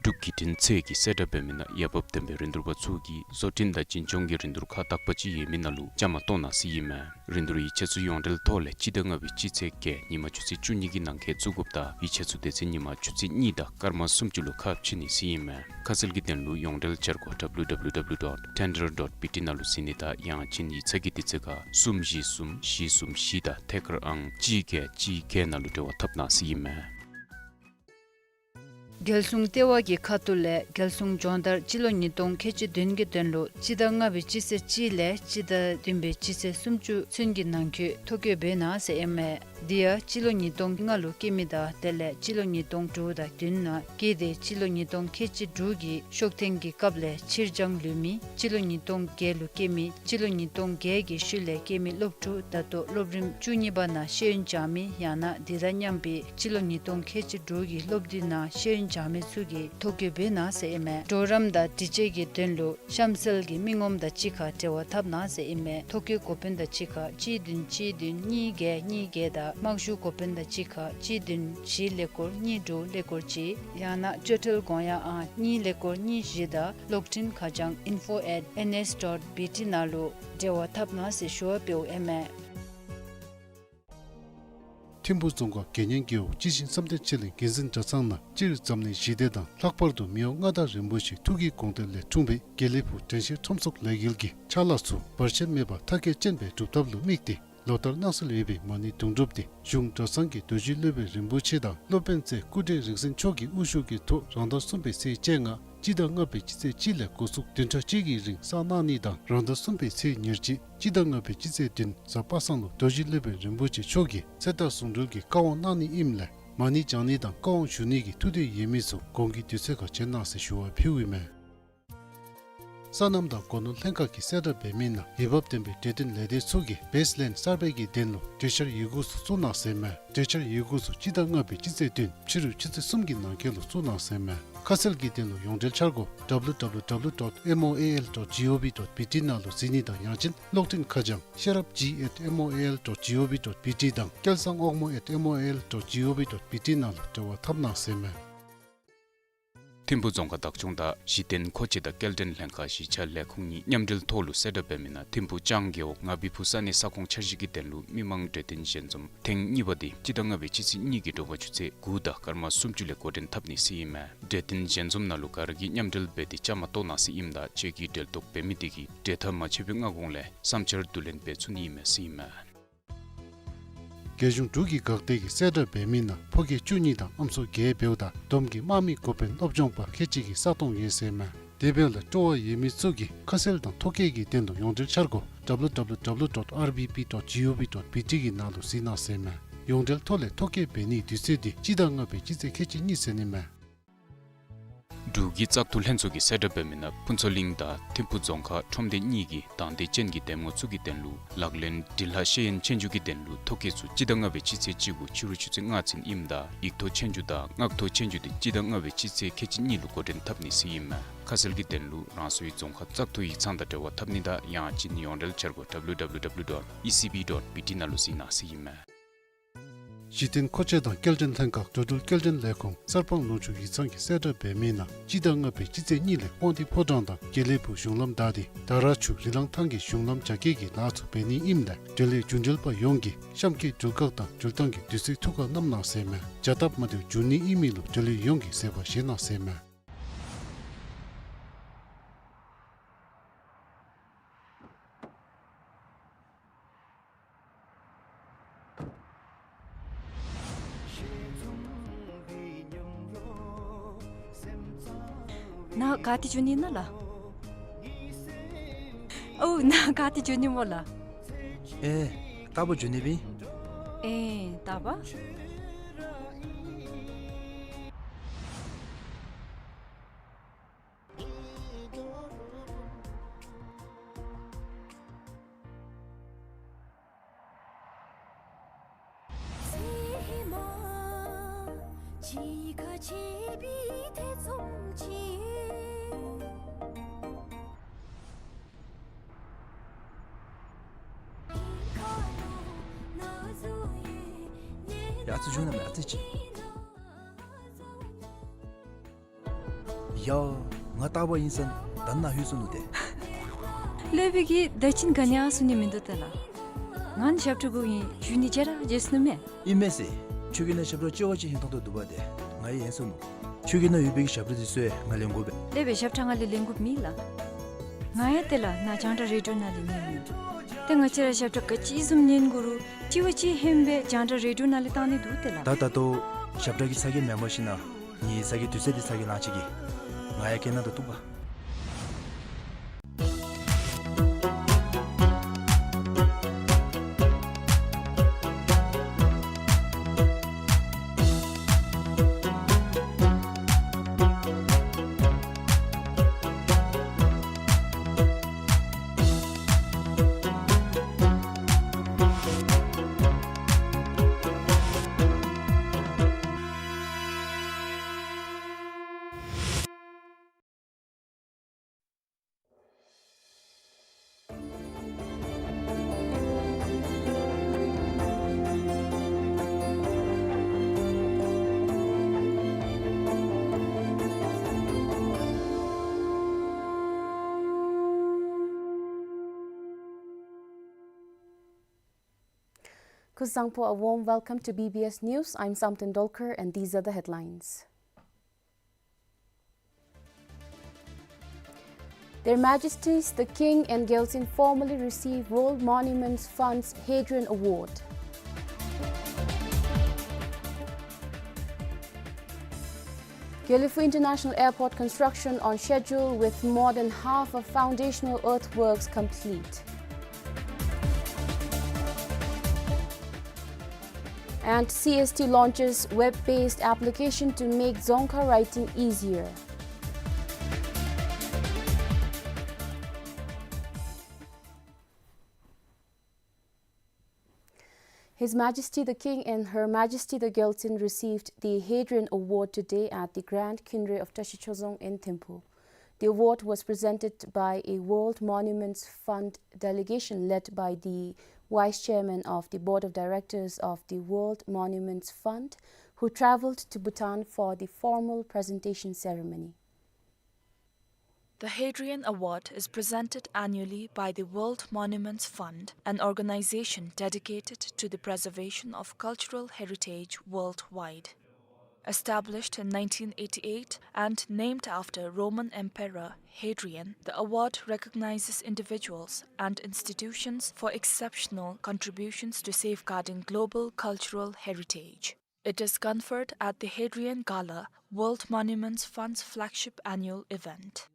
འབྲུག་བརྒྱུད་འཕྲིན་ཚད་ཀྱིས་གསལ་བསྒྲགས་འབད་མི་ནང་འོས་འབབ་ལྡན་པའི་རིན་བསྡུར་པ་ཚུ་གིས་བཟོ་སྐྲུན་དང་བྱིན་སྐྱོང་གི་རིན་བསྡུར་ཁག་དག་པ་ཅིག་ཡོད་མི་ནང་ལུ་བཅའ་མར་གཏོགས་གནང་ཟེར་ཨིན་མས། རིན་བསྡུར་ཡིག་ཆ་ཚུ་ཡོངས་འབྲེལ་ཐོག་ལས་སྤྱི་ཟླ་ལྔ་པའི་སྤྱི་ཚེས་བརྒྱད་ཉིན་མ་ཆུ་ཚོད་བཅུ་གཉིས་ཀྱི་ནང་འཁོད་བཙུགས་དགོཔ་དང་ཡིག་ཆ་ཚུ་དེ་ཚེ་ཉིན་མ་ཆུ་ཚོད་གཉིས་དང་སྐར་མ་སུམ་ཅུ་ལུ་ཁ་ཕྱེ་ནི་ཟེར་ཨིན་མས། ཁ་གསལ་གྱི་དོན་ལུ་ཡོངས་འབྲེལ་འཆར་སྒོ་W W W dot tender dot B T ནང་ལུ་གཟིགས་ནི་དང་ཡང་ཅིན་ཡིག་ཚང་གི་དུས་ཚོད་ཁར་གསུམ་བཞི་གསུམ་བཞི་གསུམ་བཞི་དང་ཐད་ཀར་ཨང་གཅིག་བརྒྱད་གཅིག་བརྒྱད་ནང་ལུ་འབྲེལ་བ་འཐབ་གནང་ཟེར་ཨིན་མས། རྒྱལ་སྲུང་ལྟེ་བ་གི་ཁ་ཐུག་ལས་རྒྱལ་སྲུང་སྦྱོང་བརྡར་སྤྱི་ལོ་ཉིས་སྟོང་ཁལ་གཅིག་བདུན་གྱི་དོན་ལུ་སྤྱི་ཟླ་ལྔ་པའི་སྤྱི་ཚེས་གཅིག་ལས་སྤྱི་ཟླ་བདུན་པའི་སྤྱི་ཚེས་སུམ་ཅུ་ཚུན་གྱི་ནང་འཁོད་ཐོ་བཀོད་འབད་གནང་ཟེར་ཨིན་མས། དེ་ཡང་སྤྱི་ལོ་ཉིས་སྟོང་ལྔ་ལུ་སྐྱེས་མི་དང་དེ་ལས་སྤྱི་ལོ་ཉིས་སྟོང་དྲུག་དང་བདུན་ནང་སྐྱེས་ཏེ་སྤྱི་ལོ་ཉིས་སྟོང་ཁལ་གཅིག་དྲུག་གི་ཤོག་ཐེངས་ཀྱི་སྐབས་ལས་ཕྱིར་འགྱངས་ལུས་མི་སྤྱི་ལོ་ཉིས་སྟོང་བརྒྱད་ལུ་སྐྱེས་མི་སྤྱི་ལོ་ཉིས་སྟོང་བརྒྱད་ཀྱི་ཤུལ་ལས་སྐྱེས་མི་སློབ་ཕྲུག་ད་ལྟོ་སློབ་རིམ་བཅུ་གཉིས་པ་ནང་ཤེས་ཡོན་སྦྱང་མི་ཡང་ན་དེ་དང་མཉམ་པའི་སྤྱི་ལོ་ཉིས་སྟོང་ཁལ་གཅིག་དྲུག་གི་སློབ་དུས་ནང་ཤེས་ཡོན་སྦྱང་མི་ཚུ་གིས་ཐོ་བཀོད་འབད་གནང་ཟེར་ཨིན་མས། གྲོགས་རམ་དང་སྒྲིག་གཅོད་ཀྱི་དོན་ལུ་གཤམ་གསལ་གྱི་མི་ངོམ་དང་གཅིག་ཁར་འབྲེལ་བ་འཐབ་གནང་ཟེར་ཨིན་མས། ཐོ་བཀོད་འགོ་དཔོན་དང་གཅིག་ཁར་གཅིག་བདུན་གཅིག་བདུན་གཉིས་བརྒྱད་གཉིས་བརྒྱད་དང་དམག་ཞུ་འགོ་དཔོན་དང་གཅིག་ཁར་གཅིག་བདུན་བཞི་ཀླད་ཀོར་གཉིས་དྲུག་ཀླད་ཀོར་གཅིག་ཡང་ན་སྤྱོད་ཁྲལ་དགོངས་ཡངས་ཨང་གཉིས་ཀླད་ཀོར་གཉིས་བཞི་དང་གློག་འཕྲིན་ཁ་བྱང་info at N S dot B T ནང་ལུ་འབྲེལ་བ་འཐབ་གནང་ཟེར་ཞུ་བ་འབདཝ་ཨིན་མས། ཐིམ་ཕུ་རྫོང་ཁག་དགེ་བསྙེན་རྒེད་འོག་སྤྱི་ཆིངས་བསམ་གཏན་ཆོས་གླིང་དགེ་འཛིན་གྲྭ་ཚང་ནང་སྤྱིར་འཛམ་གླིང་ཞི་བདེ་དང་ལྷག་པར་དུ་མི་དབང་མངའ་བདག་རིན་པོ་ཆེའི་ཐུགས་ཀྱི་དགོངས་དོན་ལས་འཁྲུངས་པའི་དགེ་ལེགས་ཕུག་དྲན་ཤེས་ཁྲོམ་ཚོགས་ལས་འགུལ་གྱི་ཕྱག་ལཱ་ཚུ་བར་ཆད་མེད་པར་མཐར་འཁྱོལ་ཅན་སྦེ་གྲུབ་ཐབས་ལུ་དམིགས་ཏེ་ལོ་ལྟར་གནང་སྲོལ་ཡོད་པའི་མ་ཎི་དུང་སྒྲུབ་དེ་གཞུང་གྲྭ་ཚང་གི་རྡོ་རྗེ་སློབ་དཔོན་རིན་པོ་ཆེ་དང་སློབ་དཔོན་རྩེ་སྐུ་ཕྲེང་རིགས་གསུམ་མཆོག་གི་དབུ་བཞུགས་ཀྱི་ཐོག་རང་ཟླ་གསུམ་པའི་ཚེས་བཅོ་ལྔ་སྤྱི་ཟླ་ལྔ་པའི་སྤྱི་ཚེས་གཅིག་ལས་འགོ་བཙུགས་བདུན་ཕྲག་གཅིག་གི་རིང་བསགས་གནང་ནི་དང་རང་ཟླ་གསུམ་པའི་ཚེས་ཉེར་གཅིག་སྤྱི་ཟླ་ལྔ་པའི་སྤྱི་ཚེས་བདུན་གཟའ་པ་སངས་ལུ་རྡོ་རྗེ་སློབ་དཔོན་རིན་པོ་ཆེ་མཆོག་གིས་ཚེ་ཐར་ཟུང་འབྲེལ་གྱི་བཀའ་དབང་གནང་ནི་ཨིནམ་ལས་མ་ཎི་བགྱང་ནི་དང་བཀའ་དབང་ཞུ་ནི་གི་ཐུགས་འདོད་ཡོད་མི་ཚུ་གོང་གི་དུས་ཚོད་ཁར་བྱོན་གནང་ཟེར་ཞུ་བ་ཕུལཝ་ཨིན་མས། སོ་ནམ་དང་སྒོ་ནོར་ལྷན་ཁག་གིས་གསལ་བསྒྲགས་འབད་མི་ནང་འོས་འབབ་ལྡན་པའི་འབྲས་ལྡན་ལས་སྡེ་ཚུ་གིས་བེསི་ལེནཌ་གསར་པའི་གི་དོན་ལུ་གྲོས་འཆར་ཡི་གུ་ཚུ་བཙུགས་གནང་ཟེར་མས། གྲོས་འཆར་ཡི་གུ་ཚུ་སྤྱི་ཟླ་ལྔ་པའི་སྤྱི་ཚེས་བདུན་ཕྱི་རུ་ཆུ་ཚོད་གསུམ་གྱི་ནང་འཁོད་ལུ་བཙུགས་གནང་ཟེར་མས། ཁ་གསལ་གྱི་དོན་ལུ་ཡོངས་འབྲེལ་འཆར་སྒོ་W W W dot M O A L dot G O V dot B T ནང་ལུ་གཟིགས་ནི་དང་ཡང་ཅིན་གློག་འཕྲིན་ཁ་བྱང་ཤེས་རབ་G at M O A L dot G O V dot B T དང་སྐལ་བཟང་དབང་མོ་at M O A L dot G O V dot B T ནང་ལུ་འབྲེལ་བ་འཐབ་གནང་ཟེར་མས། ཐིམ་ཕུ་རྫོང་ཁག་བདག་སྐྱོང་དང་གཞི་རྟེན་མཁོ་ཆས་དང་སྐྱེལ་འདྲེན་ལྷན་ཁག་གཞིས་ཆགས་ལས་ཁུངས་གཉིས་མཉམ་འབྲེལ་ཐོག་ལུ་གསལ་བསྒྲགས་འབད་མི་ནང་ཐིམ་ཕུ་ལྕང་རྒེད་འོག་ང་བི་ཕུ་ས་གནས་ས་ཁོངས་འཆར་གཞི་གི་དོན་ལུ་མི་མང་གྲོས་བསྟུན་ཞལ་འཛོམས་ཐེངས་གཉིས་པ་དེ་སྤྱི་ཟླ་ལྔ་པའི་སྤྱི་ཚེས་གཉིས་ཀྱི་དྲོ་པ་ཆུ་ཚོད་དགུ་དང་སྐར་མ་སུམ་ཅུ་ལས་འགོ་འདྲེན་འཐབ་ནི་ཟེར་ཨིན་མས། གྲོས་བསྟུན་ཞལ་འཛོམས་ནང་ལུ་ག་ར་གིས་མཉམ་འབྲེལ་འབད་དེ་བཅའ་མར་གཏོགས་གནང་ཟེར་ཨིནམ་ད་ཁྱོད་ཀྱིས་འབྲེལ་གཏོགས་འབད་མི་དེ་གིས་གྲོས་ཐག་མ་ཆོད་པའི་སྔ་གོང་ལས་བསམ་འཆར་བསྡུ་ལེན་འབད་ཚུགས་ནི་ཨིན་མས་ཟེར་ཨིན་མས། རྒྱལ་གཞུང་འབྲུག་གི་འགག་སྡེ་གིས་གསལ་བསྒྲགས་འབད་མི་ནང་ཕོ་སྐྱེས་བཅུ་གཉིས་དང་ཨམ་སྲུ་བརྒྱད་འབདཝ་ད་བསྡོམས་ཀྱིས་དམག་མི་འགོ་དཔོན་སློབ་སྦྱོང་པ་ཁལ་གཅིག་གི་ས་སྟོང་ཡོད་ཟེར་མས། དེ་འབདཝ་ལས་སྤྲོ་བ་ཡོད་མི་ཚུ་གིས་ཁ་གསལ་དང་ཐོ་བཀོད་ཀྱི་དོན་ལུ་ཡོངས་འབྲེལ་འཆར་སྒོ་W W W dot R B P dot G O V dot B T གི་ནང་ལུ་གཟིགས་གནང་ཟེར་མས། ཡོངས་འབྲེལ་ཐོག་ལས་ཐོ་བཀོད་འབད་ནིའི་དུས་ཚོད་དེ་སྤྱི་ཟླ་ལྔ་པའི་སྤྱི་ཚེས་ཁལ་གཅིག་གཉིས་ཚུན་ཨིན་མས། འབྲུག་གི་བཙག་འཐུ་ལྷན་ཚོགས་ཀྱིས་གསལ་བསྒྲགས་འབད་མི་ནང་ཕུན་ཚོགས་གླིང་དང་ཐིམ་ཕུ་རྫོང་ཁག་ཁྲོམ་སྡེ་གཉིས་ཀྱི་དང་འདོད་ཅན་གྱི་འདེམས་ངོ་ཚུ་གི་དོན་ལུ་ལག་ལེན་དྲིན་ལྷག་ཤེས་ཡོན་ཆོས་རྒྱུགས་ཀྱི་དོན་ལུ་ཐོ་བཀོད་ཚུ་སྤྱི་ཟླ་ལྔ་པའི་སྤྱི་ཚེས་བཅུ་དགུ་ཕྱི་རུ་ཆུ་ཚོད་ལྔ་ཚུན་ཨིནམ་ད་ཡིག་ཐོག་ཆོས་རྒྱུགས་དང་ངག་ཐོག་ཆོས་རྒྱུགས་དེ་སྤྱི་ཟླ་ལྔ་པའི་སྤྱི་ཚེས་ཁལ་གཅིག་གཉིས་ལུ་འགོ་འདྲེན་འཐབ་ནི་ཟེར་ཨིན་མས། ཁ་གསལ་གྱི་དོན་ལུ་རང་སོའི་རྫོང་ཁག་བཙག་འཐུ་ཡིག་ཚང་དང་འབྲེལ་བ་འཐབ་ནི་དང་ཡང་ཅིན་ཡོངས་འབྲེལ་འཆར་སྒོ་W W W dot E C B dot B T ནང་ལུ་གཟིགས་གནང་ཟེར་ཨིན་མས། གཞི་རྟེན་མཁོ་ཆས་དང་སྐྱེལ་འདྲེན་ལྷན་ཁག་འགྲོ་འགྲུལ་སྐྱེལ་འདྲེན་ལས་ཁུངས་གསར་སྤང་ལུང་ཕྱོགས་ཡིག་ཚང་གིས་གསལ་བསྒྲགས་འབད་མི་ནང་སྤྱི་ཟླ་ལྔ་པའི་སྤྱི་ཚེས་གཉིས་ལས་དབང་འདུས་ཕོ་བྲང་དང་དགེ་ལེགས་ཕུག་གཞུང་ལམ་བདའ་སྟེ་དར་ཆུ་རི་ལང་ཐང་གི་གཞུང་ལམ་རྒྱ་སྐྱེད་ཀྱི་ལཱ་ཚུ་འབད་ནི་ཨིནམ་ལས་འབྲེལ་ཡོད་རྒྱུན་འགྲུལ་པ་ཡོངས་ཀྱིས་གཤམ་གྱི་འགྲུལ་ཁག་དང་འགྲུལ་ཐངས་ཀྱི་དུས་ཚོད་ཐུགས་ཁར་བསྣམས་གནང་ཟེར་མས། བྱ་སྟབས་མ་བདེཝ་འབྱུང་ནི་ཨིན་མི་ལུ་འབྲེལ་ཡོད་ཡོངས་ཀྱིས་གཟིགས་པར་བཞེས་གནང་ཟེར་མས། ནཱ་ག་ཏེ་འགྱོ་ནི་ཨིན་ན་ལགས། ཨོ་ནཱ་ག་ཏེ་འགྱོ་ནི་སྨོ་ལགས། ཨེ་རྟག་པར་འགྱོ་ནི་སྦེ་ཨིན། ཨེ་རྟག་པར། ཡ་ཙི་བྱུང་ན་མེད་ཨ་ཙི་ཅིག། ཡ། ང་རྟག་པར་ཨིན་ཟེར་ད་ནཱ་ལྷོད་སོ་ནུག་ཏེ། སློབ་དཔོན་གྱིས་ད་ཅི་ག་ནི་ཡང་གསུང་ནི་མིན་འདུག་ཏེ་ལགས། ང་ནི་ཞབས་ཁྲ་དགོ་ཨིན་ཞུ་ནི་ཅ་ར་བརྗེད་སོ་ནུག་མས། ཨིན་མས་ཟེར། ཁྱོད་ཀྱི་ནང་ཞབས་ཁྲ་ཅོག་ཅིག་ཧན་ཏོང་ཏོ་འདུག་པ་ཏེ། ང་ཡང་ཧན་སོ་ནུག། ཁྱོད་ཀྱི་ནང་ཡོད་པའི་གི་ཞབས་ཁྲ་དེ་ཚུ་ཡང་ང་ལེན་དགོ་པས། སློབ་དཔོན་ཞབས་ཁྲ་ང་ལས་ལེན་དགོཔ་མེད་ལགས། ང་ཡང་ཏེ་ལགས་ནཱ་རྒྱང་བསྒྲགས་རེ་ཌི་ཡོ་ནང་ལས་ཉན་ནི། ཏེ་ང་བཅས་ར་ཞབས་ཁྲ་ག་ཅི་བཟུམ་ཉན་དགོ་རུང་དྲི་བ་ཅིག་ཧན་སྦེ་རྒྱང་བསྒྲགས་རེ་ཌི་ཡོ་ནང་ལས་བཏང་ནི་འདུག་ཏེ་ལགས། ད་ད་ལྟོ་ཞབས་ཁྲ་གི་ཚ་གྱང་མེན་པར་ཞིན་ན་ ངེའི་ཚ་གྱང་དུས་ཚོད་འདི་ཚ་གྱང་ལང་ཅི་གི། ང་ཡང་ཁྱེད་ནང་དང་ཐུག་པ། Kuzuzangpo, a warm welcome to B B S News. I'm Samten Dolkar, and these are the headlines. Their Majesties the King and Gyaltsuen formally receive World Monuments Fund's Hadrian Award. Gelephu International Airport construction on schedule, with more than half of foundational earthworks complete. And C S T launches web-based application to make Dzongkha writing easier. His Majesty the King and Her Majesty the Gyaltsuen received the Hadrian Award today at the Grand Khyundre of Tashi Chodzong in Thimphu. The award was presented by a World Monuments Fund delegation led by the Vice Chairman of the Board of Directors of the World Monuments Fund, who travelled to Bhutan for the formal presentation ceremony. The Hadrian Award is presented annually by the World Monuments Fund, an organization dedicated to the preservation of cultural heritage worldwide. Established in nineteen eighty-eight and named after Roman Emperor Hadrian, the award recognizes individuals and institutions for exceptional contributions to safeguarding global cultural heritage. It is conferred at the Hadrian Gala, World Monuments Fund's flagship annual event.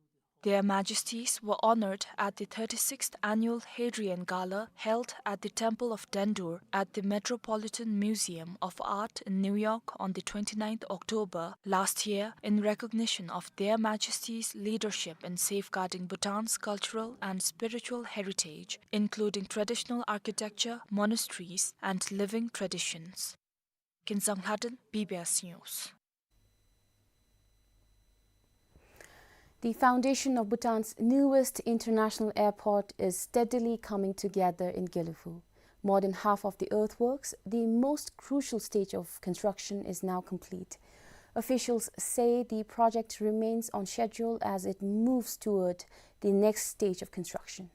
Their Majesties were honored at the thirty-sixth Annual Hadrian Gala held at the Temple of Dendur at the Metropolitan Museum of Art in New York on the twenty-ninth October last year in recognition of Their Majesties' leadership in safeguarding Bhutan's cultural and spiritual heritage, including traditional architecture, monasteries, and living traditions. Kinzang Lhaden, B B S News. The foundation of Bhutan's newest international airport is steadily coming together in Gelephu. More than half of the earthworks, the most crucial stage of construction, is now complete. Officials say the project remains on schedule as it moves toward the next stage of construction.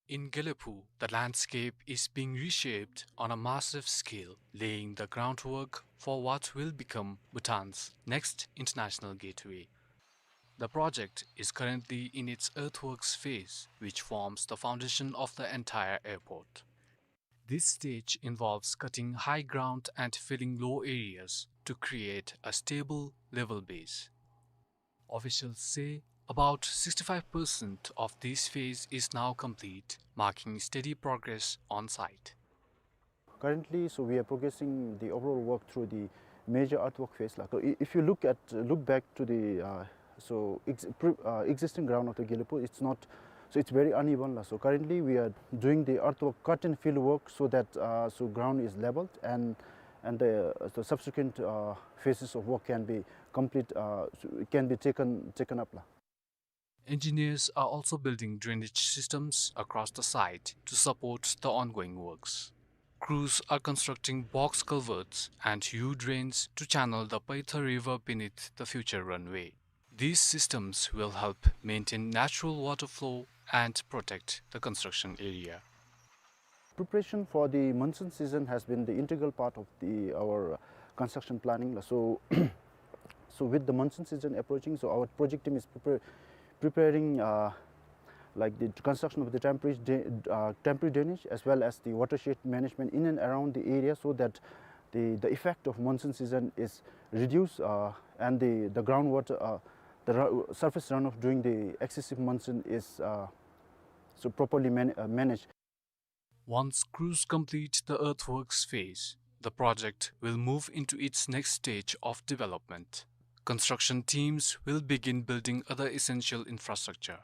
In Gelephu, the landscape is being reshaped on a massive scale, laying the groundwork for what will become Bhutan's next international gateway. The project is currently in its earthworks phase, which forms the foundation of the entire airport. This stage involves cutting high ground and filling low areas to create a stable, level base. Officials say about sixty-five percent of this phase is now complete, marking steady progress on site. Currently, so we are progressing the overall work through the major earthwork phase la. So i-, if you look at, look back to the, uh, so ex-, pre-, uh, existing ground of the Gelephu, it's not, so it's very uneven la. So currently, we are doing the earthwork cut and fill work so that, uh, so ground is leveled and, and the, the subsequent, uh, phases of work can be complete, uh, so can be taken, taken up la. Engineers are also building drainage systems across the site to support the ongoing works. Crews are constructing box culverts and U-drains to channel the Paitha River beneath the future runway. These systems will help maintain natural water flow and protect the construction area. Preparation for the monsoon season has been the integral part of the, our construction planning la. So, so with the monsoon season approaching, so our project team is prepare-, preparing, uh, like, the construction of the temporary dra-, uh, temporary drainage as well as the watershed management in and around the area, so that the, the effect of monsoon season is reduced, uh, and the, the groundwater, uh, the ru-, surface runoff during the excessive monsoon is, uh, so properly man-, uh, managed. Once crews complete the earthworks phase, the project will move into its next stage of development. Construction teams will begin building other essential infrastructure.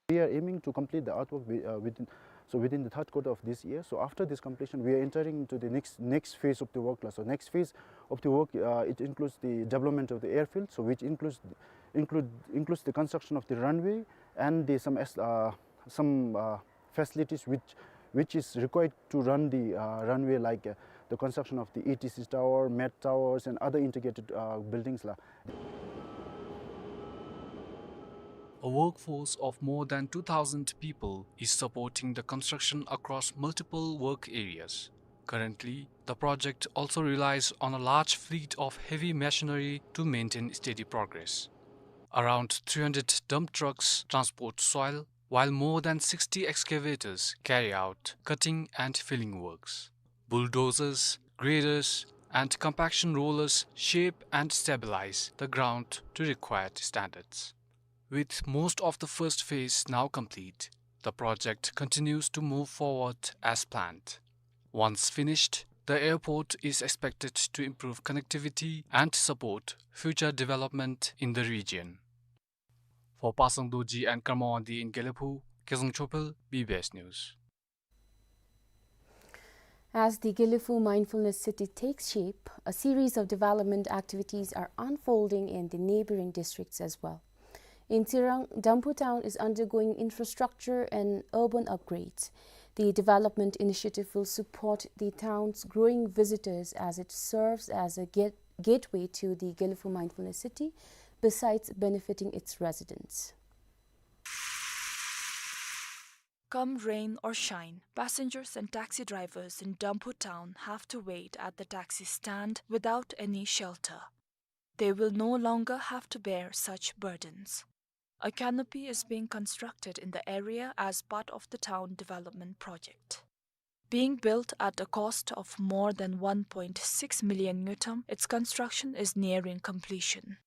We are aiming to complete the earthwork wi-, uh, within, so within the third quarter of this year. So after this completion, we are entering into the next, next phase of the work la. So next phase of the work, uh, it includes the development of the airfield, so which includes, include, includes the construction of the runway and the some es-, uh, some, uh, facilities which, which is required to run the, uh, runway, like, uh, the construction of the E T C tower, met towers, and other integrated, uh, buildings la. A workforce of more than two thousand people is supporting the construction across multiple work areas. Currently, the project also relies on a large fleet of heavy machinery to maintain steady progress. Around three hundred dump trucks transport soil, while more than sixty excavators carry out cutting and filling works. Bulldozers, graders, and compaction rollers shape and stabilize the ground to required standards. With most of the first phase now complete, the project continues to move forward as planned. Once finished, the airport is expected to improve connectivity and support future development in the region. For Pasang Dorji and Karma Wangdi in Gelephu, Kezang Chopel, B B S News. As the Gelephu Mindfulness City takes shape, a series of development activities are unfolding in the neighboring districts as well. In Tsirang, Damphu town is undergoing infrastructure and urban upgrades. The development initiative will support the town's growing visitors as it serves as a gate-, gateway to the Gelephu Mindfulness City, besides benefiting its residents. Come rain or shine, passengers and taxi drivers in Damphu town have to wait at the taxi stand without any shelter. They will no longer have to bear such burdens. A canopy is being constructed in the area as part of the town development project. Being built at a cost of more than one point six million ngultrum, its construction is nearing completion.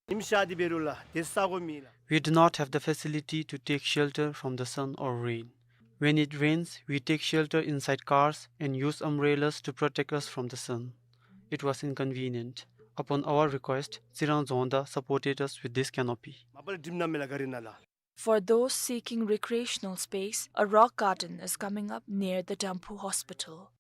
We do not have the facility to take shelter from the sun or rain. When it rains, we take shelter inside cars and use umbrellas to protect us from the sun. It was inconvenient. Upon our request, Tsirang Dzongda supported us with this canopy. For those seeking recreational space, a rock garden is coming up near the Damphu Hospital.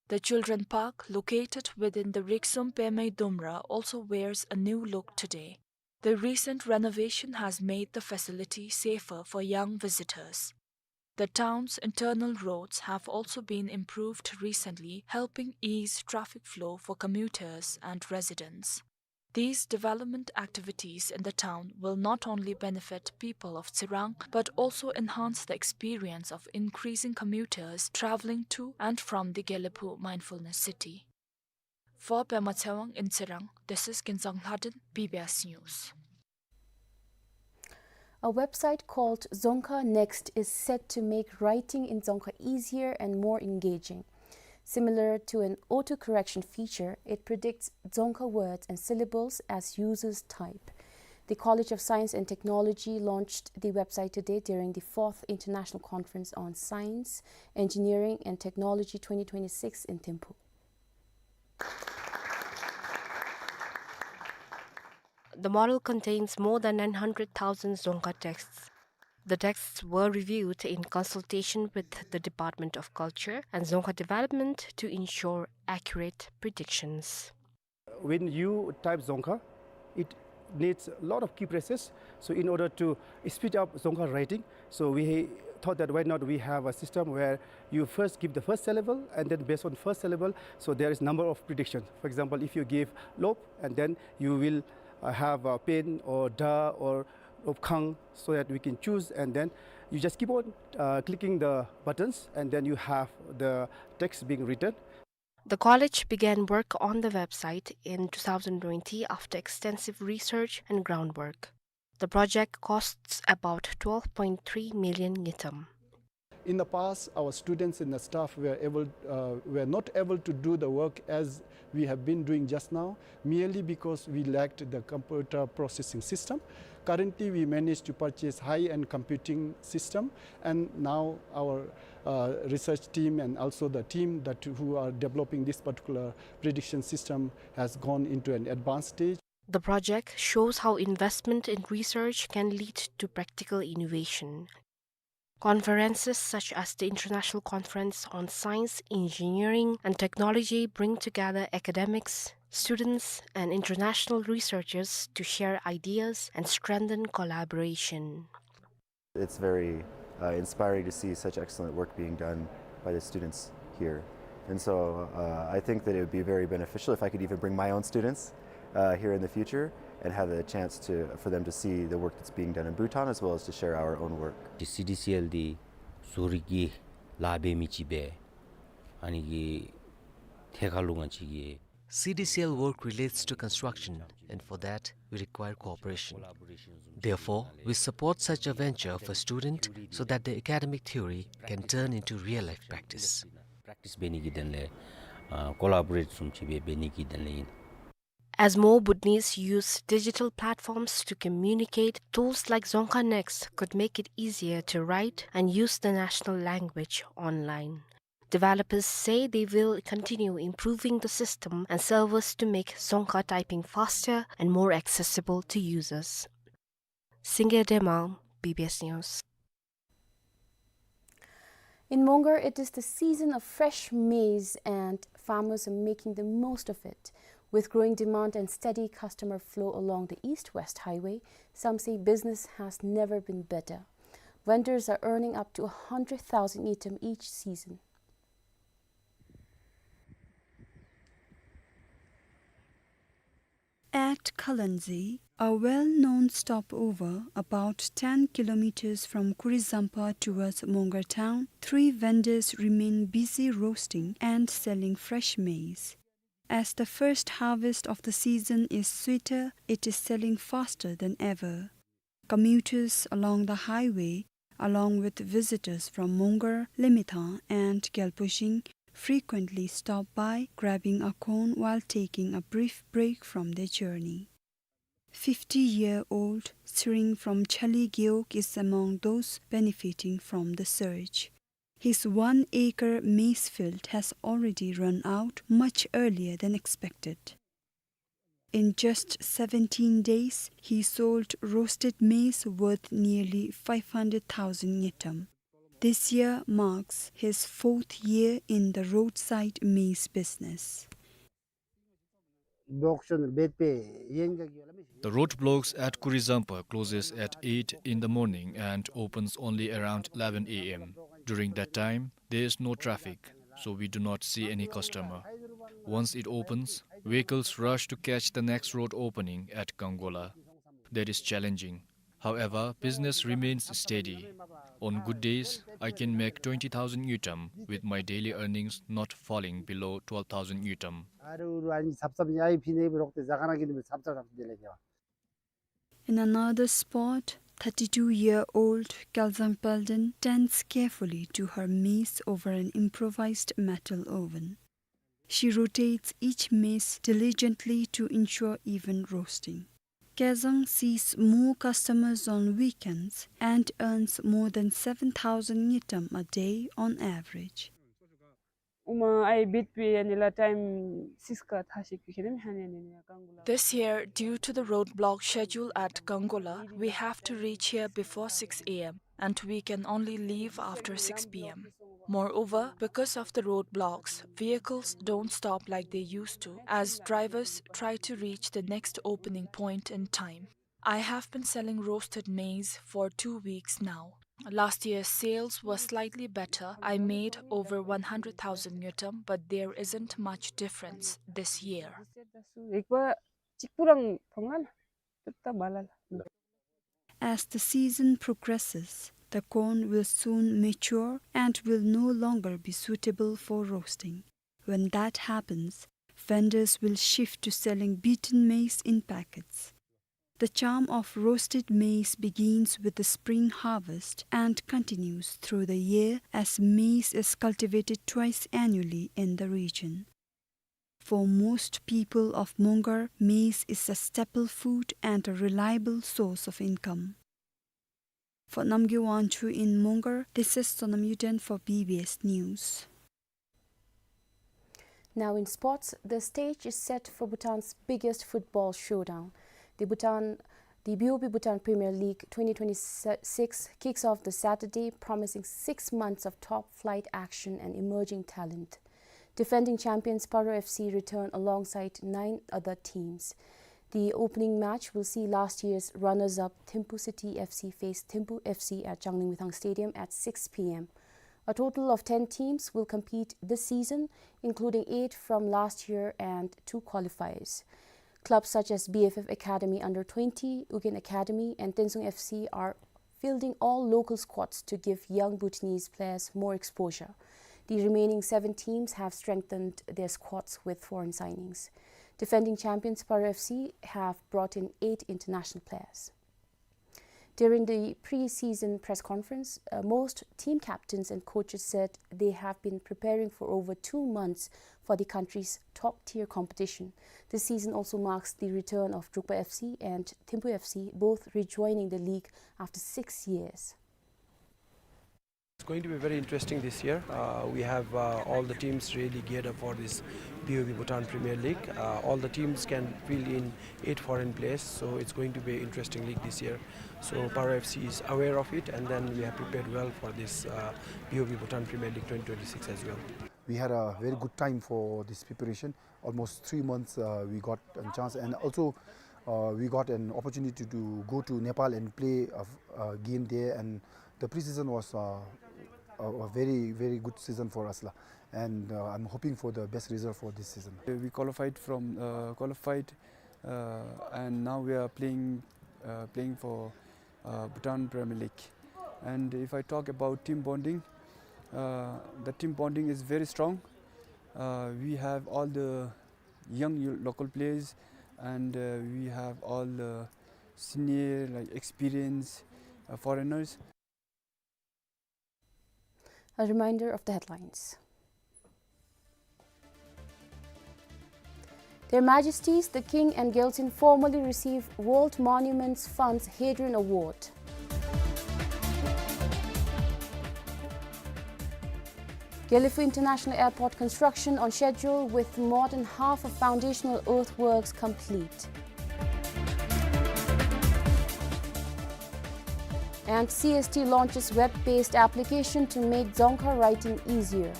The children park, located within the Riksum Pemei Dumra, also wears a new look today. The recent renovation has made the facility safer for young visitors. The town's internal roads have also been improved recently, helping ease traffic flow for commuters and residents. These development activities in the town will not only benefit people of Tsirang, but also enhance the experience of increasing commuters traveling to and from the Gelephu Mindfulness City. For Pema Tshewang in Tsirang, this is Kinzang Lhaden, B B S News. A website called Dzongkha Next is set to make writing in Dzongkha easier and more engaging. Similar to an auto-correction feature, it predicts Dzongkha words and syllables as users type. The College of Science and Technology launched the website today during the fourth International Conference on Science, Engineering and Technology twenty twenty-six in Thimphu. The model contains more than nine hundred thousand Dzongkha texts. The texts were reviewed in consultation with the Department of Culture and Dzongkha Development to ensure accurate predictions. When you type Dzongkha, it needs a lot of key presses. So in order to speed up Dzongkha writing, so we thought that why not we have a system where you first give the first syllable, and then based on first syllable, so there is number of predictions. For example, if you give lop, and then you will, uh, have a pen or da or lop khang, so that we can choose, and then you just keep on, uh, clicking the buttons, and then you have the text being written. The college began work on the website in two thousand twenty after extensive research and groundwork. The project costs about twelve point three million ngultrum. In the past, our students and the staff were able, uh, were not able to do the work as we have been doing just now, merely because we lacked the computer processing system. Currently, we managed to purchase high-end computing system, and now our, uh, research team and also the team that who are developing this particular prediction system has gone into an advanced stage. The project shows how investment in research can lead to practical innovation. Conferences such as the International Conference on Science, Engineering, and Technology bring together academics, students, and international researchers to share ideas and strengthen collaboration. It's very, uh, inspiring to see such excellent work being done by the students here. And so, uh, I think that it would be very beneficial if I could even bring my own students, uh, here in the future and have the chance to, for them to see the work that's being done in Bhutan as well as to share our own work. ཌི་སི་ཌི་སི་ཨེལ་འདི་བཟོ་རིག་གི་ལཱ་འབད་མི་ཅིག་སྦེ་ཨ་ནི་གི་ཐད་ཁར་ལུ་ང་བཅས་ཀྱིས C D C L work relates to construction, and for that, we require cooperation. Therefore, we support such a venture of a student so that the academic theory can turn into real-life practice. པེཀ་ཊིསི་འབད་ནི་གི་དོན་ལས་ཨ་ཀོ་ལ་བོ་རེཊ་བཟུམ་ཅིག་སྦེ་འབད་ནི་གི་དོན་ལས་ཨིན། As more Bhutanese use digital platforms to communicate, tools like Dzongkha Next could make it easier to write and use the national language online. Developers say they will continue improving the system and servers to make Dzongkha typing faster and more accessible to users. Singye Demang, B B S News. In Mongar, it is the season of fresh maize, and farmers are making the most of it. With growing demand and steady customer flow along the East-West Highway, some say business has never been better. Vendors are earning up to a hundred thousand ngultrum each season. At Khalanzi, a well-known stopover about ten kilometers from Kurizampa towards Mongar town, three vendors remain busy roasting and selling fresh maize. As the first harvest of the season is sweeter, it is selling faster than ever. Commuters along the highway, along with visitors from Mongar, Lemethang, and Gyalposhing, frequently stop by, grabbing a cone while taking a brief break from their journey. Fifty-year-old Tsering from Chali Gewog is among those benefiting from the surge. His one-acre maize field has already run out much earlier than expected. In just seventeen days, he sold roasted maize worth nearly five hundred thousand ngultrum. This year marks his fourth year in the roadside maize business. The roadblocks at Kurizampa closes at eight in the morning and opens only around eleven A M. During that time, there is no traffic, so we do not see any customer. Once it opens, vehicles rush to catch the next road opening at Gangola. That is challenging. However, business remains steady. On good days, I can make twenty thousand ngultrum, with my daily earnings not falling below twelve thousand ngultrum. In another spot, thirty-two-year-old Kalzang Palden tends carefully to her maize over an improvised metal oven. She rotates each maize diligently to ensure even roasting. Kalzang sees more customers on weekends and earns more than seven thousand ngultrum a day on average. This year, due to the roadblock schedule at Gangola, we have to reach here before six A M, and we can only leave after six P M. Moreover, because of the roadblocks, vehicles don't stop like they used to, as drivers try to reach the next opening point in time. I have been selling roasted maize for two weeks now. Last year, sales were slightly better. I made over one hundred thousand ngultrum, but there isn't much difference this year. As the season progresses, the corn will soon mature and will no longer be suitable for roasting. When that happens, vendors will shift to selling beaten maize in packets. The charm of roasted maize begins with the spring harvest and continues through the year, as maize is cultivated twice annually in the region. For most people of Mongar, maize is a staple food and a reliable source of income. For Namgay Wangchuk in Mongar, this is Sonam Yuden for B B S News. Now in sports, the stage is set for Bhutan's biggest football showdown. The Bhutan, the B O B Bhutan Premier League twenty twenty-six kicks off this Saturday, promising six months of top flight action and emerging talent. Defending champions Paro F C return alongside nine other teams. The opening match will see last year's runners-up Thimphu City F C face Thimphu F C at Changlimithang Stadium at six p m. A total of ten teams will compete this season, including eight from last year and two qualifiers. Clubs such as B F F Academy Under twenty, Ugyen Academy, and Tensung F C are fielding all local squads to give young Bhutanese players more exposure. The remaining seven teams have strengthened their squads with foreign signings. Defending champions Paro F C have brought in eight international players. During the pre-season press conference, uh, most team captains and coaches said they have been preparing for over two months for the country's top-tier competition. This season also marks the return of Drukpa F C and Thimphu F C, both rejoining the league after six years. It's going to be very interesting this year. Uh, we have, uh, all the teams really geared up for this B O B Bhutan Premier League. Uh, all the teams can field in eight foreign players, so it's going to be an interesting league this year. So Paro F C is aware of it, and then we have prepared well for this, uh, B O B Bhutan Premier League twenty twenty-six as well. We had a very good time for this preparation. Almost three months, uh, we got a chance, and also, uh, we got an opportunity to go to Nepal and play a, a game there, and the pre-season was, uh, a, a very, very good season for us, la. And, uh, I'm hoping for the best result for this season. We qualified from, uh, qualified, uh, and now we are playing, uh, playing for, uh, Bhutan Premier League. And if I talk about team bonding, uh, the team bonding is very strong. Uh, we have all the young yo-, local players, and, uh, we have all the senior, like, experienced, uh, foreigners. A reminder of the headlines. Their Majesties, the King and Gyaltsuen formally receive World Monuments Fund's Hadrian Award. Gelephu International Airport construction on schedule, with more than half of foundational earthworks complete. And C S T launches web-based application to make Dzongkha writing easier.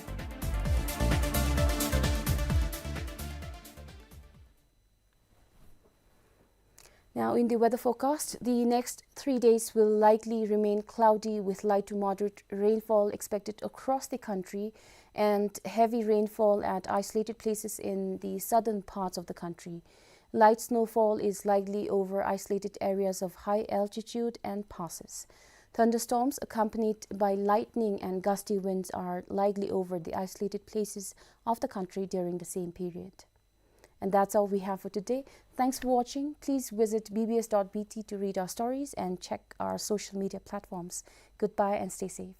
Now, in the weather forecast, the next three days will likely remain cloudy with light to moderate rainfall expected across the country and heavy rainfall at isolated places in the southern parts of the country. Light snowfall is likely over isolated areas of high altitude and passes. Thunderstorms accompanied by lightning and gusty winds are likely over the isolated places of the country during the same period. And that's all we have for today. Thanks for watching. Please visit B B S dot B T to read our stories and check our social media platforms. Goodbye and stay safe.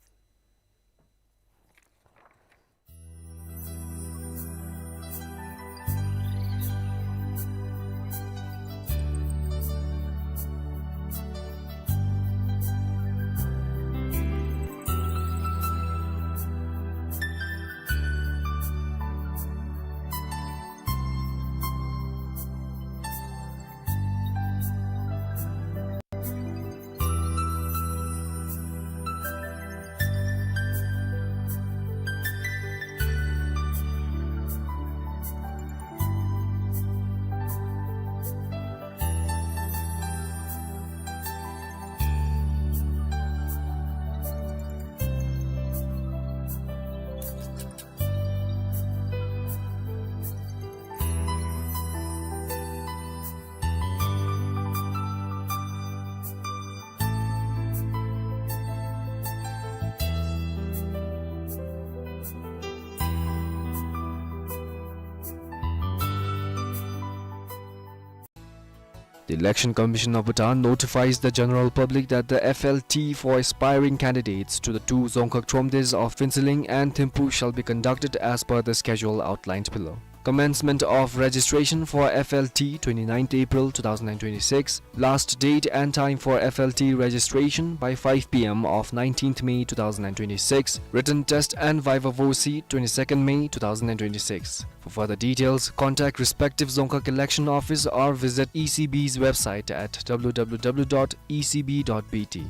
The Election Commission of Bhutan notifies the general public that the F L T for aspiring candidates to the two Dzongkhag Thromdes of Phuentsholing and Thimphu shall be conducted as per the schedule outlined below. Commencement of registration for F L T, twenty-ninth April two thousand and twenty-six. Last date and time for F L T registration by five P M of nineteenth May two thousand and twenty-six. Written test and viva voce, twenty-second May two thousand and twenty-six. For further details, contact respective Dzongkhag election office or visit E C B's website at W W W dot E C B dot B T.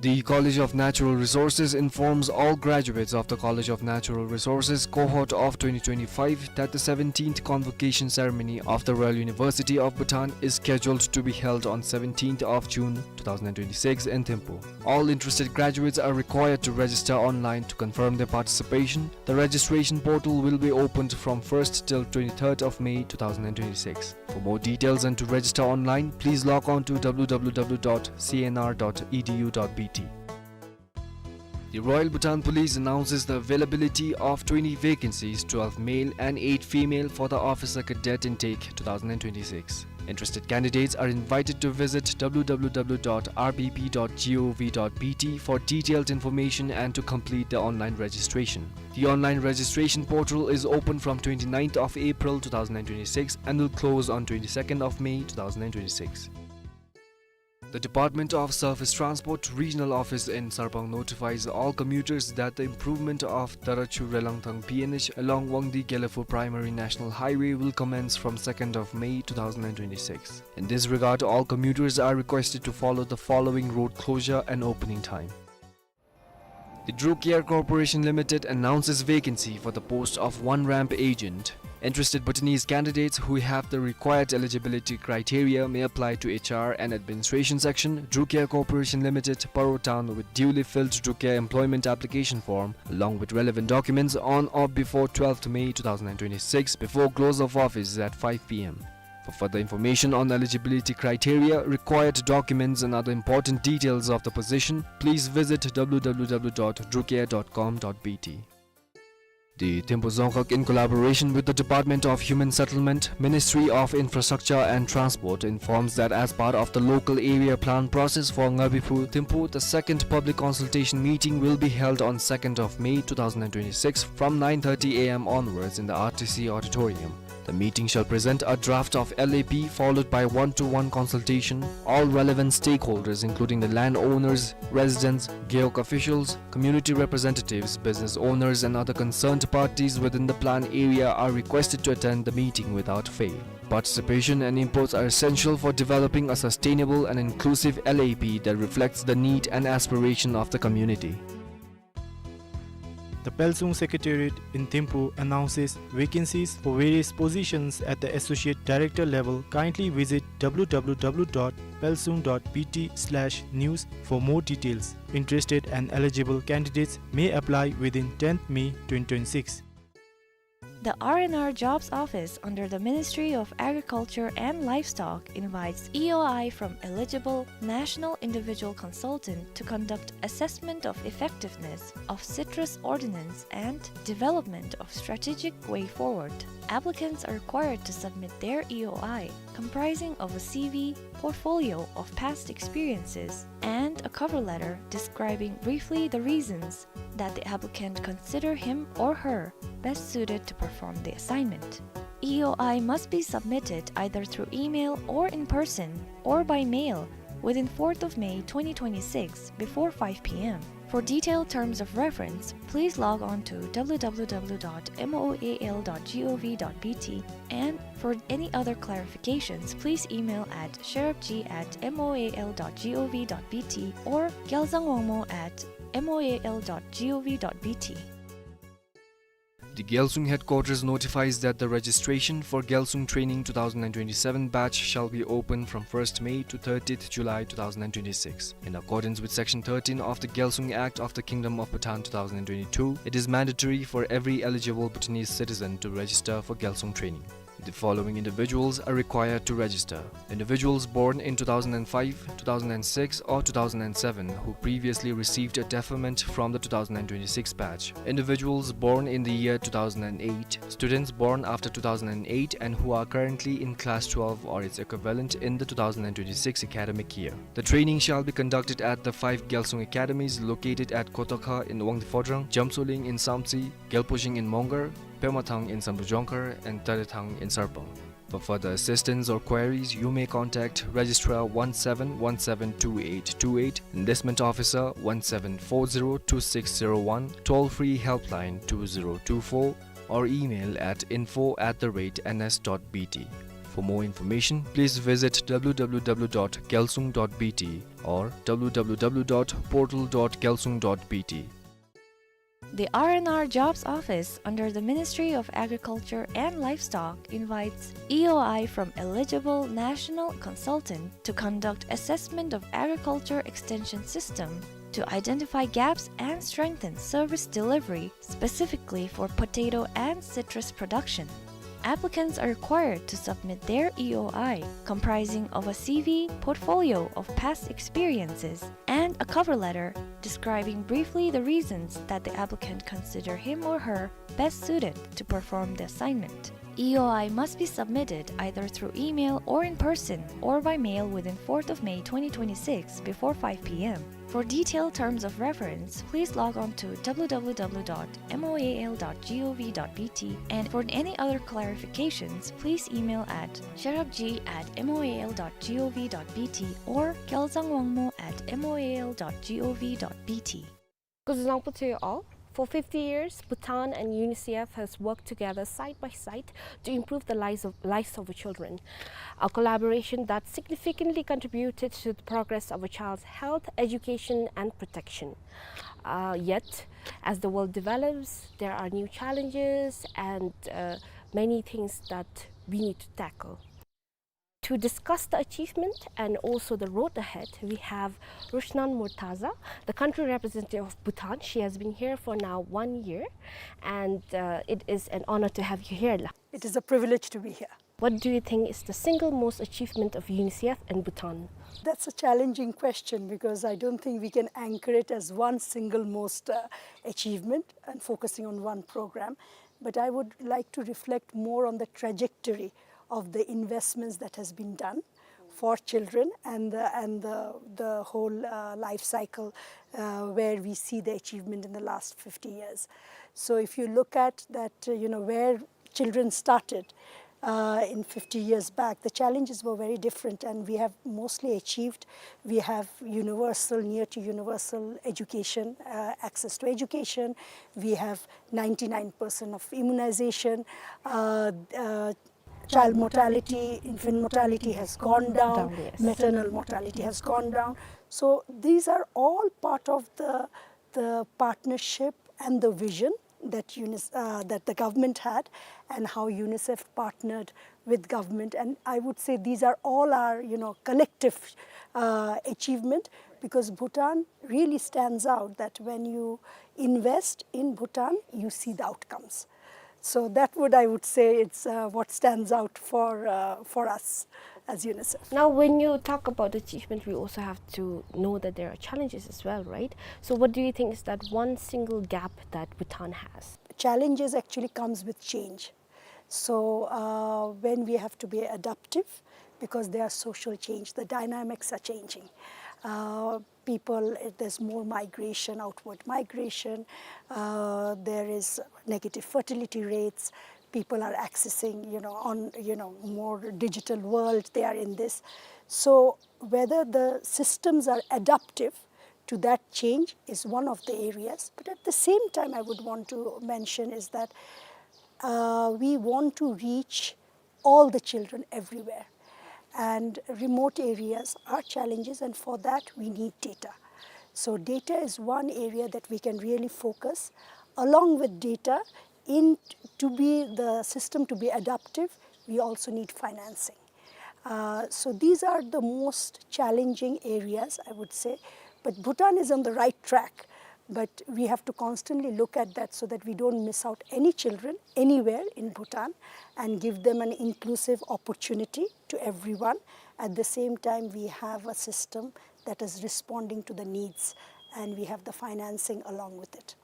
The College of Natural Resources informs all graduates of the College of Natural Resources cohort of twenty twenty-five that the seventeenth convocation ceremony of the Royal University of Bhutan is scheduled to be held on seventeenth of June two thousand and twenty-six in Thimphu. All interested graduates are required to register online to confirm their participation. The registration portal will be opened from first till twenty-third of May two thousand and twenty-six. For more details and to register online, please log on to W W W dot C N R dot E D U dot B T. The Royal Bhutan Police announces the availability of twenty vacancies, twelve male and eight female, for the Officer Cadet Intake two thousand and twenty-six. Interested candidates are invited to visit W W W dot R B P dot G O V dot B T for detailed information and to complete the online registration. The online registration portal is open from twenty-ninth of April two thousand and twenty-six and will close on twenty-second of May two thousand and twenty-six. The Department of Surface Transport Regional Office in Sarpang notifies all commuters that the improvement of Darachu Relangthang P N H along Wangdi Gelephu Primary National Highway will commence from second of May two thousand and twenty-six. In this regard, all commuters are requested to follow the following road closure and opening time. The Drew Care Corporation Limited announces vacancy for the post of one ramp agent. Interested Bhutanese candidates who have the required eligibility criteria may apply to H R and Administration Section, Drew Care Corporation Limited, Paro Town, with duly filled Drew Care employment application form along with relevant documents on or before twelfth May two thousand and twenty-six, before close of office at five P M. For further information on eligibility criteria, required documents and other important details of the position, please visit W W W dot drew care dot com dot B T. The Thimphu Dzongkhag, in collaboration with the Department of Human Settlement, Ministry of Infrastructure and Transport, informs that as part of the local area plan process for Ngabiphu Thimphu, the second public consultation meeting will be held on second of May two thousand and twenty-six from nine thirty A M onwards in the R T C auditorium. The meeting shall present a draft of L A P followed by one-to-one consultation. All relevant stakeholders, including the landowners, residents, Gewog officials, community representatives, business owners, and other concerned parties within the plan area, are requested to attend the meeting without fail. Participation and inputs are essential for developing a sustainable and inclusive L A P that reflects the need and aspiration of the community. The Pelsung Secretariat in Thimphu announces vacancies for various positions at the Associate Director level. Kindly visit W W W dot pelsung dot B T slash news for more details. Interested and eligible candidates may apply within tenth May twenty twenty-six. The R and R Jobs Office under the Ministry of Agriculture and Livestock invites E O I from eligible national individual consultant to conduct assessment of effectiveness of citrus ordinance and development of strategic way forward. Applicants are required to submit their E O I, comprising of a C V, portfolio of past experiences, and a cover letter describing briefly the reasons that the applicant consider him or her best suited to perform the assignment. E O I must be submitted either through email or in person or by mail within fourth of May twenty twenty-six before five P M. For detailed terms of reference, please log on to W W W dot M O A L dot G O V dot B T, and for any other clarifications, please email at sherabji at M O A L dot G O V dot B T or gyalzangwangmo at M O A L dot G O V dot B T. The Gyalsung headquarters notifies that the registration for Gyalsung Training two thousand and twenty-seven batch shall be open from first May to thirtieth July two thousand and twenty-six. In accordance with Section thirteen of the Gyalsung Act of the Kingdom of Bhutan two thousand and twenty-two, it is mandatory for every eligible Bhutanese citizen to register for Gyalsung Training. The following individuals are required to register: individuals born in two thousand five, two thousand six, or two thousand seven who previously received a deferment from the two thousand twenty-six batch; individuals born in the year two thousand eight; students born after two thousand eight and who are currently in class twelve or its equivalent in the two thousand twenty-six academic year. The training shall be conducted at the five Gyalsung academies located at Kotokha in Wangdue Phodrang, Jamsoling in Samtse, Gyalposhing in Mongar, Pemathang in Sambujongkhar, and Tarethang in Sarpang. For further assistance or queries, you may contact Registrar one seven one seven two eight two eight, Enlistment Officer one seven four zero two six zero one, toll-free helpline two zero two four, or email at info at the rate N S dot B T. For more information, please visit W W W dot gyalsung dot B T or W W W dot portal dot gyalsung dot B T. The R and R Jobs Office under the Ministry of Agriculture and Livestock invites E O I from eligible national consultant to conduct assessment of agriculture extension system to identify gaps and strengthen service delivery, specifically for potato and citrus production. Applicants are required to submit their E O I, comprising of a C V, portfolio of past experiences, and a cover letter describing briefly the reasons that the applicant consider him or her best suited to perform the assignment. E O I must be submitted either through email or in person or by mail within fourth of May twenty twenty-six before five P M. For detailed terms of reference, please log on to W W W dot M O A L dot G O V dot B T, and for any other clarifications, please email at sherabji at M O A L dot G O V dot B T or gyalzangwangmo at M O A L dot G O V dot B T. Kuzuzangpo to you all. For fifty years, Bhutan and UNICEF has worked together side by side to improve the lives of, lives of our children. A collaboration that significantly contributed to the progress of a child's health, education, and protection. Uh, yet, as the world develops, there are new challenges and, uh, many things that we need to tackle. To discuss the achievement and also the road ahead, we have Rushnan Murtaza, the country representative of Bhutan. She has been here for now one year, and, uh, it is an honor to have you here, La. It is a privilege to be here. What do you think is the single most achievement of UNICEF in Bhutan? That's a challenging question because I don't think we can anchor it as one single most, uh, achievement and focusing on one program. But I would like to reflect more on the trajectory of the investments that has been done for children and the, and the, the whole, uh, life cycle, uh, where we see the achievement in the last fifty years. So if you look at that, uh, you know, where children started, uh, in fifty years back, the challenges were very different, and we have mostly achieved. We have universal, near to universal education, uh, access to education. We have ninety-nine percent of immunization. Uh, uh, child mortality, infant mortality has gone down. Down, yes. Maternal mortality has gone down. So these are all part of the, the partnership and the vision that UNICEF, uh, that the government had, and how UNICEF partnered with government. And I would say these are all our, you know, collective, uh, achievement, because Bhutan really stands out that when you invest in Bhutan, you see the outcomes. So that would, I would say, it's, uh, what stands out for, uh, for us as UNICEF. Now, when you talk about achievement, we also have to know that there are challenges as well, right? So what do you think is that one single gap that Bhutan has? Challenges actually comes with change. So, uh, when we have to be adaptive, because there are social change, the dynamics are changing. Uh, people, eh, there's more migration, outward migration. Uh, there is negative fertility rates. People are accessing, you know, on, you know, more digital world. They are in this. So whether the systems are adaptive to that change is one of the areas. But at the same time, I would want to mention is that, uh, we want to reach all the children everywhere. And remote areas are challenges, and for that we need data. So data is one area that we can really focus. Along with data, in to be the system to be adaptive, we also need financing. Uh, so these are the most challenging areas, I would say. But Bhutan is on the right track. But we have to constantly look at that so that we don't miss out any children anywhere in Bhutan and give them an inclusive opportunity to everyone. At the same time, we have a system that is responding to the needs, and we have the financing along with it.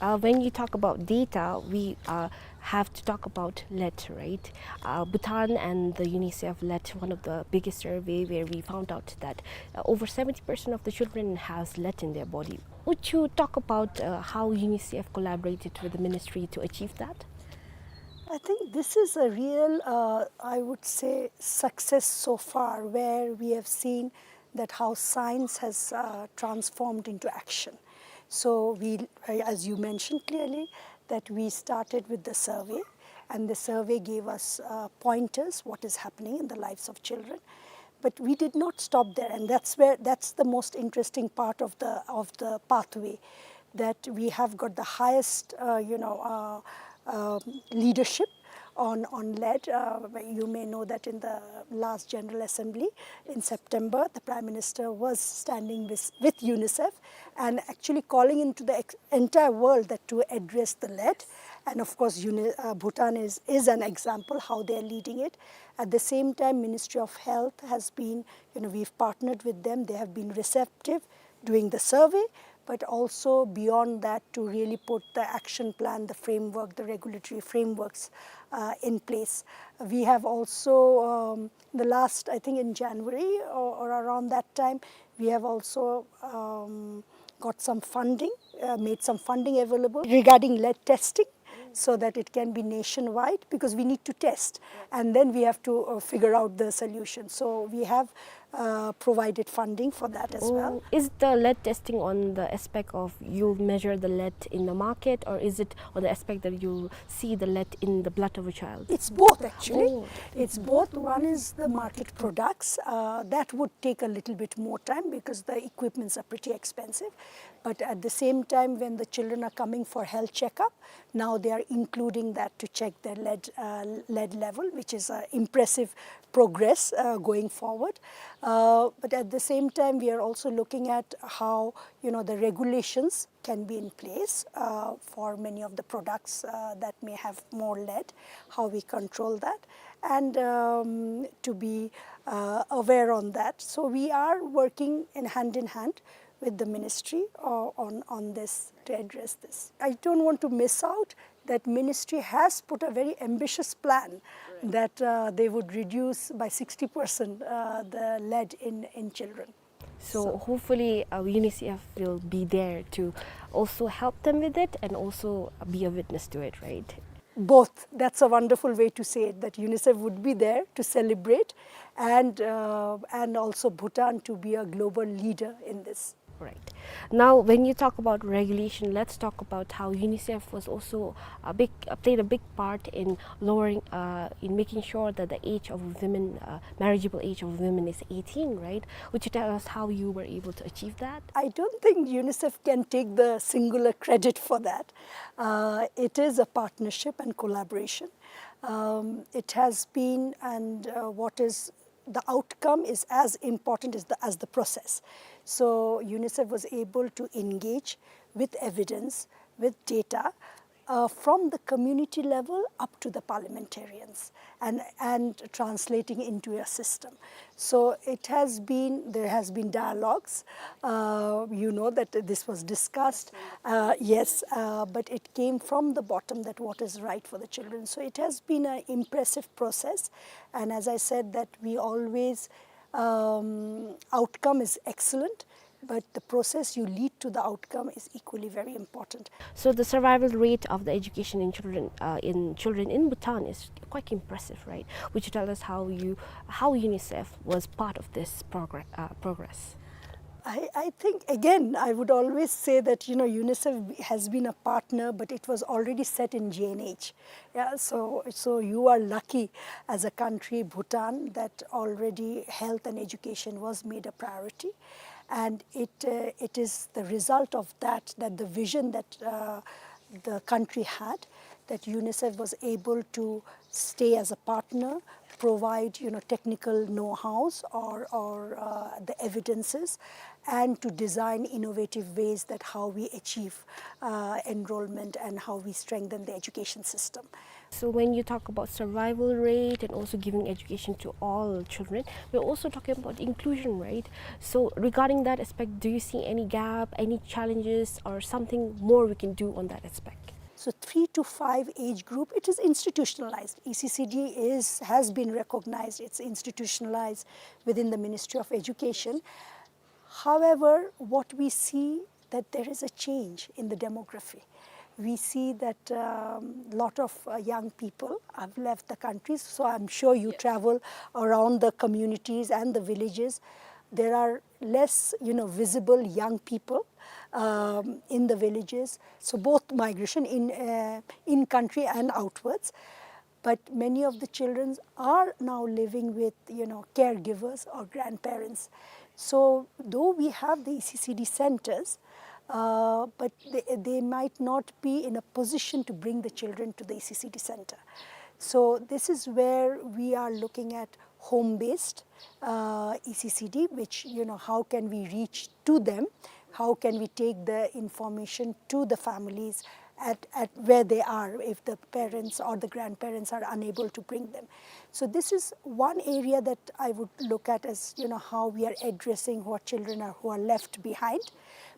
Uh, when you talk about data, we uh, have to talk about lead, right? Uh, Bhutan and the UNICEF led one of the biggest survey where we found out that uh, over seventy percent of the children has lead in their body. Would you talk about uh, how UNICEF collaborated with the ministry to achieve that? I think this is a real, uh, I would say, success so far, where we have seen that how science has uh, transformed into action. So we, as you mentioned clearly, that we started with the survey, and the survey gave us uh, pointers what is happening in the lives of children. But we did not stop there, and that's where, that's the most interesting part of the of the pathway, that we have got the highest, uh, you know, uh, um, leadership on, on lead. Uh, you may know that in the last General Assembly in September, the Prime Minister was standing with, with UNICEF and actually calling into the ex- entire world that to address the lead. And of course, Uni- uh, Bhutan is, is an example how they are leading it. At the same time, Ministry of Health has been, you know, we've partnered with them. They have been receptive doing the survey, but also beyond that to really put the action plan, the framework, the regulatory frameworks uh, in place. We have also, um, the last, I think in January or, or around that time, we have also um, got some funding, uh, made some funding available regarding lead testing so that it can be nationwide, because we need to test and then we have to uh, figure out the solution. So we have uh, provided funding for that as well. Is the lead testing on the aspect of you measure the lead in the market, or is it on the aspect that you see the lead in the blood of a child? It's both, actually. Oh. It's both. One is the market products. Uh, that would take a little bit more time because the equipments are pretty expensive. But at the same time, when the children are coming for health checkup, now they are including that to check their lead, uh, lead level, which is an impressive progress uh, going forward. Uh, but at the same time, we are also looking at how, you know, the regulations can be in place uh, for many of the products uh, that may have more lead, how we control that, and um, to be uh, aware on that. So we are working in hand in hand with the ministry uh, on, on this, to address this. I don't want to miss out that ministry has put a very ambitious plan that uh, they would reduce by sixty percent uh, the lead in, in children. So hopefully uh, UNICEF will be there to also help them with it and also be a witness to it, right? Both. That's a wonderful way to say it, that UNICEF would be there to celebrate and, uh, and also Bhutan to be a global leader in this. Right. Now, when you talk about regulation, let's talk about how UNICEF was also a big, uh, played a big part in lowering, uh, in making sure that the age of women, uh, marriageable age of women is eighteen, right? Would you tell us how you were able to achieve that? I don't think UNICEF can take the singular credit for that. Uh, it is a partnership and collaboration. Um, it has been, and uh, what is the outcome is as important as the, as the process. So UNICEF was able to engage with evidence, with data, uh, from the community level up to the parliamentarians and, and translating into a system. So it has been, there has been dialogues. Uh, you know that this was discussed. Uh, yes, uh, but it came from the bottom that what is right for the children. So it has been an impressive process. And as I said, that we always, um, outcome is excellent, but the process you lead to the outcome is equally very important. So the survival rate of the education in children, uh, in children in Bhutan is quite impressive, right? Would you tell us how you, how UNICEF was part of this progr- uh, progress? I, I think, again, I would always say that, you know, UNICEF has been a partner, but it was already set in G N H. Yeah, so, so you are lucky as a country, Bhutan, that already health and education was made a priority. And it, uh, it is the result of that, that the vision that uh, the country had, that UNICEF was able to stay as a partner, provide, you know, technical know-hows or, or uh, the evidences, and to design innovative ways that how we achieve uh, enrollment and how we strengthen the education system. So when you talk about survival rate and also giving education to all children, we're also talking about inclusion, right? So regarding that aspect, do you see any gap, any challenges, or something more we can do on that aspect? So three to five age group, it is institutionalized. E C C D is, has been recognized, it's institutionalized within the Ministry of Education. However, what we see that there is a change in the demography. We see that um, lot of uh, young people have left the countries. So I'm sure you travel around the communities and the villages. There are less, you know, visible young people um, in the villages. So both migration in uh, in country and outwards. But many of the children are now living with, you know, caregivers or grandparents. So though we have the E C C D centers, uh, but they, they might not be in a position to bring the children to the E C C D center. So this is where we are looking at home-based uh, E C C D, which, you know, how can we reach to them? How can we take the information to the families at, at where they are if the parents or the grandparents are unable to bring them? So this is one area that I would look at as, you know, how we are addressing who are children or who are left behind.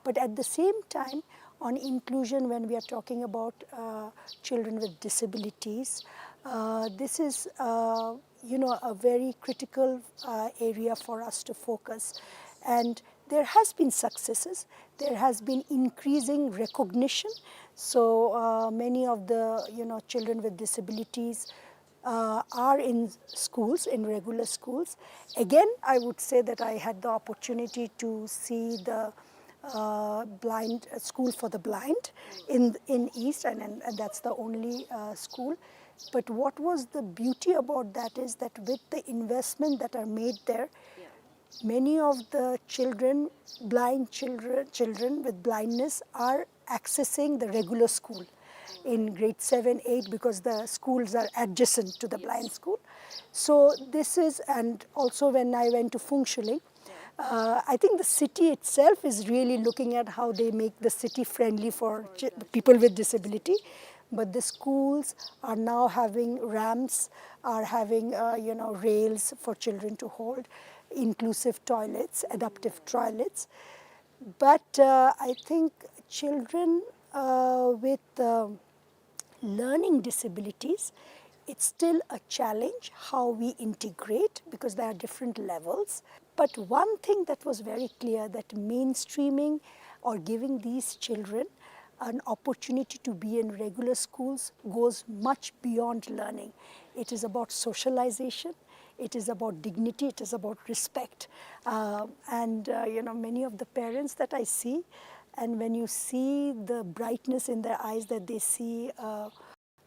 But at the same time, on inclusion, when we are talking about uh, children with disabilities, uh, this is uh, you know, a very critical uh, area for us to focus. And there has been successes. There has been increasing recognition. So uh, many of the, you know, children with disabilities uh, are in schools, in regular schools. Again, I would say that I had the opportunity to see the uh, blind uh, school for the blind in in East, and, and, and that's the only uh, school. But what was the beauty about that is that with the investment that are made there, many of the children, blind children, children with blindness are accessing the regular school in grade seven, eight, because the schools are adjacent to the blind school. So this is, and also when I went to Phuentsholing, uh, I think the city itself is really looking at how they make the city friendly for ch- people with disability. But the schools are now having ramps, are having uh, you know, rails for children to hold, inclusive toilets, adaptive toilets. But uh, I think children uh, with uh, learning disabilities, it's still a challenge how we integrate, because there are different levels. But one thing that was very clear, that mainstreaming or giving these children an opportunity to be in regular schools goes much beyond learning. It is about socialization, it is about dignity, it is about respect. Uh, and uh, you know, many of the parents that I see, and when you see the brightness in their eyes, that they see uh,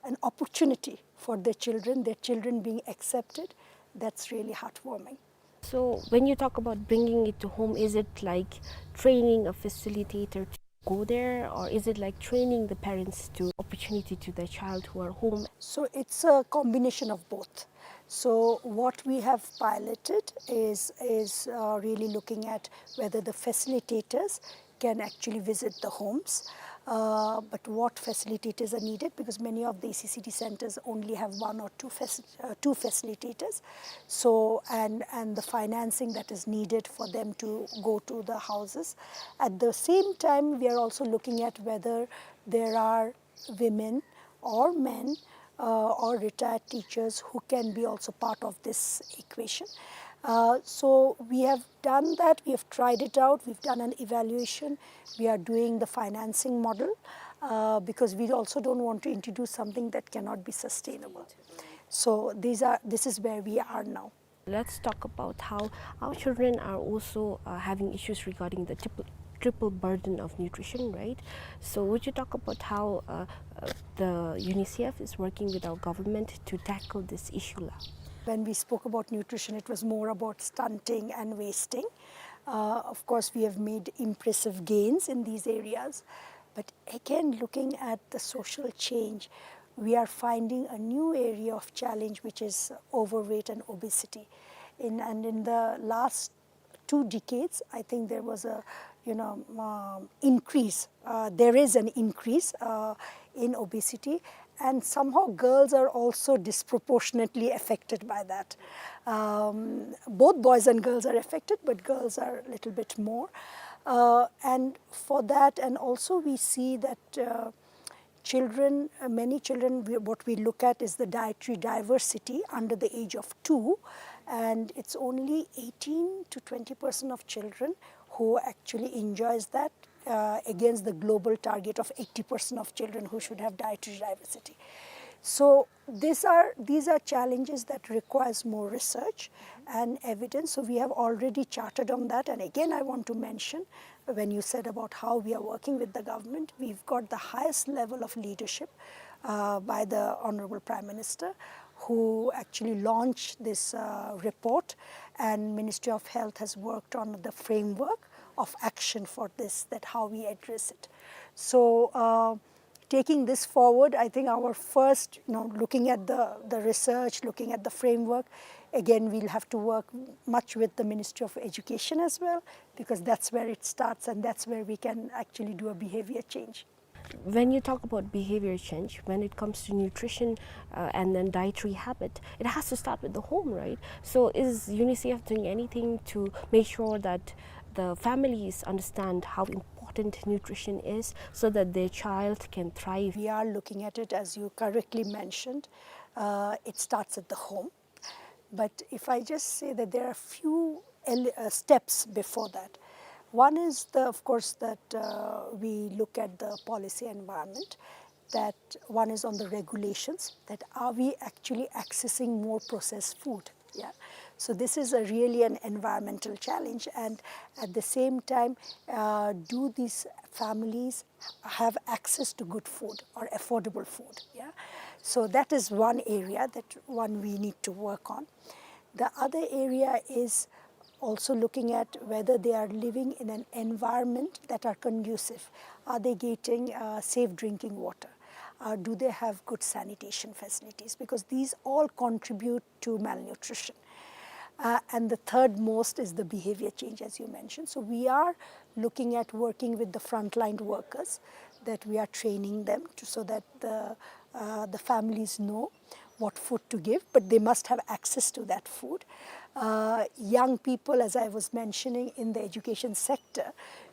an opportunity for their children, their children being accepted, that's really heartwarming. So when you talk about bringing it to home, is it like training a facilitator to go there, or is it like training the parents to opportunity to their child who are home? So it's a combination of both. So what we have piloted is is uh, really looking at whether the facilitators can actually visit the homes. Uh, but what facilitators are needed, because many of the E C C D centers only have one or two, faci- uh, two facilitators. So, and, and the financing that is needed for them to go to the houses. At the same time, we are also looking at whether there are women or men uh, or retired teachers who can be also part of this equation. Uh, so we have done that, we have tried it out, we've done an evaluation, we are doing the financing model uh, because we also don't want to introduce something that cannot be sustainable. So these are, this is where we are now. Let's talk about how our children are also uh, having issues regarding the triple, triple burden of nutrition, right? So would you talk about how uh, uh, the UNICEF is working with our government to tackle this issue la? When we spoke about nutrition, it was more about stunting and wasting. Uh, of course, we have made impressive gains in these areas. But again, looking at the social change, we are finding a new area of challenge, which is overweight and obesity. In, and in the last two decades, I think there was a, you know, um, increase. Uh, there is an increase uh, in obesity, and somehow girls are also disproportionately affected by that. Um, both boys and girls are affected, but girls are a little bit more. Uh, and for that, and also we see that uh, children, uh, many children, we, what we look at is the dietary diversity under the age of two, and it's only eighteen to twenty percent of children who actually enjoys that, uh, against the global target of eighty percent of children who should have dietary diversity. So these are, these are challenges that requires more research and evidence. So we have already charted on that. And again, I want to mention, when you said about how we are working with the government, we've got the highest level of leadership uh, by the Honorable Prime Minister, who actually launched this uh, report, and Ministry of Health has worked on the framework of action for this, that how we address it. So uh, taking this forward, I think our first, you know, looking at the, the research, looking at the framework, again, we'll have to work much with the Ministry of Education as well, because that's where it starts and that's where we can actually do a behavior change. When you talk about behavior change, when it comes to nutrition uh, and then dietary habit, it has to start with the home, right? So is UNICEF doing anything to make sure that the families understand how important nutrition is so that their child can thrive? We are looking at it, as you correctly mentioned. Uh, it starts at the home. But if I just say that there are few ele- uh, steps before that. One is, the, of course, that uh, we look at the policy environment, that one is on the regulations, that are we actually accessing more processed food? Yeah. So this is a really an environmental challenge, and at the same time, uh, do these families have access to good food or affordable food? Yeah. So that is one area that one we need to work on. The other area is also looking at whether they are living in an environment that are conducive. Are they getting uh, safe drinking water? Uh, do they have good sanitation facilities? Because these all contribute to malnutrition. Uh, and the third most is the behavior change, as you mentioned. So we are looking at working with the frontline workers, that we are training them to, so that the, uh, the families know what food to give, but they must have access to that food. Uh, young people, as I was mentioning, in the education sector,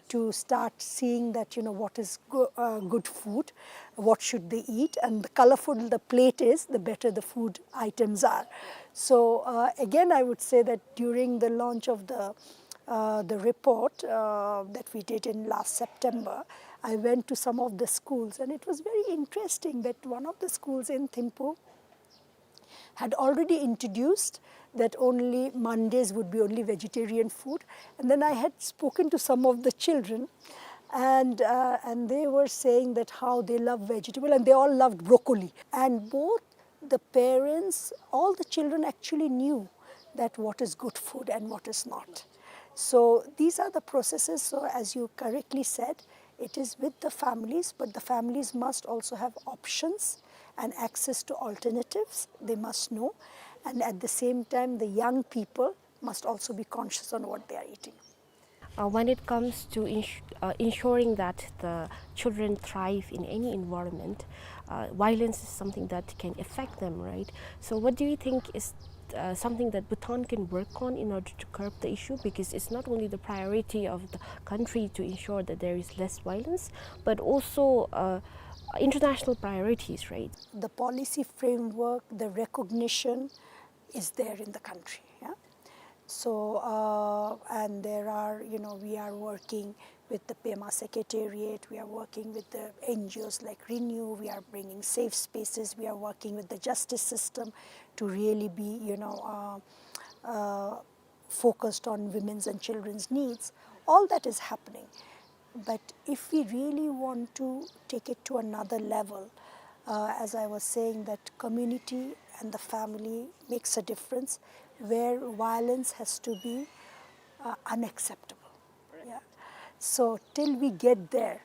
to start seeing that, you know, what is go- uh, good food, what should they eat, and the colorful the plate is, the better the food items are. So uh, again, I would say that during the launch of the uh, the report uh, that we did in last September, I went to some of the schools, and it was very interesting that one of the schools in Thimphu had already introduced that only Mondays would be only vegetarian food. And then I had spoken to some of the children, and, uh, and they were saying that how they love vegetable, and they all loved broccoli. And both the parents, all the children actually knew that what is good food and what is not. So these are the processes. So as you correctly said, it is with the families, but the families must also have options and access to alternatives. They must know. And at the same time, the young people must also be conscious on what they are eating. Uh, when it comes to ins- uh, ensuring that the children thrive in any environment, uh, violence is something that can affect them, right? So, what do you think is uh, something that Bhutan can work on in order to curb the issue? Because it's not only the priority of the country to ensure that there is less violence, but also uh, international priorities, right? The policy framework, the recognition is there in the country. Yeah? So, uh, and there are, you know, we are working with the Pema Secretariat, we are working with the N G Os like Renew, we are bringing safe spaces, we are working with the justice system to really be, you know, uh, uh, focused on women's and children's needs. All that is happening. But if we really want to take it to another level, uh, as I was saying, that community and the family makes a difference, where violence has to be uh, unacceptable. Yeah. So till we get there,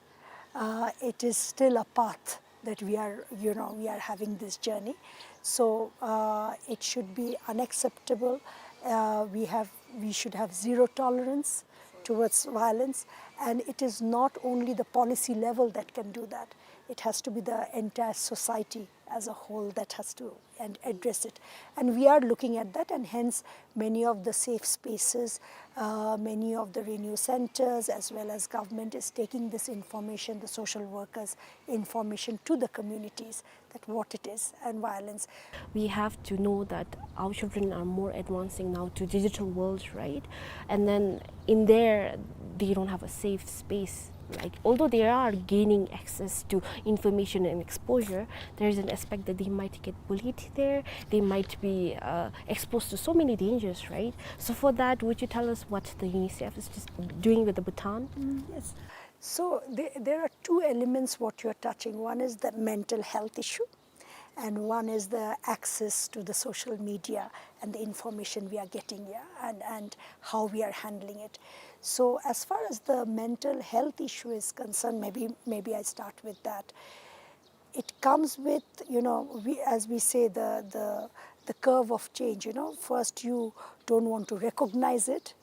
uh, it is still a path that we are, you know, we are having this journey. So uh, it should be unacceptable Uh, we have, we should have zero tolerance towards violence, and it is not only the policy level that can do that. It has to be the entire society as a whole that has to and address it. And we are looking at that, and hence many of the safe spaces, uh, many of the renew centers, as well as government is taking this information, the social workers' information to the communities, that what it is and violence. We have to know that our children are more advancing now to digital world, right? And then in there, they don't have a safe space. Like, although they are gaining access to information and exposure, there is an aspect that they might get bullied there. They might be, uh, exposed to so many dangers, right? So for that, would you tell us what the UNICEF is just doing with the Bhutan? Mm, yes. So the-, there are two elements what you are touching. One is the mental health issue, and one is the access to the social media and the information we are getting here, and, and how we are handling it. So as far as the mental health issue is concerned, maybe, maybe I start with that. It comes with, you know, we, as we say, the, the, the curve of change, you know. First, you don't want to recognize it,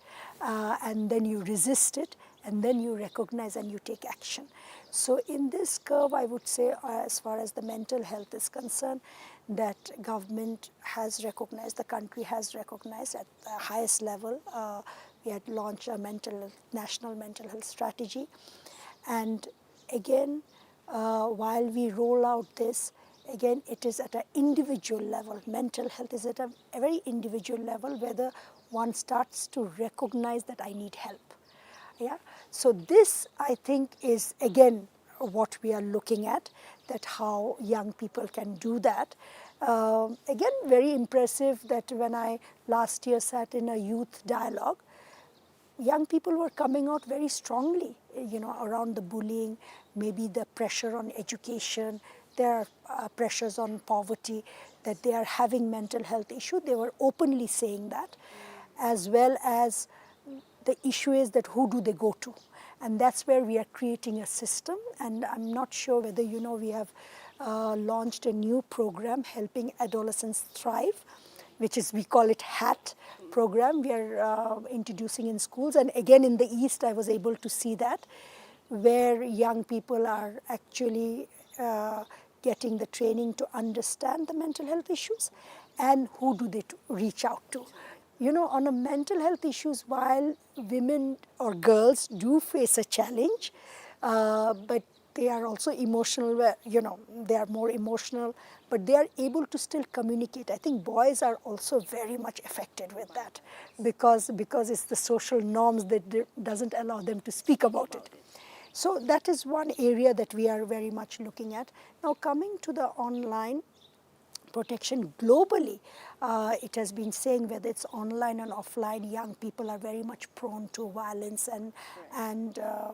uh, and then you resist it, and then you recognize and you take action. So in this curve, I would say, uh, as far as the mental health is concerned, that government has recognized, the country has recognized at the highest level. Uh, we had launched a mental, national mental health strategy. And again, uh, while we roll out this, again, it is at an individual level. Mental health is at a, a very individual level, whether one starts to recognize that I need help. Yeah. So this, I think, is again what we are looking at, that how young people can do that. Um, again, very impressive that when I last year sat in a youth dialogue, young people were coming out very strongly, you know, around the bullying, maybe the pressure on education. There are, uh, pressures on poverty, that they are having mental health issue. They were openly saying that, as well as the issue is that who do they go to? And that's where we are creating a system. And I'm not sure whether you know, we have, uh, launched a new program, Helping Adolescents Thrive, which is, we call it HAT program. We are, uh, introducing in schools. And again, in the East, I was able to see that, where young people are actually, uh, getting the training to understand the mental health issues and who do they to reach out to. You know, on a mental health issues, while women or girls do face a challenge, uh, but they are also emotional, where, you know, they are more emotional, but they are able to still communicate. I think boys are also very much affected with that because, because it's the social norms that d-, doesn't allow them to speak about it. So that is one area that we are very much looking at. Now, coming to the online protection globally, uh, it has been saying whether it's online and offline, young people are very much prone to violence and, and, uh,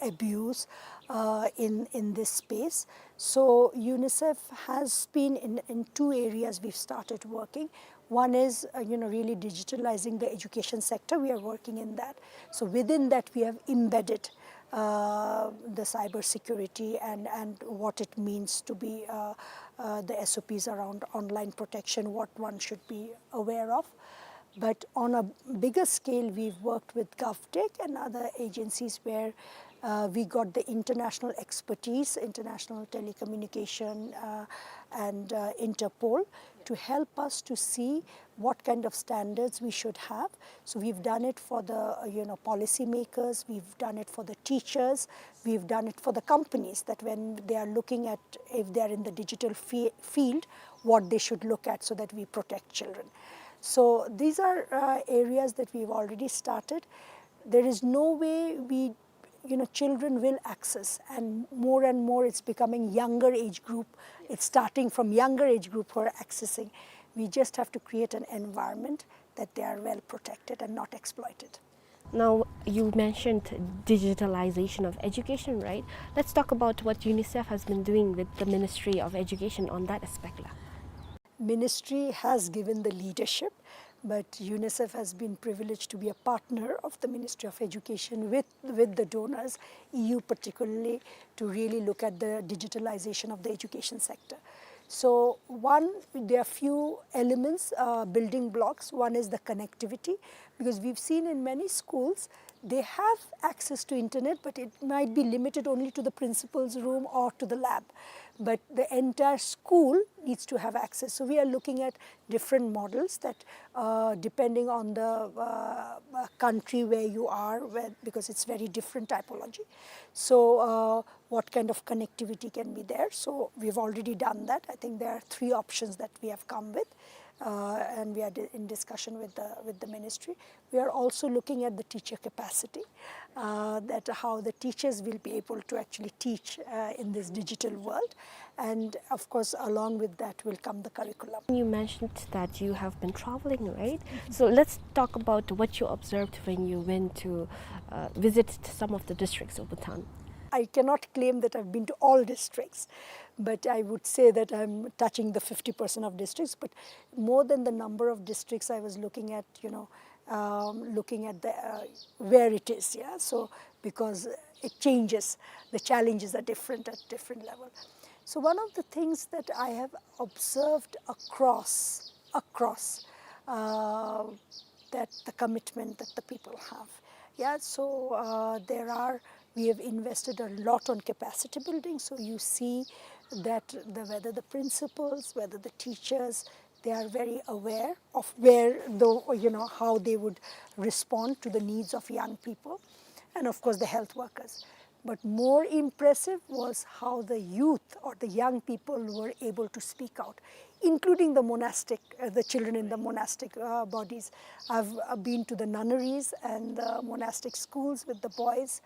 abuse, uh, in, in this space. So UNICEF has been in, in two areas we've started working. One is, uh, you know, really digitalizing the education sector. We are working in that. So within that, we have embedded, uh, the cyber security and, and what it means to be, uh, uh, the S O Ps around online protection, what one should be aware of. But on a bigger scale, we've worked with GovTech and other agencies where, uh, we got the international expertise, International Telecommunication, uh, and, uh, Interpol, to help us to see what kind of standards we should have. So we've done it for the, uh, you know, policymakers, we've done it for the teachers, we've done it for the companies, that when they are looking at, if they are in the digital fe-, field, what they should look at so that we protect children. So these are, uh, areas that we've already started. There is no way we, you know, children will access, and more and more it's becoming younger age group. It's starting from younger age group who are accessing. We just have to create an environment that they are well protected and not exploited. Now, you mentioned digitalization of education, right? Let's talk about what UNICEF has been doing with the Ministry of Education on that aspect. Ministry has given the leadership, but UNICEF has been privileged to be a partner of the Ministry of Education with, with the donors, E U particularly, to really look at the digitalization of the education sector. So one, there are few elements, uh, building blocks. One is the connectivity, because we've seen in many schools, they have access to internet, but it might be limited only to the principal's room or to the lab. But the entire school needs to have access. So we are looking at different models that, uh, depending on the, uh, uh, country where you are, where, because it's very different typology. So, uh, what kind of connectivity can be there. So we've already done that. I think there are three options that we have come with, uh, and we are di-, in discussion with the, with the ministry. We are also looking at the teacher capacity, uh, that how the teachers will be able to actually teach, uh, in this digital world. And of course, along with that will come the curriculum. You mentioned that you have been traveling, right? So let's talk about what you observed when you went to, uh, visit some of the districts of Bhutan. I cannot claim that I've been to all districts, but I would say that I'm touching the fifty percent of districts, but more than the number of districts I was looking at, you know, um, looking at the, uh, where it is, yeah? So, because it changes, the challenges are different at different level. So one of the things that I have observed across, across, uh, that the commitment that the people have. Yeah, so, uh, there are, we have invested a lot on capacity building. So you see that the, whether the principals, whether the teachers, they are very aware of where the, you know, how they would respond to the needs of young people, and of course the health workers. But more impressive was how the youth or the young people were able to speak out, including the monastic, uh, the children in the monastic, uh, bodies. I've, uh, been to the nunneries and the monastic schools with the boys,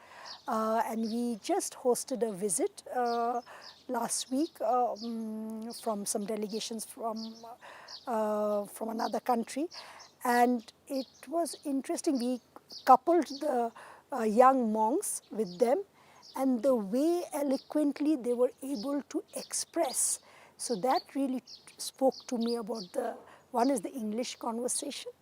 uh, and we just hosted a visit, uh, last week, uh, mm, from some delegations from, uh, from another country, and it was interesting. We coupled the, uh, young monks with them, and the way eloquently they were able to express. So that really spoke to me about the, one is the English conversation,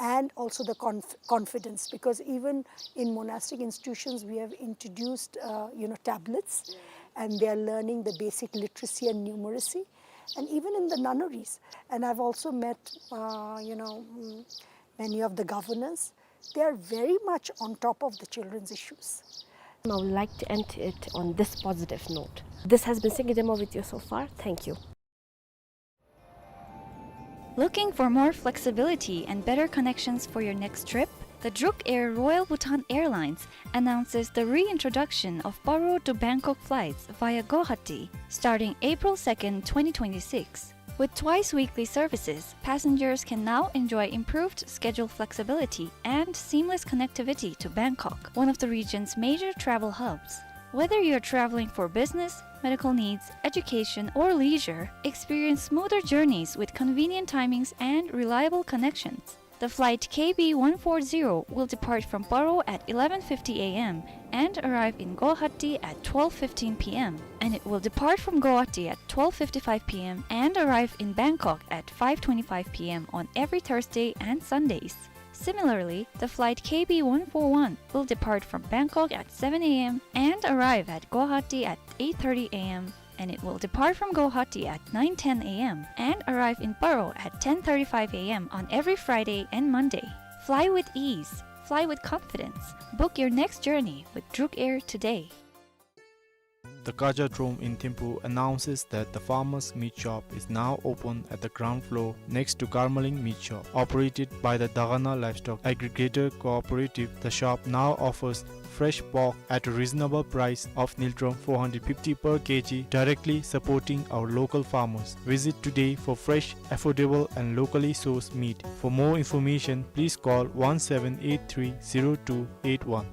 and also the conf-, confidence, because even in monastic institutions, we have introduced, uh, you know, tablets, and they are learning the basic literacy and numeracy, and even in the nunneries. And I've also met, uh, you know, mm, many of the governors. They are very much on top of the children's issues. I would like to end it on this positive note. This has been Singye Dema with you so far. Thank you. Looking for more flexibility and better connections for your next trip? The Druk Air Royal Bhutan Airlines announces the reintroduction of Paro to Bangkok flights via Guwahati starting April second, twenty twenty-six. With twice weekly services, passengers can now enjoy improved schedule flexibility and seamless connectivity to Bangkok, one of the region's major travel hubs. Whether you're traveling for business, medical needs, education, or leisure, experience smoother journeys with convenient timings and reliable connections. The flight K B one four zero will depart from Paro at eleven fifty A M and arrive in Guwahati at twelve fifteen P M, and it will depart from Guwahati at twelve fifty-five P M and arrive in Bangkok at five twenty-five P M on every Thursday and Sundays. Similarly, the flight K B one four one will depart from Bangkok at seven A M and arrive at Guwahati at eight thirty A M, and it will depart from Guwahati at nine ten A M and arrive in Paro at ten thirty-five A M on every Friday and Monday. Fly with ease. Fly with confidence. Book your next journey with Druk Air today. The Kajadrome in Thimphu announces that the Farmers Meat Shop is now open at the ground floor next to Karmaling Meat Shop. Operated by the Dagana Livestock Aggregator Cooperative, the shop now offers fresh pork at a reasonable price of Ngultrum four hundred fifty per K G, directly supporting our local farmers. Visit today for fresh, affordable and locally sourced meat. For more information, please call one seven eight three zero two eight one.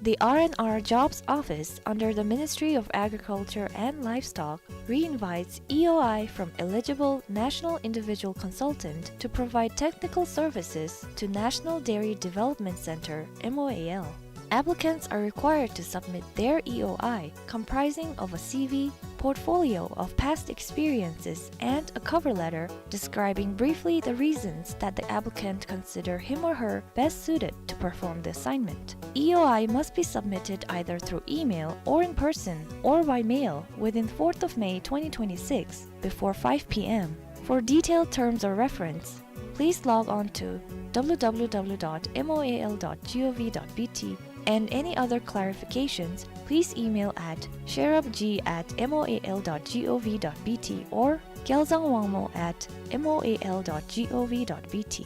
The R and R Jobs Office under the Ministry of Agriculture and Livestock reinvites E O I from eligible National Individual Consultant to provide technical services to National Dairy Development Center, M O A L. Applicants are required to submit their E O I, comprising of a C V, portfolio of past experiences, and a cover letter describing briefly the reasons that the applicant consider him or her best suited to perform the assignment. E O I must be submitted either through email or in person or by mail within fourth of May twenty twenty-six before five P M. For detailed terms of reference, please log on to W W W dot M O A L dot gov dot B T, and any other clarifications, please email at sherabg at moal dot gov dot B T or gyalzang wangmo at moal dot gov dot B T.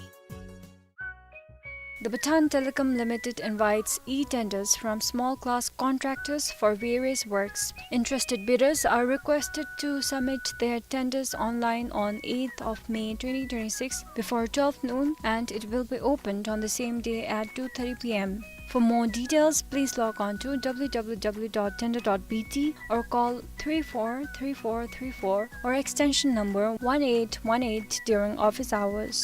The Bhutan Telecom Limited invites e-tenders from small-class contractors for various works. Interested bidders are requested to submit their tenders online on eighth of May twenty twenty-six before twelve noon, and it will be opened on the same day at two thirty P M. For more details, please log on to W W W dot tender dot B T or call three four three four three four or extension number one eight one eight during office hours.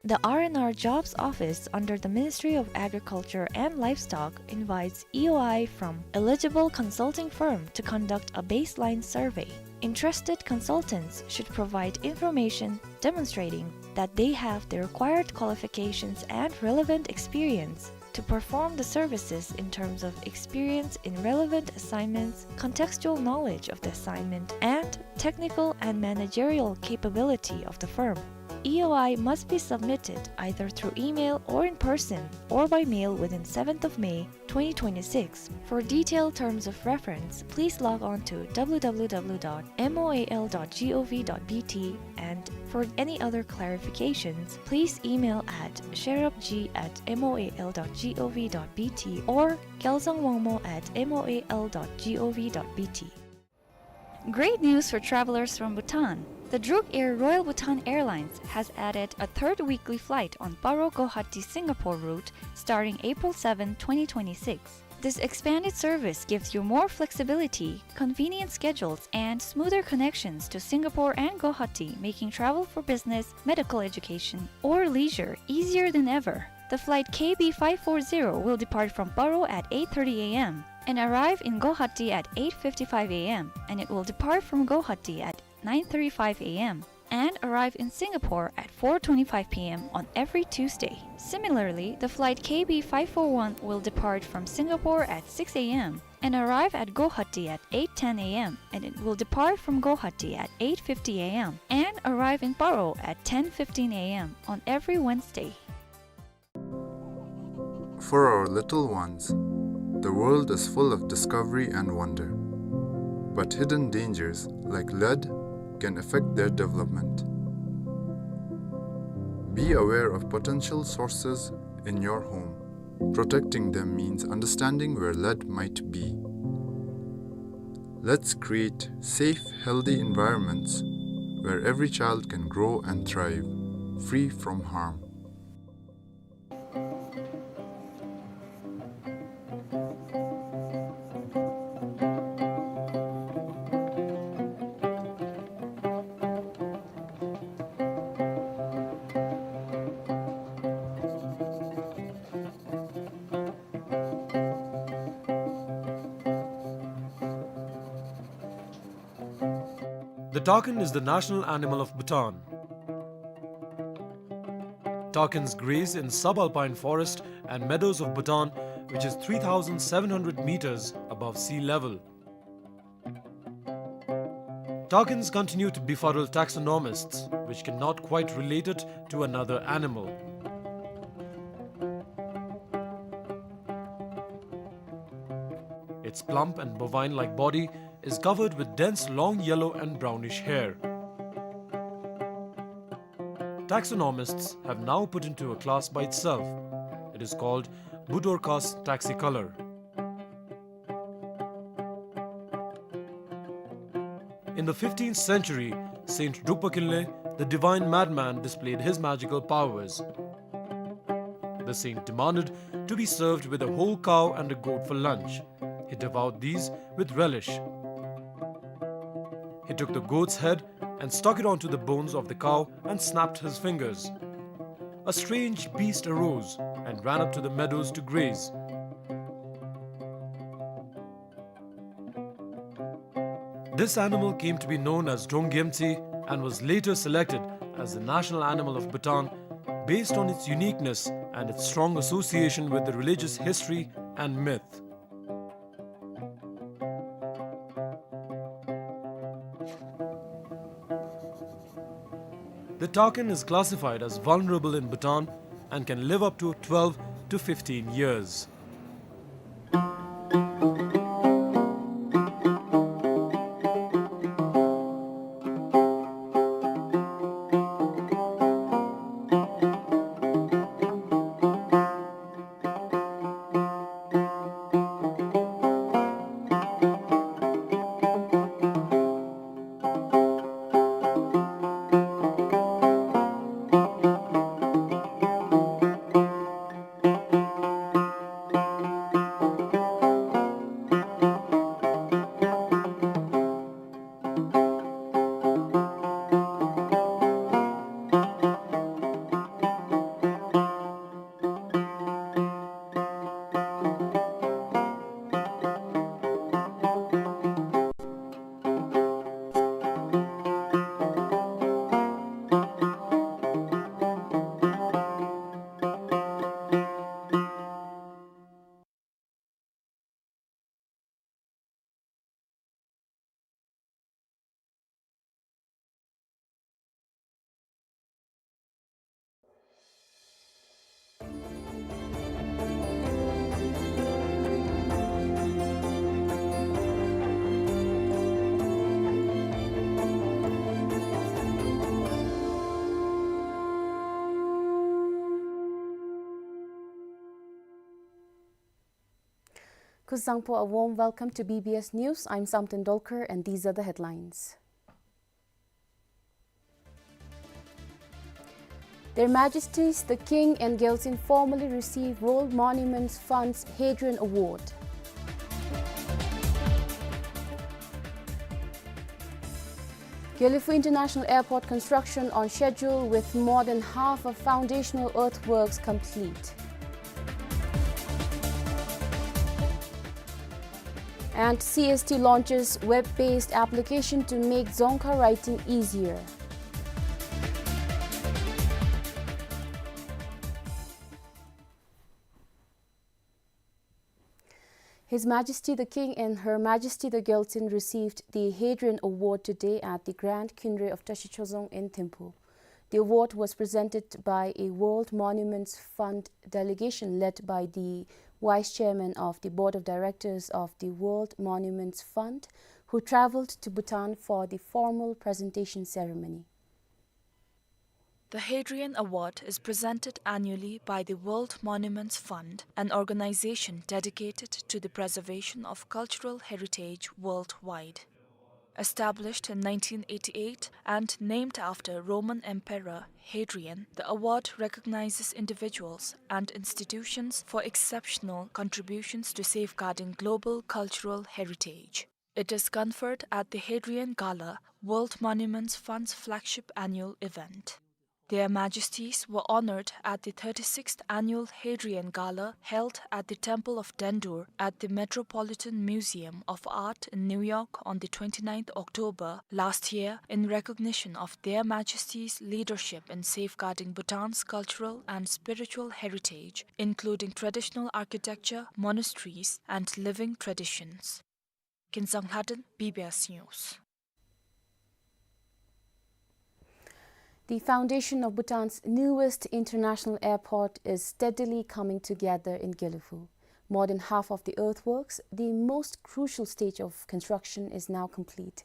The R and R Jobs Office under the Ministry of Agriculture and Livestock invites E O I from eligible consulting firm to conduct a baseline survey. Interested consultants should provide information demonstrating that they have the required qualifications and relevant experience to perform the services in terms of experience in relevant assignments, contextual knowledge of the assignment, and technical and managerial capability of the firm. E O I must be submitted either through email or in person or by mail within seventh of May twenty twenty-six. For detailed terms of reference, please log on to W W W dot moal dot gov dot B T, and for any other clarifications, please email at sherabg at moal dot gov dot B T or gyalzang wangmo at moal dot gov dot B T. Great news for travelers from Bhutan. The Druk Air Royal Bhutan Airlines has added a third weekly flight on Paro Guwahati Singapore route starting April seventh, twenty twenty-six. This expanded service gives you more flexibility, convenient schedules, and smoother connections to Singapore and Guwahati, making travel for business, medical education, or leisure easier than ever. The flight K B five four zero will depart from Paro at eight thirty A M and arrive in Guwahati at eight fifty-five A M, and it will depart from Guwahati at nine thirty-five A M and arrive in Singapore at four twenty-five P M on every Tuesday. Similarly, the flight K B five four one will depart from Singapore at six A M and arrive at Guwahati at eight ten A M, and it will depart from Guwahati at eight fifty A M and arrive in Paro at ten fifteen A M on every Wednesday. For our little ones, the world is full of discovery and wonder. But hidden dangers, like lead, can affect their development. Be aware of potential sources in your home. Protecting them means understanding where lead might be. Let's create safe, healthy environments where every child can grow and thrive, free from harm. The takin is the national animal of Bhutan. Takins graze in subalpine forest and meadows of Bhutan, which is three thousand seven hundred meters above sea level. Takins continue to befuddle taxonomists, which cannot quite relate it to another animal. Its plump and bovine-like body is covered with dense long yellow and brownish hair. Taxonomists have now put into a class by itself. It is called Budorcas taxicolor. In the fifteenth century, Saint Drukpa Kinley, the divine madman, displayed his magical powers. The saint demanded to be served with a whole cow and a goat for lunch. He devoured these with relish. He took the goat's head and stuck it onto the bones of the cow and snapped his fingers. A strange beast arose and ran up to the meadows to graze. This animal came to be known as Drong Gyemtse and was later selected as the national animal of Bhutan based on its uniqueness and its strong association with the religious history and myth. The takin is classified as vulnerable in Bhutan and can live up to twelve to fifteen years. Kuzuzangpo, a warm welcome to B B S News. I'm Samten Dolkar, and these are the headlines. Their Majesties the King and Gyaltsuen formally receive World Monuments Fund's Hadrian Award. Gelephu International Airport construction on schedule with more than half of foundational earthworks complete. And C S T launches web-based application to make Dzongkha writing easier. His Majesty the King and Her Majesty the Gyaltsuen received the Hadrian Award today at the Grand Khyinre of Tashi Chodzong in Thimphu. The award was presented by a World Monuments Fund delegation led by the Vice Chairman of the Board of Directors of the World Monuments Fund, who travelled to Bhutan for the formal presentation ceremony. The Hadrian Award is presented annually by the World Monuments Fund, an organization dedicated to the preservation of cultural heritage worldwide. Established in nineteen eighty-eight and named after Roman Emperor Hadrian, the award recognizes individuals and institutions for exceptional contributions to safeguarding global cultural heritage. It is conferred at the Hadrian Gala, World Monuments Fund's flagship annual event. Their Majesties were honored at the thirty-sixth Annual Hadrian Gala held at the Temple of Dendur at the Metropolitan Museum of Art in New York on the twenty-ninth October last year in recognition of Their Majesties' leadership in safeguarding Bhutan's cultural and spiritual heritage, including traditional architecture, monasteries, and living traditions. Kinzang Lhaden, B B S News. The foundation of Bhutan's newest international airport is steadily coming together in Gelephu. More than half of the earthworks, the most crucial stage of construction, is now complete.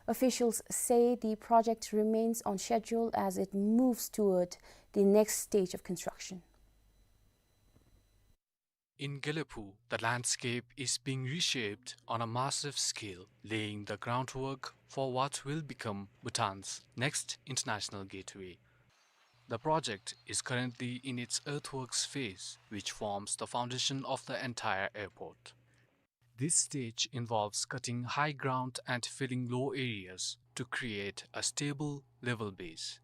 Officials say the project remains on schedule as it moves toward the next stage of construction. In Gelephu, the landscape is being reshaped on a massive scale, laying the groundwork for what will become Bhutan's next international gateway. The project is currently in its earthworks phase, which forms the foundation of the entire airport. This stage involves cutting high ground and filling low areas to create a stable, level base.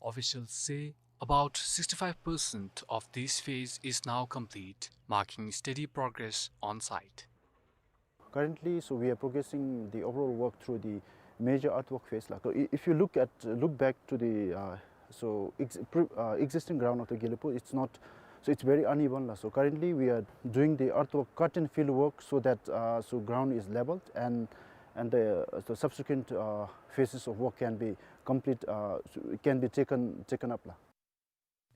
Officials say about sixty-five percent of this phase is now complete, marking steady progress on site. currently, so we are progressing the overall work through the major earthwork phase la. So i- if you look at, look back to the, uh, so ex- pre- uh, existing ground of the Gelephu, it's not, so it's very uneven la. So currently we are doing the earthwork, cut and fill work, so that, uh, so ground is leveled and and the, the subsequent, uh, phases of work can be complete, uh, so can be taken taken up la.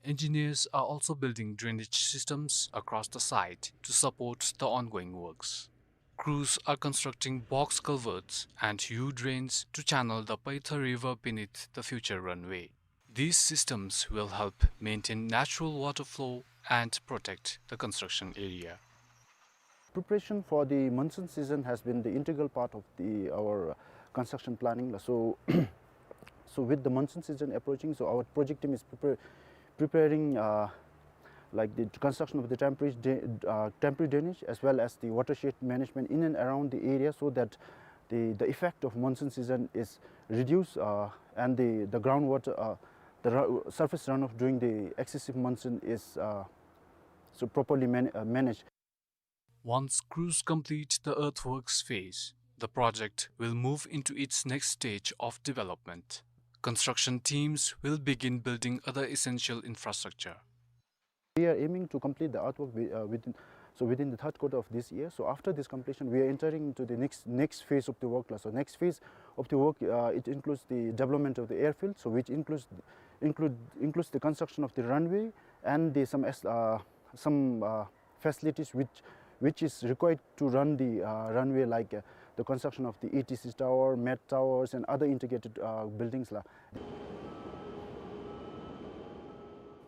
Engineers are also building drainage systems across the site to support the ongoing works. Crews are constructing box culverts and U-drains to channel the Paitha River beneath the future runway. These systems will help maintain natural water flow and protect the construction area. Preparation for the monsoon season has been the integral part of the our construction planning la. So so with the monsoon season approaching, so our project team is prepare- preparing, uh, like, the construction of the temporary dra- uh, temporary drainage as well as the watershed management in and around the area, so that the the effect of monsoon season is reduced, uh, and the the groundwater, uh, the ru- surface runoff during the excessive monsoon is, uh, so properly man- uh, managed. Once crews complete the earthworks phase, the project will move into its next stage of development. Construction teams will begin building other essential infrastructure. We are aiming to complete the earthwork wi- uh, within, so within the third quarter of this year. So after this completion, we are entering into the next next phase of the work la. So next phase of the work, uh, it includes the development of the airfield, so which includes include includes the construction of the runway and the some es- uh, some, uh, facilities which which is required to run the, uh, runway, like, uh, the construction of the E T C tower, met towers, and other integrated, uh, buildings la.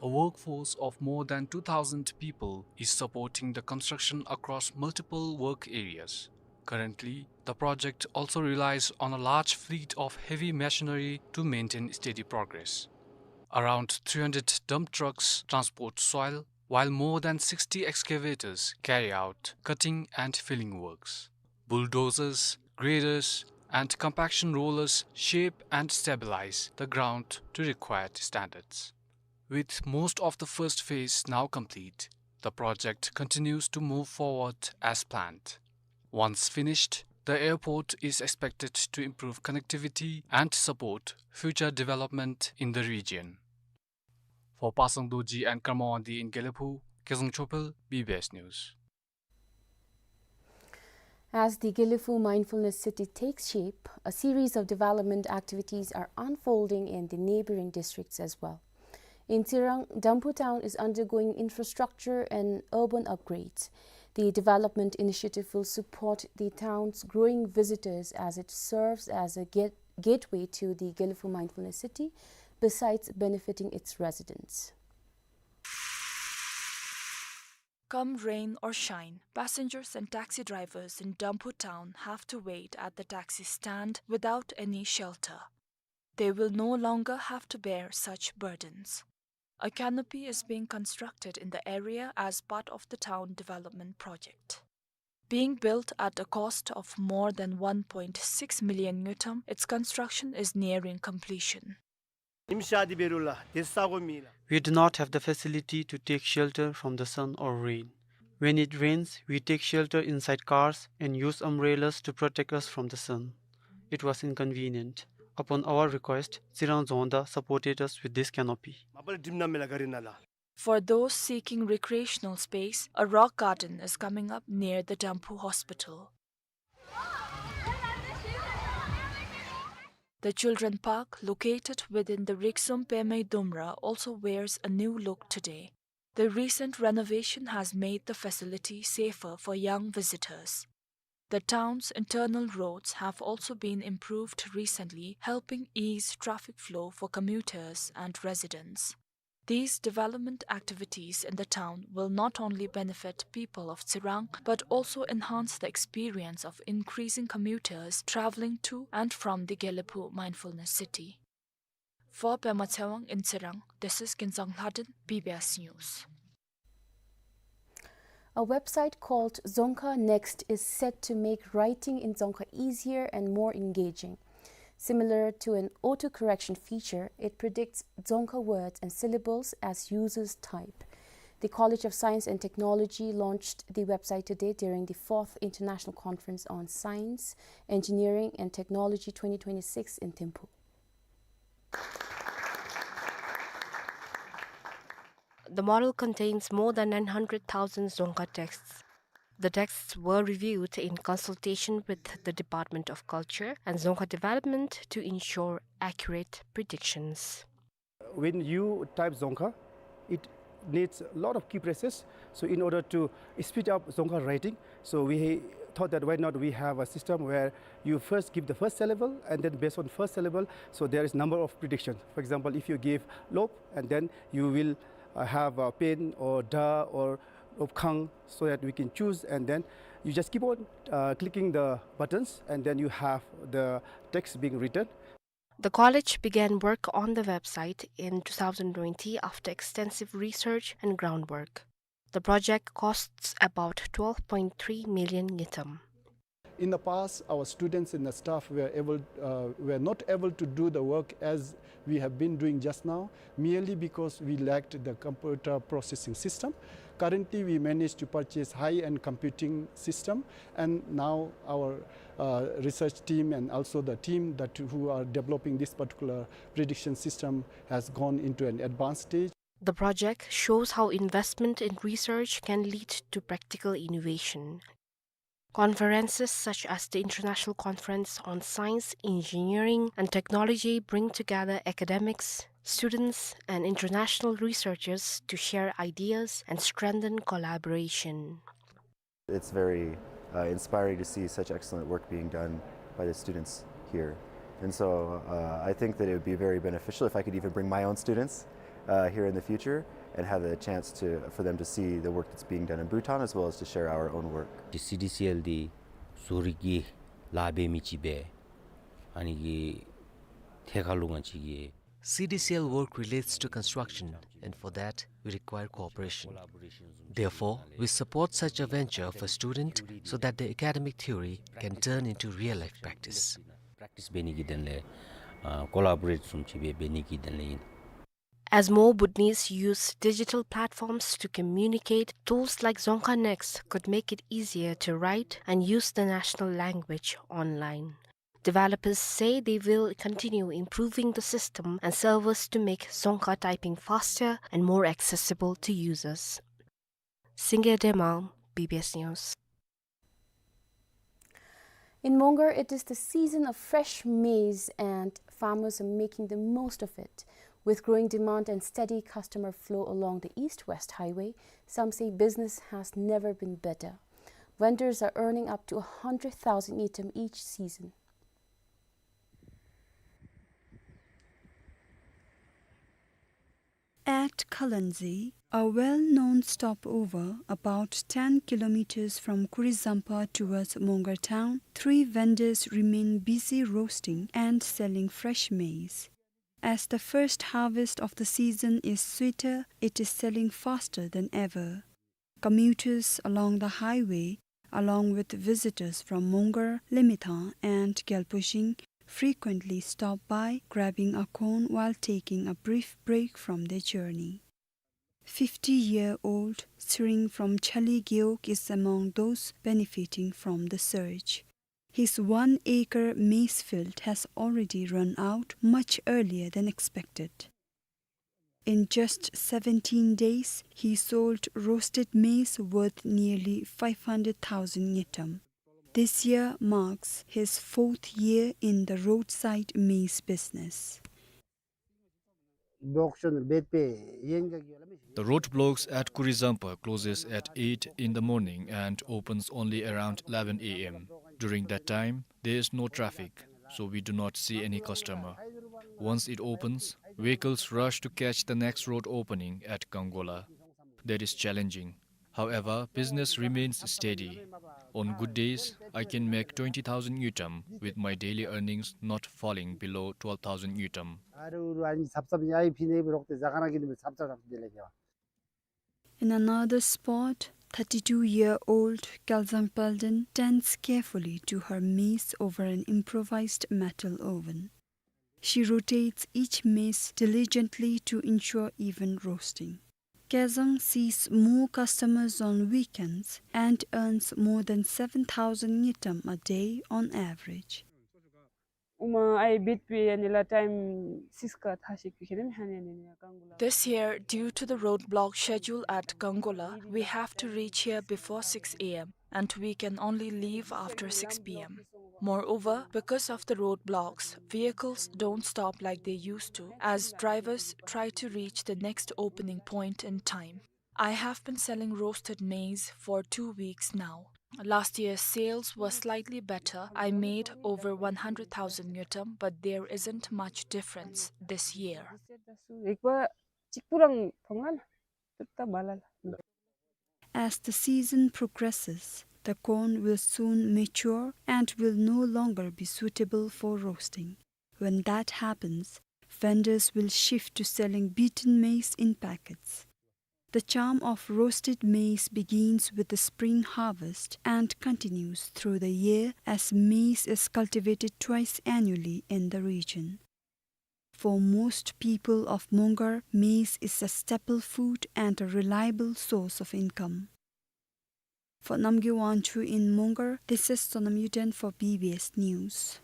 A workforce of more than two thousand people is supporting the construction across multiple work areas. Currently, the project also relies on a large fleet of heavy machinery to maintain steady progress. Around three hundred dump trucks transport soil, while more than sixty excavators carry out cutting and filling works. Bulldozers, graders, and compaction rollers shape and stabilize the ground to required standards. With most of the first phase now complete, the project continues to move forward as planned. Once finished, the airport is expected to improve connectivity and support future development in the region. For Pasang Dorji and Karma Wangdi in Gelephu, Kezang Chopel, B B S News. As the Gelephu Mindfulness City takes shape, a series of development activities are unfolding in the neighboring districts as well. In Tsirang, Damphu town is undergoing infrastructure and urban upgrades. The development initiative will support the town's growing visitors as it serves as a gate- gateway to the Gelephu Mindfulness City, besides benefiting its residents. Come rain or shine, passengers and taxi drivers in Damphu town have to wait at the taxi stand without any shelter. They will no longer have to bear such burdens. A canopy is being constructed in the area as part of the town development project. Being built at a cost of more than one point six million ngultrum, its construction is nearing completion. We do not have the facility to take shelter from the sun or rain. When it rains, we take shelter inside cars and use umbrellas to protect us from the sun. It was inconvenient. Upon our request, Tsirang Dzongda supported us with this canopy. For those seeking recreational space, a rock garden is coming up near the Damphu Hospital. The children park, located within the Riksum Pemei Dumra, also wears a new look today. The recent renovation has made the facility safer for young visitors. The town's internal roads have also been improved recently, helping ease traffic flow for commuters and residents. These development activities in the town will not only benefit people of Tsirang, but also enhance the experience of increasing commuters traveling to and from the Gelephu Mindfulness City. For Pema Tshewang in Tsirang, this is Kinzang Lhaden, B B S News. A website called Dzongkha Next is set to make writing in Dzongkha easier and more engaging. Similar to an autocorrection feature, it predicts Dzongkha words and syllables as users type. The College of Science and Technology launched the website today during the fourth International Conference on Science, Engineering and Technology twenty twenty-six in Thimphu. The model contains more than nine hundred thousand Dzongkha texts. The texts were reviewed in consultation with the Department of Culture and Dzongkha Development to ensure accurate predictions. When you type Dzongkha, it needs a lot of key phrases. So in order to speed up Dzongkha writing, so we thought that why not we have a system where you first give the first syllable, and then based on first syllable, so there is number of predictions. For example, if you give lop, and then you will, uh, have a pen or da or lopkhang, so that we can choose, and then you just keep on, uh, clicking the buttons, and then you have the text being written. The college began work on the website in two thousand twenty after extensive research and groundwork. The project costs about twelve point three million ngultrum. In the past, our students and the staff were able, uh, were not able to do the work as we have been doing just now, merely because we lacked the computer processing system. Currently, we managed to purchase high-end computing system, and now our, uh, research team and also the team that who are developing this particular prediction system has gone into an advanced stage. The project shows how investment in research can lead to practical innovation. Conferences such as the International Conference on Science, Engineering, and Technology bring together academics, students, and international researchers to share ideas and strengthen collaboration. It's very, uh, inspiring to see such excellent work being done by the students here. And so, uh, I think that it would be very beneficial if I could even bring my own students, uh, here in the future and have the chance to, for them to see the work that's being done in Bhutan as well as to share our own work. ཌི་སི་ཌི་སི་ཨེལ་འདི་བཟོ་རིག་གི་ལཱ་འབད་མི་ཅིག་སྦེ་ཨ་ནི་གི་ཐད་ཁར་ལུ་ང་བཅས་ཀྱིས C D C L work relates to construction, and for that, we require cooperation. Therefore, we support such a venture for student so that the academic theory can turn into real-life practice. པེརེག་ཊིསི་འབད་ནི་གི་དོན་ལས་ཨ་ཀོ་ལ་བོ་རེཊ་བཟུམ་ཅིག་སྦེ་འབད་ནི་གི་དོན་ལས་ཨིན། As more Bhutanese use digital platforms to communicate, tools like Dzongkha Next could make it easier to write and use the national language online. Developers say they will continue improving the system and servers to make Dzongkha typing faster and more accessible to users. Singye Demang, B B S News. In Mongar, it is the season of fresh maize, and farmers are making the most of it. With growing demand and steady customer flow along the East-West Highway, some say business has never been better. Vendors are earning up to a hundred thousand ngultrum each season. At Khalanzi, a well-known stopover about ten kilometers from Kurizampa towards Mongar town, three vendors remain busy roasting and selling fresh maize. As the first harvest of the season is sweeter, it is selling faster than ever. Commuters along the highway, along with visitors from Mongar, Lemethang, and Gyalposhing, frequently stop by, grabbing a cone while taking a brief break from their journey. Fifty-year-old Tsering from Chali Gewog is among those benefiting from the surge. His one-acre maize field has already run out much earlier than expected. In just seventeen days, he sold roasted maize worth nearly five hundred thousand ngultrum. This year marks his fourth year in the roadside maize business. The roadblocks at Kurizampa closes at eight in the morning and opens only around eleven A M. During that time, there is no traffic, so we do not see any customer. Once it opens, vehicles rush to catch the next road opening at Gangola. That is challenging. However, business remains steady. On good days, I can make twenty thousand ngultrum, with my daily earnings not falling below twelve thousand ngultrum. In another spot, thirty-two-year-old Kalzang Palden tends carefully to her maize over an improvised metal oven. She rotates each maize diligently to ensure even roasting. Kazang sees more customers on weekends and earns more than seven thousand ngultrum a day on average. ཨོ་མ་ཨའི་བིད་པའི་ཨ་ནི་ལ་ཊའིམ་སིགས་ཀ་ཐག་ཤིག་གི་ཁེ་ནེ་ཧ་ནི་ཨ་ནི་ནི་ཀང་གུ་ལ། This year, due to the roadblock schedule at Kangula, we have to reach here before six a m and we can only leave after six p m. Moreover, because of the roadblocks, vehicles don't stop like they used to, as drivers try to reach the next opening point in time. I have been selling roasted maize for two weeks now. Last year, sales were slightly better. I made over one hundred thousand ngultrum, but there isn't much difference this year. As the season progresses, the corn will soon mature and will no longer be suitable for roasting. When that happens, vendors will shift to selling beaten maize in packets. The charm of roasted maize begins with the spring harvest and continues through the year, as maize is cultivated twice annually in the region. For most people of Mongar, maize is a staple food and a reliable source of income. For Namgay Wangchuk in Mongar, this is Sonam Yuden for B B S News.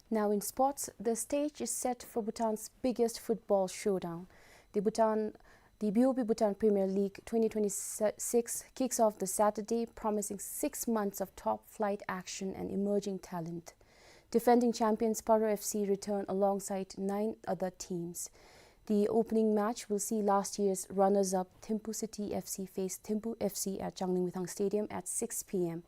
Now in sports, the stage is set for Bhutan's biggest football showdown. The Bhutan, the B O B Bhutan Premier League twenty twenty-six kicks off this Saturday, promising six months of top-flight action and emerging talent. Defending champions Paro F C return alongside nine other teams. The opening match will see last year's runners-up Thimphu City F C face Thimphu F C at Changlimithang Stadium at six p m.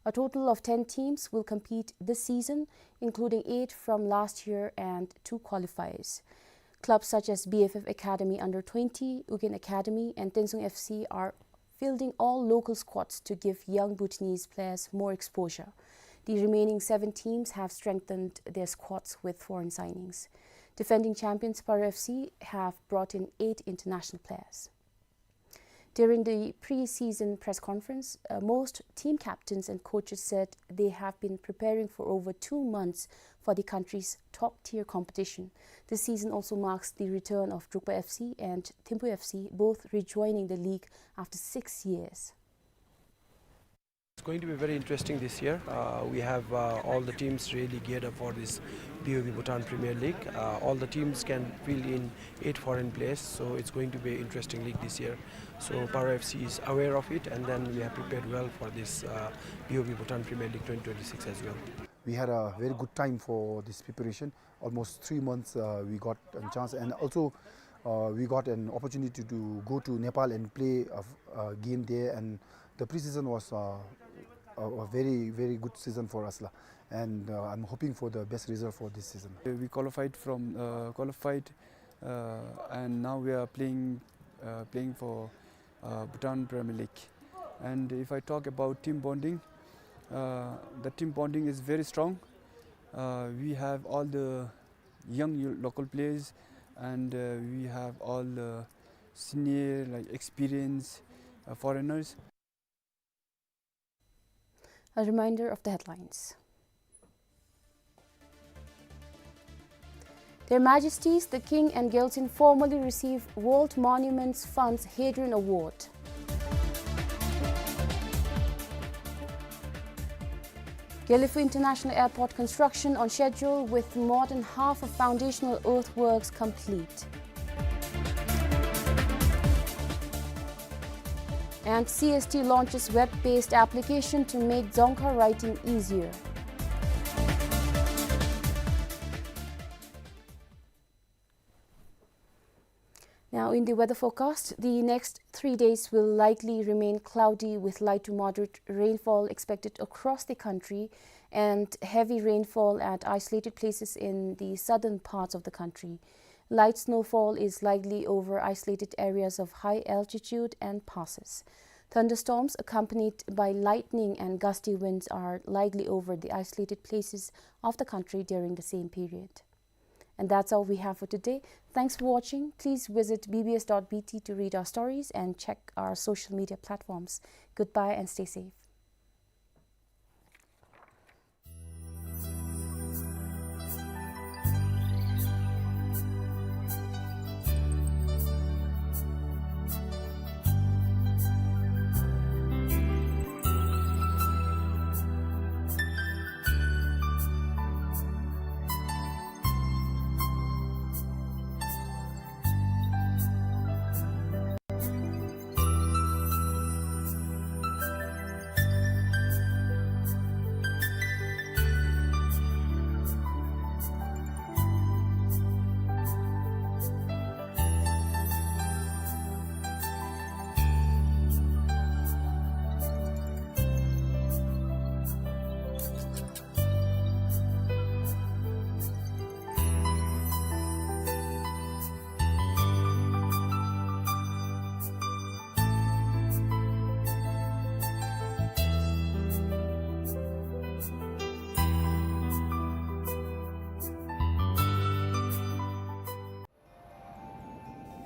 A total of ten teams will compete this season, including eight from last year and two qualifiers. Clubs such as B F F Academy under twenty, Ugyen Academy, and Tensung F C are fielding all local squads to give young Bhutanese players more exposure. The remaining seven teams have strengthened their squads with foreign signings. Defending champions Paro F C have brought in eight international players. During the pre-season press conference, uh, most team captains and coaches said they have been preparing for over two months for the country's top-tier competition. This season also marks the return of Drukpa F C and Thimphu F C, both rejoining the league after six years. It's going to be very interesting this year. Uh, we have, uh, all the teams really geared up for this B O B Bhutan Premier League. Uh, all the teams can field in eight foreign players, so it's going to be an interesting league this year. So Paro F C is aware of it, and then we have prepared well for this, uh, B O B Bhutan Premier League twenty twenty-six as well. We had a very good time for this preparation. Almost three months, uh, we got a chance, and also, uh, we got an opportunity to go to Nepal and play a, a game there, and the pre-season was, uh, a, a very, very good season for us, la. And, uh, I'm hoping for the best result for this season. We qualified from, uh, qualified, uh, and now we are playing, uh, playing for uh, Bhutan Premier League. And if I talk about team bonding, uh, the team bonding is very strong. Uh, we have all the young yo-, local players, and, uh, we have all the senior, like, experienced, uh, foreigners. A reminder of the headlines. Their Majesties the King and Gyaltsuen formally receive World Monuments Fund's Hadrian Award. Gelephu International Airport construction on schedule, with more than half of foundational earthworks complete. And C S T launches web-based application to make Dzongkha writing easier. Now, in the weather forecast, the next three days will likely remain cloudy with light to moderate rainfall expected across the country and heavy rainfall at isolated places in the southern parts of the country. Light snowfall is likely over isolated areas of high altitude and passes. Thunderstorms accompanied by lightning and gusty winds are likely over the isolated places of the country during the same period. And that's all we have for today. Thanks for watching. Please visit B B S dot B T to read our stories and check our social media platforms. Goodbye and stay safe.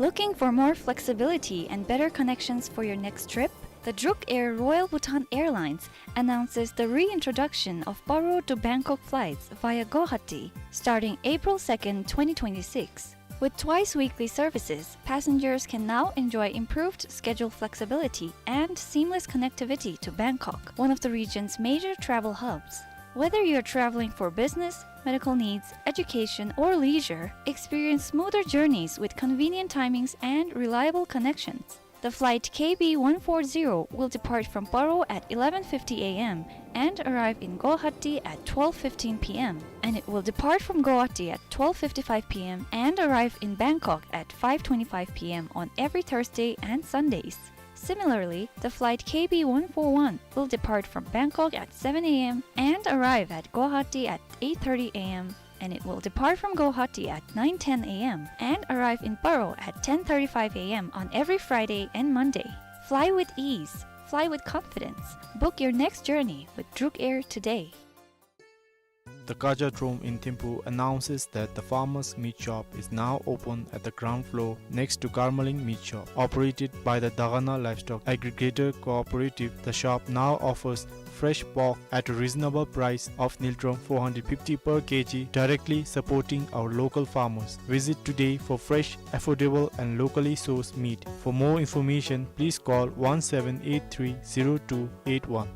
Looking for more flexibility and better connections for your next trip? The Druk Air Royal Bhutan Airlines announces the reintroduction of Paro to Bangkok flights via Guwahati starting April second, twenty twenty-six. With twice weekly services, passengers can now enjoy improved schedule flexibility and seamless connectivity to Bangkok, one of the region's major travel hubs. Whether you're traveling for business, medical needs, education, or leisure, experience smoother journeys with convenient timings and reliable connections. The flight K B one four zero will depart from Paro at eleven fifty A M and arrive in Guwahati at twelve fifteen P M, and it will depart from Guwahati at twelve fifty-five P M and arrive in Bangkok at five twenty-five P M on every Thursday and Sundays. Similarly, the flight K B one four one will depart from Bangkok at seven A M and arrive at Guwahati at eight thirty A M, and it will depart from Guwahati at nine ten A M and arrive in Paro at ten thirty-five A M on every Friday and Monday. Fly with ease. Fly with confidence. Book your next journey with Druk Air today. The Kajadrome in Thimphu announces that the farmers' meat shop is now open at the ground floor next to Karmaling Meat Shop. Operated by the Dagana Livestock Aggregator Cooperative, the shop now offers fresh pork at a reasonable price of Ngultrum four hundred fifty per K G, directly supporting our local farmers. Visit today for fresh, affordable and locally sourced meat. For more information, please call one seven eight three zero two eight one.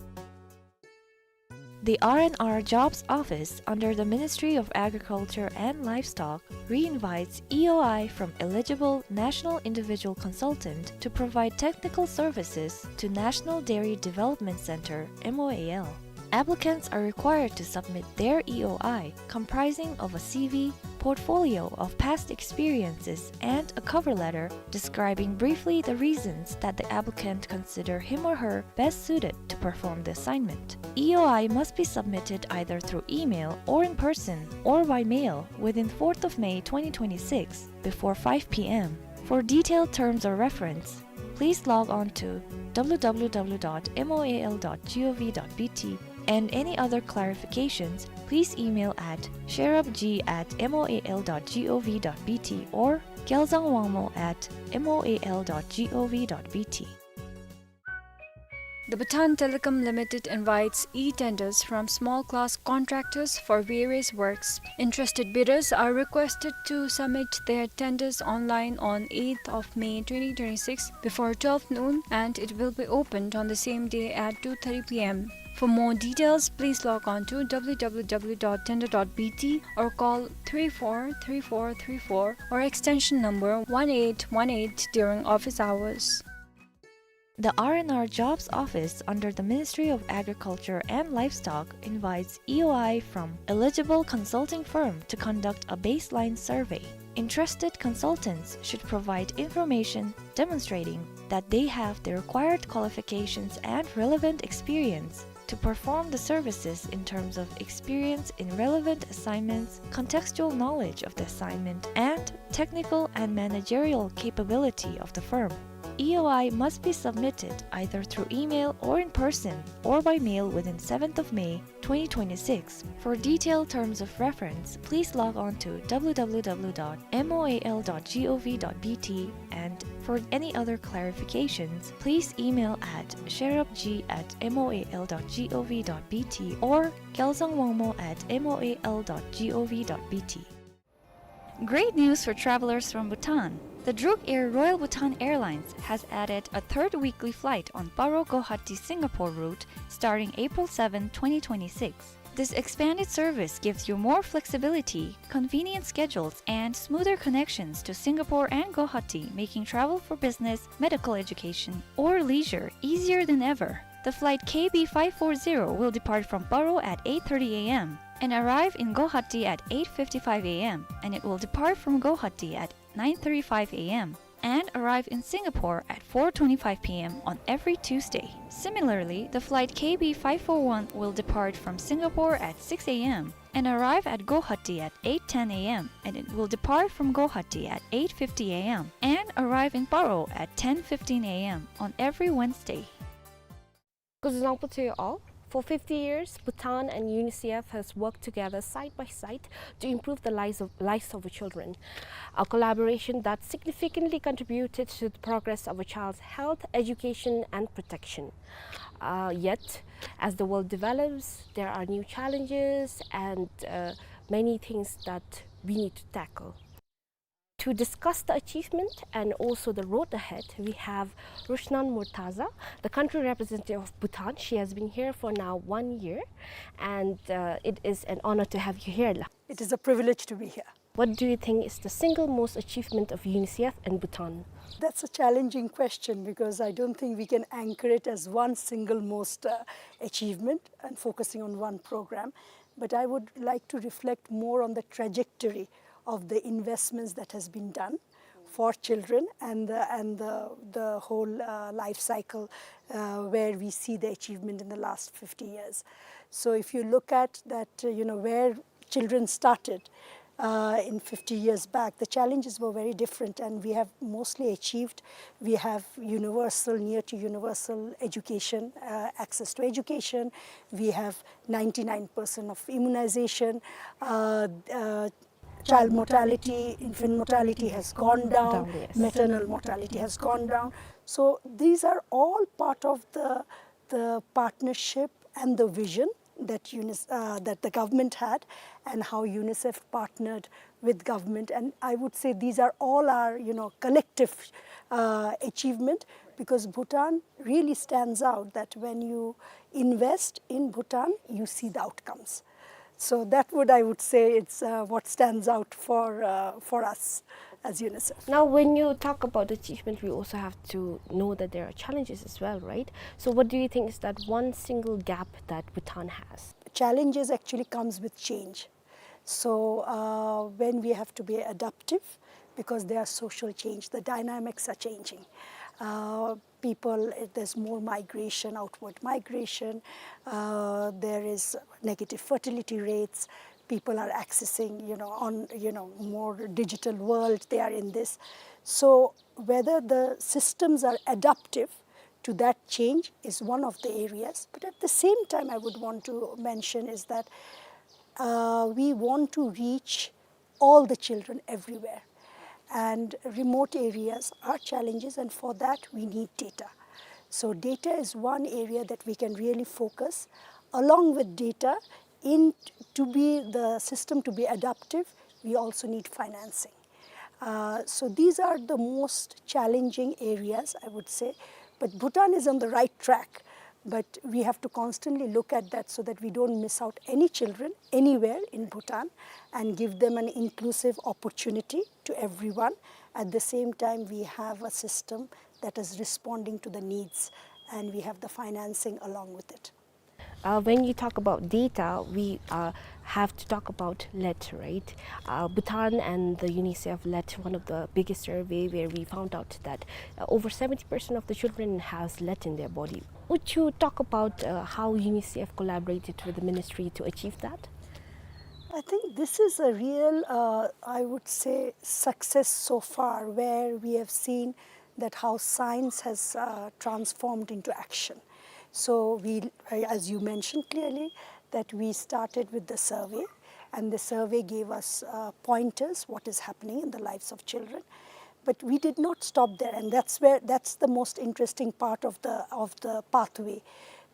The R and R Jobs Office under the Ministry of Agriculture and Livestock reinvites E O I from eligible National Individual Consultant to provide technical services to National Dairy Development Center, M O A L. Applicants are required to submit their E O I, comprising of a C V, portfolio of past experiences, and a cover letter describing briefly the reasons that the applicant consider him or her best suited to perform the assignment. E O I must be submitted either through email or in person or by mail within fourth of May twenty twenty-six before five P M. For detailed terms of reference, please log on to W W W dot M O A L dot gov dot B T, and any other clarifications, please email at sherabg at M O A L dot gov dot B T or gyalzangwangmo at M O A L dot gov dot B T. The Bhutan Telecom Limited invites e-tenders from small-class contractors for various works. Interested bidders are requested to submit their tenders online on eighth of May twenty twenty-six before twelve noon, and it will be opened on the same day at two thirty P M. For more details, please log on to W W W dot tender dot B T or call three four three four three four or extension number one eight one eight during office hours. The R and R Jobs Office under the Ministry of Agriculture and Livestock invites E O I from eligible consulting firm to conduct a baseline survey. Interested consultants should provide information demonstrating that they have the required qualifications and relevant experience to perform the services in terms of experience in relevant assignments, contextual knowledge of the assignment, and technical and managerial capability of the firm. E O I must be submitted either through email or in person or by mail within seventh of May twenty twenty-six. For detailed terms of reference, please log on to W W W dot M O A L dot gov dot B T, and for any other clarifications, please email at sherabg at M O A L dot gov dot B T or gyalzangwangmo at M O A L dot gov dot B T. Great news for travelers from Bhutan. The Druk Air Royal Bhutan Airlines has added a third weekly flight on Paro Guwahati Singapore route starting April seventh, twenty twenty-six. This expanded service gives you more flexibility, convenient schedules, and smoother connections to Singapore and Guwahati, making travel for business, medical education, or leisure easier than ever. The flight K B five four zero will depart from Paro at eight thirty A M and arrive in Guwahati at eight fifty-five A M, and it will depart from Guwahati at nine thirty-five A M and arrive in Singapore at four twenty-five P M on every Tuesday. Similarly, the flight K B five four one will depart from Singapore at six A M and arrive at Guwahati at eight ten A M, and it will depart from Guwahati at eight fifty A M and arrive in Paro at ten fifteen A M on every Wednesday. Kuzuzangpo to you all. For fifty years, Bhutan and UNICEF has worked together side by side to improve the lives of, lives of children, a collaboration that significantly contributed to the progress of a child's health, education, and protection. Uh, yet, as the world develops, there are new challenges and, uh, many things that we need to tackle. To discuss the achievement and also the road ahead, we have Rushnan Murtaza, the country representative of Bhutan. She has been here for now one year, and, uh, it is an honor to have you here. It is a privilege to be here. What do you think is the single most achievement of UNICEF in Bhutan? That's a challenging question because I don't think we can anchor it as one single most, uh, achievement and focusing on one program. But I would like to reflect more on the trajectory of the investments that has been done for children and the, and the, the whole, uh, life cycle, uh, where we see the achievement in the last fifty years. So if you look at that, uh, you know, where children started, uh, in fifty years back, the challenges were very different, and we have mostly achieved. We have universal, near to universal education, uh, access to education. We have ninety-nine percent of immunization. Uh, uh, child mortality, infant mortality has gone down, Down, yes. Maternal mortality has gone down. So these are all part of the, the partnership and the vision that UNICEF, uh, that the government had, and how UNICEF partnered with government. And I would say these are all our, you know, collective, uh, achievement, because Bhutan really stands out that when you invest in Bhutan, you see the outcomes. So that would, I would say, it's, uh, what stands out for, uh, for us as UNICEF. Now, when you talk about achievement, we also have to know that there are challenges as well, right? So what do you think is that one single gap that Bhutan has? Challenges actually comes with change. So, uh, when we have to be adaptive, because there are social change, the dynamics are changing. Uh, people, eh, there's more migration, outward migration. Uh, there is negative fertility rates. People are accessing, you know, on, you know, more digital world. They are in this. So whether the systems are adaptive to that change is one of the areas. But at the same time, I would want to mention is that, uh, we want to reach all the children everywhere. And remote areas are challenges, and for that we need data. So data is one area that we can really focus. Along with data, in to be the system to be adaptive, we also need financing. Uh, so these are the most challenging areas, I would say. But Bhutan is on the right track. But we have to constantly look at that so that we don't miss out any children anywhere in Bhutan and give them an inclusive opportunity to everyone. At the same time, we have a system that is responding to the needs, and we have the financing along with it. Uh, when you talk about data, we, uh, have to talk about lead, right? Uh, Bhutan and the UNICEF led one of the biggest survey where we found out that, uh, over seventy percent of the children has lead in their body. Would you talk about, uh, how UNICEF collaborated with the ministry to achieve that? I think this is a real, uh, I would say, success so far, where we have seen that how science has, uh, transformed into action. So we, uh, as you mentioned clearly, that we started with the survey, and the survey gave us, uh, pointers, what is happening in the lives of children. But we did not stop there, and that's where, that's the most interesting part of the, of the pathway,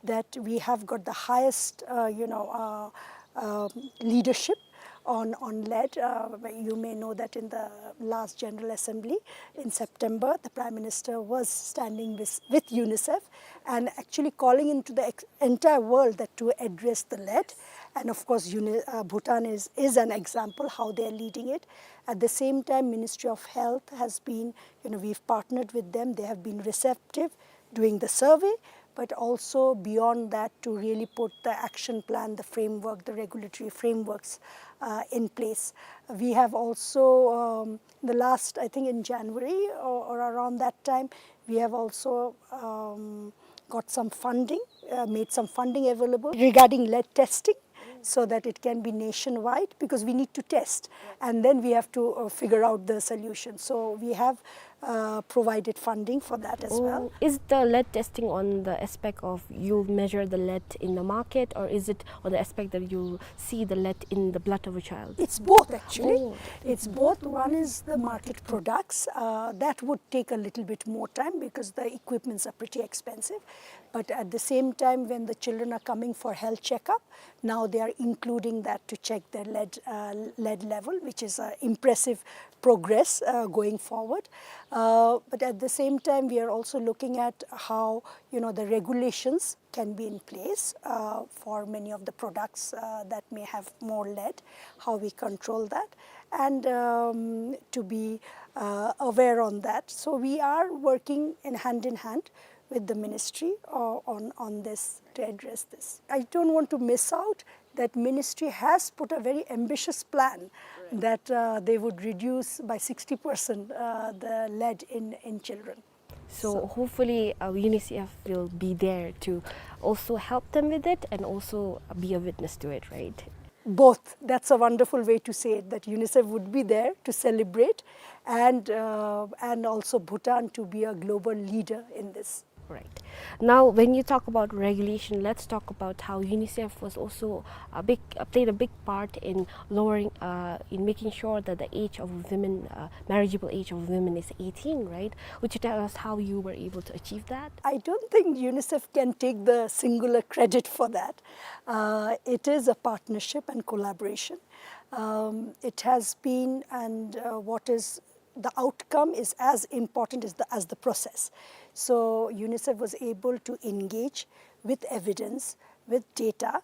that we have got the highest, uh, you know, uh, um, leadership on, on lead. Uh, you may know that in the last General Assembly in September, the Prime Minister was standing with, with UNICEF and actually calling into the ex-, entire world that to address the lead. And of course, Uni-, uh, Bhutan is, is an example how they are leading it. At the same time, Ministry of Health has been, you know, we've partnered with them. They have been receptive doing the survey, but also beyond that to really put the action plan, the framework, the regulatory frameworks, uh, in place. We have also, um, the last, I think in January or, or around that time, we have also, um, got some funding, uh, made some funding available regarding lead testing so that it can be nationwide, because we need to test and then we have to, uh, figure out the solution. So we have, uh, provided funding for that as well. Oh, is the lead testing on the aspect of you measure the lead in the market, or is it on the aspect that you see the lead in the blood of a child? It's both, actually. Oh. It's both. One is the market products. Uh, that would take a little bit more time because the equipments are pretty expensive. But at the same time, when the children are coming for health checkup, now they are including that to check their lead, uh, lead level, which is an impressive progress, uh, going forward. Uh, but at the same time, we are also looking at how, you know, the regulations can be in place, uh, for many of the products, uh, that may have more lead, how we control that, and, um, to be, uh, aware on that. So we are working in hand in hand with the ministry, uh, on, on this, to address this. I don't want to miss out that ministry has put a very ambitious plan that, uh, they would reduce by sixty percent, uh, the lead in, in children. So, so hopefully, uh, UNICEF will be there to also help them with it and also be a witness to it, right? Both. That's a wonderful way to say it, that UNICEF would be there to celebrate and, uh, and also Bhutan to be a global leader in this. Right. Now, when you talk about regulation, let's talk about how UNICEF was also a big, uh, played a big part in lowering, uh, in making sure that the age of women, uh, marriageable age of women is eighteen, right? Would you tell us how you were able to achieve that? I don't think UNICEF can take the singular credit for that. Uh, it is a partnership and collaboration. Um, it has been, and, uh, what is the outcome is as important as the, as the process. So UNICEF was able to engage with evidence, with data,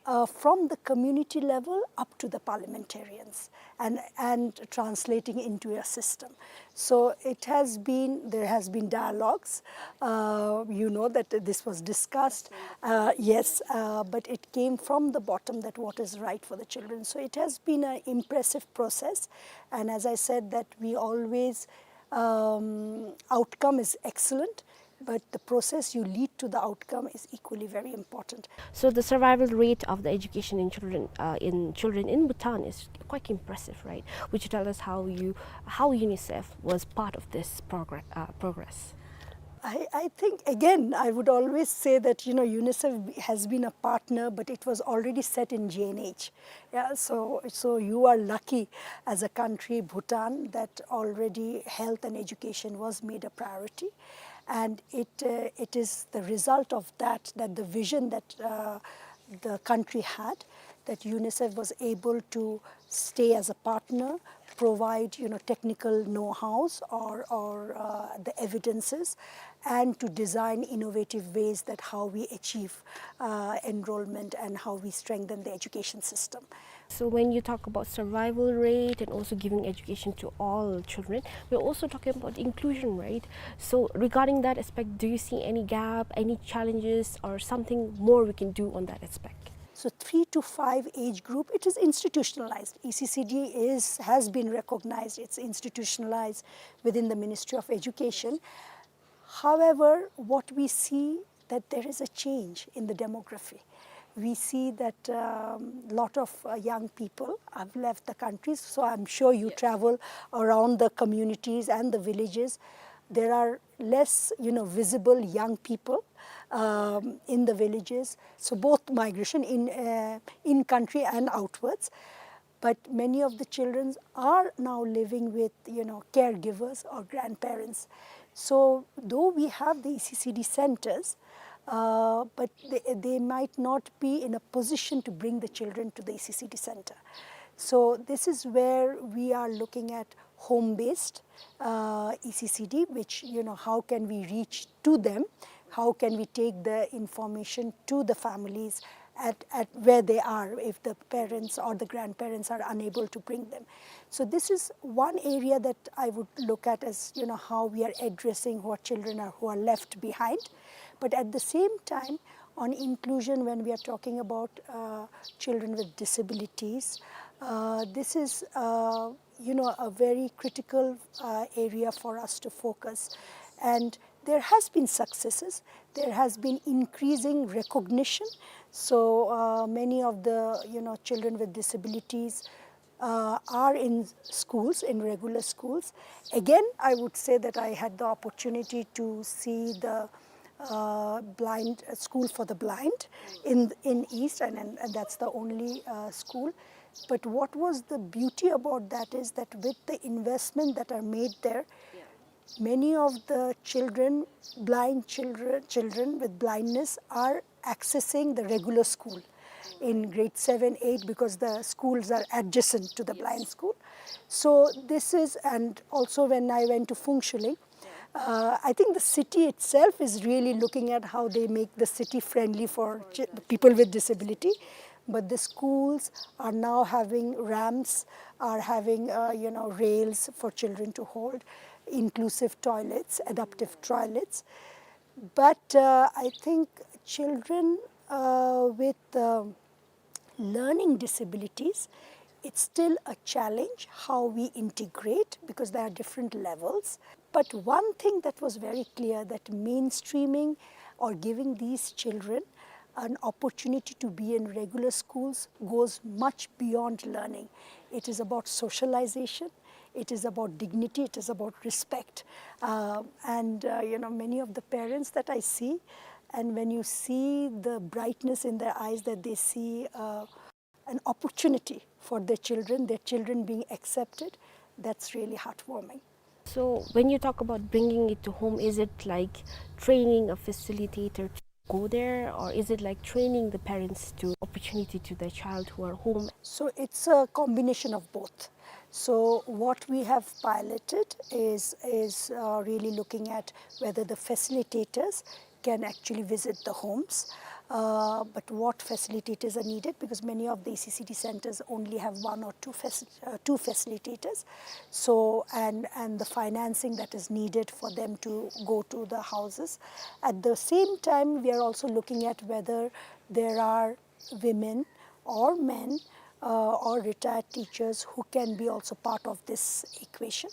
uh, from the community level up to the parliamentarians and, and translating into a system. So it has been, there has been dialogues. Uh, you know that this was discussed. Uh, yes, uh, but it came from the bottom, that what is right for the children. So it has been an impressive process. And as I said, that we always, um, outcome is excellent, but the process you lead to the outcome is equally very important. So the survival rate of the education in children, uh, in children in Bhutan is quite impressive, right? Would you tell us how you, how UNICEF was part of this progr-, uh, progress? I, I think, again, I would always say that, you know, UNICEF has been a partner, but it was already set in G N H. Yeah, so, so you are lucky as a country, Bhutan, that already health and education was made a priority. And it, uh, it is the result of that, that the vision that, uh, the country had, that UNICEF was able to stay as a partner, provide, you know, technical know-hows or, or, uh, the evidences, and to design innovative ways that how we achieve, uh, enrollment and how we strengthen the education system. So when you talk about survival rate and also giving education to all children, we're also talking about inclusion, right? So regarding that aspect, do you see any gap, any challenges, or something more we can do on that aspect? So three to five age group, it is institutionalized. E C C D is, has been recognized, it's institutionalized within the Ministry of Education. However, what we see that there is a change in the demography. We see that, um, lot of, uh, young people have left the countries. So I'm sure you travel around the communities and the villages. There are less, you know, visible young people, um, in the villages. So both migration in, uh, in country and outwards. But many of the children are now living with, you know, caregivers or grandparents. So though we have the E C C D centers, uh, but they, they might not be in a position to bring the children to the E C C D center. So this is where we are looking at home-based, uh, E C C D, which, you know, how can we reach to them? How can we take the information to the families at, at where they are if the parents or the grandparents are unable to bring them? So this is one area that I would look at as, you know, how we are addressing what children are, who are left behind. But at the same time, on inclusion, when we are talking about, uh, children with disabilities, uh, this is, uh, you know, a very critical, uh, area for us to focus. And there has been successes. There has been increasing recognition. So, uh, many of the, you know, children with disabilities uh, are in schools, in regular schools. Again, I would say that I had the opportunity to see the uh, blind uh, school for the blind in in East, and, and, and that's the only uh, school. But what was the beauty about that is that with the investment that are made there, many of the children, blind children, children with blindness are accessing the regular school in grade seven, eight, because the schools are adjacent to the blind school. So this is, and also when I went to Phuentsholing, uh, I think the city itself is really looking at how they make the city friendly for ch- people with disability. But the schools are now having ramps, are having uh, you know, rails for children to hold, inclusive toilets, adaptive toilets. But uh, I think children uh, with uh, learning disabilities, it's still a challenge how we integrate, because there are different levels. But one thing that was very clear, that mainstreaming or giving these children an opportunity to be in regular schools goes much beyond learning. It is about socialization, it is about dignity, it is about respect. Uh, and uh, you know, many of the parents that I see, and when you see the brightness in their eyes, that they see uh, an opportunity for their children, their children being accepted, that's really heartwarming. So when you talk about bringing it to home, is it like training a facilitator to go there, or is it like training the parents to opportunity to their child who are home? So it's a combination of both. So what we have piloted is is uh, really looking at whether the facilitators can actually visit the homes. Uh, but what facilitators are needed, because many of the E C C D centers only have one or two, faci- uh, two facilitators. So, and, and the financing that is needed for them to go to the houses. At the same time, we are also looking at whether there are women or men uh, or retired teachers who can be also part of this equation.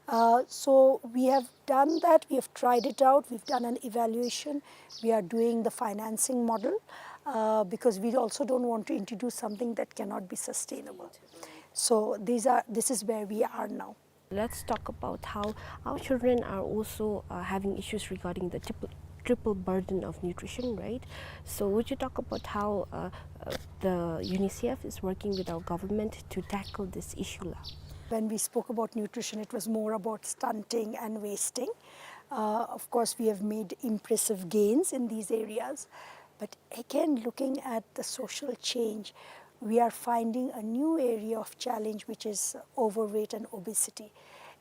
Uh, so we have done that, we have tried it out, we've done an evaluation, we are doing the financing model uh, because we also don't want to introduce something that cannot be sustainable. So these are, this is where we are now. Let's talk about how our children are also uh, having issues regarding the triple, triple burden of nutrition, right? So would you talk about how uh, uh, the UNICEF is working with our government to tackle this issue? When we spoke about nutrition, it was more about stunting and wasting. Uh, of course, we have made impressive gains in these areas, but again, looking at the social change, we are finding a new area of challenge, which is overweight and obesity.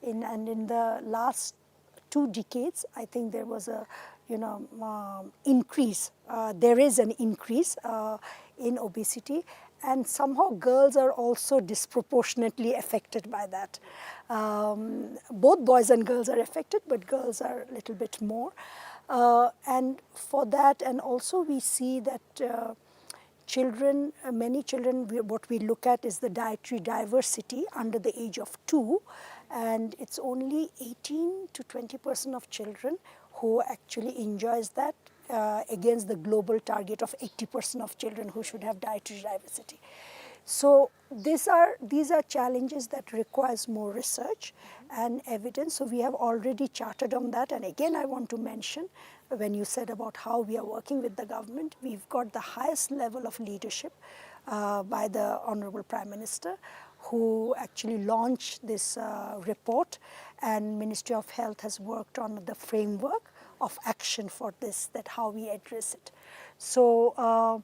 In, and in the last two decades, I think there was a, you know, um, increase. Uh, there is an increase uh, in obesity, and somehow girls are also disproportionately affected by that. Um, both boys and girls are affected, but girls are a little bit more. Uh, and for that, and also we see that uh, children, uh, many children, we, what we look at is the dietary diversity under the age of two, and it's only eighteen to twenty percent of children who actually enjoys that uh, against the global target of eighty percent of children who should have dietary diversity. So these are, these are challenges that requires more research and evidence. So we have already charted on that. And again, I want to mention, when you said about how we are working with the government, we've got the highest level of leadership uh, by the Honorable Prime Minister, who actually launched this uh, report, and Ministry of Health has worked on the framework of action for this, that how we address it. So uh,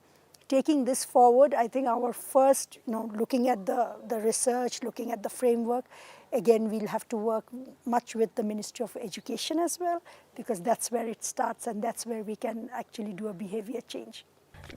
taking this forward, I think our first, you know, looking at the, the research, looking at the framework, again, we'll have to work much with the Ministry of Education as well, because that's where it starts and that's where we can actually do a behavior change.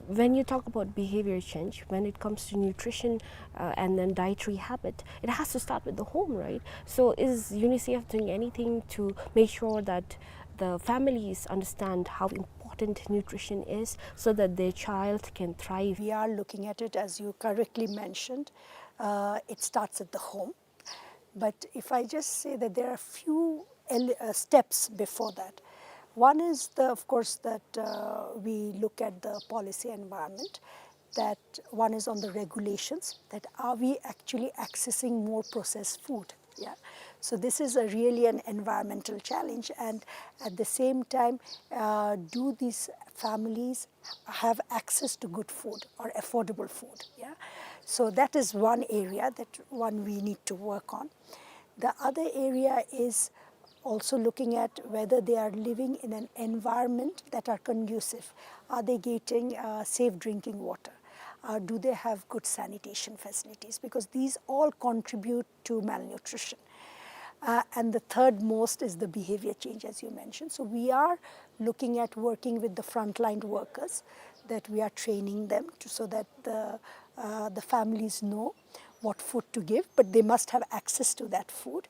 When you talk about behavior change, when it comes to nutrition uh, and then dietary habit, it has to start with the home, right? So is UNICEF doing anything to make sure that the families understand how important nutrition is so that their child can thrive? We are looking at it, as you correctly mentioned. Uh, it starts at the home. But if I just say that there are few ele- uh, steps before that. One is, the, of course, that uh, we look at the policy environment. that one is on the regulations, that are we actually accessing more processed food? Yeah. So this is a really an environmental challenge, and at the same time, uh, do these families have access to good food or affordable food? Yeah. So that is one area that one we need to work on. The other area is also looking at whether they are living in an environment that are conducive. Are they getting uh, safe drinking water? Uh, do they have good sanitation facilities? Because these all contribute to malnutrition. Uh, and the third most is the behavior change, as you mentioned. So we are looking at working with the frontline workers, that we are training them to, so that the, uh, the families know what food to give, but they must have access to that food.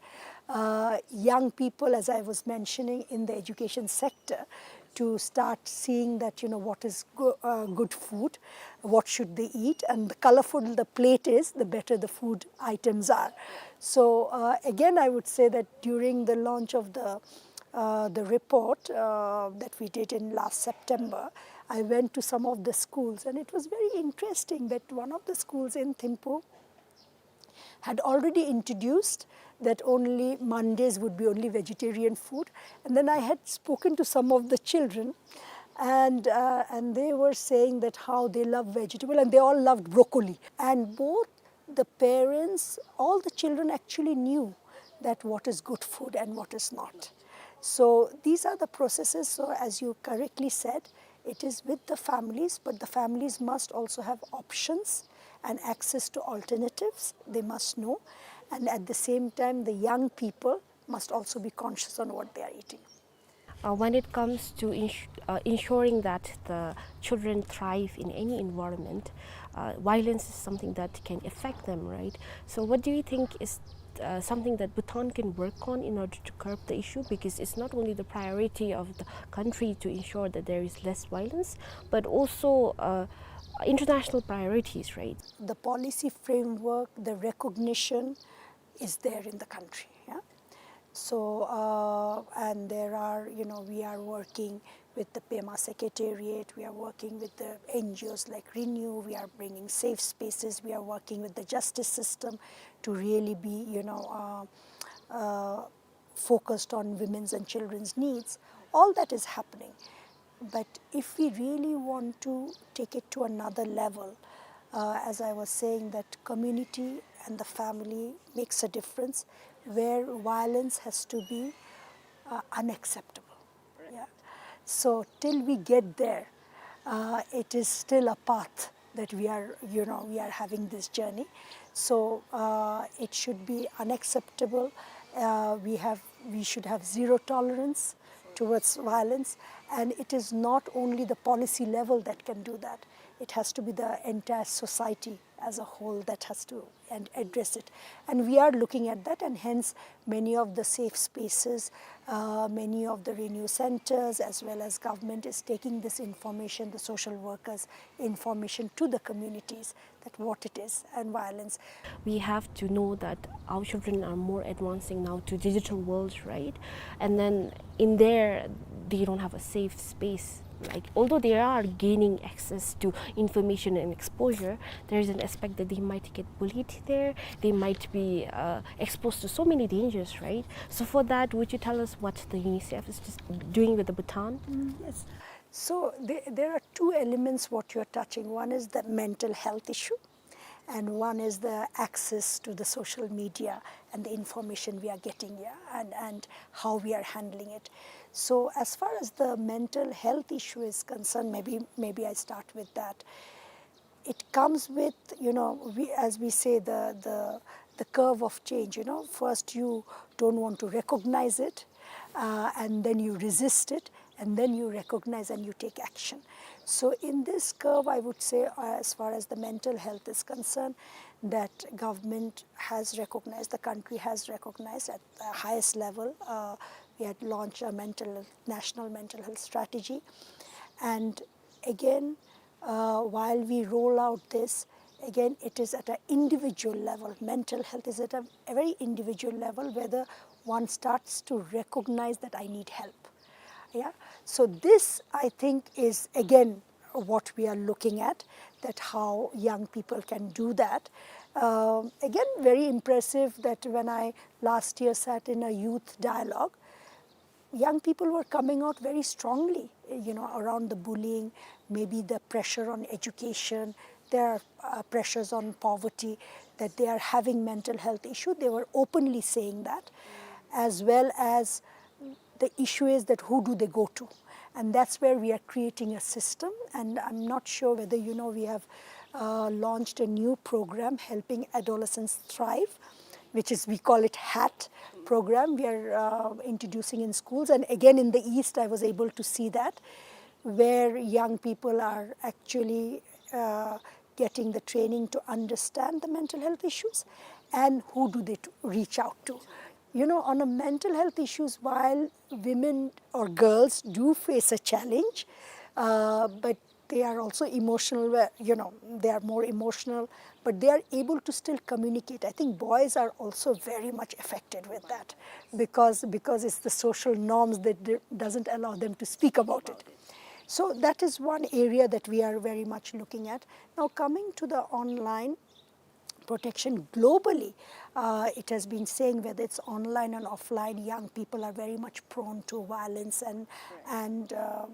Uh, young people, as I was mentioning, in the education sector, to start seeing that, you know, what is go- uh, good food, what should they eat, and the colorful the plate is, the better the food items are. So uh, again, I would say that during the launch of the uh, the report uh, that we did in last September, I went to some of the schools, and it was very interesting that one of the schools in Thimphu had already introduced that only Mondays would be only vegetarian food. And then I had spoken to some of the children, and, uh, and they were saying that how they love vegetable, and they all loved broccoli. And both the parents, all the children actually knew that what is good food and what is not. So these are the processes. So as you correctly said, it is with the families, but the families must also have options and access to alternatives. They must know. And at the same time, the young people must also be conscious on what they are eating. Uh, when it comes to ins- uh, ensuring that the children thrive in any environment, uh, violence is something that can affect them, right? So, what do you think is uh, something that Bhutan can work on in order to curb the issue? Because it's not only the priority of the country to ensure that there is less violence, but also uh, international priorities, right? The policy framework, the recognition is there in the country. Yeah? So, uh, and there are, you know, we are working with the Pema Secretariat, we are working with the N G Os like Renew, we are bringing safe spaces, we are working with the justice system to really be, you know, uh, uh, focused on women's and children's needs. All that is happening. But if we really want to take it to another level, uh, as I was saying, that community and the family makes a difference, where violence has to be uh, unacceptable. Yeah. So till we get there, uh, it is still a path that we are, you know, we are having this journey. So uh, it should be unacceptable. Uh, we have, we should have zero tolerance towards violence, and it is not only the policy level that can do that. It has to be the entire society as a whole that has to and address it. And we are looking at that, and hence many of the safe spaces, uh, many of the Renew centers, as well as government is taking this information, the social workers' information to the communities, that what it is and violence. We have to know that our children are more advancing now to digital world, right? And then in there, they don't have a safe space. Like, although they are gaining access to information and exposure, there is an aspect that they might get bullied there. They might be uh, exposed to so many dangers, right? So for that, would you tell us what the UNICEF is just doing with the Bhutan? Mm, yes. So there, there are two elements what you're touching. One is the mental health issue, and one is the access to the social media and the information we are getting here, and, and how we are handling it. So as far as the mental health issue is concerned, maybe, maybe I start with that. It comes with, you know, we, as we say, the, the, the curve of change. You know, first you don't want to recognize it, uh, and then you resist it, and then you recognize and you take action. So in this curve, I would say, uh, as far as the mental health is concerned, that government has recognized, the country has recognized at the highest level. Uh, we had launched a mental, national mental health strategy, and again, uh, while we roll out this, again, it is at an individual level. Mental health is at a, a very individual level, whether one starts to recognize that I need help. Yeah. So this, I think, is again what we are looking at, that how young people can do that. Um, again, very impressive that when I last year sat in a youth dialogue, young people were coming out very strongly, you know, around the bullying, maybe the pressure on education, there are uh, pressures on poverty, that they are having mental health issue. They were openly saying that, as well as the issue is that who do they go to? And that's where we are creating a system. And I'm not sure whether you know, we have uh, launched a new program, Helping Adolescents Thrive, which is, we call it HAT program. We are uh, introducing in schools. And again, in the East, I was able to see that, where young people are actually uh, getting the training to understand the mental health issues and who do they to reach out to. You know, on a mental health issues, while women or girls do face a challenge, uh, but they are also emotional, where, you know, they are more emotional, but they are able to still communicate. I think boys are also very much affected with that because, because it's the social norms that d- doesn't allow them to speak about it. So that is one area that we are very much looking at. Now, coming to the online protection globally, uh, it has been saying, whether it's online and offline, young people are very much prone to violence and, and uh,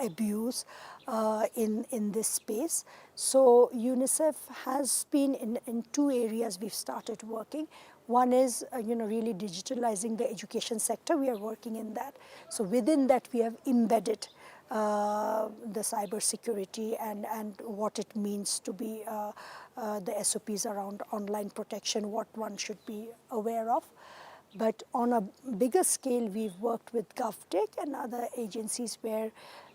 abuse uh, in, in this space. So UNICEF has been in, in two areas we've started working. One is, uh, you know, really digitalizing the education sector. We are working in that. So within that, we have embedded uh, the cybersecurity and, and what it means to be uh, uh, the S O Ps around online protection, what one should be aware of. But on a bigger scale, we've worked with GovTech and other agencies where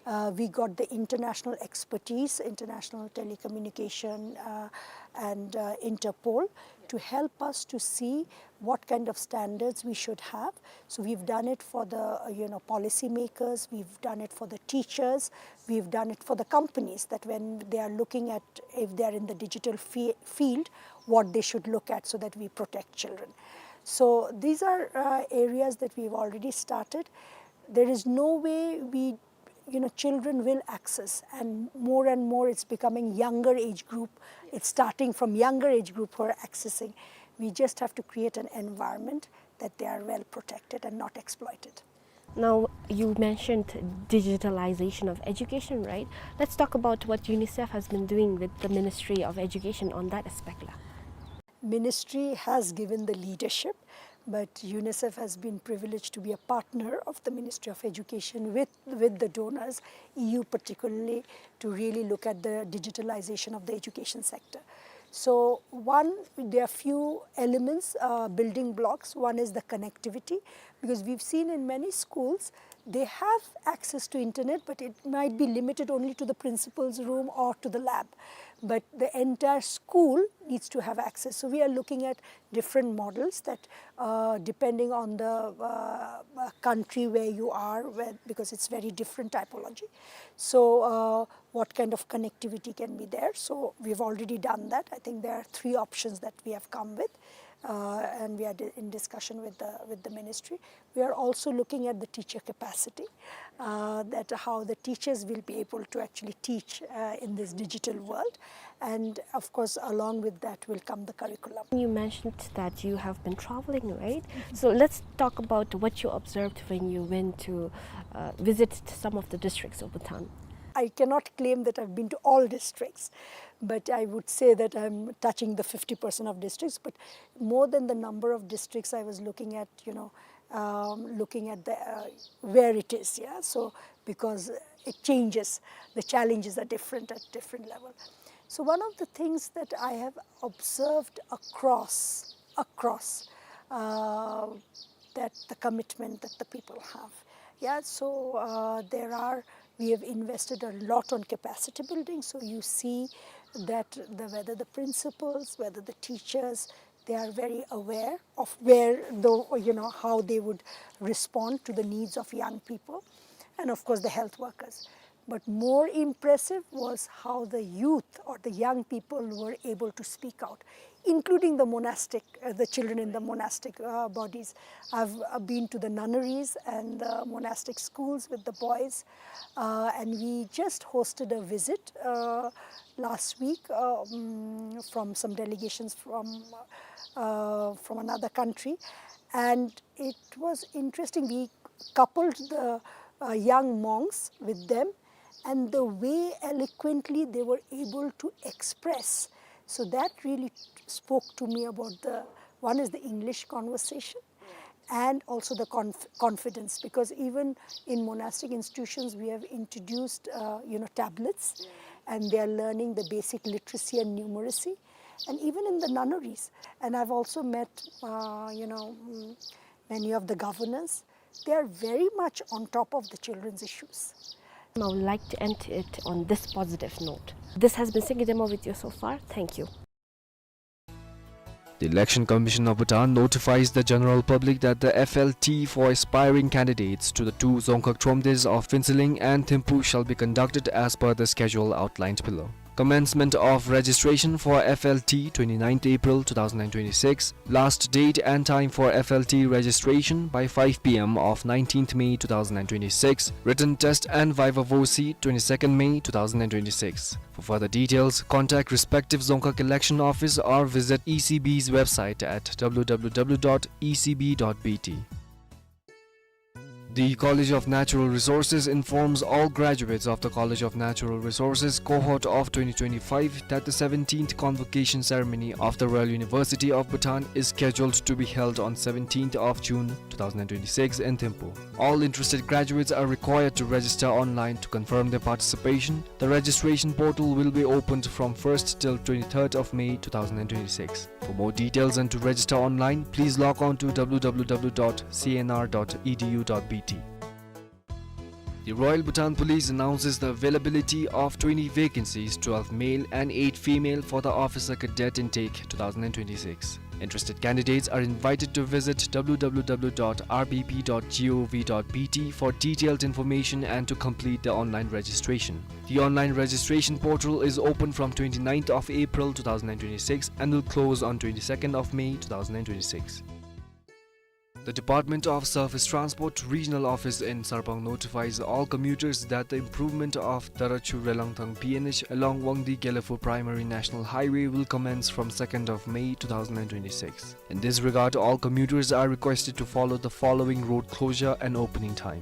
uh, we got the international expertise, International Telecommunication uh, and uh, Interpol, to help us to see what kind of standards we should have. So we've done it for the uh, you know, policymakers, we've done it for the teachers, we've done it for the companies, that when they are looking at, if they are in the digital fe- field, what they should look at so that we protect children. So these are uh, areas that we've already started. There is no way we, you know, children will access, and more and more it's becoming younger age group. It's starting from younger age group who are accessing. We just have to create an environment that they are well protected and not exploited. Now, you mentioned digitalization of education, right? Let's talk about what UNICEF has been doing with the Ministry of Education on that aspect. Ministry has given the leadership, but UNICEF has been privileged to be a partner of the Ministry of Education with, with the donors, E U particularly, to really look at the digitalization of the education sector. So one, there are few elements, uh, building blocks. One is the connectivity, because we've seen in many schools they have access to internet, but it might be limited only to the principal's room or to the lab. But the entire school needs to have access. So we are looking at different models that, uh, depending on the uh, uh, country where you are, where, because it's very different typology. So uh, what kind of connectivity can be there? So we've already done that. I think there are three options that we have come with, uh, and we are di- in discussion with the, with the ministry. We are also looking at the teacher capacity, uh, that how the teachers will be able to actually teach uh, in this digital world. And of course, along with that will come the curriculum. You mentioned that you have been traveling, right? So let's talk about what you observed when you went to uh, visit some of the districts of Bhutan. I cannot claim that I've been to all districts, but I would say that I'm touching the fifty percent of districts. But more than the number of districts I was looking at, you know, um, looking at the uh, where it is, yeah. So because it changes, the challenges are different at different level. So one of the things that I have observed across across uh, that the commitment that the people have. Yeah, so uh, there are, we have invested a lot on capacity building. So you see that the, whether the principals, whether the teachers, they are very aware of where the, you know, how they would respond to the needs of young people, and of course the health workers. But more impressive was how the youth or the young people were able to speak out. including the monastic, uh, the children in the monastic, uh, bodies. I've, uh, been to the nunneries and the monastic schools with the boys, uh, and we just hosted a visit, uh, last week, uh, mm, from some delegations from, uh, from another country, and it was interesting. We coupled the, uh, young monks with them, and the way eloquently they were able to express. So that really spoke to me about the, one is the English conversation, and also the conf-, confidence, because even in monastic institutions, we have introduced, uh, you know, tablets, and they are learning the basic literacy and numeracy, and even in the nunneries. And I've also met, uh, you know, mm, many of the governors. They are very much on top of the children's issues. I would like to end it on this positive note. This has been Singye Dema with you so far. Thank you. The Election Commission of Bhutan notifies the general public that the F L T for aspiring candidates to the two Dzongkhag Thromdes of Phuentsholing and Thimphu shall be conducted as per the schedule outlined below. Commencement of registration for F L T, twenty-ninth April two thousand and twenty-six. Last date and time for F L T registration by five P M of nineteenth May two thousand and twenty-six. Written test and viva voce, twenty-second May two thousand and twenty-six. For further details, contact respective Dzongkhag election office or visit E C B's website at W W W dot E C B dot B T. The College of Natural Resources informs all graduates of the College of Natural Resources cohort of twenty twenty-five that the seventeenth convocation ceremony of the Royal University of Bhutan is scheduled to be held on seventeenth of June two thousand and twenty-six in Thimphu. All interested graduates are required to register online to confirm their participation. The registration portal will be opened from first till twenty-third of May two thousand and twenty-six. For more details and to register online, please log on to W W W dot C N R dot E D U dot B T. The Royal Bhutan Police announces the availability of twenty vacancies, twelve male and eight female, for the Officer Cadet Intake two thousand and twenty-six. Interested candidates are invited to visit W W W dot R B P dot gov dot B T for detailed information and to complete the online registration. The online registration portal is open from twenty-ninth of April two thousand and twenty-six and will close on twenty-second of May two thousand and twenty-six. The Department of Surface Transport Regional Office in Sarpang notifies all commuters that the improvement of Darachu Relangthang P N H along Wangdi Gelephu Primary National Highway will commence from second of May two thousand and twenty-six. In this regard, all commuters are requested to follow the following road closure and opening time.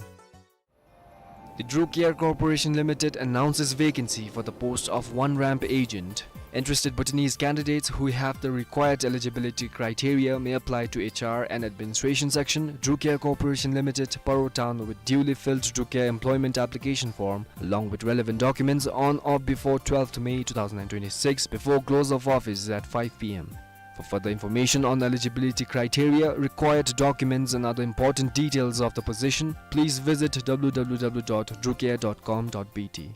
The Drew Care Corporation Limited announces vacancy for the post of one ramp agent. Interested Bhutanese candidates who have the required eligibility criteria may apply to H R and Administration Section, Drew Care Corporation Limited, Paro Town, with duly filled Drew Care employment application form along with relevant documents on or before twelfth May two thousand and twenty-six before close of office at five P M. For further information on eligibility criteria, required documents and other important details of the position, please visit W W W dot drew care dot com dot B T.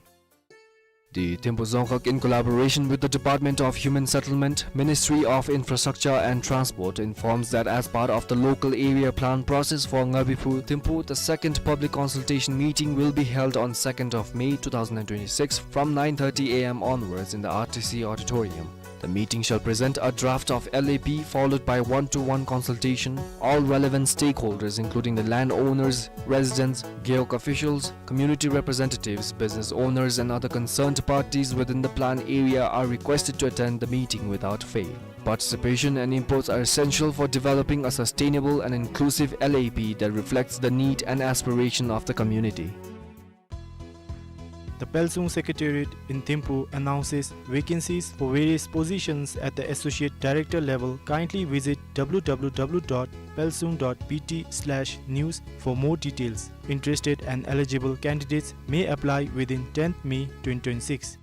The Thimphu Dzongkhag, in collaboration with the Department of Human Settlement, Ministry of Infrastructure and Transport, informs that as part of the local area plan process for Ngabiphu Thimphu, the second public consultation meeting will be held on second of May two thousand and twenty-six from nine thirty A M onwards in the R T C auditorium. The meeting shall present a draft of L A P, followed by one-to-one consultation. All relevant stakeholders, including the landowners, residents, Gewog officials, community representatives, business owners, and other concerned parties within the plan area, are requested to attend the meeting without fail. Participation and inputs are essential for developing a sustainable and inclusive L A P that reflects the need and aspiration of the community. The Pelsung Secretariat in Thimphu announces vacancies for various positions at the Associate Director level. Kindly visit W W W dot pelsung dot B T slash news for more details. Interested and eligible candidates may apply within tenth May twenty twenty-six.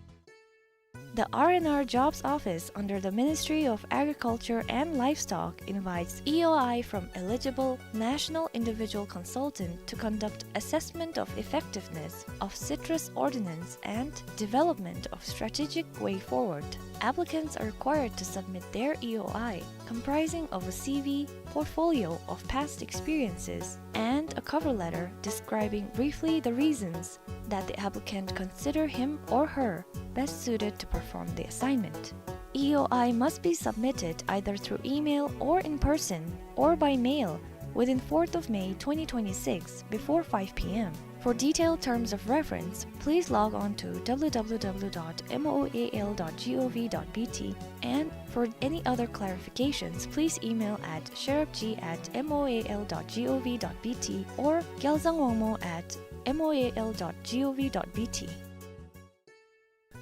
The R and R Jobs Office under the Ministry of Agriculture and Livestock invites E O I from eligible national individual consultant to conduct assessment of effectiveness of citrus ordinance and development of strategic way forward. Applicants are required to submit their E O I, comprising of a C V, portfolio of past experiences, and a cover letter describing briefly the reasons that the applicant consider him or her best suited to perform the assignment. E O I must be submitted either through email or in person or by mail within fourth of May twenty twenty-six before five p m. For detailed terms of reference, please log on to w w w dot m o a l dot g o v dot b t, and for any other clarifications, please email at sherabji at m o a l dot g o v dot b t or gyalzangwangmo at m o a l dot g o v dot b t.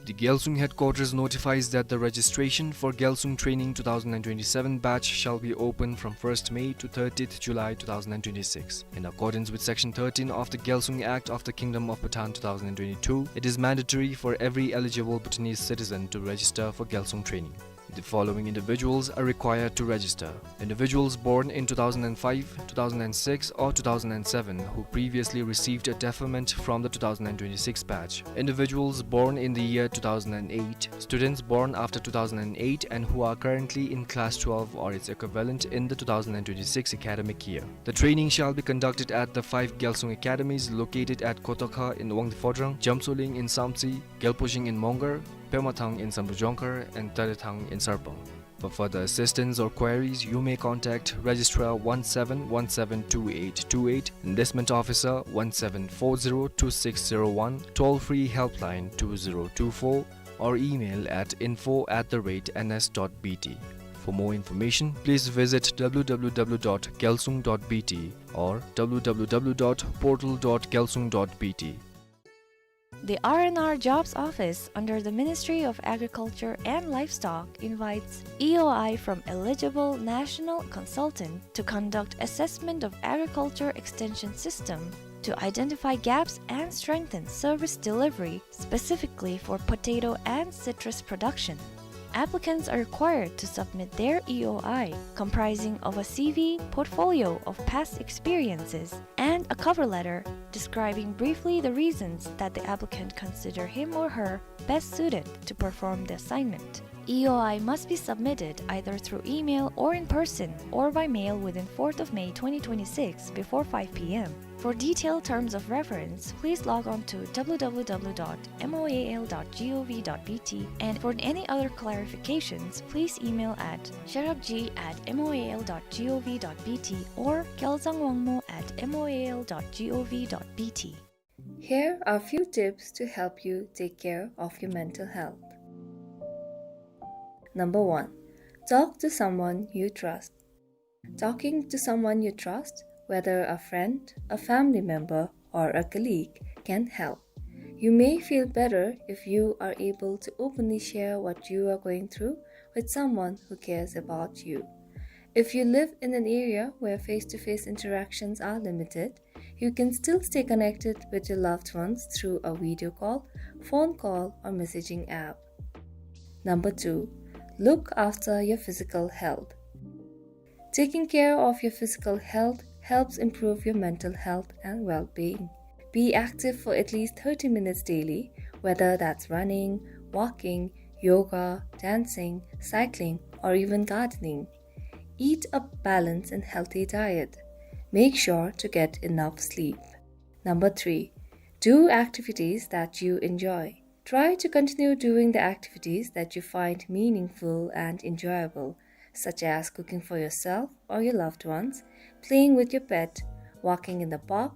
The Gyalsung headquarters notifies that the registration for Gyalsung Training two thousand and twenty-seven batch shall be open from first May to thirtieth July two thousand and twenty-six. In accordance with Section thirteen of the Gyalsung Act of the Kingdom of Bhutan two thousand and twenty-two, it is mandatory for every eligible Bhutanese citizen to register for Gyalsung Training. The following individuals are required to register: individuals born in two thousand and five, two thousand and six, or two thousand and seven who previously received a deferment from the two thousand and twenty-six batch; individuals born in the year two thousand and eight; students born after two thousand and eight and who are currently in class twelve or its equivalent in the two thousand and twenty-six academic year. The training shall be conducted at the five Gyalsung academies located at Kotokha in Wangdue Phodrang, Jamsoling in Samtse, Gyalposhing in Mongar, Pemathang in Sambujongkhar, and Tarethang in Sarpang. For further assistance or queries, you may contact Registrar one seven one seven two eight two eight, Enlistment Officer one seven four zero two six zero one, toll-free helpline two zero two four, or email at info at the rate n s dot b t. For more information, please visit w w w dot gyalsung dot b t or w w w dot portal dot gyalsung dot b t. The R and R Jobs Office under the Ministry of Agriculture and Livestock invites E O I from eligible national consultant to conduct assessment of agriculture extension system to identify gaps and strengthen service delivery specifically for potato and citrus production. Applicants are required to submit their E O I, comprising of a C V, portfolio of past experiences, and a cover letter describing briefly the reasons that the applicant consider him or her best suited to perform the assignment. E O I must be submitted either through email or in person or by mail within fourth of May twenty twenty-six before five p m. For detailed terms of reference, please log on to w w w dot m o a l dot g o v dot b t, and for any other clarifications, please email at sherabji at m o a l dot g o v dot b t or gyalzangwangmo at m o a l dot g o v dot b t. Here are few tips to help you take care of your mental health. Number one, talk to someone you trust. Talking to someone you trust, whether a friend, a family member, or a colleague, can help. You may feel better if you are able to openly share what you are going through with someone who cares about you. If you live in an area where face-to-face interactions are limited, you can still stay connected with your loved ones through a video call, phone call, or messaging app. Number two, look after your physical health. Taking care of your physical health helps improve your mental health and well-being. Be active for at least thirty minutes daily, whether that's running, walking, yoga, dancing, cycling, or even gardening. Eat a balanced and healthy diet. Make sure to get enough sleep. Number three, do activities that you enjoy. Try to continue doing the activities that you find meaningful and enjoyable, such as cooking for yourself or your loved ones, playing with your pet, walking in the park,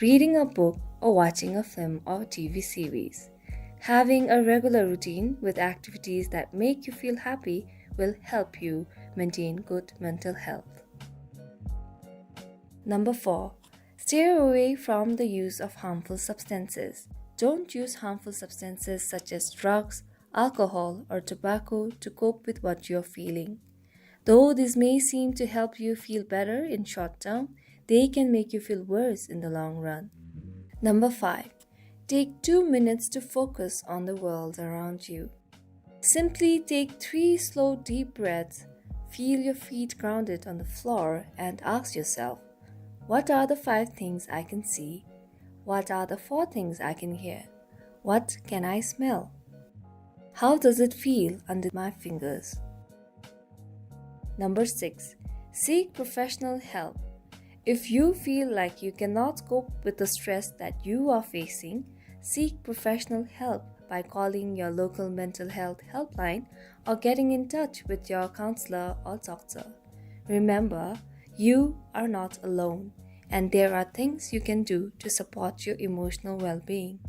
reading a book, or watching a film or T V series. Having a regular routine with activities that make you feel happy will help you maintain good mental health. Number four, steer away from the use of harmful substances. Don't use harmful substances such as drugs, alcohol, or tobacco to cope with what you're feeling. Though this may seem to help you feel better in short term, they can make you feel worse in the long run. Number five, take two minutes to focus on the world around you. Simply take three slow, deep breaths, feel your feet grounded on the floor, and ask yourself, "What are the five things I can see? What are the four things I can hear? What can I smell? How does it feel under my fingers?" Number six, seek professional help. If you feel like you cannot cope with the stress that you are facing, seek professional help by calling your local mental health helpline or getting in touch with your counselor or doctor. Remember, you are not alone, and there are things you can do to support your emotional well-being.